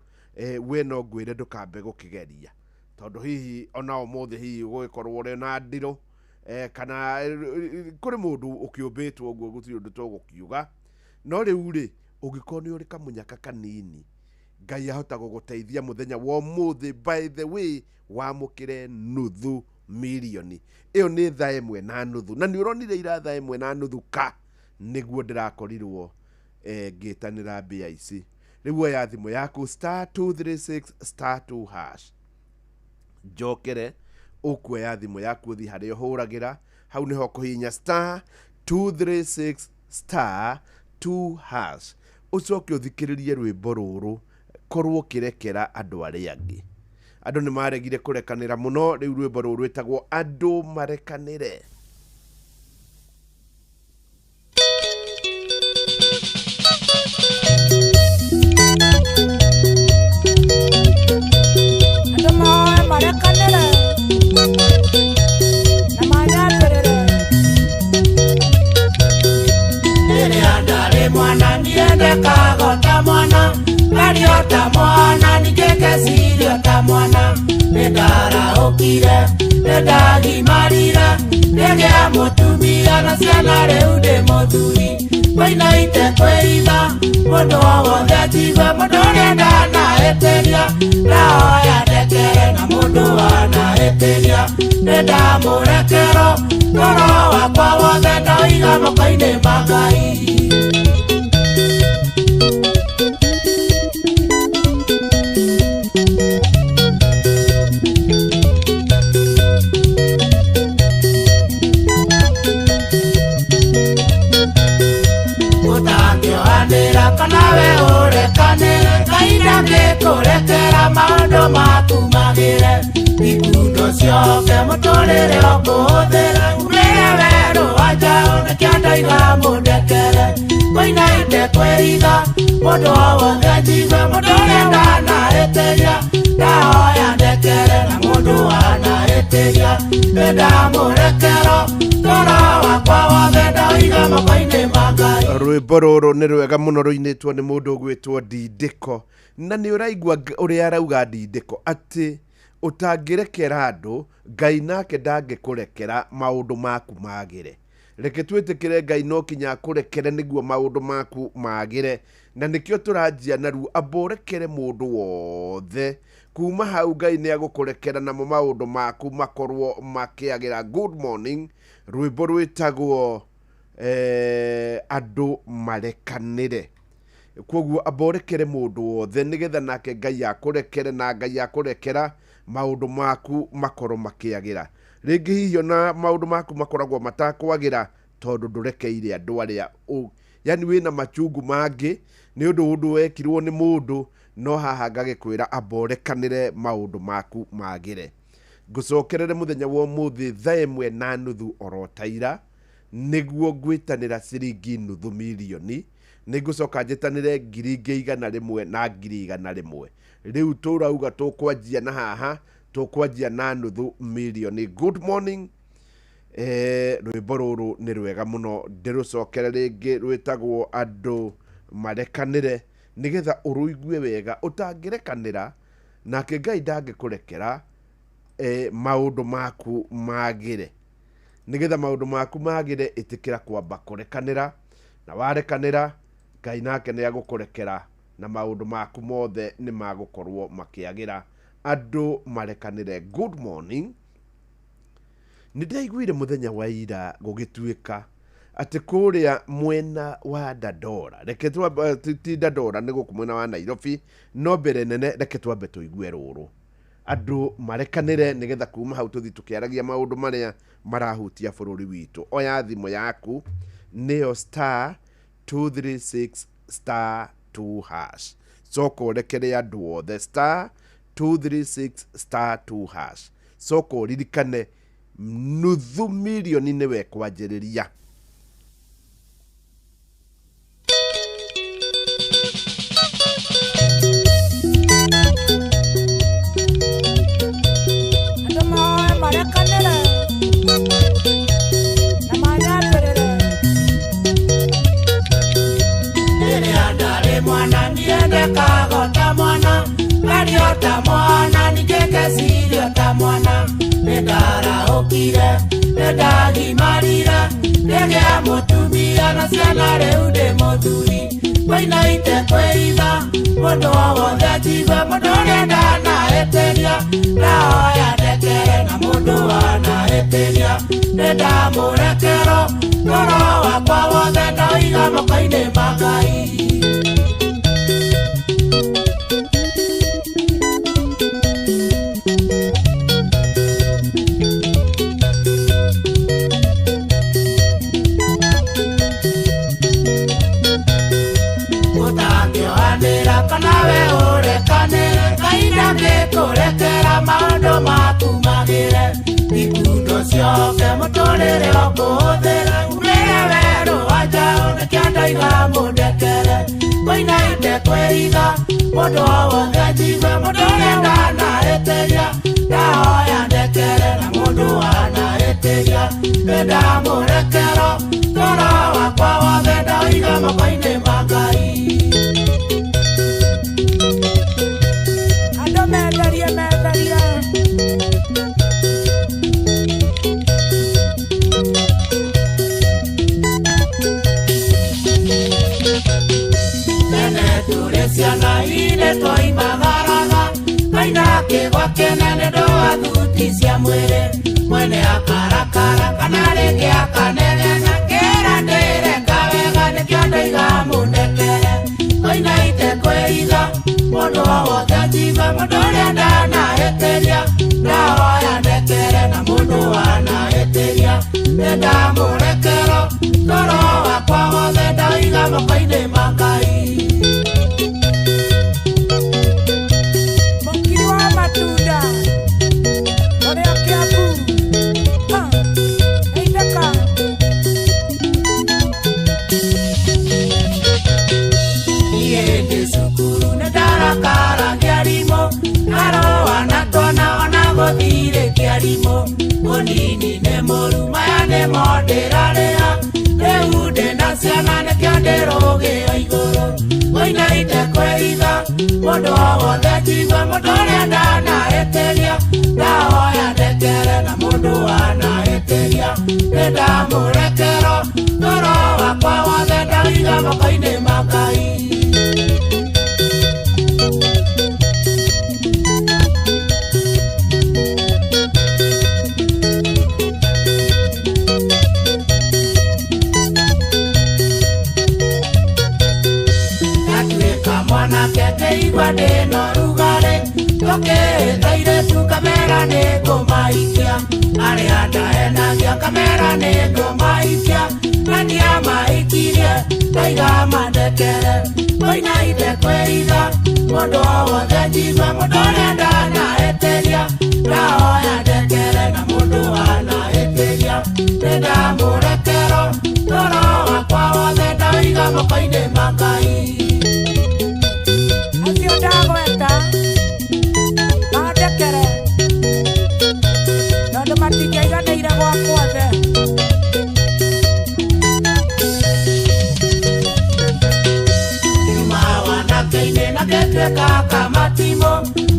we no ngwĩre ndũkambe gũkĩgeria, tondũ hihi ona ũmũthĩ hihi ũgũgĩkorwo ũrĩ na ndirũ, kana kũrĩ mũndũ ũkĩũmbĩtwo ũguo, gũtirĩ ũndũ tũgũkiuga. No rĩu rĩ, ũngĩkorwo nĩ ũrĩ kamũnyaka kanini, Ngai ahota gũgũteithia mũthenya wa ũmũthĩ. By the way, wamũkĩre 500,000. Ĩyo nĩ thaa 1.5, na nĩ ũronire ira thaa 1.5 ka nĩguo ndĩrakorirwo ngĩtanĩra mbia ici. Rĩu oya thimũ yaku *236*2#, njokere ũkuoya thimũ yaku ũthiĩ harĩa ũhũragĩra, hau nĩho ũkũhihinya *236*2#, ũcoke ũthikĩrĩrie rwĩmbo rũrũ, korwo ũkĩrekera andũ arĩa angĩ. Andũ nĩ maregire kũrekanĩra mũno, rĩu rwĩmbo rũrũ rwĩtagwo andũ marekanĩre. Andũ marekanĩre na manyambĩrĩre. Rĩrĩa ndarĩ mwana niendekaga o ta mwana, ngario ta mwana, ningĩ ngeciria ta mwana. Nĩndarahũkire, nĩndagimarire, ngĩgĩa mũtumia na ciana rĩu ndĩ mũthuri. Wainaite kwĩitha, mũndũ o wothe njigue, mũndũ ũrĩa ndanahĩtĩria, ndahoya ndekere, na mũndũ wanahĩtĩria nĩndamũrekera, ngoro wakwa wothe ndaũiga moko-inĩ ma Ngai. Ũtangĩohanĩra kana we ũrekanĩre, Ngai ndangĩkũrekera maũndũ maku magĩre. Ikundo ciothe mũtũrĩre ũkũhũthĩre, umĩre werũ wa njaũ, nĩkĩo ndoiga mũndekere. Wainaite kwĩitha, mũndũ o wothe njigue, mũndũ ũrĩa ndanahĩtĩria, ndahoya ndekere, na mũndũ wanahĩtĩria nĩndamũrekera, ngoro wakwa wothe ndaũiga moko-inĩ ma Ngai. Rwĩmbo rũrũ nĩ rwega mũno, rũinĩtwo nĩ mũndũ ũgwĩtwo Ndindĩko, na nĩ ũraigua ũrĩa arauga Ndindĩko atĩ ũtangĩrekera andũ, Ngai nake ndangĩkũrekera maũndũ maku magĩre. Reke twĩtĩkĩre Ngai no kinya akũrekere nĩguo maũndũ maku magĩre. Na nĩkĩo tũranjia narua, amba ũrekere mũndũ wothe. Kuma hau Ngai nĩ agũkũrekera namo maũndũ maku makorwo makĩagĩra. Good morning. Rwĩmbo rwĩtagwo andũ marekanĩre. Koguo amba ũrekere mũndũ wothe nĩgetha nake Ngai akũrekere, na Ngai akũrekera maũndũ maku makorwo makĩagĩra. Rĩngĩ hihi ona maũndũ maku makoragwo matakwagĩra tondũ ndũrekeire andũ arĩa yani wĩna machungu mangĩ nĩ ũndũ ũndũ wekirwo nĩ mũndũ, no haha ngagĩkwĩra amba ũrekanĩre maũndũ maku magĩre. Ngũcokerere mũthenya wa ũmũthĩ thaa 1:30 oro ta ira, nĩguo ngwĩtanĩra ciringi nuthu mirioni, nĩngũcoka njĩtanĩre ngiri ingĩ 100 na ngiri 100. Rĩu tũrauga tũkwanjia na haha, tũkwanjia na nuthu mirioni. Good morning. Rwĩmbo rũrũ nĩ rwega mũno, ndĩrũcokere rĩngĩ, rwĩtagwo andũ marekanĩre, nĩgetha ũrũigue wega. Ũtangĩrekanĩra nake Ngai ndangĩkũrekera maũndũ maku magĩre. Nĩgetha maũndũ maku magĩre, ĩtĩkĩra kwamba kũrekanĩra, na warekanĩra Ngai nake nĩ agũkũrekera na maũndũ maku mothe nĩ magũkorwo makĩagĩra. Andũ marekanĩre. Good morning. Nĩ ndaiguire mũthenya wa ira gũgĩtuĩka atĩ kũrĩa mwena wa Dandora, reke twambe, ti Dandora, nĩ gũkũ mwena wa Nairobi, no mbere nene reke twambe tũigue rũrũ. Andũ marekanĩre nĩgetha kuma hau tũthiĩ tũkĩaragia maũndũ marĩa marahutia bũrũri witũ. Oya thimũ yaku, nĩyo star 236 star 2 hash. Coka ũrekere andũ othe star 236 star 2 hash. Coka ũririkane nuthu mirioni nĩwe kwanjĩrĩria. Mwana ningekeciria ta mwana, nĩndaraũkire, nĩndagimarire, ngĩgĩa mũtumia na ciana rĩu ndĩ mũthuri. Wainaite kwĩitha mũndũ o wothe njigue, mũndũ ũrĩa ndanahĩtĩria ndahoya ndekere, na mũndũ wanahĩtĩria nĩndamũrekero, ngoro wakwa wothe ndaũiga moko-inĩ ma Ngai. Kana we ũrekanĩre, Ngai ndangĩkũrekera maũndũ maku magĩre. Ikundo ciothe mũtũrĩre ũkũhũthĩre, umĩre werũ wa njaũ, nĩkĩo ndoiga mũndekere. Wainaite kwĩitha mũndũ o wothe njigue, mũndũ ũrĩa ndanahĩtĩria ndahoya ndekere, na mũndũ wanahĩtĩria nĩndamũrekero, ngoro wakwa wothe ndaũiga moko-inĩ ma Ngai. Ciana ine twoimagaraga, kaina kĩgwa kĩnene ndũa thuti cia mwĩrĩ, mwene akarakara kana rĩngĩ akanegena, kĩra ndĩreka wega nĩkĩo ndoiga mũndekere. Koinaite kwĩitha mũndũ o wothe njigue, mũndũ ũrĩa ndanahĩtĩria ndahoya ndekere, na mũndũ wanahĩtĩria nĩndamũrekero, ngoro wakwa wothe ndaũiga moko-inĩ ma Ngai. Matunda ũrĩa Kĩambu, itheka. Niĩ ndĩ cukuru nĩndarakara kĩarimũ, ngarũa na twana ona gũthirĩ kĩarimũ. Mũnini nĩ mũru, maya nĩmo ndĩrarĩa, rĩu ndĩna ciana nĩkĩo ndĩrũgĩo igũrũ. Wainaite kwĩitha mũndũ o wothe njigue, mũndũ ũrĩa ndanahĩtĩria ndahoya ndekere, na mũndũ wanahĩtĩria nĩndamũrekero, Njũkĩte airĩtu kamera nĩ ngũmaikia arĩa ndahenagia kamera nĩ ngũmaikia na ndiamaikirie ndaiga mandekere koinaite kwĩitha mũndũ o wothe njigue mũndũ ũrĩa ndanahĩtĩria ndahoya ndekere na mũndũ wanahĩtĩria nĩndamũrekero toro wakwa wothe ndaũiga moko-inĩ ma Ngai. Acio ndagweta mandekere tondũ matingĩaiganĩire gwakwa othe. Nyuma wanake-inĩ na ngĩtuĩka kamatimũ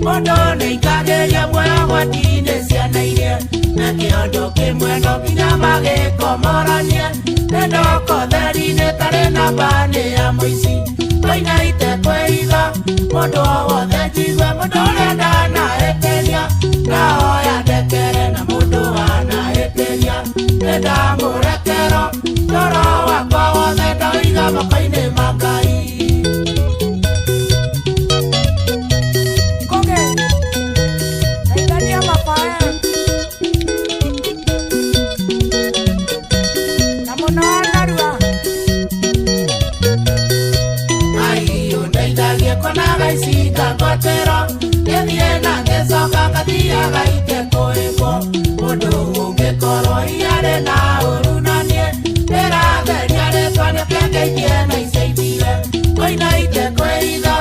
mũndũ nĩaikagĩria muoyo gwati-inĩ ciana iria na kĩondo kĩmwe no nginya magĩkomoranie nĩndoka ũtheri-inĩ tarĩ namba nĩ ya mũici koinaite kwĩitha mũndũ o wothe njigue mũndũ ũrĩa ndanahĩtĩria ndahoya ndekere na mũndũ wanahĩtĩria nĩndamũrekero toro wakwa wothe ndaũiga moko-inĩ ma Ngai. Koge teithania mabae na mũno narua. Ngai ũndeithagie kuonaga ici ngagwatĩro ngĩthiĩ na ngĩcoka ngathiaga itekũĩkwo mũndũ ũngĩkorwo iarĩ na ũru na niĩ ndĩrageria rĩtwa nĩke ngeitie na icaithire koina itekwĩitha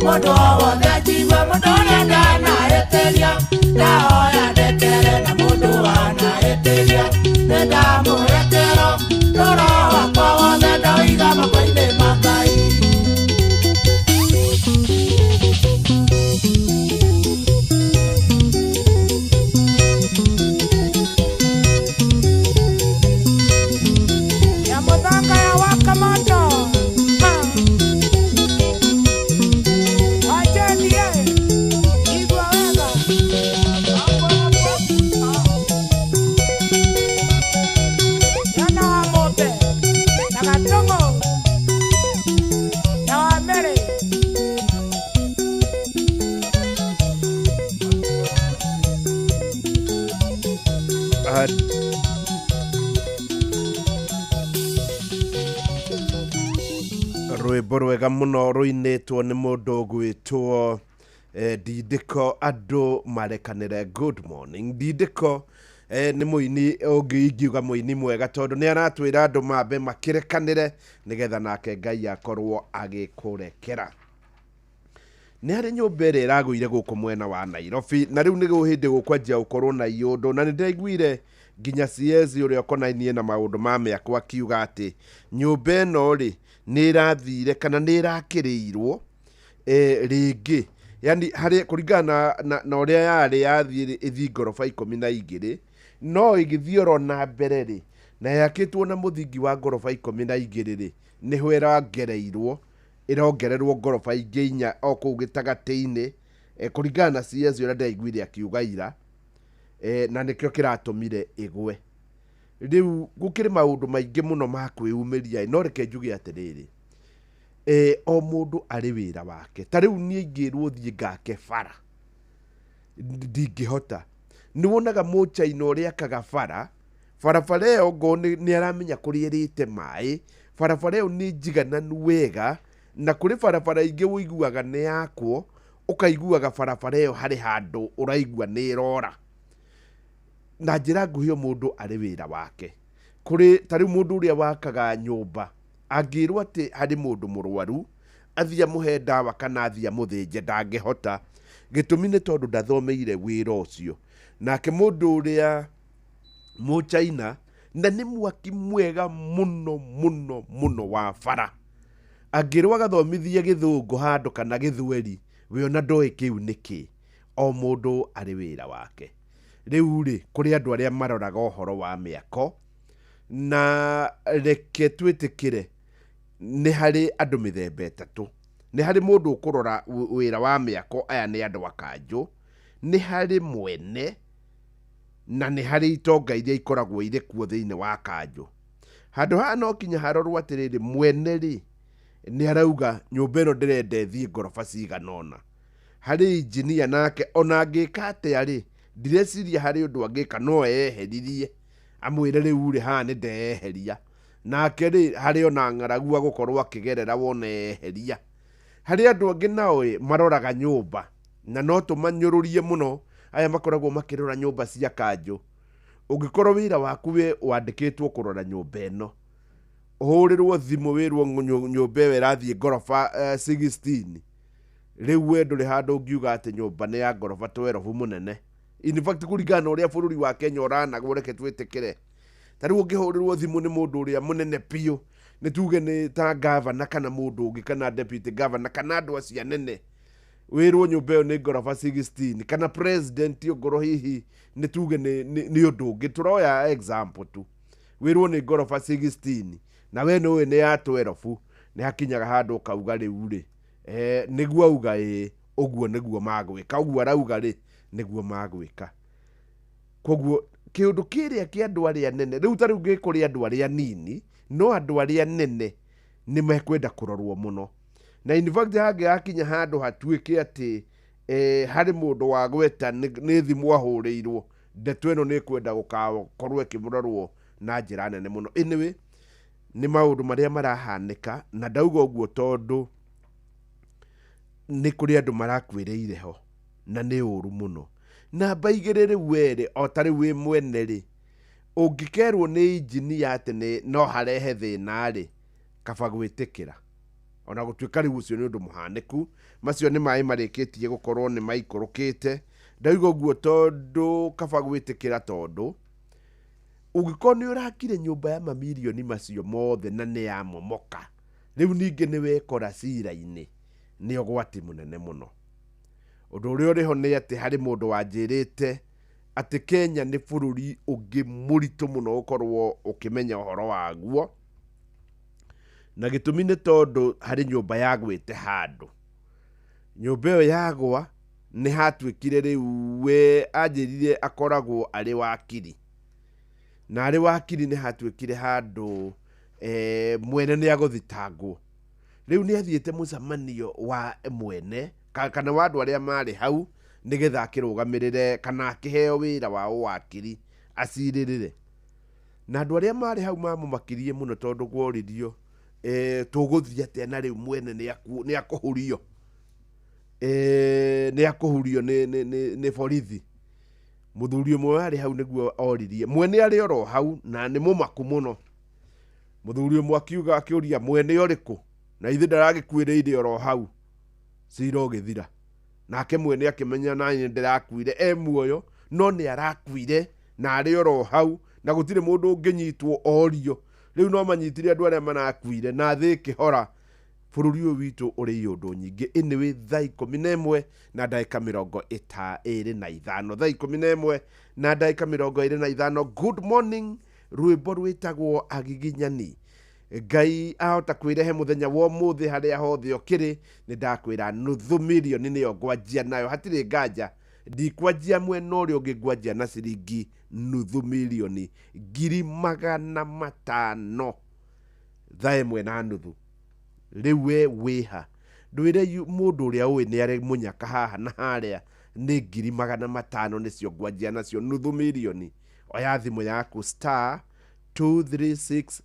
mũndũ o wothe njigue mũndũ ũrĩa ndanahĩtĩria ndahoya ndekere na mũndũ wanahĩtĩria nĩndamũrekero toro wakwa wothe ndaũiga moko-inĩ ma Ngai. Ya mũthanga ya waka moto. Wachenie igua wega. Yana wa ng'ombe na Gatongo na wa Mary. Rwĩmbo rwega mũno rũinĩtwo nĩ mũndũ ũgwĩtwo Ndindĩko andũ marekanĩre. Good morning Ndindĩko. Nĩ mũini ũngĩ ingiuga mũini mwega tondũ nĩ aratwĩra andũ mambe makĩrekanĩre nĩgetha nake Ngai akorwo agĩkũrekera. Nĩ harĩ nyũmba ĩrĩa ĩragũire gũkũ mwena wa Nairobi na rĩu nĩguo hĩndĩ gũkwanjia gũkorwo na iũndũ na nĩ ndĩraiguire nginya CS ũrĩa ũkonainie na maũndũ ma mĩako akiuga atĩ nyũmba ĩno rĩ nĩ ĩrathire kana nĩ ĩrakĩrĩirwo rĩngĩ yani harĩ kũringana na ũrĩa yarĩ yathiĩ ĩthiĩ ngoroba 12 no ĩgĩthiĩ oro na mbere rĩ na yakĩtwo na mũthingi wa ngoroba 12 rĩ nĩho ĩrongereirwo ĩrongererwo ngoroba ingĩ 4 o kũu gĩtagatĩ-inĩ kũringana na CS ũrĩa ndĩraiguire akiuga ira na nĩkĩo kĩratũmire ĩgwe. Rĩu gũkĩrĩ maũndũ maingĩ mũno ma kwĩyumĩria no reke njuge atĩrĩrĩ o mũndũ arĩ wĩra wake. Ta rĩu niĩ ingĩrwo thiĩ ngake bara ndingĩhota. Nĩ wonaga mũchaina ũrĩa akaga bara barabara ĩyo ngo nĩ aramenya kũrĩa ĩrĩte maĩ barabara ĩyo nĩ njigananu wega na kũrĩ barabara ingĩ ũiguaga nĩ yakwo ũkaiguaga barabara ĩyo harĩ handũ ũraigua nĩ ĩrora. Na njĩra nguhĩ o mũndũ arĩ wĩra wake. Kũrĩ ta rĩu mũndũ ũrĩa wakaga nyũmba angĩrwo atĩ harĩ mũndũ mũrwaru athiĩ amũhe ndawa kana athiĩ amũthĩnje ndangĩhota. Gĩtũmi nĩ tondũ ndathomeire wĩra ũcio. Nake mũndũ ũrĩa mũchaina na nĩ mwaki mwega mũno mũno mũno wa bara angĩrwo agathomithie gĩthũngũ handũ kana gĩthweri we ona ndoĩ kĩu nĩkĩ. O mũndũ arĩ wĩra wake. Rĩu rĩ kũrĩ andũ arĩa maroraga ũhoro wa mĩako na reke twĩtĩkĩre nĩ harĩ andũ mĩthemba ĩtatũ. Nĩ harĩ mũndũ ũkũrora wĩra wa mĩako aya nĩ andũ a kanjũ, nĩ harĩ mwene na nĩ harĩ itonga iria ikoragwo irĩ kuo thĩinĩ wa kanjũ. Handũ haha no kinya harorwo atĩrĩrĩ mwene rĩ nĩ arauga nyũmba ĩno ndĩrenda ĩthiĩ ngoroba cigana ũna. Harĩ injinia nake ona angĩka atĩa rĩ, ndireciria harĩ ũndũ angĩka no eyeheririe amwĩre rĩu rĩ haha nĩ ndeyeheria. Nake rĩ harĩ ona ng'aragu agũkorwo akĩgerera wona eyeheria. Harĩ andũ angĩ nao ĩ maroraga nyũmba na no tũmanyũrũrie mũno aya makoragwo makĩrora nyũmba cia kanjũ. Ũngĩkorwo wĩra waku we wandĩkĩtwo kũrora nyũmba ĩno, ũhũrĩrwo thimũ wĩrwo nyũmba ĩyo ĩrathiĩ ngoroba 16, rĩu we ndũrĩ handũ ũngiuga atĩ nyũmba nĩ ya ngoroba 12 mũnene. In fact kũringana na ũrĩa bũrũri wa Kenya ũranagwo, reke twĩtĩkĩre. Ta rĩu ũngĩhũrĩrwo thimũ nĩ mũndũ ũrĩa mũnene biũ, nĩ tuge nĩ ta gavana kana mũndũ ũngĩ kana deputy governor kana andũ acio anene, wĩrwo nyũmba ĩyo nĩ ngoroba 16 kana president ongorwo hihi nĩ tuge nĩ ũndũ ũngĩ, tũroya example tu, wĩrwo nĩ ngoroba 16 na we nĩũĩ nĩ ya 12, nĩ hakinyaga handũ ũkauga rĩu rĩ nĩguo auga ĩĩ ũguo nĩguo magwĩka, ũguo arauga rĩ nĩguo magwĩka. Koguo kĩũndũ kĩrĩa kĩa andũ arĩa nene rĩu ta rĩu gĩ kũrĩ andũ arĩa nini, no andũ arĩa nene nĩ mekwenda kũrorwo mũno. Na in fact hangĩgakinya handũ hatuĩke atĩ harĩ mũndũ wa gweta nĩ thimũ ahũrĩirwo, ndeto ĩno nĩ ĩkwenda gũgakorwo ĩkĩrorwo na njĩra nene mũno. Anyway, nĩ maũndũ marĩa marahanĩka, na ndauga ũguo tondũ nĩ kũrĩ andũ marakuĩrĩire ho na nĩ ũru mũno. Namba igĩrĩ rĩu werĩ o ta rĩu wĩ mwene rĩ, ũngĩkerwo nĩ injinia atĩ nĩ no harehe thĩna rĩ, kaba gwĩtĩkĩra. Ona gũtuĩka rĩu ũcio nĩ ũndũ mũhanĩku, macio nĩ maĩ marĩkĩtie gũkorwo nĩ maikũrũkĩte. Ndauga ũguo tondũ kaba gwĩtĩkĩra, tondũ ũngĩkorwo nĩ ũrakire nyũmba ya mamirioni macio mothe na nĩ yamomoka, rĩu ningĩ nĩ wekora cira-inĩ, nĩ ũgwati mũnene mũno. Ũndũ ũrĩa ũrĩ ho nĩ atĩ harĩ mũndũ wanjĩrĩte atĩ Kenya nĩ bũrũri ũngĩ mũritũ mũno gũkorwo ũkĩmenya ũhoro waguo, na gĩtũmi nĩ tondũ harĩ nyũmba yagwĩte handũ. Nyũmba ĩyo yagwa nĩ hatuĩkire rĩu we anjĩrire akoragwo arĩ wakiri, na arĩ wakiri nĩ hatuĩkire handũ mwene nĩ agũthitangwo. Rĩu nĩ athiĩte mũcemanio wa mwene kana wa andũ arĩa marĩ hau nĩgetha akĩrũgamĩrĩre kana akĩheo wĩra wa ũwakiri acirĩrĩre. Na andũ arĩa marĩ hau mamũmakirie mũno tondũ kworirio tũgũthiĩ atĩa na rĩu mwene nĩ akũhurio, nĩ akũhurio nĩ borithi. Mũthuri ũmwe warĩ hau nĩguo oririe mwene arĩ oro hau na nĩ mũmaku mũno. Mũthuri ũmwe akiuga akĩũria mwene ũrĩkũ, na ithe ndaragĩkuĩrĩire oro hau, cira ũgĩthira. Nake mwene akĩmenya na niĩ ndĩrakuire e muoyo, no nĩ arakuire na arĩ oro hau na gũtirĩ mũndũ ũngĩnyitwo orio. Rĩu no manyitire andũ arĩa marakuire na thĩ ĩkĩhora. Bũrũri ũyũ witũ ũrĩ iũndũ nyingĩ. Anyway, thaa 11 na ndagĩka 25, thaa 11 na ndagĩka 25. Good morning, rwĩmbo rwĩtagwo Agiginyani. Ngai ahota kwĩrehe mũthenya wa ũmũthĩ harĩa hothe ũkĩrĩ, nĩ ndakwĩra nuthu mirioni nĩyo ngwanjia nayo, hatirĩ nganja. Ndikwanjia mwena ũrĩa ũngĩ, ngwanjia na ciringi nuthu mirioni 500,000 thaa 1:30. Rĩu we wĩha ndwĩre mũndũ ũrĩa ũĩ nĩ arĩ mũnyaka haha na harĩa, nĩ 500,000 nĩcio ngwanjia nacio nuthu mirioni. Oya thimũ yaku *236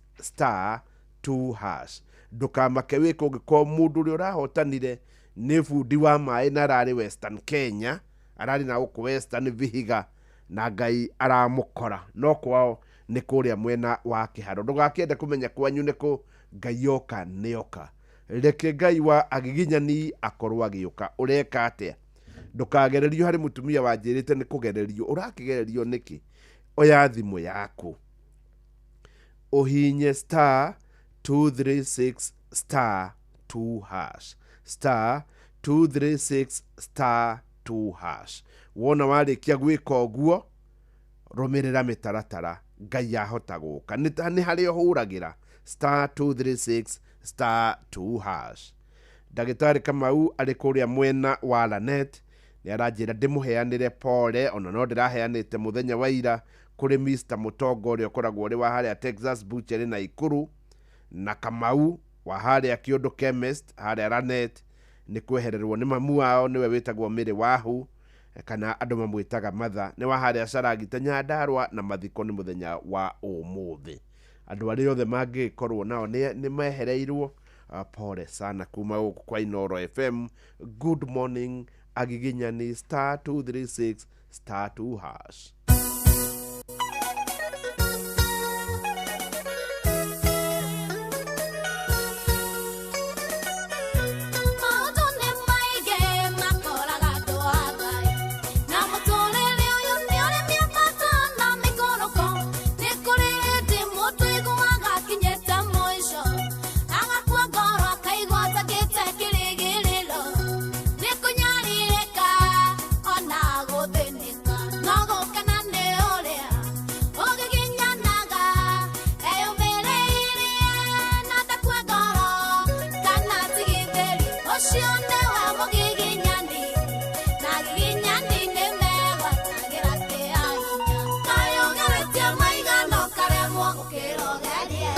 *2#. Ndũkamake wĩka ũngĩkorwo mũndũ ũrĩa ũrahotanire nĩ bundi wa maĩ na ararĩ Western Kenya, ararĩ na gũkũ Western Vihiga, na Ngai aramũkora, no kwao nĩ kũrĩa mwena wa Kĩharo. Ndũgakĩende kũmenya kwanyu nĩkũ, Ngai oka nĩ oka. Reke Ngai wa agiginyani akorwo agĩũka. Ũreka atĩa? Ndũkagererio harĩ mũtumia wanjĩrĩte nĩ kũgererio. Ũrakĩgererio nĩkĩ? Oya thimũ yaku ũhinye *236 *2#, *236 *2#. Wona warĩkia gwĩka ũguo, rũmĩrĩra mĩtaratara, Ngai ahota gũka. Nĩ harĩa ũhũragĩra *236 *2#. Ndagĩtarĩ Kamau arĩ kũrĩa mwena wa Lanet nĩ aranjĩra ndĩmũheanĩre pole, ona no ndĩraheanĩte mũthenya wa ira kũrĩ Mr. Mũtongo ũrĩa ũkoragwo ũrĩ wa harĩa Texas Butchery na Ikuru, na Kamau wa harĩa Kĩũndũ Chemist harĩa Lanet Nĩ kwehererwo nĩ mamu wao, nĩwe wĩtagwo Mary Wahu kana andũ mamwĩtaga Matha, nĩ wa harĩa Caragita Nyandarua, na mathiko nĩ mũthenya wa ũmũthĩ. Andũ arĩa othe mangĩkorwo nao nĩ mehereirwo, pole sana kuma gũkũ kwa Inooro FM. Good morning agiginyani star 236 star 2 hash. Maũndũ nĩ maingĩ makoraga andũ a Ngai, na mũtũrĩre ũyũ nĩ ũrĩ mĩambato na mĩikũrũko. Nĩ kũrĩ hĩndĩ mũndũ aiguaga akinyĩte mũico, agakua ngoro akaigua atakĩte kĩrĩgĩrĩro. Nĩ kũnyarirĩka ona gũthĩnĩka, no gũkena nĩ ũrĩa ũgiginyanaga. Eyũmĩrĩirie na ndakue ngoro kana atigithĩrie, ũcio nĩwe mũgiginyani, na agiginyani nĩmegwatagĩra kĩa hinya. Kaĩ ũgeretie maigana ũkaremwo gũkĩra ũgerie,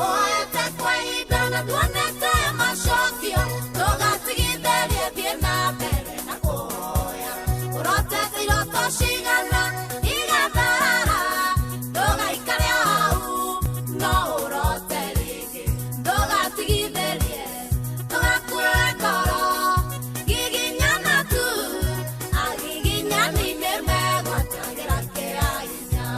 ũhoete kwa ihinda na nduonete macokio, ndũgatigithĩrie, thiĩ na mbere na kũhoya. Ũrotete iroto cigana igatharara, ndũgaikare hau no ũrote rĩngĩ, ndũgatigithĩrie, ndũgakue ngoro. Giginyana tu, agiginyani nĩmegwatagĩra kĩa hinya.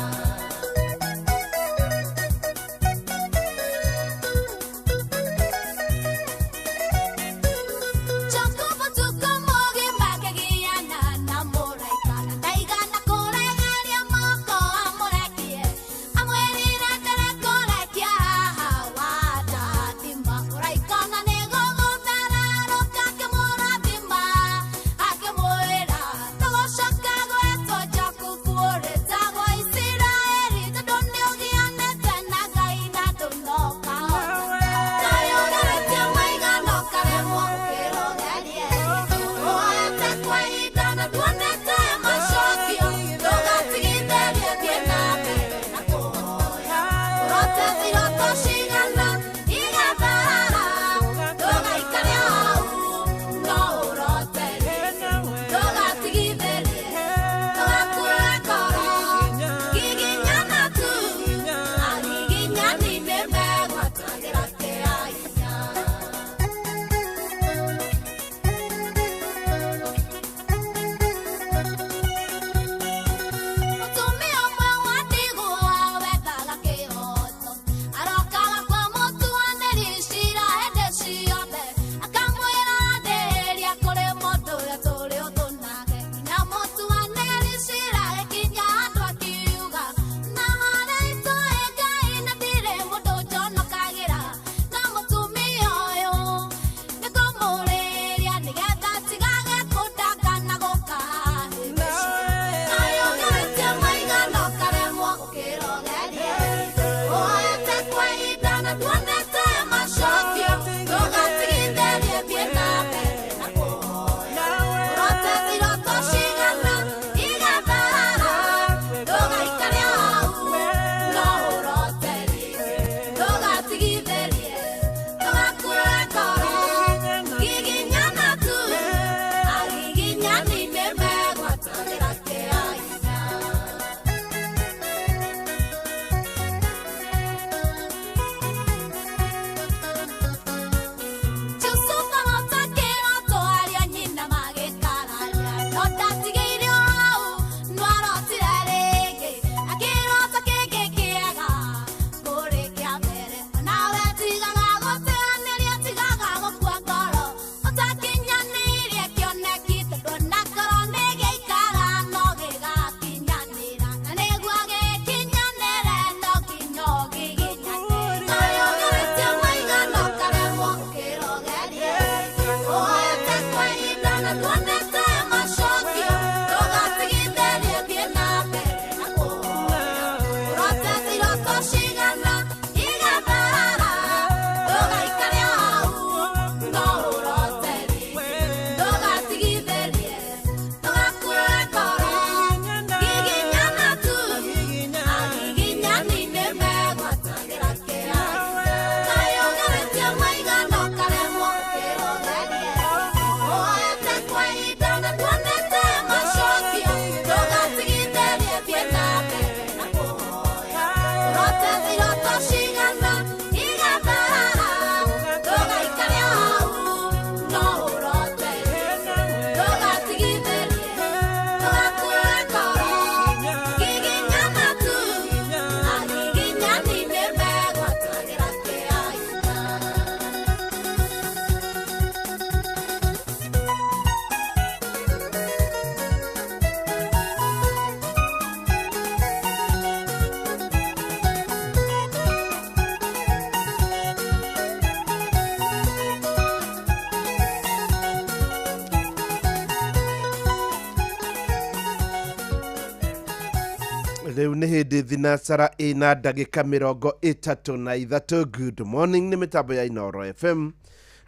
Rĩu nĩ hĩndĩ thinacara ĩna ndagĩka 33. Good morning, nĩ mĩtambo ya Inooro FM.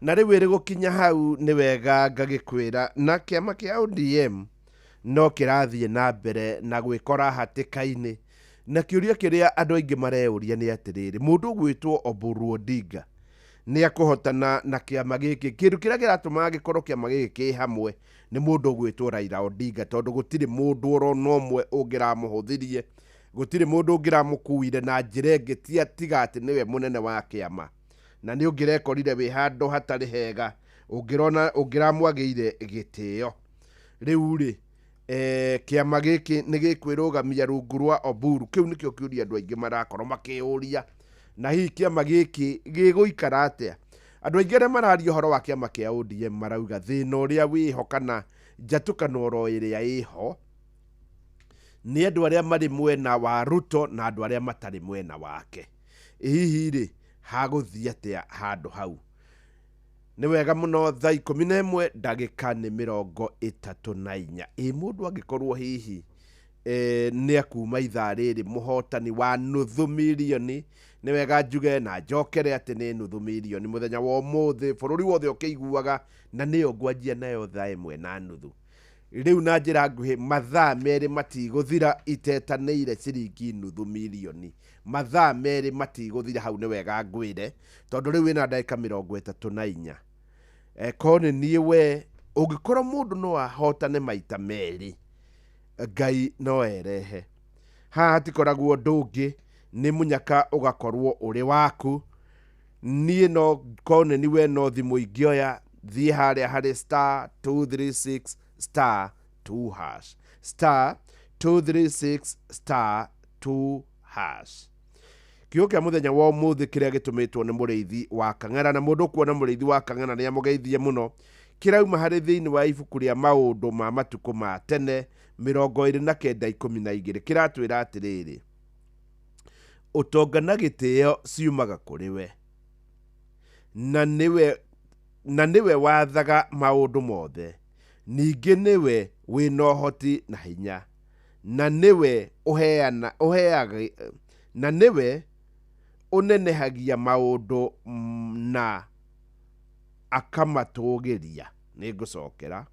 Na rĩu ĩrĩ gũkinya hau nĩ wega ngagĩkwĩra na kĩama kĩa ODM no kĩrathiĩ na mbere na gwĩkora hatĩka-inĩ. Na kĩũria kĩrĩa andũ aingĩ mareyũria nĩ atĩrĩrĩ, mũndũ ũgwĩtwo Oburu Odinga nĩ akũhotana na kĩama gĩkĩ? Kĩndũ kĩrĩa kĩratũma gĩkorwo kĩama gĩkĩ kĩ hamwe nĩ mũndũ ũgwĩtwo Raila Odinga, tondũ gũtirĩ mũndũ orona ũmwe ũngĩramũhũthirie, gũtirĩ mũndũ ũngĩramũkuire na njĩra ĩngĩ tiga atĩ nĩwe mũnene wa kĩama. Na nĩ ũngĩrekorire wĩ handũ hatarĩ hega, ũngĩrona ũngĩramwagĩire gĩtĩo. Rĩu rĩ, kĩama gĩkĩ nĩ gĩkwĩrũgamia rungu rwa Oburu? Kĩu nĩkĩo kĩũria andũ aingĩ marakorwo makĩyũria. Na hihi kĩama gĩkĩ gĩgũikara atĩa? Andũ aingĩ arĩa mararia ũhoro wa kĩama kĩa ODM marauga thĩna ũrĩa wĩho kana njatũkano oro ĩrĩa ĩho nĩ andũ arĩa marĩ mwena wa Ruto na andũ arĩa matarĩ mwena wake. Hihi rĩ, hagũthiĩ atĩa handũ hau? Nĩ wega mũno, thaa 11 ndagĩka nĩ 34. Ĩ mũndũ angĩkorwo hihi nĩ akuma ithaa rĩrĩ mũhotani wa nuthu mirioni, nĩ wega njuge na njokere atĩ nĩ nuthu mirioni mũthenya wa ũmũthĩ, bũrũri wothe ũkĩiguaga, na nĩyo ngwanjia nayo thaa 1:30. Rĩu na njĩra nguhĩ mathaa 2 matigũthira itetanĩire ciringi nuthu mirioni. Mathaa 2 matigũthira hau, nĩ wega ngwĩre, tondũ rĩu wĩna ndagĩka 34. Ko nĩ niĩ we, ũngĩkorwo mũndũ no ahotane maita 2, Ngai no erehe. Haha hatikoragwo ũndũ ũngĩ, nĩ mũnyaka ũgakorwo ũrĩ waku. Niĩ no ko nĩ we, no thimũ ingĩoya, thiĩ harĩa harĩ star 236 star 2 hash, star 236 star 2 hash. Kiugo kĩa mũthenya wa ũmũthĩ kĩrĩa gĩtũmĩtwo nĩ mũrĩithi wa Kang'ara, na mũndũ ũkuona mũrĩithi wa Kang'ara nĩ amũgeithie mũno, kĩrauma harĩ thĩinĩ wa ibuku rĩa maũndũ ma matukũ ma tene 29:12. Kĩratwĩra atĩrĩrĩ, ũtonga na gĩtĩo ciumaga kũrĩ we, na nĩwe wathaga maũndũ mothe, ningĩ nĩwe wĩna ũhoti na hinya, na nĩwe ũheana ũheaga, na nĩwe ũnenehagia maũndũ na akamatũgĩria. Nĩ ngũcokera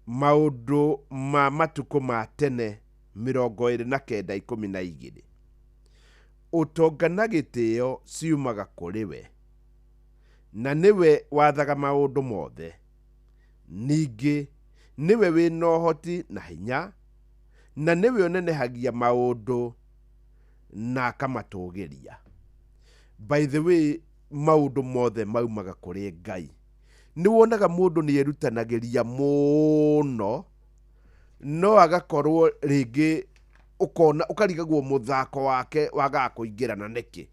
maũndũ ma matukũ ma tene 29:12. Ũtonga na gĩtĩo ciumaga kũrĩ we, na nĩwe wathaga maũndũ mothe, ningĩ nĩwe wĩna ũhoti na hinya, na nĩwe ũnenehagia maũndũ na akamatũgĩria. By the way, maũndũ mothe maumaga kũrĩ Ngai. Nĩ wonaga mũndũ nĩ erutanagĩria mũno, no agakorwo rĩngĩ ũkona ũkarigagwo mũthako wake wagaga kũingĩrana nĩkĩ.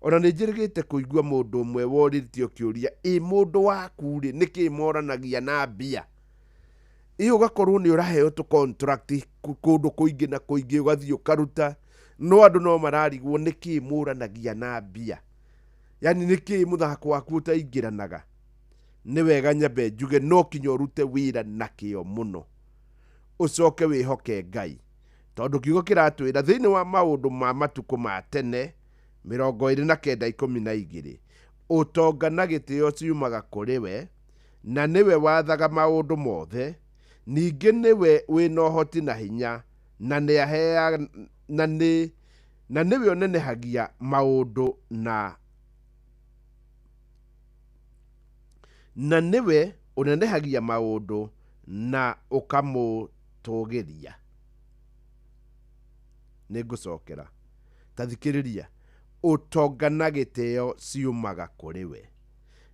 Ona nĩ njĩrĩgĩte kũigua mũndũ ũmwe worĩtio kĩũria, ĩ mũndũ waku rĩ, nĩkĩ moranagia na mbia? Ĩ ũgakorwo nĩ ũraheo tũ contract kũndũ kũingĩ na kũingĩ, ũgathiĩ ũkaruta, no andũ no mararigwo nĩkĩ mũranagia na mbia, yani nĩkĩ mũthako waku ũtaingĩranaga. Nĩ wega nyambe njuge no kinya ũrute wĩra na kĩo mũno, ũcoke wĩhoke Ngai, tondũ kiugo kĩratwĩra thĩinĩ wa maũndũ ma matukũ ma tene 29:12, ũtonga na gĩtĩo ciumaga kũrĩ we, na nĩwe wathaga maũndũ mothe, ningĩ nĩwe wĩna ũhoti na hinya, na nĩ na nĩ na nĩwe ũnenehagia maũndũ na na nĩwe ũnenehagia maũndũ na ũkamũtũgĩria. Nĩ ngũcokera, ta thikĩrĩria, ũtonga na gĩtĩo ciumaga kũrĩ we,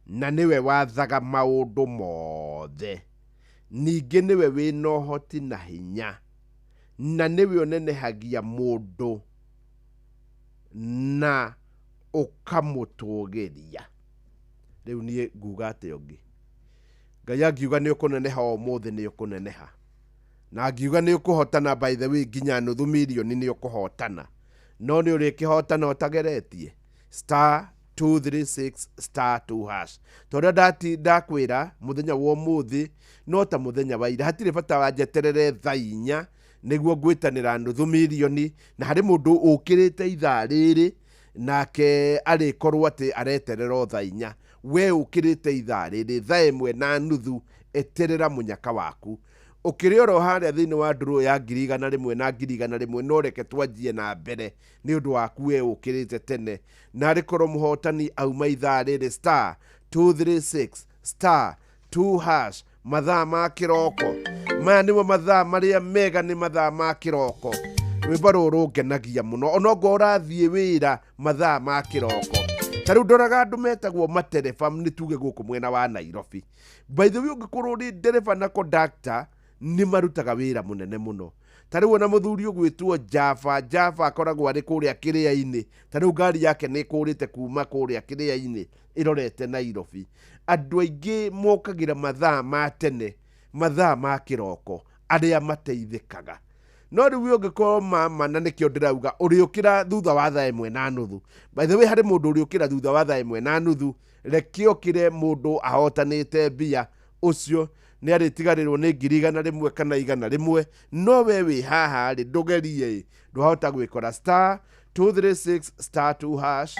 na nĩwe wathaga maũndũ mothe, ningĩ nĩwe wĩna ũhoti na hinya, na nĩwe ũnenehagia mũndũ na ũkamũtũgĩria. Rĩu niĩ nguga atĩa ũngĩ? Ngai angiuga nĩ ũkũneneha ũmũthĩ, nĩ ũkũneneha, na angiuga nĩ ũkũhotana, by the way, nginya nuthu mirioni nĩ ũkũhotana, no nĩ ũrĩkĩhotana ũtageretie. Star 236 star 2 hash. Tondũ ndakwĩra mũthenya wa ũmũthĩ no ta mũthenya wa ira, hatirĩ bata wa njeterere thaa 4. Nĩguo ngwĩtanĩra nuthu mirioni, na harĩ mũndũ ũkĩrĩte ithaa rĩrĩ nake arĩkorwo atĩ areterera o thaa inya. We ũkĩrĩte ithaa rĩrĩ thaa ĩmwe na nuthu, eterera mũnyaka waku. Ũkĩrĩ oro harĩa thĩinĩ wa ndũrũ ya 100,000 na 100,000, no reke twanjie na mbere nĩ ũndũ waku we ũkĩrĩte tene. Na arĩkorwo mũhotani auma ithaa rĩrĩ star 236 star 2 hash mathaa ma kĩroko. Maya nĩmo mathaa marĩa mega, nĩ mathaa ma kĩroko. Rwĩmbo rũrũ rũngenagia mũno onokorwo ũrathiĩ wĩra mathaa ma kĩroko. Ta rĩu ndoraga andũ metagwo matereba, nĩ tuge gũkũ mwena wa Nairobi. By the way, ũngĩkorwo ũrĩ ndereba na conductor, nĩ marutaga wĩra mũnene mũno. Ta rĩu ona mũthuri ũgwĩtwo Java, Java akoragwo arĩ kũrĩa kĩrĩa-inĩ. Ta rĩu ngari yake nĩ ĩkũrĩte kuma kũrĩa kĩrĩa-inĩ ĩrorete Nairobi. Andũ aingĩ mokagĩra mathaa ma tene, mathaa ma kĩroko, arĩa mateithĩkaga. No rĩu ũngĩkorwo mama, na nĩkĩo ndĩrauga ũrĩũkĩra thutha wa thaa ĩmwe na nuthu. By the way, harĩ mũndũ ũrĩũkĩra thutha wa thaa ĩmwe na nuthu, reke okĩre mũndũ ahotanĩte mbia, ũcio nĩ arĩtigarĩrwo nĩ 100,000 kana 100, no we wĩ haha rĩ, ndũgerie ĩ, ndwahota gwĩkora star 236 star 2 hash.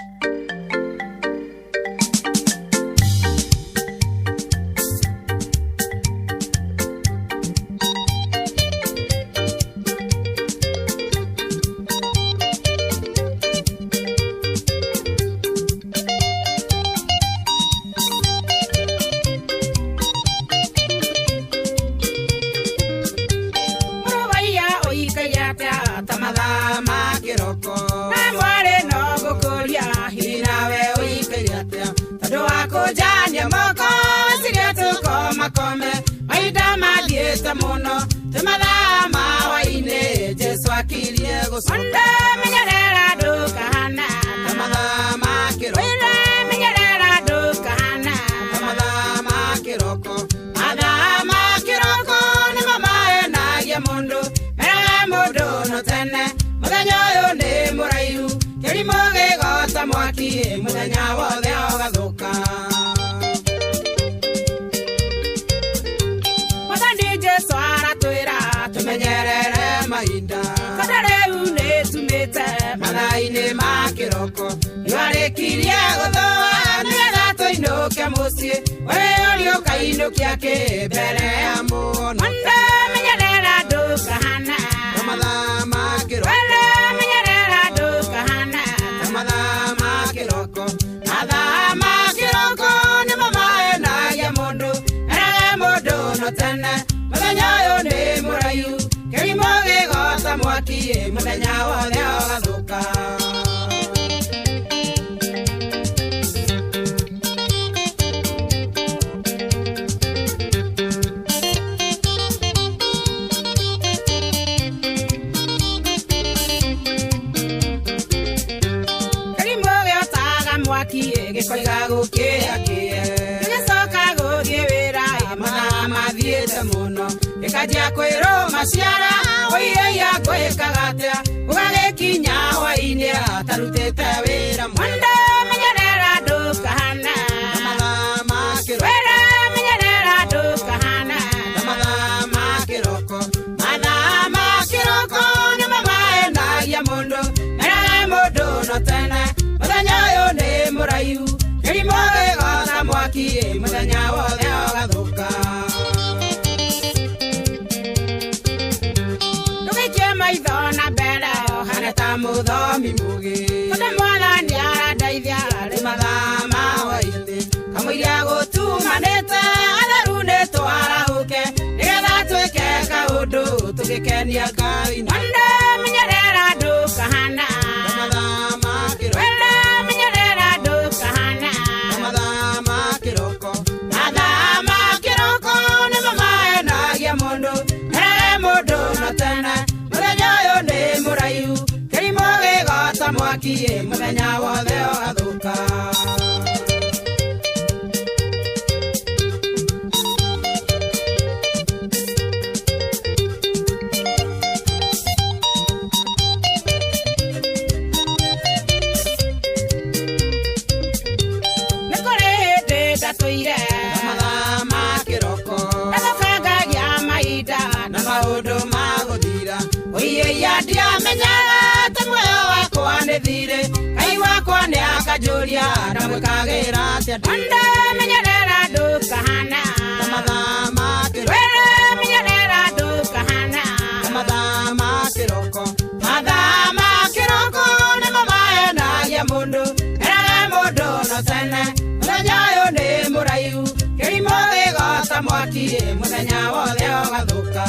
Ndiamenyaga atĩ muoyo wakwa nĩ thirĩ, Ngai wakwa nĩ akanjũria ndamwĩkagĩra atĩa. Ndamenyerera ndũkahana ta mathaa ma kĩroko, menyerera ndũkahana ta mathaa ma kĩroko. Mathaa ma kĩroko nĩmo mahenagia mũndũ, erage mũndũ no tene, mũthenya ũyũ nĩ mũraihu, kĩrimũ gĩgota mwaki, mũthenya wothe ũgathũka.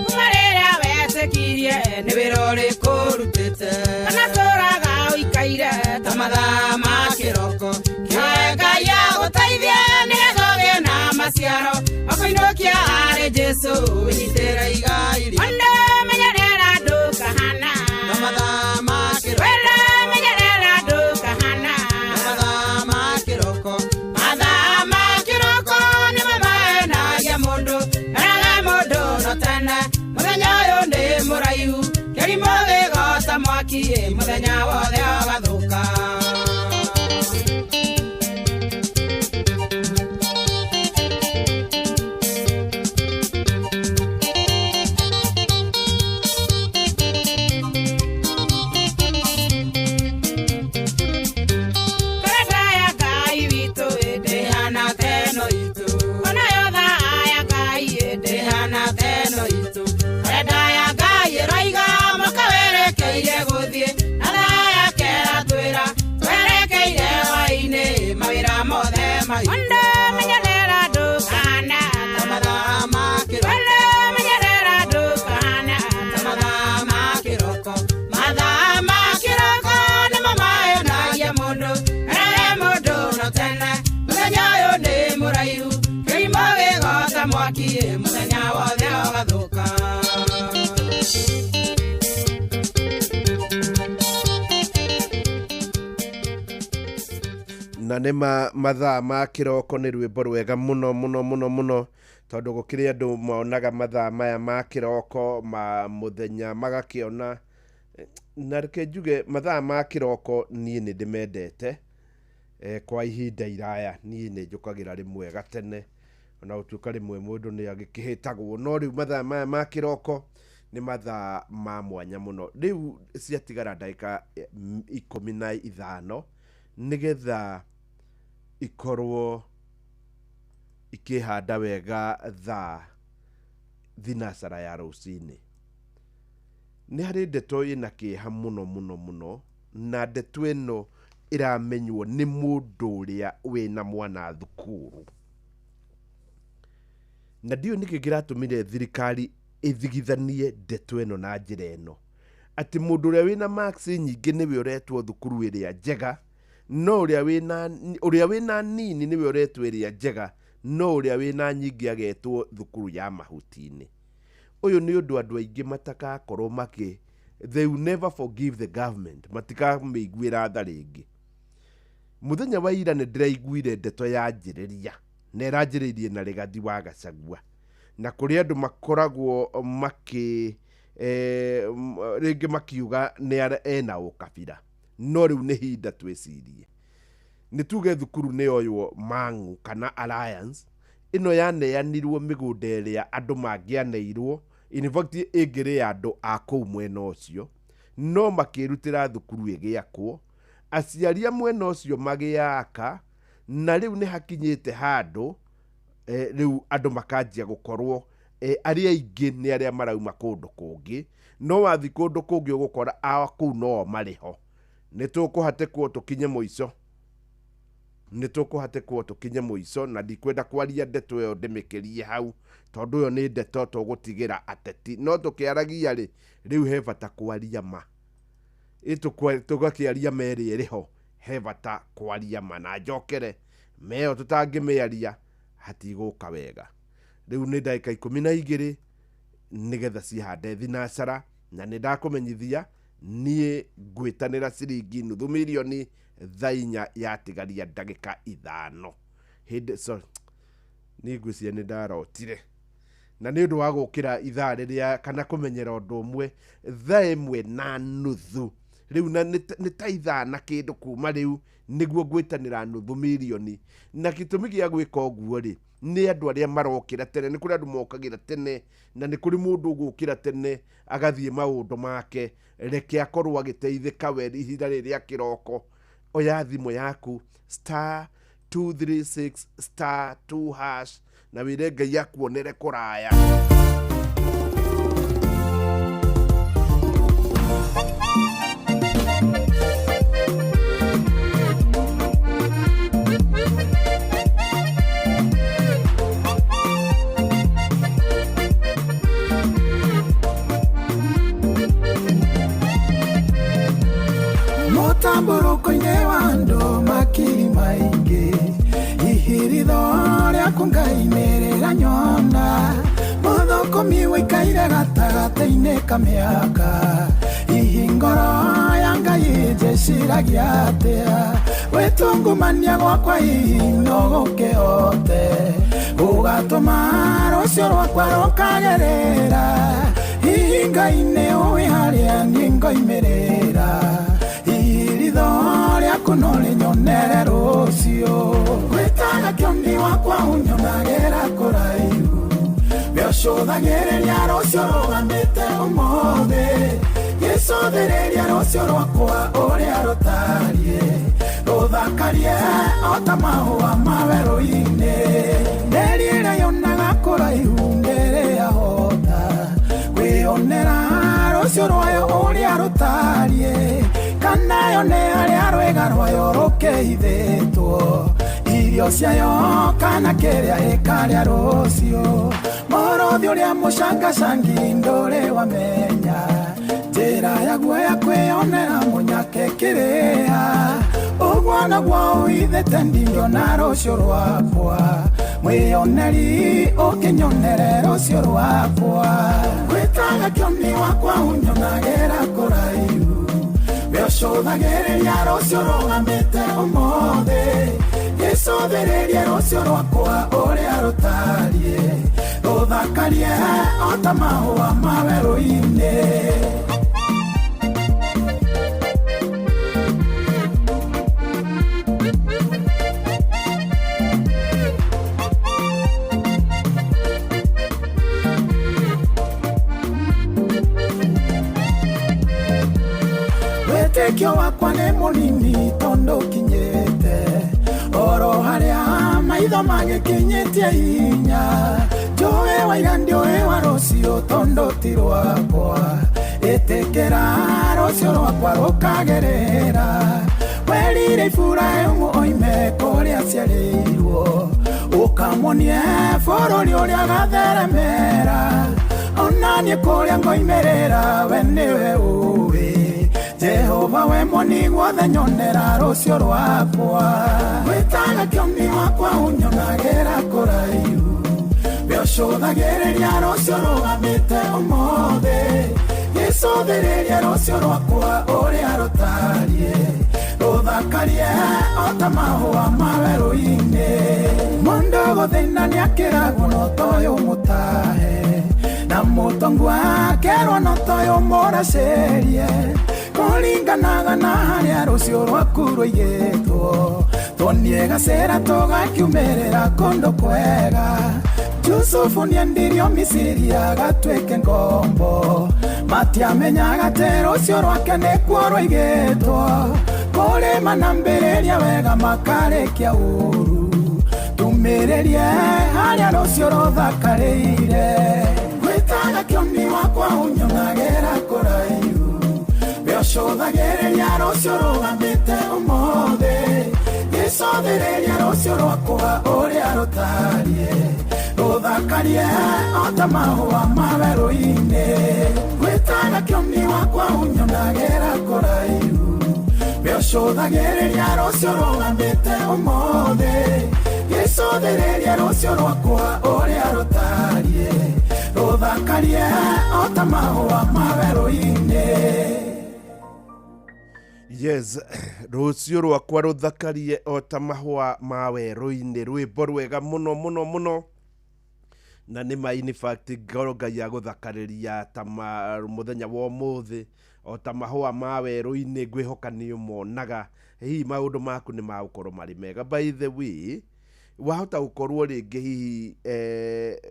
Kuma rĩrĩa wetĩkirie nĩ wĩra ũrĩkũ ũrutĩte, kana tũraga ũikaire ta mathaa ma kĩroko. Kĩoe Ngai agũteithie nĩgetha ũgĩe na maciaro, ũkũinũkia harĩ Jesũ wĩnyitĩre igai rĩaku. Menyerera ndũkahana ta mathaa ma kĩroko, menyerera ndũkahana ta mathaa ma kĩroko. Mathaa ma kĩroko nĩmo mahenagia mũndũ, erage mũndũ no tene, mũthenya ũyũ nĩ mũraihu, kĩrimũ gĩgota mwaki, mũthenya wothe ũgathũka. Karenda ya Ngai witũ ndĩhana ta ĩno itũ, onayo thaa ya Ngai ndĩhana ta ĩno itũ. Karenda ya Ngai ĩroiga mwaka werekeire gũthiĩ, na thaa yake ĩratwĩra twerekeire hwaĩ-inĩ, mawĩra mothe mahiũ. Menyerera ndũkahana ta mathaa ma kĩroko, menyerera ndũkahana ta mathaa ma kĩroko. Mathaa ma kĩroko nĩmo mahenagia mũndũ, erage mũndũ no tene, mũthenya ũyũ nĩ mũraihu, kĩrimũ gĩgota mwaki, mũthenya wothe ũgathũka. Na nĩ mathaa ma kĩroko nĩ rwĩmbo rwega mũno mũno mũno mũno, tondũ gũkĩrĩ andũ monaga mathaa maya ma kĩroko ma mũthenya magakĩona. Na reke njuge mathaa ma kĩroko niĩ nĩ ndĩmendete kwa ihinda iraya. Niĩ nĩ njũkagĩra rĩmwe gatene, ona gũtuĩka rĩmwe mũndũ nĩ agĩkĩhĩtagwo, no rĩu mathaa maya ma kĩroko nĩ mathaa ma mwanya mũno. Rĩu ciatigara ndagĩka 15 nĩgetha ikorwo ikĩhanda wega thaa thinacara ya rũcinĩ. Nĩ harĩ ndeto ĩna kĩeha mũno mũno mũno, na ndeto ĩno ĩramenywo nĩ mũndũ ũrĩa wĩna mwana thukuru. Na ndiũĩ nĩkĩ kĩratũmire thirikari ĩthigithanie ndeto ĩno na njĩra ĩno, atĩ mũndũ ũrĩa wĩna marks nyingĩ nĩwe ũretwo thukuru ĩrĩa njega, no ũrĩa wĩna nini nĩwe ũretwo ĩrĩa njega, no ũrĩa wĩna nyingĩ agetwo thukuru ya mahuti-inĩ. Ũyũ nĩ ũndũ andũ aingĩ matakakorwo makĩ, they will never forgive the government, matikamĩiguĩra tha rĩngĩ. Mũthenya wa ira nĩ ndĩraiguire ndeto yanjĩrĩria, na ĩranjĩrĩirie na Rigathi wa Gachagua, na kũrĩ andũ makoragwo makĩ rĩngĩ makiuga nĩ ena ũkabira, no rĩu nĩ hinda twĩcirie. Nĩ tuge thukuru nĩ yoywo Mang'u kana Alliance ĩno yaneanirwo mĩgũnda ĩrĩa andũ mangĩaneirwo, in fact ĩngĩrĩ ya andũ a kũu mwena ũcio, no makĩrutĩra thukuru ĩgĩakwo, aciari a mwena ũcio magĩaka, na rĩu nĩ hakinyĩte handũ rĩu andũ makanjia gũkorwo arĩa aingĩ nĩ arĩa marauma kũndũ kũngĩ, no wathi kũndũ kũngĩ ũgũkora a kũu no marĩ ho. Nĩ tũkũhatĩkwo tũkinye mũico, nĩ tũkũhatĩkwo tũkinye mũico, na ndikwenda kwaria ndeto ĩyo ndĩmĩkĩrie hau, tondũ ĩyo nĩ ndeto tũgũtigĩra ateti. No tũkĩaragia rĩ, rĩu he bata kwaria ma, tũgakĩaria ma ĩrĩa ĩrĩ ho, he bata kwaria ma, na njokere ma ĩyo tũtangĩmĩaria hatigũka wega. Rĩu nĩ ndagĩka 12 nĩgetha cihande thinacara, na nĩ ndakũmenyithia niĩ ngwĩtanĩra ciringi nuthu mirioni thaa 4 yatigaria ndagĩka 5. Hĩndĩ sorry, niĩ ngwĩciria nĩ ndarotire, na nĩ ũndũ wa gũkĩra ithaa rĩrĩa kana kũmenyera ũndũ ũmwe thaa 1:30 Rĩu na nĩ ta ithaa na kĩndũ kuma rĩu nĩguo ngwĩtanĩra nuthu mirioni. Na gĩtũmi gĩa gwĩka ũguo rĩ, nĩ andũ arĩa marokĩra tene. Nĩ kũrĩ andũ mokagĩra tene, na nĩ kũrĩ mũndũ ũgũkĩra tene agathiĩ maũndũ make. Reke akorwo agĩteithĩka we ihinda rĩrĩa kĩroko. Oya thimũ yaku star 236 star 2 hash na wĩre Ngai akuonere kũraya. Mũtambũrũko-inĩ wa andũ makiri maingĩ, ihiritho rĩaku Ngai nĩrĩranyona. Mũthũkũmi wĩikaire gatagatĩ-inĩ ka mĩaka, hihi ngoro ya Ngai njĩciragia atĩa? Wĩtungumania gwakwa hihi no gũkĩhote gũgatũma rũciũ rwakwa rũkagerera? Hihi Ngai nĩũĩ harĩa niĩ ngoimĩrĩra? Iritho rĩaku no rĩnyonere rũciũ. Gwĩtaga kĩoni wakwa ũnyonagĩra kũraihu, we ũcũthagĩrĩria rũciũ rũgamĩte ũmũthĩ. Gĩcũthĩrĩria rũciũ rwakwa ũrĩa rũtariĩ, rũthakarie o ta mahũa ma werũ-inĩ. Nderi ĩrĩa yonaga kũraihu ndĩrĩ yahota kwĩyonera rũciũ rwayo ũrĩa rũtariĩ, kana yone harĩa rwĩga rwayo rũkĩhithĩtwo, irio ciayo kana kĩrĩa ĩkarĩa rũciũ. Mũrũthi ũrĩa mũcangacangi ndũrĩ wamenya njĩra yaguo ya kwĩyonera mũnyake kĩrĩa. Ũguo naguo ũithĩte ndingĩona rũciũ rwakwa, mwĩyoneri ũkĩnyonere rũciũ rwakwa. Gwĩtaga kĩoni wakwa ũnyonagĩra kũraihu, we ũcũthagĩrĩria rũciũ rũgamĩte ũmũthĩ. Gĩcũthĩrĩrie rũciũ rwakwa ũrĩa rũtariĩ, rũthakarie o ta mahũa ma werũ-inĩ. Wĩtĩkio wakwa nĩ mũnini tondũ kinyĩte oro harĩa maitho magĩkinyĩtie hinya. Njũĩ wa ira ndiũĩ wa rũciũ tondũ ti rwakwa, ĩtĩkĩra rũciũ rwakwa rũkagerera. Werire Iburahĩmu oime kũrĩa aciarĩirwo, ũkamuonie bũrũri ũrĩa agatheremera. Ona niĩ kũrĩa ngoimĩrĩra we nĩwe ũĩ, Jehova we mwoni guothe nyonera rũciũ rwakwa. Gwĩtaga kĩoni wakwa ũnyonagĩra kũraihu, we ũcũthagĩrĩria rũciũ rũgamĩte ũmũthĩ. Gĩcũthĩrĩrie rũciũ rwakwa ũrĩa rũtariĩ, rũthakarie o ta mahũa ma werũ-inĩ. Mũndũ gũthĩna nĩakĩragwo no toyũ mũtahe, na mũtongu akerwo no toyũ mũracĩrie. Kũringanaga na harĩa rũciũ rwaku rũigĩtwo, tuonie gacĩra tũgakiumĩrĩra kũndũ kwega. Yusufu nĩendirio Misiri agatuĩke ngombo, matiamenyaga atĩ rũciũ rwake nĩkuo rũigĩtwo. Kũrĩma na mbĩrĩria wega makarĩkia ũru, tumĩrĩrie harĩa rũciũ rũthakarĩire. Gwĩtaga kĩoni wakwa ũnyonagĩra kũraihu, we ũcũthagĩrĩria rũciũ rũgamĩte ũmũthĩ. Gĩcũthĩrĩria rũciũ rwakwa ũrĩa rũtariĩ, rũthakarie o ta mahũa ma werũ-inĩ. Gwĩtaga kĩoni wakwa ũnyonagĩra kũraihu, we ũcũthagĩrĩria rũciũ rũgamĩte ũmũthĩ. Gĩcũthĩrĩrie rũciũ rwakwa ũrĩa rũtariĩ, rũthakarie o ta mahũa ma werũ-inĩ. Yes, rũciũ rwakwa rũthakarie o ta mahũa ma werũ-inĩ. Rwĩmbo rwega mũno mũno mũno. Na nĩ ma, in fact, ngoro Ngai agũthakarĩria ta mũthenya wa ũmũthĩ, o ta mahũa ma werũ-inĩ, ngwĩhoka nĩ ũmonaga. Hihi maũndũ maku nĩ magũkorwo marĩ mega. By the way, wahota gũkorwo rĩngĩ hihi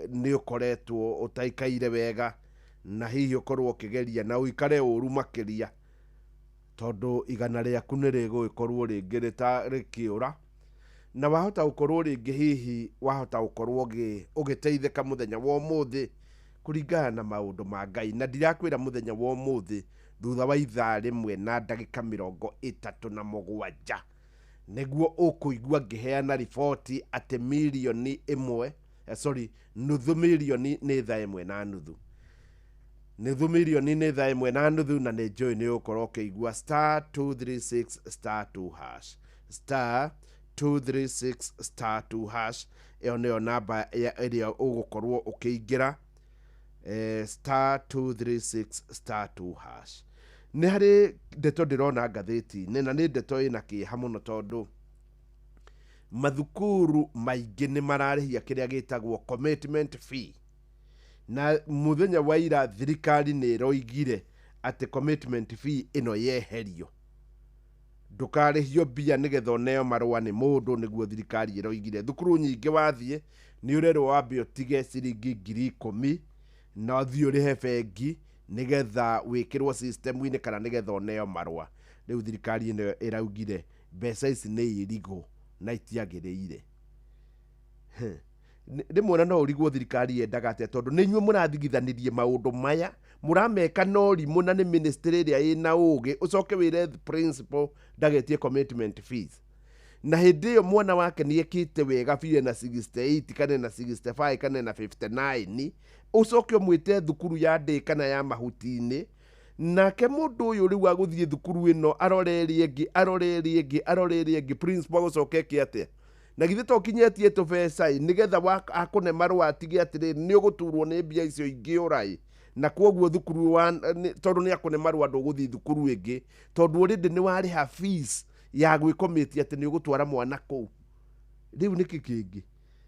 nĩ ũkoretwo ũtaikaire wega, na hihi ũkorwo ũkĩgeria na ũikare ũru makĩria, tondũ igana rĩaku nĩ rĩgũgĩkorwo rĩngĩ rĩkĩũra, na wahota gũkorwo rĩngĩ hihi wahota gũkorwo ũgĩteithĩka mũthenya wa ũmũthĩ kũringana na maũndũ ma Ngai. Na ndirakwĩra mũthenya wa ũmũthĩ thutha wa ithaa rĩmwe na ndagĩka 37 nĩguo ũkũigua ngĩheana riboti atĩ mirioni ĩmwe, sorry, nuthu mirioni nĩ thaa ĩmwe na nuthu, nuthu mirioni nĩ thaa ĩmwe na nuthu. Na nĩ njũĩ nĩ ũgũkorwo ũkĩigua star 236 star 2 hash, star 236 star 2 hash. Ĩyo nĩyo namba ĩrĩa ũgũkorwo ũkĩingĩra, star 236 star 2 hash. Nĩ harĩ ndeto ndĩrona ngathĩti-inĩ, na nĩ ndeto ĩna kĩeha mũno, tondũ mathukuru maingĩ nĩ mararĩhia kĩrĩa gĩtagwo commitment fee. Na mũthenya wa ira thirikari nĩ ĩroigire atĩ commitment fee ĩno yeherio, ndũkarĩhio mbia nĩgetha ũneo marũa nĩ mũndũ. Nĩguo thirikari ĩroigire. Thukuru nyingĩ wathiĩ nĩ ũrerwo wambe ũtige ciringi 10,000 na ũthiĩ ũrĩhe bengi nĩgetha wĩkĩrwo system-inĩ kana nĩgetha ũneo marũa. Rĩu thirikari ĩno ĩraugire mbeca ici nĩ irigũ na itiagĩrĩire. Rĩmwe ona no ũrigwo thirikari yendaga atĩa, tondũ nĩ inyuĩ mũrathigithanirie maũndũ maya, mũrameka na ũrimũ, na nĩ ministry ĩrĩa ĩna ũgĩ. Ũcoke wĩre principal ndagetie commitment fees, na hĩndĩ ĩyo mwana wake nĩ ekĩte wega biũ na 68 kana na 65 kana na 59, ũcoke ũmwĩte thukuru ya ndĩ kana ya mahuti-inĩ. Nake mũndũ ũyũ rĩu agũthiĩ thukuru ĩno arore ĩrĩa ĩngĩ, arore ĩrĩa ĩngĩ, arore ĩrĩa ĩngĩ, principal agũcoka eke atĩa? Na githĩ to kinyĩtie tũbeca ĩ, nĩgetha akũne marũa atige atĩrĩrĩ, nĩ ũgũturwo nĩ mbia icio ingĩũra ĩ. Na kwoguo thukuru wa tondũ nĩ akũne marũa, ndũgũthiĩ thukuru ĩngĩ, tondũ already nĩ warĩha fees ya gwĩkomĩtia atĩ nĩ ũgũtwara mwana kũu. Rĩu nĩkĩ kĩngĩ?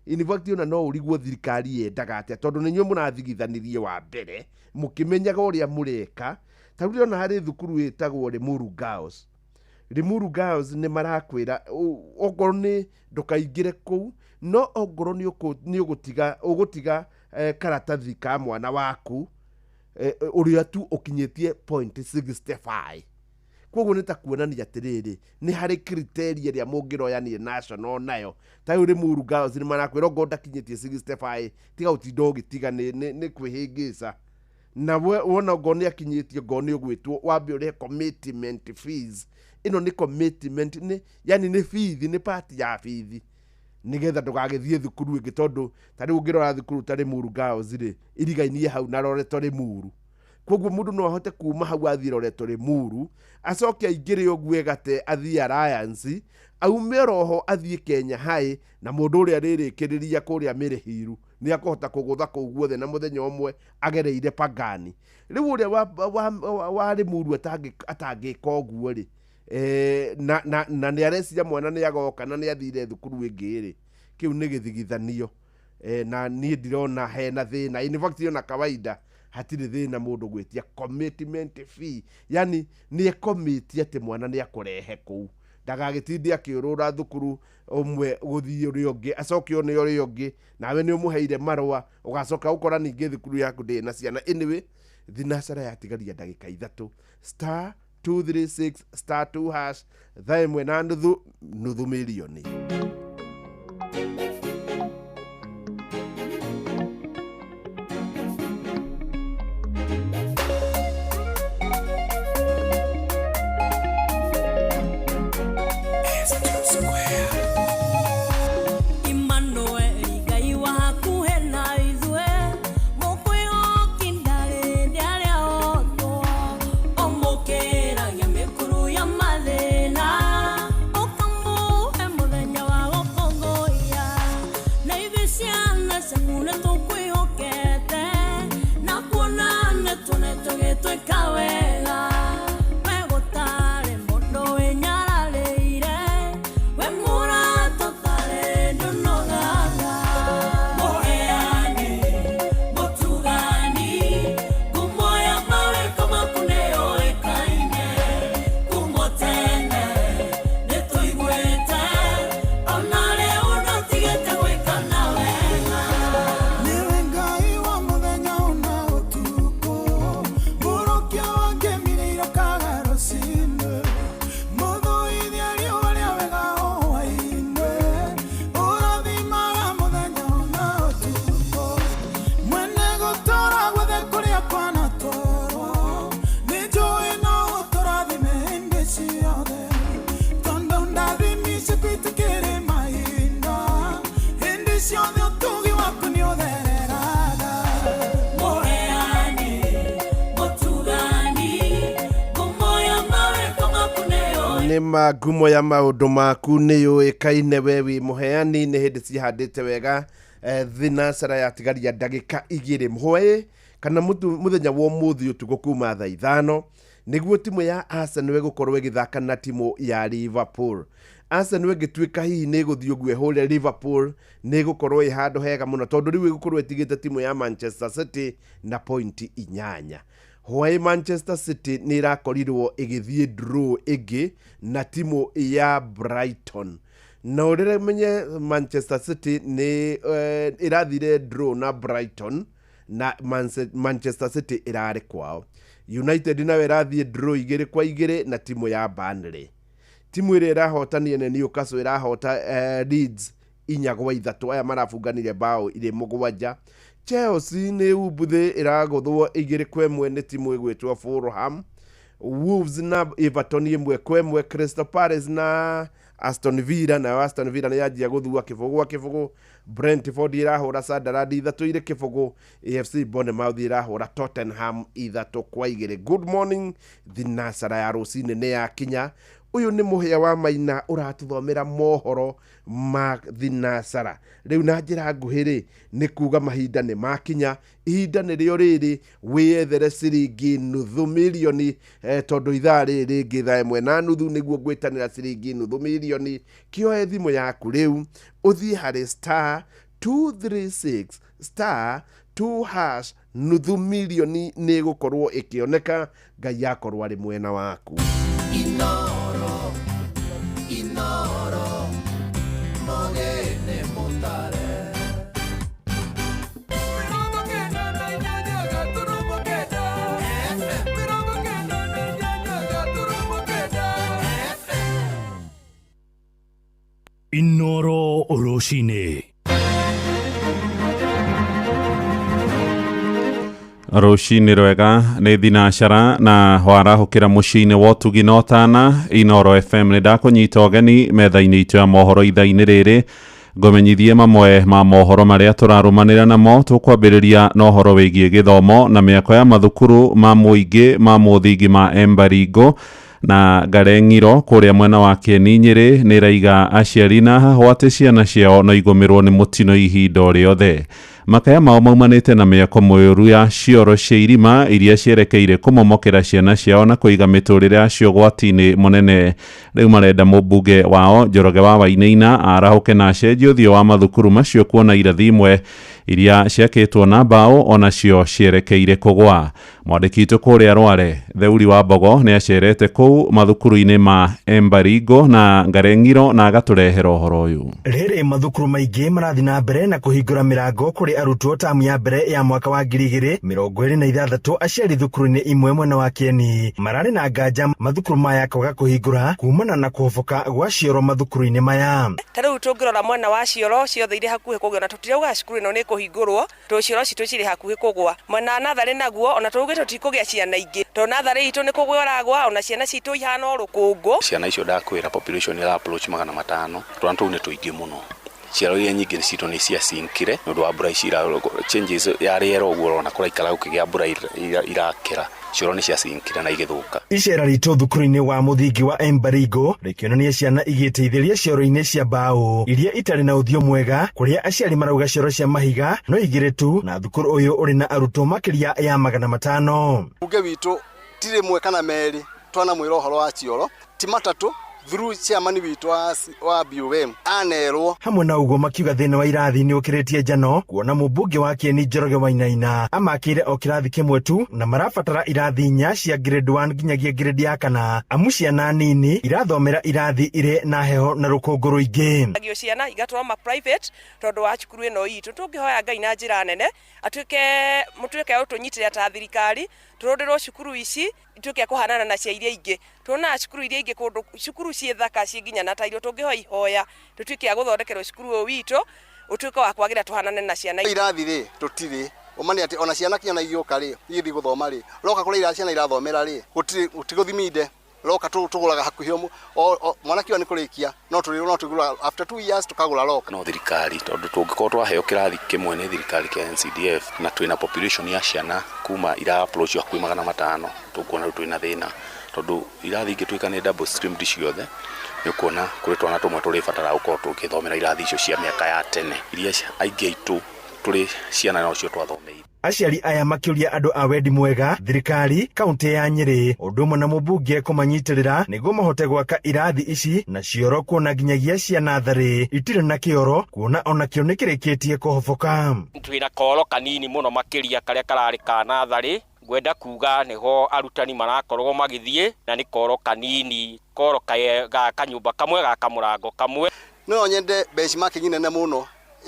In fact, ona no ũrigwo thirikari yendaga atĩa, tondũ nĩ inyuĩ mũrathigithanirie wa mbere mũkĩmenyaga ũrĩa mũreka. Ta rĩu ndĩrona harĩ thukuru ĩtagwo Limuru Girls. Limuru Girls nĩ marakwĩra okorwo nĩ ndũkaingĩre kũu, no ongorwo nĩ ũgũtiga ũgũtiga karatathi ka mwana waku ũrĩa tu ũkinyĩtie point 65. Koguo nĩ ta kuonania atĩrĩrĩ, nĩ harĩ criteria ĩrĩa mũngĩroya national nayo. Ta rĩu Limuru Girls nĩ marakwĩra ongorwo ndakinyĩtie 65, tiga gũtinda ũgĩtiga nĩ kwĩhĩngĩca. Na wona ongorwo nĩ akinyĩtie, ongorwo nĩ ũgwĩtwo wambe ũrĩhe commitment fees. Ĩno nĩ commitment, nĩ yani nĩ bithi, nĩ part ya bithi, nĩgetha ndũgagĩthiĩ thukuru ĩngĩ. Tondũ ta rĩu ũngĩrora thukuru ta Limuru Girls rĩ, irigainie hau na Loreto Limuru. Koguo mũndũ no ahote kuma hau athiĩ Loreto Limuru, acoke aingĩre ũguo ĩgate athiĩ Alliance, aume oroho athiĩ Kenya High, na mũndũ ũrĩa rĩrĩkĩrĩria kũrĩa Mĩrĩhiru nĩ akũhota kũgũtha kũu guothe na mũthenya ũmwe agereire Pangani. Rĩu ũrĩa wa Limuru atangĩka ũguo rĩ, na nĩ areciria mwana nĩ agoka na nĩ athire thukuru ĩngĩ rĩ, kĩu nĩ gĩthigithanio. Na niĩ ndirona hena thĩna. In fact, ona kawaida hatirĩ thĩna mũndũ gwĩtia commitment fee, yani nĩ ekomĩtie atĩ mwana nĩ akũrehe kũu, ndagagĩtinde akĩũrũra thukuru ũmwe gũthiĩ ũrĩa ũngĩ, acoke one ũrĩa ũngĩ, nawe nĩ ũmũheire marũa, ũgacoka ũkora ningĩ thukuru yaku ndĩrĩ na ciana. Anyway, thinacara yatigaria ndagĩka 3, star 236 star 2 hash, thaa ĩmwe na nuthu, nuthu mirioni. Emmanuel Ngai wa hakuhĩ na ithuĩ, mũkwĩhoki ndarĩ ndarĩa otwo, ũmũkĩragia mĩkuru ya mathĩna, ũkamũhe mũthenya wa gũkũngũiya. Nĩ ma ngumo ya maũndũ maku nĩ yũĩkaine, we wĩ mũheani, nĩ hĩndĩ cihandĩte wega. Thinacara yatigaria ndagĩka 2 hwaĩ kana mũthenya wa ũmũthĩ ũtukũ kuma thaa 5 nĩguo timu ya Arsenal ĩgũkorwo ĩgĩthaka na timu ya Liverpool. Arsenal ĩngĩtuĩka hihi nĩ ĩgũthiĩ ũguo ĩhũre Liverpool, nĩ ĩgũkorwo ĩ handũ hega mũno tondũ rĩu ĩgũkorwo ĩtigĩte timu ya Manchester City na pointi 8. Hwaĩ Manchester City nĩ ĩrakorirwo ĩgĩthiĩ draw ĩngĩ na timu ya Brighton. Na ũrĩmenye Manchester City nĩ ĩrathire draw na Brighton na Manchester City ĩrarĩ kwao. United nayo ĩrathiĩ draw 2-2 na timu ya Burnley. Timu ĩrĩa ĩrahotanire nĩ Newcastle ĩrahota Leeds 4-3, aya marabunganire bao irĩ 7. Chelsea nĩ umbuthĩ ĩragũthwo 2-1 nĩ timu ĩgwĩtwo Fulham. Wolves na Everton 1-1, Crystal Palace na Aston Villa, nayo Aston Villa nĩ yanjia gũthua 0-0. Brentford ĩrahũra Sunderland 3-0, AFC Bournemouth ĩrahũra Tottenham 3-2. Good morning, thinacara ya rũcinĩ nĩ yakinya. Ũyũ nĩ mũhĩa wa Maina ũratũthomera mohoro ma thinacara. Rĩu na njĩra nguhĩ rĩ, nĩ kuga mahinda nĩ makinya, ihinda nĩrĩo rĩrĩ, wĩyethere ciringi nuthu mirioni, tondũ ithaa rĩrĩ rĩngĩ thaa 1:30 nĩguo ngwĩtanĩra ciringi nuthu mirioni. Kĩoe thimũ yaku rĩu ũthiĩ harĩ star 236 star 2 hash, nuthu mirioni nĩ ĩgũkorwo ĩkĩoneka. Ngai akorwo arĩ mwena waku. Inoro, Inoro, mogene mutare. Inoro rũcinĩ. Rũcinĩ rwega nĩ thinacara na warahũkĩra mũciĩ-inĩ wa ũtugi na ũtana. Inoro FM nĩ ndakũnyita ũgeni metha-inĩ itũ ya mohoro ithaa-inĩ rĩrĩ, ngũmenyithie mamwe ma mohoro marĩa tũrarũmanĩra namo. Tũkwambĩrĩria na ũhoro wĩgiĩ gĩthomo na mĩako ya mathukuru ma mũingĩ ma mũthingi ma Embaringo na Ngareng'iro kũrĩa mwena wa Kĩeni Nyĩrĩ nĩ ĩraiga aciari na hahũ atĩ ciana ciao no igũmĩrwo nĩ mũtino ihinda o rĩothe. Makaya mao maumanĩte na mĩako mĩũru ya cioro cia irima iria cierekeire kũmomokera ciana ciao na kũiga mĩtũrĩre yacio ũgwati-inĩ mũnene. Rĩu marenda mũmbunge wao Njoroge wa Wainaina arahũke na acenjie ũthiũ wa mathukuru macio kuona irathi imwe iria ciakĩtwo na mbaũ onacio cierekeire kũgwa. Mwandĩki witũ kũrĩa Rware Theuri wa Mbogo nĩ acerete kũu mathukuru-inĩ ma Embaringo na Ngareng'iro na agatũrehera ũhoro ũyũ. Rĩrĩ mathukuru maingĩ marathiĩ na mbere na kũhingũra mĩrango kũrĩ arutwo tamu ya mbere ya mwaka wa 2026. Aciari thukuru-inĩ imwe mwena wa Kĩeni mararĩ na nganja mathukuru maya kwaga kũhingũra kumana na kũhoboka gwa cioro mathukuru-inĩ maya. Ta rĩu tũngĩrora mwena wa cioro ciothe irĩ hakuhĩ kũgĩa, na tũtirauga cukuru ĩno nĩ kũhingũrwo tondũ cioro citũ cirĩ hakuhĩ kũgwa. Mwena wa natharĩ naguo ona tũugĩte tũtikũgĩa ciana ingĩ tondũ natharĩ itũ nĩ kũgwa ĩragwa, ona ciana citũ ihana o rũkũngũ. Ciana icio ndakwĩra population ĩra approach 500, twana tũu nĩ tũingĩ mũno. Ciaro iria nyingĩ citũ nĩ ciacinkire nĩ ũndũ wa mbura ici changes ya rĩera ũguo ũrona kũraikara gũkĩgĩa mbura irakĩra, cioro nĩ ciacinkire na igĩthũka. Icera ritũ thukuru-inĩ wa mũthingi wa Embaringo rĩkĩonania ciana igĩteithĩria cioro-inĩ cia mbaũ iria itarĩ na ũthiũ mwega, kũrĩa aciari marauga cioro cia mahiga no igĩrĩ tu, na thukuru ũyũ ũrĩ na arutwo makĩria ya 500. Mbunge witũ ti rĩmwe kana merĩ twanamwĩra ũhoro wa cioro, ti matatũ through chairman witũ wa BOM anerwo. Hamwe na ũguo makiuga thĩna wa irathi nĩ ũkĩrĩtie njano, kuona mũmbunge wa Kĩeni Njoroge Wainaina amakĩire o kĩrathi kĩmwe tu na marabatara irathi 4 cia grade 1 nginyagia grade ya 4, amu ciana nini irathomera irathi irĩ na heho na rũkũngũ rũingĩ. Agio ciana igatwarwo ma private tondũ wa cukuru ĩno itũ. Tũngĩhoya Ngai na njĩra nene atuĩke mũtuĩke ũtũnyitĩrĩra ta thirikari, tũrũndĩrwo cukuru ici ituĩke kũhanana na cia iria ingĩ. Tuonaga cukuru iria ingĩ kũndũ cukuru ciĩ thaka ciĩ nginya na tairo, tũngĩhoya ihoya tũtuĩke a gũthondekerwo cukuru ũyũ witũ ũtuĩke wa kwagĩra tũhanane na ciana irathi rĩ tũtirĩ. Ũmani atĩ ona ciana kinya na igĩũka rĩ igĩthiĩ gũthoma rĩ roka kũrĩa ira ciana irathomera rĩ gũtirĩ gũtigũthiminde roka tũgũraga hakuhĩ mwana kiuga nĩ kũrĩkia no tũrĩ no tũgũra after 2 years tũkagũra roka. No thirikari tondũ tũngĩkorwo twaheo kĩrathi kĩmwe nĩ thirikari kĩa NCDF na twĩna population ya ciana kuma ira approach hakuhĩ 500 tũkuona rĩu twĩna thĩna. Tondũ irathi ingĩtuĩka nĩ double streamed ciothe, nĩ ũkuona kũrĩ twana tũmwe tũrĩbatara gũkorwo tũgĩthomera irathi icio cia mĩaka ya tene iria aingĩ aitũ tũrĩ ciana nocio twathomeire. Aciari aya makĩũria andũ a wendi mwega, thirikari, kaunti ya Nyĩrĩ ũndũ ũmwe na mũmbunge kũmanyitĩrĩra nĩguo mahote gwaka irathi ici na cioro, kuona nginyagia cia natharĩ itirĩ na kĩoro, kuona onakĩo nĩ kĩrĩkĩtie kũhoboka. Twĩna koro kanini mũno makĩria karĩa kararĩ ka natharĩ, ngwenda kuga nĩho arutani marakorwo magĩthiĩ, na nĩ koro kanini, koro ga kanyũmba kamwe ga kamũrango kamwe. No nyende benchmarking nene mũno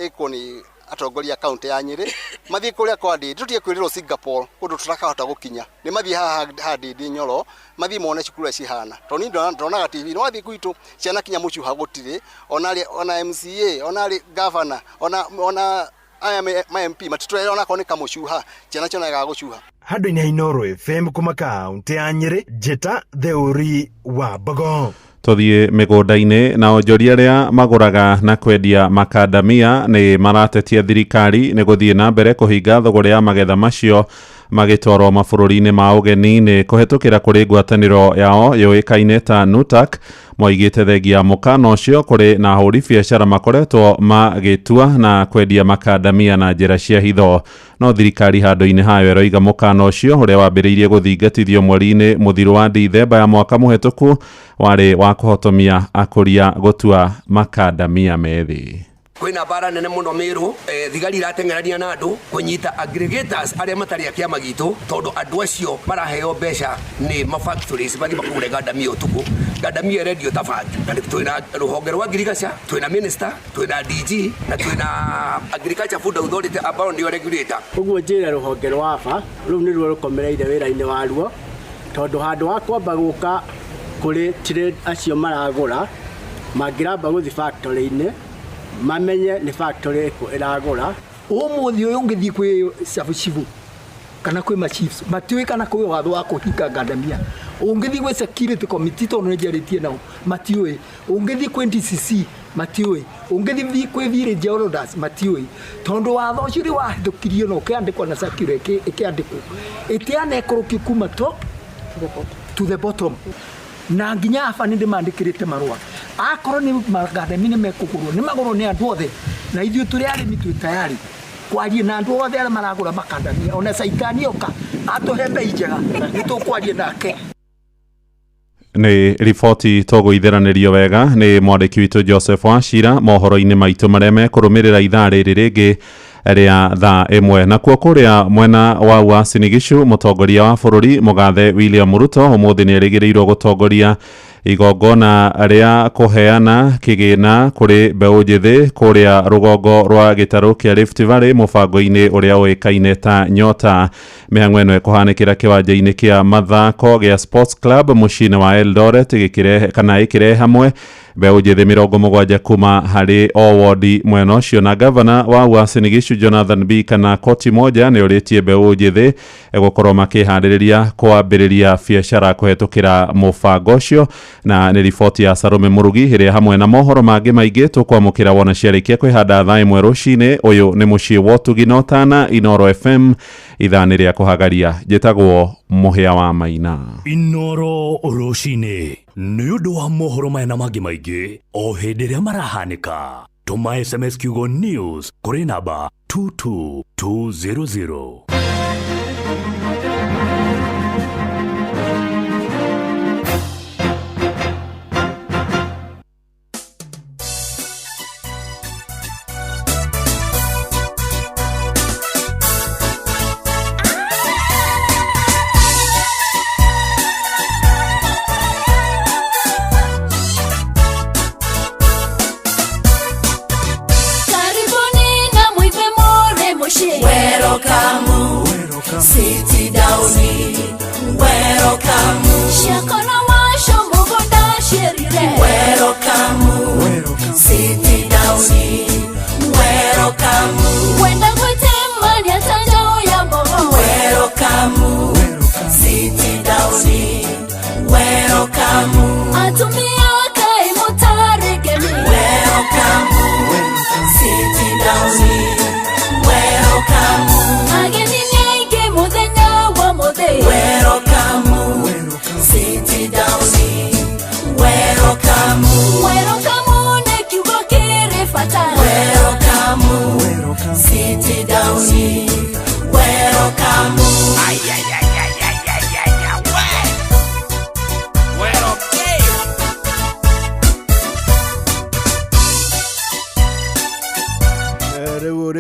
ĩkwo nĩ atongoria kaunti ya Nyĩrĩ, mathiĩ kũrĩa kwa Ndindi, tũtige kwĩrĩrwo Singapore kũndũ tũtakahota gũkinya, nĩ mathiĩ haha ha Ndindi Nyoro, mathiĩ mone cukuru ũrĩa cihana, tondũ niĩ ndonaga TV nĩ wathiĩ gwitũ ciana kinya mũcuha gũtirĩ, ona MCA, ona governor, ona aya ma MP matitũrehera onakorwo nĩ kamũcuha, ciana cionaga gũcuha. Handũ-inĩ ha Inooro FM kuma kaunti ya Nyĩrĩ, Njĩta Theuri wa Mbogo. Tũthiĩ mĩgũnda-inĩ na onjoria arĩa magũraga na kwendia makandamia nĩ maratetia thirikari nĩ gũthiĩ na mbere kũhinga thogora ya magetha macio magĩtwarwo mabũrũri-inĩ ma ũgeni-inĩ kũhetũkĩra kũrĩ ngwatanĩro yao yũĩkaine ta NUTAK. Moigĩte thengia ya mũkana ũcio kũrĩ na ahũri biacara makoretwo magĩtua na kwendia makandamia na njĩra cia hitho, no thirikari handũ-inĩ hayo ĩroiga mũkana ũcio ũrĩa wambĩrĩirie gũthingatithio mweri-inĩ mũthiru wa Dithemba ya mwaka mũhetũku warĩ wa kũhotomia akũria gũtua makandamia methĩ. Kwĩna mbara nene mũno Meru, thigari irateng'erania na andũ kũnyita aggregators arĩa matarĩ a kĩama gitũ, tondũ andũ acio maraheo mbeca nĩ ma factories mathiĩ makũgũre ngandamia ũtukũ. Ngandamia ĩrendio ta bangi. Na twĩna rũhonge rwa ngirigaca, twĩna minister, twĩna DG na twĩna Agriculture Food Authority ambao nĩo regulator. Ũguo njĩre rũhonge rwa ABA rũu nĩruo rũkomereire wĩra-inĩ waruo, tondũ handũ ha kwamba gũka kũrĩ trade acio maragũra, mangĩramba gũthiĩ factory-inĩ mamenye nĩ factory ĩkũ ĩragũra. Ũmũthĩ ũyũ ũngĩthiĩ kwĩ cabucibu kana kwĩ ma chiefs matiũĩ kana kwĩ watho wa kũhinga ngandamia. Ũngĩthiĩ gwĩ security committee tondũ nĩ njarĩtie nao matiũĩ. Ũngĩthiĩ kwĩ DCC matiũĩ. Ũngĩthiĩ kwĩ village elders matiũĩ, tondũ watho ũcio rĩ wahĩtũkirio na ũkĩandĩkwo na circular ĩkĩandĩkwo ĩtianekũrũkio kuma top to the bottom. Na nginya aba nĩ ndĩmandĩkĩrĩte marũa, akorwo nĩ makandamia nĩ mekũgũrwo nĩ magũrwo nĩ andũ othe, na ithuĩ tũrĩ arĩmi twĩ tayari kwaria na andũ othe arĩa maragũra makandamia, ona caitani oka atũhe mbei njega nĩ tũkwaria nake. Nĩ riboti tũgũitheranĩrio wega nĩ mwandĩki witũ Joseph Wachira mohoro-inĩ maitũ marĩa mekũrũmĩrĩra ithaa rĩrĩ rĩngĩ rĩa thaa ĩmwe. Nakuo kũrĩa mwena wa Uasin Gishu, mũtongoria wa bũrũri mũgathe William Ruto ũmũthĩ nĩ erĩgĩrĩirwo gũtongoria igongona rĩa kũheana kĩgĩna kũrĩ mbeũ njĩthĩ kũrĩa rũgongo rwa gĩtarũ kĩa Rift Valley mũbango-inĩ ũrĩa ũĩkaine ta Nyota. Mĩhang'o ĩno ĩkũhanĩkĩra kĩwanja-inĩ kĩa mathako gĩa Sports Club mũciĩ-inĩ wa Eldoret, gĩkĩrehe kana ĩkĩrehe hamwe mbeũ njĩthĩ 70 kuma harĩ o wodi mwena ũcio. Na gavana wa Uasin Gishu Jonathan B kana koti moja nĩ ũrĩtie mbeũ njĩthĩ gũkorwo makĩharĩrĩria kwambĩrĩria biacara kũhetũkĩra mũbango ũcio. Na nĩ riboti ya Salome Mũrugi ĩrĩa hamwe na mohoro mangĩ maingĩ tũkwamũkĩra wona ciarĩkia kwĩhanda thaa 1 rũcinĩ. Ũyũ nĩ mũciĩ wa ũtugi na ũtana, Inooro FM, ithaa nĩ rĩa kũhagaria. Njĩtagwo Mũhĩa wa Maina. Inooro rũcinĩ nĩ ũndũ wa mohoro maya na mangĩ maingĩ o hĩndĩ ĩrĩa marahanĩka. Tũma SMS kiugo news kũrĩ namba 22200. City downi, welcome. Shakona washo mugonda sherire. Welcome, city downi, welcome. Wenda gwetema ni atanjo ya mbogo. Welcome, city downi, welcome. Atumia kai mutaregemi. Welcome, city downi, welcome. Ageni. Welcome, city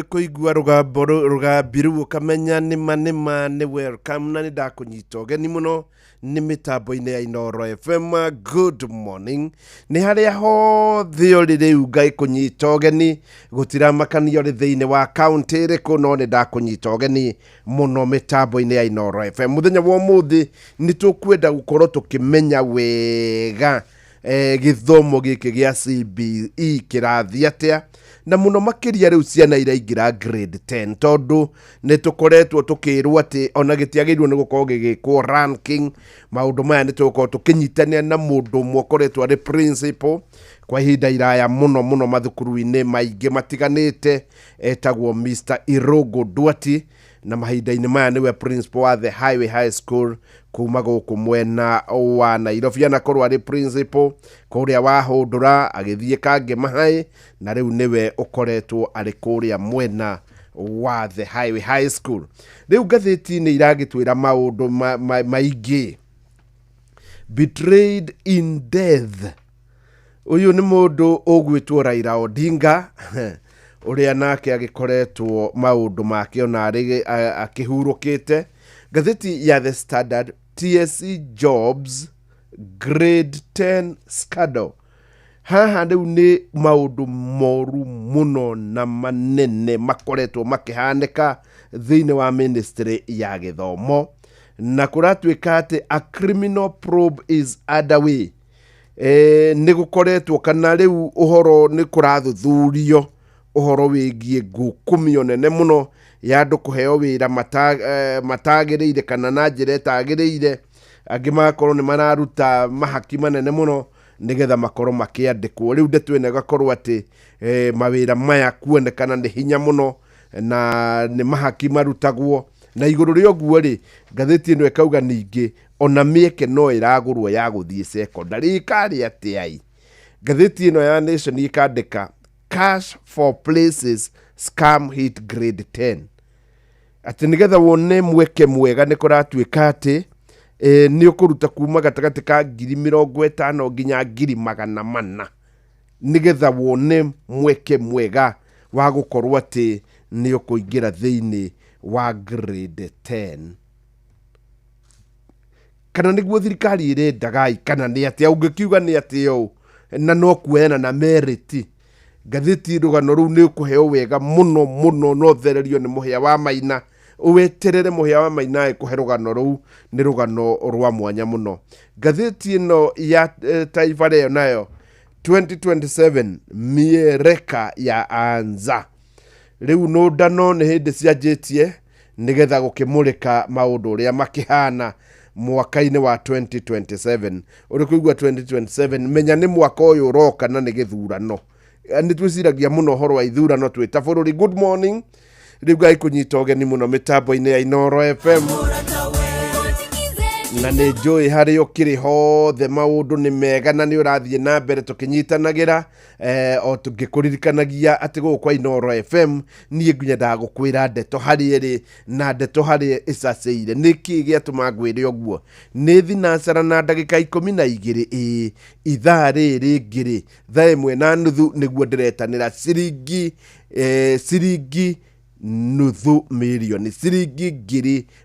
Ũrĩ kũigua rũgambo rũgambi rũu ũkamenya nĩma nĩma nĩ welcome na nĩ ndakũnyita ũgeni mũno nĩ mĩtambo-inĩ ya Inooro FM. Good morning, nĩ harĩa hothe ũrĩ rĩu Ngai kũnyita ũgeni, gũtiramakania ũrĩ thĩinĩ wa kaunti ĩrĩkũ, no nĩ ndakũnyita ũgeni mũno mĩtambo-inĩ ya Inooro FM. Mũthenya wa ũmũthĩ nĩ tũkwenda gũkorwo tũkĩmenya wega gĩthomo gĩkĩ gĩa CBE kĩrathiĩ atĩa, na mũno makĩria rĩu ciana iraingĩra grade 10, tondũ nĩ tũkoretwo tũkĩrwo atĩ ona gĩtiagĩrĩirwo nĩ gũkorwo gĩgĩkwo ranking. Maũndũ maya nĩ tũgũkorwo tũkĩnyitanĩra na mũndũ ũmwe ũkoretwo arĩ principal kwa ihinda iraya mũno mũno mathukuru-inĩ maingĩ matiganĩte, etagwo Mr. Irũngũ Nduati, na mahinda-inĩ maya nĩwe principal wa The Highway High School kuma gũkũ mwena wa Nairobi. Anakorwo arĩ principal kũrĩa Wahũndũra, agĩthiĩ Kangema High, na rĩu nĩwe ũkoretwo arĩ kũrĩa mwena wa The Highway High School. Rĩu ngathĩti nĩ iragĩtwĩra maũndũ maingĩ. Betrayed in death, ũyũ nĩ mũndũ ũgwĩtwo Raila Odinga, ũrĩa nake agĩkoretwo maũndũ make ona arĩ akĩhurũkĩte. Ngathĩti ya The Standard, TSC jobs grade 10 scandal. Haha rĩu nĩ maũndũ moru mũno na manene makoretwo makĩhanĩka thĩinĩ wa ministry ya gĩthomo, na kũratuĩka atĩ a criminal probe is underway. Nĩ gũkoretwo kana rĩu ũhoro nĩ kũrathuthurio ũhoro wĩgiĩ ngukumio nene mũno ya andũ kũheo wĩra matagĩrĩire kana na njĩra ĩtagĩrĩire. Angĩ magakorwo nĩ mararuta mahaki manene mũno nĩgetha makorwo makĩandĩkwo. Rĩu ndeto ĩno ĩgakorwo atĩ mawĩra maya kuonekana nĩ hinya mũno na nĩ mahaki marutagwo. Na igũrũ rĩa ũguo rĩ, ngathĩti ĩno ĩkauga ningĩ ona mĩeke no ĩragũrwo ya gũthiĩ secondary. Ĩkarĩ atĩa? Ngathĩti ĩno ya Nation ĩkandĩka cash for places scam hit grade 10, atĩ nĩgetha wone mweke mwega nĩ kũratuĩka atĩ nĩ ũkũruta kuma gatagatĩ ka 50,000 nginya 400,000 nĩgetha wone mweke mwega wa gũkorwo atĩ nĩ ũkũingĩra thĩinĩ wa grade 10. Kana nĩguo thirikari ĩrendaga, kana nĩ atĩa? Ũngĩkiuga nĩ atĩa ũũ na no kuoyana na merit? Ngathĩti rũgano rũu nĩ ũkũheo wega mũno mũno, no thererio nĩ Mũhĩa wa Maina. Weterere Mũhĩa wa Maina ĩkũhe rũgano rũu, nĩ rũgano rwa mwanya mũno. Ngathĩti ĩno ya Taifa Leo nayo, 2027 miereka ya anza. Rĩu nũndano nĩ hĩndĩ cianjĩtie nĩgetha gũkĩmũrĩka maũndũ ũrĩa makĩhana mwaka-inĩ wa 2027. Ũrĩ kũigua 2027, menya nĩ mwaka ũyũ ũroka na nĩ gĩthurano. Nĩ twĩciragia mũno ũhoro wa ithurano twĩ ta bũrũri. Good morning, rĩu Ngai kũnyita ũgeni mũno mĩtambo-inĩ ya Inooro FM, na nĩ njũĩ harĩa ũkĩrĩ hothe maũndũ nĩ mega na nĩ ũrathiĩ na mbere tũkĩnyitanagĩra, o tũngĩkũririkanagia atĩ gũkũ kwa Inooro FM niĩ nyendaga gũkwĩra ndeto harĩa ĩrĩ na ndeto harĩa ĩcacĩire. Nĩ kĩĩ gĩatũma ngwĩre ũguo? Nĩ thinacara na ndagĩka 12, ĩĩ, ithaa rĩrĩ rĩngĩ rĩ 1:30 nĩguo ndĩretanĩra ciringi 500,000, ciringi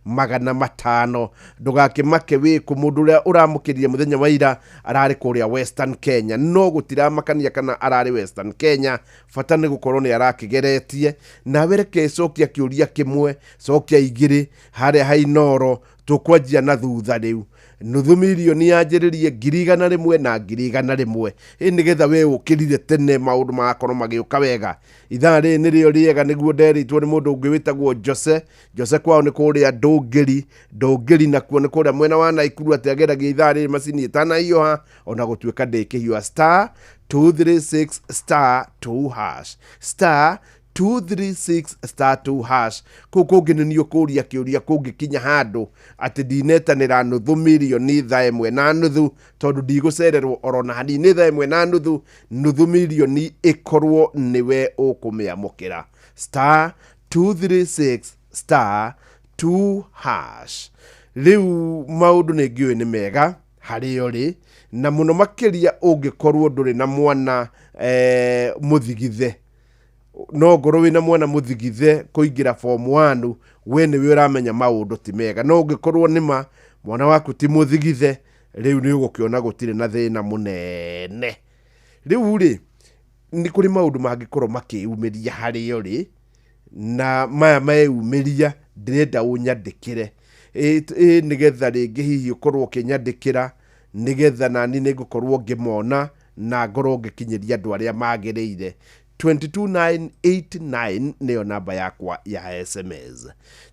500,000. Ndũgakĩmake wĩkũ, mũndũ ũrĩa ũramũkĩrire mũthenya wa ira ararĩ kũrĩa Western Kenya, no gũtiramakania kana ararĩ Western Kenya, bata nĩ gũkorwo nĩ arakĩgeretie. Nawe reke cokia kĩũria kĩmwe, cokia igĩrĩ harĩa ha Inooro. Tũkwanjia na thutha rĩu 500,000 yanjĩrĩrie 100,000 na 100,000, ĩ nĩgetha we ũkĩrire tene maũndũ magakorwo magĩũka wega. Ithaa rĩrĩ nĩrĩo rĩega nĩguo nderĩtwo nĩ mũndũ ũngĩ wĩtagwo Jose. Jose kwao nĩ kũrĩa Ndũngĩri, Ndũngĩri nakuo nĩ kũrĩa mwena wa Naikuru, atĩ ageragia ithaa rĩrĩ macini ĩtanahiũha, ona gũtuĩka ndĩkĩhiũha. Star 236 star 2 hash, star 236 star 2 hash. Kũu kũngĩ nĩ niĩ ũkũria kĩũria kũngĩkinya handũ atĩ ndinetanĩra 500,000 1:30, tondũ ndigũcererwo oro na hanini. Nĩ 1:30, 500,000 ĩkorwo nĩwe ũkũmĩamũkĩra. Star 236 star 2 hash. Rĩu maũndũ nĩ ngĩũĩ nĩ mega harĩa ũrĩ, na mũno makĩria ũngĩkorwo ndũrĩ na mwana mũthigithe. No ngorwo wĩna mwana mũthigithe kũingĩra form 1, we nĩwe ũramenya maũndũ ti mega. No ũngĩkorwo nĩma mwana waku ti mũthigithe, rĩu nĩ ũgũkĩona gũtirĩ na thĩna mũnene. Rĩu rĩ, nĩ kũrĩ maũndũ mangĩkorwo makĩyumĩria harĩo rĩ, na maya meyumĩria ndĩrenda ũnyandĩkĩre ĩ nĩgetha rĩngĩ hihi ũkorwo ũkĩnyandĩkĩra, nĩgetha nani nĩ ngũkorwo ngĩmona na ngorwo ngĩkinyĩria andũ arĩa magĩrĩire. 22989 nĩyo namba yakwa ya SMS.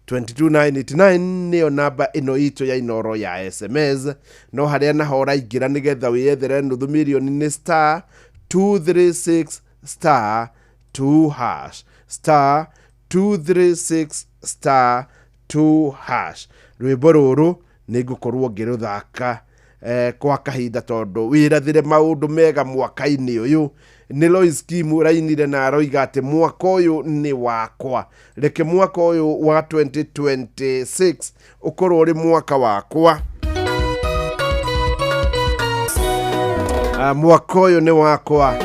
22989 nĩyo namba ĩno itũ ya Inoro ya SMS. No harĩa naho ũraingĩra nĩgetha wĩyethere nuthu mirioni nĩ star 236 star 2 hash, star 236 star 2 hash. Rwĩmbo rũrũ nĩ ngũkorwo ngĩrũthaka kwa kahinda, tondũ wĩrathĩre maũndũ mega mwaka-inĩ ũyũ. Nĩ Lois Kim ũrainire na aroiga atĩ mwaka ũyũ nĩ wakwa. Reke mwaka ũyũ wa 2026 ũkorwo ũrĩ mwaka wakwa. Mwaka ũyũ nĩ wakwa.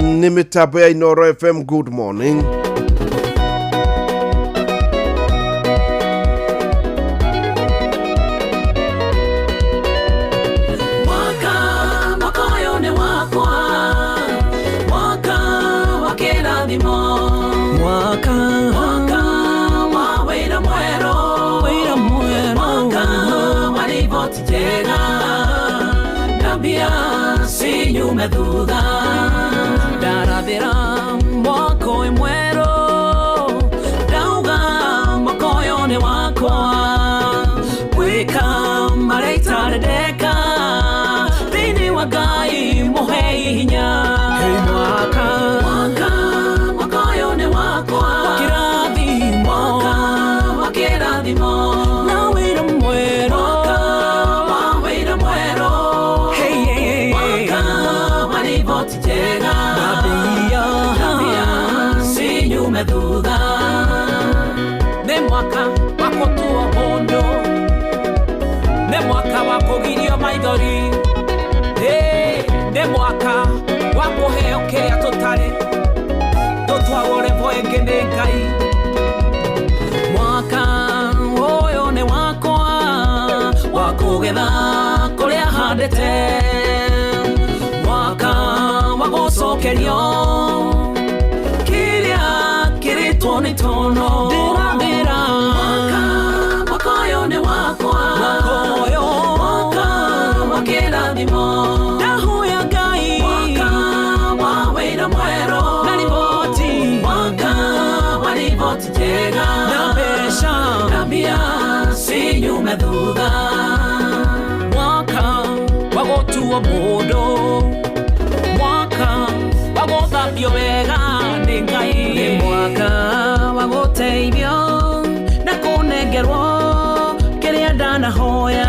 Nĩ mĩtambo ya Inoro FM. Good morning. Mwaka, mwaka ũyũ nĩ wakwa, mwaka wa kĩrathimo, mwaka, mwaka wa wĩra mwerũ, wĩra mwerũ, mwaka wa riboti njega, na mbia cinyume thutha. Ndarathĩra mwaka ũyũ mwerũ, ndauga mwaka ũyũ nĩ wakwa, gwĩka marĩa itarĩ ndeka, thĩinĩ wa Ngai mũhei hinya. Hey, mwaka, mwaka, mwaka ũyũ nĩ wakwa, wa kĩrathimo, mwaka wa kĩrathimo, na wĩra mwerũ, mwaka wa wĩra mwerũ. Hey, hey, hey, mwaka wa riboti njega, na mbia, na mbia cinyume thutha. Nĩ mwaka wa gũtuo mũndũ, nĩ mwaka wa kũgirio maithori. Ĩ, nĩ mwaka wa kũheo kĩrĩa tũtarĩ, tũtwarwo level ĩngĩ nĩ Ngai. Mwaka ũyũ nĩ wakwa, wa kũgetha kũrĩa handĩte, mwaka wa gũcokerio kĩrĩa kĩrĩtwo nĩ tono. Ndĩrathĩra mwaka, mwaka ũyũ nĩ wakwa, mwaka ũyũ, mwaka wa kĩrathimo, ndahoya Ngai, mwaka wa wĩra mwerũ, na riboti, mwaka wa riboti njega, na mbeca, na mbia cinyume thutha. Mwaka wa gũtuo mũndũ, mwaka wa gũthambio wega nĩ Ngai, nĩ mwaka wa gũteithio na kũnengerwo kĩrĩa ndanahoya.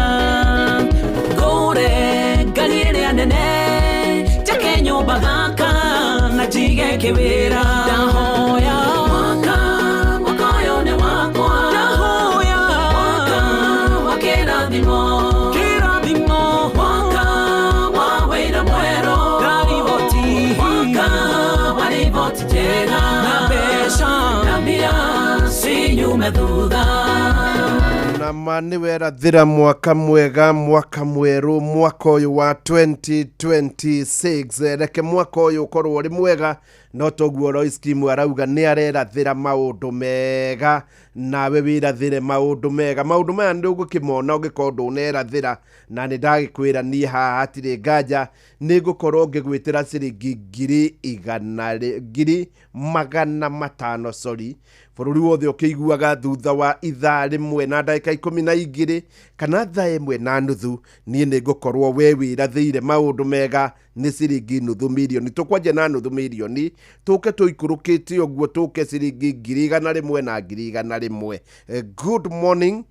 Ngũre ngari ĩrĩa nene, njake nyũmba thaka na njige kĩwĩra. Ndahoya mwaka, mwaka ũyũ nĩ wakwa, ndahoya mwaka wa kĩrathimo, kĩrathimo, mwaka wa wĩra mwerũ, na riboti, mwaka wa riboti njega, na mbeca, na mbia cinyume thutha. Na ma nĩ werathĩra mwaka mwega, mwaka mwerũ, mwaka ũyũ wa 2026. Reke mwaka ũyũ ũkorwo ũrĩ mwega. No toguo Lois Kim arauga nĩ arerathĩra maũndũ mega, nawe wĩrathĩre maũndũ mega. Maũndũ maya nĩ ũgũkĩmona ũngĩkorwo ndũnerathĩra, na nĩ ndagĩkwĩra niĩ haha hatirĩ nganja nĩ ngũkorwo ngĩgwĩtĩra ciringi 500,000, sorry, bũrũri wothe ũkĩiguaga thutha wa ithaa rĩmwe na ndagĩka 12 kana thaa 1:30, niĩ nĩ ngũkorwo we wĩrathĩire maũndũ mega nĩ ciringi 500,000. Tũkwanjia na 500,000, tũke tũikũrũkĩte ũguo, tũke ciringi 100,000 na 100,000. Good morning.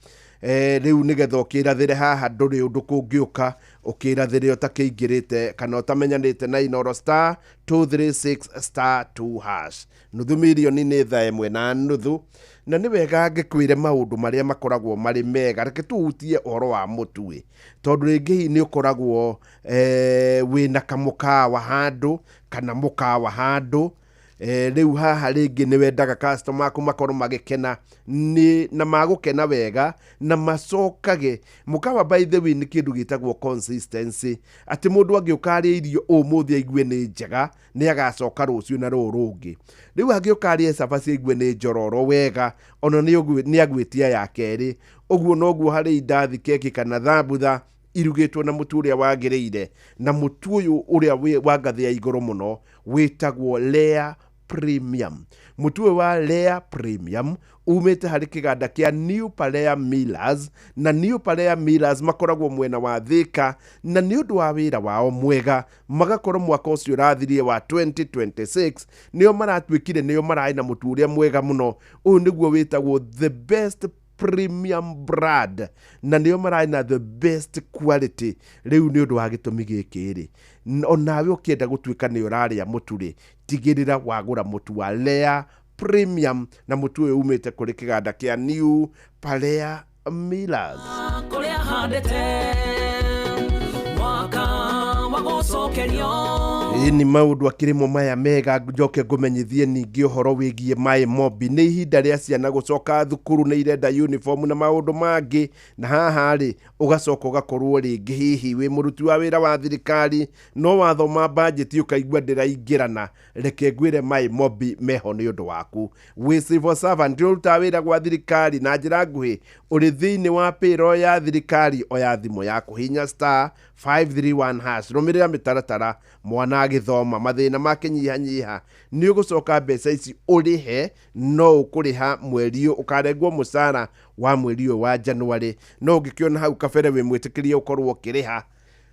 Rĩu nĩgetha ũkĩrathĩre haha ndũrĩ ũndũ kũngĩũka ũkĩrathĩre ũtakĩingĩrĩte kana ũtamenyanĩte na Inoro star 236 star 2 hash. 500,000 nĩ thaa 1:30, na nĩ wega ngĩkwĩre maũndũ marĩa makoragwo marĩ mega. Reke tũhutie ũhoro wa mũtu, tondũ rĩngĩ hihi nĩ ũkoragwo wĩna kamũkawa handũ kana mũkawa handũ. Rĩu haha rĩngĩ nĩ wendaga customer aku makorwo magĩkena nĩ na magũkena wega na macokage. Mũkawa by the way nĩ kĩndũ gĩtagwo consistency, atĩ mũndũ angĩũka arĩe irio ũmũthĩ aigue nĩ njega, nĩ agacoka rũciũ na rũũ rũngĩ. Rĩu angĩũka arĩe cabaci aigue nĩ njororo wega, ona nĩ agwĩtia ya kerĩ. Ũguo noguo harĩ indathi, keki kana thambutha irugĩtwo na mũtu ũrĩa wagĩrĩire, na mũtu ũyũ ũrĩa wa ngathĩ ya igũrũ mũno wĩtagwo Lea Premium. Mũtu ũyũ wa Lea Premium umĩte harĩ kĩganda kĩa New Palea Millers, na New Palea Millers makoragwo mwena wa Thika, na nĩ ũndũ wa wĩra wao mwega magakorwo mwaka ũcio ũrathirie wa 2026 nĩo maratuĩkire nĩo mararĩ na mũtu ũrĩa mwega mũno. Ũyũ nĩguo wĩtagwo the best premium brand, na nĩo mararĩ na the best quality. Rĩu nĩ ũndũ wa gĩtũmi gĩkĩ rĩ, onawe ũkĩenda gũtuĩka nĩ ũrarĩa mũtu rĩ, tigĩrĩra wagũra mũtu wa Lea Premium, na mũtu ũyũ umĩte kũrĩ kĩganda kĩa New Palea Millers. Kũrĩa handĩte mwaka wa gũcokerio. Ĩ nĩ maũndũ akĩrĩmo maya mega. Njoke ngũmenyithie ningĩ ũhoro wĩgiĩ maĩ mobi. Nĩ ihinda rĩa ciana gũcoka thukuru, nĩ irenda uniform na maũndũ mangĩ, na haha rĩ ũgacoka ũgakorwo rĩngĩ hihi wĩ mũruti wa wĩra wa thirikari, no wathoma bajeti ũkaigua ndĩraingĩrana. Reke ngwĩre, maĩ mobi meho nĩ ũndũ waku. Wĩ civil servant, ũrutaga wĩra gwa thirikari, na njĩra nguhĩ ũrĩ thĩinĩ wa payroll ya thirikari, oya thimũ yaku, hinya star 531 hash, rũmĩrĩra mĩtaratara. Mwana agĩthoma, mathĩna makĩnyihanyiha, nĩ ũgũcoka mbeca ici ũrĩhe, no ũkũrĩha mweri ũyũ, ũkarengwo mũcara wa mweri ũyũ wa January, no ũngĩkĩona hau kabere wĩ mwĩtĩkĩrie ũkorwo ũkĩrĩha.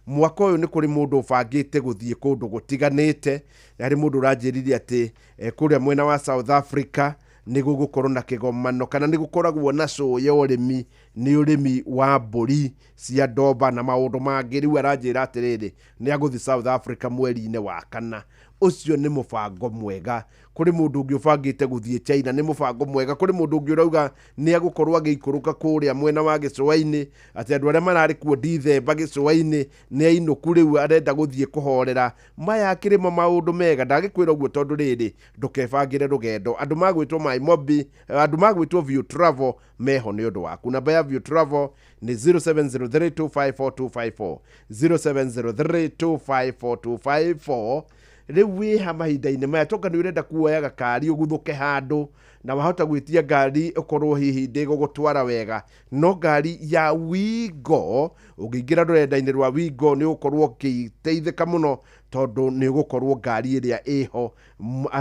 Mwaka ũyũ nĩ kũrĩ mũndũ ũbangĩte gũthiĩ kũndũ gũtiganĩte. Harĩ mũndũ ũranjĩrire atĩ kũrĩa mwena wa South Africa nĩ gũgũkorwo na kĩgomano, kana nĩ gũkoragwo na show ya ũrĩmi, nĩ ũrĩmi wa mbũri cia ndomba na maũndũ mangĩ. Rĩu aranjĩra atĩrĩrĩ, nĩ agũthiĩ South Africa mweri-inĩ wa kana. Ũcio nĩ mũbango mwega. Kũrĩ mũndũ ũngĩ ũbangĩte gũthiĩ China, nĩ mũbango mwega. Kũrĩ mũndũ ũngĩ ũrauga nĩ agũkorwo agĩikũrũka kũrĩa mwena wa gĩcũa-inĩ, atĩ andũ arĩa mararĩ kuo Dithemba gĩcũa-inĩ nĩ ainũku, rĩu arenda gũthiĩ kũhorera. Maya akĩrĩmo maũndũ mega. Ndagĩkwĩra ũguo tondũ rĩrĩ, ndũkebangĩre rũgendo. Andũ magwĩtwo My Mobi, andũ magwĩtwo View Travel meho nĩ ũndũ waku. Namba ya View Travel nĩ 0703254254, 0703254254. Rĩu wĩha mahinda-inĩ maya tonga nĩ ũrenda kuoya gakari ũguthũke handũ, na wahota gwĩtia ngari ũkorwo hihi ndĩgũgũtwara wega, no ngari ya Wigo, ũngĩingĩra rũrenda-inĩ rwa Wigo nĩ ũgũkorwo ũgĩteithĩka mũno, tondũ nĩ ũgũkorwo ngari ĩrĩa ĩho,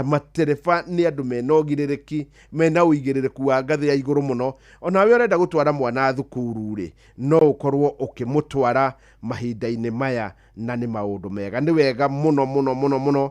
matereba nĩ andũ mena ũgirĩrĩki, mena ũigĩrĩrĩku wa ngathĩ ya igũrũ mũno. Onawe ũrenda gũtwara mwana thukuru rĩ, no ũkorwo ũkĩmũtwara mahinda-inĩ maya, na nĩ maũndũ mega, nĩ wega mũno mũno mũno mũno.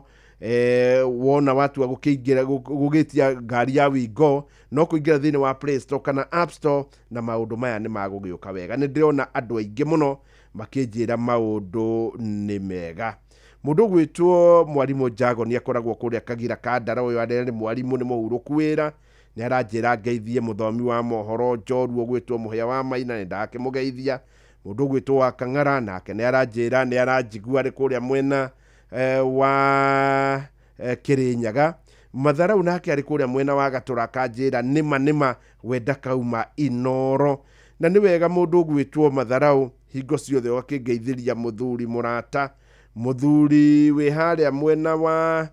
Wona watua gũkĩingĩra gũgĩtia ngari ya Wigo, no kũingĩra thĩinĩ wa Play Store kana App Store, na maũndũ maya nĩ magũgĩũka wega. Nĩ ndĩrona andũ aingĩ mũno makĩnjĩra maũndũ nĩ mega. Mũndũ ũgwĩtwo mwarimũ Jago nĩ akoragwo kũrĩa Kagira Kandara. Ũyũ arĩa nĩ mwarimũ, nĩ mũhurũku wĩra, nĩ aranjĩra ngeithie mũthomi wa mohoro njorua ũgwĩtwo Mũhĩa wa Maina, nĩ ndakĩmũgeithia. Mũndũ ũgwĩtwo wa Kang'ara nake nĩ aranjĩra nĩ aranjigua arĩ kũrĩa mwena wa Kĩrĩnyaga. Matharau nake arĩ kũrĩa mwena wa Gatũra, akanjĩra nĩma nĩma wenda kauma Inoro, na nĩ wega mũndũ ũgwĩtwo Matharau hingo ciothe ũgakĩngeithĩria mũthuri mũrata, mũthuri wĩ harĩa mwena wa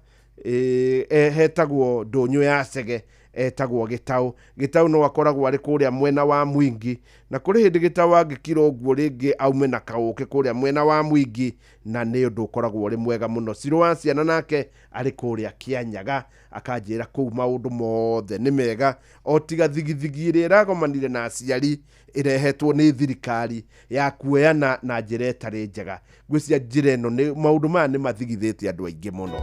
hetagwo ndũnyũ ya Cege, etagwo Gĩtaũ. Gĩtaũ no akoragwo arĩ kũrĩa mwena wa Mwingi, na kũrĩ hĩndĩ Gĩtaũ angĩkira ũguo rĩngĩ aume na kaũkĩ kũrĩa mwena wa Mwingi, na nĩ ũndũ ũkoragwo ũrĩ mwega mũno. Cirũ wa ciana nake arĩ kũrĩa Kĩanyaga, akanjĩra kũu maũndũ mothe nĩ mega, o tiga thigithigi ĩrĩa ĩragomanire na aciari ĩrehetwo nĩ thirikari ya kuoyana na njĩra ĩtarĩ njega. Ngwĩciria njĩra ĩno nĩ maũndũ maya nĩ mathigithĩtie andũ aingĩ mũno.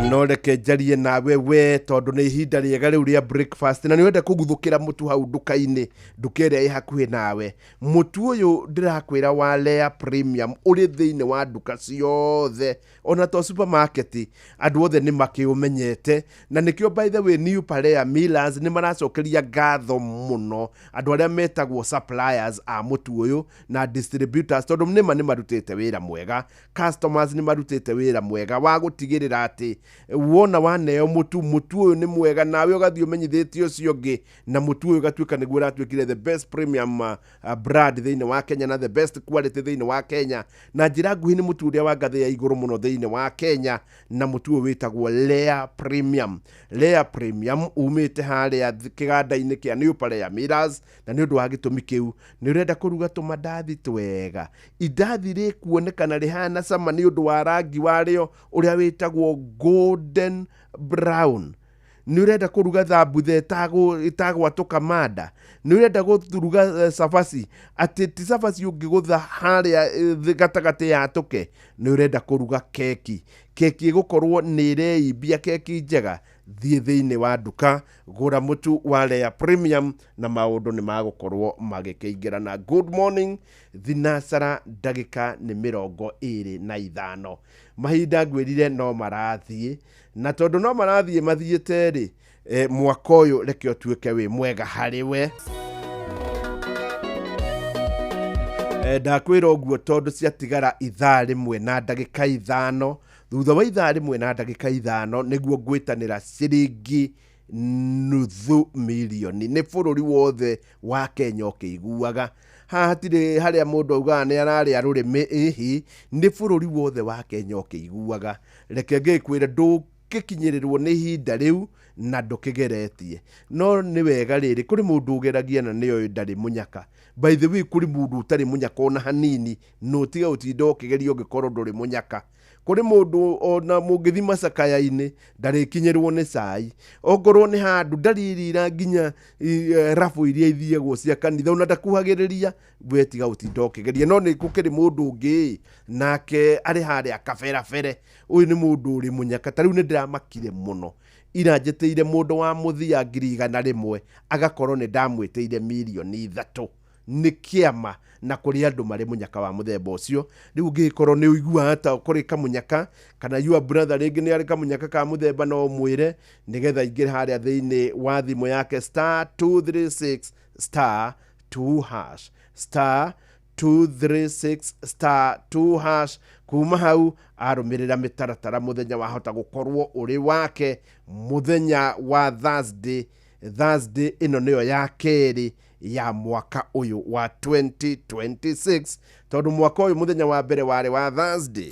No reke njarie nawe we tondũ nĩ ihinda rĩega rĩu rĩa breakfast na nĩ ũrenda kũguthũkĩra mũtu hau nduka-inĩ, nduka ĩrĩa ĩ hakuhĩ nawe. Mũtu ũyũ ndĩrakwĩra wa Lea Premium ũrĩ thĩinĩ wa nduka ciothe, ona to supermarket, andũ othe nĩ makĩũmenyete, na nĩkĩo by the way New Palea Millers nĩ maracokeria ngatho mũno andũ arĩa metagwo suppliers a mũtu ũyũ na distributors, tondũ nĩma nĩ marutĩte wĩra mwega, customers nĩ marutĩte wĩra mwega wa gũtigĩrĩra atĩ wona waneo mũtu, mũtu ũyũ nĩ mwega, nawe ũgathiĩ ũmenyithĩtie ũcio ũngĩ, na mũtu ũyũ ũgatuĩka nĩguo ũratuĩkire the best premium brand thĩinĩ wa Kenya na the best quality thĩinĩ wa Kenya. Na njĩra nguhĩ nĩ mũtu ũrĩa wa ngathĩ ya igũrũ mũno thĩinĩ wa Kenya, na mũtu ũyũ wĩtagwo Lea Premium. Lea Premium umĩte harĩa kĩganda-inĩ kĩa New Palea Millers, na nĩ ũndũ wa gĩtũmi kĩu nĩ ũrenda kũruga tũmandathi twega, indathi rĩkuonekana rĩhana cama nĩ ũndũ wa rangi warĩo ũrĩa wĩtagwo golden brown. Nĩ ũrenda kũruga thambutha ĩtagwatũka manda, nĩ ũrenda kũruga cabaci atĩ ti cabaci ũngĩgũtha harĩa gatagatĩ yatũke, nĩ ũrenda kũruga keki, keki ĩgũkorwo nĩ ĩreimbia, keki njega, thiĩ thĩinĩ wa nduka gũra mũtu wa Lea Premium na maũndũ nĩ magũkorwo magĩkĩingĩrana. Good morning, thinacara ndagĩka nĩ 25, mahinda ngwĩrire no marathiĩ, na tondũ no marathiĩ mathiĩte rĩ, mwaka ũyũ reke ũtuĩke wĩ mwega harĩ we. Ndakwĩra ũguo tondũ ciatigara ithaa rĩmwe na ndagĩka 5, thutha wa ithaa rĩmwe na ndagĩka 5 nĩguo ngwĩtanĩra ciringi nuthu mirioni. Nĩ bũrũri wothe wa Kenya ũkĩiguaga, haha hatirĩ harĩa mũndũ augaga nĩ ararĩa rũrĩmĩ, ĩhi nĩ bũrũri wothe wa Kenya ũkĩiguaga. Reke ngĩkwĩre ndũngĩkinyĩrĩrwo nĩ ihinda rĩu na ndũkĩgeretie, no nĩ wega rĩrĩ kũrĩ mũndũ ũgeragia na nĩoĩ ndarĩ mũnyaka. By the way, kũrĩ mũndũ ũtarĩ mũnyaka ona hanini, no tiga ũtinda ũkĩgeria ũngĩkorwo ndũrĩ mũnyaka. Kũrĩ mũndũ ona mũngĩthi macakaya-inĩ ndarĩkinyĩrwo nĩ cai, ongorwo nĩ handũ ndarĩrĩra nginya rabu iria ithiagwo cia kanitha ona ndakuhagĩrĩria, we tiga ũtinda ũkĩgeria. No nĩ gũkĩrĩ mũndũ ũngĩ nake arĩ harĩa kaberabere, ũyũ nĩ mũndũ ũrĩ mũnyaka. Ta rĩu nĩ ndĩramakire mũno, iranjĩtĩire mũndũ wa mũthia 100,000 agakorwo nĩ ndamwĩtĩire 3 mirioni. Nĩ kĩama na kũrĩ andũ marĩ mũnyaka wa mũthemba ũcio. Rĩu ũngĩkorwo nĩ ũiguaga ta kũrĩ kamũnyaka, kana your brother rĩngĩ nĩ arĩ kamũnyaka ka mũthemba, no ũmwĩre nĩgetha aingĩre harĩa thĩinĩ wa thimũ yake star 236 star 2 hash, star 236 star 2 hash. Kuma hau arũmĩrĩra mĩtaratara, mũthenya wahota gũkorwo ũrĩ wake mũthenya wa Thursday. Thursday ĩno nĩyo ya kerĩ ya mwaka ũyũ wa 2026, tondũ mwaka ũyũ mũthenya wa mbere warĩ wa Thursday.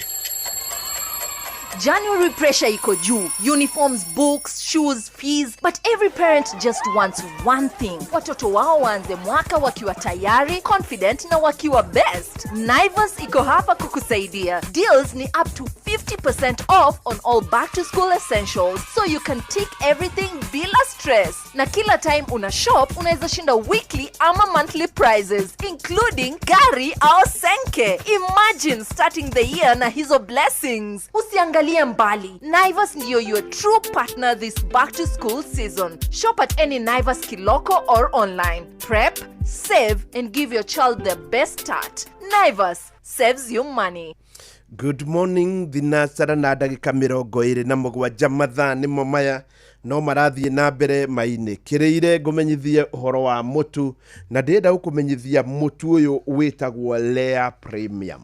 January pressure iko juu. Uniforms, books, shoes, fees. But every parent just wants one thing. Watoto wao waanze mwaka wakiwa tayari, confident na wakiwa best. Naivas iko hapa kukusaidia. Deals ni up to 50% off on all back to school essentials, so you can tick everything bila stress. Na kila time una shop, unaweza shinda weekly ama monthly prizes, including gari au senke. Imagine starting the year na hizo blessings. Usiangalie mbali. Naivas ndiyo your true partner this back to school season. Shop at any Naivas Kiloko or online. Prep, save and give your child the best start. Naivas saves you money. Good morning, thinacara na ndagĩka 27, mathaa nĩmo maya no marathiĩ na mbere mainĩkĩrĩire. Ngũmenyithie ũhoro wa mũtu, na ndĩrenda gũkũmenyithia mũtu ũyũ wĩtagwo Lea Premium.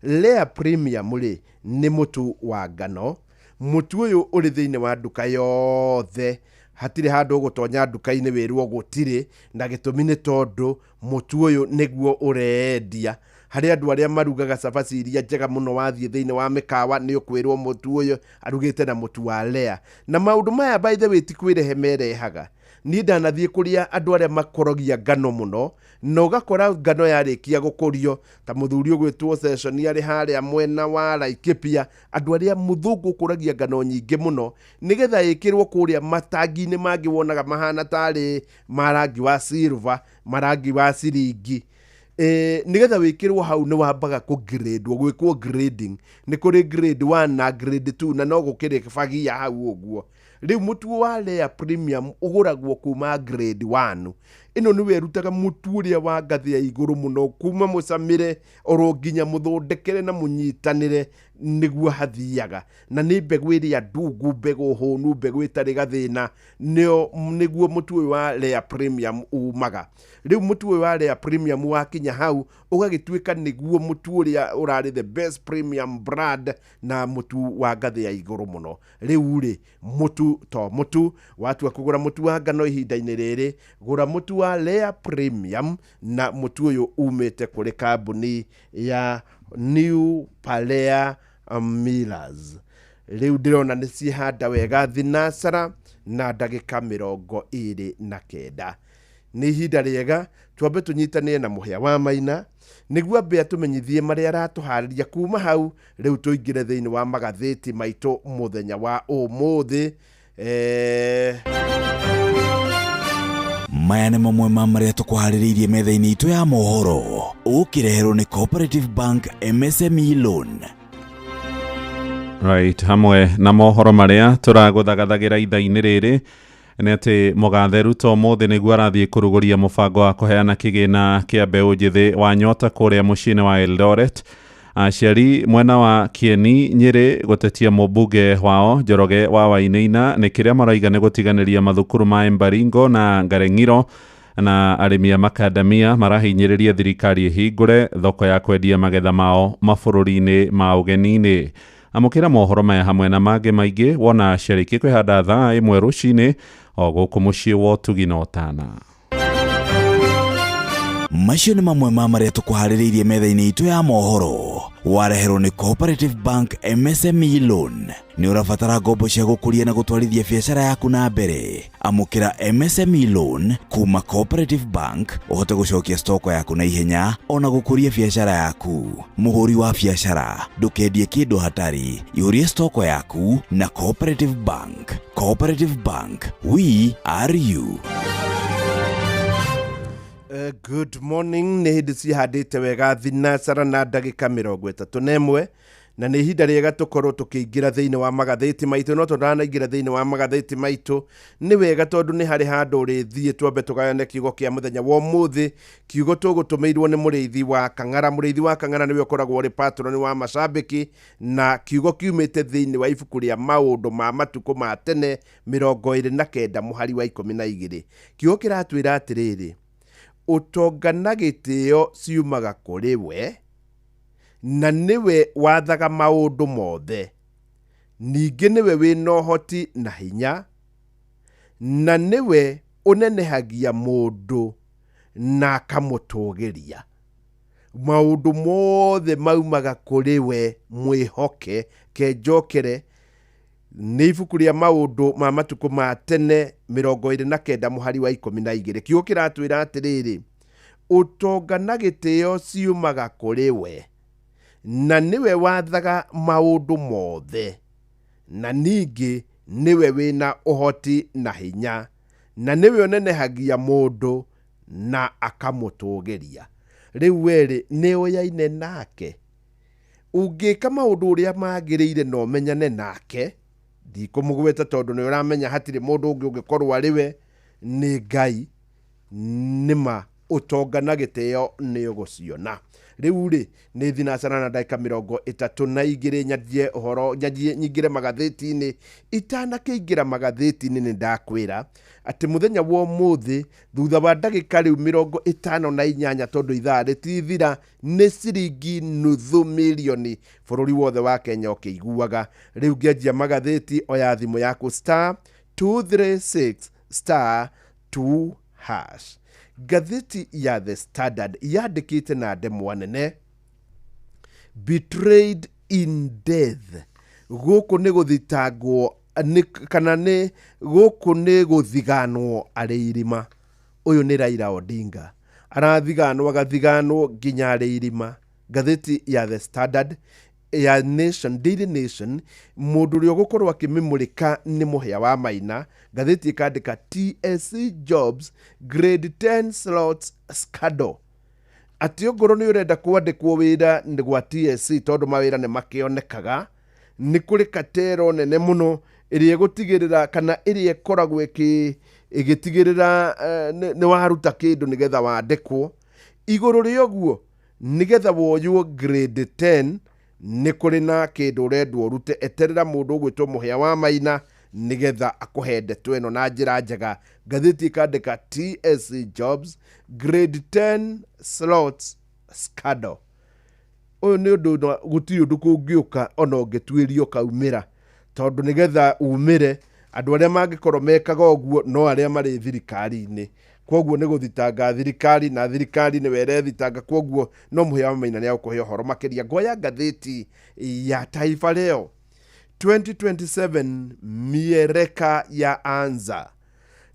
Lea Premium rĩ nĩ mũtu wa ngano. Mũtu ũyũ ũrĩ thĩinĩ wa nduka yothe, hatirĩ handũ ũgũtonya nduka-inĩ wĩrwo gũtirĩ, na gĩtũmi nĩ tondũ mũtu ũyũ nĩguo ũrendia. Harĩ andũ arĩa marugaga cabaci iria njega mũno, wathiĩ thĩinĩ wa mĩkawa nĩ ũkwĩrwo mũtu ũyũ arugĩte na mũtu wa Lea. Na maũndũ maya by the way ti kwĩrehe merehaga. Niĩ ndanathiĩ kũrĩa andũ arĩa makorogia ngano mũno, na ũgakora ngano yarĩkia gũkũrio, ta mũthuri ũgwĩtwo Session arĩ harĩa mwena wa Laikipia, andũ arĩa mũthũngũ ũkũragia ngano nyingĩ mũno nĩgetha ĩkĩrwo kũrĩa matangi-inĩ mangĩ wonaga mahana tarĩ ma rangi wa silver, marangi wa ciringi. Nĩgetha wĩkĩrwo hau nĩ wambaga kũgradwo, gwĩkwo grading. Nĩ kũrĩ grade 1 na grade 2, na no gũkĩrĩ bagia hau ũguo. Rĩu mũtu wa Lea Premium ũgũragwo kuma grade 1. Ĩno nĩwe ĩrutaga mũtu ũrĩa wa ngathĩ ya igũrũ mũno, kuma mũcamĩre oro nginya mũthondekere na mũnyitanĩre, nĩguo hathiaga. Na nĩ mbegũ ĩrĩa ndungu, mbegũ hũnu, mbegũ ĩtarĩ gathĩna, nĩo nĩguo mũtu ũyũ wa Lea Premium umaga. Rĩu mũtu ũyũ wa Lea Premium wakinya hau ũgagĩtuĩka nĩguo mũtu ũrĩa ũrarĩ the best premium brand na mũtu wa ngathĩ ya igũrũ mũno. Rĩu rĩ, mũtu to mũtu, watua kũgũra mũtu wa ngano ihinda-inĩ rĩrĩ, gũra mũtu wa Lea Premium, na mũtu ũyũ umĩte kũrĩ kambuni ya New Palea Millers. Rĩu ndĩrona nĩ ciĩhanda wega thinacara na ndagĩka 29. Nĩ ihinda rĩega twambe tũnyitanĩre na mũhĩa wa Maina nĩguo ambe atũmenyithie marĩa aratũharĩria. Kuma hau rĩu tũingĩre thĩinĩ wa magathĩti maitũ mũthenya wa ũmũthĩ. Maya nĩ mamwe ma marĩa tũkũharĩrĩirie metha-inĩ itũ ya mohoro, ũkĩreherwo nĩ Cooperative Bank MSME Loan. Right, hamwe na mohoro marĩa tũragũthagathagĩra ithaa-inĩ rĩrĩ nĩ atĩ mũgathe Ruto ũmũthĩ nĩguo arathiĩ kũrugũria mũbango wa kũheana kĩgĩna kĩa mbeũ njĩthĩ wa nyota kũrĩa mũciĩ-inĩ wa Eldoret. Aciari mwena wa Kieni Nyĩrĩ gũtetia mũmbunge wao Njoroge wa Wainaina nĩ kĩrĩa maraiga nĩ gũtiganĩria mathukuru ma Embaringo na Ngareng'iro, na arĩmi a makadamia marahinyĩrĩria thirikari ĩhingũre thoko ya kwendia magetha mao mabũrũri-inĩ ma ũgeni-inĩ. Amũkĩra mohoro maya hamwe na mangĩ maingĩ wona ciarĩkia kwĩhanda thaa 1 rũcinĩ o gũkũ mũciĩ wa ũtugi na ũtana. Macio nĩ mamwe ma marĩa tũkũharĩrĩirie metha-inĩ itũ ya mohoro, wareherwo nĩ Cooperative Bank MSME Loan. Nĩ ũrabatara ngombo cia gũkũria na gũtwarithia biacara yaku na mbere? Amũkĩra MSME Loan kuma Cooperative Bank ũhote gũcokia stoko yaku na ihenya ona gũkũria biacara yaku. Mũhũri wa biacara, ndũkendie kĩndũ hatarĩ, ihũrie stoko yaku na Cooperative Bank. Cooperative Bank, we are you. Good morning. Nĩ hĩndĩ cihandĩte wega thinacara na ndagĩka 31, na nĩ ihinda rĩega tũkorwo tũkĩingĩra thĩinĩ wa magathĩti maitũ. No tũtanaingĩra thĩinĩ wa magathĩti maitũ, nĩ wega tondũ nĩ harĩ handũ ũrĩthiĩ twambe tũgayane kiugo kĩa mũthenya wa ũmũthĩ. Kiugo tũgũtũmĩirwo nĩ mũrĩithi wa Kang'ara. Mũrĩithi wa Kang'ara nĩwe ũkoragwo ũrĩ patron wa macambĩki, na kiugo kiumĩte thĩinĩ wa ibuku rĩa maũndũ ma matukũ ma tene 29 mũhari wa 12. Kiugo kĩratwĩra atĩrĩrĩ, ũtonga na gĩtĩo ciumaga kũrĩ we, na nĩwe wathaga maũndũ mothe. Ningĩ nĩwe wĩna ũhoti na hinya, na nĩwe ũnenehagia mũndũ na akamũtũgĩria. Maũndũ mothe maumaga kũrĩ we, mwĩhoke. Kenjokere nĩ ibuku rĩa maũndũ ma matukũ ma tene 29 mũhari wa 12. Kiugo kĩratwĩra atĩrĩrĩ, ũtonga na gĩtĩo ciumaga kũrĩ we, na nĩwe wathaga maũndũ mothe, na ningĩ nĩwe wĩna ũhoti na hinya, na nĩwe ũnenehagia mũndũ na akamũtũgĩria. Rĩu werĩ nĩ ũyaine nake, ũngĩka maũndũ ũrĩa magĩrĩire na ũmenyane nake. Ndikũmũgweta tondũ nĩ ũramenya hatirĩ mũndũ ũngĩ ũngĩkorwo arĩ we, nĩ Ngai. Nĩma ũtonga na gĩtĩo nĩ ũgũciona. Rĩu rĩ, nĩ thinacara na ndagĩka 32, nyanjie ũhoro, nyanjie nyingĩre magathĩti-inĩ. Itanakĩingĩra magathĩti-inĩ nĩ ndakwĩra atĩ mũthenya wa ũmũthĩ thutha wa ndagĩka rĩu 58, tondũ ithaa rĩtithira, nĩ ciringi nuthu mirioni bũrũri wothe wa Kenya ũkĩiguaga. Rĩu ngĩanjia magathĩti, oya thimũ yaku star 236 star 2 hash. Ngathĩti ya The Standard yandĩkĩte na ndemwa nene, betrayed in death. Gũkũ nĩ gũthitangwo kana nĩ gũkũ nĩ gũthiganwo arĩ irima. Ũyũ nĩ Raila Odinga, arathiganwo agathiganwo nginya arĩ irima. Ngathĩti ya The Standard, ya Nation, Daily Nation, mũndũ ũrĩa ũgũkorwo akĩmĩmũrĩka nĩ mũhĩa wa Maina. Ngathĩti ĩkandĩka TSC jobs grade 10 slots scandal. Atĩ ongorwo nĩ ũrenda kwandĩkwo wĩra nĩ gwa TSC tondũ mawĩra nĩ makĩonekaga, nĩ kũrĩ katero nene mũno ĩrĩa ĩgũtigĩrĩra kana ĩrĩa ĩkoragwo ĩgĩtigĩrĩra nĩ waruta kĩndũ nĩgetha wandĩkwo. Igũrũ rĩa ũguo nĩgetha woywo grade 10 nĩ kũrĩ na kĩndũ ũrendwo ũrute. Eterera mũndũ ũgwĩtwo Mũhĩa wa Maina nĩgetha akũhe ndeto ĩno na njĩra njega. Ngathĩti ĩkandĩka TSC jobs grade 10 slots scandal. Ũyũ nĩ ũndũ gũtirĩ ũndũ kũngĩũka ona ũngĩtuĩria ũkaumĩra, tondũ nĩgetha umĩre andũ arĩa mangĩkorwo mekaga ũguo no arĩa marĩ thirikari-inĩ. Kwoguo nĩ gũthitanga thirikari na thirikari nĩwe ĩrethitanga, kwoguo no Mũhĩa wa Maina nĩ agũkũhe ũhoro makĩria. Ngoya ngathĩti ya Taifa Leo 2027 miereka ya anza.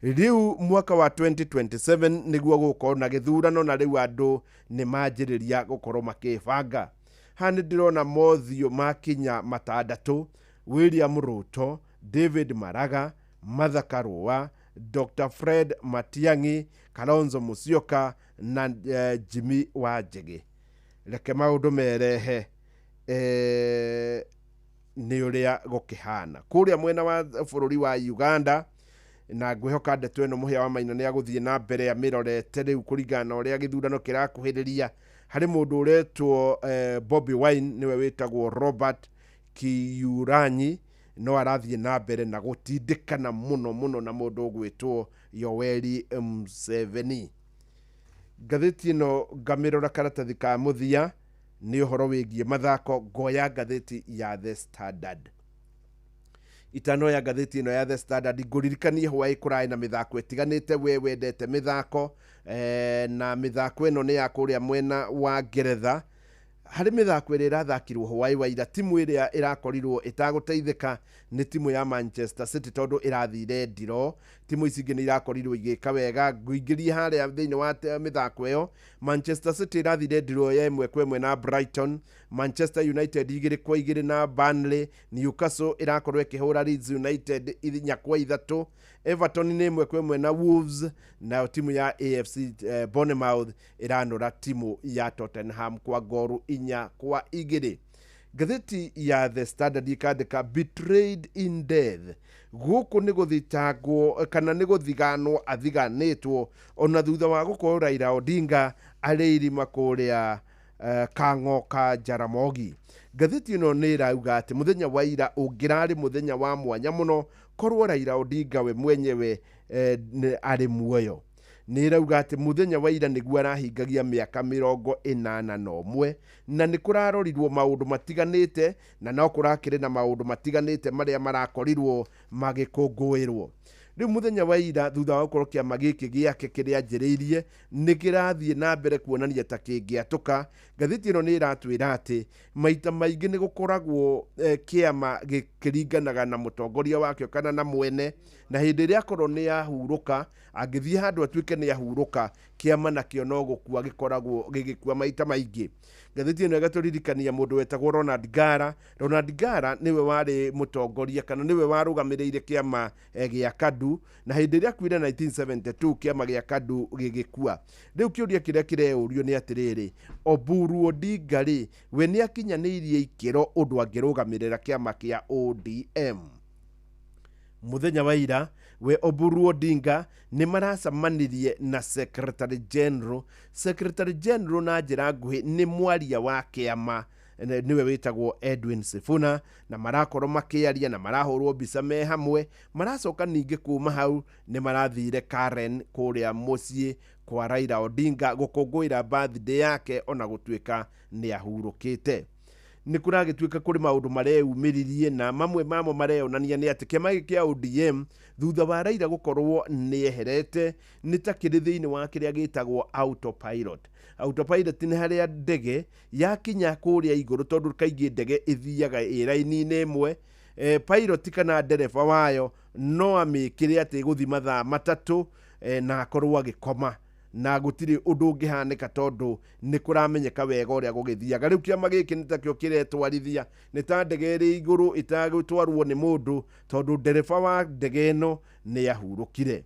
Rĩu mwaka wa 2027 nĩguo gũgũkorwo na gĩthurano, na rĩu andũ nĩ manjĩrĩria gũkorwo makĩbanga. Haha nĩ ndĩrona mothiũ makinya matandatũ: William Ruto, David Maraga, Martha Karua, Dr. Fred Matiang'i, Kalonzo Musyoka na Jimmy Wanjigi. Reke maũndũ merehe nĩ ũrĩa gũkĩhana kũrĩa mwena wa bũrũri wa Uganda, na ngwĩhoka ndeto ĩno Mũhĩa wa Maina nĩ agũthiĩ na mbere amĩrorete rĩu kũringana na ũrĩa gĩthurano kĩrakuhĩrĩria. Harĩ mũndũ ũretwo Bobi Wine, nĩwe wĩtagwo Robert Kiyuranyi, no arathiĩ na mbere na gũtindĩkana mũno mũno na mũndũ ũgwĩtwo Yoweri Museveni. Ngathĩti ĩno ngamĩrora karatathi ka mũthia nĩ ũhoro wĩgiĩ mathako. Ngoya ngathĩti ya The Standard. Itanoya ngathĩti ĩno ya The Standard ngũririkanie hwaĩ kũrarĩ na mĩthako ĩtiganĩte. We wendete mĩthako na mĩthako ĩno nĩ ya kũrĩa mwena wa Ngeretha. Harĩ mĩthako ĩrĩa ĩrathakirwo hwaĩ wa ira, timu ĩrĩa ĩrakorirwo ĩtagũteithĩka nĩ timu ya Manchester City tondũ ĩrathire ndiro. Timu ici ingĩ nĩ irakorirwo igĩka wega. Ngũingĩrie harĩa thĩinĩ wa mĩthako ĩyo, Manchester City ĩrathire ndiro ya 1-1 na Brighton, Manchester United 2-2 na Burnley, Newcastle ĩrakorwo ĩkĩhũra Leeds United 4-3, Everton nĩ 1-1 na Wolves, nayo timu ya AFC Bournemouth ĩranũra timu ya Tottenham kwa ngoru 4-2. Ngathĩti ya The Standard ĩkandĩka betrayed in death. Gũkũ nĩ gũthitangwo kana nĩ gũthiganwo athiganĩtwo ona thutha wa gũkorwo Raila Odinga arĩ irima kũrĩa Kang'o ka Jaramogi. Ngathĩti ĩno nĩ ĩrauga atĩ mũthenya wa ira ũngĩrarĩ mũthenya wa mwanya mũno korwo Raila Odinga we mwenyewe arĩ muoyo. Nĩ ĩrauga atĩ mũthenya wa ira nĩguo arahingagia mĩaka 81, na nĩ kũrarorirwo maũndũ matiganĩte, na no kũrakĩrĩ na maũndũ matiganĩte marĩa marakorirwo magĩkũngũĩrwo. Rĩu mũthenya wa ira thutha wa gũkorwo kĩama gĩkĩ gĩake kĩrĩa anjĩrĩirie nĩ kĩrathiĩ na mbere kuonania ta kĩngĩatũka. Ngathĩti ĩno nĩ ĩratwĩra atĩ maita maingĩ nĩ gũkoragwo kĩama gĩkĩringanaga na mũtongoria wakĩo kana na mwene, na hĩndĩ ĩrĩa akorwo nĩ ahurũka, angĩthiĩ handũ atuĩke nĩ ahurũka, kĩama nakĩo no gũkua gĩkoragwo gĩgĩkua maita maingĩ. Ngathĩti ĩno ĩgatũririkania mũndũ wetagwo Ronald Ngara. Ronald Ngara nĩwe warĩ mũtongoria kana nĩwe warũgamĩrĩire kĩama gĩa KADU, na hĩndĩ ĩrĩa akuire 1972 kĩama gĩa KADU gĩgĩkua. Rĩu kĩũria kĩrĩa kĩreyũrio nĩ atĩrĩrĩ, Oburu Odinga rĩ, we nĩ akinyanĩirie ikĩro ũndũ angĩrũgamĩrĩra kĩama kĩa ODM? Mũthenya wa ira we Oburu Odinga nĩ maracemanirie na Secretary General. Secretary General na njĩra nguhĩ nĩ mwaria wa kĩama, nĩwe wĩtagwo Edwin Sifuna, na marakorwo makĩaria na marahũrwo mbica me hamwe. Maracoka ningĩ kuma hau nĩ marathire Karen kũrĩa mũciĩ kwa Raila Odinga gũkũngũĩra birthday yake ona gũtuĩka nĩ ahurũkĩte. Nĩ kũragĩtuĩka kũrĩ maũndũ mareyumĩririe, na mamwe mamo mareyonania nĩ atĩ kĩama gĩkĩ kĩa ODM thutha wa Raila gũkorwo nĩ eherete nĩ ta kĩrĩ thĩinĩ wa kĩrĩa gĩtagwo autopilot. Autopilot nĩ harĩa ndege yakinya kũrĩa igũrũ, tondũ kaingĩ ndege ĩthiaga ĩ raini-inĩ ĩmwe, pilot kana ndereba wayo no amĩkĩre atĩ ĩgũthiĩ mathaa 3 na akorwo agĩkoma na gũtirĩ ũndũ ũngĩhanĩka tondũ nĩ kũramenyeka wega ũrĩa gũgĩthiaga. Rĩu kĩama gĩkĩ nĩ takĩo kĩretwarithia, nĩ ta ndege ĩrĩ igũrũ ĩtagũtwarwo nĩ mũndũ tondũ ndereba wa ndege ĩno nĩ ahurũkire.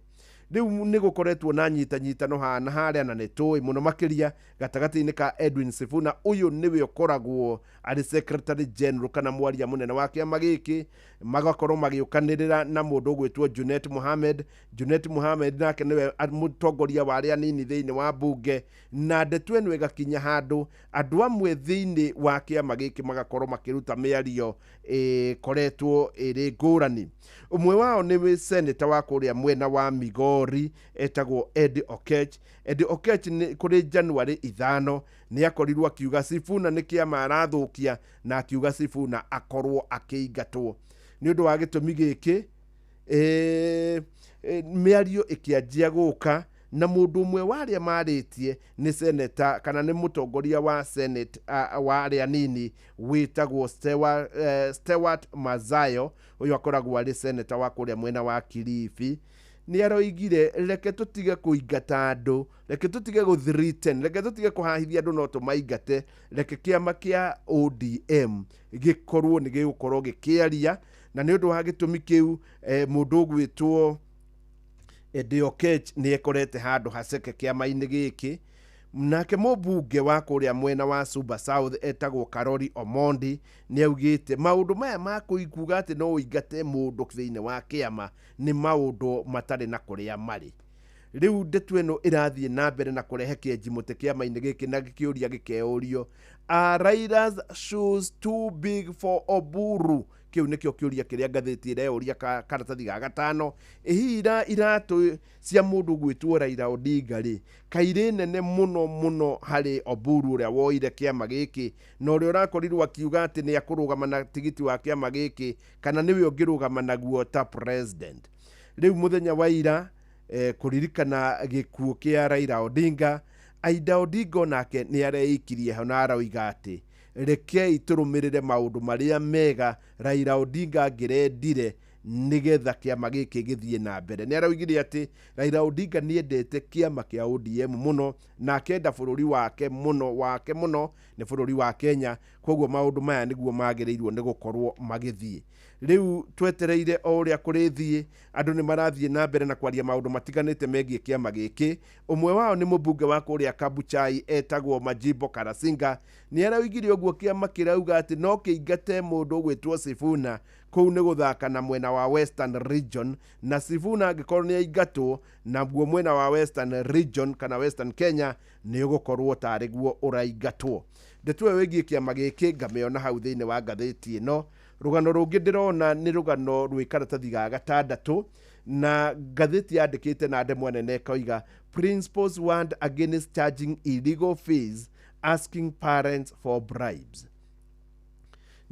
Rĩu nĩ gũkoretwo na nyitanyitano haha na harĩa, na nĩ tũĩ mũno makĩria gatagatĩ-inĩ ka Edwin Sifuna. Ũyũ nĩwe ũkoragwo arĩ secretary general kana mwaria mũnene wa kĩama gĩkĩ, magakorwo magĩũkanĩrĩra na mũndũ ũgwĩtwo Junet Mohamed. Junet Mohamed nake nĩwe mũtongoria wa arĩa anini thĩinĩ wa mbunge, na ndeto ĩno ĩgakinya handũ andũ amwe thĩinĩ wa kĩama gĩkĩ magakorwo makĩruta mĩario ĩkoretwo ĩrĩ ngũrani. Ũmwe wao nĩ senator wa kũrĩa mwena wa Migori etagwo Eddie Okech. Eddie Okech nĩ kũrĩ January 5 nĩ akorirwo akiuga Sifuna nĩ kĩama arathũkia, na akiuga Sifuna akorwo akĩingatwo. Nĩ ũndũ wa gĩtũmi gĩkĩ, mĩario ĩkĩanjia gũka, na mũndũ ũmwe wa arĩa marĩtie nĩ senator kana nĩ mũtongoria wa senate wa arĩa anini wĩtagwo Stewart Mazayo. Ũyũ akoragwo arĩ senator wa kũrĩa mwena wa Kilifi. Nĩ aroigire reke tũtige kũingata andũ, reke tũtige gũ-threaten, reke tũtige kũhahithia andũ, no tũmaingate, reke kĩama kĩa ODM gĩkorwo nĩ gĩgũkorwo gĩkĩaria. Na nĩ ũndũ wa gĩtũmi kĩu, mũndũ ũgwĩtwo Eddie Okech nĩ ekorete handũ haceke kĩama-inĩ gĩkĩ. Nake mũmbunge wa kũrĩa mwena wa Suba South etagwo Karori Omondi nĩ augĩte maũndũ maya ma kuuga atĩ no ũingate mũndũ thĩinĩ wa kĩama nĩ maũndũ matarĩ na kũrĩa marĩ. Rĩu ndeto ĩno ĩrathiĩ na mbere na kũrehe kĩenji mũtĩ kĩama-inĩ gĩkĩ, na gĩkĩũria gĩkeyũrio, are Raila's shoes too big for Oburu? Kĩu nĩkĩo kĩũria kĩrĩa ngathĩti ĩreyũria karatathi ga gatano. Ĩ hihi iratũ cia mũndũ gwĩtwo Raila Odinga rĩ, kairĩ nene mũno mũno harĩ Oburu ũrĩa woire kĩama gĩkĩ, na ũrĩa ũrakorirwo akiuga atĩ nĩ akũrũgama na tigiti wa kĩama gĩkĩ, kana nĩwe ũngĩrũgama naguo ta president. Rĩu mũthenya wa ira, kũririkana gĩkuũ kĩa Raila Odinga, Aida Odinga onake nĩ areikirie ho na aroiga atĩ rekei tũrũmĩrĩre maũndũ marĩa mega Raila Odinga angĩrendire nĩgetha kĩama gĩkĩ gĩthiĩ na mbere. Nĩ aroigire atĩ Raila Odinga nĩ endete kĩama kĩa ODM mũno, na akenda bũrũri wake mũno, wake mũno nĩ bũrũri wa Kenya, koguo maũndũ maya nĩguo magĩrĩirwo nĩ gũkorwo magĩthiĩ. Rĩu twetereire o ũrĩa kũrĩthiĩ, andũ nĩ marathiĩ na mbere na kwaria maũndũ matiganĩte megiĩ kĩama gĩkĩ. Ũmwe wao nĩ mũmbunge wa kũrĩa Kabuchai etagwo Majimbo Karasinga. Nĩ araugire ũguo kĩama kĩrauga atĩ no kĩingate mũndũ ũgwĩtwo Sifuna kũu nĩ gũthaka na mwena wa Western Region, na Sifuna angĩkorwo nĩ aingatwo, naguo mwena wa Western Region kana Western Kenya nĩ ũgũkorwo tarĩ guo ũraingatwo. Ndeto ĩyo ĩgiĩ kĩama gĩkĩ ngamĩona hau thĩinĩ wa ngathĩti ĩno. Rũgano rũngĩ ndĩrona nĩ rũgano rwĩ karatathi ga gatandatũ, na ngathĩti yandĩkĩte na ndemwa nene ĩkoiga principals warned against charging illegal fees, asking parents for bribes.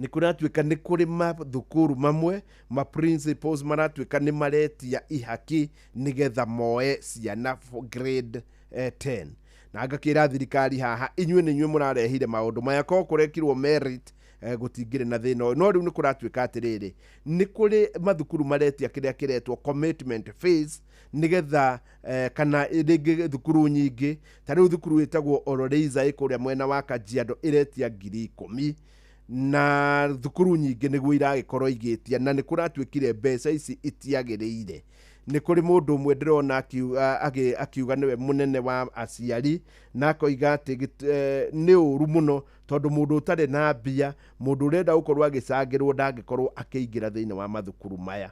Nĩ kũratuĩka nĩ kũrĩ mathukuru mamwe ma principals maratuĩka nĩ maretia ihaki nĩgetha moe ciana for grade 10. Na ngakĩra thirikari haha, inyuĩ nĩ inyuĩ mũrarehire maũndũ maya, korwo kũrekirwo merit gũtingĩrĩ na thĩna ũyũ. No rĩu nĩ kũratuĩka atĩrĩrĩ, nĩ kũrĩ mathukuru maretia kĩrĩa kĩretwo commitment fees nĩgetha kana rĩngĩ thukuru nyingĩ ta rĩu thukuru ĩtagwo Ororeiza ĩ kũrĩa mwena wa Kajiado ĩretia 10,000, na thukuru nyingĩ nĩguo iragĩkorwo igĩtia, na nĩ kũratuĩkire mbeca ici itiagĩrĩire. Nĩ kũrĩ mũndũ ũmwe ndĩrona akiuga nĩwe mũnene wa aciari, na akoiga atĩ nĩ ũru mũno tondũ mũndũ ũtarĩ na mbia, mũndũ ũrenda gũkorwo agĩcangĩrwo ndangĩkorwo akĩingĩra thĩinĩ wa mathukuru maya.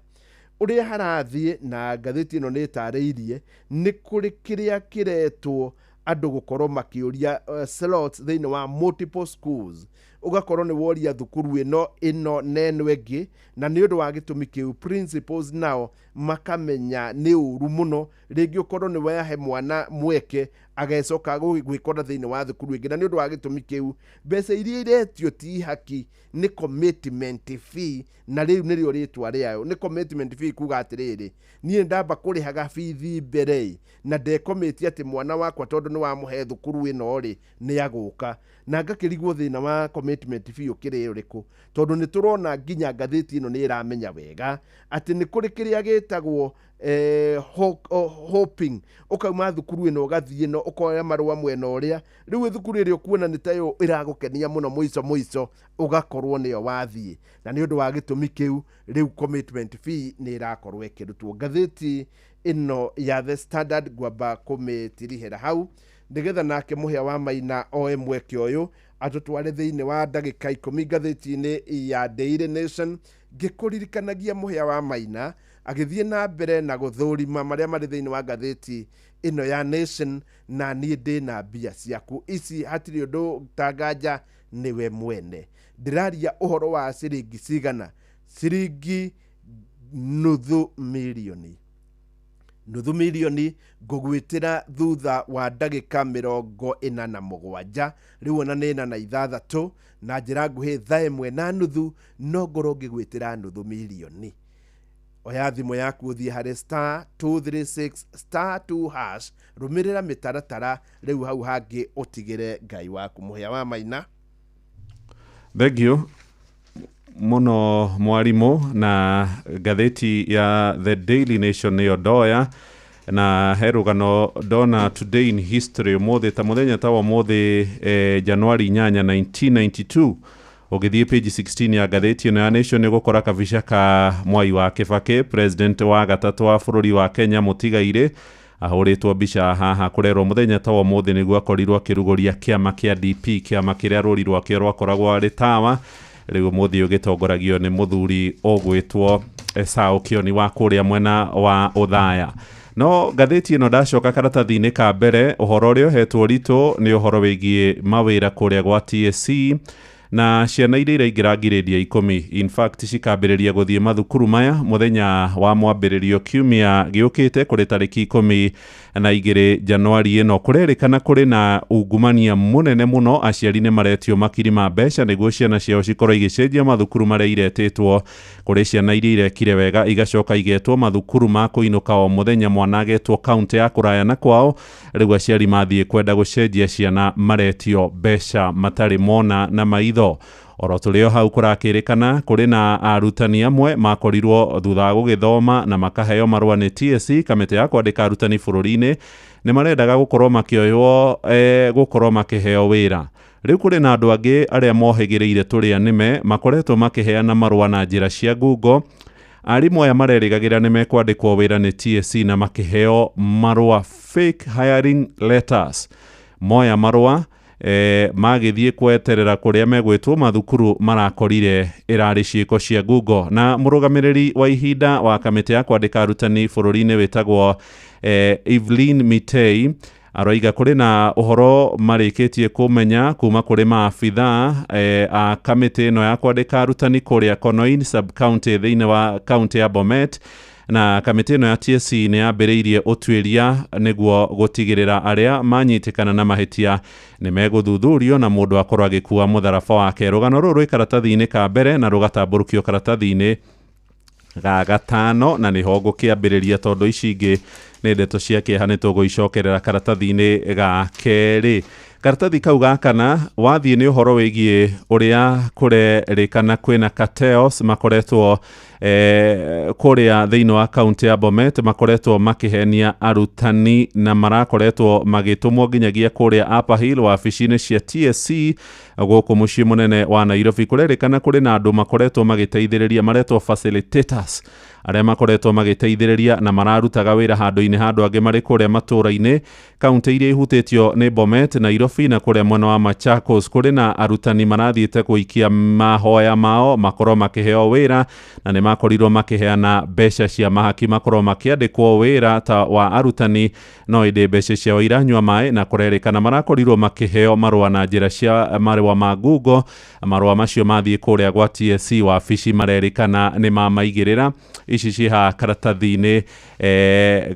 Ũrĩa harathiĩ na ngathĩti ĩno nĩ ĩtarĩirie, nĩ kũrĩ kĩrĩa kĩretwo andũ gũkorwo makĩũria slots thĩinĩ wa multiple schools. Ũgakorwo nĩ woria thukuru ĩno ĩno na ĩno ĩngĩ, na nĩ ũndũ wa gĩtũmi kĩu principals nao makamenya nĩ ũru mũno rĩngĩ ũkorwo nĩ wahe mwana mweke agecoka gwĩkora thĩinĩ wa thukuru ĩngĩ, na nĩ ũndũ wa gĩtũmi kĩu mbeca iria iretio ti haki, nĩ commitment fee, na rĩu nĩrĩo rĩtwa rĩayo, nĩ commitment fee. Kuga atĩrĩrĩ, niĩ ndamba kũrĩhaga bithi mbere na ndekomĩtie atĩ mwana wakwa tondũ nĩ wamũhe thukuru ĩno rĩ nĩ agũka. Na ngakĩrigwo thĩna wa commitment fee ũkĩrĩ ũrĩkũ, tondũ nĩ tũrona nginya ngathĩti ĩno nĩ ĩramenya wega atĩ nĩ kũrĩ kĩrĩa gĩtagwo hoping. Ũkauma thukuru ĩno ũgathiĩ ĩno, ũkoya marũa mwena ũrĩa, rĩu thukuru ĩrĩa ũkuona nĩ tayo ĩragũkenia mũno, mũico mũico ũgakorwo nĩyo wathiĩ, na nĩ ũndũ wa gĩtũmi kĩu rĩu commitment fee nĩ ĩrakorwo ĩkĩrutwo. Ngathĩti Ĩno ya The Standard ngwamba kũmĩtirihĩra hau nĩgetha nake Mũhĩa wa Maina oe mweke ũyũ atũtware thĩinĩ wa ndagĩka 10 ngathĩti-inĩ ya Daily Nation, ngĩkũririkanagia Mũhĩa wa Maina agĩthiĩ na mbere na gũthũrima marĩa marĩ thĩinĩ wa ngathĩti ĩno ya Nation. Na niĩ ndĩna mbia ciaku ici, hatirĩ ũndũ tanganja, nĩwe mwene. Ndĩraria ũhoro wa ciringi cigana? Ciringi nuthu mirioni, nuthu mirioni. Ngũgwĩtĩra thutha wa ndagĩka 47. Rĩu ona nĩ 46, na njĩra nguhĩ thaa 1:30 no ngorwo ngĩgwĩtĩra nuthu mirioni. Oya thimũ yaku, ũthiĩ harĩ *236*2#, rũmĩrĩra mĩtaratara. Rĩu hau hangĩ ũtigĩre Ngai waku. Mũhĩa wa Maina. Thank mũno mwarimũ. Na ngathĩti ya The Daily Nation nĩyo ndoya, na he rũgano ndona, today in history, ũmũthĩ, ta mũthenya ta wa ũmũthĩ, Januari 8 1992. Ũgĩthiĩ page 16 ya ngathĩti ĩno ya Nation nĩ ũgũkora kabica ka Mwai wa Kĩbakĩ, president wa gatatũ wa bũrũri wa Kenya mũtigairĩ, ahũrĩtwo mbica haha. Kũrerwo mũthenya ta wa ũmũthĩ nĩguo akorirwo akĩrugũria kĩama kĩa DP, kĩama kĩrĩa rũri rwakĩo rwakoragwo arĩ tawa. Rĩu ũmũthĩ ũgĩtongoragio nĩ mũthuri ũgwĩtwo Esau Kĩoni wa kũrĩa mwena wa Ũthaya. No ngathĩti ĩno, ndacoka karatathi-inĩ ka mbere, ũhoro ũrĩa ũhetwo ũritũ nĩ ũhoro wĩgiĩ mawĩra kũrĩa gwa TSC na ciana iria iraingĩra ngirĩndi ya 10. In fact, cikambĩrĩria gũthiĩ mathukuru maya mũthenya wa mwambĩrĩrio kiumia gĩũkĩte, kũrĩ tarĩki 12 Januari ĩno. Kũrerĩkana kũrĩ na ungumania mũnene mũno. Aciari nĩ maretio makiri ma mbeca nĩguo ciana ciao cikorwo igĩcenjia mathukuru marĩa iretĩtwo. Kũrĩ ciana iria irekire wega igacoka igetwo mathukuru ma kũinũka o mũthenya, mwana agetwo kaunti ya kũraya na kwao. Rĩu aciari mathiĩ kwenda gũcenjia ciana maretio mbeca matarĩ mona na maitho. Oro tũrĩ o hau, kũrakĩrĩkana kũrĩ na arutani amwe makorirwo thutha wa gũgĩthoma na makaheo marũa nĩ TSC, kamĩtĩ ya kwandĩka arutani bũrũri-inĩ, nĩ marendaga gũkorwo makĩoywo, gũkorwo makĩheo wĩra. Rĩu kũrĩ na andũ angĩ arĩa mohĩgĩrĩire tũrĩa nĩme makoretwo makĩheana marũa na njĩra cia ngungo. Arimũ aya marerĩgagĩra nĩ mekwandĩkwo wĩra nĩ TSC na makĩheo marũa, fake hiring letters. Moya marũa, magĩthiĩ kweterera kũrĩa megwĩtwo mathukuru, marakorire ĩrarĩ ciĩko cia ngungo. Na mũrũgamĩrĩri wa ihinda wa kamĩtĩ ya kwandĩka arutani bũrũri-inĩ wĩtagwo Evelyn Mitei aroiga kũrĩ na ũhoro marĩkĩtie kũmenya kuma kũrĩ maabithaa a kamĩtĩ ĩno ya kwandĩka arutani kũrĩa Konoin sub county thĩinĩ wa kaunti ya Bomet. Na kamĩtĩ ĩno ya TSC nĩ yambĩrĩirie ũtuĩria nĩguo gũtigĩrĩra arĩa manyitĩkana na mahĩtia nĩ megũthuthurio na mũndũ akorwo agĩkua mũtharaba wake. Rũgano rũrũ rwĩ karatathi-inĩ ka mbere na rũgatambũrũkio karatathi-inĩ ga gatano, na nĩho ngũkĩambĩrĩria tondũ ici ingĩ nĩ ndeto cia kĩeha, nĩ tũgũicokerera karatathi-inĩ ga kerĩ. Karatathi kau ga kana wathiĩ nĩ ũhoro wĩgiĩ ũrĩa kũrerĩkana kwĩna cartels makoretwo kũrĩa thĩinĩ wa kaunti ya Bomet, makoretwo makĩhenia arutani na marakoretwo magĩtũmwo nginyagia kũrĩa Upper Hill wabici-inĩ cia TSC gũkũ mũciĩ mũnene wa Nairobi. Kũrerĩkana kũrĩ na andũ makoretwo magĩteithĩrĩria, maretwo facilitators, arĩa makoretwo magĩteithĩrĩria na mararutaga wĩra handũ-inĩ handũ angĩ marĩ kũrĩa matũũra-inĩ, kaunti iria ihutĩtio nĩ Bomet, Nairobi na kũrĩa mwena wa Machakos. Kũrĩ na arutani marathiĩte gũikia mahoya mao makorwo makĩheo wĩra, na nĩ makorirwo makĩheana mbeca cia mahaki makorwo makĩandĩkwo wĩra ta wa arutani, no ĩndĩ mbeca ciao iranyua maĩ, na kũrerĩkana marakorirwo makĩheo marũa na njĩra cia marũa ma ngungo. Marũa macio mathiĩ kũrĩa gwa TSC wabici marerĩkana nĩ mamaigĩrĩra. Ici ciha karatathi-inĩ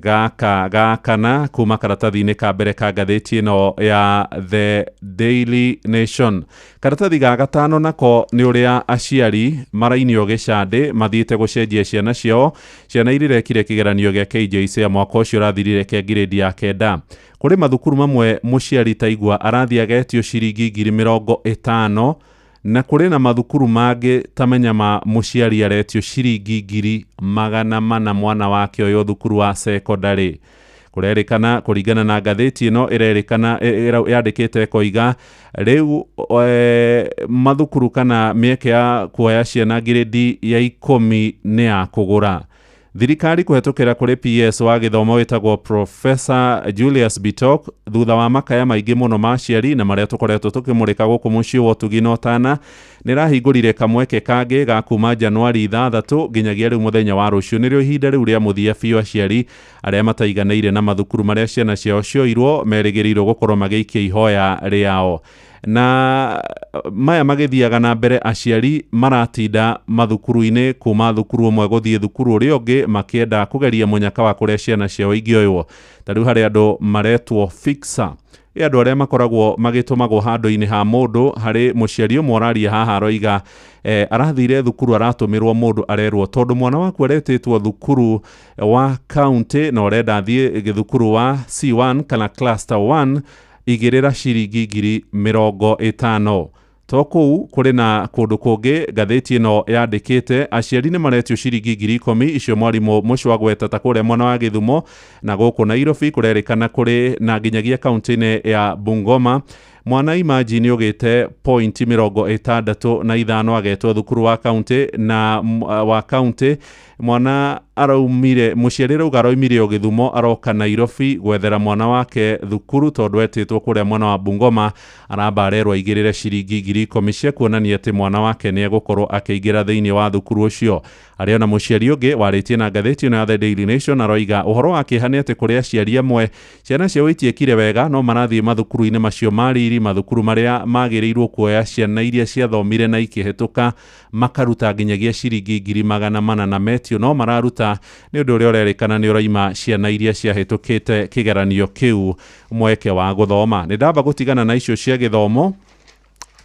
gaka ga kana kuma karatathi-inĩ ka mbere ka ngathĩti ĩno ya The Daily Nation. Karatathi ga gatano nako nĩ ũrĩa aciari marainio gĩcandĩ mathiĩte gũcenjia ciana ciao, ciana iria irekire kĩgeranio gĩa KJSEA mwaka ũcio ũrathirire kĩa ngirĩndi ya 9. Kũrĩ mathukuru mamwe mũciari taigua arathiĩ agetio ciringi 50,000, na kũrĩ na mathukuru mangĩ tamenya ma mũciari aretio ciringi 400,000 mwana wake ũyũ thukuru wa sekondarĩ. Kũrerĩkana kũringana na ngathĩti ĩno ĩrerĩkana yandĩkĩte ĩkoiga rĩu mathukuru kana mĩeke ya kuoya ciana ngirĩndi ya 10 nĩ ya kũgũra. Thirikari kũhetũkĩra kũrĩ PS wa gĩthomo wĩtagwo Professor Julius Bitok, thutha wa makaya maingĩ mũno ma aciari na marĩa tũkoretwo tũkĩmũrĩka gũkũ mũciĩ wa ũtugi na ũtana, nĩ ĩrahingũrire kamweke kangĩ ga kuma Januari 6 nginyagia rĩu mũthenya wa rũciũ, nĩrĩo ihinda rĩu rĩa mũthia biũ aciari arĩa mataiganĩire na mathukuru marĩa ciana ciao cioirwo merĩgĩrĩirwo gũkorwo magĩikia ihoya rĩao. Na maya magĩthiaga na mbere, aciari maratinda mathukuru-inĩ kuma thukuru ũmwe gũthiĩ thukuru ũrĩa ũngĩ makĩenda kũgeria mũnyaka wa kũrĩa ciana ciao ingĩoywo. Ta rĩu harĩ andũ maretwo fixer, ĩ andũ arĩa makoragwo magĩtũmagwo handũ-inĩ ha mũndũ. Harĩ mũciari ũmwe ũraria haha aroiga arathire thukuru aratũmĩrwo mũndũ arerwo tondũ mwana waku aretĩtwo thukuru wa county na ũrenda athiĩ thukuru wa C1 kana cluster 1, igĩrĩra ciringi 50,000. To kũu kũrĩ na kũndũ kũngĩ ngathĩti ĩno yandĩkĩte aciari nĩ maretio ciringi 10,000 icio mwarimũ mũcio agweta ta kũrĩa mwena wa Gĩthumo na gũkũ Nairobi kũrerĩkana kũrĩ na nginyagia kaunti-inĩ ya Bungoma. Mwana imagine ũgĩte pointi 65 agetwo thukuru wa kaunti na wa kaunti, mwana araumire, mũciari rauga araumire o Gĩthumo aroka Nairobi gwethera mwana wake thukuru tondũ etĩtwo kũrĩa mwena wa Bungoma, aramba arerwo aigĩrĩre ciringi 10,000 cia kuonania atĩ mwana wake nĩ egũkorwo akĩingĩra thĩinĩ wa thukuru ũcio. Arĩ ona mũciari ũngĩ warĩtie na ngathĩti ĩno ya The Daily Nation aroiga ũhoro wa kĩeha nĩ atĩ kũrĩ aciari amwe ciana ciao itiĩkire wega no marathiĩ mathukuru-inĩ macio ma riri, mathukuru marĩa magĩrĩirwo kuoya ciana iria ciathomire na ikĩhĩtũka, makaruta nginyagia ciringi 400,000 na metio no mararuta nĩ ũndũ ũrĩa ũrerĩkana nĩ ũraima ciana iria ciahĩtũkĩte kĩgeranio kĩu mweke wa gũthoma. Nĩ ndamba gũtigana na icio cia gĩthomo,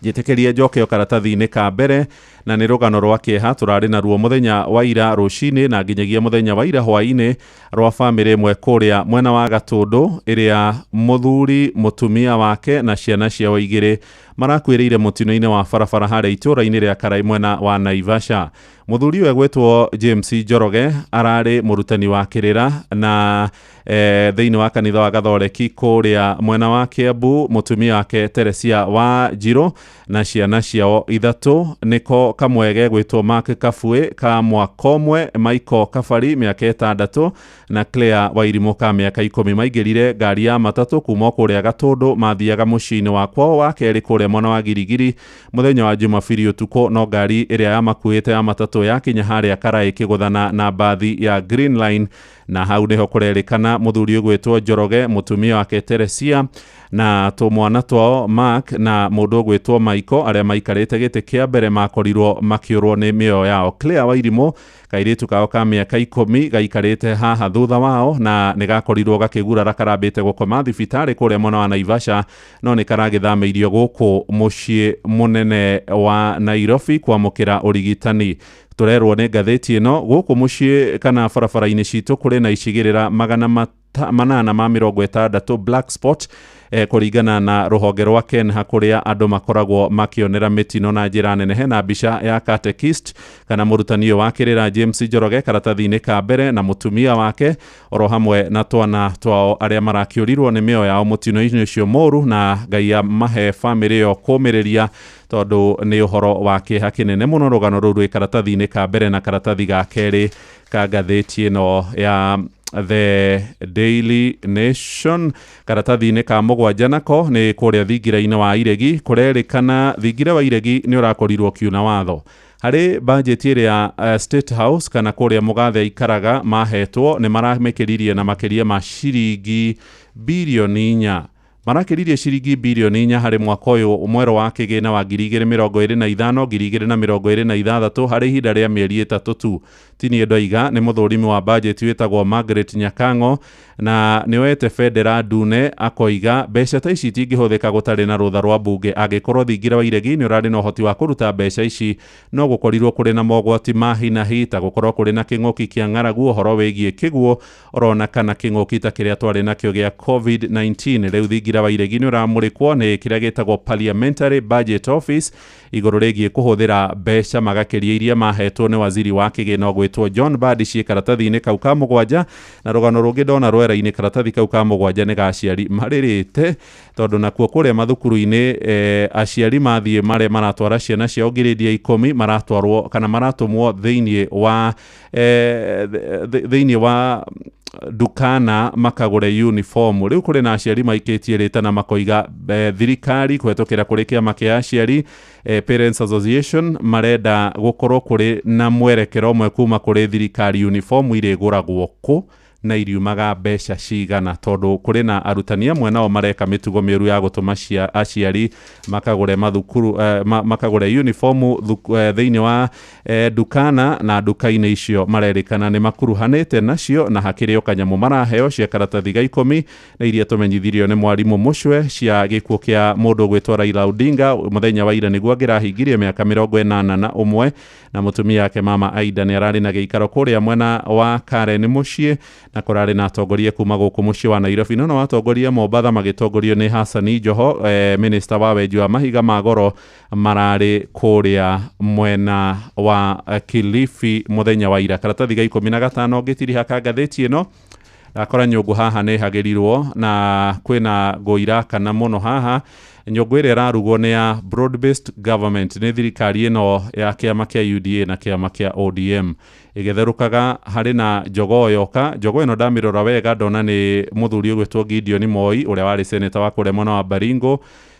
njĩtĩkĩrie njoke o karatathi-inĩ ka mbere, na nĩ rũgano rwa kĩeha tũrarĩ naruo mũthenya wa ira rũcinĩ na nginyagia mũthenya wa ira hwaĩ-inĩ rwa bamĩrĩ ĩmwe kũrĩa mwena wa Gatũndũ ĩrĩa mũthuri, mũtumia wake na ciana ciao igĩrĩ marakuĩrĩire mũtino-inĩ wa barabara harĩa itũũra-inĩ rĩa Karai mwena wa Naivasha. Mũthuri ũyũ egwĩtwo James Njoroge ararĩ mũrutani wa kĩrĩra na thĩinĩ wa kanitha wa Gathoreki kũrĩa mwena wa Kiambu, mũtumia wake Teresia wa Njirũ na ciana ciao ithatũ nĩko kamwe gegwĩtwo Mark Kabue ka mwaka ũmwe, Michael Kabari mĩaka 6 na Claire Wairimũ ka mĩaka 10. Maingĩrire ngari ya matatũ kuma kũrĩa Gatũndũ mathiaga mũciĩ-inĩ wa kwao wa kerĩ kũrĩa mwena wa Girigiri mũthenya wa Jumabiri ũtukũ, no ngari ĩrĩa yamakuĩte ya matatũ yakinya harĩa Karai ĩkĩgũthana na mbathi ya Green Line, na hau nĩho kũrerĩkana mũthuri ũgwĩtwo Njoroge, mũtumia wake Teresia na tũmwana twao Mark na mũndũ ũgwĩtwo Michael arĩa maikarĩte gĩtĩ kĩa mbere makorirwo makĩũrwo nĩ mĩoyo yao. Claire Wairimũ kairĩtu kao ka mĩaka 10 gaikarĩte haha thutha wao na nĩ gakorirwo gakĩgurara karambĩte gũkoma thibitarĩ kũrĩa mwena wa Naivasha, no nĩ karagĩthamĩirio gũkũ mũciĩ mũnene wa Nairobi kwamũkĩra ũrigitani. Tũrerwo nĩ ngathĩti ĩno gũkũ mũciĩ kana barabara-inĩ citũ kũrĩ na icigĩrĩra 860 black spot kũringana na rũhonge rwa KENHA kũrĩa andũ makoragwo makĩonera mĩtino na njĩra nene. Hena mbica ya catechist kana mũrutani ũyũ wa kĩrĩra James Njoroge karatathi-inĩ ka mbere na mũtumia wake oro hamwe na twana twao arĩa marakĩũrirwo nĩ mĩoyo yao mũtino-inĩ ũcio mũru, na Ngai amahe bamĩrĩ ĩyo kũmĩrĩria tondũ nĩ ũhoro wa kĩeha kĩnene mũno. Rũgano rũu rwĩ karatathi-inĩ ka mbere na karatathi ga kerĩ ka ngathĩti ĩno ya The Daily Nation. Karatathi-inĩ ka mũgwanja nako nĩ kũrĩa thingira-inĩ wa Iregi, kũrerĩkana thingira wa Iregi nĩ ũrakorirwo ũkiuna watho harĩ bajeti ĩrĩa State House kana kũrĩa mũgathe aikaraga mahetwo nĩ maramĩkĩririe na makĩria ma ciringi birioni 4 marakĩririe ciringi birioni 4 harĩ mwaka ũyũ mwerũ wa kĩgĩna wa 2025 2026 harĩ ihinda rĩa mĩeri 3 tu. Ti niĩ ndoiga, nĩ mũthũrimi wa bajeti wĩtagwo Margaret Nyakang'o na nĩoete bendera ndune akoiga mbeca ta ici itingĩhũthĩka gũtarĩ na rũtha rwa mbunge. Angĩkorwo thingira wa Iregi nĩ ũrarĩ na ũhoti wa kũruta mbeca ici, no gũkorirwo kũrĩ na mogwati ma hi na hi ta gũkorwo kũrĩ na kĩng'ũki kĩa ng'aragu, ũhoro wĩgiĩ kĩguũ orona kana kĩng'ũki ta kĩrĩa twarĩ nakĩo gĩa COVID-19. Rĩu thingira Kaira wa Iregi nĩ ũramũrĩkwo nĩ kĩrĩa gĩtagwo Parliamentary Budget Office igũrũ rĩgiĩ kũhũthĩra mbeca magakĩria iria mahetwo nĩ waziri wa kĩgĩna ũgwĩtwo John Mbadi ciĩ karatathi-inĩ kau ka mũgwanja. Na rũgano rũngĩ ndona rwera-inĩ karatathi kau ka mũgwanja nĩ ga aciari marĩrĩte, tondũ nakuo kũrĩa mathukuru-inĩ aciari mathiĩ marĩa maratwara ciana ciao ngirĩndi ya 10 maratwarwo kana maratũmwo thĩinĩ wa dukana makagũre uniform. Rĩu kũrĩ na aciari maikĩtie rĩta na makoiga thirikari kũhetũkĩra kũrĩ kĩama kĩa aciari Parents Association marenda gũkorwo kũrĩ na mwerekero ũmwe kuma kũrĩ thirikari, uniform irĩgũragwo kũ na iriumaga mbeca cigana, tondũ kũrĩ na arutani amwe nao mareka mĩtugo mĩũru ya gũtũma aciari makagũre mathukuru makagũre uniform thĩinĩ wa dukana, na nduka-inĩ icio marerĩkana nĩ makuruhanĩte nacio, na hakĩrĩ o kanyamũ maraheo cia karatathi ga 10 na iria tũmenyithirio nĩ mwarimũ Mũcwe cia gĩkuũ kĩa mũndũ ũgwĩtwo Raila Odinga mũthenya wa ira nĩguo angĩrahingirie mĩaka 81, na mũtumia wake mama Aida nĩ ararĩ na gĩikaro kũrĩa mwena wa Karen mũciĩ, na kũrarĩ na atongoria kuma gũkũ mũciĩ wa Nairobi. No atongoria Mombatha magĩtongorio nĩ Hassan Joho, minister wa wenji wa mahiga ma goro, mararĩ kũrĩa mwena wa Kilifi mũthenya wa ira. Karatathi ga 15 ngĩtiriha ka ngathĩti ĩno ndakora nyũngũ haha nĩ ĩhagĩrirwo na kwĩna ngũ irakana mũno haha. Nyũngũ ĩrĩa ĩrarugwo nĩ ya broad based government, nĩ thirikari ĩno ya kĩama kĩa UDA na kĩama kĩa ODM ĩgĩtherũkaga. Harĩ na jogoo yoka, jogoo ĩno ndamĩrora wega ndona nĩ mũthuri ũgwĩtwo Gideon Moi ũrĩa warĩ seneta wa kũrĩa mwena wa Baringo,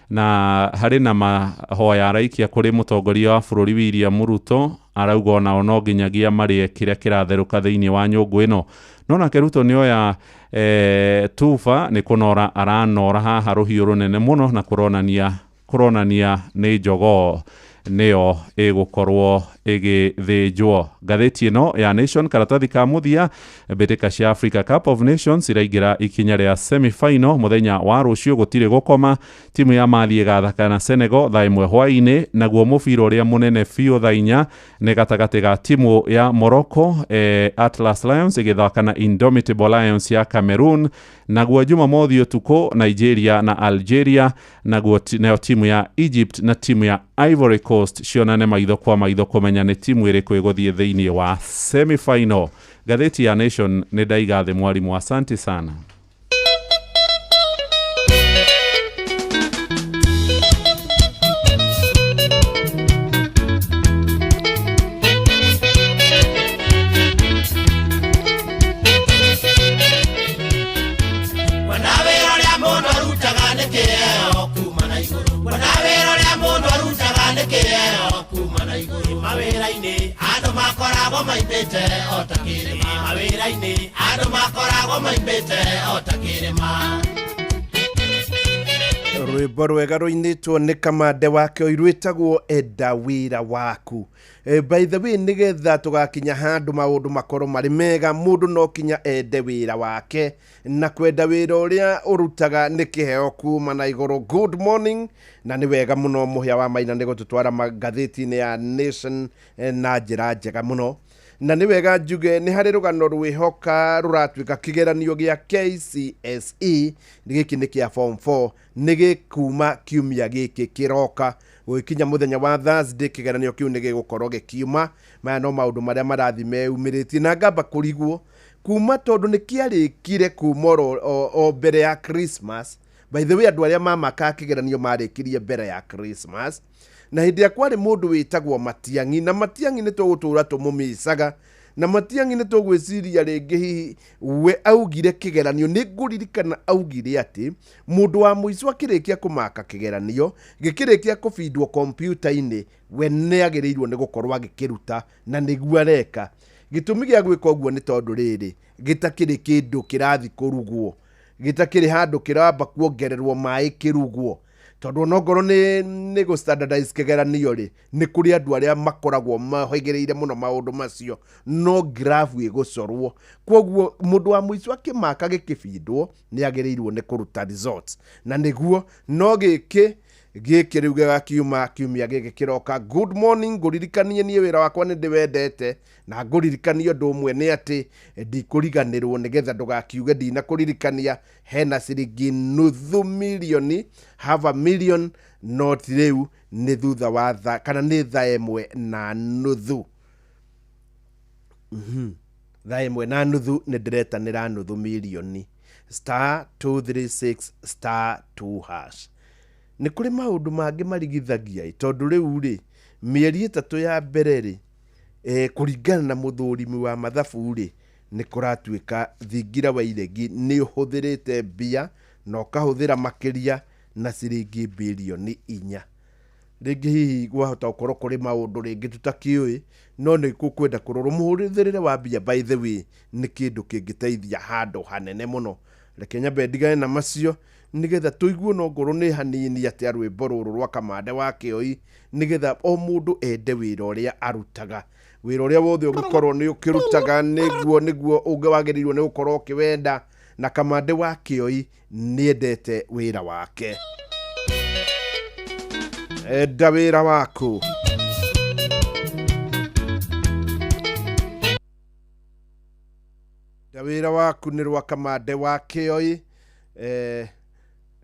na harĩ na mahoya araikia kũrĩ mũtongoria wa bũrũri William Ruto, arauga onao no nginyagia marĩe kĩrĩa kĩratherũka thĩinĩ wa nyũngũ ĩno. No nake Ruto nĩoya tuba nĩ kũnora aranora haha rũhiũ rũnene mũno, na kũronania nĩ jogoo nĩyo ĩgũkorwo ĩgĩthĩnjwo. Ngathĩti ĩno ya Nation karatathi ka mũthia, mbĩtĩka cia Africa Cup of Nations iraingĩra ikinya rĩa semi-final mũthenya wa rũciũ, gũtirĩ gũkoma. Timu ya Mali ĩgathaka na Senegal thaa 1 hwaĩ-inĩ, naguo mũbira ũrĩa mũnene biũ thaa 4 nĩ gatagatĩ ga timu ya Morocco Atlas Lions ĩgĩthaka na Indomitable Lions ya Cameroon, naguo Jumamothi ũtukũ Nigeria na Algeria, naguo nayo timu ya Egypt na timu ya Ivory Coast cionane maitho kwa maitho kũmenya nĩ timu ĩrĩkũ ĩgũthiĩ thĩinĩ wa semi-final. Ngathĩti ya Nation nĩ ndaiga thĩ mwarimũ, asante sana. Rwĩmbo rwega rũinĩtwo nĩ Kamande wake rwĩtagwo Enda Wĩra Waku. By the way, nĩgetha tũgakinya handũ maũndũ makorwo marĩ mega, mũndũ no kinya ende wĩra wake, na kwenda wĩra ũrĩa ũrutaga nĩ kĩheo kuma na igũrũ. Good morning, na nĩ wega mũno Mũhĩa wa Maina nĩ gũtũtwara ngathĩti-inĩ ya Nation na njĩra njega mũno. Na nĩ wega njuge nĩ harĩ rũgano rwĩhoka rũratuĩka kĩgeranio gĩa KCSE, gĩkĩ nĩ kĩa form 4, nĩ gĩkuma kiumia gĩkĩ kĩroka gũgĩkinya mũthenya wa Thursday, kĩgeranio kĩu nĩ gĩgũkorwo gĩkiuma. Maya no maũndũ marĩa marathiĩ meyumĩrĩtie, na ngamba kũrigwo kuma tondũ nĩ kĩarĩkire kuma o mbere ya Christmas. By the way, andũ arĩa mamakaga kĩgeranio marĩkirie mbere ya Christmas, na hĩndĩ ĩrĩa kwarĩ mũndũ wĩtagwo Matiang'i, na Matiang'i nĩ tũgũtũra tũmũmĩcaga, na Matiang'i nĩ tũgwĩciria rĩngĩ hihi we augire kĩgeranio. Nĩ ngũririkana augire atĩ mũndũ wa mũico akĩrĩkia kũmaka kĩgeranio gĩkĩrĩkia kũbindwo kompiuta-inĩ, we nĩ agĩrĩirwo nĩ gũkorwo agĩkĩruta, na nĩguo areka. Gĩtũmi gĩa gwĩka ũguo nĩ tondũ rĩrĩ, gĩtakĩrĩ kĩndũ kĩrathiĩ kũrugwo, gĩtakĩrĩ handũ kĩramba kuongererwo maĩ kĩrugwo, tondũ onongorwo nĩ gũ standardize kĩgeranio rĩ, nĩ kũrĩ andũ arĩa makoragwo mahĩgĩrĩire mũno maũndũ macio, no graph ĩgũcorwo. Kwoguo mũndũ wa mũico akĩmaka gĩkĩbindwo nĩ agĩrĩirwo nĩ kũruta results, na nĩguo no gĩkĩ Gĩkĩ rĩu gĩgakiuma kiumia gĩkĩ kĩroka. Good morning, ngũririkanie niĩ wĩra wakwa nĩ ndĩwendete, na ngũririkanie ũndũ ũmwe nĩ atĩ ndikũriganĩrwo, nĩgetha ndũgakiuge ndinakũririkania. Hena ciringi nuthu milioni, half a million, not rĩu nĩ thutha wa thaa, kana nĩ thaa 1:30. Thaa 1:30 nĩ ndĩretanĩra nuthu milioni. Star 236 star 2 hash. Nĩ kũrĩ maũndũ mangĩ marigithagia ĩ, tondũ rĩu rĩ mĩeri 3 ya mbere rĩ, kũringana na mũthũrimi wa mathabu rĩ, nĩ kũratuĩka thingira wa iregi nĩ ũhũthĩrĩte mbia na ũkahũthĩra makĩria na ciringi bilioni 4. Rĩngĩ hihi gwahota gũkorwo kũrĩ maũndũ rĩngĩ tũtakĩũĩ, no nĩ gũkwenda kũrorwo mũhũthĩrĩre wa mbia. By the way, nĩ kĩndũ kĩngĩteithia handũ hanene mũno. Reke nyambe ndigane na macio nĩgetha tũigue no ngorwo nĩ hanini atĩa rwĩmbo rũrũ rwa Kamande wa Kĩoi, nĩgetha o mũndũ ende wĩra ũrĩa arutaga. Wĩra ũrĩa wothe ũngĩkorwo nĩ ũkĩrutaga nĩguo wagĩrĩirwo nĩ gũkorwo ũkĩwenda, na Kamande wa Kĩoi nĩendete wĩra wake. Enda wĩra waku. Enda wĩra waku nĩ rwa Kamande wa Kĩoi.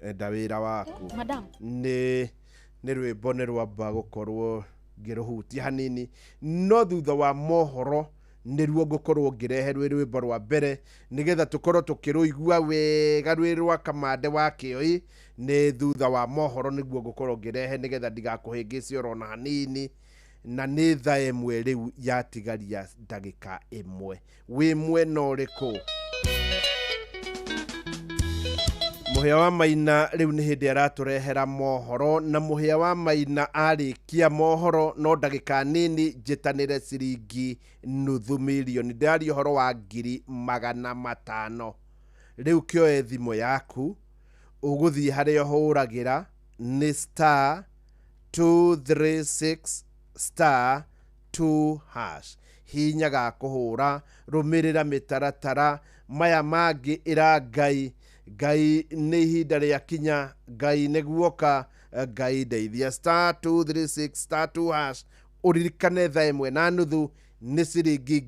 Enda wĩra waku. Madam. Nĩ rwĩmbo nĩ rwamba gũkorwo ngĩrũhutia hanini, no thutha wa mohoro nĩruo ngũkorwo ngĩrehe rwĩ rwĩmbo rwa mbere, nĩgetha tũkorwo tũkĩrũigua wega rwĩ rwa Kamande wa Kĩoi. Nĩ thutha wa mohoro nĩguo ngũkorwo ngĩrehe, nĩgetha ndigakũhĩngĩce orona hanini. Na nĩ thaa 1 rĩu yatigaria ndagĩka 1. Wĩ mwena ũrĩkũ? Mũhĩa wa Maina rĩu nĩ hĩndĩ aratũrehera mohoro, na Mũhĩa wa Maina arĩkia mohoro no ndagĩka nini njĩtanĩre ciringi nuthu milioni. Ndĩraria ũhoro wa 500,000. Rĩu kĩoe thimũ yaku, ũgũthiĩ harĩa ũhũragĩra nĩ star 236 star 2 hash. Hinya ga kũhũra, rũmĩrĩra mĩtaratara maya mangĩ ĩra Ngai. Ngai nĩ ihinda rĩa kinya, Ngai nĩ guoka, Ngai ndeithia. Star 236 star 2 hash. Ũririkane thaa 1:30 nĩ ciringi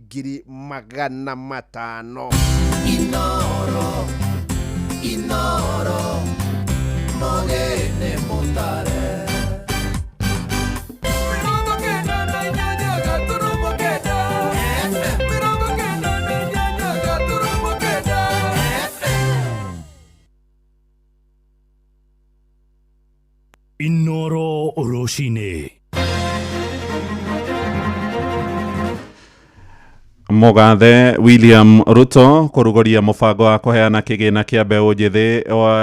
500,000. Inoro, Inoro, mogene mutare. Inoro rũcinĩ. Mũgathe William Ruto kũrugũria mũbango wa kũheana kĩgĩna kĩa mbeũ njĩthĩ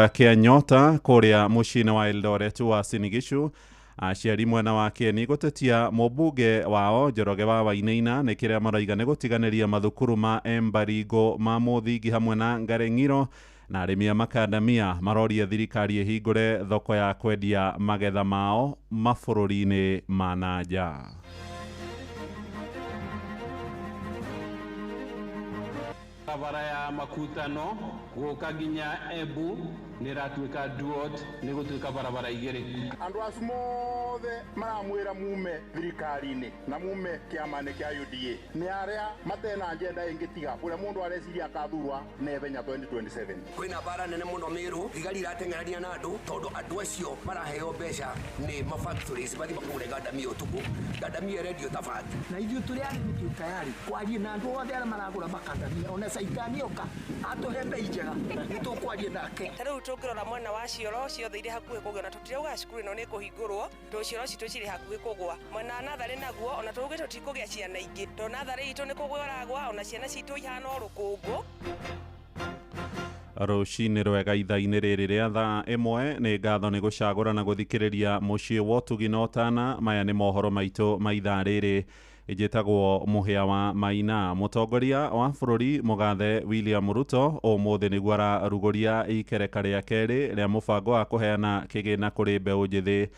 kĩa Nyota kũrĩa mũciĩ-inĩ wa Eldoret wa Uasin Gishu. Aciari mwena wa Kĩeni gũtetia mũmbunge wao Njoroge wa Wainaina nĩ kĩrĩa maraiga nĩ gũtiganĩria mathukuru ma Embaringo ma mũthingi hamwe na Ngareng'iro, na arĩmi a makandamia maroria thirikari ĩhingũre thoko ya kwendia magetha mao mabũrũri-inĩ ma na nja. Barabara ya Makutano gũka nginya Embu nĩ ĩratuĩka duot, nĩ gũtuĩka barabara igĩrĩ. Andũ acio mothe maramwĩra mume thirikari-inĩ na mume kĩama-inĩ kĩa UDA nĩ arĩa matena agenda ĩngĩ tiga ũrĩa mũndũ areciria akathurwa na ihenya 2027. Kwĩna mbara nene mũno Mĩrũ, thigari irateng'erania na andũ tondũ andũ acio maraheo mbeca nĩ mafactories mathiĩ makũgũre ngandamia ũtukũ, ngandamia ĩrendio ta bati. Na ithuĩ tũrĩ arĩmi twĩ tayari kwaria na andũ othe arĩa maragũra makandamia, ona caitani oka atũhe mbei njega nĩ tũkwaria nake. Ta rĩu tũngĩrora mwena wa cioro ciothe irĩ hakuhĩ kũgĩa, na tũtirauga cukuru ĩno nĩ ĩkũhingũrwo tondũ cioro citũ cirĩ hakuhĩ kũgwa. Mwena wa natharĩ naguo ona tũrugĩte tũtikũgĩa ciana ingĩ tondũ natharĩ itũ nĩ kũgwa ĩragwa, ona ciana citũ ihana o rũkũngũ. Rũcinĩ rwega ithaa-inĩ rĩrĩ rĩa thaa 1 nĩ ngatho nĩ gũcagũra na gũthikĩrĩria mũciĩ wa ũtugi na ũtana. Maya nĩ mohoro maitũ ma ithaa rĩrĩ. Njĩtagwo Mũhĩa wa Maina. Mũtongoria wa bũrũri Mũgathe William Ruto ũmũthĩ nĩguo ararugũria ikereka rĩa kerĩ rĩa mũbango wa kũheana kĩgĩna kũrĩ mbeũ njĩthĩ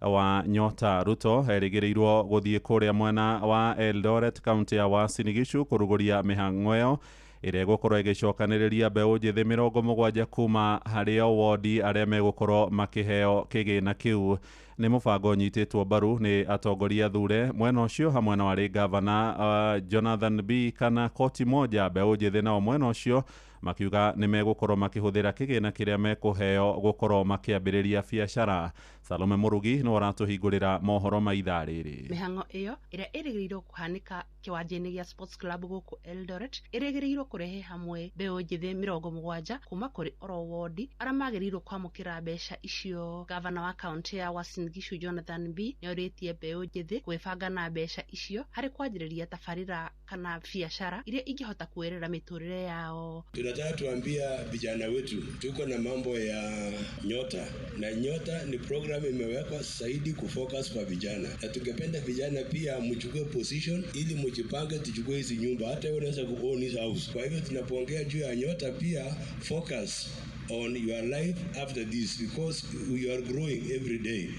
wa Nyota. Ruto erĩgĩrĩirwo gũthiĩ kũrĩa mwena wa Eldoret kaunti ya Uasin Gishu kũrugũria mĩhang'o ĩyo Ĩrĩa ĩgũkorwo ĩgĩcokanĩrĩria mbeũ njĩthĩ 70 kuma harĩ o wodi arĩa megũkorwo makĩheo kĩgĩna kĩu. Nĩ mũbango ũnyitĩtwo mbaru nĩ atongoria thure mwena ũcio hamwe na warĩ gavana Jonathan B kana koti moja. Mbeũ njĩthĩ nao mwena ũcio makiuga nĩ megũkorwo makĩhũthĩra kĩgĩna kĩrĩa mekũheo gũkorwo makĩambĩrĩria biacara. Salome Mũrugi nĩ ũratũhingũrĩra mohoro ma ithaa rĩrĩ. Mĩhang'o ĩyo ĩrĩa ĩrĩgĩrĩirwo kũhanĩka kĩwanja-inĩ gĩa Sports Club gũkũ Eldoret ĩrĩgĩrĩirwo kũrehe hamwe mbeũ njĩthĩ 70 kuma kũrĩ oro wodi arĩa magĩrĩirwo kwamũkĩra mbeca icio. Gavana wa kaunti ya Uasin Gishu Jonathan B nĩorĩtie mbeũ njĩthĩ gwĩbanga na mbeca icio harĩ kwanjĩrĩria tabarĩra kana biacara iria ingĩhota kuerera mĩtũrĩre yao. Tunataka tuambia vijana wetu tuko na mambo ya Nyota, na Nyota ni program imewekwa zaidi kufocus kwa vijana, na tungependa vijana pia mchukue position ili mjipange, tuchukue hizi nyumba, hata wewe unaweza ku own this house. Kwa hivyo tunapoongea juu ya Nyota pia focus on your life after this because we are growing every day.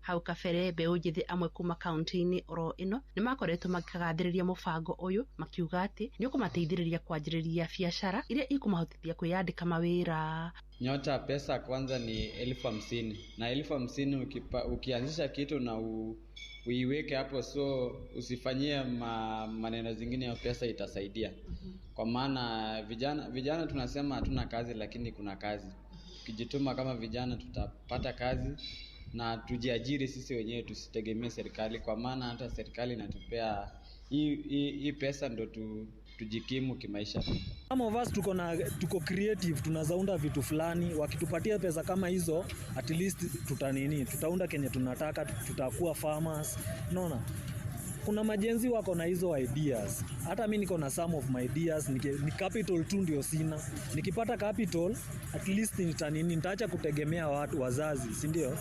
Hau kabere mbeũ njĩthĩ amwe kuma kaunti-inĩ oro ĩno nĩ makoretwo makĩgathĩrĩria mũbango ũyũ makiuga atĩ nĩ ũkũmateithĩrĩria kwanjĩrĩria biacara iria ikũmahotithia kwĩyandĩka mawĩra. Nyota pesa kwanza ni 50,000 na 50,000 ukianzisha kitu na uiweke hapo, so usifanyie maneno zingine ya pesa itasaidia. Kwa maana vijana tunasema hatuna kazi, lakini kuna kazi. Tukijituma kama vijana tutapata kazi na tujiajiri sisi wenyewe, tusitegemee serikali, kwa maana hata serikali inatupea hii pesa ndo tujikimu kimaisha. Some of us tuko creative, tunazaunda vitu fulani, wakitupatia pesa kama hizo at least tutaunda kenye tunataka, tutakuwa farmers. Unaona? Kuna majenzi wako na hizo ideas. Hata mimi niko na some of my ideas, ni capital tu ndio sina. Nikipata capital at least nitaacha kutegemea watu wazazi, si ndio?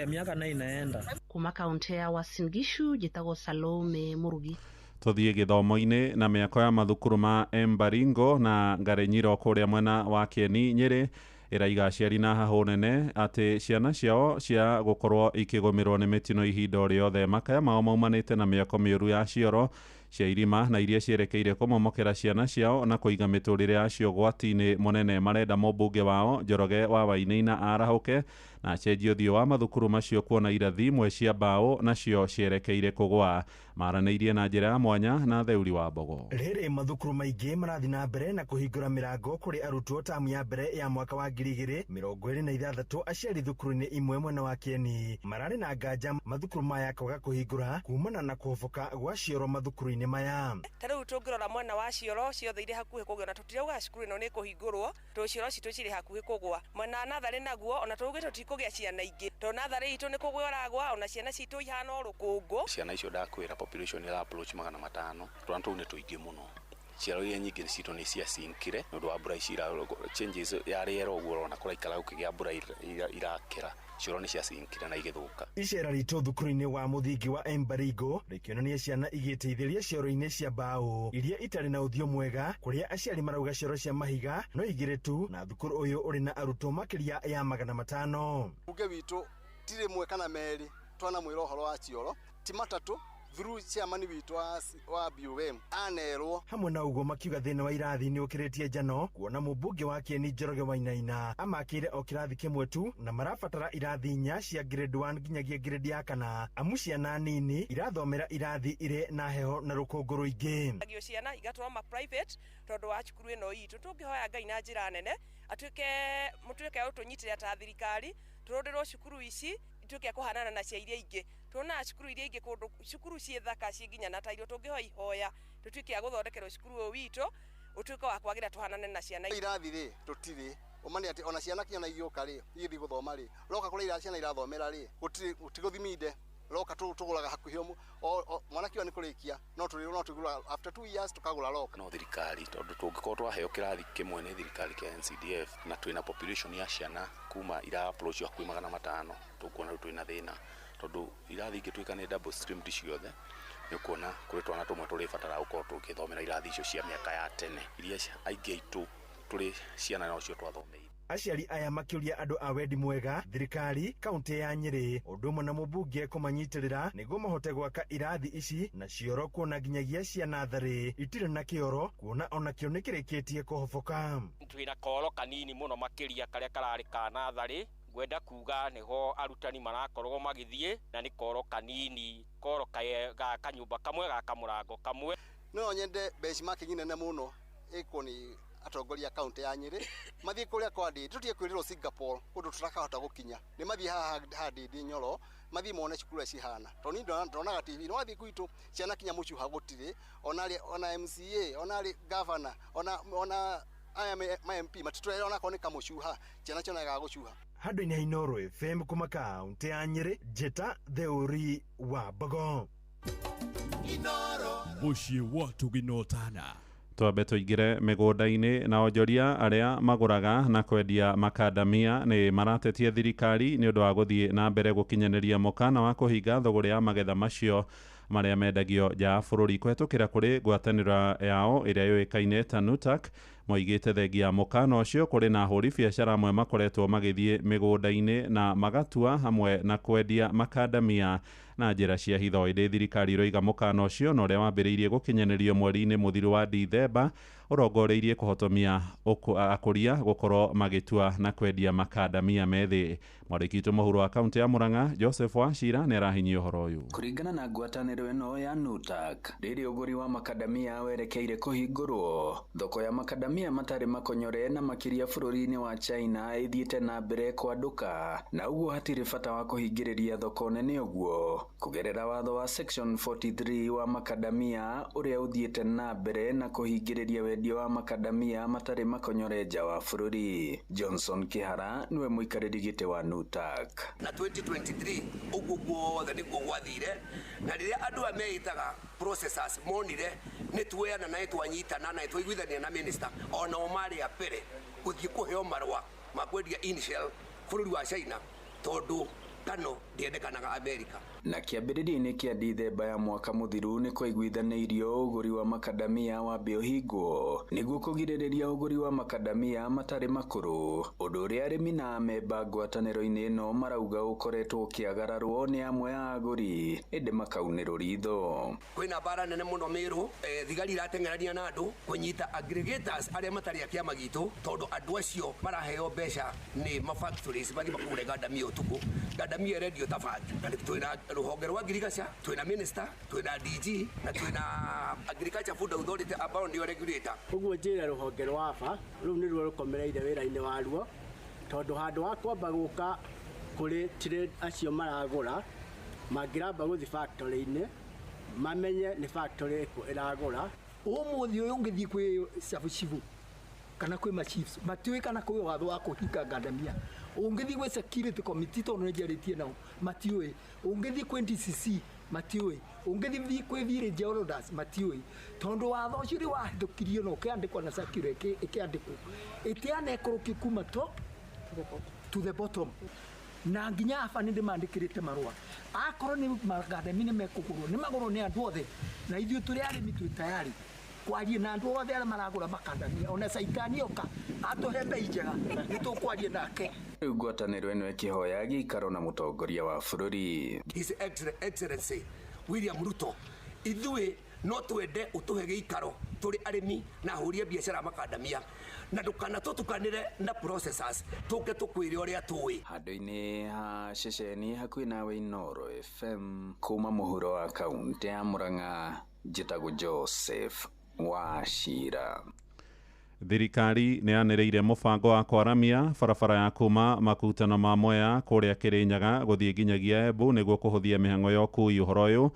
Miaka nayo inaenda. Kuma kaunti ya Uasin Gishu jitagwo Salome Murugi. Tuthie gĩthomo-inĩ na mĩako ya mathukuru ma Embaringo na Ngarenyiro kũrĩa mwena wa Kieni Nyĩrĩ ĩraiga aciari na hahũ nene atĩ ciana ciao cia gũkorwo ikĩgũmĩrwo nĩ mĩtino ihinda o rĩothe. Makaya mao maumanĩte na mĩako mĩũru ya cioro cia irima na iria cierekeire kũmomokera ciana ciao na kũiga mĩtũrĩre yacio ũgwati-inĩ mũnene. Marenda mũmbunge wao Njoroge wa Wainaina arahũke na acenjie ũthiũ wa mathukuru macio kuona irathi imwe cia mbaũ nacio cierekeire kũgũa. Maranĩirie na njĩra ya mwanya na Theuri wa Mbogo. Rĩrĩ mathukuru maingĩ marathiĩ na mbere na kũhingũra mĩrango kũrĩ arutwo tamu ya mbere ya mwaka wa 2026. Aciari thukuru-inĩ imwe mwena wa Kieni mararĩ na nganja mathukuru maya kwaga kũhingũra kumana na kũhoboka gwa cioro mathukuru-inĩ maya. Ta rĩu tũngĩrora mwena wa cioro ciothe irĩ hakuhĩ kũgĩa, na tũtirauga cukuru ĩno nĩ kũhingũrwo tondũ cioro citũ cirĩ hakuhĩ kũgũa. Mwena wa natharĩ naguo ona tũugĩte tũtikũgĩa ciana ingĩ tondũ natharĩ itũ nĩ kũgũa ĩragũa, ona ciana citũ ihana o rũkũngũ. Ciana icio ndakwĩra population ĩra approach 500, twana tũu nĩ tũingĩ mũno. Ciaro iria nyingĩ citũ nĩ ciacinkire nĩ ũndũ wa mbura ici changes ya rĩera ũguo ũrona kũraikara gũkĩgĩa mbura irakĩra, cioro nĩ ciacinkire na igĩthũka. Icera ritũ thukuru-inĩ wa mũthingi wa Embaringo rĩkĩonania ciana igĩteithĩria cioro-inĩ cia mbaũ iria itarĩ na ũthiũ mwega, kũrĩa aciari marauga cioro cia mahiga no igĩrĩ tu, na thukuru ũyũ ũrĩ na arutwo makĩria ya 500. Mbunge witũ ti rĩmwe kana merĩ twanamwĩra ũhoro wa cioro, ti matatũ through chairman witũ wa BOM anerwo. Hamwe na ũguo makiuga thĩna wa irathi nĩ ũkĩrĩtie njano, kuona mũmbunge wa Kieni Njoroge Wainaina amakĩire o kĩrathi kĩmwe tu na marabatara irathi inya cia grade 1 nginyagia grade ya 4, amu ciana nini irathomera irathi irĩ na heho na rũkũngũ rũingĩ. Agio ciana igatwarwo ma private tondũ wa cukuru ĩno itũ. Tũngĩhoya Ngai na njĩra nene atuĩke mũtuĩke a gũtũnyitĩrĩra ta thirikari, tũrũndĩrwo cukuru ici ituĩke kũhanana na cia iria ingĩ. Tuonaga cukuru iria ingĩ kũndũ cukuru ciĩ thaka ciĩ nginya na tairo, tũngĩhoya ihoya tũtuĩke a gũthondekerwo cukuru ũyũ witũ ũtuĩke wa kwagĩra tũhanane na ciana. Irathi rĩ tũtirĩ, ũma nĩ atĩ ona ciana kinya igĩũka rĩ igĩthiĩ gũthoma rĩ roka kũrĩa ciana irathomera rĩ gũtigũthiminde roka tũgũraga hakuhĩ mwana kiuga nĩ kũrĩkia no tũgũraga after 2 years tũkagũra roka. No thirikari tondũ tũngĩkorwo twaheo kĩrathi kĩmwe nĩ thirikari kĩa NCDF na twĩna population ya ciana kuma ira approach hakuhĩ 500, tũkuona rĩu twĩna thĩna tondũ irathi ingĩtuĩka nĩ double stream ciothe nĩ ũkuona kũrĩ twana tũmwe tũrĩbatara gũkorwo tũgĩthomera irathi icio cia mĩaka ya tene iria aingĩ aitũ tũrĩ ciana nocio twathomeire. Aciari aya makĩũria andũ a wendi mwega, thirikari, kaunti ya Nyĩrĩ ũndũ ũmwe na mũmbunge kũmanyitĩrĩra nĩguo mahote gwaka irathi ici na cioro, kuona nginyagia cia natharĩ itirĩ na kĩoro, kuona onakĩo nĩkĩrĩkĩtie kũhoboka. Twĩna koro kanini mũno makĩria karĩa kararĩ ka natharĩ, ngwenda kuga nĩho arutani marakorwo magĩthiĩ, na nĩ koro kanini, koro ga kanyũmba kamwe ga kamũrango kamwe. No nyende benchmarking nene mũno ĩkwo nĩ atongoria kaunti ya Nyĩrĩ, mathiĩ kũrĩa kwa Ndĩndĩ, tũtige kwĩrĩrwo Singapore kũndũ tũtakahota gũkinya, nĩ mathiĩ haha ha Ndĩndĩ Nyoro, mathiĩ mone cukuru ũrĩa cihana, tondũ niĩ ndonaga TV nĩ wathiĩ gwitũ ciana kinya mũcuha gũtirĩ, ona MCA, ona governor, ona aya ma MP matitũrehera onakorwo nĩ kamũcuha, ciana cionaga gũcuha. Handũ-inĩ ha Inooro FM kuma kaunti ya Nyĩrĩ, Njĩta Theuri wa Mbogo. Mũciĩ wa Tũgina. Twambe tũingĩre mĩgũnda-inĩ na onjoria arĩa magũraga na kwendia makandamia nĩ maratetia thirikari nĩ ũndũ wa gũthiĩ na mbere gũkinyanĩria mũkana wa kũhinga thũgũrĩ ya magetha macio marĩa mendagio nja ya bũrũri kũhetũkĩra kũrĩ ngwatanĩro yao ĩrĩa yũĩkaine ta NUTAK. Moigĩte thengia ya mũkana ũcio kũrĩ na ahũri biacara amwe makoretwo magĩthiĩ mĩgũnda-inĩ na magatua hamwe na kwendia makandamia na njĩra cia hitho. Ĩndĩ thirikari ĩroiga mũkana ũcio na ũrĩa wambĩrĩirie gũkinyanĩrio mweri-inĩ mũthiru wa Dithemba ũrongoreirie kũhotomia akũria gũkorwo magĩtua na kwendia makandamia methĩ. Mwandĩki witũ mũhuro wa kaunti ya Murang'a Joseph Wachira nĩ arahinyia ũhoro ũyũ. Kũringana na ngwatanĩro ĩno ya NUTAK, rĩrĩ ũgũri wa makandamia werekeire kũhingũrwo, thoko ya makandamia matarĩ makonyore na makĩria bũrũri-inĩ wa China ĩthiĩte na mbere kwandũka, na ũguo hatirĩ bata wa kũhingĩrĩria thoko nene ũguo kũgerera watho wa section 43 wa makandamia ũrĩa ũthiĩte na mbere na kũhingĩrĩria wendia wa makandamia matarĩ makonyore nja wa bũrũri. Johnson Kihara niwe mũikarĩri gĩtĩ wa NUTAK. Na 2023 ũguo guothe nĩguo gwathire, na rĩrĩa andũ aya meĩtaga processors monire nĩ tuoyana na twanyitana na twaiguithania na minister, onao marĩ a mbere gũthiĩ kũheo marũa ma kwendia initial bũrũri wa China tondũ kano ndiendekanaga America. Na kĩambĩrĩria-inĩ kĩa Dithemba ya mwaka mũthiru nĩ kwaiguithanĩirio ũgũri wa makandamia wambe ũhingwo nĩguo kũgirĩrĩria ũgũri wa makandamia matarĩ makũrũ, ũndũ ũrĩa arĩmi na amemba ngwatanĩro-inĩ ĩno marauga ũkoretwo ũkĩagararwo nĩ amwe a agũri ĩndĩ makaunĩrwo ritho. Kwĩna mbara nene mũno Mĩrũ, thigari irateng'erania na andũ kũnyita aggregators arĩa matarĩ a kĩama gitũ, tondũ andũ acio maraheo mbeca nĩ ma factories mathiĩ makagũre ngandamia ũtukũ, ngandamia ĩrendio ta bangi. Na twĩna rũhonge rwa ngirigaca, twĩna minister, twĩna DG na twĩna Agriculture Food Authority ambao nĩo regulator. Ũguo njĩre rũhonge rwa ABA rũu nĩruo rũkomereire wĩra-inĩ waruo, tondũ handũ ha kwamba gũka kũrĩ trade acio maragũra, mangĩramba gũthiĩ factory-inĩ mamenye nĩ factory ĩkũ ĩragũra. Ũmũthĩ ũyũ ũngĩthiĩ kwĩ Sabucibu kana kwĩ machiefs matiũĩ kana kwĩ watho wa kũhinga ngandamia, ũngĩthiĩ gwĩ security committee tondũ nĩ njarĩtie nao matiũĩ, ũngĩthiĩ kwĩ DCC matiũĩ, ũngĩthiĩ kwĩ village elders matiũĩ, tondũ watho ũcio rĩ wahĩtũkirio na ũkĩandĩkwo na circular ĩkĩandĩkwo ĩtianekũrũkio kuma top to the bottom, na nginya aba nĩ ndĩmandĩkĩrĩte marũa akorwo nĩ makandamia nĩ mekũgũrwo nĩ magũrwo nĩ andũ othe, na ithuĩ tũrĩ arĩmi twĩ tayari kwaria na andũ othe arĩa maragũra makandamia, ona caitani oka atũhe mbei njega nĩ tũkwaria nake. Rĩu ngwatanĩro ĩno ĩkĩhoya gĩikaro na mũtongoria wa bũrũri His Excellency William Ruto, ithuĩ no twende ũtũhe gĩikaro tũrĩ arĩmi na ahũri a biacara makandamia, na ndũkanatũtukanĩre na processors tũke tũkwĩre ũrĩa tũĩ. Handũ-inĩ ha ceceni hakuhĩ nawe Inooro FM kuma mũhuro wa kaunti ya Murang'a, njĩtagwo Joseph Wachira. Thirikari nĩ yanĩrĩire mũbango wa kwaramia barabara ya kuma makutano ma Mwea kũrĩa Kĩrĩnyaga gũthiĩ nginyagia Embu nĩguo kũhũthia mĩhang'o ya ũkui. Ũhoro ũyũ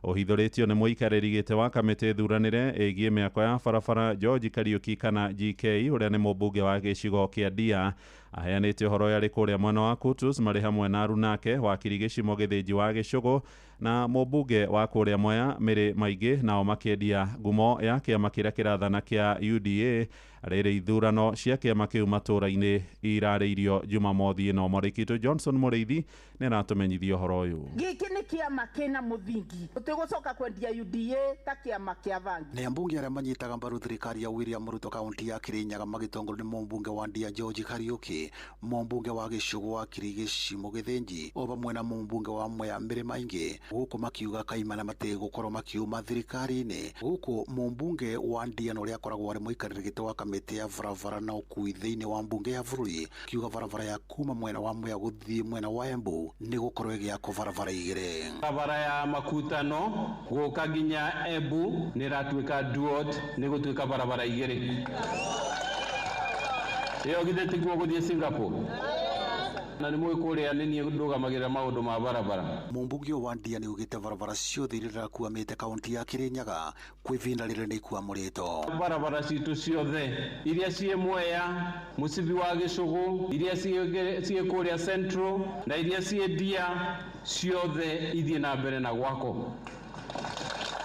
ũhithũrĩtio nĩ mũikarĩri gĩtĩ wa kamĩtĩ thuranĩre ĩgiĩ mĩako ya barabara George Kariuki kana GK ũrĩa nĩ mũmbunge wa gĩcigo kĩa Ndia. Aheanĩte ũhoro ũyũ arĩ kũrĩa mwena wa Kutus marĩ hamwe na arunake wakiri Gĩcimo Gĩthĩnji wa Gĩcũgũ na mũmbunge wa kũrĩa Mwea Mĩrĩ Maingĩ, nao makĩendia ngumo ya kĩama kĩrĩa kĩrathana kĩa UDA Rĩrĩ ithurano cia kĩama kĩu matũũra-inĩ irarĩirio Jumamothi ĩno. Mwarĩkitũ Johnson Mũrĩithi nĩ aratũmenyithia ũhoro ũyũ. Gĩkĩ nĩ kĩama kĩna mũthingi, tũtigũcoka kwendia UDA ta kĩama kĩa bangi. Nĩ ambunge arĩa manyitaga mbaru thirikari ya William Ruto kaunti ya Kirinyaga magĩtongorio nĩ mũmbunge wa Ndia George Kariuki, mũmbunge wa Gĩcũgũ wa Kirigĩci Mũgĩthĩnji o vamwe na mũmbunge wa Mwea Mĩrĩma Ingĩ, gũkũ makiuga kaimana matigũkorwo makiuma thirikari-inĩ. Gũkũ mũmbunge wa Ndia na ũrĩa akoragwo arĩ mũikarĩri gĩtĩ wa kamĩtĩ ya barabara na ũkui thĩinĩ wa mbunge ya bũrũri kiuga barabara ya kuma mwena wa Mwea gũthiĩ mwena wa Embu nĩ gũkorwo ĩgĩakwo barabara igĩrĩ. Barabara ya Makutano gũka nginya Embu nĩ ĩratuĩka duot, nĩ gũtuĩka barabara igĩrĩ. Ĩyo githĩ tiguo gũthiĩ Singapore? Na nĩ mũĩ kũrĩa nĩ niĩ ndũgamagĩrĩra maũndũ ma barabara. Mũmbunge wa Ndia nĩ augĩte barabara ciothe iria irakuamĩte kaunti ya Kirinyaga kwa ihinda rĩrĩ nĩ ikwamũrĩtwo. Barabara citũ ciothe iria ciĩ Mwea, mũcibi wa Gĩcũgũ, iria ciĩ kũrĩa Central na iria ciĩ Ndia, ciothe ithiĩ na mbere na gwakwo.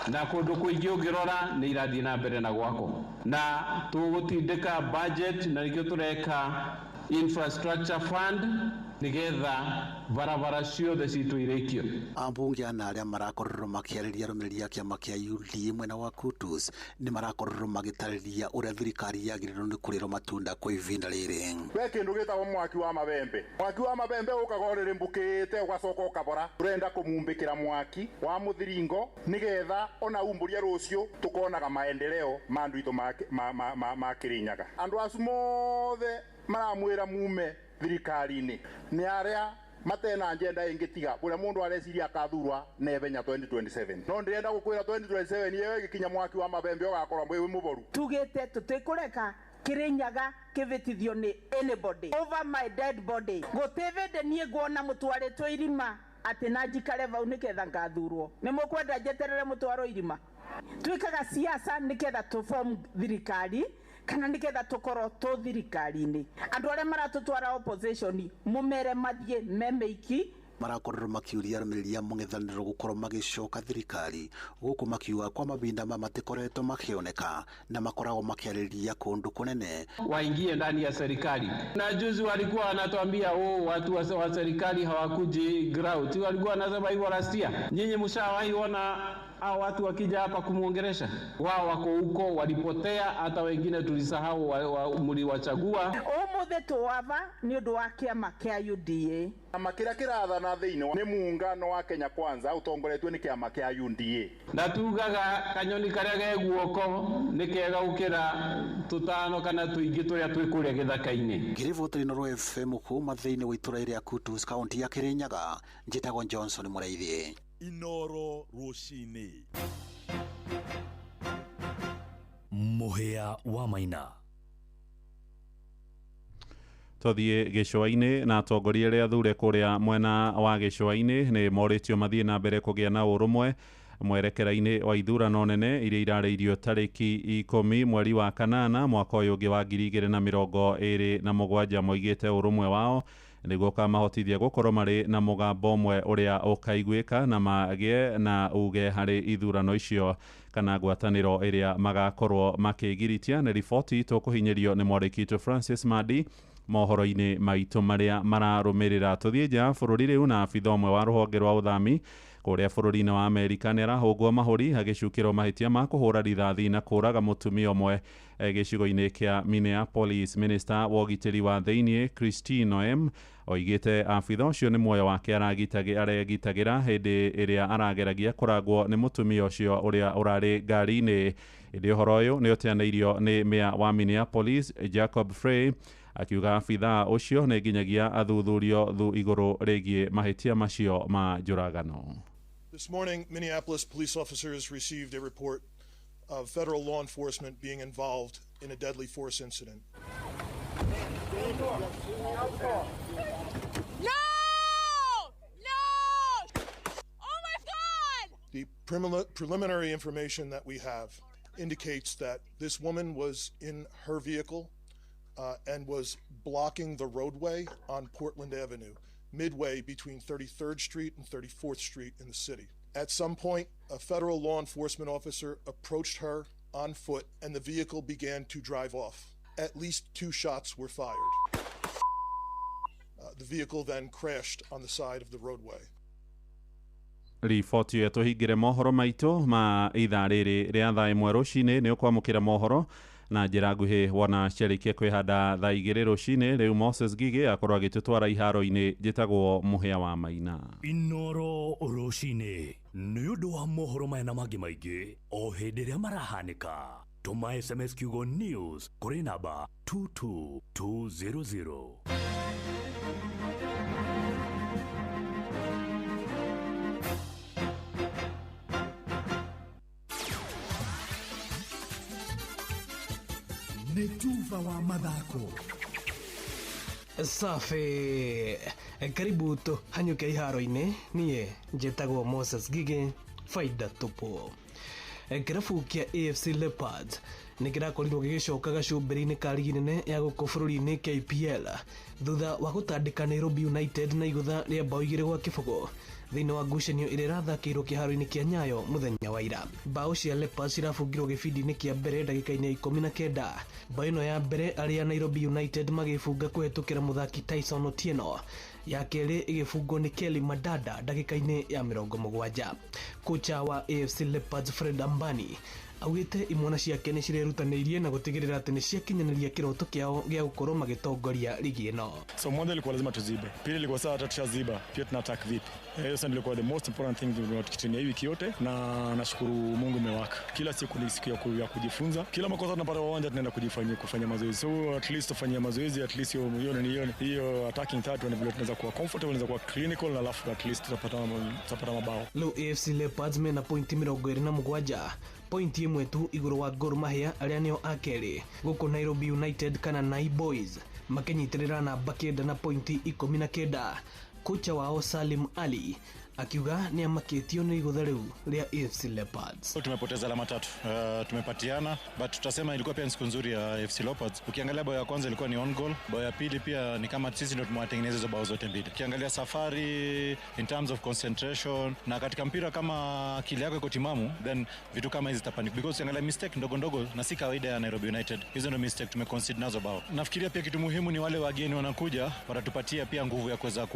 Na kũndũ kũingĩ ũngĩrora nĩ irathiĩ na mbere na gwakwo. Na tũgũtindĩka budget na nĩkĩo tũreka infrastructure fund nigetha barabara ciothe citũ irĩkio. Ambunge ana arĩa marakorirwo makĩarĩria arũmĩrĩri a kĩama kĩa UDA mwena wa Kutus nĩ marakorirwo magĩtarĩria ũrĩa thirikari yagĩrĩirwo nĩ kũrĩrwo matunda kwa ihinda rĩrĩ. We kĩndũ gĩtagwo mwaki wa mabembe, mwaki wa mabembe ũkaga ũrĩrĩmbũkĩte ũgacoka ũkabora. Ũrenda kũmumbĩkĩra mwaki wa mũthiringo nĩgetha ona umbũria rũciũ tũkonaga maendeleo ma andũ aitũ ma Kirinyaga. Andũ acu mothe maramwĩra mume thirikari-inĩ nĩ arĩa matena agenda ĩngĩ tiga ũrĩa mũndũ areciria akathurwa naihenya 2027. No ndĩrenda gũkwĩra 2027 ĩyo ĩgĩkinya mwaki wa mabembe ũgakorwo wĩ mũboru. Tugĩte tũtikũreka Kirinyaga kĩvĩtithio nĩ anybody over my dead body. Gũtĩ vĩndĩ niĩ nguona mũtwarĩtwo irima atĩ na njikare vau nĩgetha ngathurwo. Nĩ mũkwenda njeterere mũtwarwo irima? Twĩkaga siasa nĩgetha tũ form thirikari kana nĩgetha tũkorwo tũ thirikari-inĩ. Andũ arĩa maratũtwara opposition mũmere mathiĩ me mĩiki. Marakorirwo makiuria arũmĩrĩri a mũng'ethanĩro gũkorwo magĩcoka thirikari gũkũ makiuga kwa mahinda ma matikoretwo makĩoneka na makoragwo makĩarĩria kũndũ kũnene waingie ndani ya serikali. Na juzi walikuwa wanatuambia watu wa serikali hawakuji ground, walikuwa wanasema hivyo rastia. Nyinyi mshawahi ona hao watu wakija hapa kumuongeresha? Wao wako huko walipotea, hata wengine tulisahau mliwachagua. Umuthi tuwava ni undu wa kiama kia UDA. Kĩama kĩrĩa kĩrathana thĩinĩ nĩ muungano wa Kenya Kwanza ũtongoretio nĩ kĩama kĩa UDA. Na tugaga kanyoni karĩa ge guoko nĩ kega gũkĩra tũtano kana tũingĩ tũrĩa twĩ kũrĩa gĩthaka-inĩ. Ngĩribotera Inooro FM kuma thĩinĩ wa itũra rĩa Kutus kaunti ya Kirinyaga, njĩtagwo Johnson Mũraithi. Inooro rũcinĩ. Mũhĩa wa Maina. Tũthiĩ gĩcũa-inĩ na atongoria arĩa athure kũrĩa mwena wa gĩcũa-inĩ nĩ morĩtio mathiĩ na mbere kũgĩa na ũrũmwe mwerekera-inĩ wa ithurano nene iria irarĩirio tarĩki 10 mweri wa 8 mwaka ũyũ ũngĩ wa 2027. Moigĩte ũrũmwe wao nĩguo ũkamahotithia gũkorwo marĩ na mũgambo ũmwe ũrĩa ũkaiguĩka na magĩe na uge harĩ ithurano icio kana ngwatanĩro ĩrĩa magakorwo makĩgiritia. Nĩ riboti tũkũhinyĩrio nĩ mwarĩki Francis Madi mohoro-inĩ maitũ marĩa mararũmĩrĩra. Tũthiĩ nja ya bũrũri rĩu na abitha ũmwe wa rũhonge rwa ũthami kũrĩa bũrũri-inĩ wa Amerika nĩ arahũngwo mahũri agĩcukĩrwo mahĩtia ma kũhũra rithathi na kũũraga mũtumia ũmwe gĩcigo-inĩ kĩa Minneapolis. Minista wa ũgitĩri wa thĩinĩ Kristi Noem oigĩte abitha ũcio nĩ muoyo wake aregitagĩra hĩndĩ ĩrĩa arageragia kũragwo nĩ mũtumia ũcio ũrĩa ũrarĩ ngari-inĩ. Ĩndĩ ũhoro ũyũ nĩ ũteanĩirio nĩ meya wa Minneapolis Jacob Frey akiuga abithaa ũcio nĩ nginyagia athuthurio thu igũrũ rĩgiĩ mahĩtia macio ma njũragano. This morning, Minneapolis police officers received a report of federal law enforcement being involved in a deadly force incident. No! No! Oh my God! The preliminary information that we have indicates that this woman was in her vehicle and was blocking the roadway on Portland Avenue, midway between 33rd Street and 34th Street in the city. At some point, a federal law enforcement officer approached her on foot and the vehicle began to drive off. At least 2 shots were fired. The vehicle then crashed on the side of the roadway. Riboti ĩyo tũhingĩre mohoro maitũ ma ithaa rĩrĩ rĩa thaa 1 rũcinĩ. Nĩ ũkwamũkĩra mohoro na njĩra nguhĩ wona ciarĩkia kwĩhanda thaa 2 rũcinĩ. Rĩu Moses Gige akorwo agĩtũtwara iharo-inĩ. Njĩtagwo Mũhĩa wa Maina. Inoro rũcinĩ nĩ ũndũ wa mohoro maya na mangĩ maingĩ o hĩndĩ ĩrĩa marahanĩka. Tũma SMS kiugo news kũrĩ namba 22200. Nĩ tuba wa mathako. Safi, karibu tũhanyũke iharo-inĩ. Niĩ njĩtagwo Moses Gige, faida tupu. Kĩrabu kĩa AFC Leopards nĩ kĩrakorirwo gĩgĩcoka gacumbĩrĩ-inĩ ka rigi nene ya gũkũ bũrũri-inĩ KPL thutha wa gũtandĩka Nairobi United na igũtha rĩa bao 2-0 thĩinĩ wa ngucanio ĩrĩa ĩrathakĩirwo kĩharo-inĩ kĩa Nyayo mũthenya wa ira. Bao cia Leopards cirabungirwo gĩbindi-inĩ kĩa mbere ndagĩka-inĩ ya 19. Bao ĩno ya mbere arĩa Nairobi United magĩbunga kũhetũkĩra mũthaki Tyson Otieno, ya kerĩ ĩgĩbungwo nĩ Kelly Madada ndagĩka-inĩ ya 70. Kocha wa AFC Leopards Fred Ambani augĩte imwana ciake nĩ cirerutanĩirie na gũtigĩrĩra atĩ nĩ ciakinyanĩria kĩroto kĩao gĩa gũkorwo magĩtongoria ligi ĩno. So mwanzo ilikuwa lazima tuzibe, pili ilikuwa sawa hata tushaziba pia tuna attack vipi. Hiyo sasa ilikuwa the most important thing tukitumia hii wiki yote, na nashukuru Mungu imewaka. Kila siku ni siku ya kujifunza, kila makosa tunapata uwanja tunaenda kujifanyia kufanya mazoezi, so at least tufanyia mazoezi, at least hiyo attacking third na vile tunaweza kuwa comfortable, tunaweza kuwa clinical, na alafu at least tutapata mabao. Leo AFC Leopards mena pointi 27, pointi ĩmwe tu igũrũ wa Gor Mahia arĩa nĩo a kerĩ, gũkũ Nairobi United kana Nai Boys makĩnyitĩrĩra namba 9 na pointi 19. Kocha wao Salim Ali akiuga nĩ amakĩtio nĩ igũtha rĩu rĩa AFC Leopards. Tumepoteza alama 3, tumepatiana, but tutasema ilikuwa pia siku nzuri ya AFC Leopards. Ukiangalia bao ya kwanza ilikuwa ni on goal, bao ya pili pia ni kama sisi ndio tumewatengeneza hizo bao zote mbili. Ukiangalia safari in terms of concentration na katika mpira kama akili yako iko timamu, then vitu kama hizi zitapanic, because ukiangalia mistake ndogo ndogo na si kawaida ya Nairobi United, hizo ndio mistake tumeconcede nazo bao. Nafikiria pia kitu muhimu ni wale wageni wanakuja watatupatia pia nguvu ya kuweza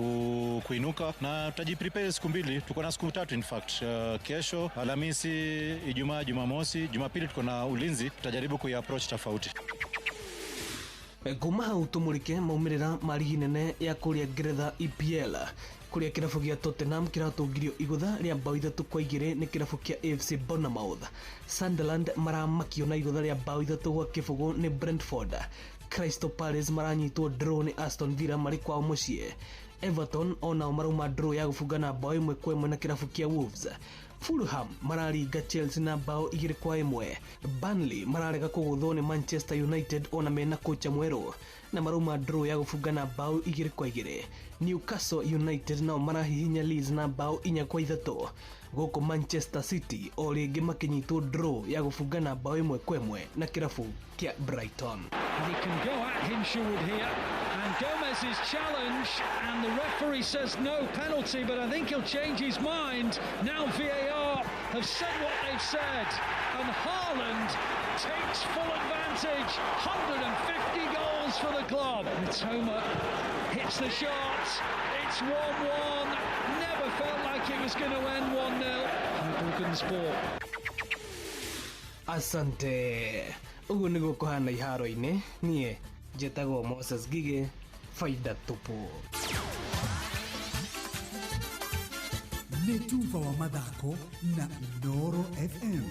kuinuka, na tutajiprepare siku mbili, tuko na siku 3 in fact. Kesho, Alhamisi, Ijumaa, Jumamosi, Jumapili tuko na Ulinzi, tutajaribu kuiapproach tofauti. Kuma hau tumurike maumĩrĩra ma rigi nene ya kũrĩa Ngeretha EPL kũrĩa kĩrabu gĩa Tottenham kĩratungirio igũtha rĩa bao 3-2 nĩ kĩrabu kĩa AFC Bournemouth. Sunderland maramakio na igũtha rĩa bao 3-0 nĩ Brentford. Crystal Palace maranyitwo draw nĩ Aston Villa marĩ kwao mũciĩ. Everton onao marauma draw ya gũbungana bao 1-1 na kĩrabu kĩa Wolves. Fulham mararinga Chelsea na bao 2-1. Burnley mararega kũgũthwo nĩ Manchester United ona mena kocha mwerũ na marauma draw ya gũbungana bao 2-2. Newcastle United nao marahihinya Leeds na bao 4-3. Gũkũ Manchester City o rĩngĩ makĩnyitwo draw ya gũbungana bao 1-1 na kĩrabu kĩa Brighton. And he can go at Hinshelwood here, and Gomez is challenged, and the referee says no penalty, but I think he'll change his mind. Now VAR have said what they've said, and Haaland takes full advantage. 150 goals for the club. Mitoma hits the shot. It's 1-1. Never felt like it was going to end 1-0. Sport. Asante. Ũguo nĩguo kũhana iharo-inĩ. Niĩ njĩtagwo Moses Gige, faida tupu. Nĩ tuba wa mathako na Inooro FM.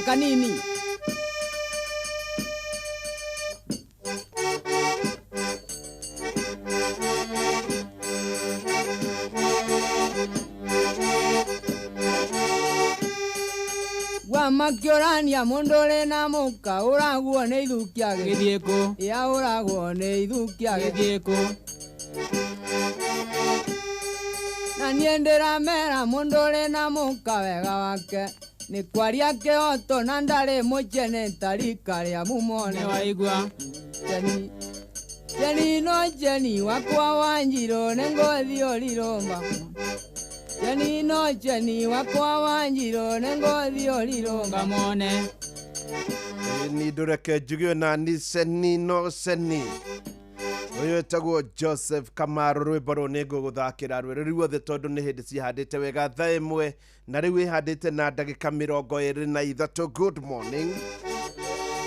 Kanini Wamakĩorania mũndũ ũrĩ na mũka ũragwo nĩ ithukia Gĩthiĩ kũ? Ya ũragwo nĩ ithukia Gĩthiĩ kũ? Na niĩ ndĩramera mũndũ ũrĩ na mũka wega wake nĩ kwaria kĩhoto na ndarĩ mũchene tarika rĩa mumo nĩ waigua Jeni Jeni no Jeni wakwa Wanjirũ nĩ ngũthiĩ ũrirũmba Jeni no Jeni wakwa Wanjirũ nĩ ngũthiĩ ũrirũmba mone. Ni ndũreke njuge na ni seni no seni. Ũyũ wĩtagwo Joseph Kamaru, rwĩmbo rũu nĩ ngũgũthakĩra rwĩrĩ ruothe tondũ nĩ hĩndĩ cihandĩte wega thaa 1 na rĩu ĩhandĩte na ndagĩka 23. Good morning.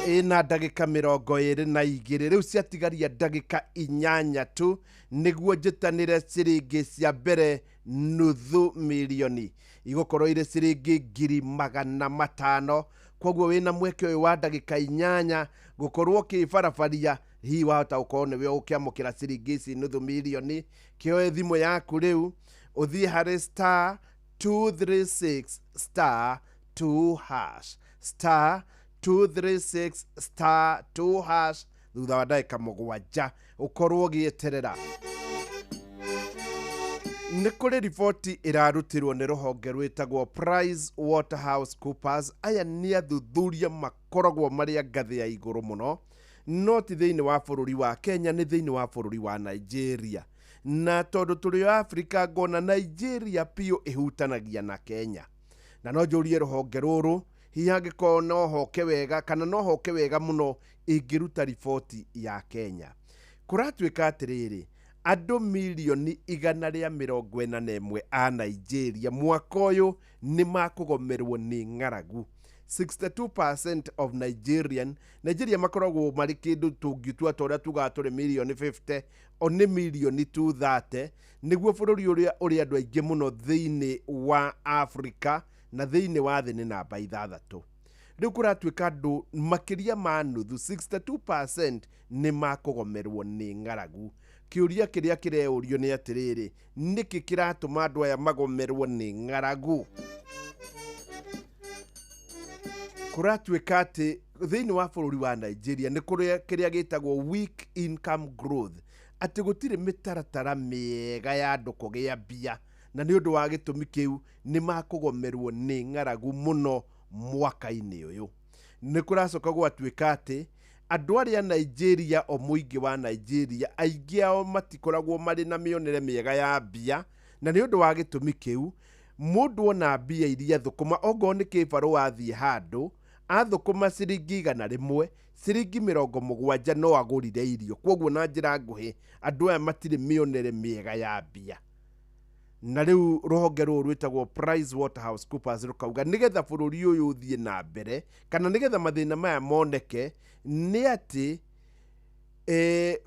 Ĩna ndagĩka 22 rĩu ciatigaria ndagĩka 8 tu nĩguo njĩtanĩre ciringi cia mbere 500,000 igũkorwo irĩ ciringi 500,000. Koguo wĩna mweke ũyũ wa ndagĩka 8 gũkorwo ũkĩbarabaria, hihi wahota gũkorwo nĩwe ũkĩamũkĩra ciringi ici 500,000. Kĩoe thimũ yaku rĩu ũthiĩ harĩ star 236 star 2 hash star 236 star 2 hash thutha wa ndagĩka 7 ũkorwo ũgĩeterera. Nĩ kũrĩ riboti ĩrarutirwo nĩ rũhonge rwĩtagwo Price Waterhouse Coopers. Aya nĩ athuthuria makoragwo marĩ a ngathĩ ya igũrũ mũno, no ti thĩinĩ wa bũrũri wa Kenya, nĩ thĩinĩ wa bũrũri wa Nigeria. Na tondũ tũrĩ o Afrika, ngona Nigeria piũ ĩhutanagia na Kenya. Na no njũrie rũhonge rũrũ, hihi angĩkorwo no hoke wega kana no hoke wega mũno ĩngĩruta riboti ya Kenya. Kũratuĩka atĩrĩrĩ, andũ 141,000,000 a Nigeria mwaka ũyũ nĩ makũgomerwo nĩ ng'aragu. 62% of Nigerian, Nigeria makoragwo marĩ kĩndũ tũngĩtua ta ũrĩa tugaga tũrĩ 50 million, o nĩ 230 million, nĩguo bũrũri ũrĩa ũrĩ andũ aingĩ mũno thĩinĩ wa Afrika na thĩinĩ wa thĩ nĩ namba 6. Rĩu kũratuĩka andũ makĩria ma nuthu, 62% nĩ makũgomerwo nĩ ng'aragu. Kĩũria kĩrĩa kĩreyũrio nĩ atĩrĩrĩ, nĩkĩ kĩratũma andũ aya magomerwo nĩ ng'aragu? Kũratuĩka atĩ thĩinĩ wa bũrũri wa Nigeria nĩ kũrĩ kĩrĩa gĩtagwo weak income growth, atĩ gũtirĩ mĩtaratara mĩega ya andũ kũgĩa mbia, na nĩ ũndũ wa gĩtũmi kĩu nĩ makũgomerwo nĩ ng'aragu mũno mwaka-inĩ ũyũ. Nĩ kũracoka gwatuĩka atĩ andũ arĩa Nigeria, o mũingĩ wa Nigeria, aingĩ ao matikoragwo marĩ na mĩonere mĩega ya mbia, na nĩ ũndũ wa gĩtũmi kĩu mũndũ ona mbia iria thũkũma, ongorwo nĩ kĩbarũa athiĩ handũ athũkũma ciringi 100, ciringi 70 no agũrire irio. Koguo na njĩra nguhĩ andũ aya matirĩ mĩonere mĩega ya mbia. Na rĩu rũhonge rũrũ rwĩtagwo Price Waterhouse Coopers rũkauga nĩgetha bũrũri ũyũ ũthiĩ na mbere kana nĩgetha mathĩna maya moneke nĩ atĩ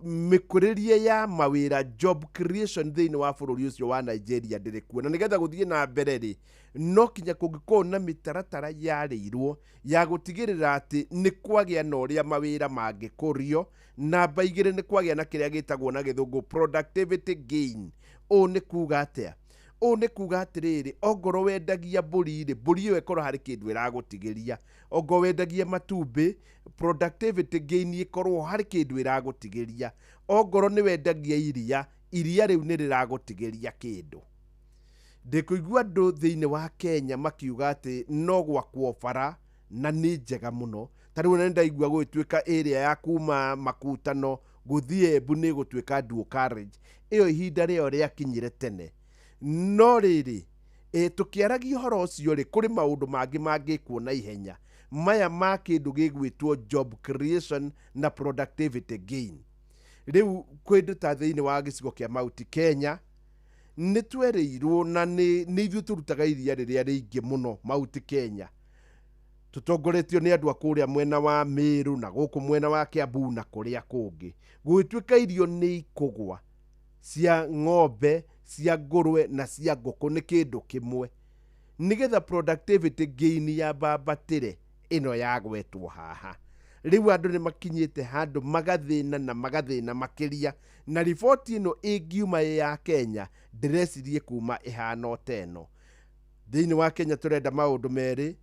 mĩkũrĩrie ya mawĩra, job creation thĩinĩ wa bũrũri ũcio wa Nigeria ndĩrĩ kuo. Na nĩgetha gũthiĩ na mbere rĩ, no kinya kũngĩkorwo na mĩtaratara yarĩirwo ya gũtigĩrĩra atĩ nĩ kwagĩa na ũrĩa mawĩra mangĩkũrio. Namba 2 nĩ kwagĩa na kĩrĩa gĩtagwo na gĩthũngũ productivity gain. Ũũ nĩ kuga atĩa? Ũũ nĩ kuga atĩrĩrĩ, ongorwo wendagia mbũri rĩ, mbũri ĩyo ĩkorwo harĩ kĩndũ ĩragũtigĩria. Ongorwo wendagia matumbĩ, productivity gain ĩkorwo harĩ kĩndũ ĩragũtigĩria. Ongorwo nĩ wendagia iria, iria rĩu nĩ rĩragũtigĩria kĩndũ. Ndĩkũigua andũ thĩinĩ wa Kenya makiuga atĩ no gwakwo bara na nĩ njega mũno. Ta rĩu nĩ ndaigua gũgĩtuĩka area ya kuma Makutano gũthiĩ Embu nĩ gũtuĩka dual carriage. Ĩyo ihinda rĩayo rĩakinyire tene. No rĩrĩ, tũkĩaragia ũhoro ũcio rĩ, kũrĩ maũndũ mangĩ mangĩkwo na ihenya, maya ma kĩndũ gĩgwĩtwo job creation na productivity gain. Rĩu kĩndũ ta thĩinĩ wa gĩcigo kĩa Mount Kenya nĩ twerĩirwo, na nĩ ithuĩ tũrutaga iria rĩrĩa rĩingĩ mũno Mount Kenya, tũtongoretio nĩ andũ a kũrĩa mwena wa Meru na gũkũ mwena wa Kiambu na kũrĩa kũngĩ. Gũgĩtuĩka irio nĩ ikũgwa cia ng'ombe, cia ngũrwe na cia ngũkũ nĩ kĩndũ kĩmwe, nĩgetha productivity gain ya mbambatĩre ĩno yagwetwo haha. Rĩu andũ nĩ makinyĩte handũ magathĩna na magathĩna makĩria, na riboti ĩno ĩngiuma ĩ ya Kenya ndĩrecirie kuma ĩhana ta ĩno. Thĩinĩ wa Kenya tũrenda maũndũ merĩ,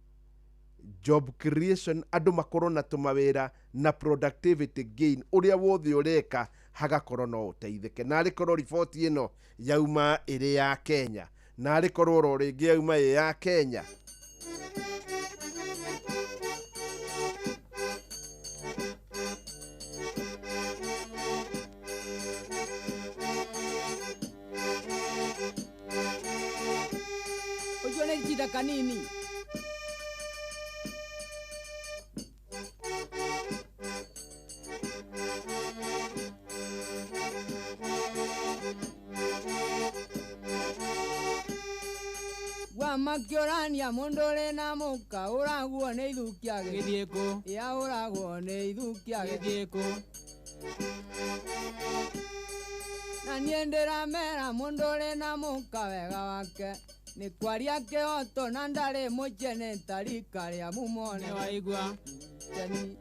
job creation, andũ makorwo na tũmawĩra, na productivity gain, ũrĩa wothe ũreka Hagakorwo no ũteithĩke. Na arĩ korwo riboti ĩno yauma ĩrĩ ya Kenya, na arĩ korwo oro rĩngĩ yauma ĩ ya Kenya. Ũcio nĩ jinda kanini. Makĩũrania mũndũ ũrĩ na mũka ũragwo nĩ ithukia Gĩthiĩ kũ? Ya ũragwo nĩ ithukia. Gĩthiĩ kũ? Na niĩ ndĩramera mũndũ ũrĩ na mũka wega wake nĩ kwaria kĩhoto na ndarĩ mũchene tarika rĩa mumone. Nĩwaigua. Jeni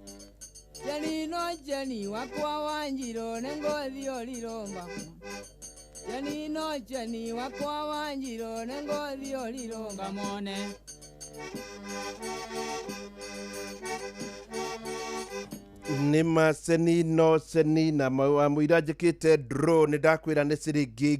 jeni no jeni wakwa wanjirũ nĩ ngũthiĩ ũrirũmba. Jeni no jeni wakwa wanjirũ nĩ ngũthiĩ ũrirũmba. Ngamone. Nĩ maceni no ceni na mũira njĩkĩte draw nĩ ndakwĩra nĩ ciringi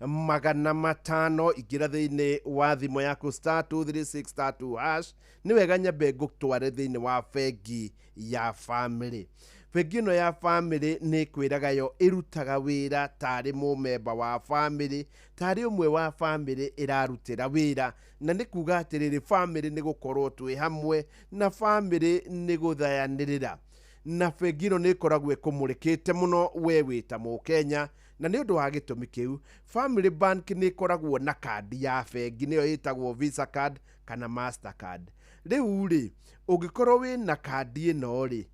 500,000. Ingĩra thĩinĩ wa thimũ yaku *236 *2#. Nĩ wega nyambe ngũtware thĩinĩ wa bengi ya Family. Bengi ĩno ya Family nĩ ĩkwĩraga yo ĩrutaga wĩra tarĩ mũmemba wa family, tarĩ ũmwe wa family ĩrarutĩra wĩra. Na nĩ kuga atĩrĩrĩ, family nĩ gũkorwo twĩ hamwe na family nĩ gũthayanĩrĩra. Na bengi ĩno nĩ ĩkoragwo ĩkũmũrĩkĩte mũno we wĩ ta mũkenya, na nĩ ũndũ wa gĩtũmi kĩu Family Bank nĩ ĩkoragwo na kandi ya bengi, nĩyo ĩtagwo Visa card kana Mastercard. Rĩu rĩ, ũngĩkorwo wĩna kandi ĩno rĩ,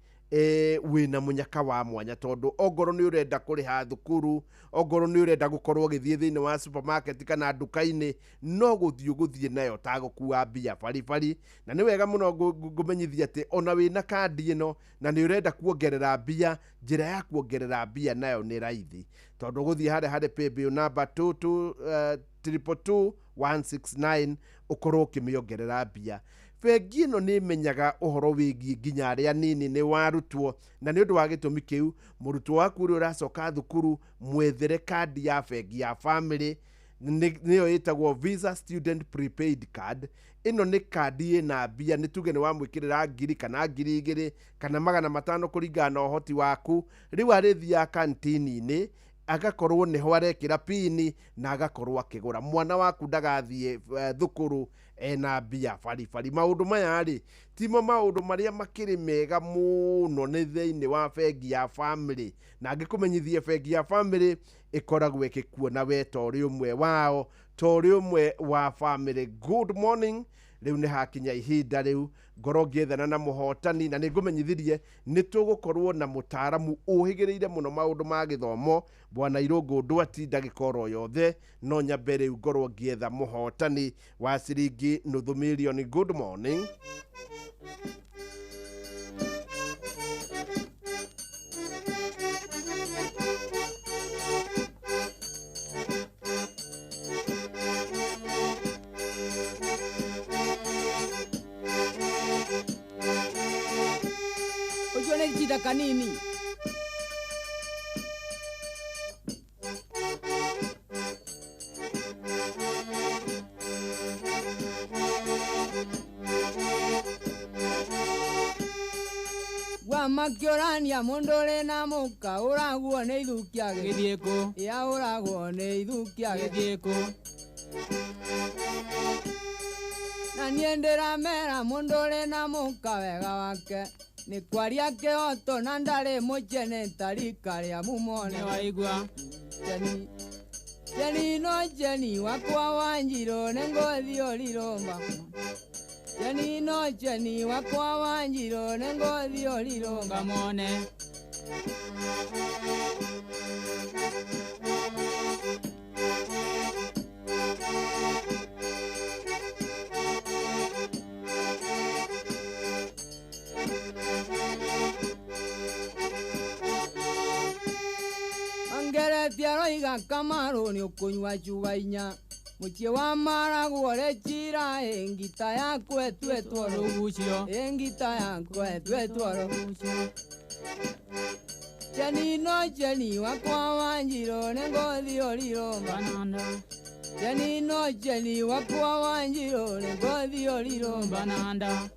wĩna mũnyaka wa mwanya, tondũ ongorwo nĩ ũrenda kũrĩha thukuru, ongorwo nĩ ũrenda gũkorwo ũgĩthiĩ thĩinĩ wa supermarket kana nduka-inĩ, no gũthiĩ ũgũthiĩ nayo tagũkua mbia baribari. Na nĩ wega mũno ngũmenyithia atĩ ona wĩna kandi ĩno na nĩ ũrenda kuongerera mbia, njĩra ya kuongerera mbia nayo nĩ raithi, tondũ ũgũthiĩ harĩa harĩ paybill number 22 22169 ũkorwo ũkĩmĩongerera mbia. Bengi ĩno nĩ ĩmenyaga ũhoro wĩgiĩ nginya arĩa nini nĩ warutwo, na nĩ ũndũ wa gĩtũmi kĩu mũrutwo waku ũrĩa ũracoka thukuru mwethere kandi ya bengi ya Family, nĩyo ĩtagwo Visa Student Prepaid Card. Ĩno nĩ kandi ĩna mbia, nĩ tuge nĩ wamwĩkĩrĩra 1,000 kana 2,000 kana 500 kũringana na ũhoti waku. Rĩu arĩthiaga kantini-inĩ agakorwo nĩho arekĩra pini na agakorwo akĩgũra. Mwana waku ndagathiĩ thukuru ena mbia baribari. Maũndũ maya rĩ timo maũndũ marĩa makĩrĩ mega mũno nĩ thĩinĩ wa bengi ya Family. Na ngĩkũmenyithie bengi ya Family ĩkoragwo ĩgĩkuona we ta ũrĩ ũmwe wao, ta ũrĩ ũmwe wa family. Good morning. Rĩu nĩ hakinya ihinda rĩu ngorwo ngĩethana na mũhotani, na nĩ ngũmenyithirie nĩ tũgũkorwo na mũtaaramu ũhĩgĩrĩire mũno maũndũ ma gĩthomo, bwana Irũngũ Ndwati, ndagĩka oro yothe. No nyambe rĩu ngorwo ngĩetha mũhotani wa ciringi 500,000. Good morning. Ũcio nĩ jinda kanini. Makĩũrania mũndũ ũrĩ na mũka ũragwo nĩ ithukia. Gĩthiĩ kũ? Ya ũragwo nĩ ithukia. Gĩthiĩ kũ? Na niĩ ndĩramera mũndũ ũrĩ na mũka wega wake nĩ kwaria kĩhoto na ndarĩ mũchene tarika rĩa mumone. Nĩwaigua. Jeni jeni no jeni wakwa wanjirũ nĩ ngũthiĩ ũrirũmba. Jeni no jeni wakwa wanjirũ nĩ ngũthiĩ ũrirũmba. Ngamone. Angeretie aroiga Kamaru nĩ ũkũnyua cuba inya. Mũciĩ wa maragwo ũrĩ ngita yaku ĩtuĩtwo rũgucio. Ngita yaku ĩtuĩtwo rũgucio. Jeni no jeni wakwa wanjiro nengothi oriro bananda. Jeni no jeni wakwa wanjiro nengothi oriro bananda.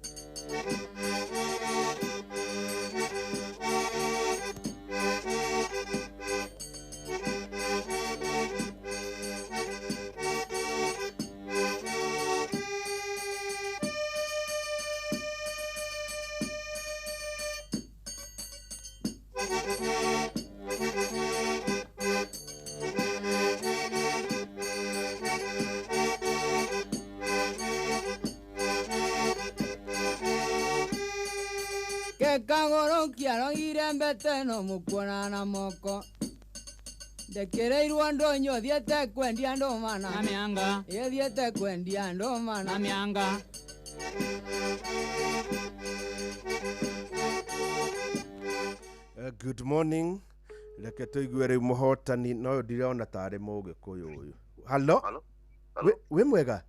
Kagoro kiarogire mbete no mukuona na moko. Ndekereirwo ndonyo thiete kwendia ndũma na mĩanga. Ĩthiĩte kwendia ndũma na mĩanga. Good morning. Reke tũigue rĩu mũhotani no ndirona tarĩ mũgĩkũyũ ũyũ. Hello? Hello? Wĩ mwega?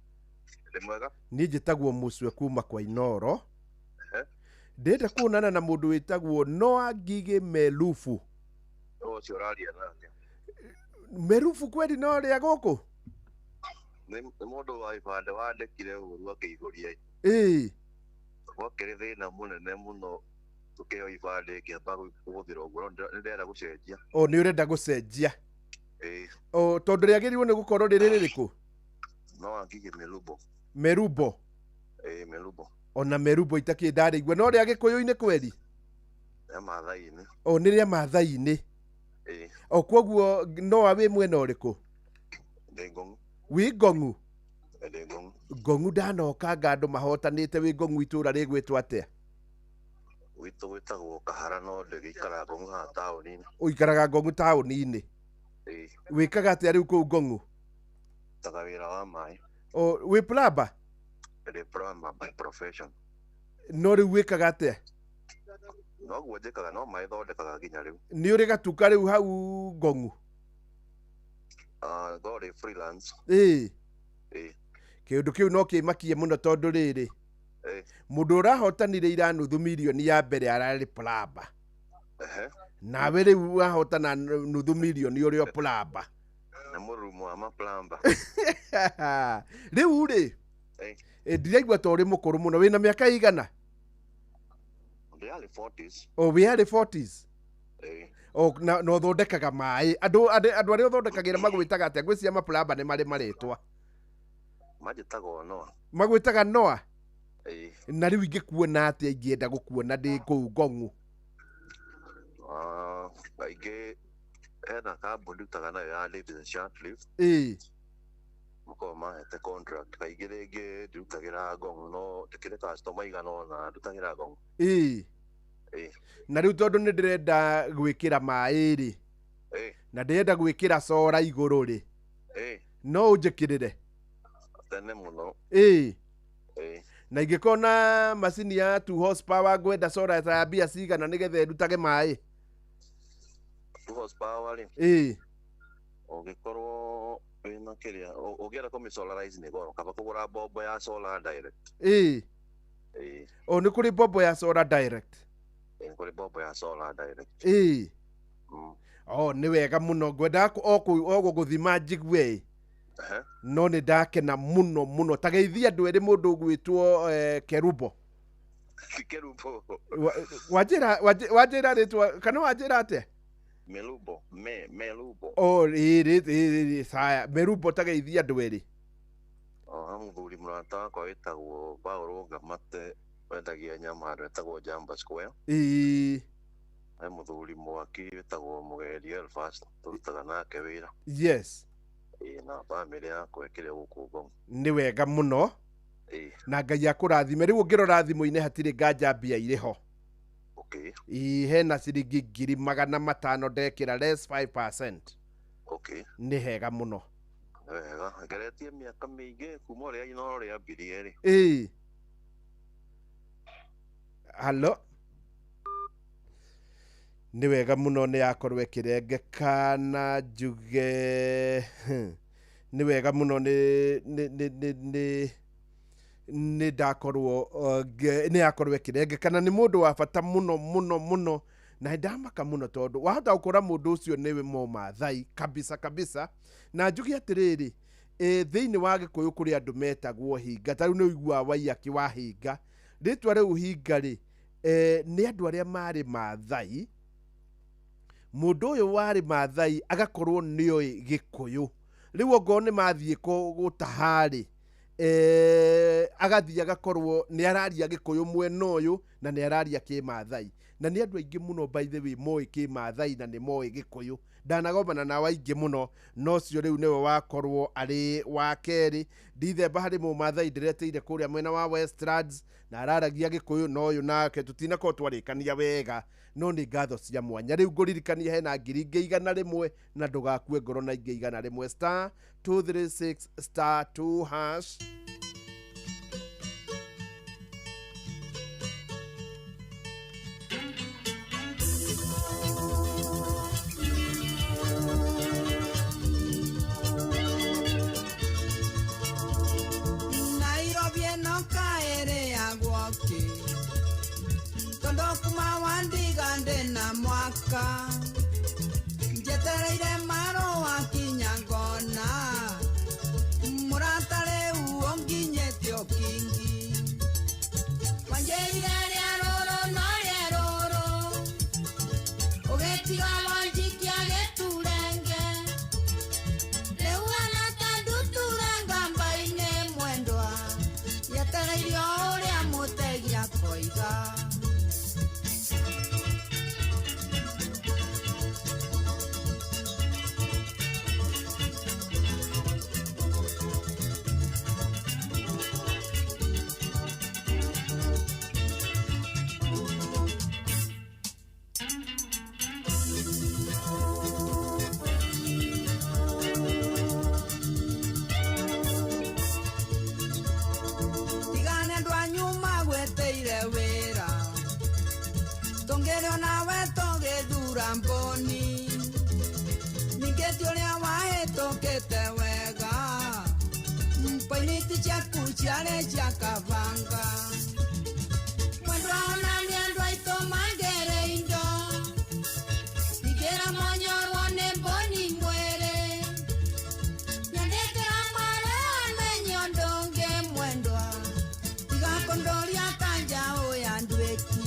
Ndĩ mwega. Niĩ njĩtagwo Mũcwe kuma kwa Inoro. Ndĩrenda kuonana na mũndũ wĩtagwo Noah Ngigĩ Melufu. Ũcio ũraria nake. Merufu kweli no rĩa gũkũ? Nĩ mũndũ wa ibandĩ wandĩkire ũru akĩihũria. Ĩĩ. Gwakĩrĩ thĩna mũnene mũno tũkĩheo ibandĩ ngĩamba kũhũthĩra ũguo no nĩ ndĩrenda gũcenjia. O nĩ ũrenda gũcenjia. Ĩĩ. O tondũ rĩagĩrĩirwo nĩ gũkorwo rĩrĩ rĩrĩkũ? Noah Ngigĩ Melubo. Merubo. Ĩĩ Melubo. Ona Merubo itakĩ ndarĩigua no rĩa gĩkũyũ-inĩ kweli? Rĩa Maathai-inĩ. O nĩ rĩa Maathai-inĩ. Ĩĩ. O kwoguo Noah wĩ mwena ũrĩkũ? Ndĩ Ngong'u. Wĩ Ngong'u? Ndĩ Ngong'u. Ngong'u ndanokanga andũ mahotanĩte wĩ Ngong'u itũra rĩgwĩtwo atĩa? Gwitũ gwĩtagwo Kahara no ndĩgĩikaraga Ngong'u haha taũni-inĩ. Ũikaraga Ngong'u taũni-inĩ? Ĩĩ. Wĩkaga atĩa rĩu kũu Ngong'u? Ndutaga wĩra wa maĩ. O wĩ plumber? Ndĩ plumber by profession. No rĩu wĩkaga atĩa? Noguo njĩkaga no maĩ thondekaga nginya rĩu. Nĩ ũrĩ gatuka rĩu hau Ngong'u? Ngorĩ freelance. Ĩĩ. Ĩĩ. Kĩũndũ kĩu no kĩmakie mũno tondũ rĩrĩ. Ĩĩ. Mũndũ ũrahotanire ira nuthu mirioni ya mbere ararĩ plumber. Ehe. Nawe rĩu wahotana nuthu mirioni ũrĩ o plumber. Nĩ mũrumo wa maplumber. Rĩu rĩ. Ĩĩ. Ndiraigua ta ũrĩ mũkũrũ mũno wĩna mĩaka igana? Ndĩ early 40s. O wĩ early 40s? Ĩĩ. O na ũthondekaga maĩ. Andũ arĩa ũthondekagĩra magwĩtaga atĩa? Ngwĩciria maplumber nĩ marĩ marĩtwa. Manjĩtaga Noah. Magwĩtaga Noah? Ĩĩ. Na rĩu ingĩkuona atĩa ingĩenda gũkuona ndĩ kũu Ngong'u? Kaingĩ hena kambuni ndutaga nayo ya Davis Shirtlift. Ĩĩ. Makoragwo mahete contract. Kaingĩ rĩngĩ ndirutagĩra Ngong'u no ndĩkĩrĩ customer igana ũna ndutagĩra Ngong'u. Ĩĩ. Ĩĩ. Na rĩu tondũ nĩ ndĩrenda gwĩkĩra maĩ rĩ. Ĩĩ. Na ndĩrenda gwĩkĩra cora igũrũ rĩ. Ĩĩ. No ũnjĩkĩrĩre? Tene mũno. Ĩĩ. Ĩĩ. Na ingĩkorwo na macini ya 2 horsepower ngwenda cora ta ya mbia cigana nĩgetha ĩrutage maĩ? 2 horsepower rĩ. Ĩĩ. Ũngĩkorwo wĩna kĩrĩa ũngĩenda kũmĩ solarize nĩ goro kaba kũgũra mbombo ya solar direct. Ĩĩ. Ĩĩ. O nĩ kũrĩ mbombo ya solar direct? Ĩĩ kũrĩ mbombo ya solar direct. Ĩĩ. O nĩ wega mũno ngwendaga o gũgũthima njigue ĩ. No nĩ ndakena mũno mũno ta geithia andũ erĩ mũndũ ũgwĩtwo Kerubo. Kerubo. Wanjĩra rĩtwa kana wanjĩra atĩa? Melubo, Melubo. O ĩĩ saya Melubo ta geithia andũ erĩ. O ha mũthuri mũrata wakwa wĩtagwo Paul Ngamate wendagia nyama handũ hetagwo Jamba Square. Ĩĩ. He mũthuri mwaki wĩtagwo Mũgendi Elfas tũrutaga nake wĩra. Yes. Ĩĩ na bamĩrĩ yakwa ĩkĩrĩ gũkũ Ngong'u. Nĩ wega mũno. Ĩĩ. Na Ngai akũrathime. Rĩu ũngĩrora thimũ-inĩ hatirĩ nganja mbia irĩ ho. Okay. Ĩĩ hena ciringi 500,000 ndekĩra less 5%. Okay. Nĩ hega mũno. Nĩ wega. Ngeretie mĩaka mĩingĩ kuma ũrĩa Inooro rĩambirie rĩ. Ĩĩ. Halo. Nĩ wega mũno nĩ yakorwo ĩkĩrengeka na njuge nĩ wega mũno nĩ ndakorwo nĩ yakorwo ĩkĩrengeka na nĩ mũndũ wa bata mũno mũno mũno Na ndamaka mũno tondũ wahota gũkora mũndũ ũcio nĩwe Mũmathai kabisa kabisa. Na njuge atĩrĩrĩ, thĩinĩ wa Gĩkũyũ kũrĩ andũ metagwo hinga. Ta rĩu nĩ ũiguaga Waiyaki wa Hinga. Rĩtwa rĩu hinga rĩ, nĩ andũ arĩa marĩ Mathai. Mũndũ ũyũ warĩ Mathai agakorwo nĩoĩ Gĩkũyũ. Rĩu ongorwo nĩ mathiĩ gũtaha rĩ, agathiĩ agakorwo nĩ araria Gĩkũyũ mwena ũyũ na nĩ araria Kĩmathai. Na nĩ andũ aingĩ mũno by the way moĩ Kĩmathai na nĩ moĩ Gĩkũyũ. Ndanagomana nao aingĩ mũno, no ũcio rĩu nĩwe wakorwo arĩ wa kerĩ. Ndithemba harĩ Mũmathai ndĩretĩire kũrĩa mwena wa Westlands na araragia Gĩkũyũ, na ũyũ nake tũtinakorwo twarĩkania wega, no nĩ ngatho cia mwanya. Rĩu ngũririkania hena 100,000 na ndũgakue ngoro na ingĩ 100 star 236 star 2 hash. Nairobi ĩno kaĩrĩagwo kĩ? Tondũ kuma wandiga ndĩ na mwaka njetereire marũa kinya ngona mũrata rĩu ũnginyĩte ũkingi. Wanjĩrire rĩa rũrũ no rĩa rũrũ, ũgĩtiga wanjikia gĩturenge. Rĩu hana ta ndutura ngamba-inĩ mwendwa, yetereire o ũrĩa mũtegi akoiga. Tigane andũ anyu magwĩtĩire wĩra, tũngĩrĩo nawe tũgĩthura mbũni. Ningĩ ti ũrĩa wahĩtũkĩte wega, poiniti ciaku ciarĩ cia kabanga. Mwendwa ona nĩ andũ aitũ mangĩrĩ indo, ningĩra monyorwo nĩ mbũni mwĩrĩ. Nyandĩkĩra marũa menye ũndũ ũngĩ mwendwa, tiga kũndoria ta njaũ ya nduĩki.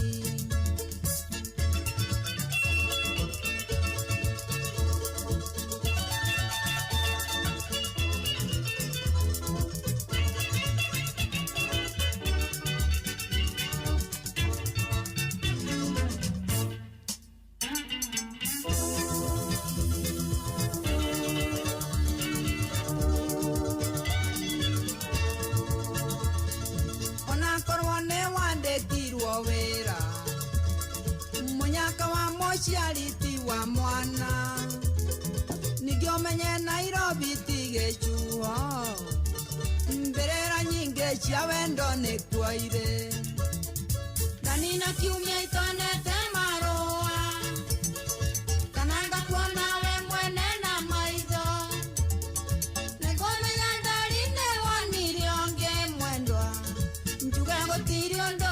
Onakorwo nĩ wandĩkirwo wĩra, mũnyaka wa mũciari ti wa mwana. Ningĩ ũmenye Nairobi ti gĩcuho, mbĩrĩra nyingĩ cia wendo nĩkuo irĩ. Ndanina kiumia itonete marũa, kana ngakuona we mwene na maitho. Nĩngũmenya ndari nĩ wonire ũngĩ mwendwa, njuge gũtirĩ ũndũ